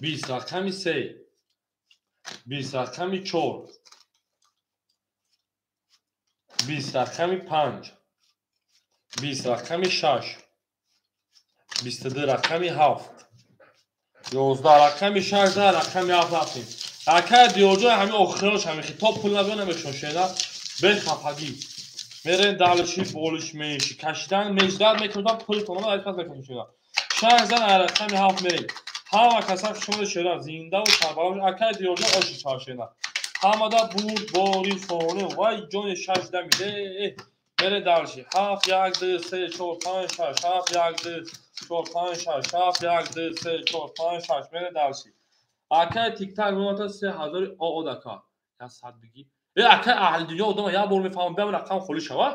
20, рақами 3 20, рақами 4 20, рақами 5 20, рақами 6 22, рақами 7 11, рақами 6 рақами 7 рафтем. Акай Диёрҷон ҳамин охирош ҳамин хитоб пул набиё намешон шеда, бехафагӣ. Мерем дальше, болиш менши кашидан междад мекунам, пул тонам аз пас мекунам шеда. 6 зан рақами 7 мерем. Ҳама каса хушомад шеда, зинда ва сарбаланд. Акай Диёрҷон оши чар шеда. Ҳамада бурд бори фоне, вай ҷони 6 дамиде. Мерем дальше. 7 1 2 3 4 5 6 7 1 2 4 5 6 7 1 2 3 4 5 6 мерем дальше. Акай тиктак мемонад 3000 оодака. Я сад бигӣ. Акай аҳли дунё одама як бор мефаҳмам, биям рақам холӣ шава.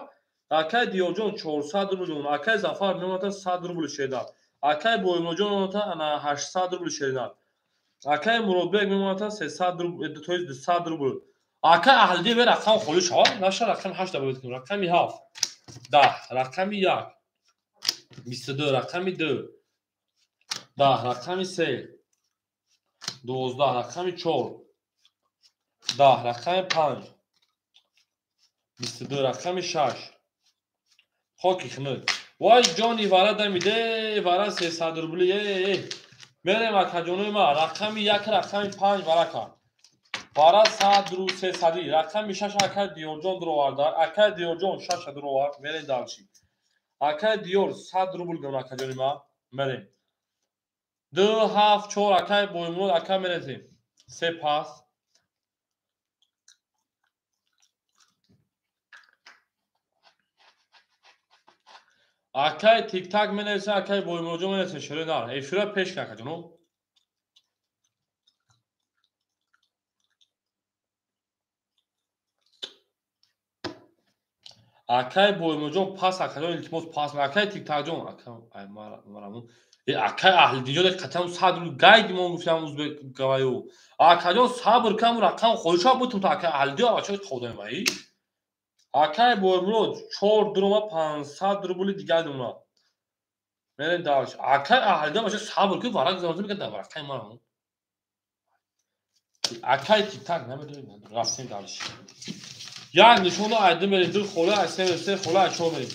Акай Диёрҷон 400 рубл мемонад, акай Зафар мемонад 100 рубл шеда. Акай Боимроҷон мемонад ана 800 рубл шеда. Акай Муродбек мемонад 300 рубл, то есть 200 рубл. Акай аҳли дунё бе рақам холӣ шава, наша рақами 8 добавить кунем. Рақами 7 10, рақами 1 22, рақами 2 10, рақами 3 12, рақами 4 10, рақами 5 22, рақами 6 хоки хунук. Вай ҷони вара дамиде, вара 300 рубли. Мерем акаҷонои ма, рақами 1 рақами 5 варака. Вара 100 ру 300, рақами 6 акай Диёрҷон дуроварда, акай Диёрҷон 6 дуровард, мерем дальше. Акай Диёр 100 рубл гам акаҷони ма, мерем. 2 7 4 акай Боимурод акай мерезем. 3 пас. Акай тиктак менависа, акай Боимуродҷон менависа, шере нар. Эфира пеш кун акаҷоно. Акай Боимуродҷон пас, акаҷон илтимос пас. Акай тиктакҷон, акай ай марамун. Акай аҳли дунё қатам 100 рубл гайди мон гуфтам узбек гаваю. Акаҷон сабр кам, рақам холӣ шава бутум то акай аҳли дунё бачаҳо ходаем ай. Акай Боимурод 4 дурома 500 рубли дигар думона. Мерем дальше. Акай аҳли дунё бачаҳо сабр кун, варақ замон мекунад дар варақаи ман. Акай тиктак намедонем, рафтем дальше. Як нишона айди мерем, 2 хола, ай 3 3 хола, ай 4 мерем.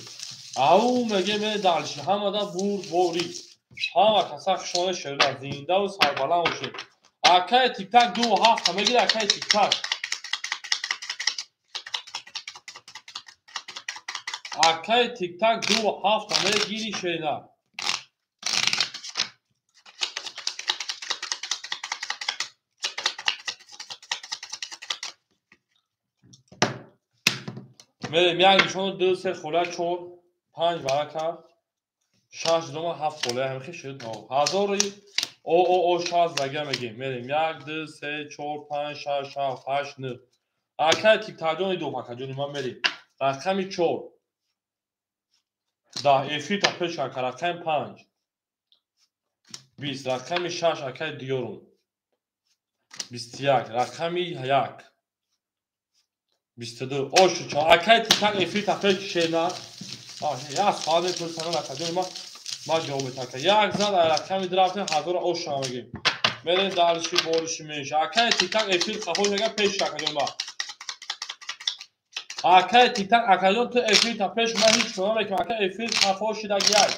Ау меге мерем дальше. Ҳамада бурд борӣ. Ҳама каса хушона шеда, зинда ва сарбаланд бошед. Акай тиктак 2 7 мегирад, акай тиктак. Акай тиктак 2 7 мегири шеда. Мерем як нишона 2 3 хола 4 5 варака 6 дума 7 хола ҳамхи шуд. 1000 о 6 зага мегем. Мерем 1 2 3 4 5 6 7 8 9. Акай тиктакҷони ду акаҷони ман мерем. Рақами 4 10 эфир та пеш ака, рақами 5 20, рақами 6 акай Диёрум 21, рақами 1 22. Ошу чо акай тиктак эфир та пеш шена. Як соат мепурсам акаҷони ма, ма ҷавоб метам. Як зад рақами 2 рафтем 1000 ошу мегем. Мерем дальше бориши меша. Акай тиктак эфир хафо мега пеш акаҷони ма. Акай тиктак акаҷон ту эфир та пеш ман ҳеҷ кор намекунам. Ака эфир хафо шидаги як.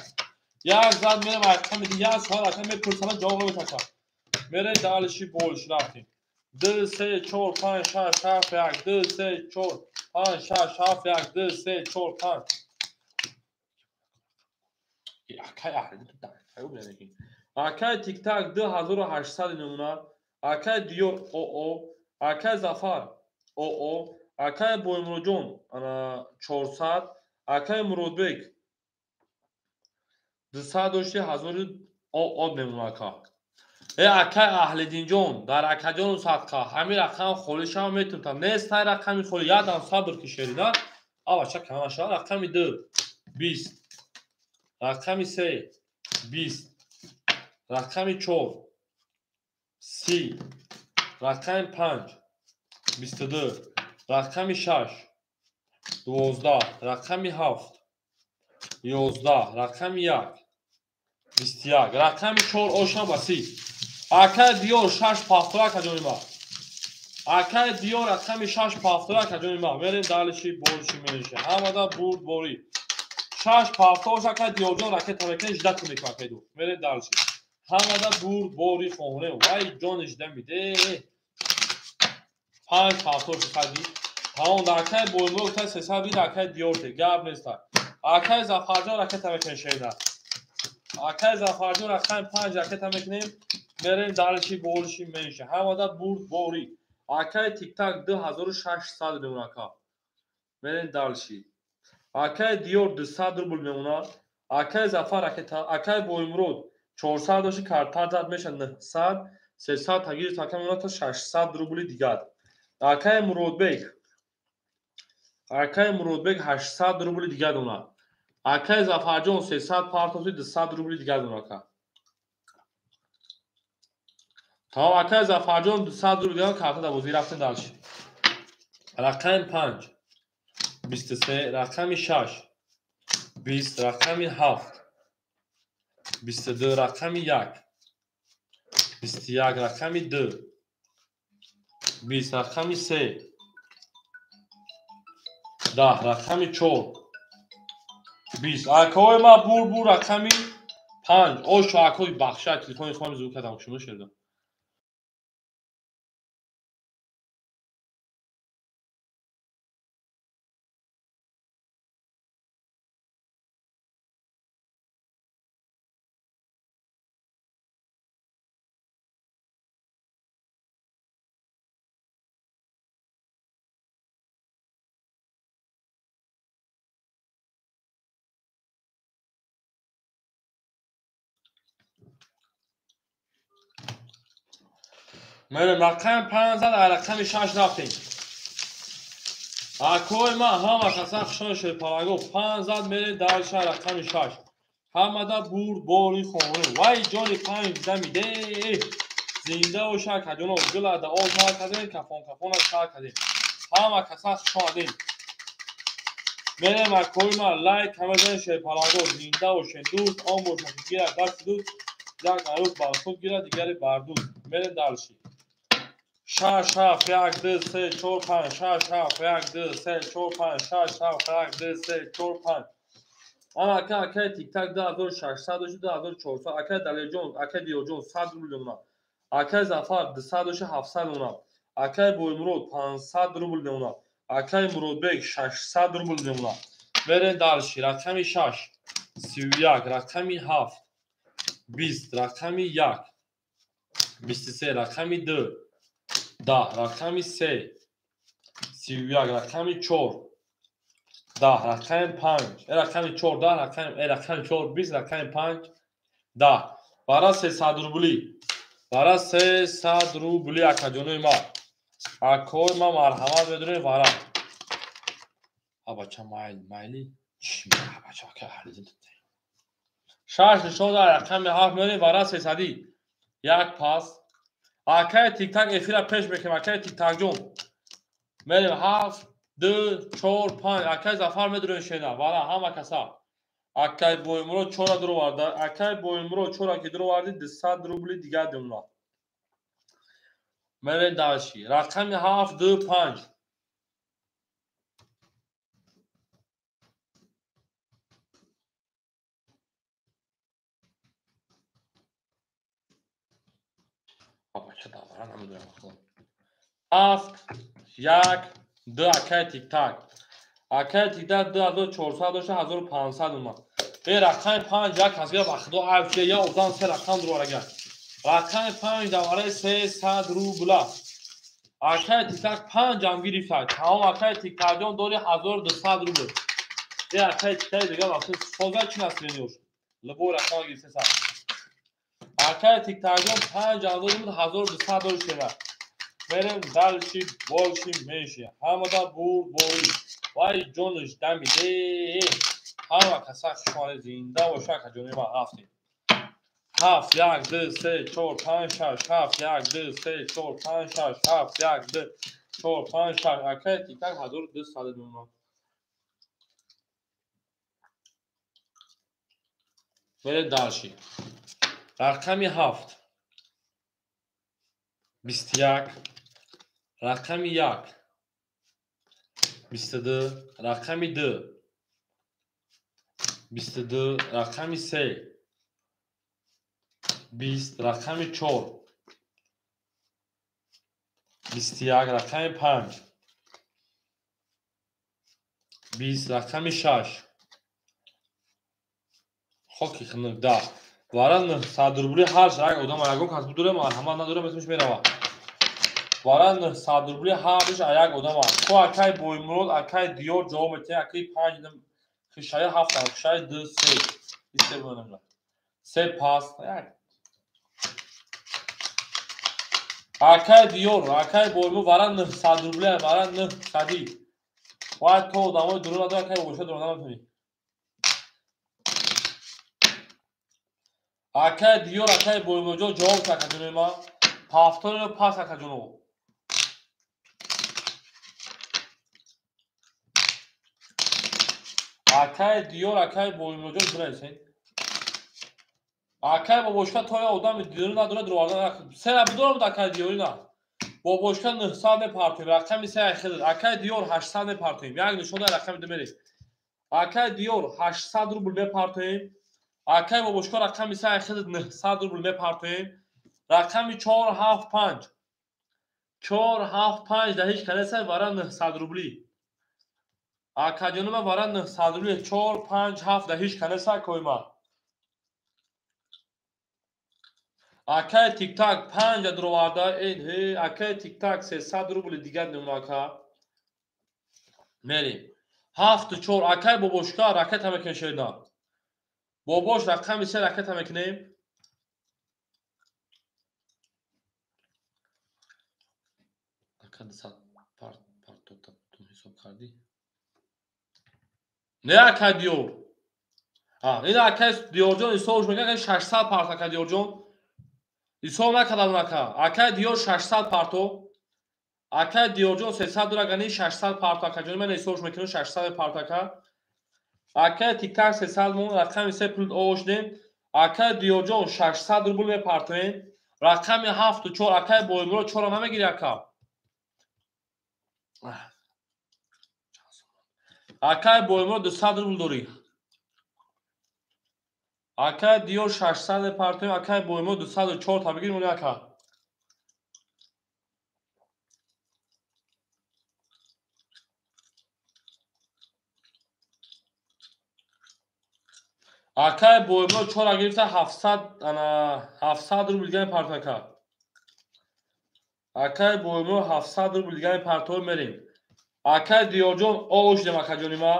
Як зад мерам рақами як соат ака мепурсам ҷавоб наметашам. Мерем дальше больше рафтем. 2 3 4 5 6 7 1 2 3 4 5 6 7 1 2 3 4 5. Акай аҳли акай тиктак 2800 намуна, акай Диёр ОО, акай Зафар ОО, акай Боймуроджон 400, акай Муродбек 200 дошти 1000 ОО мемона ака. Э акай Аҳлиддинҷон дар акаҷону садқа ҳамин рақам холӣ шава метунтам. Нест ҳай рақами холӣ, ядам сабр ки шерида. Аваша камаша рақами 2 20, рақами 3 20, рақами 4 30, рақами 5 22, рақами 6 12, рақами 7 11, рақами 1 21, рақами 4 ошам ба 30. Акай Диёр 6 пафтора акаҷони ма. Акай Диёр рақами 6 пафтора акаҷони ма. Мерем дальше больше меньше. Ҳамада бурд борӣ. 6 пафтор акай Диёрҷон ракета мекунем, жда кунем акай ду. Мерем дальше. Ҳамада бурд бори хоҳоне. Вай ҷон жда миде. 5 пафтор шуди. Тамом дар акай Боймурод та 300 бид акай Диёр те. Гап нест. Акай Зафарҷон ракета мекунем шеда. Акай Зафарҷон рақами 5 ракета мекунем. Мерем дальше больше меньше. Ҳамада бурд борӣ. Акай тиктак 2600 мемона ака. Мерем дальше. Акай Диёр 200 рубл мемона. Акай Зафар ракета, акай Боймурод 400 доши карта зад меша 900, 300 тагир така мемона та 600 рубли дигар. Акай Муродбек. Акай Муродбек 800 рубли дигар дона. Акай Зафарҷон 300 партоси 200 рубли дигар дона ака. Тамом акай Зафарҷон 200 рубли дигар карта да бозӣ рафтем дальше. Рақами 5 23, рақами 6 20, рақами 7 22, рақами 1 21, рақами 2 20, рақами 3 10, рақами 4 20. Акои ма бур рақами 5. Ошо акои бахша телефони худам звук кардам шумо шеда. Мерем рақами 5 зад, рақами 6 рафтем. Акои ма ҳама каса хушон шуд палаго 5 зад мерем дальше рақами 6. Ҳамада бурд бори хоҳоне. Вай ҷони 5 зада миде. Зинда боша акаҷоно гула да об тар кардем, кафон кафона тар кардем. Ҳама каса хуш омадем. Мерем акои ма лайк ҳама зан шуд палаго зинда бошен. Дӯст он бошад ки гирад дасти дӯст, як арӯс бар худ гирад, дигаре бар дӯст. Мерем дальше. 6 7 1 2 3 4 5 6 7 1 2 3 4 5 6 7 1 2 3 4 5. Ана ака акай тиктак 2600 дошти 2400, акай Далерҷон, акай Диёрҷон 100 рубл мемонад. Акай Зафар 200 дошти 700 мемонад. Акай Боймурод 500 рубл мемонад. Акай Муродбек 600 рубл мемонад. Мерем дальше. Рақами 6 31, рақами 7 20, рақами 1 23, рақами 2 10, рақами 3 31, рақами 4 10, рақами 5, рақами 4 10, рақами 4 20, рақами 5 10. Бара 300 рубли. Бара 300 рубли акаҷонои ма. Акои ма марҳамат медонем вара. Абача майл, майли. Чӣ абача ака аҳлидин. 6 нишон дар рақами 7 меорем вара 300. Як пас. Акай тиктак эфира пеш мекунем, акай тиктакҷон. Мерем 7 2 4 5. Акай Зафар медурем шена. Вара ҳама каса. Акай Боймурод 4 дуроварда. Акай Боймурод 4 ки дуроварди 200 рубли дигар демона. Мерем дальше. Рақами 7 2 5. Бача давра намедонам. 7 1 2 акай тик-так. Акай тик-так 2400 дошта 1500 омад. Бе рақами 5 як касга ба худо айб я одам се рақам дурарага. Рақами 5 давраи 300 рубла. Акай тик-так 5 ам гирифта. Тамом акай тик-такҷон дори 1200 рубл. Е акай тик-так дига вақти соза чи наслениёш. Либой рақам гирифта. Акай тик-такҷон 5 ам дори 1200 дори шева. Мерем дальше больше меньше. Ҳамада бурдборӣ. Вай ҷонаш дамиде. Ҳама каса хушомадед, зинда боша акаҷони ман. Рафтем. 7 1 2 3 4 5 6 7 1 2 3 4 5 6 7 1 2 4 5 6. Акай тик-так 1200 мемонад. Мерем дальше. Рақами 7 21, рақами 1 22, рақами 2 22, рақами 3 20, рақами 4 21, рақами 5 20, рақами 6 хоки хунук 10. Вара 900 рубли ҳар як одам ягон кас будуре марҳамат надорем, исмиш мерава. Вара 900 рубли ҳарш як одам аст. Ко акай Боймурод, акай Диёр ҷавоб метиҳад, акай 5 хишаи 7, хишаи 2 3. Исте бинам. 3 пас як. Акай Диёр, акай Боймурод вара 900 рубли, вара 900. Вай то одамои дуру надора, акай боша дуру наметавонӣ. Акай Диёр, акай Боймуродҷон ҷавоб та акаҷонои ман. Пафторро пас акаҷоно. Акай Диёр, акай Боймуродҷон бинависед. Акай бобошка то я одами дуру надора дуровардан. Сера бидорам акай Диёри на. Бобошка 900 мепартоем, рақами 3 айхел. Акай Диёр 800 мепартоем. Як нишон рақами 2 мерем. Акай Диёр 800 рубл мепартоем. Акай бобошка рақами 3 айхел 900 рубл мепартоем. Рақами 4 7 5. 4 7 5 да ҳеҷ канеса вара 900 рубли. Акаҷонума вара 900 рубли 4 5 7 да ҳеҷ канеса койма. Акай тик-так 5 дуроварда, эй акай тик-так 300 рубли дигар немунака. Мерем. 7 4 акай бобошка ракета мекунем шерна. Бобош рақами 3 ракета мекунем. Ака 200 партота ту ҳисоб кардӣ? Не акай Диёр. Ин акай Диёрҷон ҳисобш мекунад 600 парт акай Диёрҷон. Ҳисоб накардам ака. Акай Диёр 600 парто. Акай Диёрҷон 300 дурагани 600 парто акаҷон. Ман ҳисобш мекунам 600 парто ака. Акай тик-так 300 мон, рақами 3 пул овошдем. Акай Диёрҷон 600 рубл мепартоем. Рақами 7 4 акай Боймурод 4 намегири ака. Акай Боймурод 200 рубл дорӣ. Акай Диёр 600 мепартоем, акай Боймурод 204 та бигир мони ака. Акай Боймурод 4 гирифта 700 ана 700 рубл дигар мепартоем ака. Акай Боймурод 700 рубл дигар мепартоем мерем. Акай Диёрҷон оғо шудем акаҷони ма.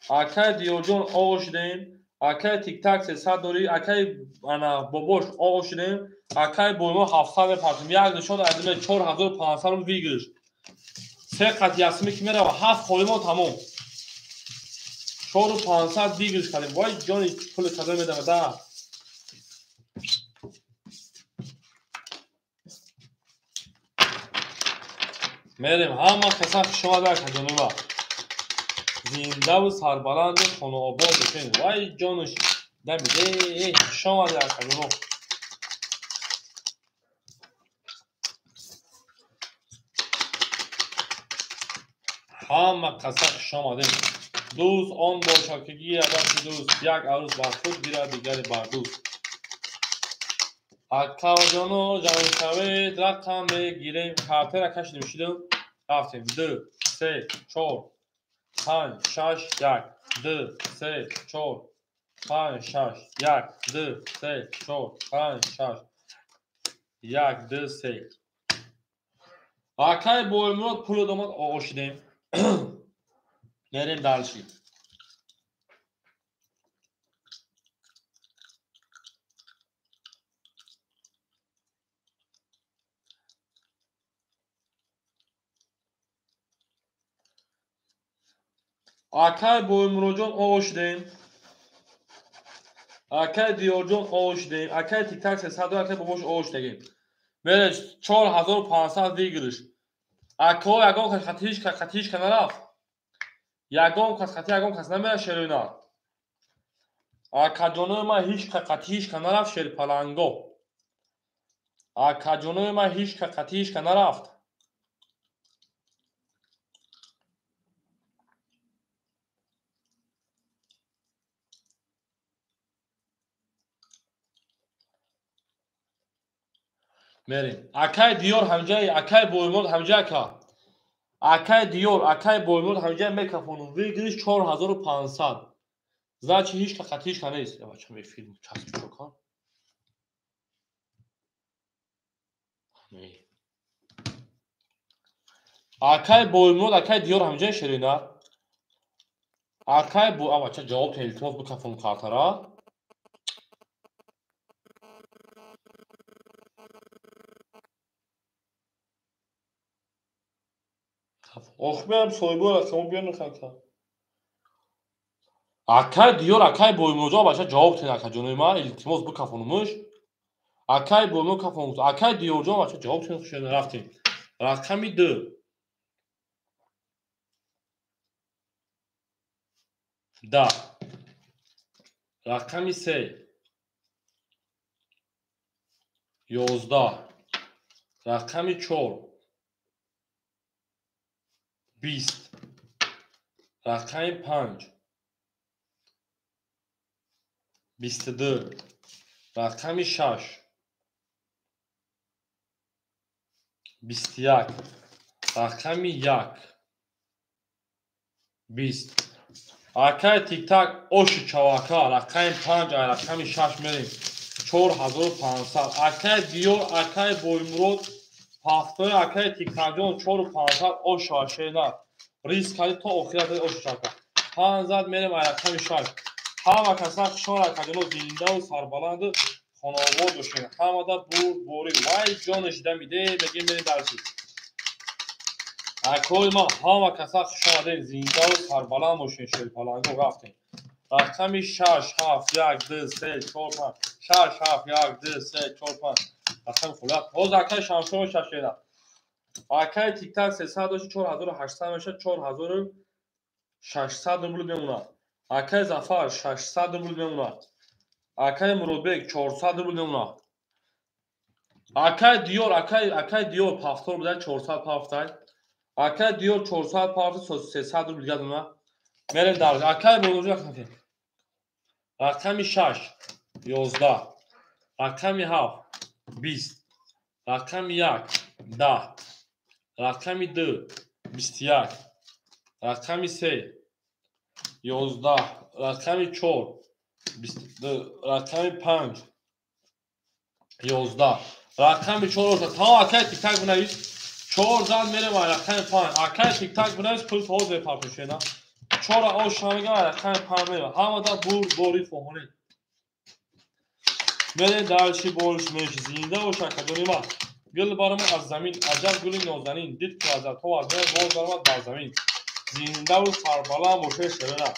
Акай Диёрҷон оғо шудем. Акай тик-так 300 дорӣ, акай ана бобош оғо шудем. Акай Боймурод 700 мепартоем. Як нишон аз 4500 рубл выигрыш. Се қат ясми ки мерава 7 холимо тамом. 4500 выигрыш кардем. Вай ҷони пули кадом медама да. Мерем ҳама каса хушомад акаҷони ма. Зиндаву сарбаланду хонаобод бошед. Вай ҷонуш дамиде, хушомадед акаҷоно. Ҳама каса хушомадед. Дӯст он бошад ки гирад дасти дӯст, як арӯс бар худ гирад, дигаре бар дӯст. Акаҷоно ҷамъ шавед, рақам мегирем. Картера кашидем, шидем, рафтем. 2, 3, 4, 5, 6, 1, 2, 3, 4, 5, 6, 1, 2, 3, 4, 5, 6, 1, 2, 3. Акай Боймурод пул домад, ошидем. Мерем дальше. Акай Боймуродҷон ошидем. Акай Диёрҷон ошидем. Акай Тиктак 300, акай бобош ошидагем. Мереш 4500 выигрыш. Ако ягон кас хатишка нарафт. Ягон кас хати ягон кас намера шерина. Акаҷонои ман ҳеҷ қати ҳеҷ ка нарафт шерпаланго. Акаҷонои ман ҳеҷ қати ҳеҷ ка нарафт. Мерем. Акай Диёр ҳамҷаи, акай Боймурод ҳамҷа ака. Акай Диёр, акай Боймурод ҳамҷа мекафону выигрыш 4500. Значит ҳеҷ ка қати ҳеҷ ка нест. Бача мефилм часп чокар. Акай Боймурод, акай Диёр ҳамҷаи шерина. Акай бо бача ҷавоб тен, илтимос бикафон картара. Охмеам соҳибо рақамо биён хака. Акай Диёр, акай Боймуродҷон бача ҷавоб тен акаҷонои ман, илтимос бикафонумуш. Акай Боймурод кафон, акай Диёрҷон бача ҷавоб тен, хушена рафтем. Рақами 2. 10. Рақами 3. 11. Рақами 4. 20. Рақами 5. 22. Рақами 6. 21. Рақами 1. 20. Акай Тиктак оши чавака. Рақами 5, рақами 6 мерем. 4500. Акай Диёр, акай Боймурод ҳафтаи акай Тиктакҷон 4500 оша шена. Риск кардӣ то охират оши чавака. 5 зад мерем рақами 6. Ҳама каса хушон акаҷоно зиндаву сарбаланду хонавод бошед. Ҳамада бурдборӣ. Вай ҷонаш дамиде мегем мерем дарси. Акои ман ҳама каса хуш омадед, зиндаву сарбаланд бошед, шерпаланго рафтем. Рақами 6, 7, 1, 2, 3, 4, 5. 6, 7, 1, 2, 3, 4, 5. Рақами хулат. Ҳозир акай Шамшон шашена. Акай Тиктак 300 дошт 4800 мешад, 4600 рубл мемонад. Акай Зафар 600 рубл мемонад. Акай Муродбек 400 рубл мемонад. Акай Диёр, акай Диёр пафтор буда 400 пафтай. Акай Диёр 400 пафт 300 рубл дигар мемонад. Мерем дар акай Боймурод рақами 6 11, рақами 7 20, рақами 1 10, рақами 2 21, рақами 3 11, рақами 4 22, рақами 5 11, рақами 4 ошад. Тамом акай Тиктак бинавис. 4 зад мерем рақами 5. Акай Тиктак бинавис, пул ҳозир мепартошена. 4 оша мегам рақами 5 мерем. Ҳамада бурдборӣ фоҳонӣ. Мерем дарчи бориш меш зинда бош акаҷони ман. Гул барома аз замин, аҷаб гули нозанин, дид ки аз то аз боз баромад бар замин. Зиндаву сарбаланд бошед шерена.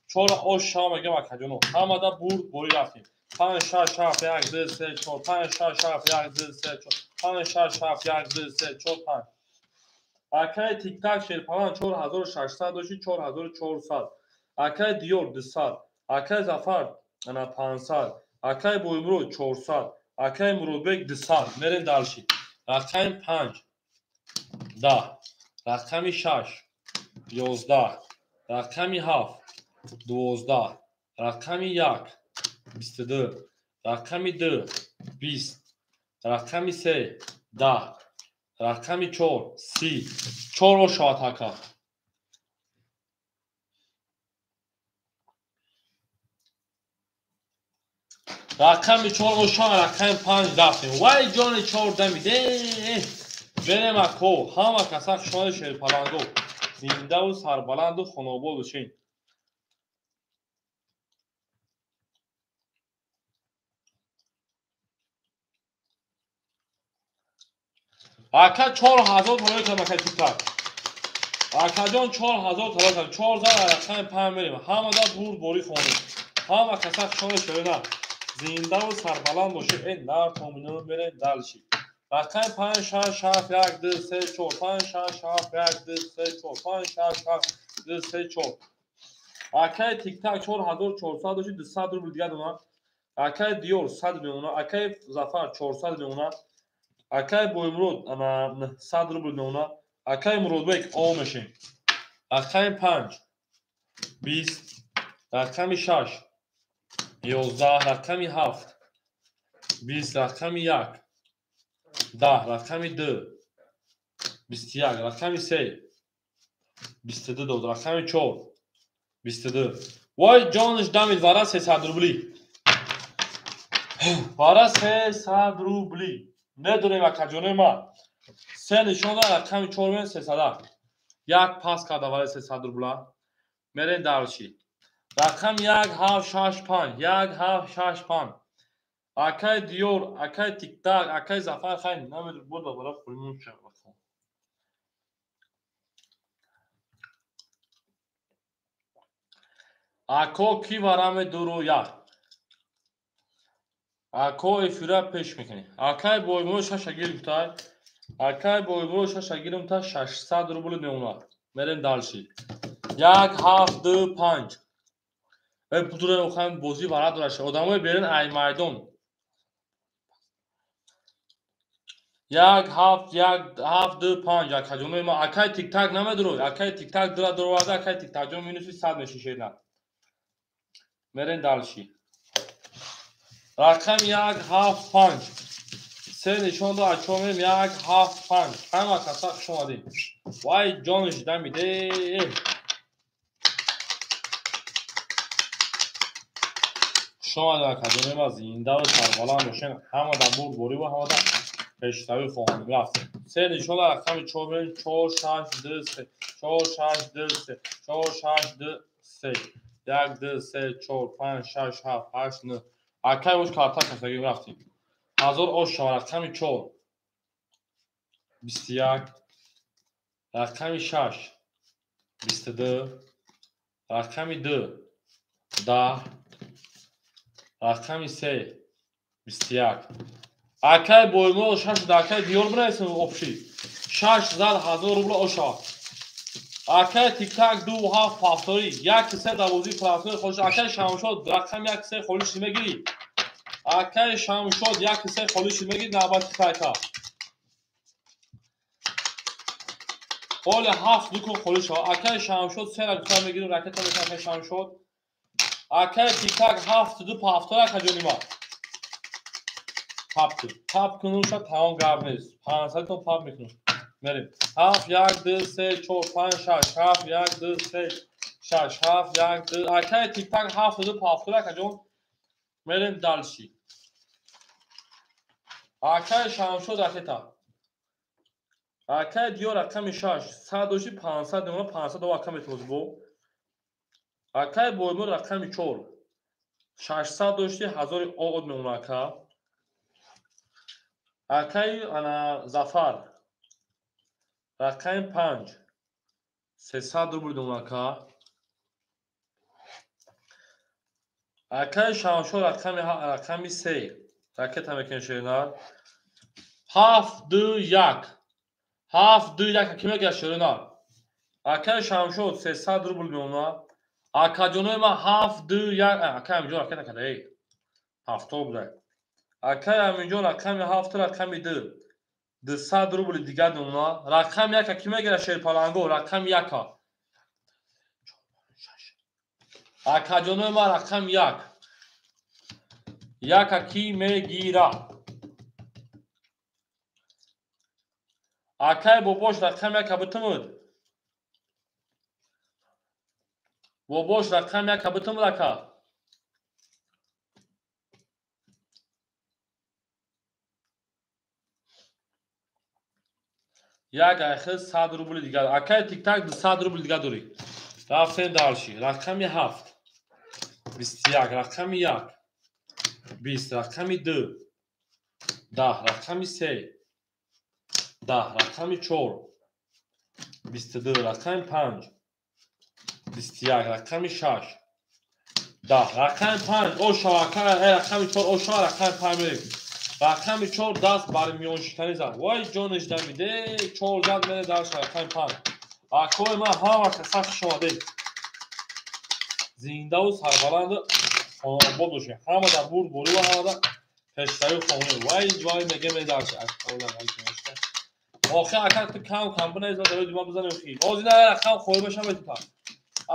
4 оша мегам акаҷоно. Ҳамада бурдборӣ рафтем. 5 6 7 1 2 3 4 5 6 7 1 2 3 4 5 6 7 1 2 3 4 5. Акай Тиктак шерпаланд 4600 дошти 4400. Акай Диёр 200. Акай Зафар 500. Акай Боймурод 400. Акай Муродбек 200. Мерем дальше. Рақами 5 10, рақами 6 11, рақами 7 12, рақами 1 22, рақами 2 20, Рақами 3 10. Рақами 4 30. 4 ошавад ака. Рақами 4 ошавад, рақами 5 рафтем. Вай ҷони 4 дамиде. Берем ако, ҳама каса хушомадед шерпаланго. Зиндаву сарбаланду хонобод бошед. Ака 4000 талои кардам ака тиктак. Акаҷон 4000 талои кардам. 4 зар рақами 5 мерем. Ҳамада бурд борӣ хонем. Ҳама каса хушомадед шерина. Зиндаву сарбаланд бошед. Э нар томино мерем дальше. Рақами 5 6 7 1 2 3 4 5 6 7 1 2 3 4 5 6 7 2 3 4. Акаи тиктак 4400 дошт, 200 рубл дига дона. Акаи Диёр 100 меона, акаи Зафар 400 меона. Акаи Боймурод ана 100 рубл меона. Акаи Муродбек о мешем. Рақами 5 20, рақами 6 11, рақами 7 20, рақами 1 10, рақами 2 21, рақами 3 22 дод, рақами 4 22. Вой ҷониш дамид вара 300 рубли. Вара 300 рубли. Медонем акаҷонои ман. Се нишон дод рақами 4 мен 300. Як пас карда вара 300 рубла. Мерем дальше. Рақами 1 7 6 5 1 7 6 5. Акай Диёр, акай Тиктак, акай Зафар хай намедонам буд бара хӯримон шава. Ако ки вараме дуруя. Ако эфира пеш мекунӣ. Акай Боймурод шаша гир гуфтай. Акай Боймурод шаша гирм та 600 рубл меонад. Мерем дальше. 1 7 2 5. Э путура охам бозӣ вара дораш. Одамои берин ай майдон. 1 7 1 7 2 5. Акаҷонои ма акай Тиктак намедурой. Акай Тиктак дура дуроварда, акай Тиктак ҷон минуси 100 мешишед. Мерем дальше. Рақам 1 7 5. Се нишон дод ачо мерем 1 7 5. Ҳама каса хуш омадед. Вай ҷониш дамиде. Хуш омадед акаҷонои ма, зиндаву сарбаланд бошед. Ҳама дар бурд борӣ ва ҳама дар пешравӣ хоҳем рафтем. Се нишон дод рақами 4 мерем 4 6 2 3 4 6 2 3 4 6 2 3 1 2 3 4 5 6 7 8 9. Акай ош карта касагим рафтем. 1000 ош шава рақами 4 21, рақами 6 22, рақами 2 10, рақами 3 21. Акай Боймурод 6 да акай Диёр бинависем обши. 6 зад 1000 рубл ош шава. Акай Тиктак 2 7 повтори 1 3 дар бозии простой холиш. Акай Шамшод рақами 1 3 холиш мегирӣ. Акай Шамшод 1 3 холиш мегирӣ навбати тайка. Ҳоли 7 2 кун холиш шава. Акай Шамшод 3 рақам мегирим ракета мекунам акай Шамшод. Акай Тиктак 7 2 повтори ака ҷони ма. Пап кун. Пап кунуша тамом гап нест. 500 тон пап мекунам. Мерем. 7 1 2 3 4 5 6 7 1 2 3 6 7 1 2. Акай Тиктак 7 2 повтори ака ҷон. Мерем дальше. Акай Шамшод ракета. Акай Диёр рақами 6 100 дошти 500 мемона 500 ова ака метавоз бо. Акай Боймурод рақами 4 600 дошти 1000 од мемона ака. Акай ана Зафар рақами 5 300 рубл мемона ака. Акай Шамшод рақами 3 ракета мекунем шеринар. 7 2 1 7 2 1 ки мегирад шеринар. Акай Шамшод 300 рубл мемона. Акаҷонои ма 7 2 1. Акай Аминҷон ракета карда эй. 7 буда. Акай Аминҷон рақами 7 рақами 2 200 рубли дигар мемона. Рақами 1 ки мегирад шерпаланго рақами 1. Акаҷонои ма рақами 1 1 ки мегирад. Акай бобош рақами як абитимуд. Бобош рақами як абитимуд ака. Як айхи 100 рубли дигар. Акай тиктак 200 рубли дигар дорӣ. Рафтем дальше. Рақами 7. 21, рақами 1. 20, рақами 2. 10, рақами 3. 10, рақами 4. 22, рақами 5. 21, рақами 6. 10, рақами 5. Ошава, акай, рақами 4, ошава, рақами 5 мерем. Рақами 4 даст бар миёншиканӣ зад. Вай ҷониш дамиде, 4 зад мере дальше рақами 5. Акои ман ҳама каса хуш омадед. Зиндаву сарбаланду хонаобод бошед. Ҳамада бурд борӣ ва ҳамада пешравӣ хонӣ. Вай вай меге мере дальше. Охи ака ту кам кам бинавис ва давои дима бизанем хи. Ҳозир на рақам хоҳӣ бошам метута.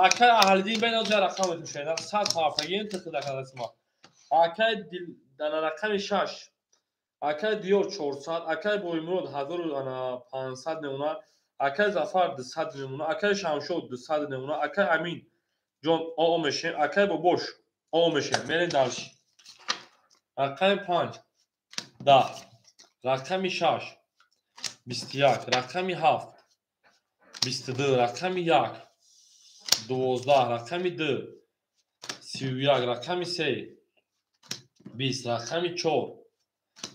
Акай Аҳлиддин байн ҳозир рақам метушед. 100 ҳафтагин тихида кардасима. Акай дил дар рақами 6. Акай Диёр 400, акай Боимурод 1500 мемона, акай Зафар 200 мемона, акай Шамшод 200 мемона, акай Амин ҷон оо мешем, акай Бобош оо мешем. Мерем дальше. Рақами 5 10, рақами 6 21, рақами 7 22, рақами 1 12, рақами 2 31, рақами 3 20, рақами 4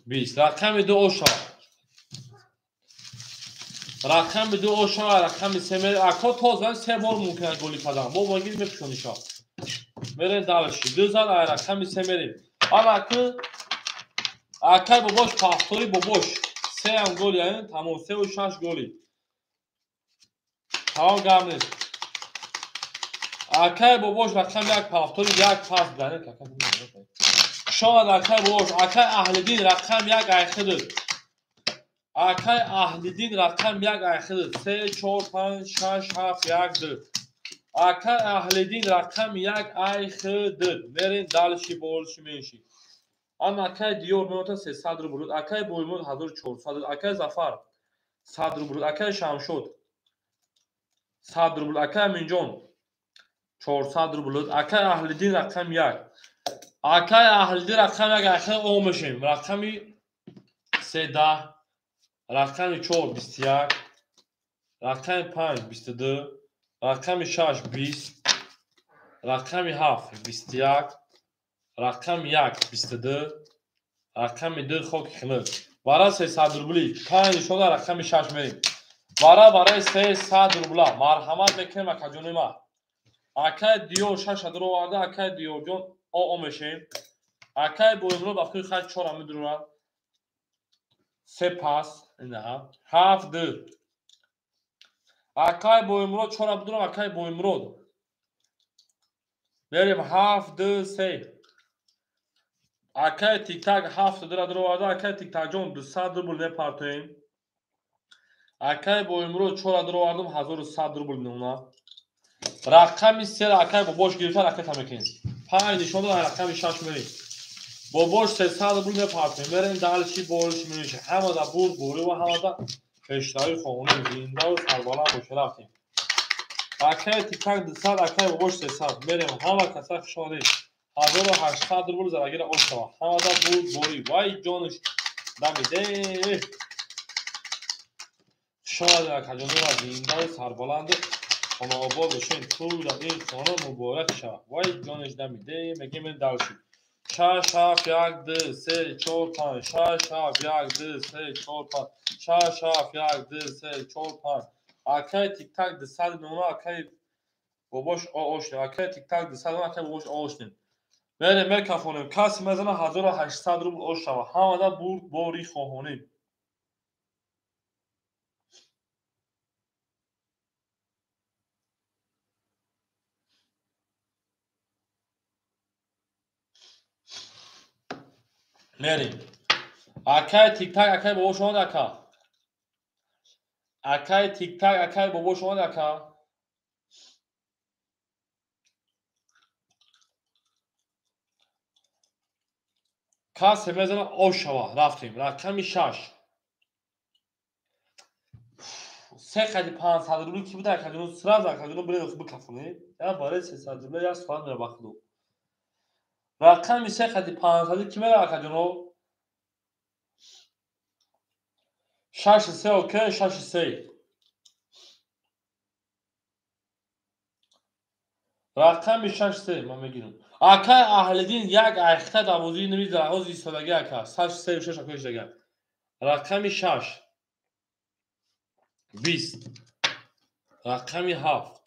20, рақами 2 оша. Рақами 2 оша, рақами 3 мере. Ако то зан 3 бор мумкин аст голи падам. Бо вагир мепӯшониша. Мерем дальше. 2 зан ай рақами 3 мерем. Ана ки акай бобош пахтори бобош. 3 ҳам голи, айн тамом 3 ва 6 голи. Тамом гап нест. Акай бобош рақами 1 пахтори 1 пас дан. Шояд акай бобош, акай Аҳлиддин рақам 1 айхидид. Акай Аҳлиддин рақам 1 айхидид. 3 4 5 6 7 1 2. Акай Аҳлиддин рақам 1 айхидид. Мерем дальше больше меньше. Ан акай Диёр меота 300 рубл, акай Боимур 1400, акай Зафар 100 рубл, акай Шамшод 100 рубл, акай Аминҷон 400 рубл, акай Аҳлиддин рақам 1. Акай Аҳлиддин рақами 1 айхид о мешем. Рақами 3 10, рақами 4 21, рақами 5 22, рақами 6 20, рақами 7 21, рақами 1 22, рақами 2 хоки хинук. Вара 300 рубли, 5 нишона рақами 6 мерем. Вара барои 300 рубла марҳамат мекунем акаҷони ман. Акай Диёр 6 дароварда, акай Диёрҷон о мешем. Акай Боимурод ба фикри хай 4 медурад. 3 пас, ина 7 2. Акай Боимурод 4 бидурам, акай Боимурод. Мерем 7 2 3. Акай Тиктак 7 2 дароварда, акай Тиктакҷон 200 рубл мепартоем. Акай Боимурод 4 даровардам 1100 рубл мемонад. Рақами 3 акай бобош гирифта ракета мекунем. 5 нишон дод, рақами 6 мерем. Бобош 300 рубл мепартоем. Мерем дальше больше меньше. Ҳамада бурд борӣ ва ҳамада пешравӣ хоҳонем. Зиндаву сарбаланд боша. Рафтем. Акай Тиктак 200, акай бобош 300. Мерем ҳама каса хуш омадед. 1800 рубл зарагира ошава. Ҳамада бурд борӣ. Вай ҷониш дамиде. Хуш омадед акаҷони ва зиндаву сарбаланду хонаобод бошед. Тӯй ин хона муборак шавад. Вай ҷониш дамиде. Мегем дальше. 6 7 1 2 3 4 5 6 7 1 2 3 4 5 6 7 1 2 3 4 5. Акай Тиктак 200 мемона, акай бобош ошнем. Акай Тиктак 200 мемона, акай бобош ошнем. Мерем мекафонем. Каси мезана 1800 рубл ошава. Ҳамада бурд борӣ хоҳонем. Мерем. Акай Тиктак, акай бобош омад ака. Акай Тиктак, акай бобош омад ака. Касе мезана ошава. Рафтем. Рақами 6. Се қади 500 рубли ки буда акаҷоно сразу акаҷоно биред бикафоне. Я барои 300 рубля як соат мера бахуду. Рақами се қади 500 ки мера акаҷоно? 6-3 окей, 6-3. Рақами 6-3 ман мегирам. Акай Аҳлиддин як айхта дарвозаи ними дарвози истодагӣ ака. 6-3 6 акои иштага. Рақами 6 20, рақами 7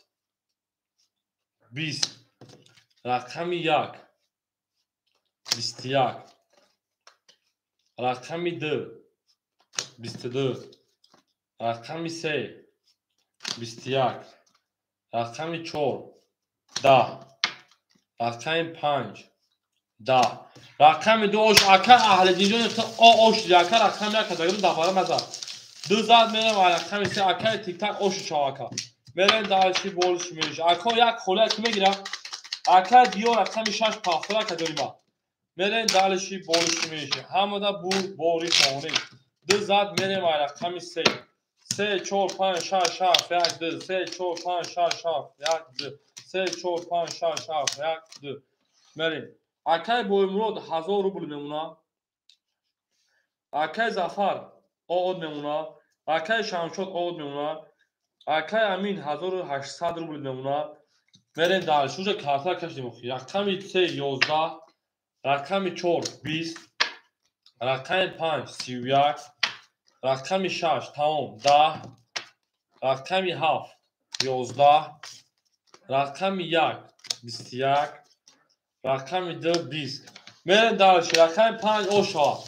20, рақами 1 21, рақами 2 22, рақами 3 21, рақами 4 10, рақами 5 10, рақами 2 ош. Ака Аҳлиддинҷон ош ака рақами 1 кадагирам дафара назар. Ду зад мерем рақами 3 акаи тиктак ошу чав ака. Мерем дальше больше меньше. Ако як хола ки мегирам. Ака диё рақами 6 пафтора кадорима. Мерем дальше больше меньше. Ҳамада бур бори хони. Ду зад мерем рақами 3. 3 4 5 6 7 1 2 3 4 5 6 7 1 2 3 4 5 6 7 1 2. Мерем. Акай Боймурод 1000 рубл мемона. Акай Зафар од мемона. Акай Шамшод од мемона. Акай Амин 1800 рубл мемона. Мерем дальше. Уже карта кашидем. Рақами 3 11, рақами 4 20, рақами 5 31, рақами 6 тамом 10, рақами 7 11, рақами 1 21, рақами 2 20. Мерем дальше. Рақами 5 оша.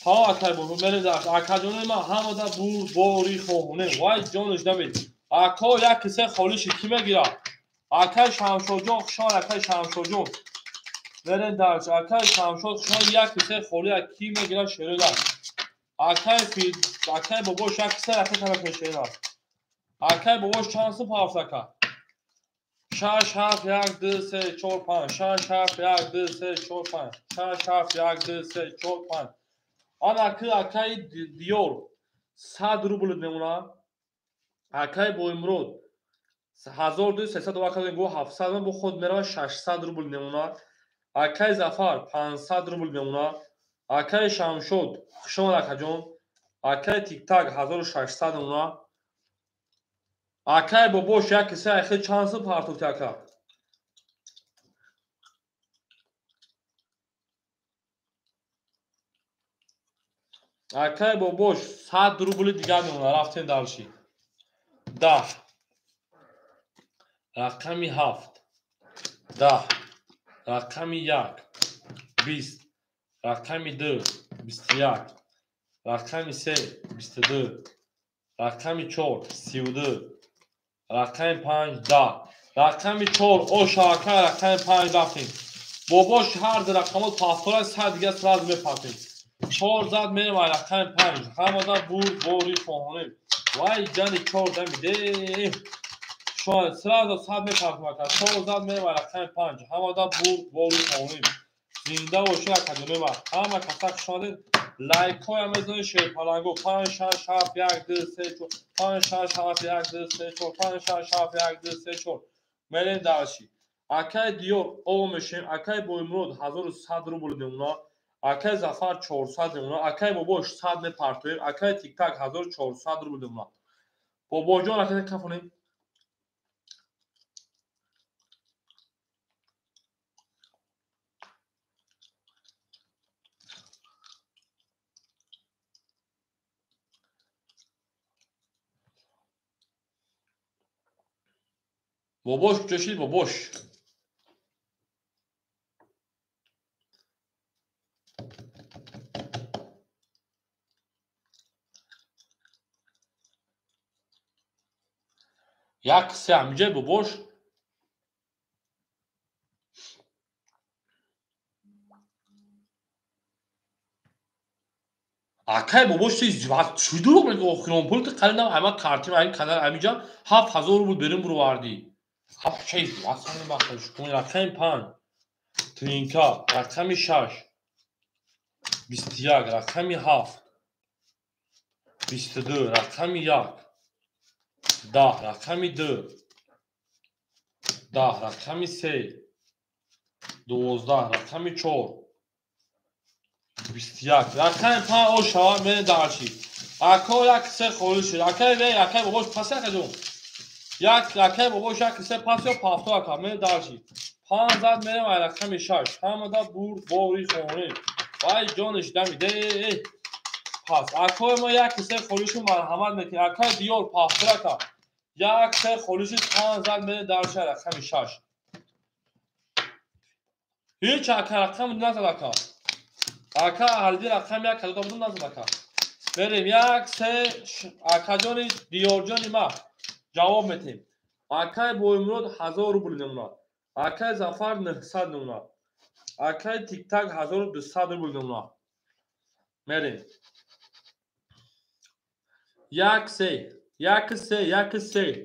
Тамом акай бобо мерем дальше. Акаҷони ман ҳамада бур бори хоҳоне. Вай ҷонаш намед. Ако як киса холиши ки мегирад? Акай Шамшодҷон хушон, акай Шамшодҷон. Мерем дальше. Акай Шамшод хушон як киса холия ки мегирад шерӯда. Акай бобош як киса ракет ҳама шерӯда. Акай бобош чанд сум ҳафт ака? 6 7 1 2 3 4 5 6 7 1 2 3 4 5 6 7 1 2 3 4 5. Ана ки акай Диёр 100 рубл мемона. Акай Боймурод 1200 вақт го 700 бо худ мерава 600 рубл мемона. Акай Зафар 500 рубл мемона. Акай Шамшод хушон акаҷон. Акай Тиктак 1600 мемона. Акай бобош як киса айхи чанд сум партофти ака? Акай бобош 100 рубли дигар мемона. Рафтем дальше. 10, рақами 7 10, рақами 1 20, рақами 2 21, рақами 3 22, рақами 4 32, рақами 5 10, рақами 4 оша ака рақами 5 рафтем. Бобош ҳар ду рақамот пафтора 100 дига сразу мепартем. 4 зад мерем рақами 5. Ҳамада бур бори хоҳонем. Вай ҷани 4 дамиде. Сразу 100 мепартем ака. 4 зад мерем рақами 5. Ҳамада бур бори хоҳонем. Зинда бошед акаҷони ман. Ҳама каса хуш омадед. Лайкҳоям мезанед шерпаланго. 5 6 7 1 2 3 4 5 6 7 1 2 3 4 5 6 7 1 2 3 4. Мерем дальше. Акай Диёр о мешем. Акай Боймурод 1100 рубл мемона. Акай Зафар 400 мемона. Акай бобош 100 мепартоем. Акай Тиктак 1400 рубл мемона. Бобоҷон акай кафонем. Бобош куҷо шид бобош? Як се ҳамиҷа бобош. Акай бобош чӣ дурӯғ мегӯ охирон пул ки қалинам ҳама картим ҳамин канал ҳамиҷа 7000 рубл берун бировардӣ. 7 чиз васани бахш кун. Рақами 5 тринка, рақами 6 21, рақами 7 22, рақами 1 10, рақами 2, 10, рақами 3, 12, рақами 4, 21, рақами 5 о шава мерем дальше. Ако як се холӣ шуд. Акай вей, акай бобош пас акаҷон. Як акай бобош як се пас ё пафто ака мерем дальше. 5 зад мерем ай рақами 6. Ҳамада бурд бори хоне. Вай ҷониш дамиде. Пас акои мо як се холӣ шуд, марҳамат мекунем. Акай диёр пафто ака. Як се холӣ шуд, 5 зад мерем дальше рақами 6. Ҳеч ака рақам назад ака. Ака ҳалди рақами як кадода будум назад ака. Мерем як се акаҷони диёрҷони ма ҷавоб метем. Акай Боймурод 1000 рубл мемонад. Акай Зафар 900 мемонад. Акай Тиктак 1200 рубл мемонад. Мерем. Як се, як се, як се.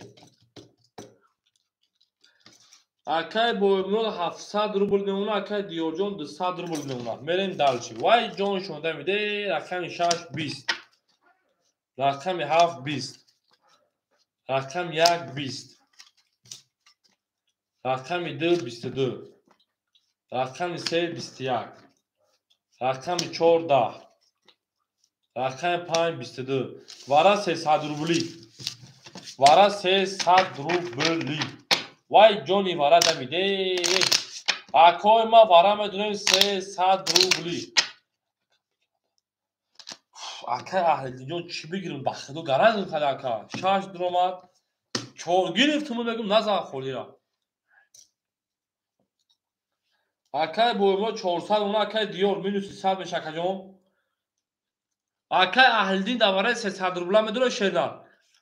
Акай Боймурод 700 рубл мемонад, акай Диёрҷон 200 рубл мемонад. Мерем дальше. Вай ҷон шонда миде, рақами 6 20. Рақами 7 20. Рақами 1 20. Рақами 2 22. Рақами 3 21. Рақами 4 10. Рақами 5 22. Вара 300 рубли. Вара 300 рубли. Вай ҷони вара дамиде. Акои ма вара медонем 300 рубли. Акай Аҳлиддинҷон чӣ бигирем? Ба худо гарант када ака. 6 дуромад. 4 гирифтум мегум назан холира. Акай Боймо 400 она акай Диёр минуси 100 меша акаҷон. Акай Аҳлиддин дар вараи 300 рубла медора шерна.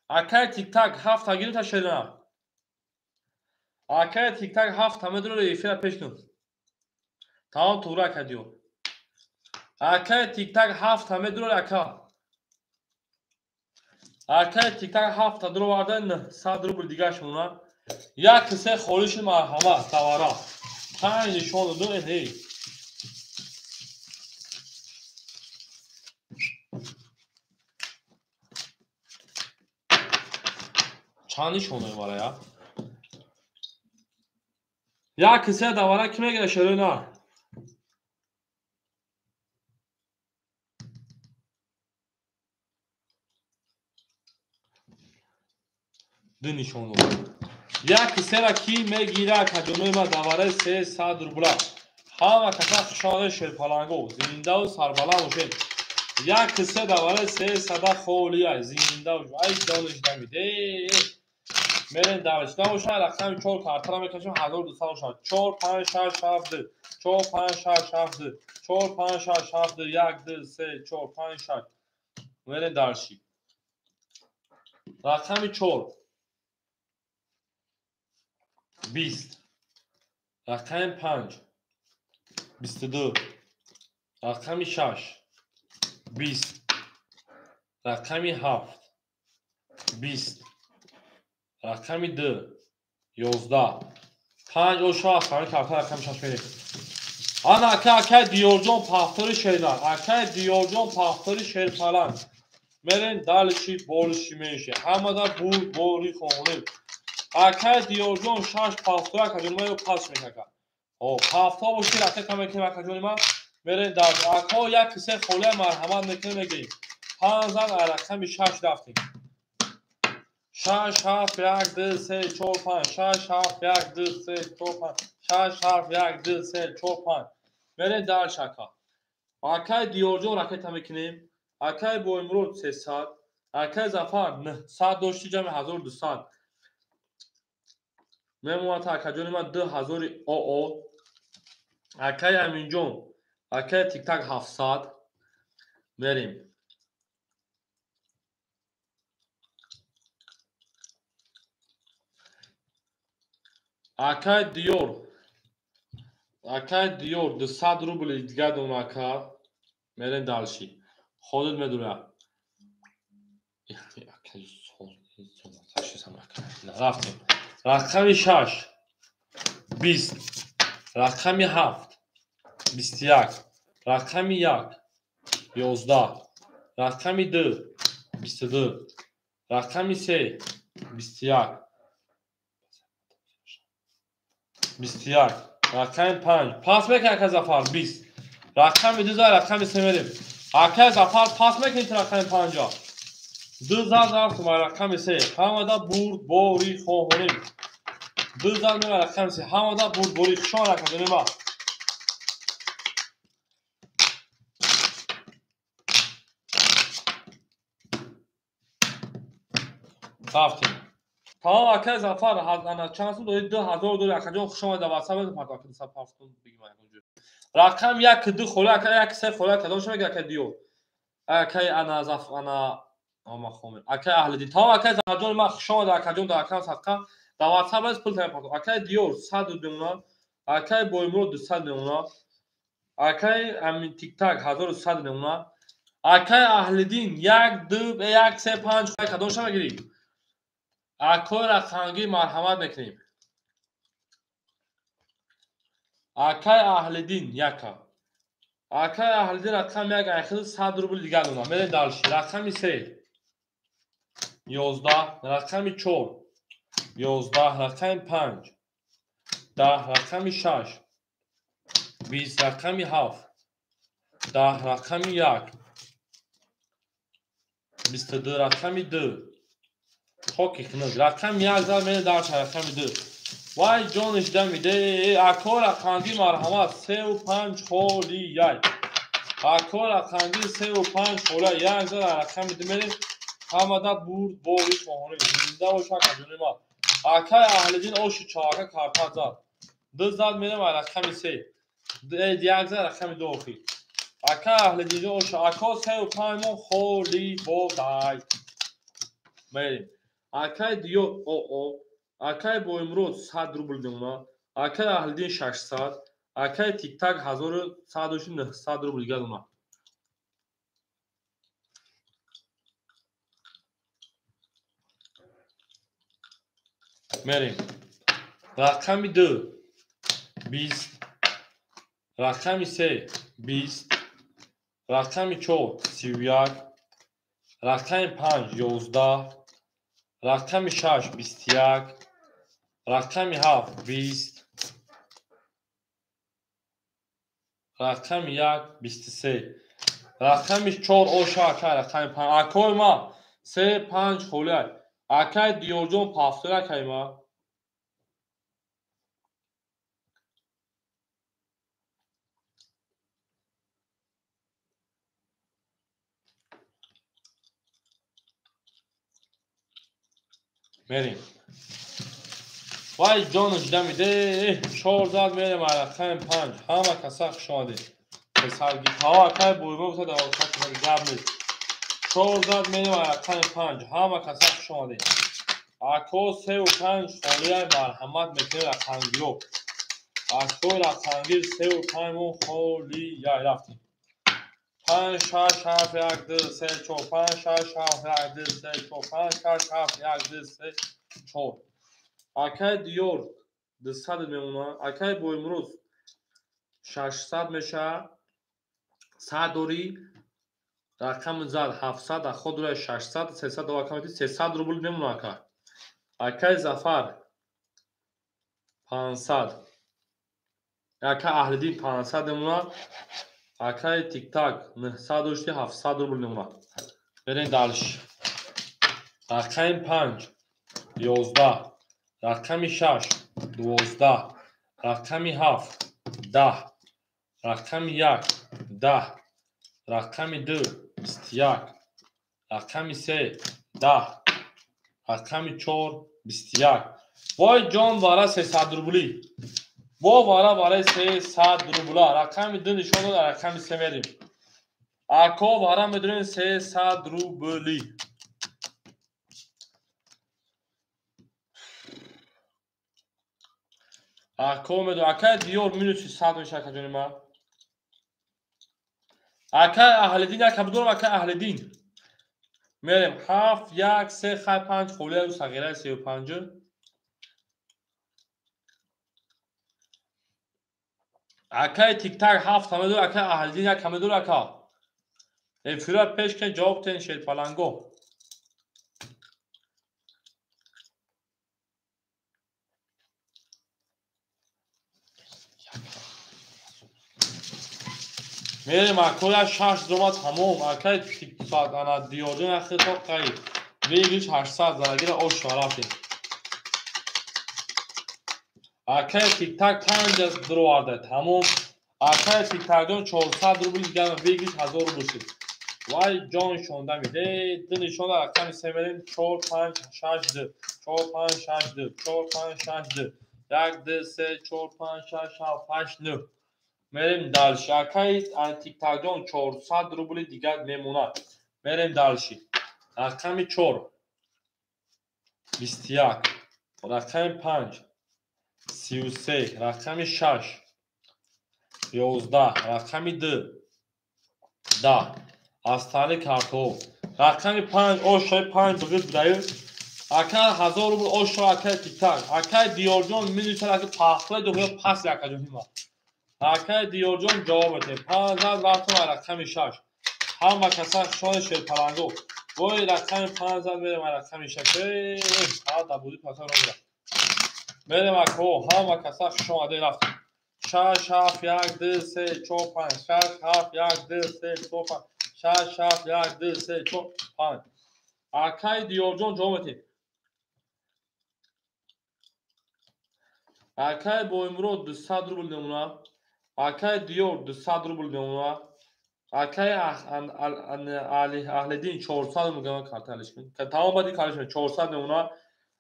Акай Тиктак 7 гирифта шерна. Акай Тиктак 7 медора эфира пеш кун. Тамом тура ака Диёр. Акай Тиктак 7 медора ака. Акай Тиктак 7 дуроварда 900 рубл дигаш мона. Як се холӣ шуд марҳамат тавара. 5 нишон доду эй. Чанд нишон додем вара я? Як се давара ки мегира шерои на? Ду нишон додем. Як сера ки мегира акаҷонои ма давараи 300 рубла. Ҳама каса хушомадед шерпаланго, зиндаву сарбаланд бошед. Як се давараи 300 холия, зинда ай ҷониш дамиде. Мерем дальше. Набошад рақами 4 картара мекашем 1200 бошад. 4 5 6 7 2 4 5 6 7 2 4 5 6 7 2 1 2 3 4 5 6. Мерем дальше. Рақами 4 20. Рақами 5 22. Рақами 6 20. Рақами 7 20. Рақами 2 11. 5 ошо аз ҳамин карта рақами 6 мерем. Ана ака акай Диёрҷон пафтори шернар. Акай Диёрҷон пафтори шерпаланг. Мерем дальше больше меньше. Ҳамада бурд бори хонем. Акай Диёрҷон 6 пафтор акаҷон ма ё пас мекака. О, пафтор боши ракета мекунем акаҷони ма. Мерем дальше. Ако як се холия марҳамат мекунем мегирем. 5 зад рақами 6 рафтем. 6 7 1 2 3 4 5 6 7 1 2 3 4 5 6 7 1 2 3 4 5. Мерем дальше ака. Акай Диёрҷон ракета мекунем. Акай Боймурод 300, акай Зафар 900 дошти ҷамъи 1200. Мемонад акаҷони ман 2000 ОО. Акай Аминҷон, акай Тиктак 700. Мерем. Акай Диёр, акай Диёр 200 рубли дигар дона ака. Мерем дальше. Ходит медура. Рафтем. Рақами 6 20. Рақами 7 21. Рақами 1 11. Рақами 2 22. Рақами 3 21. 21. Рақами 5. Пас мекунӣ ака Зафар 20. Рақами 2 зад, рақами 3 мерем. Ака Зафар пас мекунӣ рақами 5. 2 зад рафтум рақами 3. Ҳамада бурдборӣ хоҳонем. 2 зад мера рақами 3. Ҳамада бурдборӣ. Хушон ака ҷони ман. Рафтем. Тамом ака Зафар, ана чанд сум дорӣ? 2000 дорӣ акаҷон, хуш омадед. WhatsApp партоф ака, 200 партоф бигӣ ман яконҷо. Рақам 1 2 хола ака 1 3 хола кадом шумо ака диё. Акай ана Заф ана ама хомер. Акай Аҳлидин. Тамом акай Зафарҷон ман хуш омадед акаҷон, дар акам садқа. Дар WhatsApp аз пул тайёр партоф. Акай Диёр 100 мемонад. Акай Боймурод 200 мемонад. Акай Амин Тиктак 1100 мемонад. Акай Аҳлидин 1 2 1 3 5 хола кадом шумо гирӣ? Акой рақамгир марҳамат мекунем. Акай Аҳлидин яка. Акай Аҳлидин рақам 1 айхил 100 рубл дигар донам. Мерем дальше. Рақами 3 11, рақами 4 11, рақами 5 10, рақами 6 20, рақами 7 10, рақами 1 22, рақами 2 хоки хунук. Рақами 1 зад мерем дальше рақами 2. Вай ҷониш дамиде. Ако рақамгир марҳамат 3 5 холи 1. Ако рақамгир 3 5 холи 1 зад рақами 2 мерем. Ҳамада бурдборӣ хоҳонем. Зинда бош ака ҷони ман. Акай Аҳлидин оши чорака карта зад. 2 зад мерем рақами 3. 1 зад рақами 2 охир. Акай Аҳлидинҷон оши ако 3 5 мо холи бодай. Мерем. Акай Диёр ОО, акай Боймурод 100 рубл мемонад, акай Аҳлидин 600, акай Тиктак 1100 рубл дигар донад. Мерем. Рақами 2 20, рақами 3 20, рақами 4 31, рақами 5 11, рақами 6 21, рақами 7 20, рақами 1 23, рақами 4 оша акай рақами 5. Акой ма 3 5 холиай. Акай Диёрҷон пафтор акай ма. Мерем. Вай ҷонаш дамиде. 4 зад мерем рақами 5. Ҳама каса хуш омадед. Писаргиҳо акай Боймурод гуфта дар WhatsApp гап нест. 4 зад мерем рақами 5. Ҳама каса хуш омадед. Ако 3 5 холиай марҳамат мекунем рақамгиро. Ако рақамгир 3 5 мо холияй рафтем. 5 6 7 1 2 3 4 5 6 7 1 2 3 4 5 6 7 1 2 3 4. Акай Диёр 200 мемонад. Акай Боймурод 600 мешавад. 100 дорӣ. Рақами зад 700, ахо дора 600, 300 дора рақами 300 рубл мемонад ака. Акай Зафар 500. Акай Аҳлидин 500 мемонад. Акай Тиктак 900 дошти 700 рубл мемонад. Берем дальше. Рақами 5 11, рақами 6 12, рақами 7 10, рақами 1 10, рақами 2 21, рақами 3 10, рақами 4 21. Вой ҷон вара 300 рублӣ. Бо вара барои 300 рубла. Рақами 2 нишон дод, рақами 3 мерем. Ако вара медонем 300 рублӣ. Ако медонем, акай Диёр минуси 100 мешавад ака ҷони ман. Акай Аҳлидин як бидорам акай Аҳлидин. Мерем 7 1 3 5 холияю сағираи 3 5. Акай Тиктак 7 ҳама дор, акай Аҳлидин 1 ҳама дор ака. Эфира пеш кен ҷавоб тен шерпаланго. Мерем акоя 6 зума тамом. Акай тик-так ана диёрҷон ахи то қай. Выигрыш 800 зарагира ош шарафи. Акай тик-так 5 дуроварда тамом. Акай тик-такҷон 400 рубл дигар выигрыш 1000 рубл шуд. Вай ҷон шонда миде. Ду нишона рақами се мерем 4 5 6 2 4 5 6 2 4 5 6 2 1 2 3 4 5 6 7 8 9. Мерем дальше. Акай тик-такҷон 400 рубли дигар мемонад. Мерем дальше. Рақами 4 21, рақами 5 33, рақами 6 11, рақами 2 10. Астани картҳо. Рақами 5 ошои 5 бугир будаю. Ака 1000 рубл ошо акай тик-так. Акай Диёрҷон минуса ака пахлай дугӯя пас якаҷон ҳима. Акай Диёрҷон ҷавоб медиҳем. 5 зад рафтам рақами 6. Ҳама каса шони шерпаланго. Вой рақами 5 зад мерем рақами 6. Эй, ҳа дабуди паса ро. Мерем ако ҳама каса шон аде рафтем. 6 7 1 2 3 4 5 6 7 1 2 3 4 5 6 7 1 2 3 4 5. Акай Диёрҷон ҷавоб медиҳем. Акай Боимурод 200 рубл мемонад. Акай Диёр 200 рубл мемонад. Акай Аҳлиддин 400 рубл мемонад. Карта алиш кун. Тамом баъди калиш 400 мемонад.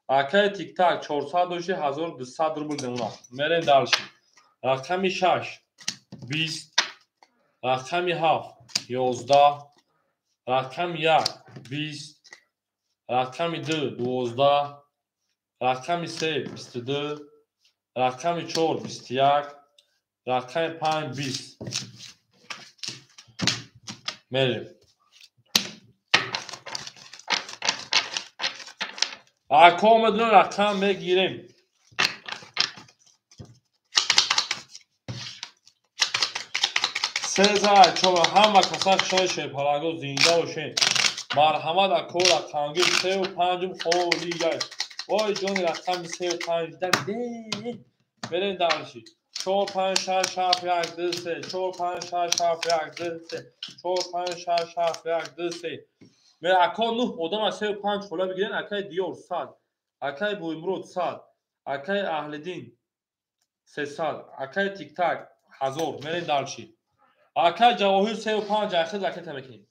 Акай Тик-так 400 дошти 1200 рубл мемонад. Мерем дальше. Рақами 6 20, рақами 7 11, рақами 1 20, рақами 2 12, рақами 3 22, рақами 4 21, рақами 5 20. Мерем. Ако медонем рақам мегирем. Сезар чор ҳама каса шои шерпаланго зинда бошед. Марҳамат ако рақамгир 3 ва 5 холигай. Вой ҷони рақами 3 ва 5 дамиде. Мерем дальше. 4 5 6 7 1 2 3 4 5 6 7 1 2 3 4 5 6 7 1 2 3. Ме ако 9 одам аз 3 ва 5 хола бигирен. Акай Диёр 100, акай Боимурод 100, акай Аҳлиддин 300, акай Тик-так 1000. Мерем дальше. Акай Ҷавоҳир 3 ва 5 ахир ракета мекунем.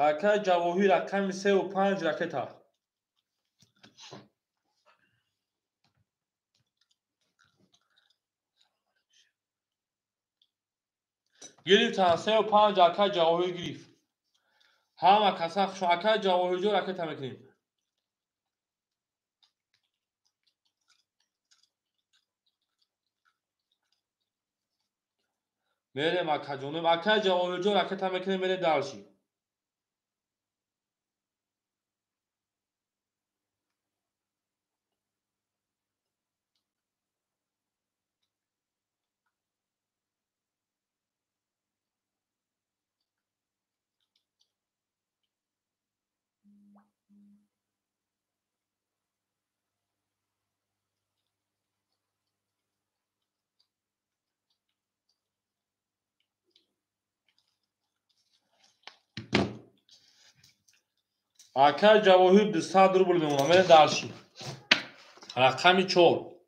Акай Ҷавоҳир рақами 3 ва 5 ракета. Гирифтан 3 ва 5 акай Ҷавоҳир гирифт. Ҳама каса хуш акай Ҷавоҳирҷон ракета мекунем. Мерем акаҷонем. Акай Ҷавоҳирҷон ракета мекунем, мерем дальше. Акай Ҷавоҳир 200 рубл мемонад. Мерем дальше. Рақами 4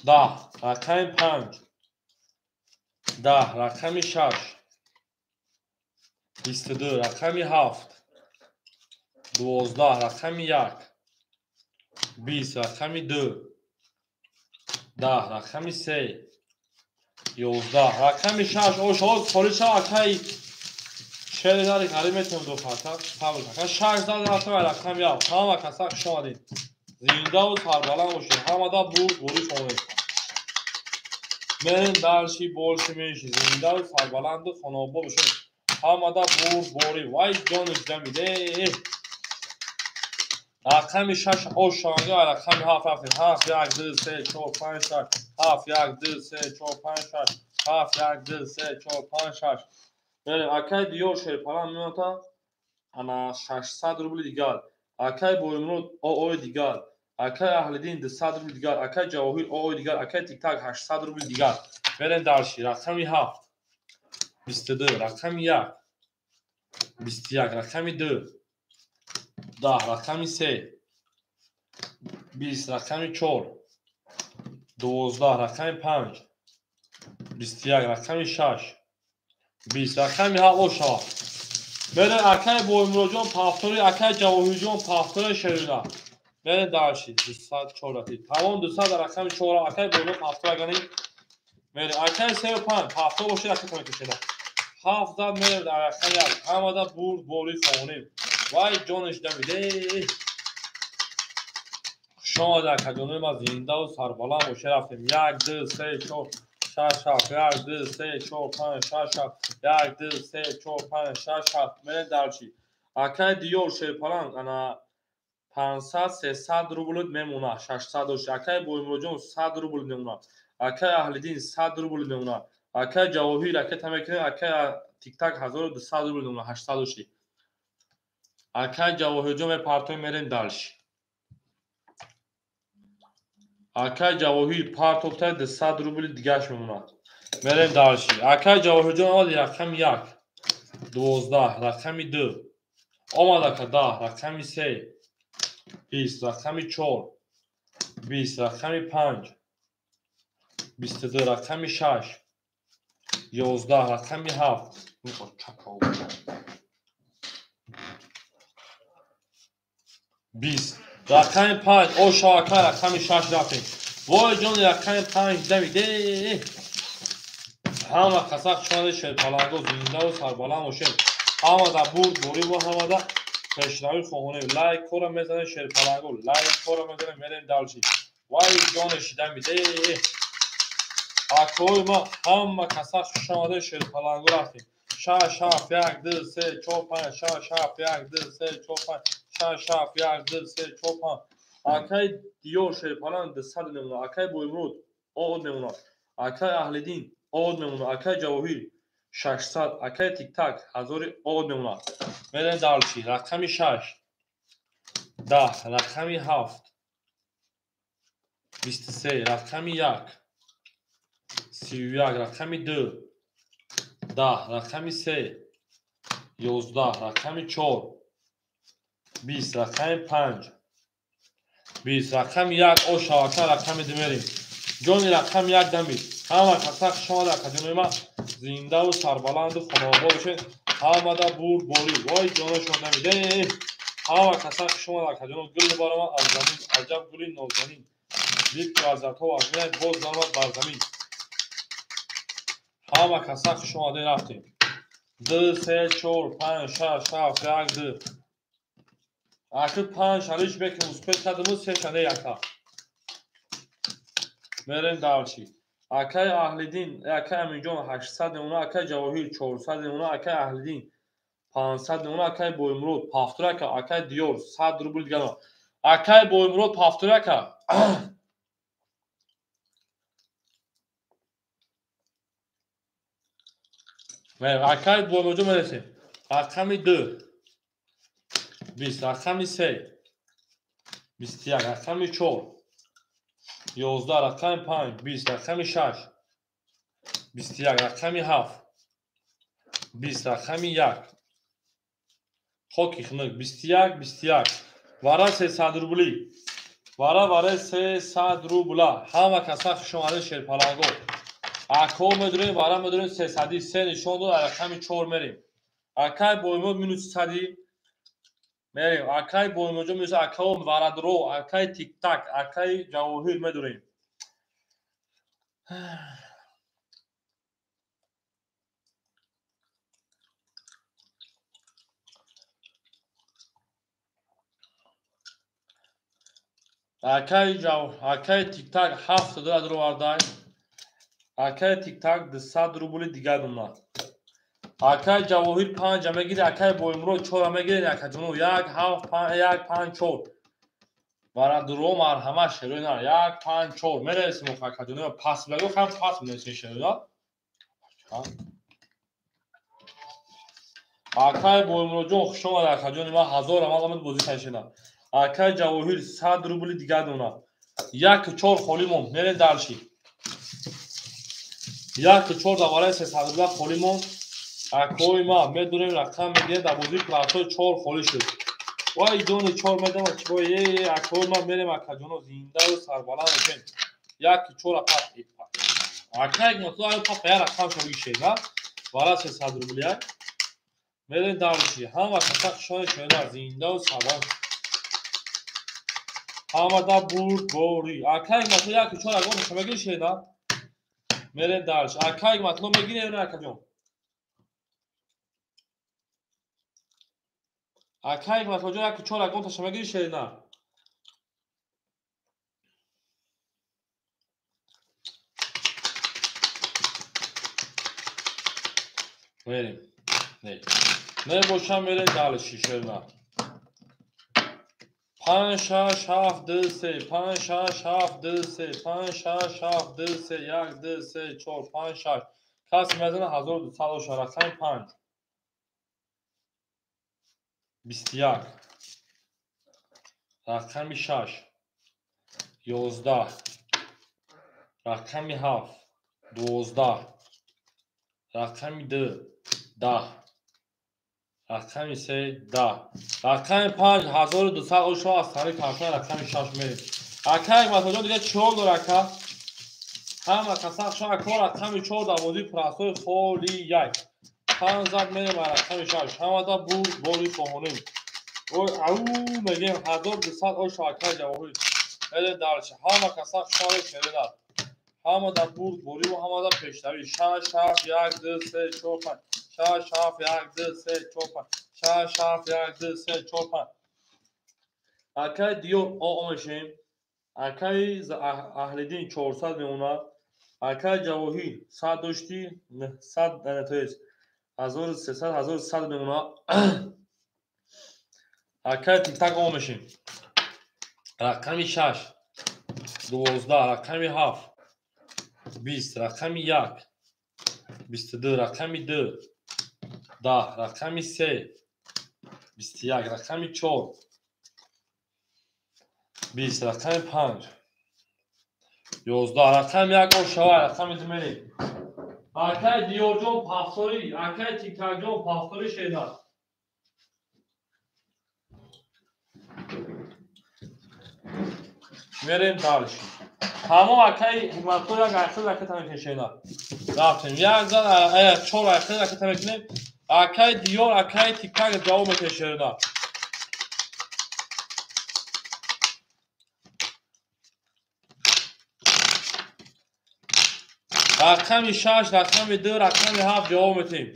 10, рақами 5 10, рақами 6 22, рақами 7 12, рақами 1 20, рақами 2 10, рақами 3 11, рақами 6. Ошо холӣ шав акай шеринари ғариб метавонем ду хата сабр кун. 6 зад рафтам рақами 7. Ҳама каса хуш омадед. Зиндаву сарбаланд бошед. Ҳамада бурд буриш омед. Мерем дальше больше меньше. Зиндаву сарбаланду хонобод бошед. Ҳамада бурд борӣ. Вай ҷониш ҷамиде. Рақами 6 ош шаванга рақами 7 рафтем. 7 1 2 3 4 5 6 7 1 2 3 4 5 6 7 1 2 3 4 5 6. Мерем акай Диёр шерпалан мемонад ана 600 рубли дигар. Акай Боимурод ОО дигар. Акай Аҳлиддин 200 рубл дигар. Акай Ҷавоҳир ои дигар. Акай Тиктак 800 рубл дигар. Мерем дальше. Рақами 7 22, рақами 1 21, рақами 2 10, рақами 3 20, рақами 4 12, рақами 5 21, рақами 6 20, рақами 7 ошава. Мерем акай Боимуроҷон пафтори, акай Ҷавоҳирҷон пафтори шерина. Мерем дальше. 204 рафтид. Тамом 200 рақами 4 акай Боимурод пафтор агани. Мерем акай 3 5 пафтор бошед акай мекашена. 7 зад мерем дар рақами 1. Ҳамада бурд бори хонем. Вай ҷонаш дамиде. Хуш омадед акаҷонои ма, зиндаву сарбаланд бошед. Рафтем. 1 2 3 4 6 7 1 2 3 4 5 6 7 1 2 3 4 5 6 7. Мерем дальше. Акай Диёр Шерпаланг ана 500 300 рубл мемонад. 600 дошт. Акай Боимуроҷон 100 рубл мемонад. Акай Аҳлиддин 100 рубл мемонад. Акай Ҷавоҳир ракета мекунем. Акай Тиктак 1200 рубл мемонад. 800 дошт. Акай Ҷавоҳирҷон мепартоем, мерем дальше. Акай Ҷавоҳир партофта 200 рубли дигаш мемонад. Мерем дальше. Акай Ҷавоҳирҷон омад рақами 1 12, рақами 2 омад ака 10, рақами 3 20, рақами 4 20, рақами 5 22, рақами 6 11, рақами 7 20, рақами 5 ошо ака рақами 6 рафтем. Вой ҷони рақами 5 дамиде. Ҳама каса хушомадед шерпаланго, зиндаву сарбаланд бошед. Ҳамада бурд борӣ ва ҳамада пешравӣ хоҳонем. Лайк кора мезанем шерпаланго, лайк кора мезанем, мерем дальше. Вай ҷони шидамиде. Акои ма ҳама каса хушомадед шерпаланго рафтем. 6 7 1 2 3 4 5 6 7 1 2 3 4 5 6 7 1 2 3 4 5. Акай Диёр Шерпаланг 200 мемонад. Акай Боимурод од мемонад. Акай Аҳлиддин од мемонад. Акай Ҷавоҳир 600, акай Тиктак 1000 од мемонад. Мерем дальше. Рақами 6 10, рақами 7 23, рақами 1 31, рақами 2 10, рақами 3 11, рақами 4 20, рақами 5 20, рақами 1 ошава ака рақами 2 мерем. Ҷони рақами 1 дамид. Ҳама каса хушомад акаҷонои ма, зиндаву сарбаланду хонаобод бошед. Ҳамада бурд борӣ. Вой ҷонашон дамиде. Ҳама каса хушомад акаҷоно. Гул баромад аз замин, аҷаб гули нозанин. Зикр лаззатҳо аз меяд, боз баромад бар замин. Ҳама каса хушомаде рафтем. 2 3 4 5 6 7 1 2. Акы 5 шалиш бекем успет кардему 3 шане яка. Мерем дальше. Акай Аҳлиддин, акай Аминҷон 800 мемонад, акай Ҷавоҳир 400 мемонад, акай Аҳлиддин 500 мемонад, акай Боимурод пафтур ака, акай Диёр 100 рубл дигар. Акай Боимурод пафтур ака. Акай Боимуроджон мересем. Рақами 2 20, рақами 3 21, рақами 4 11, рақами 5 20, рақами 6 21, рақами 7 20, рақами 1 хоки хунук 21 21. Вара 300 рубли. Вара вара 300 рубла. Ҳама каса хушомадед шерпаланго. Ако медурем, вара медурем 300 3 нишон дод, рақами 4 мерем. Акай Боимурод минус 100 мерем. Акай Боимуроджон минус, акао Варадро, акай Тиктак, акай Ҷавоҳир медурем. Акай Тиктак 7 доллар овардай. Акай Тиктак 200 рубли дигар мемонад. Акай Ҷавоҳир 5 мегири, акай Боимурод 4 мегири, акаҷоно 1 7 5 1 5 4. Варадро марҳамат шерои нар 1 5 4 мерасим акаҷоно пас бигӯ ҳам пас мерасим шерои. Акай Боимуроджон хушомад акаҷони ман 1000 амал омад бозӣ кашида. Акай Ҷавоҳир 100 рубли дигар дона. 1-4 холӣ монд. Мерем дальше. 1-4 дар барои 300 рубла холӣ монд. Акои ма медонем рақам мегирем дар бозии простой 4 холӣ шуд. Вай ҷони 4 медонам чӣ бо акои ма мерем акаҷоно зиндаю сарбаланд бошем. 1-4 пап. Акай Ҳикматулло аю папа я рақам шо бигишед, на? Бара 300 рубли ай. Мерем дальше. Ҳама каса хушони шояда зиндаю сарбаланд. Ҳамада бурдборӣ. Акай Ҳикматулло 1-4 ягон шо мегиришед, на? Мерем дальше. Акай Ҳикматулло мегирем на акаҷон? Акай Ҳикматуллоҷон 1-4 ягон таша мегиришед, на? Мерем. Не. Небошам мерем дальше, шерна. 5 6 7 2 3 5 6 7 2 3 5 6 7 2 3 1 2 3 4 5 6. Кас мезана 1200 оша рақами 5. 21. Рақами 6. 11. Рақами 7. 12. Рақами 2. 10. Рақами 3. 10. Рақами 5. 1200 оша аз тариқи картон рақами 6 мерем. Акай Ҳикматуллоҷон дига чиҳол дора ака? Ҳама каса хушон ака рақами 4 дар бозии простой холи 1. 5 зад мерем рақами 6. Ҳамада бурд бори хоҳонем. Ой ау мегем 1200 оша акай Ҷавоҳир. Мерем дальше. Ҳама каса хушон шеринат. Ҳамада бурд бориву ҳамада пешравӣ. 6 7 1 2 3 4 5 6 7 1 2 3 4 5 6 7 1 2 3 4 5. Акай Диёр о мешем. Акай Аҳлиддин 400 мемонад. Акай Ҷавоҳир 100 доштӣ 900, то есть 1300 1100 мемонад. Акай Тиктак о мешем. Рақами 6 12, рақами 7 20, рақами 1 22, рақами 2 10, рақами 3 21, рақами 4 20, рақами 5 11, рақами 1 ошава, рақами 2 мерем. Акай Диёрҷон пафторӣ, акай Тиктакҷон пафторӣ шеда. Мерем дальше. Ҳамон акай Ҳикматулло як айхел ракета мекунем шеда. Рафтем. Як зад 4 айхел ракета мекунем. Акай Диёр, акай Тиктак ҷавоб метиҳад шеда. Рақами 6, рақами 2, рақами 7 ҷавоб метиҳем.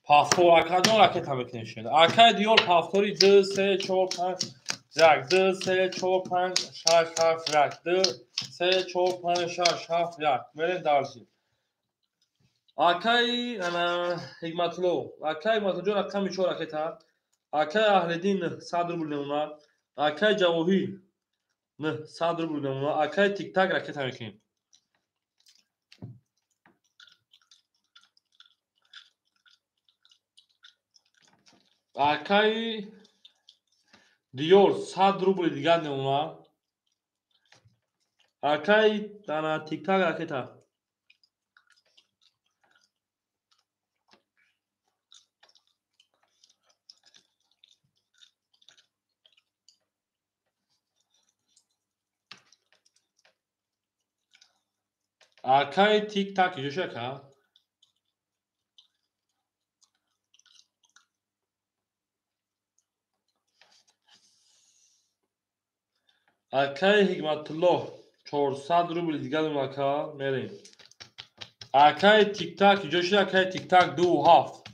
Пафтор акаҷон ракета мекунем шеда. Акай Диёр пафтори 2 3 4 5 1 2 3 4 5 6 7 1 2 3 4 5 6 7 1. Мерем дальше. Акай Ҳикматулло, акай Ҳикматуллоҷон рақами 4 ракета. Акай Аҳлиддин 100 рубл мемонад. Акай Ҷавоҳир 900 рубл мемонад. Акай Тиктак ракета мекунем. Акай Диёр 100 рубли дигар мемонад. Акай Тиктак ракета. Акай Тиктак иҷош ака? Акай Ҳикматулло 400 рубли дигар ака мерем. Акай Тиктак иҷош акай Тиктак 2 7.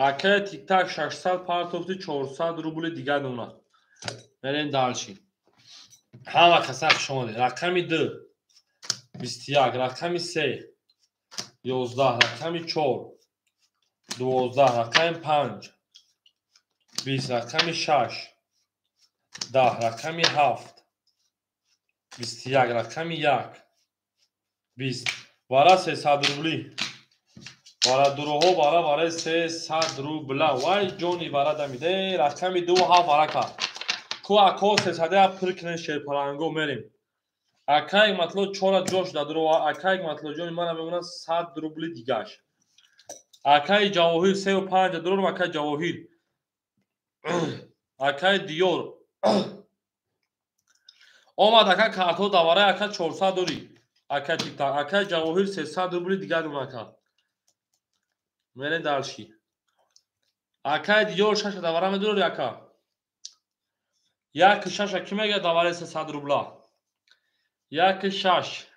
Акай Тиктак 600 партофти 400 рубли дигар мемонад. Мерем дальше. Ҳама каса хуш омадед. Рақами 2 21, рақами 3 11, рақами 4 12, рақами 5 20, рақами 6 10, рақами 7 21, рақами 1, 20. Вара 300 рубли. Вара дуроҳо вара вараи 300 рубла. Вай ҷони вара дамиде. Рақами 2 7 варака. Ку ако 300 пир кунен шерпаланго мерем. Акай матло 4 ҷош дадуро. Акай матло ҷони мана мемонад 100 рубли дигаш. Акай Ҷавоҳир 3 5 дадуром. Акай Ҷавоҳир. Акай Диёр. Омад ака карто давараи ака 400 дорӣ. Акай Тиктак. Акай Ҷавоҳир 300 рубли дигар дорам ака. Мерем дальше. Акай Диёр 6 давара медорӣ ака. 1 6 ки мегӯяд давараи 300 рубла? 1 6.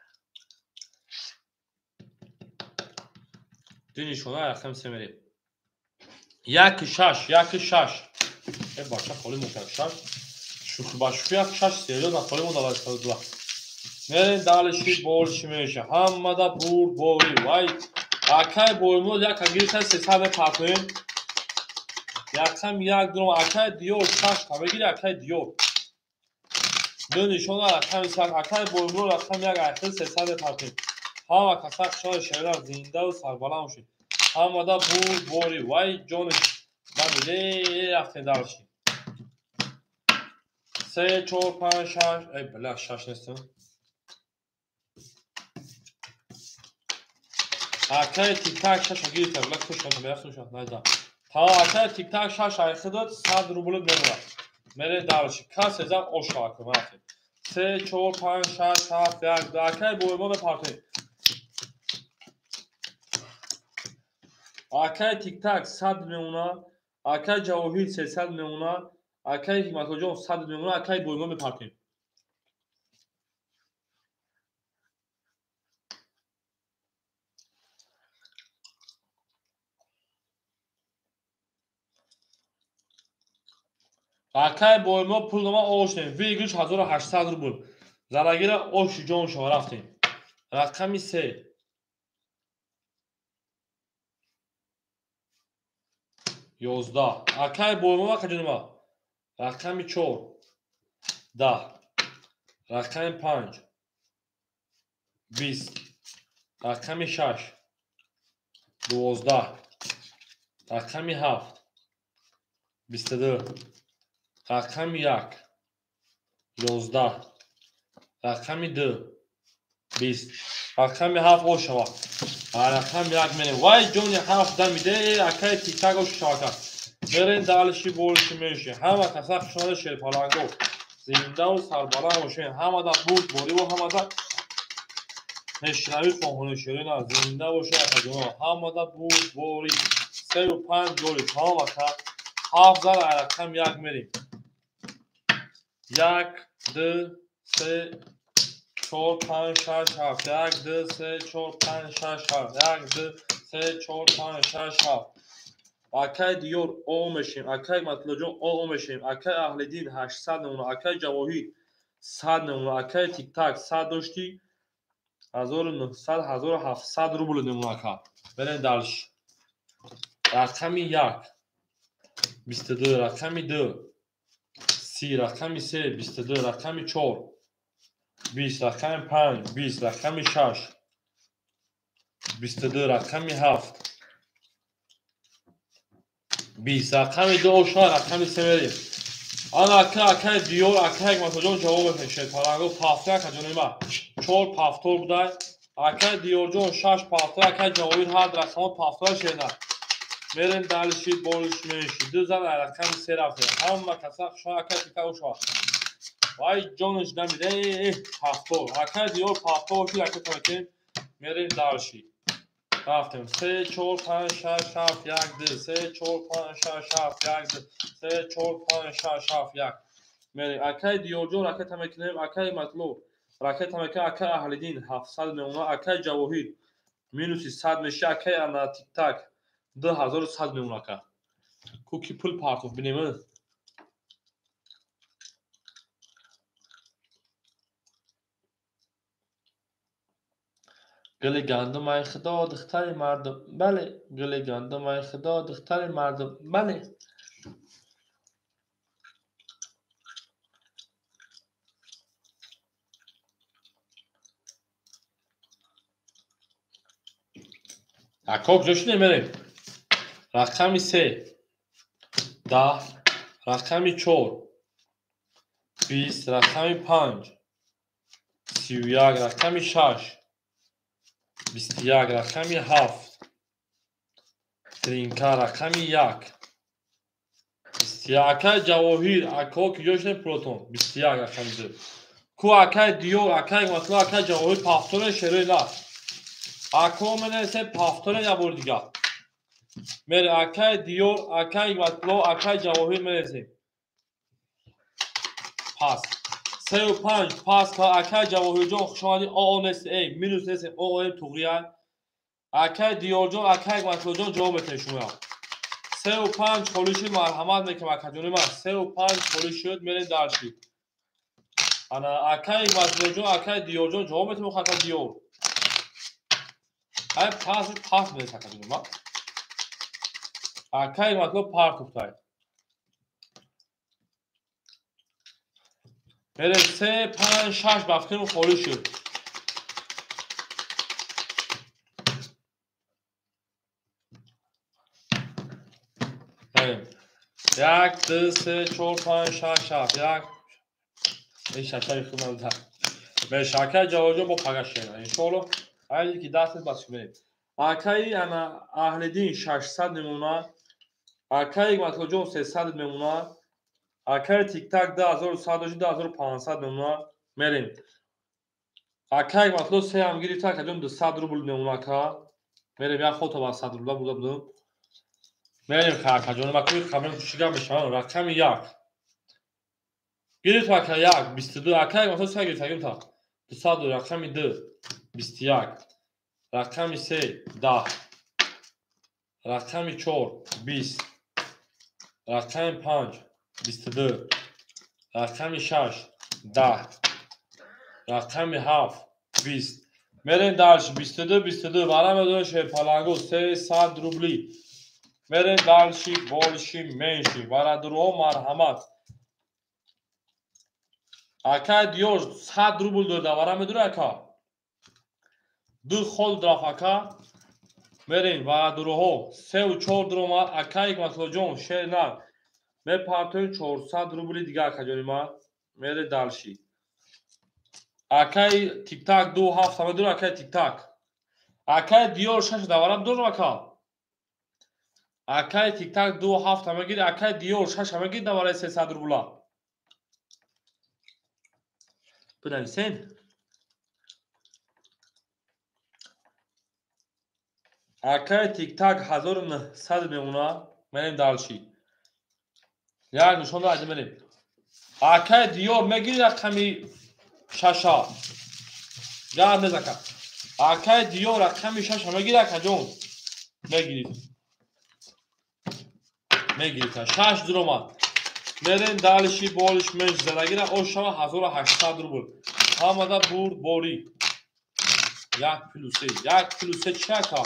Ду нишона рақами 3 мерем. 1 6, 1 6. Э бача холӣ мокард 6. Шӯхи ба шӯхи 1 6 серьёзно холӣ мо давараи 300 рубла. Мерем дальше больше меша. Ҳамада бурд борӣ. Вай акай Боймурод як гирифта 300 мепартоем. Якам як дуром. Акай Диёр 6 та мегири акай Диёр. Ду нишона рақами 3. Акай Боймурод рақами 1 айхил 300 мепартоем. Ҳама каса хушҳол шерар зиндаву сарбаланд бошед. Ҳамада бурд борӣ. Вай ҷони дамиде рафтем дальше. 3 4 5 6. Эй бля 6 нестам. Акай Тиктак 6 гирифта, бля кушам, бля кушам, найда. Та акай Тиктак 6 айхидат 100 рубл мемонад. Мере дальше. Касе зан оша акай рафтем. 3 4 5 6 7 1 2. Акай Боймо мепартоем. Акай Тиктак 100 мемонад. Акай Ҷавоҳир 300 мемонад. Акай Ҳикматуллоҷон 100 мемонад. Акай Боймо мепартоем. Акай Боймо пул дома ошнем. Выигрыш 1800 рубл. Зарагира оши ҷон шава рафтем. Рақами 3. 11. Акай Боймо ва рақами 4. 10. Рақами 5. 20. Рақами 6. 12. Рақами 7. 22. Рақами 1. 11. Рақами 2. 20. Рақами 7 ошава. Рақами 1 мерем. Вай ҷони 7 дамиде. Акай Тиктак ошава ака. Мерем дальше больше меши. Ҳама каса хушҳол шерпаланго. Зиндаву сарбаланд бошед. Ҳамада бурд бориву ҳамада нешинавӣ хоҳони ширина. Зинда бошед акаҷоно. Ҳамада бурд борӣ. 3 5 ҷоли. Тамом ака. 7 зар рақам 1 мерем. 1 2 3 4 5 6 7. 1 2 3 4 5 6 7. 1 2 3 4 5 6 7. Акай Диёр О мешем. Акай Матлоҷон О мешем. Акай Аҳлиддин 800 мемонад. Акай Ҷавоҳир 100 мемонад. Акай Тиктак 100 доштӣ 1900 1700 рубл мемонад ака. Берем дальше. Рақами 1. 22. Рақами 2. 30. Рақами 3. 22. Рақами 4. 20. Рақами 5. 20. Рақами 6. 22. Рақами 7. 20. Рақами 2 оша. Рақами 3 мерем. Ана ака акай Диёр акай Ҳикматуллоҷон ҷавоб мекунед. Шерпаланго пафтор ака ҷони ма. 4 пафтор будай. Акай Диёрҷон 6 пафтор. Акай Ҷавоҳир ҳар рақамҳо пафтор шерна. Мерем дальше больше меньше. Ду зан рақами 3 рафтем. Ҳама каса хушҳол акай Тиктак ошава. Вай ҷонаш дамиде. Пафтор. Акай Диёр пафтор оши ракета мекунем. Мерем дальше. Рафтем. 3 4 5 6 7 1 2. 3 4 5 6 7 1 2. 3 4 5 6 7 1. Мерем. Акай Диёрҷон ракета мекунем. Акай Матло ракета мекунем. Акай Аҳлиддин 700 мемонад. Акай Ҷавоҳир минуси 100 меши. Акай ана Тиктак 2100 мемонад ака. Ку ки пул партоф бинем. Гули гандум ай худо духтари мардум. Бале, гули гандум ай худо духтари мардум. Бале. Ако куҷо шудем мерем? Рақами 3 10, рақами 4 20, рақами 5 31, рақами 6 21, рақами 7 тринка, рақами 1 21. Акай Ҷавоҳир, ако куҷо шудем пулотон? 21 рақами 2. Ку акай Диёр, акай Матла, акай Ҷавоҳир пафторе шерои лаф. Ако менависем пафторе як бори дигар. Мере акай Диёр, акай Матло, акай Ҷавоҳир менависем. Пас. 3 5 пас акай Ҷавоҳирҷон хушомадӣ. ОО нест, эй минус нест, ОО туғрия. Акай Диёрҷон, акай Матлоҷон ҷавоб метаҳед шумо. 3 5 холӣ шуд, марҳамат мекунам акаҷони ман. 3 5 холӣ шуд, мерем дарши. Ана акай Матлоҷон, акай Диёрҷон ҷавоб метаҳем, акай Диёр. Ай пас пас мерес акаҷони ман. Акай Матло партуфтай. Мерем 3 5 6 ба фикрам холӣ шуд. 1 2 3 4 5 6 7 1. Ин шашаи хуб набуда. Меш акай Ҷавоҳирҷон бо пага шена. Иншоалло айди ки даст бас мерем. Акай ана Аҳлиддин 600 мемона. Акай Матлоҷон 300 мемона. Акай Тиктак 2100 дошт 2500 мемона. Мерем. Акай Матло 3 ҳам гирифта, акаҷон 200 рубл мемона ака. Мерем як фото ба 100 рубла бурда будам. Мерем акаҷон, ма куи қабрем чига мешавам. Рақами 1. Гирифт ака 1 22, акай Матло 3 гирифта, гирифта. 200 рақами 2 21, рақами 3 10, рақами 4 20, рақами 5 22, рақами 6 10, рақами 7 20. Мерем дальше 22 22 варам дорем шерпаланго 300 рубли. Мерем дальше больше меньше. Бародаро марҳамат. Акай Диёр 100 рубл дода варам медури ака. Ду хол драф ака. Мерем бародароҳо 3 4 дромад акай Матлоҷон шер на. Мепартоем 400 рубли дига акаҷони ман. Мере дальше. Акай Тиктак 2 7 медури акай Тиктак. Акай Диёр 6 даварам дорам ака. Акай Тиктак 2 7 мегири, акай Диёр 6 мегири давараи 300 рубла. Бинависен. Акай Тиктак 1900 мемона. Мерем дальше. Як нишон дад мерем. Акай Диёр мегири рақами 6. Гап незака. Акай Диёр рақами 6 мегири акаҷон. Мегири. Мегирифта 6 дуромад. Мерем дальше болиш менш задагира ошава 1800 рубл. Ҳамада бурд борӣ. 1 плюс 3, 1 плюс 3 чи ака?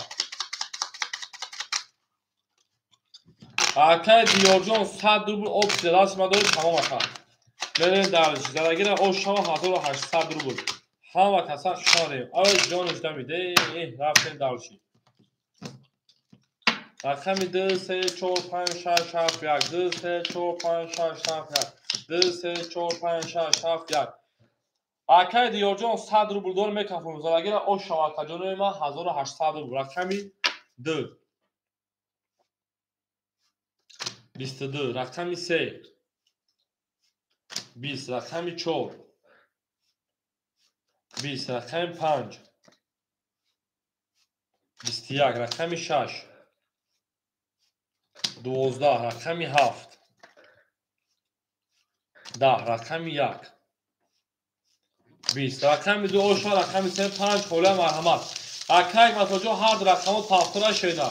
Акай Диёрҷон 100 рубл опция даст ма дорӣ тамом ака. Мерем дальше задагира ошава 1800 рубл. Ҳама каса хушомадем. Ай ҷониш дамиде, рафтем дальше. Рақами 2 3 4 5 6 7 1 2 3 4 5 6 7 1 2 3 4 5 6 7 1. Акай Диёрҷон 100 рубл дор мекафонам. Задагира ошава акаҷонои ман 1800 рубл. Рақами 2 22, рақами 3 20, рақами 4 20, рақами 5 21, рақами 6 12, рақами 7 10, рақами 1 20, рақами 2 ошва, рақами 3 5 хола марҳамат. Акай Матлоҷон ҳар рақамо пафтора шеда.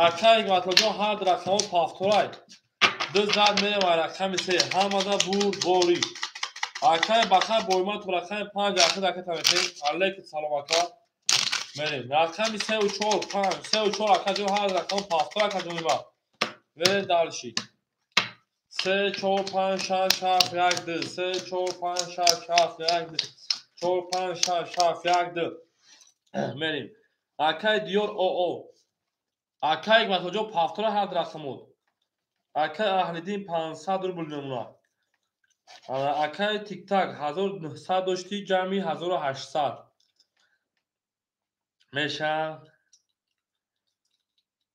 Акай Матлоҷон ҳар рақамо пафторай. Ду зад мерем ва рақами 3 ҳамада бурд борӣ. Акай баха боймат рақами 5 ахир ака таметем. Алейкум салом ака. Мерем рақами 3 ва 4 5 3 ва 4 акаҷон ҳар рақам пафтора акаҷони ман. Мерем дальше. 3 4 5 6 7 1 2 3 4 5 6 7 1 2 4 5 6 7 1 2. Мерем. Акай Диёр ОО. Акай Ҳикматуллоҷон повтора ҳафт рақамуд. Акай Аҳлиддин 500 рубл мемонад. Акай Тиктак 1900 дошти, ҷамъи 1800 мешавад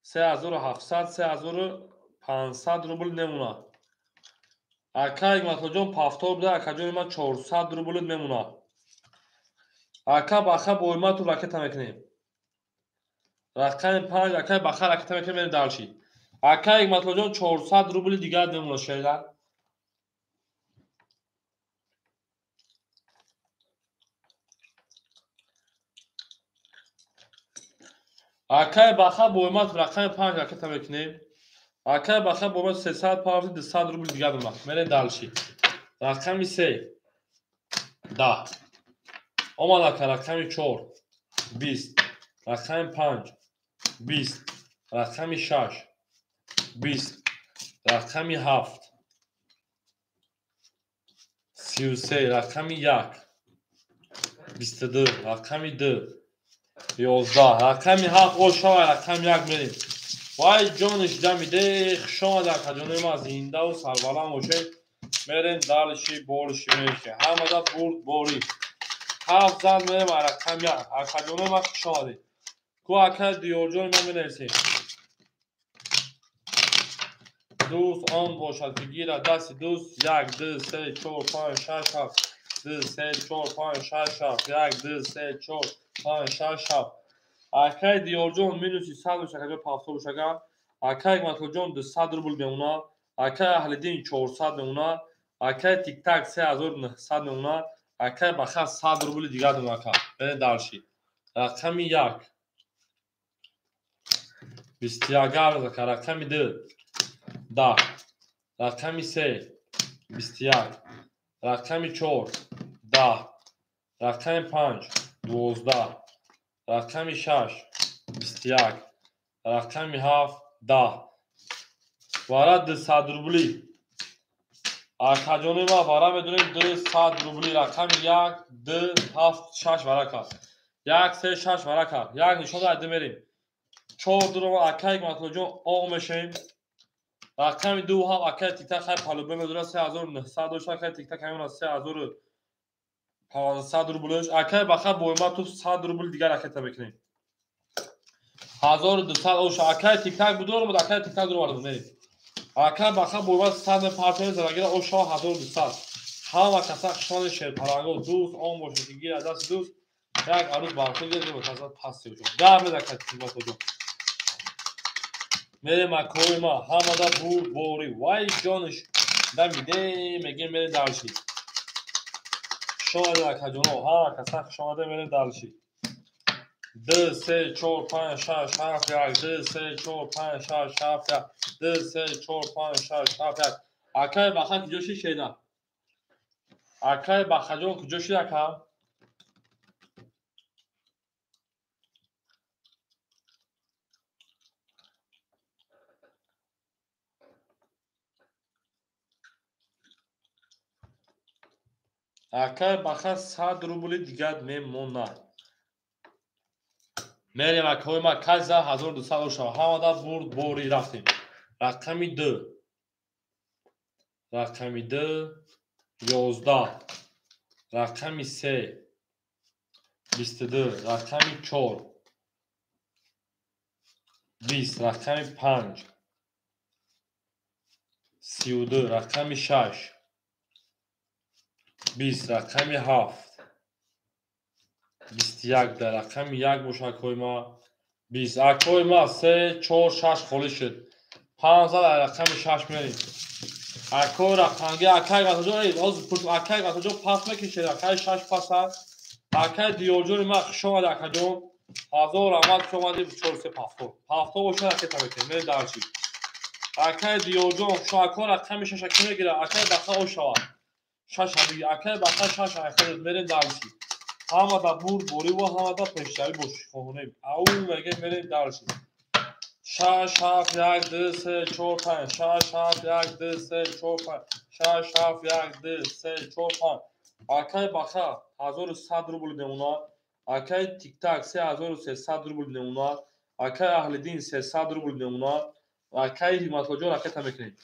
3700, 3500 рубл мемонад. Акай Ҳикматуллоҷон повтор буда, акаҷони ман 400 рубл мемонад. Ака Баха Бойматов ракета мекунем. Рақами 5 акай Баха ракета мекунем, мерем дальше. Акай Ҳикматуллоҷон 400 рубли дигар мемонад шеда. Акай Баха Бойматов рақами 5 ракета мекунем. Акай Баха Бойматов 300 павзи 200 рубли дигар мемонад. Мерем дальше. Рақами 3 10. Омад ака рақами 4 20, рақами 5 20, рақами 6 20, рақами 7 33, рақами 1 22, рақами 2 11, рақами 7 ошава, рақами 1 мерем. Вай ҷониш дамиде, хушомад акаҷонои ма, зиндаву сарбаланд бошед. Мерем дальше, бориши мереши. Ҳамада бурд борӣ. 7 зан мерем рақами 1. Акаҷонои ма хуш омадед. Ку ака Диёрҷони ма менависем. Дӯст он бошад ки гирад дасти дӯст. 1 2 3 4 5 6 7 2 3 4 5 6 7 1 2 3 4 5 6 7. Акай Диёрҷон минуси 100 боша, акаҷон повтор боша. Акай Ҳикматуллоҷон 200 рубл мемонад. Акай Аҳлиддин 400 мемонад. Акай Тиктак 3900 мемонад. Акай Баха 100 рубли дигар мемонад. Ака берем дальше. Рақами 1 21 ака, рақами 2 10, рақами 3 21, рақами 4 10, рақами 5 12, рақами 6 21, рақами 7 10. Вара 200 рубли. Акаҷони ма вара медонем 200 рубли. Рақами 1 2 7 6 вара кард. 1 3 6 вара кард. 1 нишон дад мерем. 4 дуро акай Ҳикматуллоҷон оғ мешавем. Рақами 2 7 акай Тиктак хай палубе медорад 3900 дошт. Акай Тиктак ҳамон 3500 рублш. Акай Баха Бойматов 100 рубл дигар ракета мекунем. 1200 ош. Акай Тиктак будор буд, акай Тиктак дуро вард мерем. Акай Баха Бойматов 100 мепартоем, зарагира ошо 1200. Ҳама каса хушони шерпаланго дӯст он бошад ки гирад дасти дӯст. Як арӯз барқи гирд ва каса паст шуд. Гап мезад акай Ҳикматуллоҷон. Мерем акои ма ҳамада бурд борӣ. Вай ҷониш дамиде мегем мерем дальше. Хушомадед акаҷоно, ҳама каса хушомадед, мерем дальше. 2 3 4 5 6 7 1 2 3 4 5 6 7 1 2 3 4 5 6 7 1. Акай Баха куҷо шид шеда? Акай Бахаҷон куҷо шид ака? Акай Баха 100 рубли дигар мемонад. Мерем акои ма каза 1200 шава. Ҳамада бурд борӣ рафтем. Рақами 2. Рақами 2 11. Рақами 3 22. Рақами 4 20. Рақами 5 32. Рақами 6 20. Рақами 7 21. Дар рақами 1 боша акои ма 20. Акои ма 3 4 6 холӣ шуд. 5 дар рақами 6 мерем. Акои рақамги акай Ҳикматуллоҷон, эй ҳозир пурсм, акай Ҳикматуллоҷон пас мекашед, акай 6 пас аст. Акай Диёрҷони ма хуш омад акаҷон. 1000 раҳмат ки омадӣ 4 3 повтор. Повтор бошад ракета мекунем. Мерем дальше. Акай Диёрҷон хуш акои рақами 6 ки мегирад, акай Баха ошавад. 6 ҳабиби, акай Баха 6 айхадад, мерем дальше. Ҳамада бурд борӣ ва ҳамада пешравӣ боши хоҳонем. Ау мегем мерем дальше. 6 7 1 2 3 4 5 6 7 1 2 3 4 5 6 7 1 2 3 4 5. Акай Баха 1100 рубл мемонад. Акай Тиктак 3300 рубл мемонад. Акай Аҳлиддин 300 рубл мемонад. Акай Ҳикматуллоҷон ракета мекунем.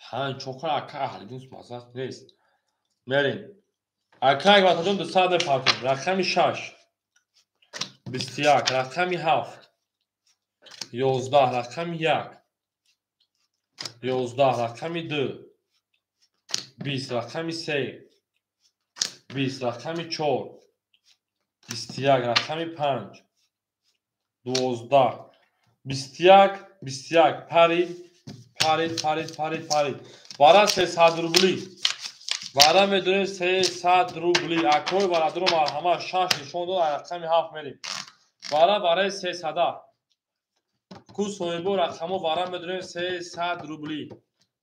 Панҷ чоқар ака Аҳлиддин маза нест. Мерем. Акай Ҳикматуллоҷон 200 мепартем. Рақами 6 21, рақами 7 11, рақами 1 11, рақами 2 20, рақами 3 20, рақами 4 21, рақами 5 12, 21 21. Парид, парид, парид, парид, парид. Вара 300 рубли. Вара медонем 300 рубли. Акои барадро марҳамат 6 нишон дод, рақами 7 мерем. Вара барои 300. Ку соҳибо рақамо вара медонем 300 рубли.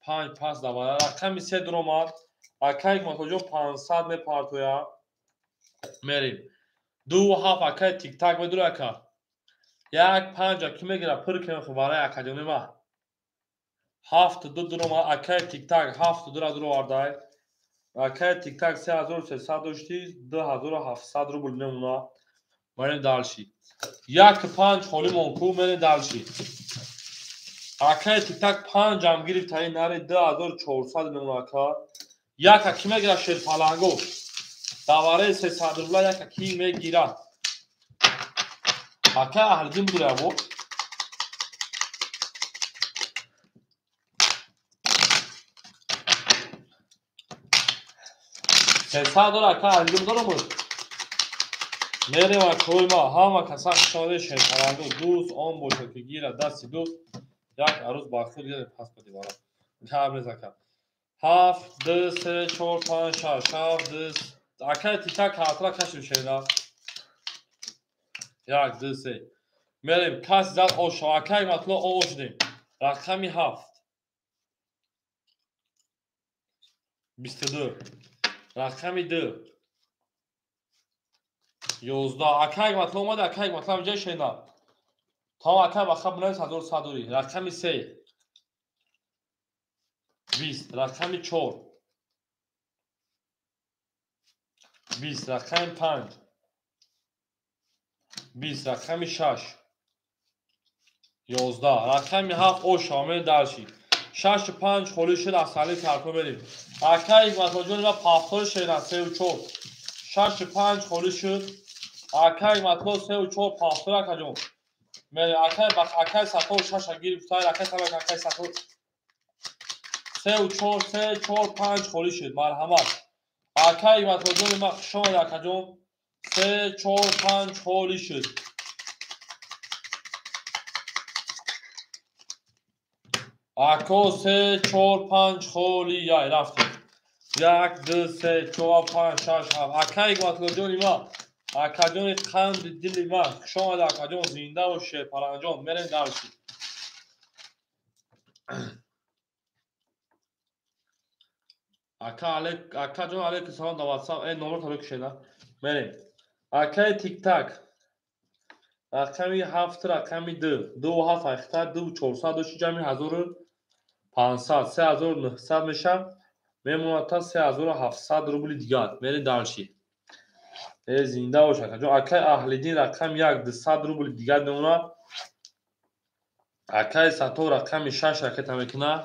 5 пас да вара. Рақами 3 дуромад. Акай Ҳикматуллоҷон 500 мепартоя. Мерем. 2 7 акай Тиктак медура ака. 1 5 аки мегира пур кунем вараи акаҷони ма. 7 2 дуромад. Акай Тиктак 7 2 ра дуровардай. Акай Тиктак 3300 дошти, 2700 рубл мемона. Мерем дальше. 1 5 холӣ мон ку, мерем дальше. Акай Тиктак 5 ам гирифт, таи нари 2400 мемона ака. Як аки мегира шерпаланго. Давараи 300 рубла як аки мегира. Ака Аҳлиддин будура бо. Сесад дора ака Аҳлиддин будора буд. Мерем акои ма, ҳама каса хушомадед шерпаланго. Дӯст он бошад ки гира дасти дӯст, як арӯз ба худ гирад пас ба дивора. Гап нест ака. 7 2 3 4 5 6 7 2. Акай Тиктак картра кашид шеда. 1 2 3. Мерем кас зад ош. Акай Ҳикматулло ош дем. Рақами 7 22, рақами 2 11. Акай Ҳикматулло омад, акай Ҳикматулло ҳам ҷай шеда. Там акай баха бинавис 1100 дори. Рақами 3 20, рақами 4 20, рақами 5 20, рақами 6 11, рақами 7 ош омед дарши. 6 5 холӣ шуд, асали карто мерем. Акай Ҳикматуллоҷон ва пафтор шедан 3 4. 6 5 холӣ шуд. Акай Ҳикматулло 3 4 пафтор акаҷон. Мерем акай бах акай сатор 6 гирифт, акай табак акай сатор 3 4 3 4 5 холӣ шуд. Марҳамат. Акай Ҳикматуллоҷон ма хуш омад акаҷон. 3 4 5 холӣ шуд. Ако 3 4 5 холӣ яй рафтем. 1 2 3 4 5 6 7. Акай Ҳикматуллоҷони ма, акаҷони қанди дили ма, хуш омад акаҷон, зинда бош шерпаланҷон. Мерем дарси. Ака алек, акаҷон алейкум салом да WhatsApp. Номер таро кушеда. Мерем. Акай Тиктак рақами 7 рақами 2 2 7 ахта 2 400 дошти ҷамъи 1500 3900 мешавад. Мемонад та 3700 рубли дигар. Мерем дарши. Зинда бош акаҷон. Акай Аҳлиддин рақами 1 200 рубли дигар мемонад. Акай Сатор рақами 6 ракета мекунад.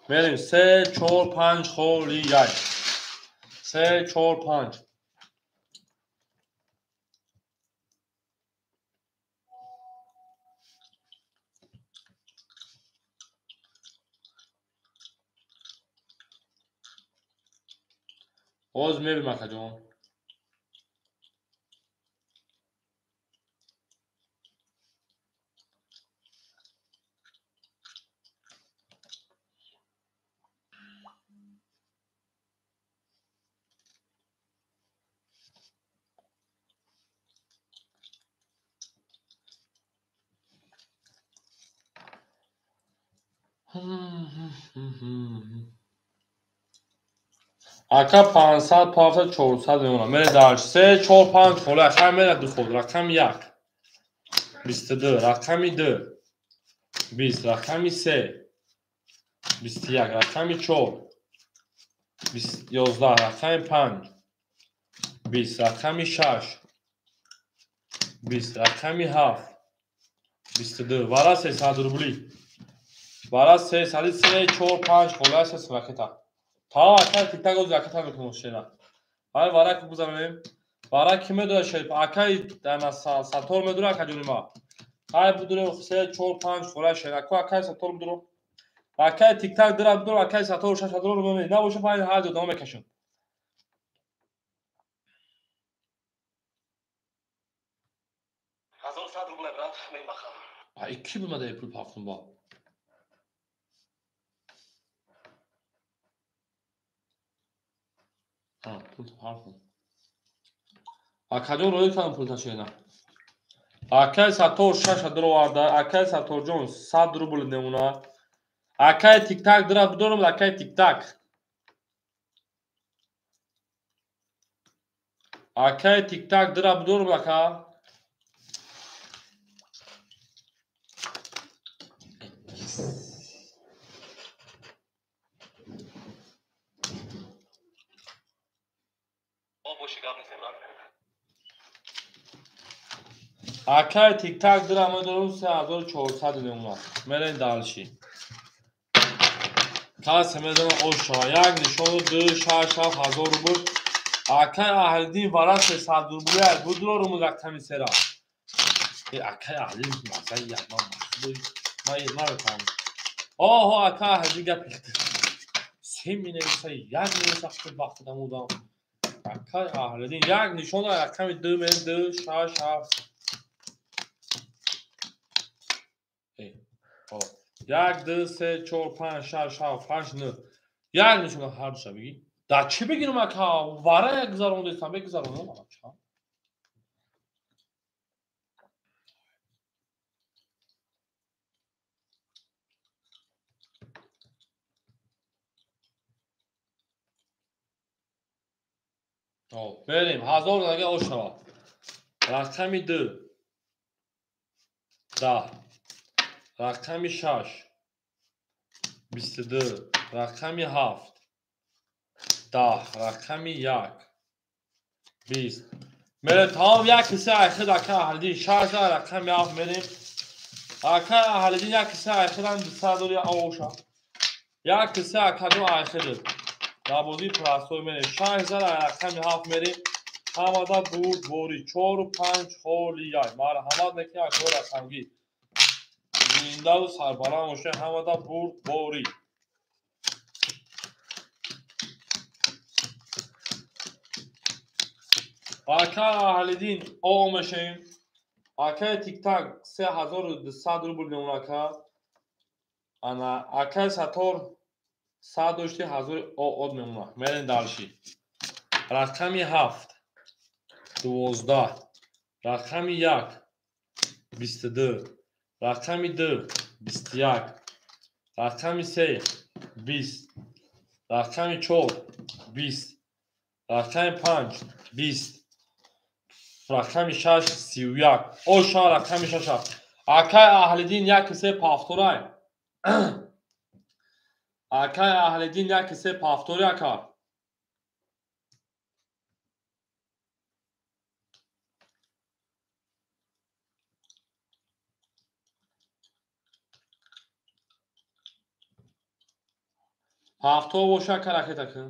Мерем 3 4 5 холӣ 1 3 4 5. Ҳозир мебинам акаҷон. Ака 500 500 400 мемонад. Мере дар 3 4 5 хола хай мера ду ход. Рақами 1 22, рақами 2 20, рақами 3 21, рақами 4 11, рақами 5 20, рақами 6 20, рақами 7 22. Вара 300 рубли. Вара 300 3 4 5 хола 3 ракета. Та ака тиктак оз ракета мекунем шена. Ай вара ки гузаронем. Вара ки медора шериф акай дана сатор медора ака ҷони ма. Ай будуро 3 4 5 хола шена. Ко акай сатор будуро. Акай тиктак дира будуро акай сатор 6 дора меме. Набоша пай ҳар ду дома мекашам. Ай ки бимада пул пафтум ба. А, пул пафтум. Акаҷон роӣ кардам пул ташена. Акай сатор 6 дроварда, акай саторҷон 100 рубл немуна. Акай тиктак дира бидорам, акай тиктак. Акай тиктак дира бидорам, ака. Акай тиктак дира медорам 3400 немуна. Мерем дальше. Кас медонам оша. Як нишону 2 6 7 ҳазор рубл. Акай Аҳлиддин вара 300 рубл як будро руму рақами сера. Акай Аҳлиддин маза як ман ман намефаҳмам. Оҳо акай Аҳлиддин гап се менависа як менависа худ вақт дамудам. Акай Аҳлиддин як нишону рақами 2 мен 2 6 7 1 2 3 4 5 6 7 8 9. Як нишона ҳар душа бигӣ. Дар чӣ бигирам ака? Вара як гузарондестам, бегузаронам ака. Берем, 1000 дага ош шавад. Рақами 2 10, рақами 6 22, рақами 7 10, рақами 1 20. Мерем тамом як ҳисса айхид ака Аҳлиддин 6 рақами 7 мерем. Ака Аҳлиддин як ҳисса айхидан 200 дори оша. Як ҳисса акаду айхид. Дар бозии простой мерем. 6 рақами 7 мерем. Ҳамада бурд бори 4 5 холи 1. Марҳамат мекунем акаи рақамгӣ. Зиндаву сарбаланд бошед, ҳамада бурд бори. Ака Аҳлиддин о мешавем. Акаи тиктак 3200 рубл мемон ака. Ана акаи сатор 100 дошти 1000 од мемона. Мерем дальше. Рақами 7 12, рақами 1 22, рақами 2 21, рақами 3 20, рақами 4 20, рақами 5 20, рақами 6 31. Оша рақами 6. Акай Аҳлиддин 1 3 повторай. Акай Аҳлиддин 1 3 повтори ака. Повтор боша ака ракета кун.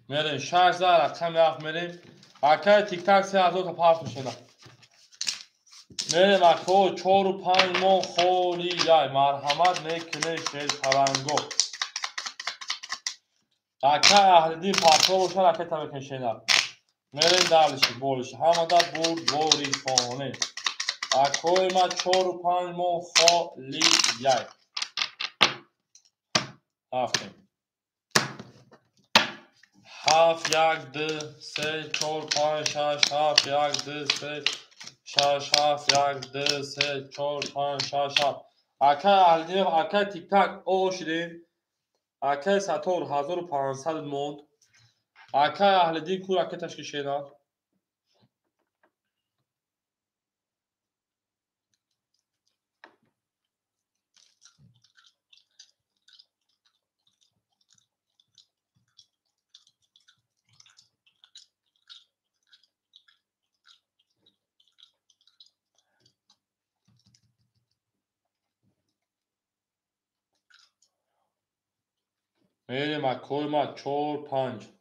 Мерем 6 рақами 7 мерем. Акай тиктак 3000 та пафт мешена. Мерем ако 4 5 мон холи яй. Марҳамат мекунем шерпаранго. Акай Аҳлиддин повтор боша ракета мекунем шена. Мерем дальше больше. Ҳамада бурд бори хоне. Акои ма 4 5 мон холи яй. Рафтем. 7 1 2 3 4 5 6 7 1 2 3 6 7 1 2 3 4 5 6 7. Акай Аҳлиддин акай тиктак о шидем. Акай сатор 1500 монд. Акай Аҳлиддин ку ракеташ кишена. Мерем акои ма 4 5.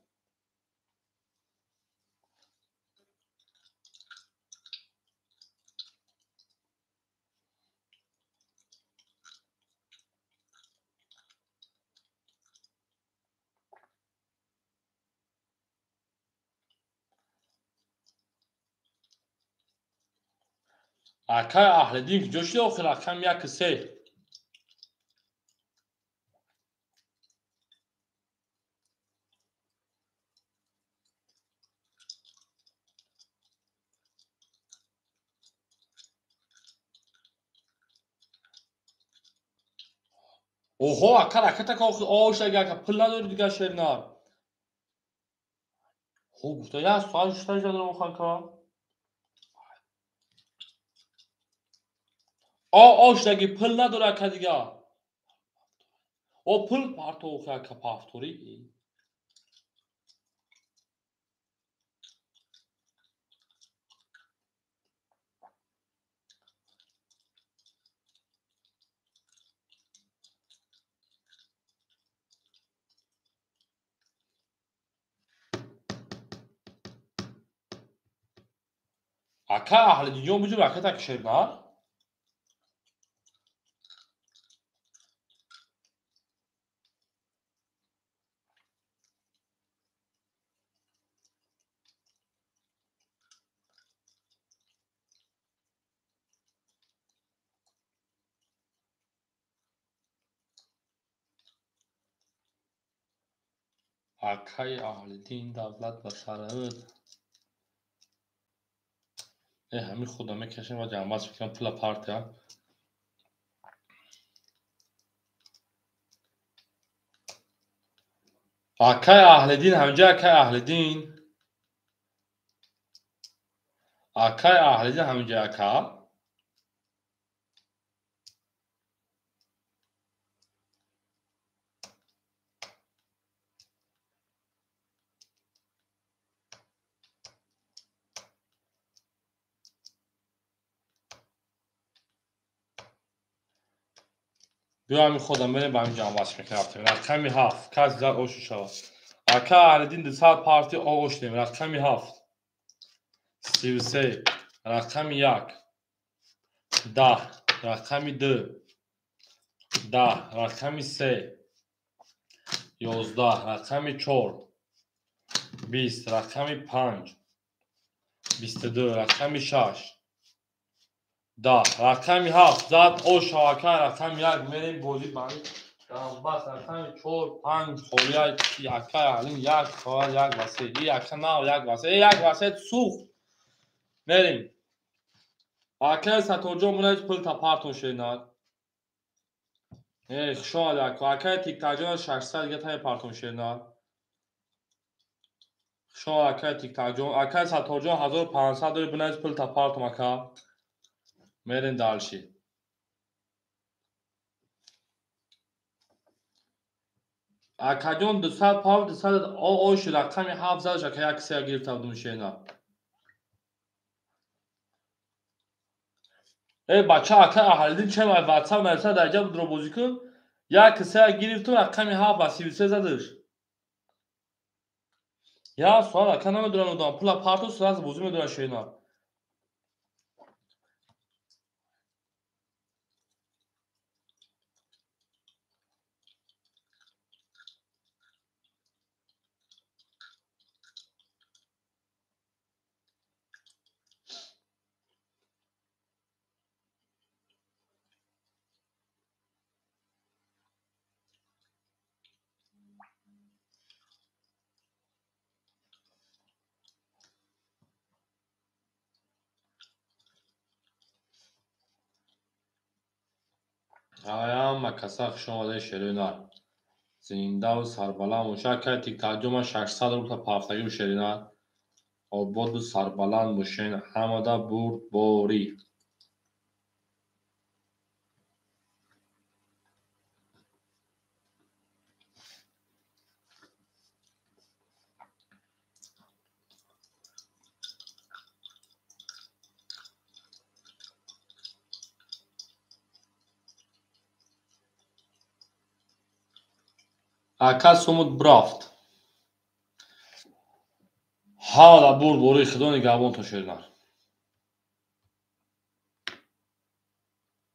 Акай Аҳлиддин куҷо шуди охир? Рақами 1 3. Оҳо, ака ракета ка охир ош ака пул надори дигар шернар. Хо гуфта як соат шута жадорам охир ака. Ош даги пул надора ака дигар. О пул парто охир ака пафтори. Ака Аҳлиддинҷон буҷу ракета кишед на? Акаи Аҳлиддин давлат ба сарҳад. Ҳамин худо мекашем ва ҷамъбаст мекунам пула партия. Акаи Аҳлиддин ҳамҷа акаи Аҳлиддин. Акаи Аҳлиддин ҳамҷа ака. Биё ҳамин худам мерем ба ҳамин ҷамъбаст мекунем рафтем. Рақами 7 кас зад ошу шавад. Ака Аҳлиддин 200 парти ош дем. Рақами 7 33 рақами 1 10 рақами 2 10 рақами 3 11 рақами 4 20 рақами 5 22 рақами 6 10 рақами 7 зад ош шавака рақами 1 мерем бозӣ ба ҳамин ҷамъбаст рақами 4 5 холия ака Аҳлиддин 1 4 1 ва 3 и ака нав 1 ва 3 1 ва 3 сӯхт. Мерем. Акаи Сатторҷон бунед пул та партон шенад. Хуш омадед ака. Акаи Тиктакҷон 600 дига тани партон шенад. Хуш омад акаи Тиктакҷон. Акаи Сатторҷон 1500 дори бунед пул та партон ака. Мерем дальше. Акаҷон 200 пав 200 ош рақами 7 задаш ака 1 3 гирифта будум шена. Бача ака Аҳлиддин чем ай WhatsApp нависа дар ҷа будро бозӣ кун. 1 3 гирифтум рақами 7 ба 33 задаш. Я суал ака намедонам одам пула парту сразу бозӣ медонад шена. Ҳама каса хуш омадед шеринар. Зиндаву сарбаланд боша. Акаи Тиктакҷон ман 600 рубл пафтагӣ шеринар. Ободу сарбаланд бошен. Ҳамада бурдборӣ. Ака, сумуд брафт. Ҳала бурд, бори Худо нигаҳбонтон, шернар.